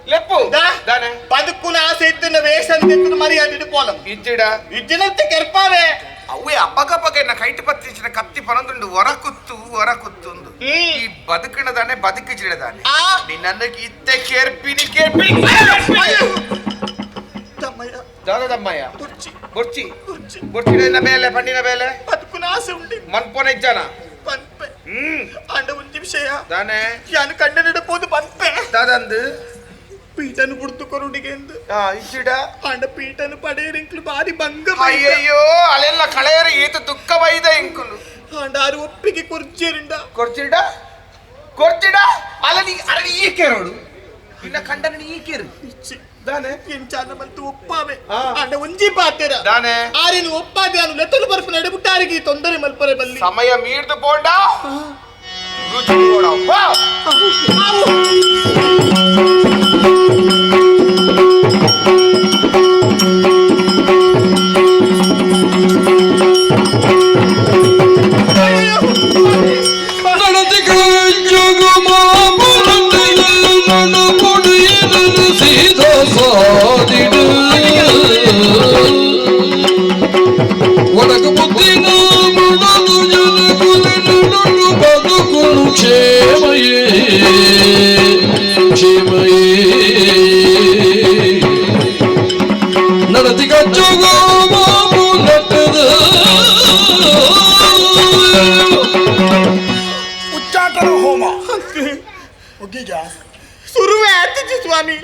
ಲೆಪ್ಪು ದಾನೆ ಬದುಕುನ ಆಸೆ ಇತ್ತಿನ ವೇಷ ಅಂತ ಮರ್ಯಾದೆ ಪೋಲಂ ಇಜ್ಜಿಡ ಇಜ್ಜಿನಂತೆ ಕೆರ್ಪಾವೆ ಅವೇ ಅಪ್ಪಗಪ್ಪಗ ಎನ್ನ ಕೈಟ್ ಪತ್ತಿನ ಕತ್ತಿ ಪನಂದುಂಡು ಹೊರಕುತ್ತು ಹೊರಕುತ್ತುಂದು ಈ ಬದುಕಿನದಾನೆ ಬದುಕಿಜಿಡದಾನೆ ನಿನ್ನನ್ನು ಇತ್ತೆ ಕೇರ್ಪಿನಿ ಕೇರ್ಪಿನಿ ದಾದಮ್ಮಯ್ಯ ಬೊರ್ಚಿ ಬೊರ್ಚಿಡ ಮೇಲೆ ಪಂಡಿನ ಮೇಲೆ ಬದುಕುನ ಆಸೆ ಉಂಡಿ ಮನ್ಪೋನೆ ಜನ ಪನ್ಪೆ ಅಂಡ ಒಂಜಿ ವಿಷಯ ದಾನೆ ಯಾನು ಕಂಡನಿಡ ಪೋದು ಪನ್ಪೆ ದಾದಂದು ಪೀಠನು ಬುಡ್ತು ಕೊರುಡಿಗೆ ಎಂದು ಇಚ್ಚಿಡ ಅಂಡ ಪೀಠನು ಪಡೆಯರಿಂಕ್ಲು ಬಾರಿ ಭಂಗ ಅಯ್ಯಯ್ಯೋ ಅಲೆಲ್ಲ ಕಳೆಯರು ಈತ ದುಃಖ ಬೈದ ಇಂಕುಲು ಅಂಡ ಆರು ಒಪ್ಪಿಗೆ ಕೊರ್ಜೇರಿಂಡ ಕೊರ್ಚಿಡ ಕೊರ್ಚಿಡ ಅಲ್ಲ ನೀ ಅರೆ ಈ ಕೇರೋಡು ನಿನ್ನ ಕಂಡನ ಈ ಕೇರು ದಾನೆ ಎಂಚಾನ ಬಂತು ಒಪ್ಪಾವೆ ಅಂಡ ಒಂಜಿ ಪಾತೆರ ದಾನೆ ಆರೇನು ಒಪ್ಪಾದೆ ಅನು ಲೆತ್ತಲು ಬರ್ಪು ನಡೆಬಿಟ್ಟಾರಿಗೆ ತೊಂದರೆ ಮಲ್ಪರೆ ಬಲ್ಲಿ ಸಮಯ ಮೀರ್ದು ಪೋಂಡ ರುಚಿ ಪೋಡ ವಾ ಉಚ್ಚಾಟನ ಹೋಮ ಸುರುವೆ ಆತಿಜಿ ಸ್ವಾಮಿ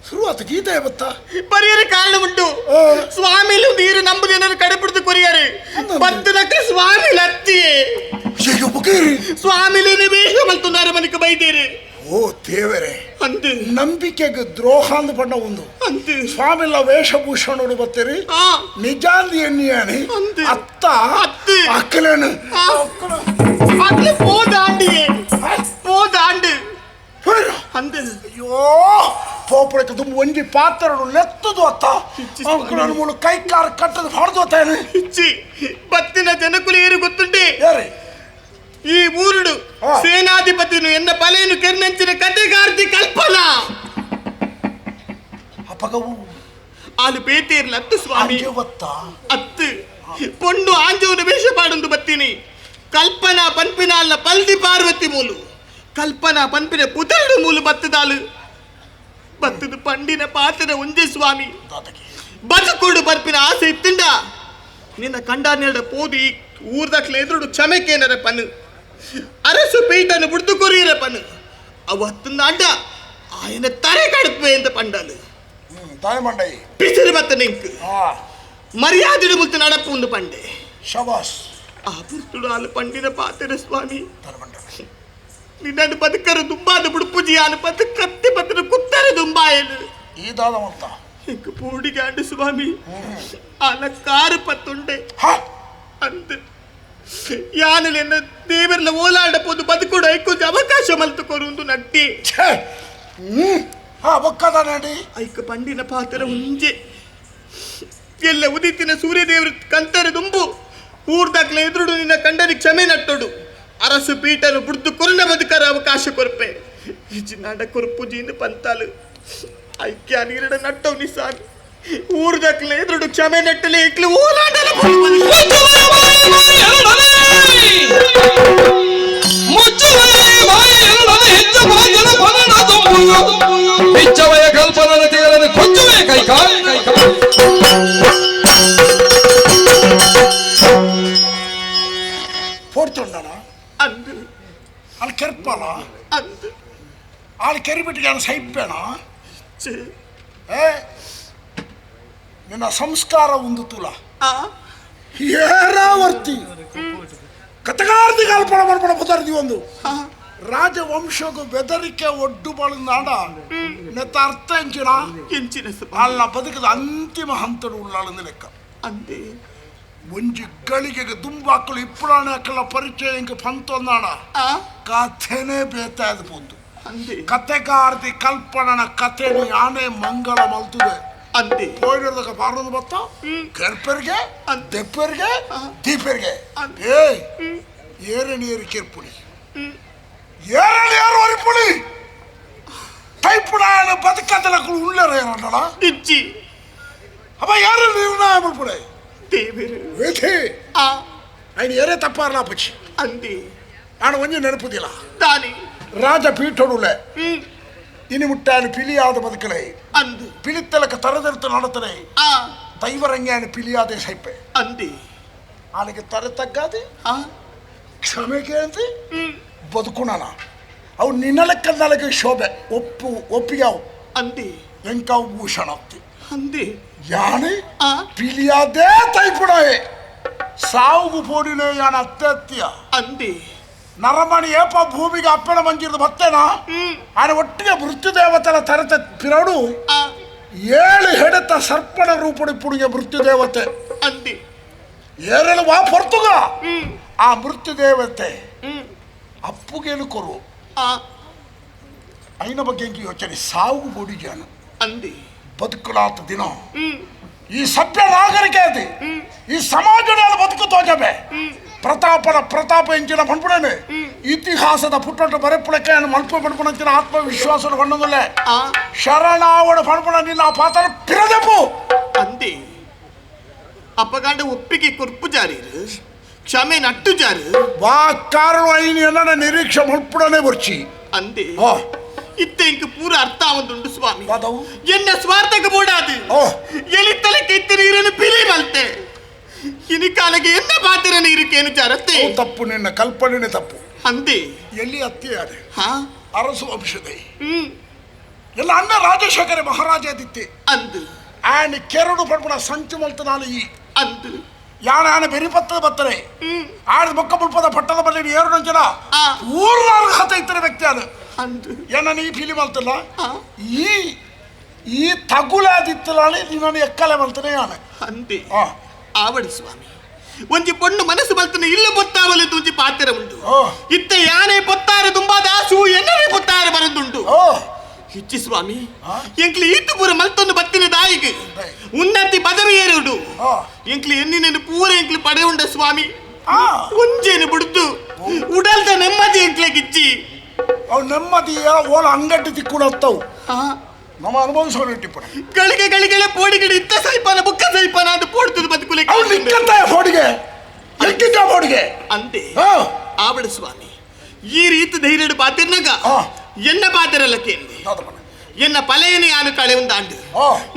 ಶುರುವಾತ ಗೀತೆ ಬತ್ತ ಪರಿಯರ ಕಾರಣ ಉಂಟು ಸ್ವಾಮಿಲು ನೀರು ನಂಬುದೇನರು ಕಡೆಪಿಡಿದು ಕೊರಿಯರು ಬತ್ತನಕ್ಕೆ ಸ್ವಾಮಿ ಲತ್ತಿಯೇ ಸ್ವಾಮಿಲೇನೆ ವೇಷ ಮಲ್ತುన్నారు ಮನಕ್ಕೆ ಬೈದೇರು ಓ ದೇವರೇ ಅಂದು ನಂಬಿಕೆಗೆ ದ್ರೋಹ ಅಂದು ಬಣ್ಣ ಒಂದು ಅಂದು ಸ್ವಾಮಿಲ್ಲ ವೇಷಭೂಷಣೋಡು ಬತ್ತೀರಿ ನಿಜಾಂದಿ ಎಣ್ಣಿಯಾನಿ ಅತ್ತ ಅಕ್ಕಲೇನು ಅಕ್ಲೆ ಪೋದಾಂಡಿಯೇ ಪೋದಾಂಡು ಅಂದು ಅಯ್ಯೋ ಪೋಪಳಕ್ಕೆ ತುಂಬ ಒಂಜಿ ಪಾತ್ರರು ಲೆತ್ತದು ಅತ್ತ ಅಂಕುಲನ ಮೂಲ ಕೈ ಕಾರ್ ಕಟ್ಟದು ಹೊಡೆದು ಅತ್ತಾನೆ ಇಚ್ಚಿ ಬತ್ತಿನ ಜನಕುಲು ಏರು ಗೊತ್ತುಂಟೆ ಈ ಊರುಡು ಸೇನಾಧಿಪತಿನು ಎನ್ನ ಬಲೆಯನ್ನು ಕೆರ್ನಂಚಿನ ಕತೆಗಾರ್ತಿ ಕಲ್ಪನಾ ಅಪಗವು ಆಲು ಬೇತೇರ್ಲ ಅತ್ತು ಸ್ವಾಮಿ ಅತ್ತು ಪೊಣ್ಣು ಆಂಜೋನ ವೇಷ ಪಾಡೊಂದು ಬತ್ತೀನಿ ಕಲ್ಪನಾ ಪನ್ಪಿನ ಅಲ್ಲ ಪಲ್ದಿ ಪಾರ್ವತಿ ಮೂಲು ಕಲ್ಪನಾ ಪನ್ಪಿನ ಪುತರಡು ಮೂಲು ಬತ್ತದಾಲು ಬತ್ತದು ಪಂಡಿನ ಪಾತ್ರ ಒಂಜೆ ಸ್ವಾಮಿ ಬದುಕೋಡು ಪನ್ಪಿನ ಆಸೆ ಇತ್ತುಂಡ ನಿನ್ನ ಕಂಡಾನೆರಡ ಪೋದು ಈ ಊರ್ದಕ್ಲೆ ಎದುರುಡು ಕ್ಷಮೆಕೇನರ ಪನ್ನು ಅರಸು ಪೀಠನು ಬುಡ್ದು ಕೊರಿಯರ ಪನ್ನು ಅವು ಹತ್ತಂದ ಅಡ್ಡ ಆಯನ ತರೆ ಕಡುಪೆ ಅಂತ ಪಂಡಲು ತಾಯಿ ಮಂಡೈ ಪಿಸಿರು ಬತ್ತ ನಿಂಕ್ ಮರ್ಯಾದೆ ಮುತ್ತು ನಡಪು ಒಂದು ಪಂಡೆ ಶಬಾಸ್ ಆ ಪುರ್ತುಡು ಆಲು ಪಂಡಿನ ಪಾತ್ರ ಸ್ವಾಮಿ ನಿನ್ನನ್ನು ಬದುಕರು ದುಂಬಾದ ಬುಡುಪುಜಿಯಾನು ಪತ್ತು ಕತ್ತಿ ಪತ್ರ ಕುತ್ತರೆ ದುಂಬಾಯನು ಈ ದಾದವಂತ ಇಂಕ ಪೂಡಿಗಾಂಡು ಸ್ವಾಮಿ ಅಲ ಕಾರು ಪತ್ತುಂಡೆ ಅಂದು ಯಾನಲೆನ್ನ ದೇವರ್ಲ ಓಲಾಡ ಪೋದು ಬದುಕುಡು ಐಕೊಂಜ ಅವಕಾಶ ಮಲ್ತು ಕೊರುಂದು ನಟ್ಟಿ ಐಕ ಪಂಡಿನ ಪಾತ್ರ ಉಂಜೆ ಎಲ್ಲ ಉದಿತಿನ ಸೂರ್ಯದೇವರು ಕಂತರ ದುಂಬು ಊರ್ದಾಕ್ಲೆ ಎದುರುಡು ನಿನ್ನ ಕಂಡನಿ ಕ್ಷಮೆ ನಟ್ಟೊಡು ಅರಸು ಪೀಠನು ಬುಡ್ದು ಕೊರ್ನ ಬದುಕರ ಅವಕಾಶ ಕೊರ್ಪೆ ಇಜಿನಾಡ ಕೊರ್ಪುಜಿಂದು ಪಂತಾಲು ಐಕ್ಯ ನೀರಡ ನಟ್ಟವು ನಿಸಾನ್ ಊರ್ದಕ್ಲೆ ಎದುರುಡು ಕ್ಷಮೆ ನಟ್ಟಲೆ ಇಕ್ಲು ಓಲಾಡಲ ಬಿಚ್ಚವಯ ಕಲ್ಪನ ತೇರನೆ ಕೊಚ್ಚುವೆ ಕೈ ಕಾಲು ಪೋಡ್ತುಂಡಣ ಅಂದು ಅಲ್ಲಿ ಕೆರ್ಪಲ ಅಂದು ಅಲ್ಲಿ ಕೆರಿಬಿಟ್ಟಿಗೆ ಸೈಪೇಣ ಏ ನಿನ್ನ ಸಂಸ್ಕಾರ ಒಂದು ತುಲ ಏರಾವರ್ತಿ ಕಥಗಾರ್ದಿ ಕಲ್ಪನೆ ಮಾಡ್ಬಡ ಪದಾರ್ದಿ ಒಂದು ರಾಜವಂಶಗೂ ಬೆದರಿಕೆ ಒಡ್ಡು ಬಾಳುಂದಾಂಡ ನೆತ್ತ ಅರ್ಥ ಎಂಚಿನ ಎಂಚಿನ ಅಲ್ಲ ಬದುಕದ ಅಂತಿಮ ಹಂತಡು ಉಳ್ಳಾಳಂದು ಲೆಕ್ಕ ಅಂದೆ ಒಂಜಿ ಗಳಿಗೆಗೆ ದುಂಬಾಕಲು ಇಪ್ಪುಳಾಣೆ ಅಕ್ಕಲ ಪರಿಚಯ ಇಂಕ ಪಂತೊಂದಾಣ ಕಥೆನೇ ಬೇತಾದ ಪೊಂದು ಅಂದೆ ಕತೆಗಾರ್ದಿ ಕಲ್ಪನನ ಕಥೆನಿ ಆನೆ ಮಂಗಳ ಮಲ್ತುದೆ ಅಂದೆ ಪೋಯಿಡೋದಕ್ಕೆ ಬಾರದು ಬತ್ತ ಕೆರ್ಪೆರ್ಗೆ ದೆಪ್ಪೆರ್ಗೆ ದೀಪೆರ್ಗೆ ಏ ಏರೆ ನೀರು ಕೆರ್ಪುಡಿ ಏರೆ ನೀರು ಒರಿಪುಡಿ ಟೈಪುಡಾಯನ ಬದುಕದಲಕ್ಕೂ ಉಳ್ಳರ ಏರಣ್ಣಡ ಇಜ್ಜಿ ಅಪ್ಪ ಯಾರು ನಿರ್ಣಯ ಮಾಡ್ಪುಡೆ ದೇವರು ವೇಥಿ ఆయన ಏರೇ ತಪ್ಪಾರಲ ಪಚ್ಚಿ ಅಂದೆ ನಾನು ಒಂಜಿ ನೆನಪುದಿಲ್ಲ ತಾನೇ ರಾಜ ಪೀಠಡುಲೆ ಇನಿ ಮುಟ್ಟಾನು ಪಿಲಿಯಾದ ಬದುಕಲೆ ಅಂದು ಪಿಲಿತ್ತಲಕ ತರದೆರ್ತು ನಡತಲೆ ದೈವರಂಗ್ಯಾನು ಪಿಲಿಯಾದೆ ಸೈಪೆ ಅಂದೆ ಆನಿಗೆ ತರೆ ತಗ್ಗಾದೆ ಕ್ಷಮೆ ಕೇಳ್ತಿ ಬದುಕುಣನ ಅವು ನಿನ್ನಲಕ್ಕನ್ನಲಕ್ಕೆ ಶೋಭೆ ಒಪ್ಪು ಒಪ್ಪಿಗೆ ಅಂದೆ ಎಂಕಾವು ಭೂಷಣ ಅಂದೆ ಯಾನೆ ಪಿಲಿಯಾದೇ ತೈಪುಡಾಯೆ ಸಾವುಗು ಪೋಡಿನೇ ಯಾನ ಅತ್ಯತ್ಯ ಅಂದೆ ನರಮಣಿ ಏಪ ಭೂಮಿಗೆ ಅಪ್ಪಣ ಮಂಜಿರದ ಬತ್ತೇನಾ ಆನೆ ಒಟ್ಟಿಗೆ ಮೃತ್ಯುದೇವತೆಲ ತರತ ಪಿರಡು ಏಳು ಹೆಡೆತ ಸರ್ಪಣ ರೂಪಡಿ ಪುಡಿಗೆ ಮೃತ್ಯುದೇವತೆ ಅಂದೆ ಏರಳು ವಾ ಪೊರ್ತುಗ ಆ ಮೃತ್ಯುದೇವತೆ ಅಪ್ಪುಗೇನು ಕೊರು ಐನ ಬಗ್ಗೆ ಇಂಕ ಯೋಚನೆ ಸಾವು ಬೋಡಿಜಾನು ಅಂದೆ ಬದುಕಲಾತ ದಿನ ಈ ಸಭ್ಯ ನಾಗರಿಕ ಅದು ಈ ಸಮಾಜದ ಬದುಕು ತೋಜಬೆ ಪ್ರತಾಪನ ಪ್ರತಾಪ ಎಂಚಿನ ಪಣ್ಪುಡನೆ ಇತಿಹಾಸದ ಪುಟ್ಟೊಟ್ಟು ಬರೆಪುಳಕ್ಕೆ ಮಲ್ಪ ಪಣ್ಪುಣಂಚಿನ ಆತ್ಮವಿಶ್ವಾಸದ ಬಣ್ಣದಲ್ಲೇ ಶರಣಾವಡ ಪಣ್ಪುಣ ನಿನ್ನ ಆ ಪಾತ್ರ ಪಿರದೆಪು ಅಂದೆ ಅಪ್ಪಗಾಂಡ ಒಪ್ಪಿಗೆ ಕೊರ್ಪು ಜಾರೀರು ಕ್ಷಮೆ ನಟ್ಟು ಜಾರು ವಾ ಕಾರಣ ಐನಿ ನನ್ನ ನಿರೀಕ್ಷೆ ಮಲ್ಪುಡನೆ ಬರ್ಚಿ ಅಂದೆ ಇತ್ತ ಇಂಕ ಪೂರ ಅರ್ಥ ಆವಂದುಂಡು ಸ್ವಾಮಿ ಎನ್ನ ಸ್ವಾರ್ಥಕ್ಕೆ ಬೋಡಾದು ಎಲಿತ್ತಲೆ ಕೆತ್ತಿ ನೀರನ್ನು ಪಿಲಿ ಮಲ್ತೆ ಇನಿ ಕಾಲಗೆ ಎನ್ನ ಪಾತ್ರ ನೀರುಕೇನು ಜಾರತ್ತೆ ತಪ್ಪು ನಿನ್ನ ಕಲ್ಪನೆ ತಪ್ಪು ಅಂದೆ ಎಲ್ಲಿ ಅತ್ತೆಯಾರೆ ಅರಸು ವಂಶದ ಎಲ್ಲ ಅಣ್ಣ ರಾಜಶೇಖರ ಮಹಾರಾಜ ದಿತ್ತೆ ಅಂದು ಆನೆ ಕೆರಡು ಪಡ್ಪುಣ ಸಂಚು ಮಲ್ತನಾಲು ಈ ಅಂದು ಯಾಣ ಆನೆ ಬೆರಿಪತ್ತದ ಬತ್ತರೆ ಆಡ ಬೊಕ್ಕ ಬುಲ್ಪದ ಪಟ್ಟದ ಬಲ್ಲಿ ಏರು ನಂಚನ ಊರ್ನ ಅರ್ಹತೆ ಇತ್ತರ ವ್ಯಕ್ತಿ ಅದು ಅಂದು ಏನ ನೀ ಫೀಲಿ ಮಲ್ತಲ್ಲ ಈ ಈ ತಗುಲಾದಿತ್ತಲಾಳೆ ನಿನ್ನನ್ನು ಎಕ್ಕಲೆ ಮಲ್ತನೆ ಯಾನೆ ಅಂದೆ ಆವಡಿ ಸ್ವಾಮಿ ಒಂಜಿ ಪೊಣ್ಣು ಮನಸ್ಸು ಮಲ್ತನ ಇಲ್ಲ ಬೊತ್ತಾವಲು ಒಂಜಿ ಪಾತ್ರ ಉಂಟು ಇತ್ತ ಯಾನೆ ಪೊತ್ತಾರೆ ತುಂಬಾದ ಆಸು ಎನ್ನರೆ ಪೊತ್ತಾರೆ ಬರಂದುಂಟು ಇಚ್ಚಿ ಸ್ವಾಮಿ ಎಂಕ್ಲಿ ಈತು ಪೂರ ಮಲ್ತೊಂದು ಬತ್ತಿನ ದಾಯಿಗೆ ಉನ್ನತಿ ಪದವಿ ಏರುಡು ಎಂಕ್ಲಿ ಎನ್ನಿನ ಪೂರ ಎಂಕ್ಲಿ ಪಡೆ ಉಂಡ ಸ್ವಾಮಿ ಒಂಜೇನು ಬಿಡುದು ಉಡಲ್ದ ನೆಮ್ಮದಿ ಎಂಕ್ಲೆ ಗಿಚ್ಚಿ ಅವು ನೆಮ್ಮದಿಯ ಓಲ ಅಂಗಡಿ ತಿಕ್ಕುಣತ್ತವು ನಮ್ಮ ಅನುಭವಿಸೋಣ ಟಿಪ್ಪಣಿ ಗಳಿಗೆ ಗಳಿಗೆ ಪೋಡಿಗಡೆ ಇತ್ತ ಸೈಪಾನ ಬುಕ್ಕ ಸೈಪಾನ ಅದು ಪೋಡ್ತದ ಬದುಕುಲೆ ಅವ್ನು ನಿಕ್ಕಂತ ಫೋಡಿಗೆ ಎಕ್ಕಿದ್ದ ಫೋಡಿಗೆ ಅಂದೆ ಆವಡ ಸ್ವಾಮಿ ಈ ರೀತಿ ಧೈರ್ಯಡು ಪಾತಿರ್ನಗ ಎನ್ನ ಪಾತಿರಲ್ಲ ಕೇಂದಿ ಎನ್ನ ಪಲೆಯನೆ ಯಾನು ಕಳೆ ಉಂದಾಂಡು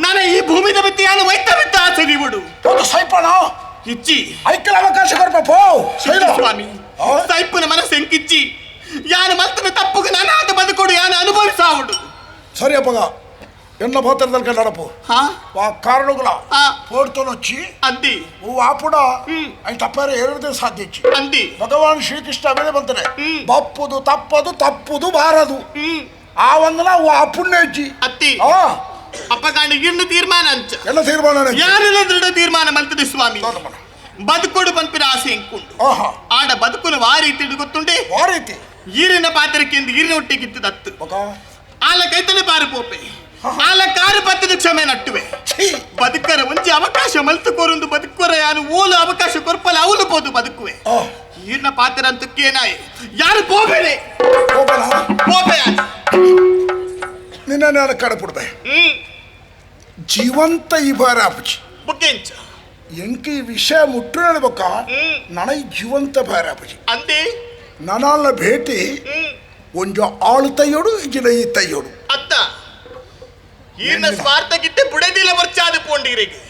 ನಾನು ಈ ಭೂಮಿದ ಬಿತ್ತಿ ಯಾನು ವೈತ ಬಿತ್ತ ಆಸೆ ಬಿಡು ಸೈಪಾನ ಇಚ್ಚಿ ಐಕಲ ಅವಕಾಶ ಕೊರ್ಪ ಸ್ವಾಮಿ ಸೈಪನ ಮನಸ್ಸು ಎಂಕಿಚ್ಚಿ ಯಾನು ಮಲ್ತನ ತಪ್ಪುಗೆ ನಾನು ಆತ ಬದುಕೊಡು ಯಾನು ಅನುಭವಿಸಾವುಡು ಸರಿ ಅಪ್ಪಗ ಎನ್ನ ಪಾತ್ರದಲ್ಲಿ ಕನ್ನಡಪ್ಪು ಆ ಕಾರಣಗಳ ಪೋಡ್ತೊನೊಚ್ಚಿ ಅಂದಿ ಓ ಆಪುಡ ಐನ್ ತಪ್ಪಾರೆ ಎರಡದೇ ಸಾಧ್ಯ ಇಚ್ಚಿ ಅಂದಿ ಭಗವಾನ್ ಶ್ರೀಕೃಷ್ಣ ಮೇಲೆ ಬಂತಾನೆ ಬಪ್ಪುದು ತಪ್ಪದು ತಪ್ಪುದು ಬಾರದು ಆ ಒಂದನ ಆ ಪುಣ್ಯ ಇಚ್ಚಿ ಅತ್ತಿ ಅಪ್ಪಗಾಂಡ ಇನ್ನು ತೀರ್ಮಾನ ಅಂಚ ಎಲ್ಲ ತೀರ್ಮಾನ ಯಾರೆಲ್ಲ ದೃಢ ತೀರ್ಮಾನ ಮಲ್ತದೆ ಸ್ವಾಮಿ ಬದುಕೊಡು ಪನ್ಪಿನ ಆಸೆ ಎಂಕುಂಡು ಆಡ ಬದುಕುನ ವಾರೀತಿ ಗೊತ್ತುಂಡೆ ವಾರೀತಿ ಈರಿನ ಪಾತ್ರಕ್ಕೆ ಈರಿನ ಒಟ್ಟಿಗೆ ಇತ್ತದತ್ತು ಆಲ ಕೈತನೆ ಪಾರು ಪೋಪೆ ಆಲ ಕಾರು ಪತ್ತದ ಕ್ಷಮೆ ನಟ್ಟುವೆ ಬದುಕರ ಒಂಜಿ ಅವಕಾಶ ಮಲ್ತು ಕೋರೊಂದು ಬದುಕೋರ ಯಾನು ಓಲು ಅವಕಾಶ ಕೊರ್ಪಲ ಅವಲು ಪೋದು ಬದುಕುವೆ. ಈ ಈರ್ನ ಪಾತ್ರ ಅಂತ ಕೇನಾಯಿ ಯಾರು ಪೋಬೇನೆ ಪೋಪೆ ನಿನ್ನ ನಾನು ಕಡಪುಡ್ಬೆ ಜೀವಂತ ಈ ಬಾರ ಅಪ್ಪಚಿ ಬುಕ್ಕೆಂಚ ಎಂಕ ಈ ವಿಷಯ ಮುಟ್ಟು ಹೇಳ್ಬೇಕ ನನಗೆ ಜೀವಂತ ಬಾರ ಅಪ್ಪಚಿ ಅಂದೆ ನನಾಲ ಭೇಟಿ ಒಂಜು ಆಳು ತಯ್ಯೋಡು ಇಜಿನ ಈ ತಯ್ಯೋಡು ಅತ್ತ ಈರ್ನ ಸ್ವಾರ್ಥಕ್ಕಿಟ್ಟೆ ಬುಡದಿಲ್ಲ ಬರ್ಚಾದ ಪೋಂಡಿರಿಗೆ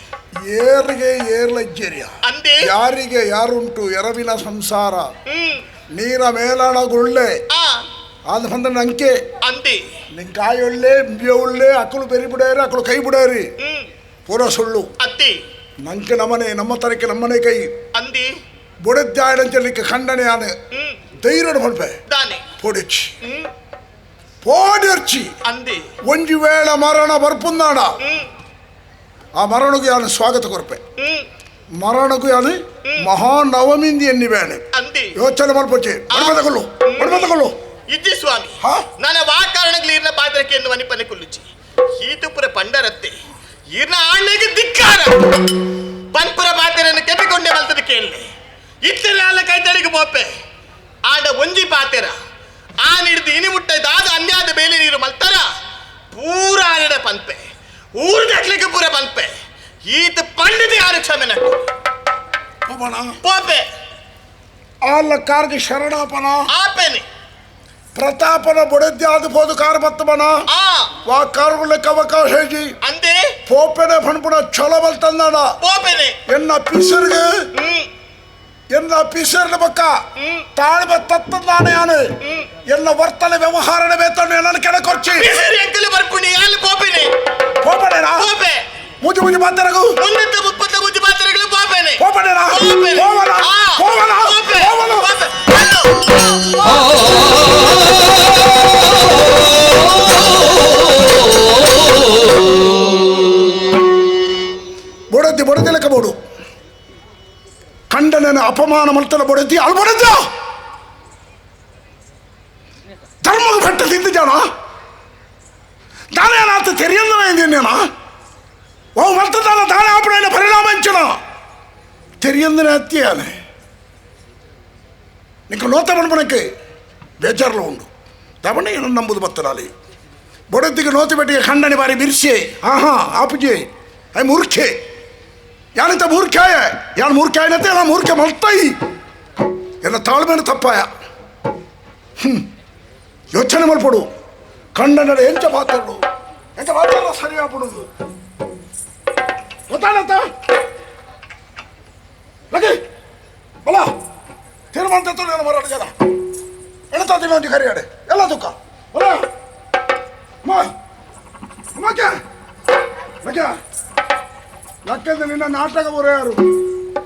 ಏರಿಗೆ ಏರ್ಲಜ್ಜರಿಯ ಅಂದೆ ಯಾರಿಗೆ ಯಾರುಂಟು ಎರವಿನ ಸಂಸಾರ ನೀರ ಮೇಲಣ ಗುಳ್ಳೆ ಅದು ಬಂದ ನಂಕೆ ಅಂದೆ ನಿನ್ ಕಾಯೊಳ್ಳೆ ಉಳ್ಳೆ ಅಕಲು ಬೆರಿ ಬಿಡಾರಿ ಅಕಲು ಕೈ ಬಿಡಾರಿ ಪೂರ ಸುಳ್ಳು ಅತ್ತಿ ನಂಕೆ ನಮನೆ ನಮ್ಮ ತರಕ್ಕೆ ನಮ್ಮನೆ ಕೈ ಅಂದಿ ಬುಡದ್ದಾಯಂಚಲಿಕ್ಕೆ ಖಂಡನೆ ಆನೆ ಧೈರ್ಯ ಮಾಡ್ಬೆ ದಾನೆ ಪೊಡಿಚಿ ಪೋಡಿರ್ಚಿ ಅಂದಿ ಒಂಜಿ ವೇಳ ಮರಣ ಬರ್ಪುಂದಾಣ ಆ ಮರಣಗೂ ಯಾನು ಸ್ವಾಗತ ಕೊರ್ಪೆ ಮರಣಗೂ ಯಾನು ಮಹಾನವಮಿಂದಿ ಎನ್ನಿ ಬೇಳೆ ಅಂದಿ ಯೋಚನೆ ಮಾಡ್ಪೊಚ್ಚಿ ಬಡಬದಕೊಳ್ಳು ಬಡಬದಕೊಳ್ಳು ಇಜ್ಜಿ ಸ್ವಾಮಿ ನನ್ನ ವಾ ಕಾರಣಗಳು ಈರ್ನ ಪಾತ್ರಕ್ಕೆ ಎಂದು ಮನಿಪನೆ ಕುಲ್ಲುಚಿ ಈತುಪುರ ಪಂಡರತ್ತೆ ಈರ್ನ ಆಳ್ನೆಗೆ ಧಿಕ್ಕಾರ ಪನ್ಪುರ ಪಾತ್ರೆಯನ್ನು ಕೆಪಿಕೊಂಡೆ ಬಲ್ತದ ಕೇಳಲೆ ಇತ್ತರೆ ಅಲ್ಲ ಕೈತಡಿಗೆ ಬೋಪೆ ಆಂಡ ಒಂಜಿ ಪಾತೆರ ಆ ನಿಡ್ದು ಇನಿ ಮುಟ್ಟ ದಾದ ಅನ್ಯಾದ ಬೇಲೆ ನೀರು ಮಲ್ತಾರ ಪೂರ ಆನಿಡ ಪನ್ಪೆ ಊರು ಕಟ್ಲಿಕ್ಕೆ ಪೂರ ಪನ್ಪೆ ಈತ ಪಂಡಿತ ಯಾರು ಕ್ಷಮೆ ನಟ್ಟು ಪೋಪೆ ಆಲ್ಲ ಕಾರ್ಗೆ ಶರಣಾಪನ ಆಪೆನೆ ಪ್ರತಾಪನ ಬೊಡದ್ಯಾದ ಪೋದು ಕಾರ್ ಬತ್ತಮನ ವಾ ಕಾರುಗಳಕ್ಕೆ ಅವಕಾಶ ಹೇಜಿ ಅಂದೆ ಪೋಪೆನೆ ಫಣ್ಪುಣ ಚೊಲ ಬಲ್ತಂದಾಣ ಪೋಪೆನೆ ಎನ್ನ ಪಿಸರ್ಗೆ ಎನ್ನ ಪಿಸರ್ನ ಬಕ್ಕ ತಾಳ್ಮೆ ತತ್ತಂದಾನೆ ಯಾನು ಎನ್ನ ವರ್ತನೆ ವ್ಯವಹಾರನೆ ಬೇತಣ್ಣು ಎನ್ನ ಕೆಳಕೊರ್ಚಿ ಪಿಸರ್ ಎಂಕಲು ಬರ್ಪುಣಿ ಅಲ್ಲಿ ಪೋಪೆನೆ ಪೋಪೆನೆನಾ ಪೋಪೆ ಮುಜಿ ಮುಜಿ ಮಾತಾಡಗು ಮುನ್ನೂತ್ತ ಮುಪ್ಪತ್ತ ಮುಜಿ ಮಾತಾಡಗಲು ಪೋಪೆನೆ ಪೋಪೆನೆನಾ ಪೋವನ ಪೋವನ ಪೋವನ ಬೊಡದ್ದಿ ಬೊಡದಿಲಕ ಬೋಡು ಕಂಡನ ಅಪಮಾನ ಮಲ್ತನ ಬೊಡದ್ದಿ ಅಳು ಬೊಡದ್ದ ಧರ್ಮದ ಬೆಟ್ಟ ತಿಂದು ಜನ ದಾನೇನಾತ ತೆರಿಯಂದನ ಓ ಮಲ್ತದಾನ ದಾನ ಆಪಣೆ ಪರಿಣಾಮ ಅಂಚನ ತೆರಿಯಂದನ ಅತ್ತಿಯಾನೆ నీకు లోత మనకి ಬೇಜಾರ್లో ఉండు తమనే ನಂಬುದು ಬತ್ತನಾಲಿ ಬೊಡತ್ತಿಗೆ ನೋತಿ ಬೆಟ್ಟಿಗೆ ಖಂಡನೆ ಬಾರಿ ಬಿರ್ಸೆ ಆಹಾ ಆಪುಜೆ I ಮೂರ್ಖೆ ಯಾನಿಂತ ಮೂರ್ಖಾಯ ಯಾನು ಮೂರ್ಖಾಯನತ್ತೆ ನಾ ಮೂರ್ಖ ಮಲ್ತಾಯಿ ಎಲ್ಲ ತಾಳ್ಮೇಲೆ ತಪ್ಪಾಯ ಯೋಚನೆ ಮಲ್ಪಡು ಖಂಡನ ಎಂಚ ಮಾತಾಡು ಎಂಚ ಮಾತಾಡ ಸರಿ ಆಗ್ಬಿಡುದು ಗೊತ್ತಾನತ್ತ ಲಗಿ ಬಲ ತೀರ್ಮಾನ ತತ್ತೋಣ ಮರಾಟ ಜನ ಎಣತಾ ತಿನ್ನೋಂಟಿ ಕರಿಯಾಡೆ ಎಲ್ಲ ದುಃಖ ಬಲ ಅಮ್ಮ ಅಮ್ಮಕ್ಕೆ ಲಗ್ಯ ಲಕ್ಕಂದ್ರೆ ನಿನ್ನ ನಾಟಕ ಬರೋ ಯಾರು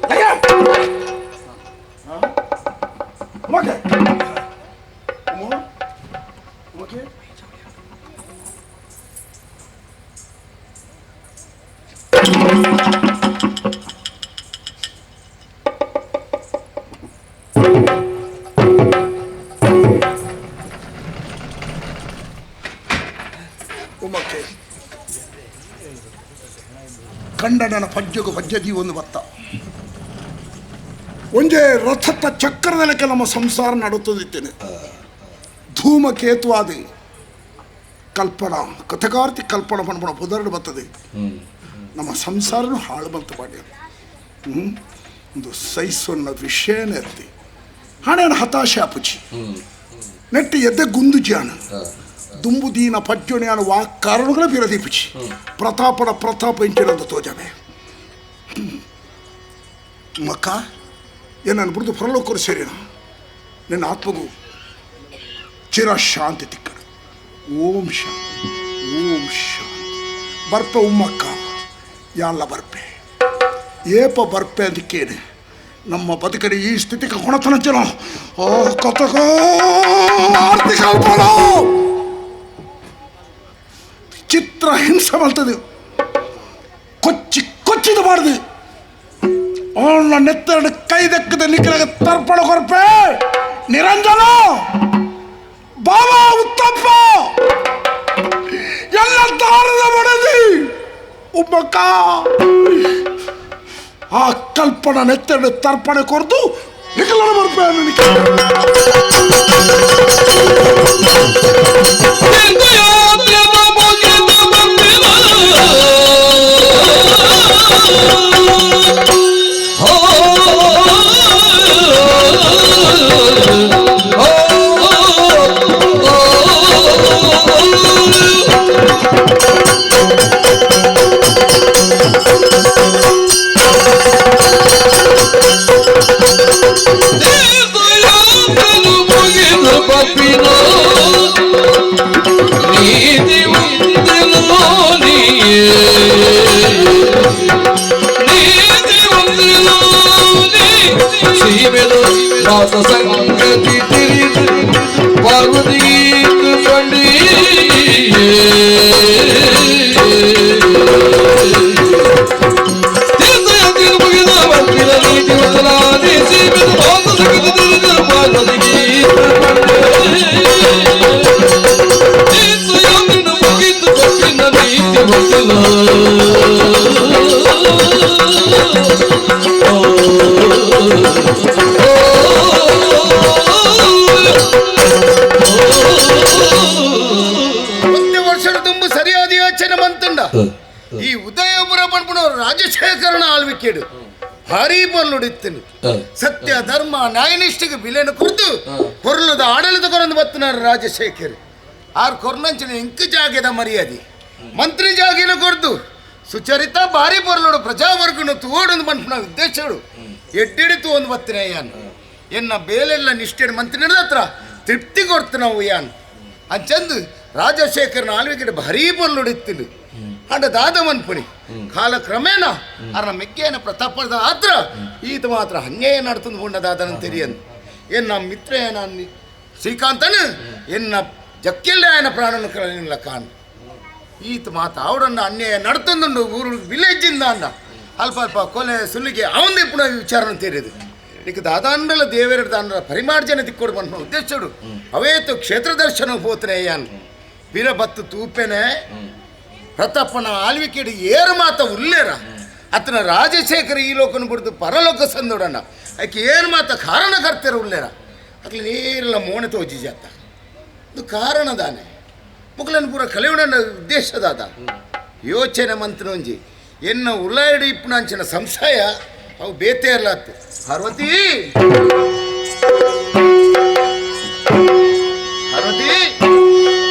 ಲಗ್ಯ ಅಮ್ಮಕ್ಕೆ ಅಮ್ಮ ಅಮ್ಮಕ್ಕೆ ಉಮಕ್ಕೆ ಕಂಡನ ಪಜ್ಜೆಗೂ ಪಜ್ಜದಿ ಒಂದು ಬತ್ತ ಒಂಜೆ ರಥದ ಚಕ್ರದಲೆಕ್ಕ ನಮ್ಮ ಸಂಸಾರ ನಡುತ್ತದಿತ್ತೇನೆ ಧೂಮಕೇತುವಾದಿ ಕಲ್ಪನಾ ಕಥಕಾರ್ತಿ ಕಲ್ಪನಾ ಪಣಪಣ ಪುದರಡು ಬರ್ತದೆ ನಮ್ಮ ಸಂಸಾರನೂ ಹಾಳು ಬಂತು ಮಾಡಿ ಒಂದು ಸೈಸೊನ್ನ ವಿಷಯನೇ ಇರ್ತಿ ಹಣೆಯನ್ನು ಹತಾಶೆ ಅಪುಚಿ ನೆಟ್ಟಿ ಎದ್ದೆ ಗುಂದು ಜಾಣ ದುಂಬುದೀನ ಪಜ್ಜೊನೆಯನ್ನು ವಾ ಕಾರಣಗಳ ಬಿರದೀಪುಚಿ ಪ್ರತಾಪನ ಪ್ರತಾಪ ಇಂಚಿನಂದು ತೋಜವೆ ಮಕ್ಕ ಏನನ್ನು ಬಿಡ್ದು ಪರಲೋಕರು ಸೇರಿನ ನಿನ್ನ ಆತ್ಮಗೂ ಚಿರ ಶಾಂತಿ ತಿಕ್ಕಡು ಓಂ ಶಾಂತಿ ಓಂ ಶಾಂತಿ ಬರ್ಪೆ ಉಮ್ಮಕ್ಕ ಯಾಲ್ಲ ಬರ್ಪೆ ಏಪ ಬರ್ಪೆ ಅದಕ್ಕೇನೆ ನಮ್ಮ ಬದುಕಡಿ ಈ ಸ್ಥಿತಿಗೆ ಕೊಣತನ ಜನ ಓ ಕಥಕೋ ಆರ್ತಿ ಕಲ್ಪನ ಚಿತ್ರ ಹಿಂಸೆ ಮಾಡ್ತದೆ ಕೊಚ್ಚಿ ಕೊಚ್ಚಿದು ಮಾಡಿದೆ ಅವನ ನೆತ್ತೆರಡು ಕೈ ದಕ್ಕದ ನಿಖಲಾಗ ತರ್ಪಣ ಕೊರ್ಪೆ ನಿರಂಜನ ಬಾಬಾ ಉತ್ತಪ್ಪ ಎಲ್ಲ ತಾರದ ಬಡದಿ ಉಮ್ಮಕ್ಕ ಆ ಕಲ್ಪನ ನೆತ್ತೆರಡು ತರ್ಪಣೆ ಕೊರ್ದು ನಿಖಲನ ಬರ್ಪೆ ಈ ಉದಯಪುರ ಪಂಪುನವರು ರಾಜಶೇಖರನ ಆಳ್ವಿಕೆಡು ಭಾರಿ ಪೊರ್ಲುಡಿತ್ತನು ಸತ್ಯ ಧರ್ಮ ನ್ಯಾಯನಿಷ್ಠೆಗೆ ಬಿಲೆಯನ್ನು ಕುರಿತು ಪೊರ್ಲುದ ಆಡಳಿತ ಕೊರಂದು ಬತ್ತನಾರು ರಾಜಶೇಖರ್ ಆರ್ ಕೊರ್ನಂಚಿನ ಇಂಕು ಜಾಗೆದ ಮರ್ಯಾದೆ ಮಂತ್ರಿ ಜಾಗಿನ ಕೊರ್ದು ಸುಚರಿತ ಭಾರಿ ಪೊರ್ಲುಡು ಪ್ರಜಾವರ್ಗನು ತೋಡೊಂದು ಪಂಪುನ ಉದ್ದೇಶಗಳು ಎಡ್ಡಿಡಿತು ಒಂದು ಬತ್ತಿನ ಯಾನ್ ಎನ್ನ ಬೇಲೆಲ್ಲ ನಿಷ್ಠೆ ಮಂತ್ರಿ ನಡೆದ ಹತ್ರ ತೃಪ್ತಿ ಕೊಡ್ತು ನಾವು ಯಾನ್ ಅಂಚಂದು ರಾಜಶೇಖರನ ಆಳ್ವಿಕೆಡು ಭಾರಿ ಪೊರ್ಲುಡಿತ್ತಿನು ಅಂಡ ದಾದ ಮನ್ಪುಣಿ ಕಾಲ ಕ್ರಮೇಣ ಅರ್ನ ಮೆಗ್ಗೇನ ಪ್ರತಾಪದ ಆತ್ರ ಈತ ಮಾತ್ರ ಅನ್ಯಾಯ ನಡ್ತಂದು ಉಂಡ ದಾದನ ತೆರಿಯನ್ ಎನ್ನ ಮಿತ್ರ ಏನ ಶ್ರೀಕಾಂತನು ಎನ್ನ ಜಕ್ಕೆಲ್ಲ ಆಯನ ಪ್ರಾಣನು ಕಳೆಯಲ್ಲ ಕಾಣ್ ಈತ ಮಾತ ಅವಡನ್ನ ಅನ್ಯಾಯ ನಡ್ತಂದುಂಡು ಊರು ವಿಲೇಜಿಂದ ಅಂಡ ಅಲ್ಪ ಅಲ್ಪ ಕೊಲೆ ಸುಲಿಗೆ ಅವಂದೇ ಪುನಃ ವಿಚಾರನ ತೆರೆಯದು ಇಕ ದಾದಾಂಡಲ ದೇವರ ದಾಂಡ ಪರಿಮಾರ್ಜನೆ ದಿಕ್ಕೋಡು ಬಂದ ಉದ್ದೇಶಡು ಅವೇತು ಕ್ಷೇತ್ರ ದರ್ಶನ ಪೋತನೆ ಯಾನ್ ವೀರ ಬತ್ತು ತೂಪೆನೆ ಪ್ರತಾಪನ ಆಳ್ವಿಕೆಡು ಏರು ಮಾತ ಉಲ್ಲೇರ ಅತನ ರಾಜಶೇಖರ ಈ ಲೋಕನ ಬಿಡ್ದು ಪರಲೋಕ ಸಂದೋಡಣ್ಣ ಆಕೆ ಏನು ಮಾತ ಕಾರಣಕರ್ತರ ಉಲ್ಲೇರ ಅಕ್ಲಿ ನೀರೆಲ್ಲ ಮೋಣೆ ತೋಜಿ ಜಾತ ಇದು ಕಾರಣ ದಾನೆ ಮುಗ್ಲನ್ ಪೂರ ಕಲಿಯೋಣ ಉದ್ದೇಶದಾದ ಯೋಚನೆ ಮಂತ್ರೊಂಜಿ ಎನ್ನ ಉಲಾಯಡಿ ಇಪ್ಪುನಂಚಿನ ಸಂಶಯ ಅವು ಬೇತೆ ಇರಲಾತು. ಪಾರ್ವತಿ ಪಾರ್ವತಿ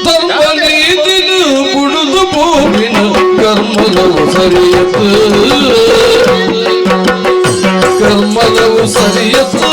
ಧರ್ಮನೀತಿನು ಬುಡುದು ಭೂಮಿನ ಕರ್ಮದವು ಸರಿಯತ್ತು ಕರ್ಮದವು ಸರಿಯತ್ತು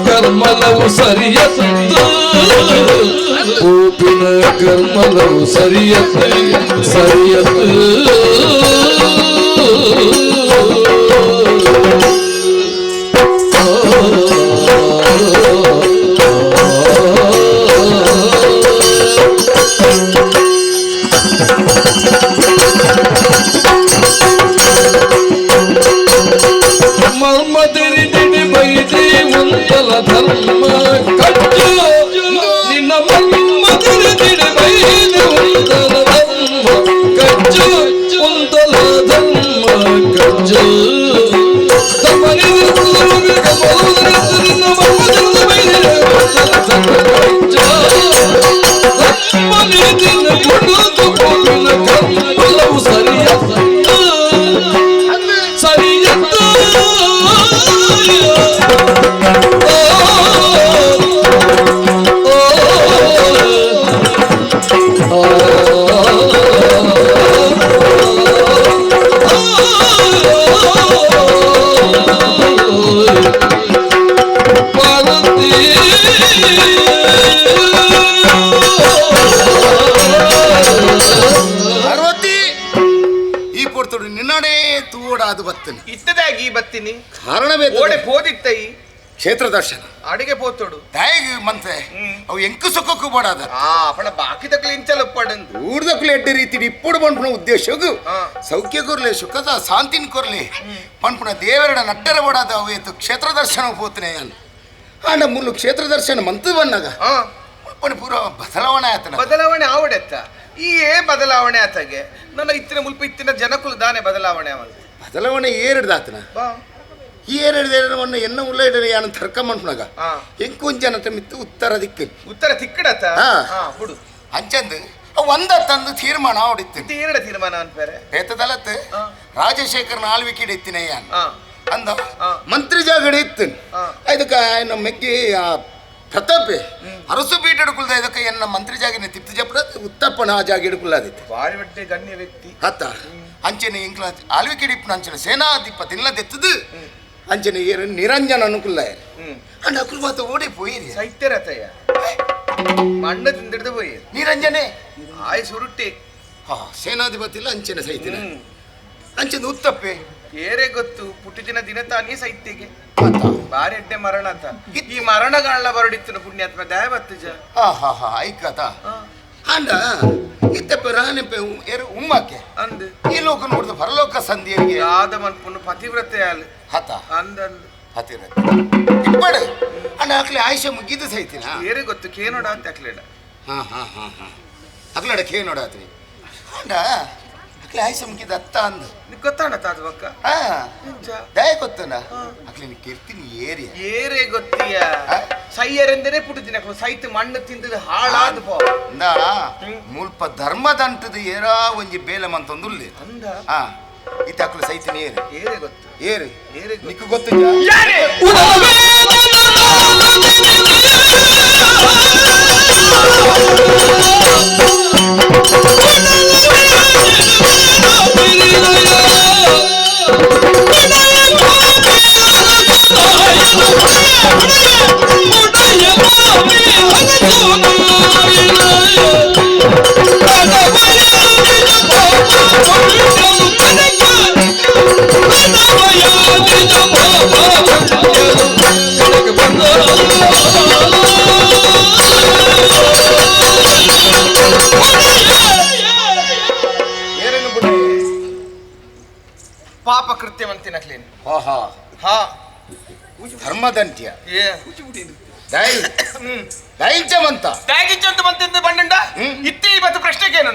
ಕರ್ಮಲವು ಸರಿಯತ್ತು ೂಪಿನ ಕರ್ಮಲವು ಸರಿಯತ್ತು ಸರಿಯತ್ತು ಧರ್ಮ ಕಟ್ಟು ನಿನ್ನ ಮರ್ಮ ತಿಳಿದಿಡಿ ಬೈದು ಉಂತಲ ಧರ್ಮ ಕಚ್ಚು ಉಂತಲ. ಅದು ಬತ್ತನೆ ಇತ್ತದಾಗಿ ಬತ್ತಿನಿ ಕಾರಣವೇ ಓಡೆ ಪೋದಿತ್ತೈ ಕ್ಷೇತ್ರ ದರ್ಶನ ಅಡಿಗೆ ಪೋತೋಡು ದಾಯಿಗೆ ಮಂತೆ ಅವು ಎಂಕು ಸುಖಕ್ಕೂ ಬೋಡಾದ ಆ ಪಣ ಬಾಕಿ ತಕ್ಲೆ ಇಂಚಲ ಪಡಂದು ಊರ್ದಕ್ಲೆ ಎಡ್ಡೆ ರೀತಿ ಇಪ್ಪಡು ಪನ್ಪುನ ಉದ್ದೇಶಗು ಸೌಖ್ಯ ಕೊರ್ಲೆ ಸುಖದ ಶಾಂತಿನ ಕೊರ್ಲೆ ಪನ್ಪುನ ದೇವರಡ ನಟ್ಟರ ಬೋಡಾದ ಅವು ಏತು ಕ್ಷೇತ್ರ ದರ್ಶನ ಪೋತನೆ ಆಂಡ ಮುಲ್ಲು ಕ್ಷೇತ್ರ ದರ್ಶನ ಮಂತು ಬಂದಾಗ ಮುಲ್ಪನ ಪೂರ ಬದಲಾವಣೆ ಆತನ ಬದಲಾವಣೆ ಆವಡೆತ್ತ ಈ ಏ ಬದಲಾವಣೆ ಆತಗೆ ನನ್ನ ಇತ್ತಿನ ಮುಲ್ಪ ಇತ್ತಿನ ಜನಕುಲು ದಾನೆ ಬದಲಾವಣೆ ಅವನು ಬದಲಾವಣೆ ಏರಿಡ್ದಾತನ ಈ ಏರಿಡ್ದ ಎನ್ನ ಉಲ್ಲ ಇಡಲಿ ಯಾನ ತರ್ಕ ಮನ್ಪುನಾಗ ಎಂಕೊಂಜನ ಮಿತ್ತು ಉತ್ತರ ದಿಕ್ಕು ಉತ್ತರ ತಿಕ್ಕಡತ ಬಿಡು ಅಂಚಂದು ಒಂದ ತಂದು ತೀರ್ಮಾನ ಹೊಡಿತು ಎರಡು ತೀರ್ಮಾನ ಅನ್ಪೇರೆ ಬೇತದಲತ್ತು ರಾಜಶೇಖರನ ಆಳ್ವಿಕೆ ಇತ್ತಿನ ಅಂದ ಮಂತ್ರಿ ಜಾಗಡೆ ಇತ್ತು ಇದಕ್ಕೆ ನಮ್ಮ ಮೆಕ್ಕಿ ಪ್ರತಾಪೆ ಅರಸು ಪೀಠ ಹಿಡ್ಕೊಳ್ದ ಇದಕ್ಕೆ ಎನ್ನ ಮಂತ್ರಿ ಜಾಗಿನ ತಿಪ್ತು ಜಪ್ರ ಉತ್ತಪ್ಪನ ಆ ಜಾಗ ಹಿಡ್ಕೊಳ್ಳಾದಿತ್ತು ಭಾರಿ ಬಟ್ಟೆ ಗಣ್ಯ ವ್ಯಕ್ತಿ ಹತ್ತ ಅಂಚನೆ ಇಂಕ್ಲ ಆಳ್ವಿಕೆ ಹಿಡಿಪುನ ಅಂಚನೆ ಸೇನಾಧಿಪ ತಿನ್ನದೆತ್ತದು ಅಂಚನೆ ಏರು ನಿರಂಜನ ಅನುಕೂಲ ಅಂಡ್ ಅಕುಲ್ ಮಾತು ಓಡಿ ಪೋಯಿರಿ ಸೈತ್ಯರತಯ್ಯ ಮಣ್ಣು ತಿಂದಿಡ್ದು ಪೋಯಿ ನಿರಂಜನೆ ಆಯ್ ಸುರುಟ್ಟಿ ಹಾ ಸೇನಾಧಿಪತಿ ಇಲ್ಲ ಅಂಚನೆ ಸೈತಿನ ಅಂಚನೆ ಉತ್ತಪ್ಪೆ ಏರೇ ಗೊತ್ತು ಪುಟ್ಟಿದಿನ ದಿನ ತಾನೇ ಸೈತ್ಯಗೆ ಬಾರಿ ಎಡ್ಡೆ ಮರಣ ಅಂತ ಈ ಮರಣಗಾಳ ಬರಡಿತ್ತು ಪುಣ್ಯಾತ್ಮ ದಯ ಬತ್ತುಜ ಹಾ ಹಾ ಹಾ ಐಕತ ಅಂಡ ಇತ್ತಪ್ಪ ರಾಣಿಪ್ಪೆ ಏರು ಉಮ್ಮಕ್ಕೆ ಅಂದ್ ಈ ಲೋಕ ನೋಡಿದ ಪರಲೋಕ ಸಂಧಿಯರಿಗೆ ಆದ ಮನ್ಪುನ್ನು ಪತಿವ್ರತೆ ಅಲ್ಲ ಹತ ಅಂದ ಅಂದ್ ಪತಿವ್ರತೆ ಇಪ್ಪಡು ಅಂಡ ಅಕ್ಲೆ ಆಯುಷ್ಯ ಮುಗಿದು ಸೈತಿನ ಏರೇ ಗೊತ್ತು ಕೇನೋಡ ಅಂತ ಅಕ್ಲೇಡ ಹಾ ಹಾ ಹಾ ಹಾ ಅಕ್ಲಡ ಕೇನೋಡ ಆತ್ರಿ ಅಂಡ ಅಕ್ಲೆ ಆಯುಷ್ಯ ಮುಗಿದ ಅತ್ತ ಅಂದು ನಿಕ್ ಗೊತ್ತಾಣ ತಾದ ಬಕ್ಕ ಹಾ ದಯ ಗೊತ್ತನ ಅಕ್ಲೆ ನೀ ಕೀರ್ತಿನಿ ಏರಿಯ ಏರೇ ಗೊತ್ತಿಯ ಸೈಯರೆಂದರೆ ಪುಟ್ಟಿದಿನ ಸೈತ್ ಮಣ್ಣು ತಿಂದದ ಹಾಳಾದ ಪೋ ಅಂದ ಮುಲ್ಪ ಧರ್ಮದಂಟದ ಏರಾ ಒಂಜಿ ಬೇಲಮ್ ಅಂತಂದುಲ್ಲೆ ಅಂದ ಹಾ ಇತ್ತ ಅಕ್ಲು ಸೈತಿನಿ ಏರು ಏರೇ ಗೊತ್ತು ಏರು ಏರೇ ನಿಕ್ಕು ಗೊತ್ತು ಪಾಪ ಕೃತ್ಯವಂತಿನ ಕ್ಲೀನ್ ಹಾ ಹಾ ಧರ್ಮದಂತ್ಯ ದೈಂಚವಂತ ತ್ಯಾಗಿಂಚಂತ ಬಂತಿಂದ ಬಂಡಂಡ ಇತ್ತಿ ಇವತ್ತು ಪ್ರಶ್ನೆಗೇನು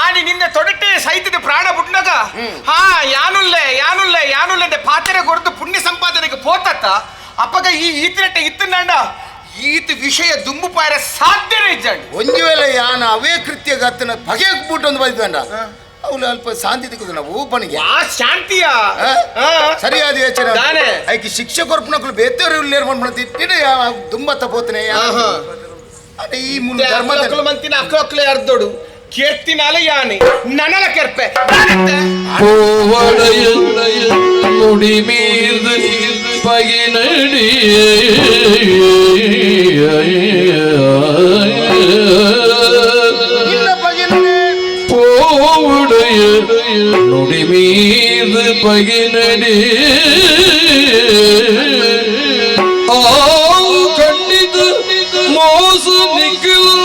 ಆನಿ ನಿನ್ನೆ ತೊಡಟೆ ಸೈತದ ಪ್ರಾಣ ಬುಡ್ನಗ ಹಾ ಯಾನುಲ್ಲೆ ಯಾನುಲ್ಲೆ ಯಾನುಲ್ಲೆ ಪಾತ್ರೆ ಕೊರತು ಪುಣ್ಯ ಸಂಪಾದನೆಗೆ ಪೋತತ್ತ ಅಪ್ಪಗ ಈ ಈತನಟ್ಟೆ ಇತ್ತಂಡ ಈತ ವಿಷಯ ದುಂಬು ಪಾರ ಸಾಧ್ಯನೇ ಇಜ್ಜಂಡ ಒಂಜಿ ವೇಳೆ ಯಾನ ಅವೇ ಕೃತ್ಯ ಗತ್ತನ ಬಗೆ ಬೂಟೊಂದು ಬೈದ್ವಂಡ ಅವಳು ಅಲ್ಪ ಶಾಂತಿ ತಿಕ್ಕುದು ನಾವು ಪಣಿಗೆ ಆ ಶಾಂತಿಯ ಸರಿಯಾದ ಯೋಚನೆ ಐಕಿ ಶಿಕ್ಷೆ ಕೊರ್ಪನಕ್ಲು ಬೇತೇವ್ರು ಇಲ್ಲೇರ್ ಮಾಡ್ತಿಟ್ಟಿಡು ದುಂಬ ತಪೋತನೆ ಈ ಧರ್ಮದ ಮಂತಿನ ಅಕ್ಲಕ್ಲೆ ಅರ್ದೋಡು ಕೇರ್ತಿನಾಲ ಯಾನೆ ನನಲ ಕೆರ್ಪೆ கோவடையில் முடி மீது பகினடி போவுடைய நொடி மீது பகினடி ஆவு கண்டிது மோச நிக்கலோ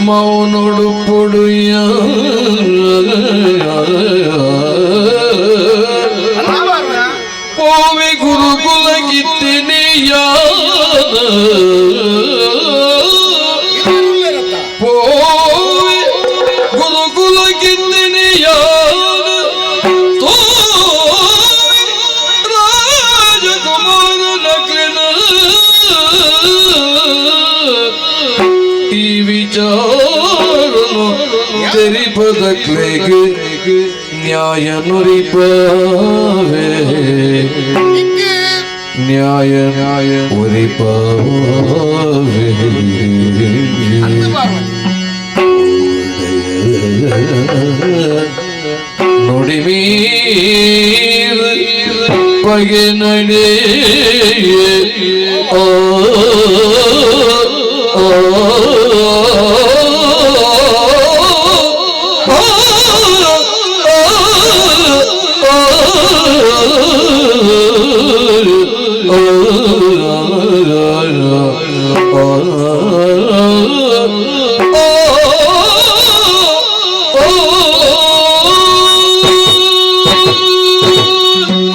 மௌனோடு பொடிய போவே குருகுல கித்தினியா போவே குருகுல கித்தினியா ராஜகுமார நக்லின ಈ ವಿಚಾರನು ತೆರಿಪದಕ್ಲೆಗೆ ನ್ಯಾಯ ನುರಿಪವೇ ನ್ಯಾಯ ನ್ಯಾಯ ಉರಿಪವೇ.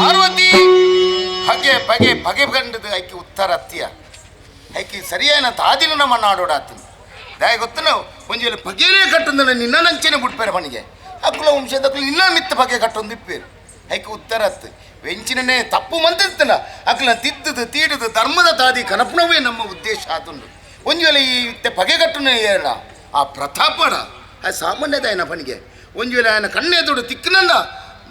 Parvati ಬಗೆ ಬಗೆ ಬಗೆ ಕಂಡದು ಐಕಿ ಉತ್ತರ ಅತ್ತಿಯ ಐಕಿ ಸರಿಯಾದ ತಾದಿನ ನಮ್ಮ ನಾಡೋಡಾತನು ದಾಯ ಗೊತ್ತು ನಾವು ಒಂಜಿ ವೇಳೆ ಬಗೆನೇ ಕಟ್ಟೊಂದು ನಿನ್ನ ನಂಚೆನೆ ಬಿಡ್ಪೇರು ಮನಿಗೆ ಅಕ್ಕುಲ ವಂಶದಕ್ಕಲು ನಿನ್ನ ಮಿತ್ತ ಬಗೆ ಕಟ್ಟೊಂದು ಇಪ್ಪೇರು ಐಕೆ ಉತ್ತರ ಅತ್ತು ವೆಂಚಿನೇ ತಪ್ಪು ಮಂತಿತ್ತಲ್ಲ ಅಕ್ಕಲ ತಿದ್ದದು ತೀಡದು ಧರ್ಮದ ತಾದಿ ಕನಪನವೇ ನಮ್ಮ ಉದ್ದೇಶ ಆತುಂಡು ಒಂಜಿ ವೇಳೆ ಈ ಬಗೆ ಕಟ್ಟುನೇ ಏಳ ಆ ಪ್ರತಾಪಣ ಆ ಸಾಮಾನ್ಯದ ఆయన ಪಣಿಗೆ ಒಂಜಿ ವೇಳೆ ఆయన ಕಣ್ಣೆದುಡು ತಿಕ್ಕನಂದ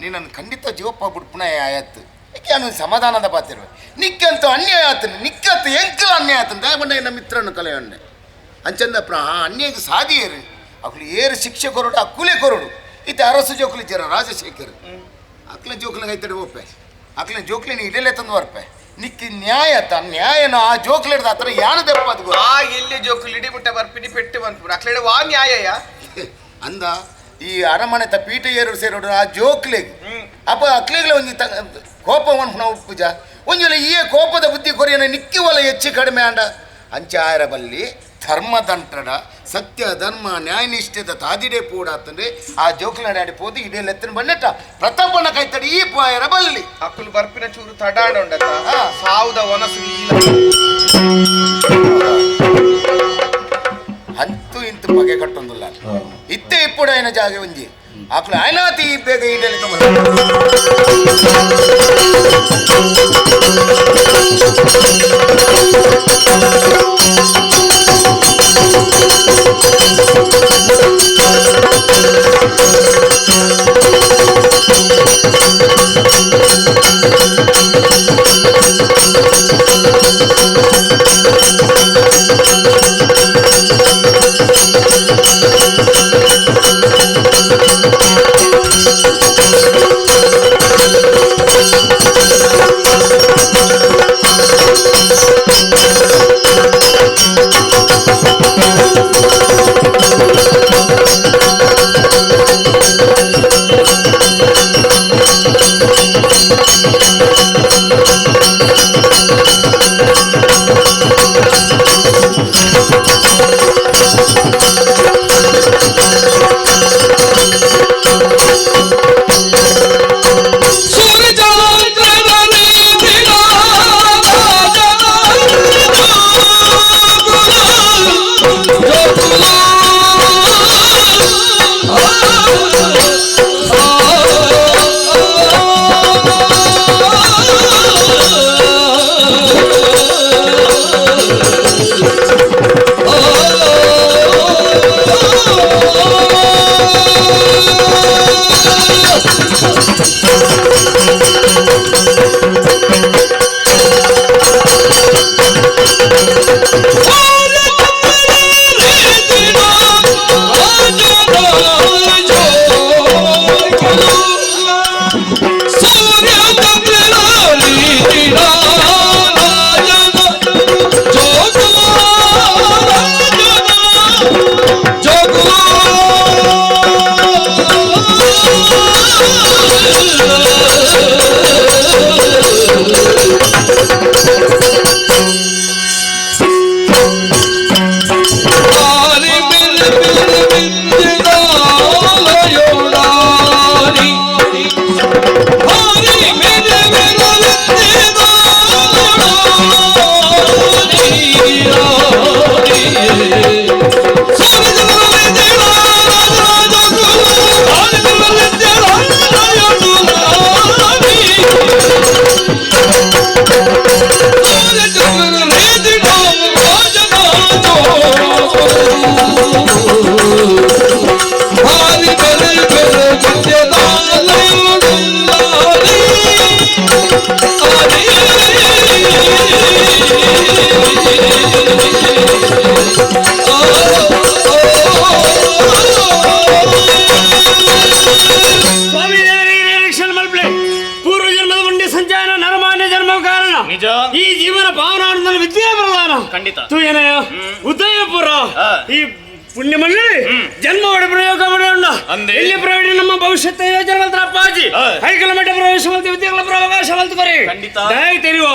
ನೀನನ್ನು ಖಂಡಿತ ಜೀವಪ್ಪ ಬಿಡ್ಪುಣ ಆಯತ್ತು ಏಕೆ ಅವನು ಸಮಾಧಾನದ ಪಾತಿರುವೆ ನಿಕ್ಕಂತೂ ಅನ್ಯಾಯ ಆತನು ನಿಕ್ಕತ್ತು ಎಂಕಲ ಅನ್ಯಾಯ ಆತನು ದಯಗೊಂಡ ನನ್ನ ಮಿತ್ರನು ಕಲೆಯೊಂಡೆ ಅಂಚಂದ ಪ್ರ ಆ ಅನ್ಯಾಯಕ್ಕೆ ಸಾದಿಯರು ಅಕ್ಲು ಏರು ಶಿಕ್ಷೆ ಕೊರಡು ಆ ಕೂಲೆ ಕೊರಡು ಇತ್ತ ಅರಸು ಜೋಕುಲಿ ಜರ ರಾಜಶೇಖರ್ ಅಕ್ಲ ಜೋಕ್ಲಿಗೆ ಐತಡೆ ಓಪೆ ಅಕ್ಲ ಜೋಕ್ಲಿನ ಇಡಲೇ ತಂದು ಬರ್ಪೆ ನಿಕ್ಕಿ ನ್ಯಾಯ ತ ನ್ಯಾಯನ ಆ ಜೋಕ್ಲಿಡ್ದ ಆ ಥರ ಯಾನ ದೆಪ್ಪ ಅದು ಆ ಎಲ್ಲಿ ಜೋಕುಲು ಇಡಿ ಮುಟ್ಟ ಬರ್ಪಿನಿ ಪೆಟ್ಟು ಬಂದ್ಬಿಡು ಅಕ್ಲೆಡೆ ವಾ ನ್ಯಾಯ ಅಂದ ಈ ಅರಮನೆ ತ ಪೀಠ ಏರು ಸೇರೋಡು ಆ ಜೋಕ್ಲಿಗೆ ಅಪ್ಪ ಅಕ್ಲಿಗ್ಲ ಒಂಜಿ ಕೋಪ ನಾವು ಉಪ್ಪುಜ ಒಂಜಿ ವೇಳೆ ಈ ಕೋಪದ ಬುದ್ಧಿ ಕೊರಿಯನ ನಿಕ್ಕಿ ಒಲ ಹೆಚ್ಚು ಕಡಿಮೆ ಅಂಡ ಅಂಚಾಯರ ಬಲ್ಲಿ ಧರ್ಮದಂಟಡ ಸತ್ಯ ಧರ್ಮ ನ್ಯಾಯನಿಷ್ಠದ ತಾದಿಡೆ ಪೂಡಾತಂದ್ರೆ ಆ ಜೋಕ್ಲ ನಡಾಡಿ ಪೋದು ಇಡೇ ಲೆತ್ತನ ಬಣ್ಣಟ ಪ್ರತಾಪನ ಕೈತಡಿ ಈ ಪಾಯರ ಬಲ್ಲಿ ಅಕ್ಕುಲು ಬರ್ಪಿನ ಚೂರು ತಡಾಡೊಂಡ ಸಾವುದ ಒನಸು ಇಲ್ಲ ಅಂತೂ ಇಂತು ಬಗೆ ಕಟ್ಟೊಂದಿಲ್ಲ ಇತ್ತೆ ಇಪ್ಪುಡ ಏನ ಜಾಗೆ ಒಂಜಿ ಆಕ್ಲ ಆಯ್ನಾತಿ ಬೇಗ ಈಡೇಲಿ ಈ ಜೀವನ ಪಾವನಾನಂದನ ವಿದ್ಯೆ ಪ್ರಧಾನ. ಖಂಡಿತ. ಉದಯಪುರ ಈ ಪುಣ್ಯ ಮಂಡಳಿ ಜನ್ಮ ಪ್ರಯೋಗ ಮಾಡೋಣ ಎಲ್ಲಿ ಪ್ರವೀಣ ನಮ್ಮ ಭವಿಷ್ಯದ ಯೋಜನೆ ಅಪ್ಪಾಜಿ ಹೈಕಲ ಮಠ ಪ್ರವೇಶ ವಿದ್ಯೆಗಳ ಪ್ರವೇಶ ಬರೀ ದಯ ತೆರಿಯುವ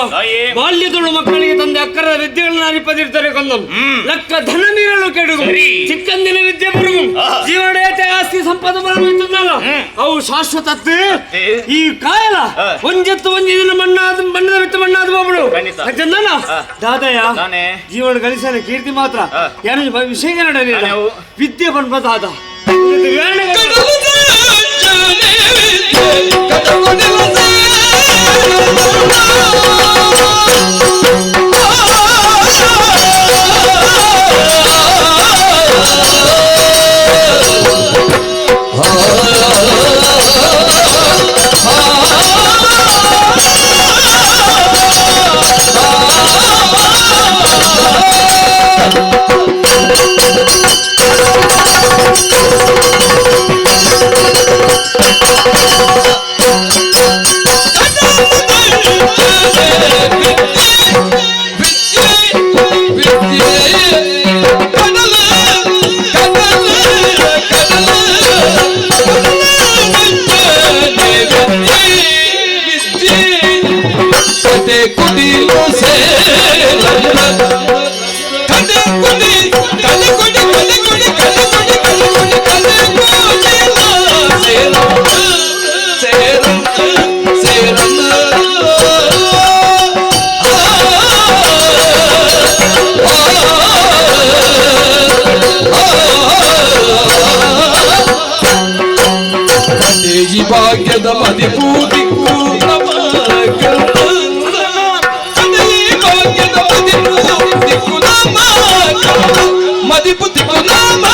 ಬಾಲ್ಯದೊಳು ಮಕ್ಕಳಿಗೆ ತಂದೆ ಅಕ್ಕರದ ವಿದ್ಯೆಗಳನ್ನ ಅರಿಪದಿರ್ತಾರೆ ಕೊಂದು ಲಕ್ಕ ಧನ ನೀರಲು ಕೆಡುಗು ಚಿಕ್ಕಂದಿನ ವಿದ್ಯೆ ಬರುಗು ಜೀವನ ಆಸ್ತಿ ಸಂಪದ ಬರಬೇಕಲ್ಲ ಅವು ಶಾಶ್ವತ ಈ ಕಾಯಲ ಒಂಜತ್ತು ಒಂಜಿ ದಿನ ಮಣ್ಣಾದ ಮಣ್ಣದ ಬಿಟ್ಟು ಮಣ್ಣಾದ ಒಬ್ಬಳು ಚಂದನ ದಾದಯ್ಯ ಜೀವನ ಗಳಿಸಲು ಕೀರ್ತಿ ಮಾತ್ರ ಏನು ವಿಷಯ ನಡೆಯಲಿಲ್ಲ ವಿದ್ಯೆ ಬನ್ಬದಾದ ಭಾಗ್ಯದ ಮದಿಪು ದಿಕ್ಕು ಭಾಗ್ಯದ ಮದಿಪು ದಿಕ್ಕು ನಾಮ ಮದಿಪು ದಿಕ್ಕು ನಾಮ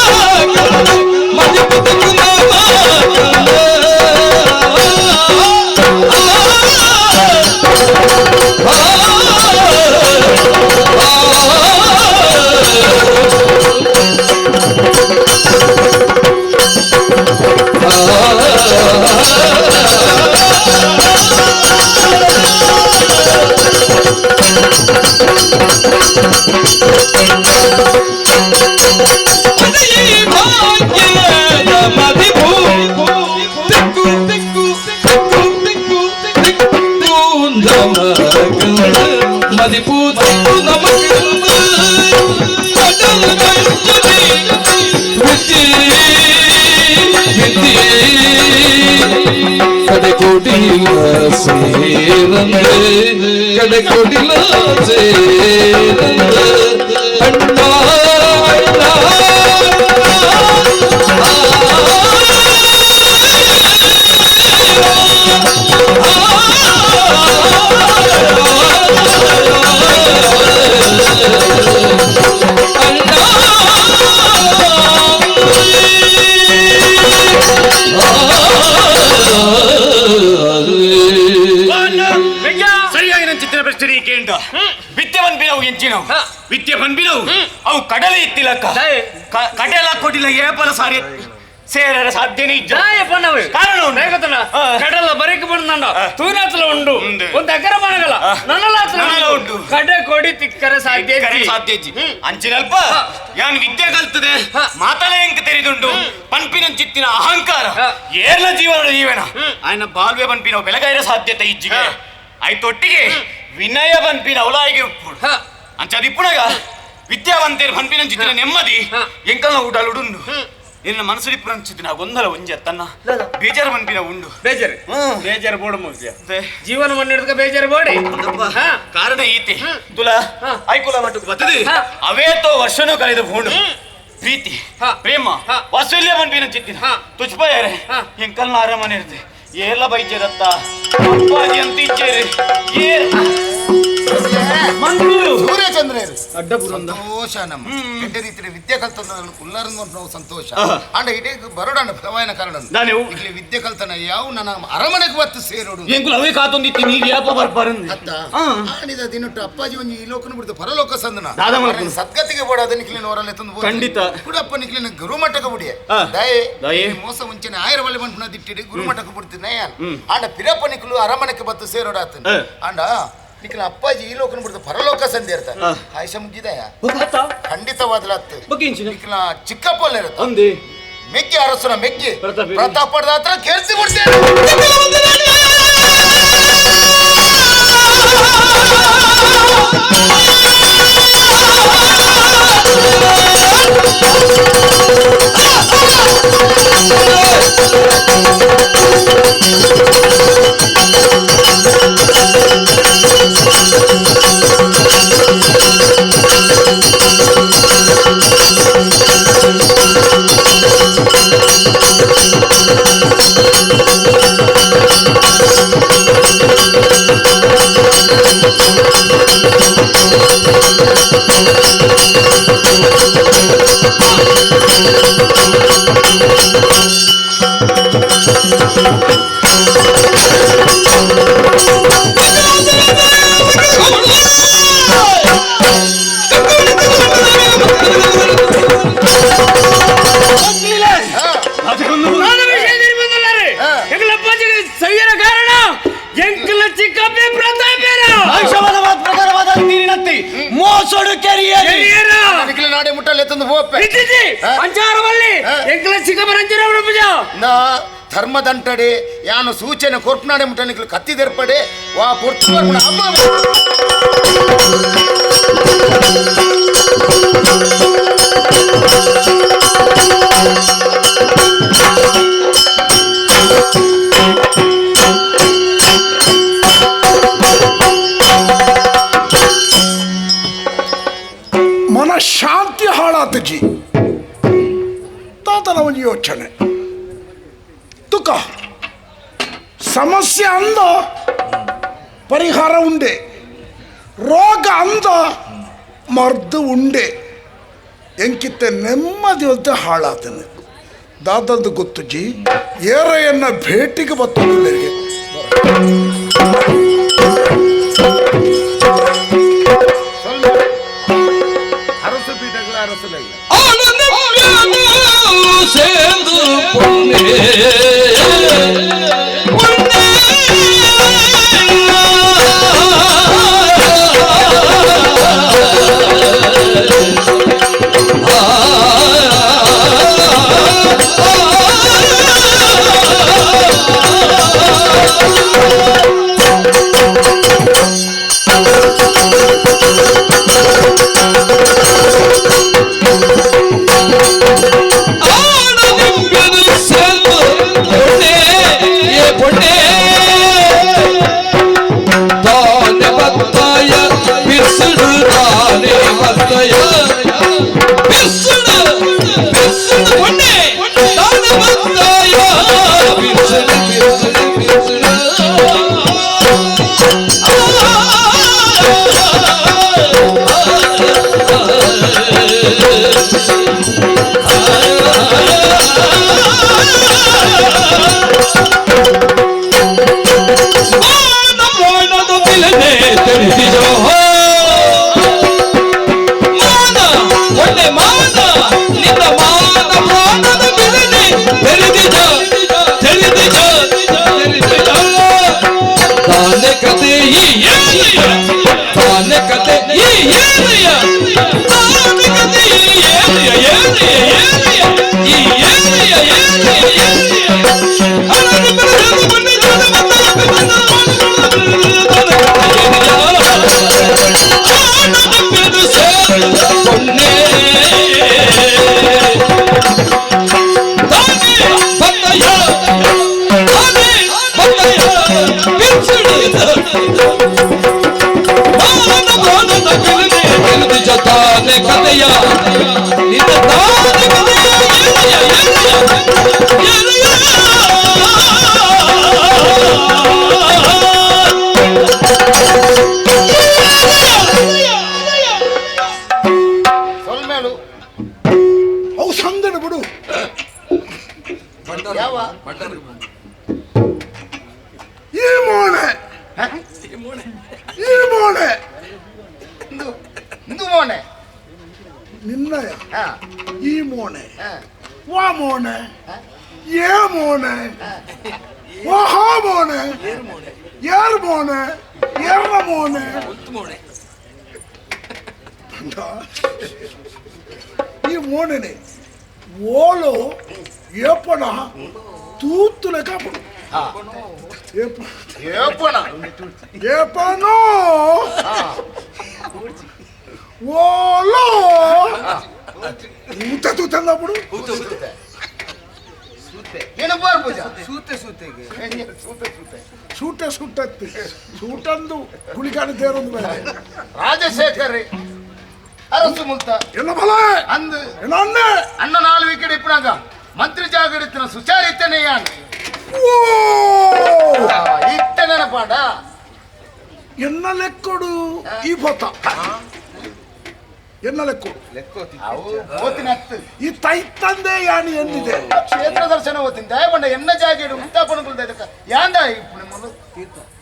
ಮದಿಪು ದಿಕ್ಕು ನಾಮ ಕಡೆಕೊಡಿಲ ಸೇರಂದ ಅಣ್ಣ ವಿದ್ಯೆ ಬಂದ್ಬಿನವು ಅವು ಕಡಲೆ ಇತ್ತಿಲಕ್ಕ ಕಡಲ ಕೊಟ್ಟಿಲ್ಲ ಏಪಲ ಸಾರಿ ಸೇರರ ಸಾಧ್ಯನೇ ಇಜ್ಜ ಕಾರಣ ಕಡಲ ಬರಕ್ಕೆ ಬಂದ ತೂನಾತಲ ಉಂಡು ಒಂದು ಅಕರ ಮಣಗಲ ನನ್ನಲಾತಲ ಉಂಟು ಕಡೆ ಕೊಡಿ ತಿಕ್ಕರೆ ಸಾಧ್ಯ ಸಾಧ್ಯ ಅಂಚಿನಲ್ಪ ಯಾನ್ ವಿದ್ಯೆ ಕಲ್ತದೆ ಮಾತಲೇ ಎಂಕ ತೆರೆದುಂಡು ಪನ್ಪಿನ ಚಿತ್ತಿನ ಅಹಂಕಾರ ಏರ್ಲ ಜೀವನ ಜೀವನ ಆಯ್ನ ಬಾಲ್ವೆ ಪನ್ಪಿನ ಬೆಳಗಾಯಿರ ಸಾಧ್ಯತೆ ಇಜ್ಜಿಗೆ ಆಯ್ತೊಟ್ಟಿಗೆ ವಿನಯ ಪನ್ಪಿನ ಅವಲಾಯಿಗೆ ಉಪ್ಪು ಅಂಚದಿಪ್ಪುಣಗ ವಿದ್ಯಾವಂತೇರು ಪನ್ಪಿನ ಚಿತ್ತಿನ ನೆಮ್ಮದಿ ಎಂಕಲ್ನ ಊಟಲುಡುಂಡು ನಿನ್ನ ಮನಸ್ಸು ಇಪ್ಪುನಂಚಿತ್ತಿನ ಗೊಂದಲ ಒಂಜಿ ತನ್ನ ಬೇಜಾರು ಪನ್ಪಿನ ಉಂಡು ಬೇಜಾರು ಬೇಜಾರು ಬೋಡು ಮುಗಿಯ ಜೀವನ ಮಣ್ಣಿಡ್ಕ ಬೇಜಾರು ಬೋಡಿ ಕಾರಣ ಈತೆ ತುಲಾ ಐಕುಲ ಮಟ್ಟಕ್ಕೆ ಬರ್ತದೆ ಅವೇತೋ ವರ್ಷನೂ ಕಳೆದು ಹೋಣು ಪ್ರೀತಿ ಪ್ರೇಮ ವಾತ್ಸಲ್ಯ ಪನ್ಪಿನ ಚಿತ್ತಿನ ತುಚ್ಪಯಾರೆ ಎಂಕಲ್ನ ಅರಮನೆ ಇರ್ತದೆ ಏಲ ಬೈಚೇರತ್ತ ಅಪ್ಪಾಜಿ ಅಂತ ಇಚ್ಚೇರಿ ಏ ಸೂರ್ಯಚಂದ್ರ ಸಂತೋಷ ನಮ್ಮ ಎಡ್ಡೆ ರೀತಿಯ ವಿದ್ಯೆ ಕಲ್ತಂದ್ರೆ ಕುಲ್ಲರಂದು ನಾವು ಸಂತೋಷ ಅಂಡ ಇಡೀ ಬರೋಡಣ್ಣ ಫಲವಾಯನ ಕಾರಣ ಇಲ್ಲಿ ವಿದ್ಯೆ ಕಲ್ತನ ಯಾವ ನನ್ನ ಅರಮನೆಗೆ ಬತ್ತು ಸೇರೋಡು ಎಂಕುಲು ಅವೇ ಕಾತೊಂದಿತ್ತಿ ನೀರು ಯಾಪ ಬರ್ಪಾರಂದು ಅತ್ತ ಆಣಿದ ದಿನಟ್ಟು ಅಪ್ಪಾಜಿ ಒಂಜಿ ಈ ಲೋಕನ ಬಿಡ್ತು ಪರಲೋಕ ಸಂದನ ಸದ್ಗತಿಗೆ ಬೋಡ ನಿಕ್ಲಿನ ಹೊರಲೆ ತಂದು ಖಂಡಿತ ಕುಡಪ್ಪ ನಿಕ್ಲಿನ ಗುರುಮಠಕ್ಕೆ ಬಿಡಿಯ ದಯೆ ಮೋಸ ಮುಂಚೆನೆ ಆಯರ ಬಲ್ಲೆ ಬಂದು ದಿಟ್ಟಿಡಿ ಗುರುಮಠಕ್ಕೆ ಬಿಡ್ತೀನಿ ಅಂಡ ಪಿರಪ್ಪ ನಿಕ್ಲು ಅರಮನೆಗೆ ಬತ್ತು ಸೇರೋಡಾತನ ಅಂಡ ನಿಕ್ಲ ಅಪ್ಪಾಜಿ ಈ ಲೋಕನ ಬಿಡ್ದು ಪರಲೋಕ ಸಂಧಿ ಇರ್ತ ಆಯುಷ ಮುಗಿದಯ ಖಂಡಿತವಾದ್ಲ ನಿಕ್ಲ ಚಿಕ್ಕಪ್ಪ ಇರುತ್ತೆ ಮೆಗ್ಗಿ ಅರಸುನ ಮೆಗ್ಗಿ ಪ್ರತಾಪದ ಹತ್ರ ಕೇಳಿಸಿ ಬಿಡ್ತೇನೆ. ಧರ್ಮದಂಟಡೆ ಯಾನು ಸೂಚನೆ ಕೊರ್ಪನಾಡೆ ಮುಟ್ಟನಿಕ್ಲು ಕತ್ತಿದೆರ್ಪಡೆ ವಾ ಪೊರ್ತು ಅಮ್ಮ ಮನ ಶಾಂತಿ ಹಾಳಾತಜಿ ತಾತನ ಒಂದು ಯೋಚನೆ ತುಕ ಸಮಸ್ಯೆ ಅಂದ ಪರಿಹಾರ ಉಂಡೆ, ರೋಗ ಅಂದ ಮರ್ದು ಉಂಡೆ, ಎಂಕಿತ್ತೆ ನೆಮ್ಮದಿ ಅಂತ ಹಾಳಾತನೆ ದಾದಂದು ಗೊತ್ತು ಜಿ. ಏರೆಯನ್ನ ಭೇಟಿಗೆ ಬರ್ತದೆ. ಏರ್ನ ಮೋನೆ ಮೋನೆ ಈ ಮೋನೆನೆ ಓಲು ಏಪಣ ತೂತುಲೆ ಕಾಪಡು ಏಪಣ ಏಪನೋ ಓಲೋ ಊತ ತೂತಂದప్పుడు ಏನು ಬಾರ್ಪೂಜ ಸೂತೆ ಸೂತೆಗೆ ಸೂತೆ ಸೂತೆ ಸೂಟೆ ಸುಟ್ಟತ್ತಿ ಸೂಟಂದು ಗುಳಿಕಾಡು ತೇರೊಂದು ಬೇರೆ ರಾಜಶೇಖರ್ ಅರಸು ಮುಲ್ತ ಎಲ್ಲ ಬಲ ಅಂದು ಎಲ್ಲ ಅಣ್ಣೆ ಅಣ್ಣ ನಾಲ್ಕು ವಿಕೆಟ್ ಇಪ್ಪನಾಗ ಮಂತ್ರಿ ಜಾಗರಿತನ ಸುಚಾರಿತನೇ ಯಾನ್ ಇತ್ತನ ಪಾಡ ಎನ್ನ ಲೆಕ್ಕೊಡು ಈ ಪೊತ್ತ ಎನ್ನ ಲೆಕ್ಕೊಡು ಈ ತೈತಂದೆ ಯಾನಿ ಎಂದಿದೆ ಕ್ಷೇತ್ರ ದರ್ಶನ ಓದ್ತೀನಿ ದಯಪಂಡ ಎನ್ನ ಜಾಗ ಉತ್ತಾಪಣಗಳು ಯಾಂದ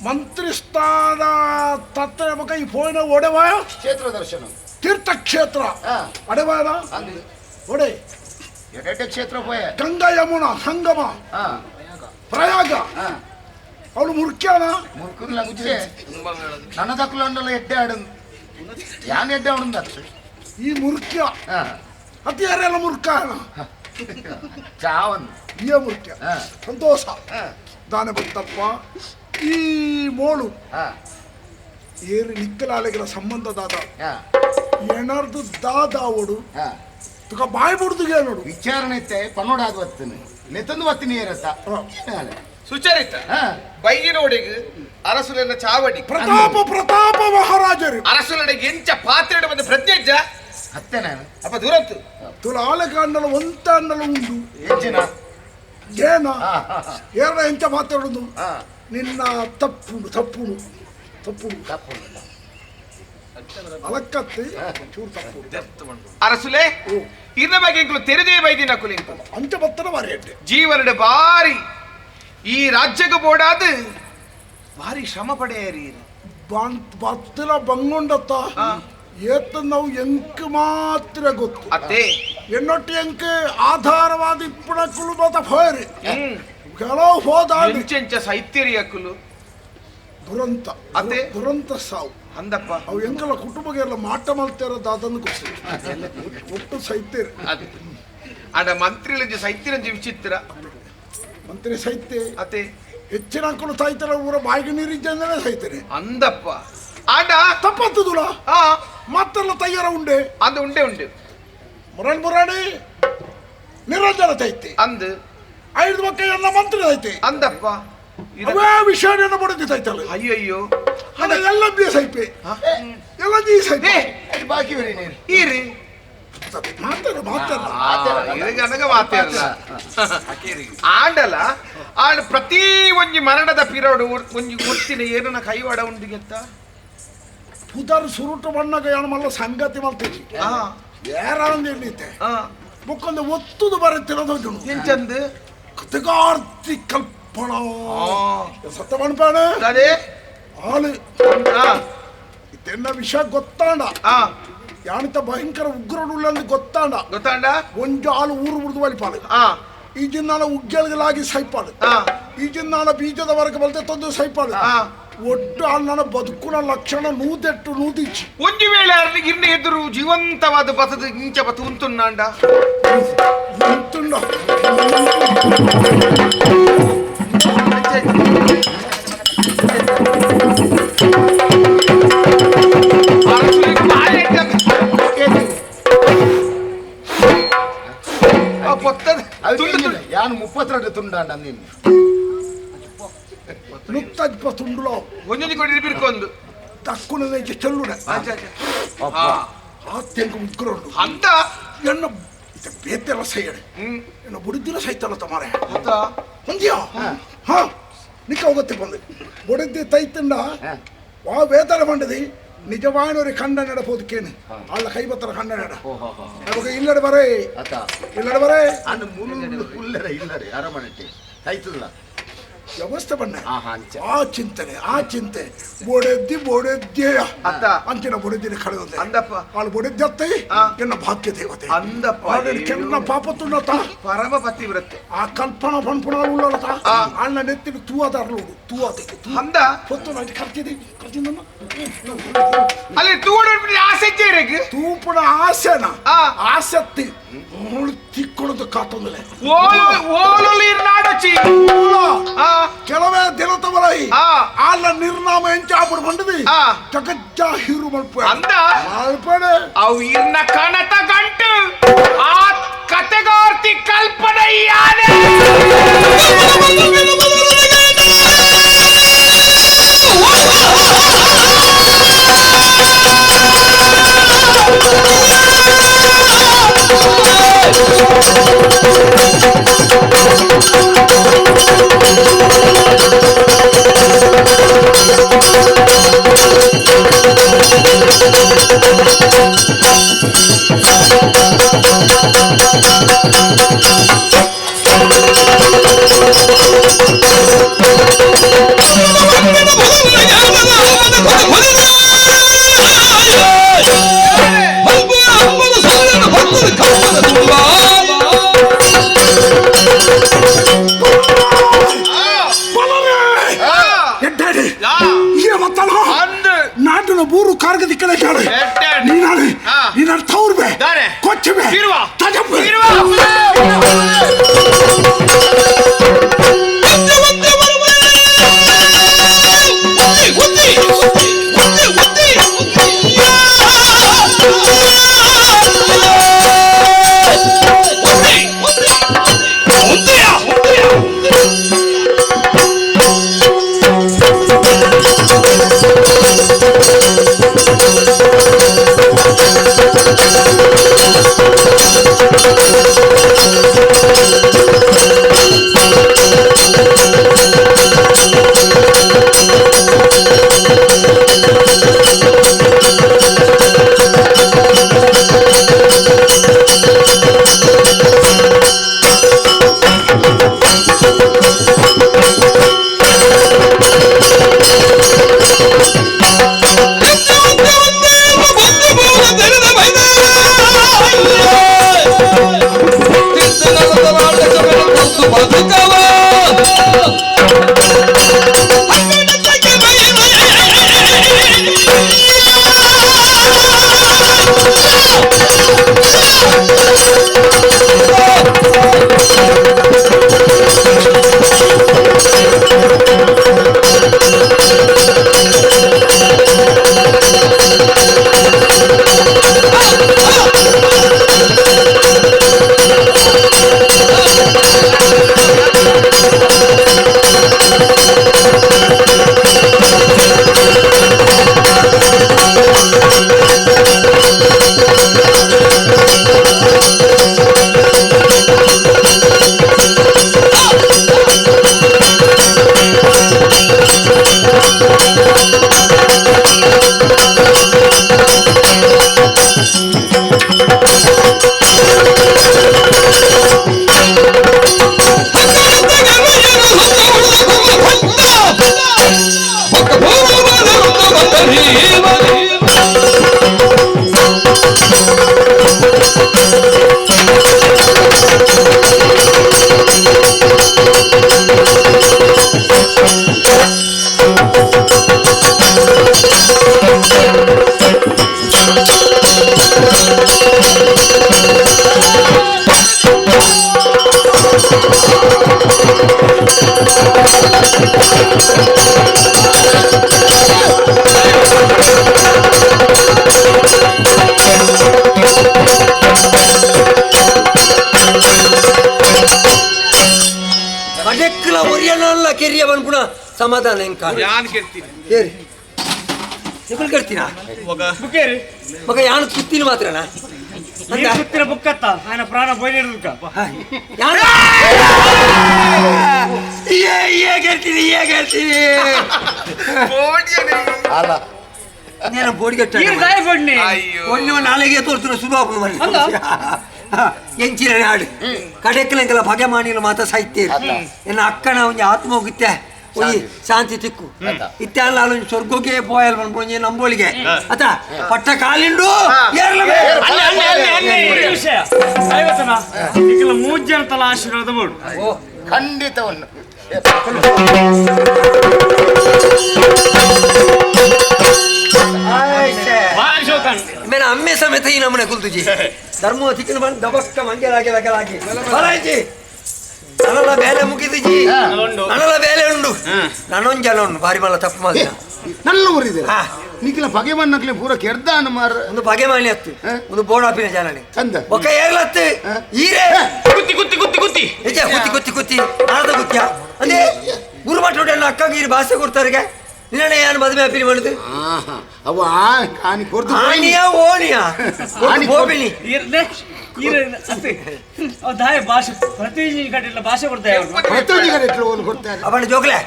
ಮಂತ್ರಿ ಸ್ಥಾನ ತತ್ರ ಮಗ ಈ ಫೋನ ಒಡೆವಾಯ ಕ್ಷೇತ್ರ ದರ್ಶನ ತೀರ್ಥಕ್ಷೇತ್ರ ಅಡೆವಾಯನ ಒಡೆ ಎಡೆಡೆ ಕ್ಷೇತ್ರ ಪೋಯ ಗಂಗಾ ಯಮುನಾ ಸಂಗಮ ಪ್ರಯಾಗ ಅವಳು ಮುರ್ಕ್ಯಾನ ಮುರ್ಕುಲ್ಲ ಮುಚ್ಚೆ ನನ್ನ ದಕ್ಕುಲಂಡಲ ಎಡ್ಡೆ ಆಡು ಯಾನ್ ಎಡ್ಡೆ ಆಡುಂದ ಈ ಮುರ್ಕ್ಯ ಅತಿ ಯಾರೆಲ್ಲ ಮುರ್ಕಾನ ಚಾವನ್ ಈ ಮುರ್ಕ್ಯ ಸಂತೋಷ ದಾನ ಬತ್ತಪ್ಪ ಈ ಮೋಳು ಏರು ನಿಕ್ಕಲಾಲೆಗಳ ಸಂಬಂಧದಾದ ಏನಾರ್ದು ದಾದಾವಡು ತುಕ ಬಾಯಿ ಬಿಡ್ದು ನೋಡು ವಿಚಾರಣೆ ಇತ್ತೆ ಪನ್ನೋಡಾದ ಬತ್ತೀನಿ ನೆತ್ತಂದು ಬತ್ತೀನಿ ಏರತ್ತ ಸುಚರಿತ ಬೈಗಿನೋಡಿಗೆ ಅರಸುಲನ ಚಾವಡಿ ಪ್ರತಾಪ ಪ್ರತಾಪ ಮಹಾರಾಜರು ಅರಸುಲನಿಗೆ ಎಂಚ ಪಾತ್ರೆ ಬಂದ ಪ್ರಜ್ಞೆಜ್ಜ ಅತ್ತೆ ನಾನು ಅಪ್ಪ ದೂರತ್ತು ತುಲ ಆಲಕಾಂಡಲ ಒಂತ ಅಂಡಲ ಉಂಡು ಎಂಚಿನ ಏನ ಏರ ಎಂಚ ಮಾತಾಡುದು ನಿನ್ನ ತಪ್ಪುಂಡು ತಪ್ಪುಂಡು ತಪ್ಪುಂಡು ತಪ್ಪುಂಡು ಅಲಕ್ಕತ್ತಿ ಚೂರು ತಪ್ಪು ಅರಸುಲೆ ಇನ್ನ ಬಗ್ಗೆ ಇಂಕುಲು ತೆರೆದೇ ಬೈದಿನ ಕುಲಿ ಅಂಚ ಬತ್ತನ ಬಾರಿ ಎಡ್ಡೆ ಜೀವನದ ಬಾರಿ ಈ ರಾಜ್ಯಕ್ಕೆ ಬೋಡಾದ ಭಾರಿ ಶ್ರಮ ಪಡೆಯರಿ ಬತ್ತಲ ಬಂಗೊಂಡತ್ತ ಏತ ನಾವು ಎಂಕ್ ಮಾತ್ರ ಗೊತ್ತು ಅತ್ತೆ ಎನ್ನೊಟ್ಟು ಎಂಕ್ ಆಧಾರವಾದ ಇಪ್ಪಣಕ್ಕುಲು ಮಾತ ಫೋಯರಿ ಕೆಲವು ಹೋದ ಎಂಚೆಂಚ ಸೈತ್ಯರಿ ಅಕ್ಕುಲು ದುರಂತ ಅತ್ತೆ ದುರಂತ ಸಾವು ಅಂದಪ್ಪ ಅವು ಎಂಕಲ ಕುಟುಂಬಗೆಲ್ಲ ಮಾಟ ಮಲ್ತೇರ ದಾದಂದು ಗೊತ್ತು ಒಟ್ಟು ಸೈತ್ಯರಿ ಅಡ ಮಂತ್ರಿಲಂಜಿ ಸೈತ್ಯರಂಜಿ ವಿಚಿತ್ರ ಮಂತ್ರಿ ಸೈತೆ ಅತ್ತೆ ಹೆಚ್ಚಿನ ಅಂಕಲು ತಾಯ್ತಾರ ಊರ ಬಾಯಿಗೆ ನೀರಿದ್ದಂದ್ರೆ ಸೈತೇನೆ ಅಂದಪ್ಪ ಆಡ ತಪ್ಪತ್ತದುಲ ಮತ್ತೆಲ್ಲ ತಯ್ಯಾರ ಉಂಡೆ ಅಂದ ಉಂಡೆ ಉಂಡೆ ಮುರಣ್ ಮುರಾಣಿ ನಿರಂಜನ ತೈತೆ ಅಂದು ಐದು ಮಕ್ಕ ಎಲ್ಲ ಮಂತ್ರಿ ಐತೆ ಅಂದಪ್ಪ ಅವೇ ವಿಷಯನ ಬಡದಿತ್ತೈತಲ್ಲ ಅಯ್ಯಯ್ಯೋ ಅದ ಎಲ್ಲ ಬಿ ಸೈಪೆ ಎಲ್ಲ ಜೀ ಸೈಪೆ ಬಾಕಿ ಬರೀ ನೀರು ಈರಿ ಮಾತಾಡ ಮಾತಾಡ ನನಗ ಮಾತಾಡಲ್ಲ ಆಂಡಲ ಆಂಡ ಪ್ರತಿ ಒಂಜಿ ಮರಣದ ಪಿರೋಡು ಒಂಜಿ ಗೊತ್ತಿನ ಏನನ್ನ ಕೈವಾಡ ಉಂಡು ಗೆತ್ತ ಪುದರ್ ಸುರುಟು ಬಣ್ಣಗ ಯಾಣ ಮಲ್ಲ ಸಂಗತಿ ಮಲ್ತೇಜಿ ಯಾರಂದ ಎಲ್ಲಿತ್ತೆ ಬುಕ್ಕೊಂದು ಒತ್ತುದು ಬರುತ್ತಿರೋದು ಎಂಚಂದು ಕಥಗಾರ್ತಿ ಕಲ್ಪಣ ಸತ್ತ ಮಣ್ಪಾಣ ಅದೇ ಆಳು ಇದೆನ್ನ ವಿಷಯ ಗೊತ್ತಾಂಡ ಯಾಣಿತ ಭಯಂಕರ ಉಗ್ರಡುಳ್ಳಂದು ಗೊತ್ತಾಂಡ ಗೊತ್ತಾಂಡ ಒಂಜು ಆಳು ಊರು ಬಿಡ್ದು ಬಲಿಪಾಳು ಈ ಜಿನ್ನಾನ ಉಗ್ಗೆಲ್ಗಳಾಗಿ ಸೈಪಾಳು ಈ ಜಿನ್ನಾನ ಬೀಜದವರೆಗೆ ಬಲ್ತೆ ತಂದು ಸೈಪಾಳು ಒಟ್ಟು ಅಣ್ಣನ ಬದುಕುನ ಲಕ್ಷಣ ನೂದೆಟ್ಟು ನೂದಿಚ್ಚಿ ಒಂದು ವೇಳೆ ಇರ್ನ ಎದುರು ಜೀವಂತವಾದ ಬಸದ ಇಂಚ ಬತು ಉಂಟುನ್ನಾಂಡ ಉಂಟುಂಡ ಯಾನು 32 ತುಂಡಾಂಡ ನೀನು ನುತ್ತಜ್ಪ ತುಂಡುಲೋ ಒಂದೊಂದು ಕೊಡಿ ಬಿರ್ಕೊಂದು ತಕ್ಕುನ ಚೆಲ್ಲುಡ ಆತ್ಯಂಕ ಉಗ್ರರು ಅಂತ ಎನ್ನ ಬೇತೆಲ್ಲ ಸೈಯಡೆ ಎನ್ನ ಬುಡಿದಿನ ಸೈತಲ್ಲ ತಮಾರೆ ಹೊಂದಿಯಾ ಹಾ ನಿಕ್ಕ ಹೋಗತ್ತೆ ಬಂದು ಬುಡಿದ್ದಿ ತೈತಂಡ ವಾ ವೇತನ ಬಂಡದಿ ನಿಜವಾನವರಿ ಕಂಡ ನಡಪೋದಕ್ಕೇನು ಅಲ್ಲ ಕೈಬತ್ತರ ಕಂಡ ನಡ ಅವಾಗ ಇಲ್ಲಡೆ ಬರೇ ಇಲ್ಲಡೆ ಬರೇ ಇಲ್ಲಡೆ ಇಲ್ಲಡೆ ಅರಮನೆಟ್ಟಿ ತೈತಲ್ಲ ವ್ಯವಸ್ಥೆ ಬಣ್ಣ ಆ ಚಿಂತನೆ ಆ ಚಿಂತೆ ಬೊಡೆದ್ದಿ ಬೊಡೆದ್ಯೇಯ ಅಂಚಿನ ಬೊಡೆದ್ದಿನ ಕಳೆದ ಅಂದಪ್ಪ ಅವಳು ಬೊಡೆದ್ದತ್ತೆ ಎನ್ನ ಭಾಗ್ಯ ದೇವತೆ ಅಂದಪ್ಪ ಕೆನ್ನ ಪಾಪ ತುಂಡತ ಪರಮ ಪತಿವ್ರತೆ ಆ ಕಲ್ಪನಾ ಪನ್ಪುಣ ಉಳ್ಳತ ಅಣ್ಣ ನೆತ್ತಿನ ತೂವಾದಾರಲು ತೂವಾದಕ್ಕೆ ಅಂದ ಹೊತ್ತು ನಾನು ಕರ್ತಿದೆ ಅಲ್ಲಿ ತೂಡು ಆಸೆ ತೂಪುಣ ಆಸೆನ ಆಸಕ್ತಿ ತಿಕ್ಕೊಳ್ಳೋದು ಕಾತೊಂದಲೆ ನಾಡಚಿ ಕೆಲವೇ ದಿನತವರೈ ಆಲ ನಿರ್ನಾಮ ಎಂಚಾಪುಡು ಬಂದದಿ ಜಗಜ್ಜಾಹೀರು ಮಲ್ಪೆ ಅಂದ ಮಲ್ಪಡೆ ಅವು ಇರ್ನ ಕನತ ಗಂಟು ಆ ಕತೆಗಾರ್ತಿ ಕಲ್ಪನೆ ಯಾನೆ ನಾಟಿನ ಬೂರು ಕಾರ್ಗದಿಕ್ಕಲೆ ಕೇಳಿ ನೀನಾಡು ನೀನಾಡು ತೌರ್ಬೆ ಕೊಚ್ಚಬೆ ತಜಪ್ಪೆ ಸಮಾಧಾನ ಹೆಂಗ್ ಕಾಣ ಯಾನ್ ಕೇಳ್ತೀನಿ ಏರಿ ನಿಕುಲ್ ಕೇಳ್ತೀನಾ ಬುಕ್ಕೇರಿ ಮಗ ಯಾನು ಕುತ್ತೀನಿ ಮಾತ್ರನಾ ನೀನು ಕುತ್ತಿನ ಬುಕ್ಕತ್ತ ఆయన ಪ್ರಾಣ పోయినడుక ಯಾನು ಏ ಏ ಕೇಳ್ತೀನಿ ಏ ಕೇಳ್ತೀನಿ ಅಲ್ಲ నేను బోడిగట్టాను ನೀರು ದಾಯಪಡಿನಿ ಒನ್ನೆ ನಾಳೆಗೆ ತೋರ್తున్న ಸುಲಭ ಮನೆ ಎಂಚಿನ ನಾಡು ಕಡೆಕ್ಲಂಗೆಲ್ಲ ಬಗೆ ಮಾಡಿಲ್ಲ ಮಾತ್ರ ಸಾಹಿತ್ಯ ಎನ್ನ ಅಕ್ಕನ ಒಂಜಿ ಆತ್ಮ ಹೋಗುತ್ತೆ ಒಂಜಿ ಶಾಂತಿ ತಿಕ್ಕು ಇತ್ಯಾಲ ಒಂಜಿ ಸ್ವರ್ಗೋಗೆ ಪೋಯಲ್ ಪನ್ಪು ಒಂಜಿ ನಂಬೋಳಿಗೆ ಅತ ಪಟ್ಟ ಕಾಲಿಂಡು ವಿಷಯ ಐವತ್ತನ ನಿಖಲ ಮೂಜನ ತಲ ಆಶೀರ್ವಾದ ಮಾಡು ಖಂಡಿತವನ್ನು ಮೇನ ಅಮ್ಮೆ ಸಮೇತ ಈ ನಮ್ಮನೆ ಕುಲ್ತುಜಿ ಧರ್ಮ ತಿಕ್ಕನ ಬಂದು ದಬಕ್ಕ ಮಂಜಲಾಗಿ ಲಗಲಾಗಿ ಬಲಾಜಿ ನನಲ ಬೇಲೆ ಮುಗಿದುಜಿ ನನಲ ಬೇಲೆ ಉಂಡು ನಾನೊಂದು ಜನ ಉಂಡು ಬಾರಿ ಮಲ್ಲ ತಪ್ಪು ಮಾಡಿದ ನನ್ನ ಊರಿದೆ ನಿಖಿಲ ಪಗೆ ಮಣ್ಣಕ್ಲೆ ಪೂರ ಕೆರ್ದಾನ ಮಾರ ಒಂದು ಪಗೆ ಮನೆ ಹತ್ತು ಒಂದು ಬೋಡಾಪಿನ ಜನನೆ ಚಂದ ಒಕ್ಕ ಏರ್ಲತ್ತು ಈರೇ ಗುತ್ತಿ ಗುತ್ತಿ ಗುತ್ತಿ ಗುತ್ತಿ ನಿಜ ಗುತ್ತಿ ಗುತ್ತಿ ಗುತ್ತಿ ನಾರದ ಗುತ್ತಿಯ ಅದೇ ಗುರುಮಠ ಅಕ್ಕಗೆ ಈ ಭಾಷೆ ಕೊಡ್ತಾರೆ ನಿನ್ನೆ ಏನು ಮದುವೆ ಅಪ್ಪಿನಿ ಮಾಡುದು ಅವ ಆನಿ ಕೊರ್ದು ಆನಿಯ ಓನಿಯ ಗೋಪಿನಿ ಭಾಷೆ ಪ್ರತಿ ಕಡೆ ಭಾಷೆ ಕೊಡ್ತಾರೆ ಪ್ರತಿಯೊಂದು ಕಡೆ ಓನು ಕೊಡ್ತಾರೆ ಅವನ ಜೋಗ್ಲೆ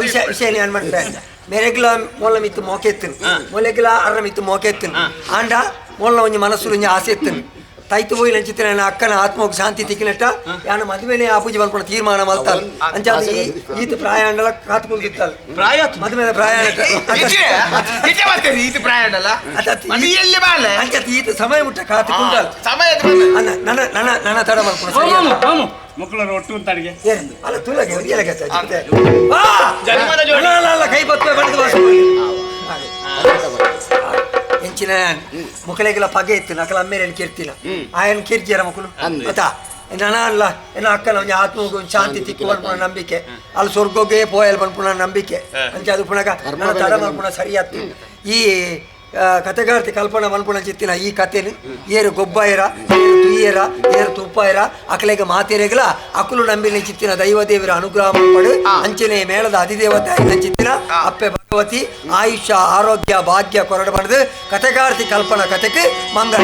ವಿಷಯ ವಿಷಯ ಏನು ಮಾಡ್ತಾರೆ ಮೇರೆಗ್ಲ ಮೊಲ್ಲ ಮಿತ್ತು ಮೋಕೆತ್ತನು ಮೊಲೆಗ್ಲ ಅರ್ರ ಮಿತ್ತು ಮೋಕೆತ್ತನು ಆಂಡ ಮೊಲ್ಲ ಒಂಜಿ ಮನಸ್ಸು ಒಂಜಿ ಆಸೆ ಎತ್ತನು ತೈತು ಹೋಗಿ ನಂಚಿತ್ತಿನ ನನ್ನ ಅಕ್ಕನ ಆತ್ಮಕ್ಕೆ ಶಾಂತಿ ತಿಕ್ಕಿನಟ್ಟ ಯಾನ ಮದುವೆನೇ ಆ ಪೂಜೆ ಮಾಡ್ಕೊಂಡು ತೀರ್ಮಾನ ಮಾಡ್ತಾಳೆ ಅಂಚ ಈತ ಪ್ರಾಯ ಅಂಡಲ ಕಾತು ಕುಂದಿತ್ತಾಳೆ ಪ್ರಾಯ ಮದುವೆ ಪ್ರಾಯ ಈತ ಪ್ರಾಯ ಅಂಡಲ ಅಂಚ ಈತ ಸಮಯ ಮುಟ್ಟ ಕಾತು ಕುಂದಾಳ ಸಮಯ ನನ್ನ ನನ್ನ ನನ್ನ ತಡ ಮಾಡ್ಕೊಂಡು ಮಕ್ಕಳ ಒಟ್ಟು ಅಂತ ಅಡಿಗೆ ಅಲ್ಲ ತುಲಗೆ ಅಲ್ಲ ಕೈ ಬತ್ತುವೆ ಬಡಿದು ವಾಸ ಎಂಚಿನ ಮುಕ್ಕಳಿಗೆಲ್ಲ ಪಗೆ ಇತ್ತು ನಕಲ ಅಮ್ಮೇಲೆ ಕಿರ್ತಿನ ಆಯನ್ ಕಿರ್ಜಿಯರ ಮಕ್ಕಳು ಆತಾ ನನ್ನ ಅಲ್ಲ ಎನ್ನ ಅಕ್ಕನ ಒಂಜಿ ಆತ್ಮಗ್ ಒಂಜಿ ಶಾಂತಿ ತಿಕ್ಕು ಪನ್ಪುನ ನಂಬಿಕೆ ಅಲ್ಲಿ ಸ್ವರ್ಗೋಗೆ ಪೋಯಲ್ ಪನ್ಪುನ ನಂಬಿಕೆ ಅಂಚ ಅದು ಪುನಗ ನನ್ನ ತಡ ಮಲ್ಪುನ ಸರಿಯಾತ್ತು ಈ ಕತೆಗಾರ್ತಿ ಕಲ್ಪನಾ ಮಲ್ಪುನ ಚಿತ್ತಿನ ಈ ಕತೆನು ಏರು ಗೊಬ್ಬಾಯರ ಏರು ತುಯ್ಯರ ಏರು ತುಪ್ಪಾಯರ ಅಕಲೆಗ ಮಾತೆರೆಗಲ ಅಕುಲು ನಂಬಿನ ಚಿತ್ತಿನ ದೈವದೇವರ ಅನುಗ್ರಹ ಮಲ್ಪಡು ಅಂಚನೆ ಮೇಳದ ಅಧಿದೇವತೆ ಚಿತ್ತಿನ ಅಪ್ಪೆ ಭಗವತಿ ಆಯುಷ್ಯ ಆರೋಗ್ಯ ಭಾಗ್ಯ ಕೊರಡು ಪಡೆದು ಕತೆಗಾರ್ತಿ ಕಲ್ಪನಾ ಕತೆಗೆ ಮಂಗಳ.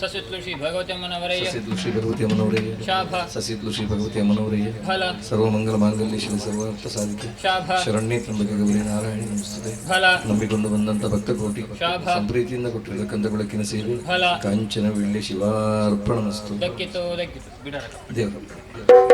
ಸಸಿತ್ಲು ಶ್ರೀ ಭಗವತಿ ಅಮ್ಮನವರಯ್ಯ. ಸಸಿತ್ಲು ಶ್ರೀ ಭಗವತಿ ಅಮ್ಮನವರಯ್ಯ. ಶಾಭ. ಸಸಿತ್ಲು ಶ್ರೀ ಭಗವತಿ ಅಮ್ಮನವರಯ್ಯ. ಫಲ. ಸರ್ವಮಂಗಲ ಮಾಂಗಲ್ಯ ಶಿವ ಸರ್ವಾರ್ಥ ಸಾಧಿಕೆ. ಶಾಭ. ಶರಣ್ಯ ತ್ರಂಬಕ ಗೌರಿ ನಾರಾಯಣಿ ನಮಸ್ತುತೆ. ಫಲ. ನಂಬಿಕೊಂಡು ಬಂದಂತ ಭಕ್ತ ಕೋಟಿ ಶಾಭ. ಸಂಪ್ರೀತಿಯಿಂದ ಕೊಟ್ಟಿರತಕ್ಕಂಥ ಬೆಳಕಿನ ಸೇವೆ ಫಲ. ಕಾಂಚನ ವಿಳ್ಳಿ ಶಿವಾರ್ಪಣ ಮಸ್ತು. ದಕ್ಕಿತು ದಕ್ಕಿತು ಬಿಡರಕ. ದೇವರ.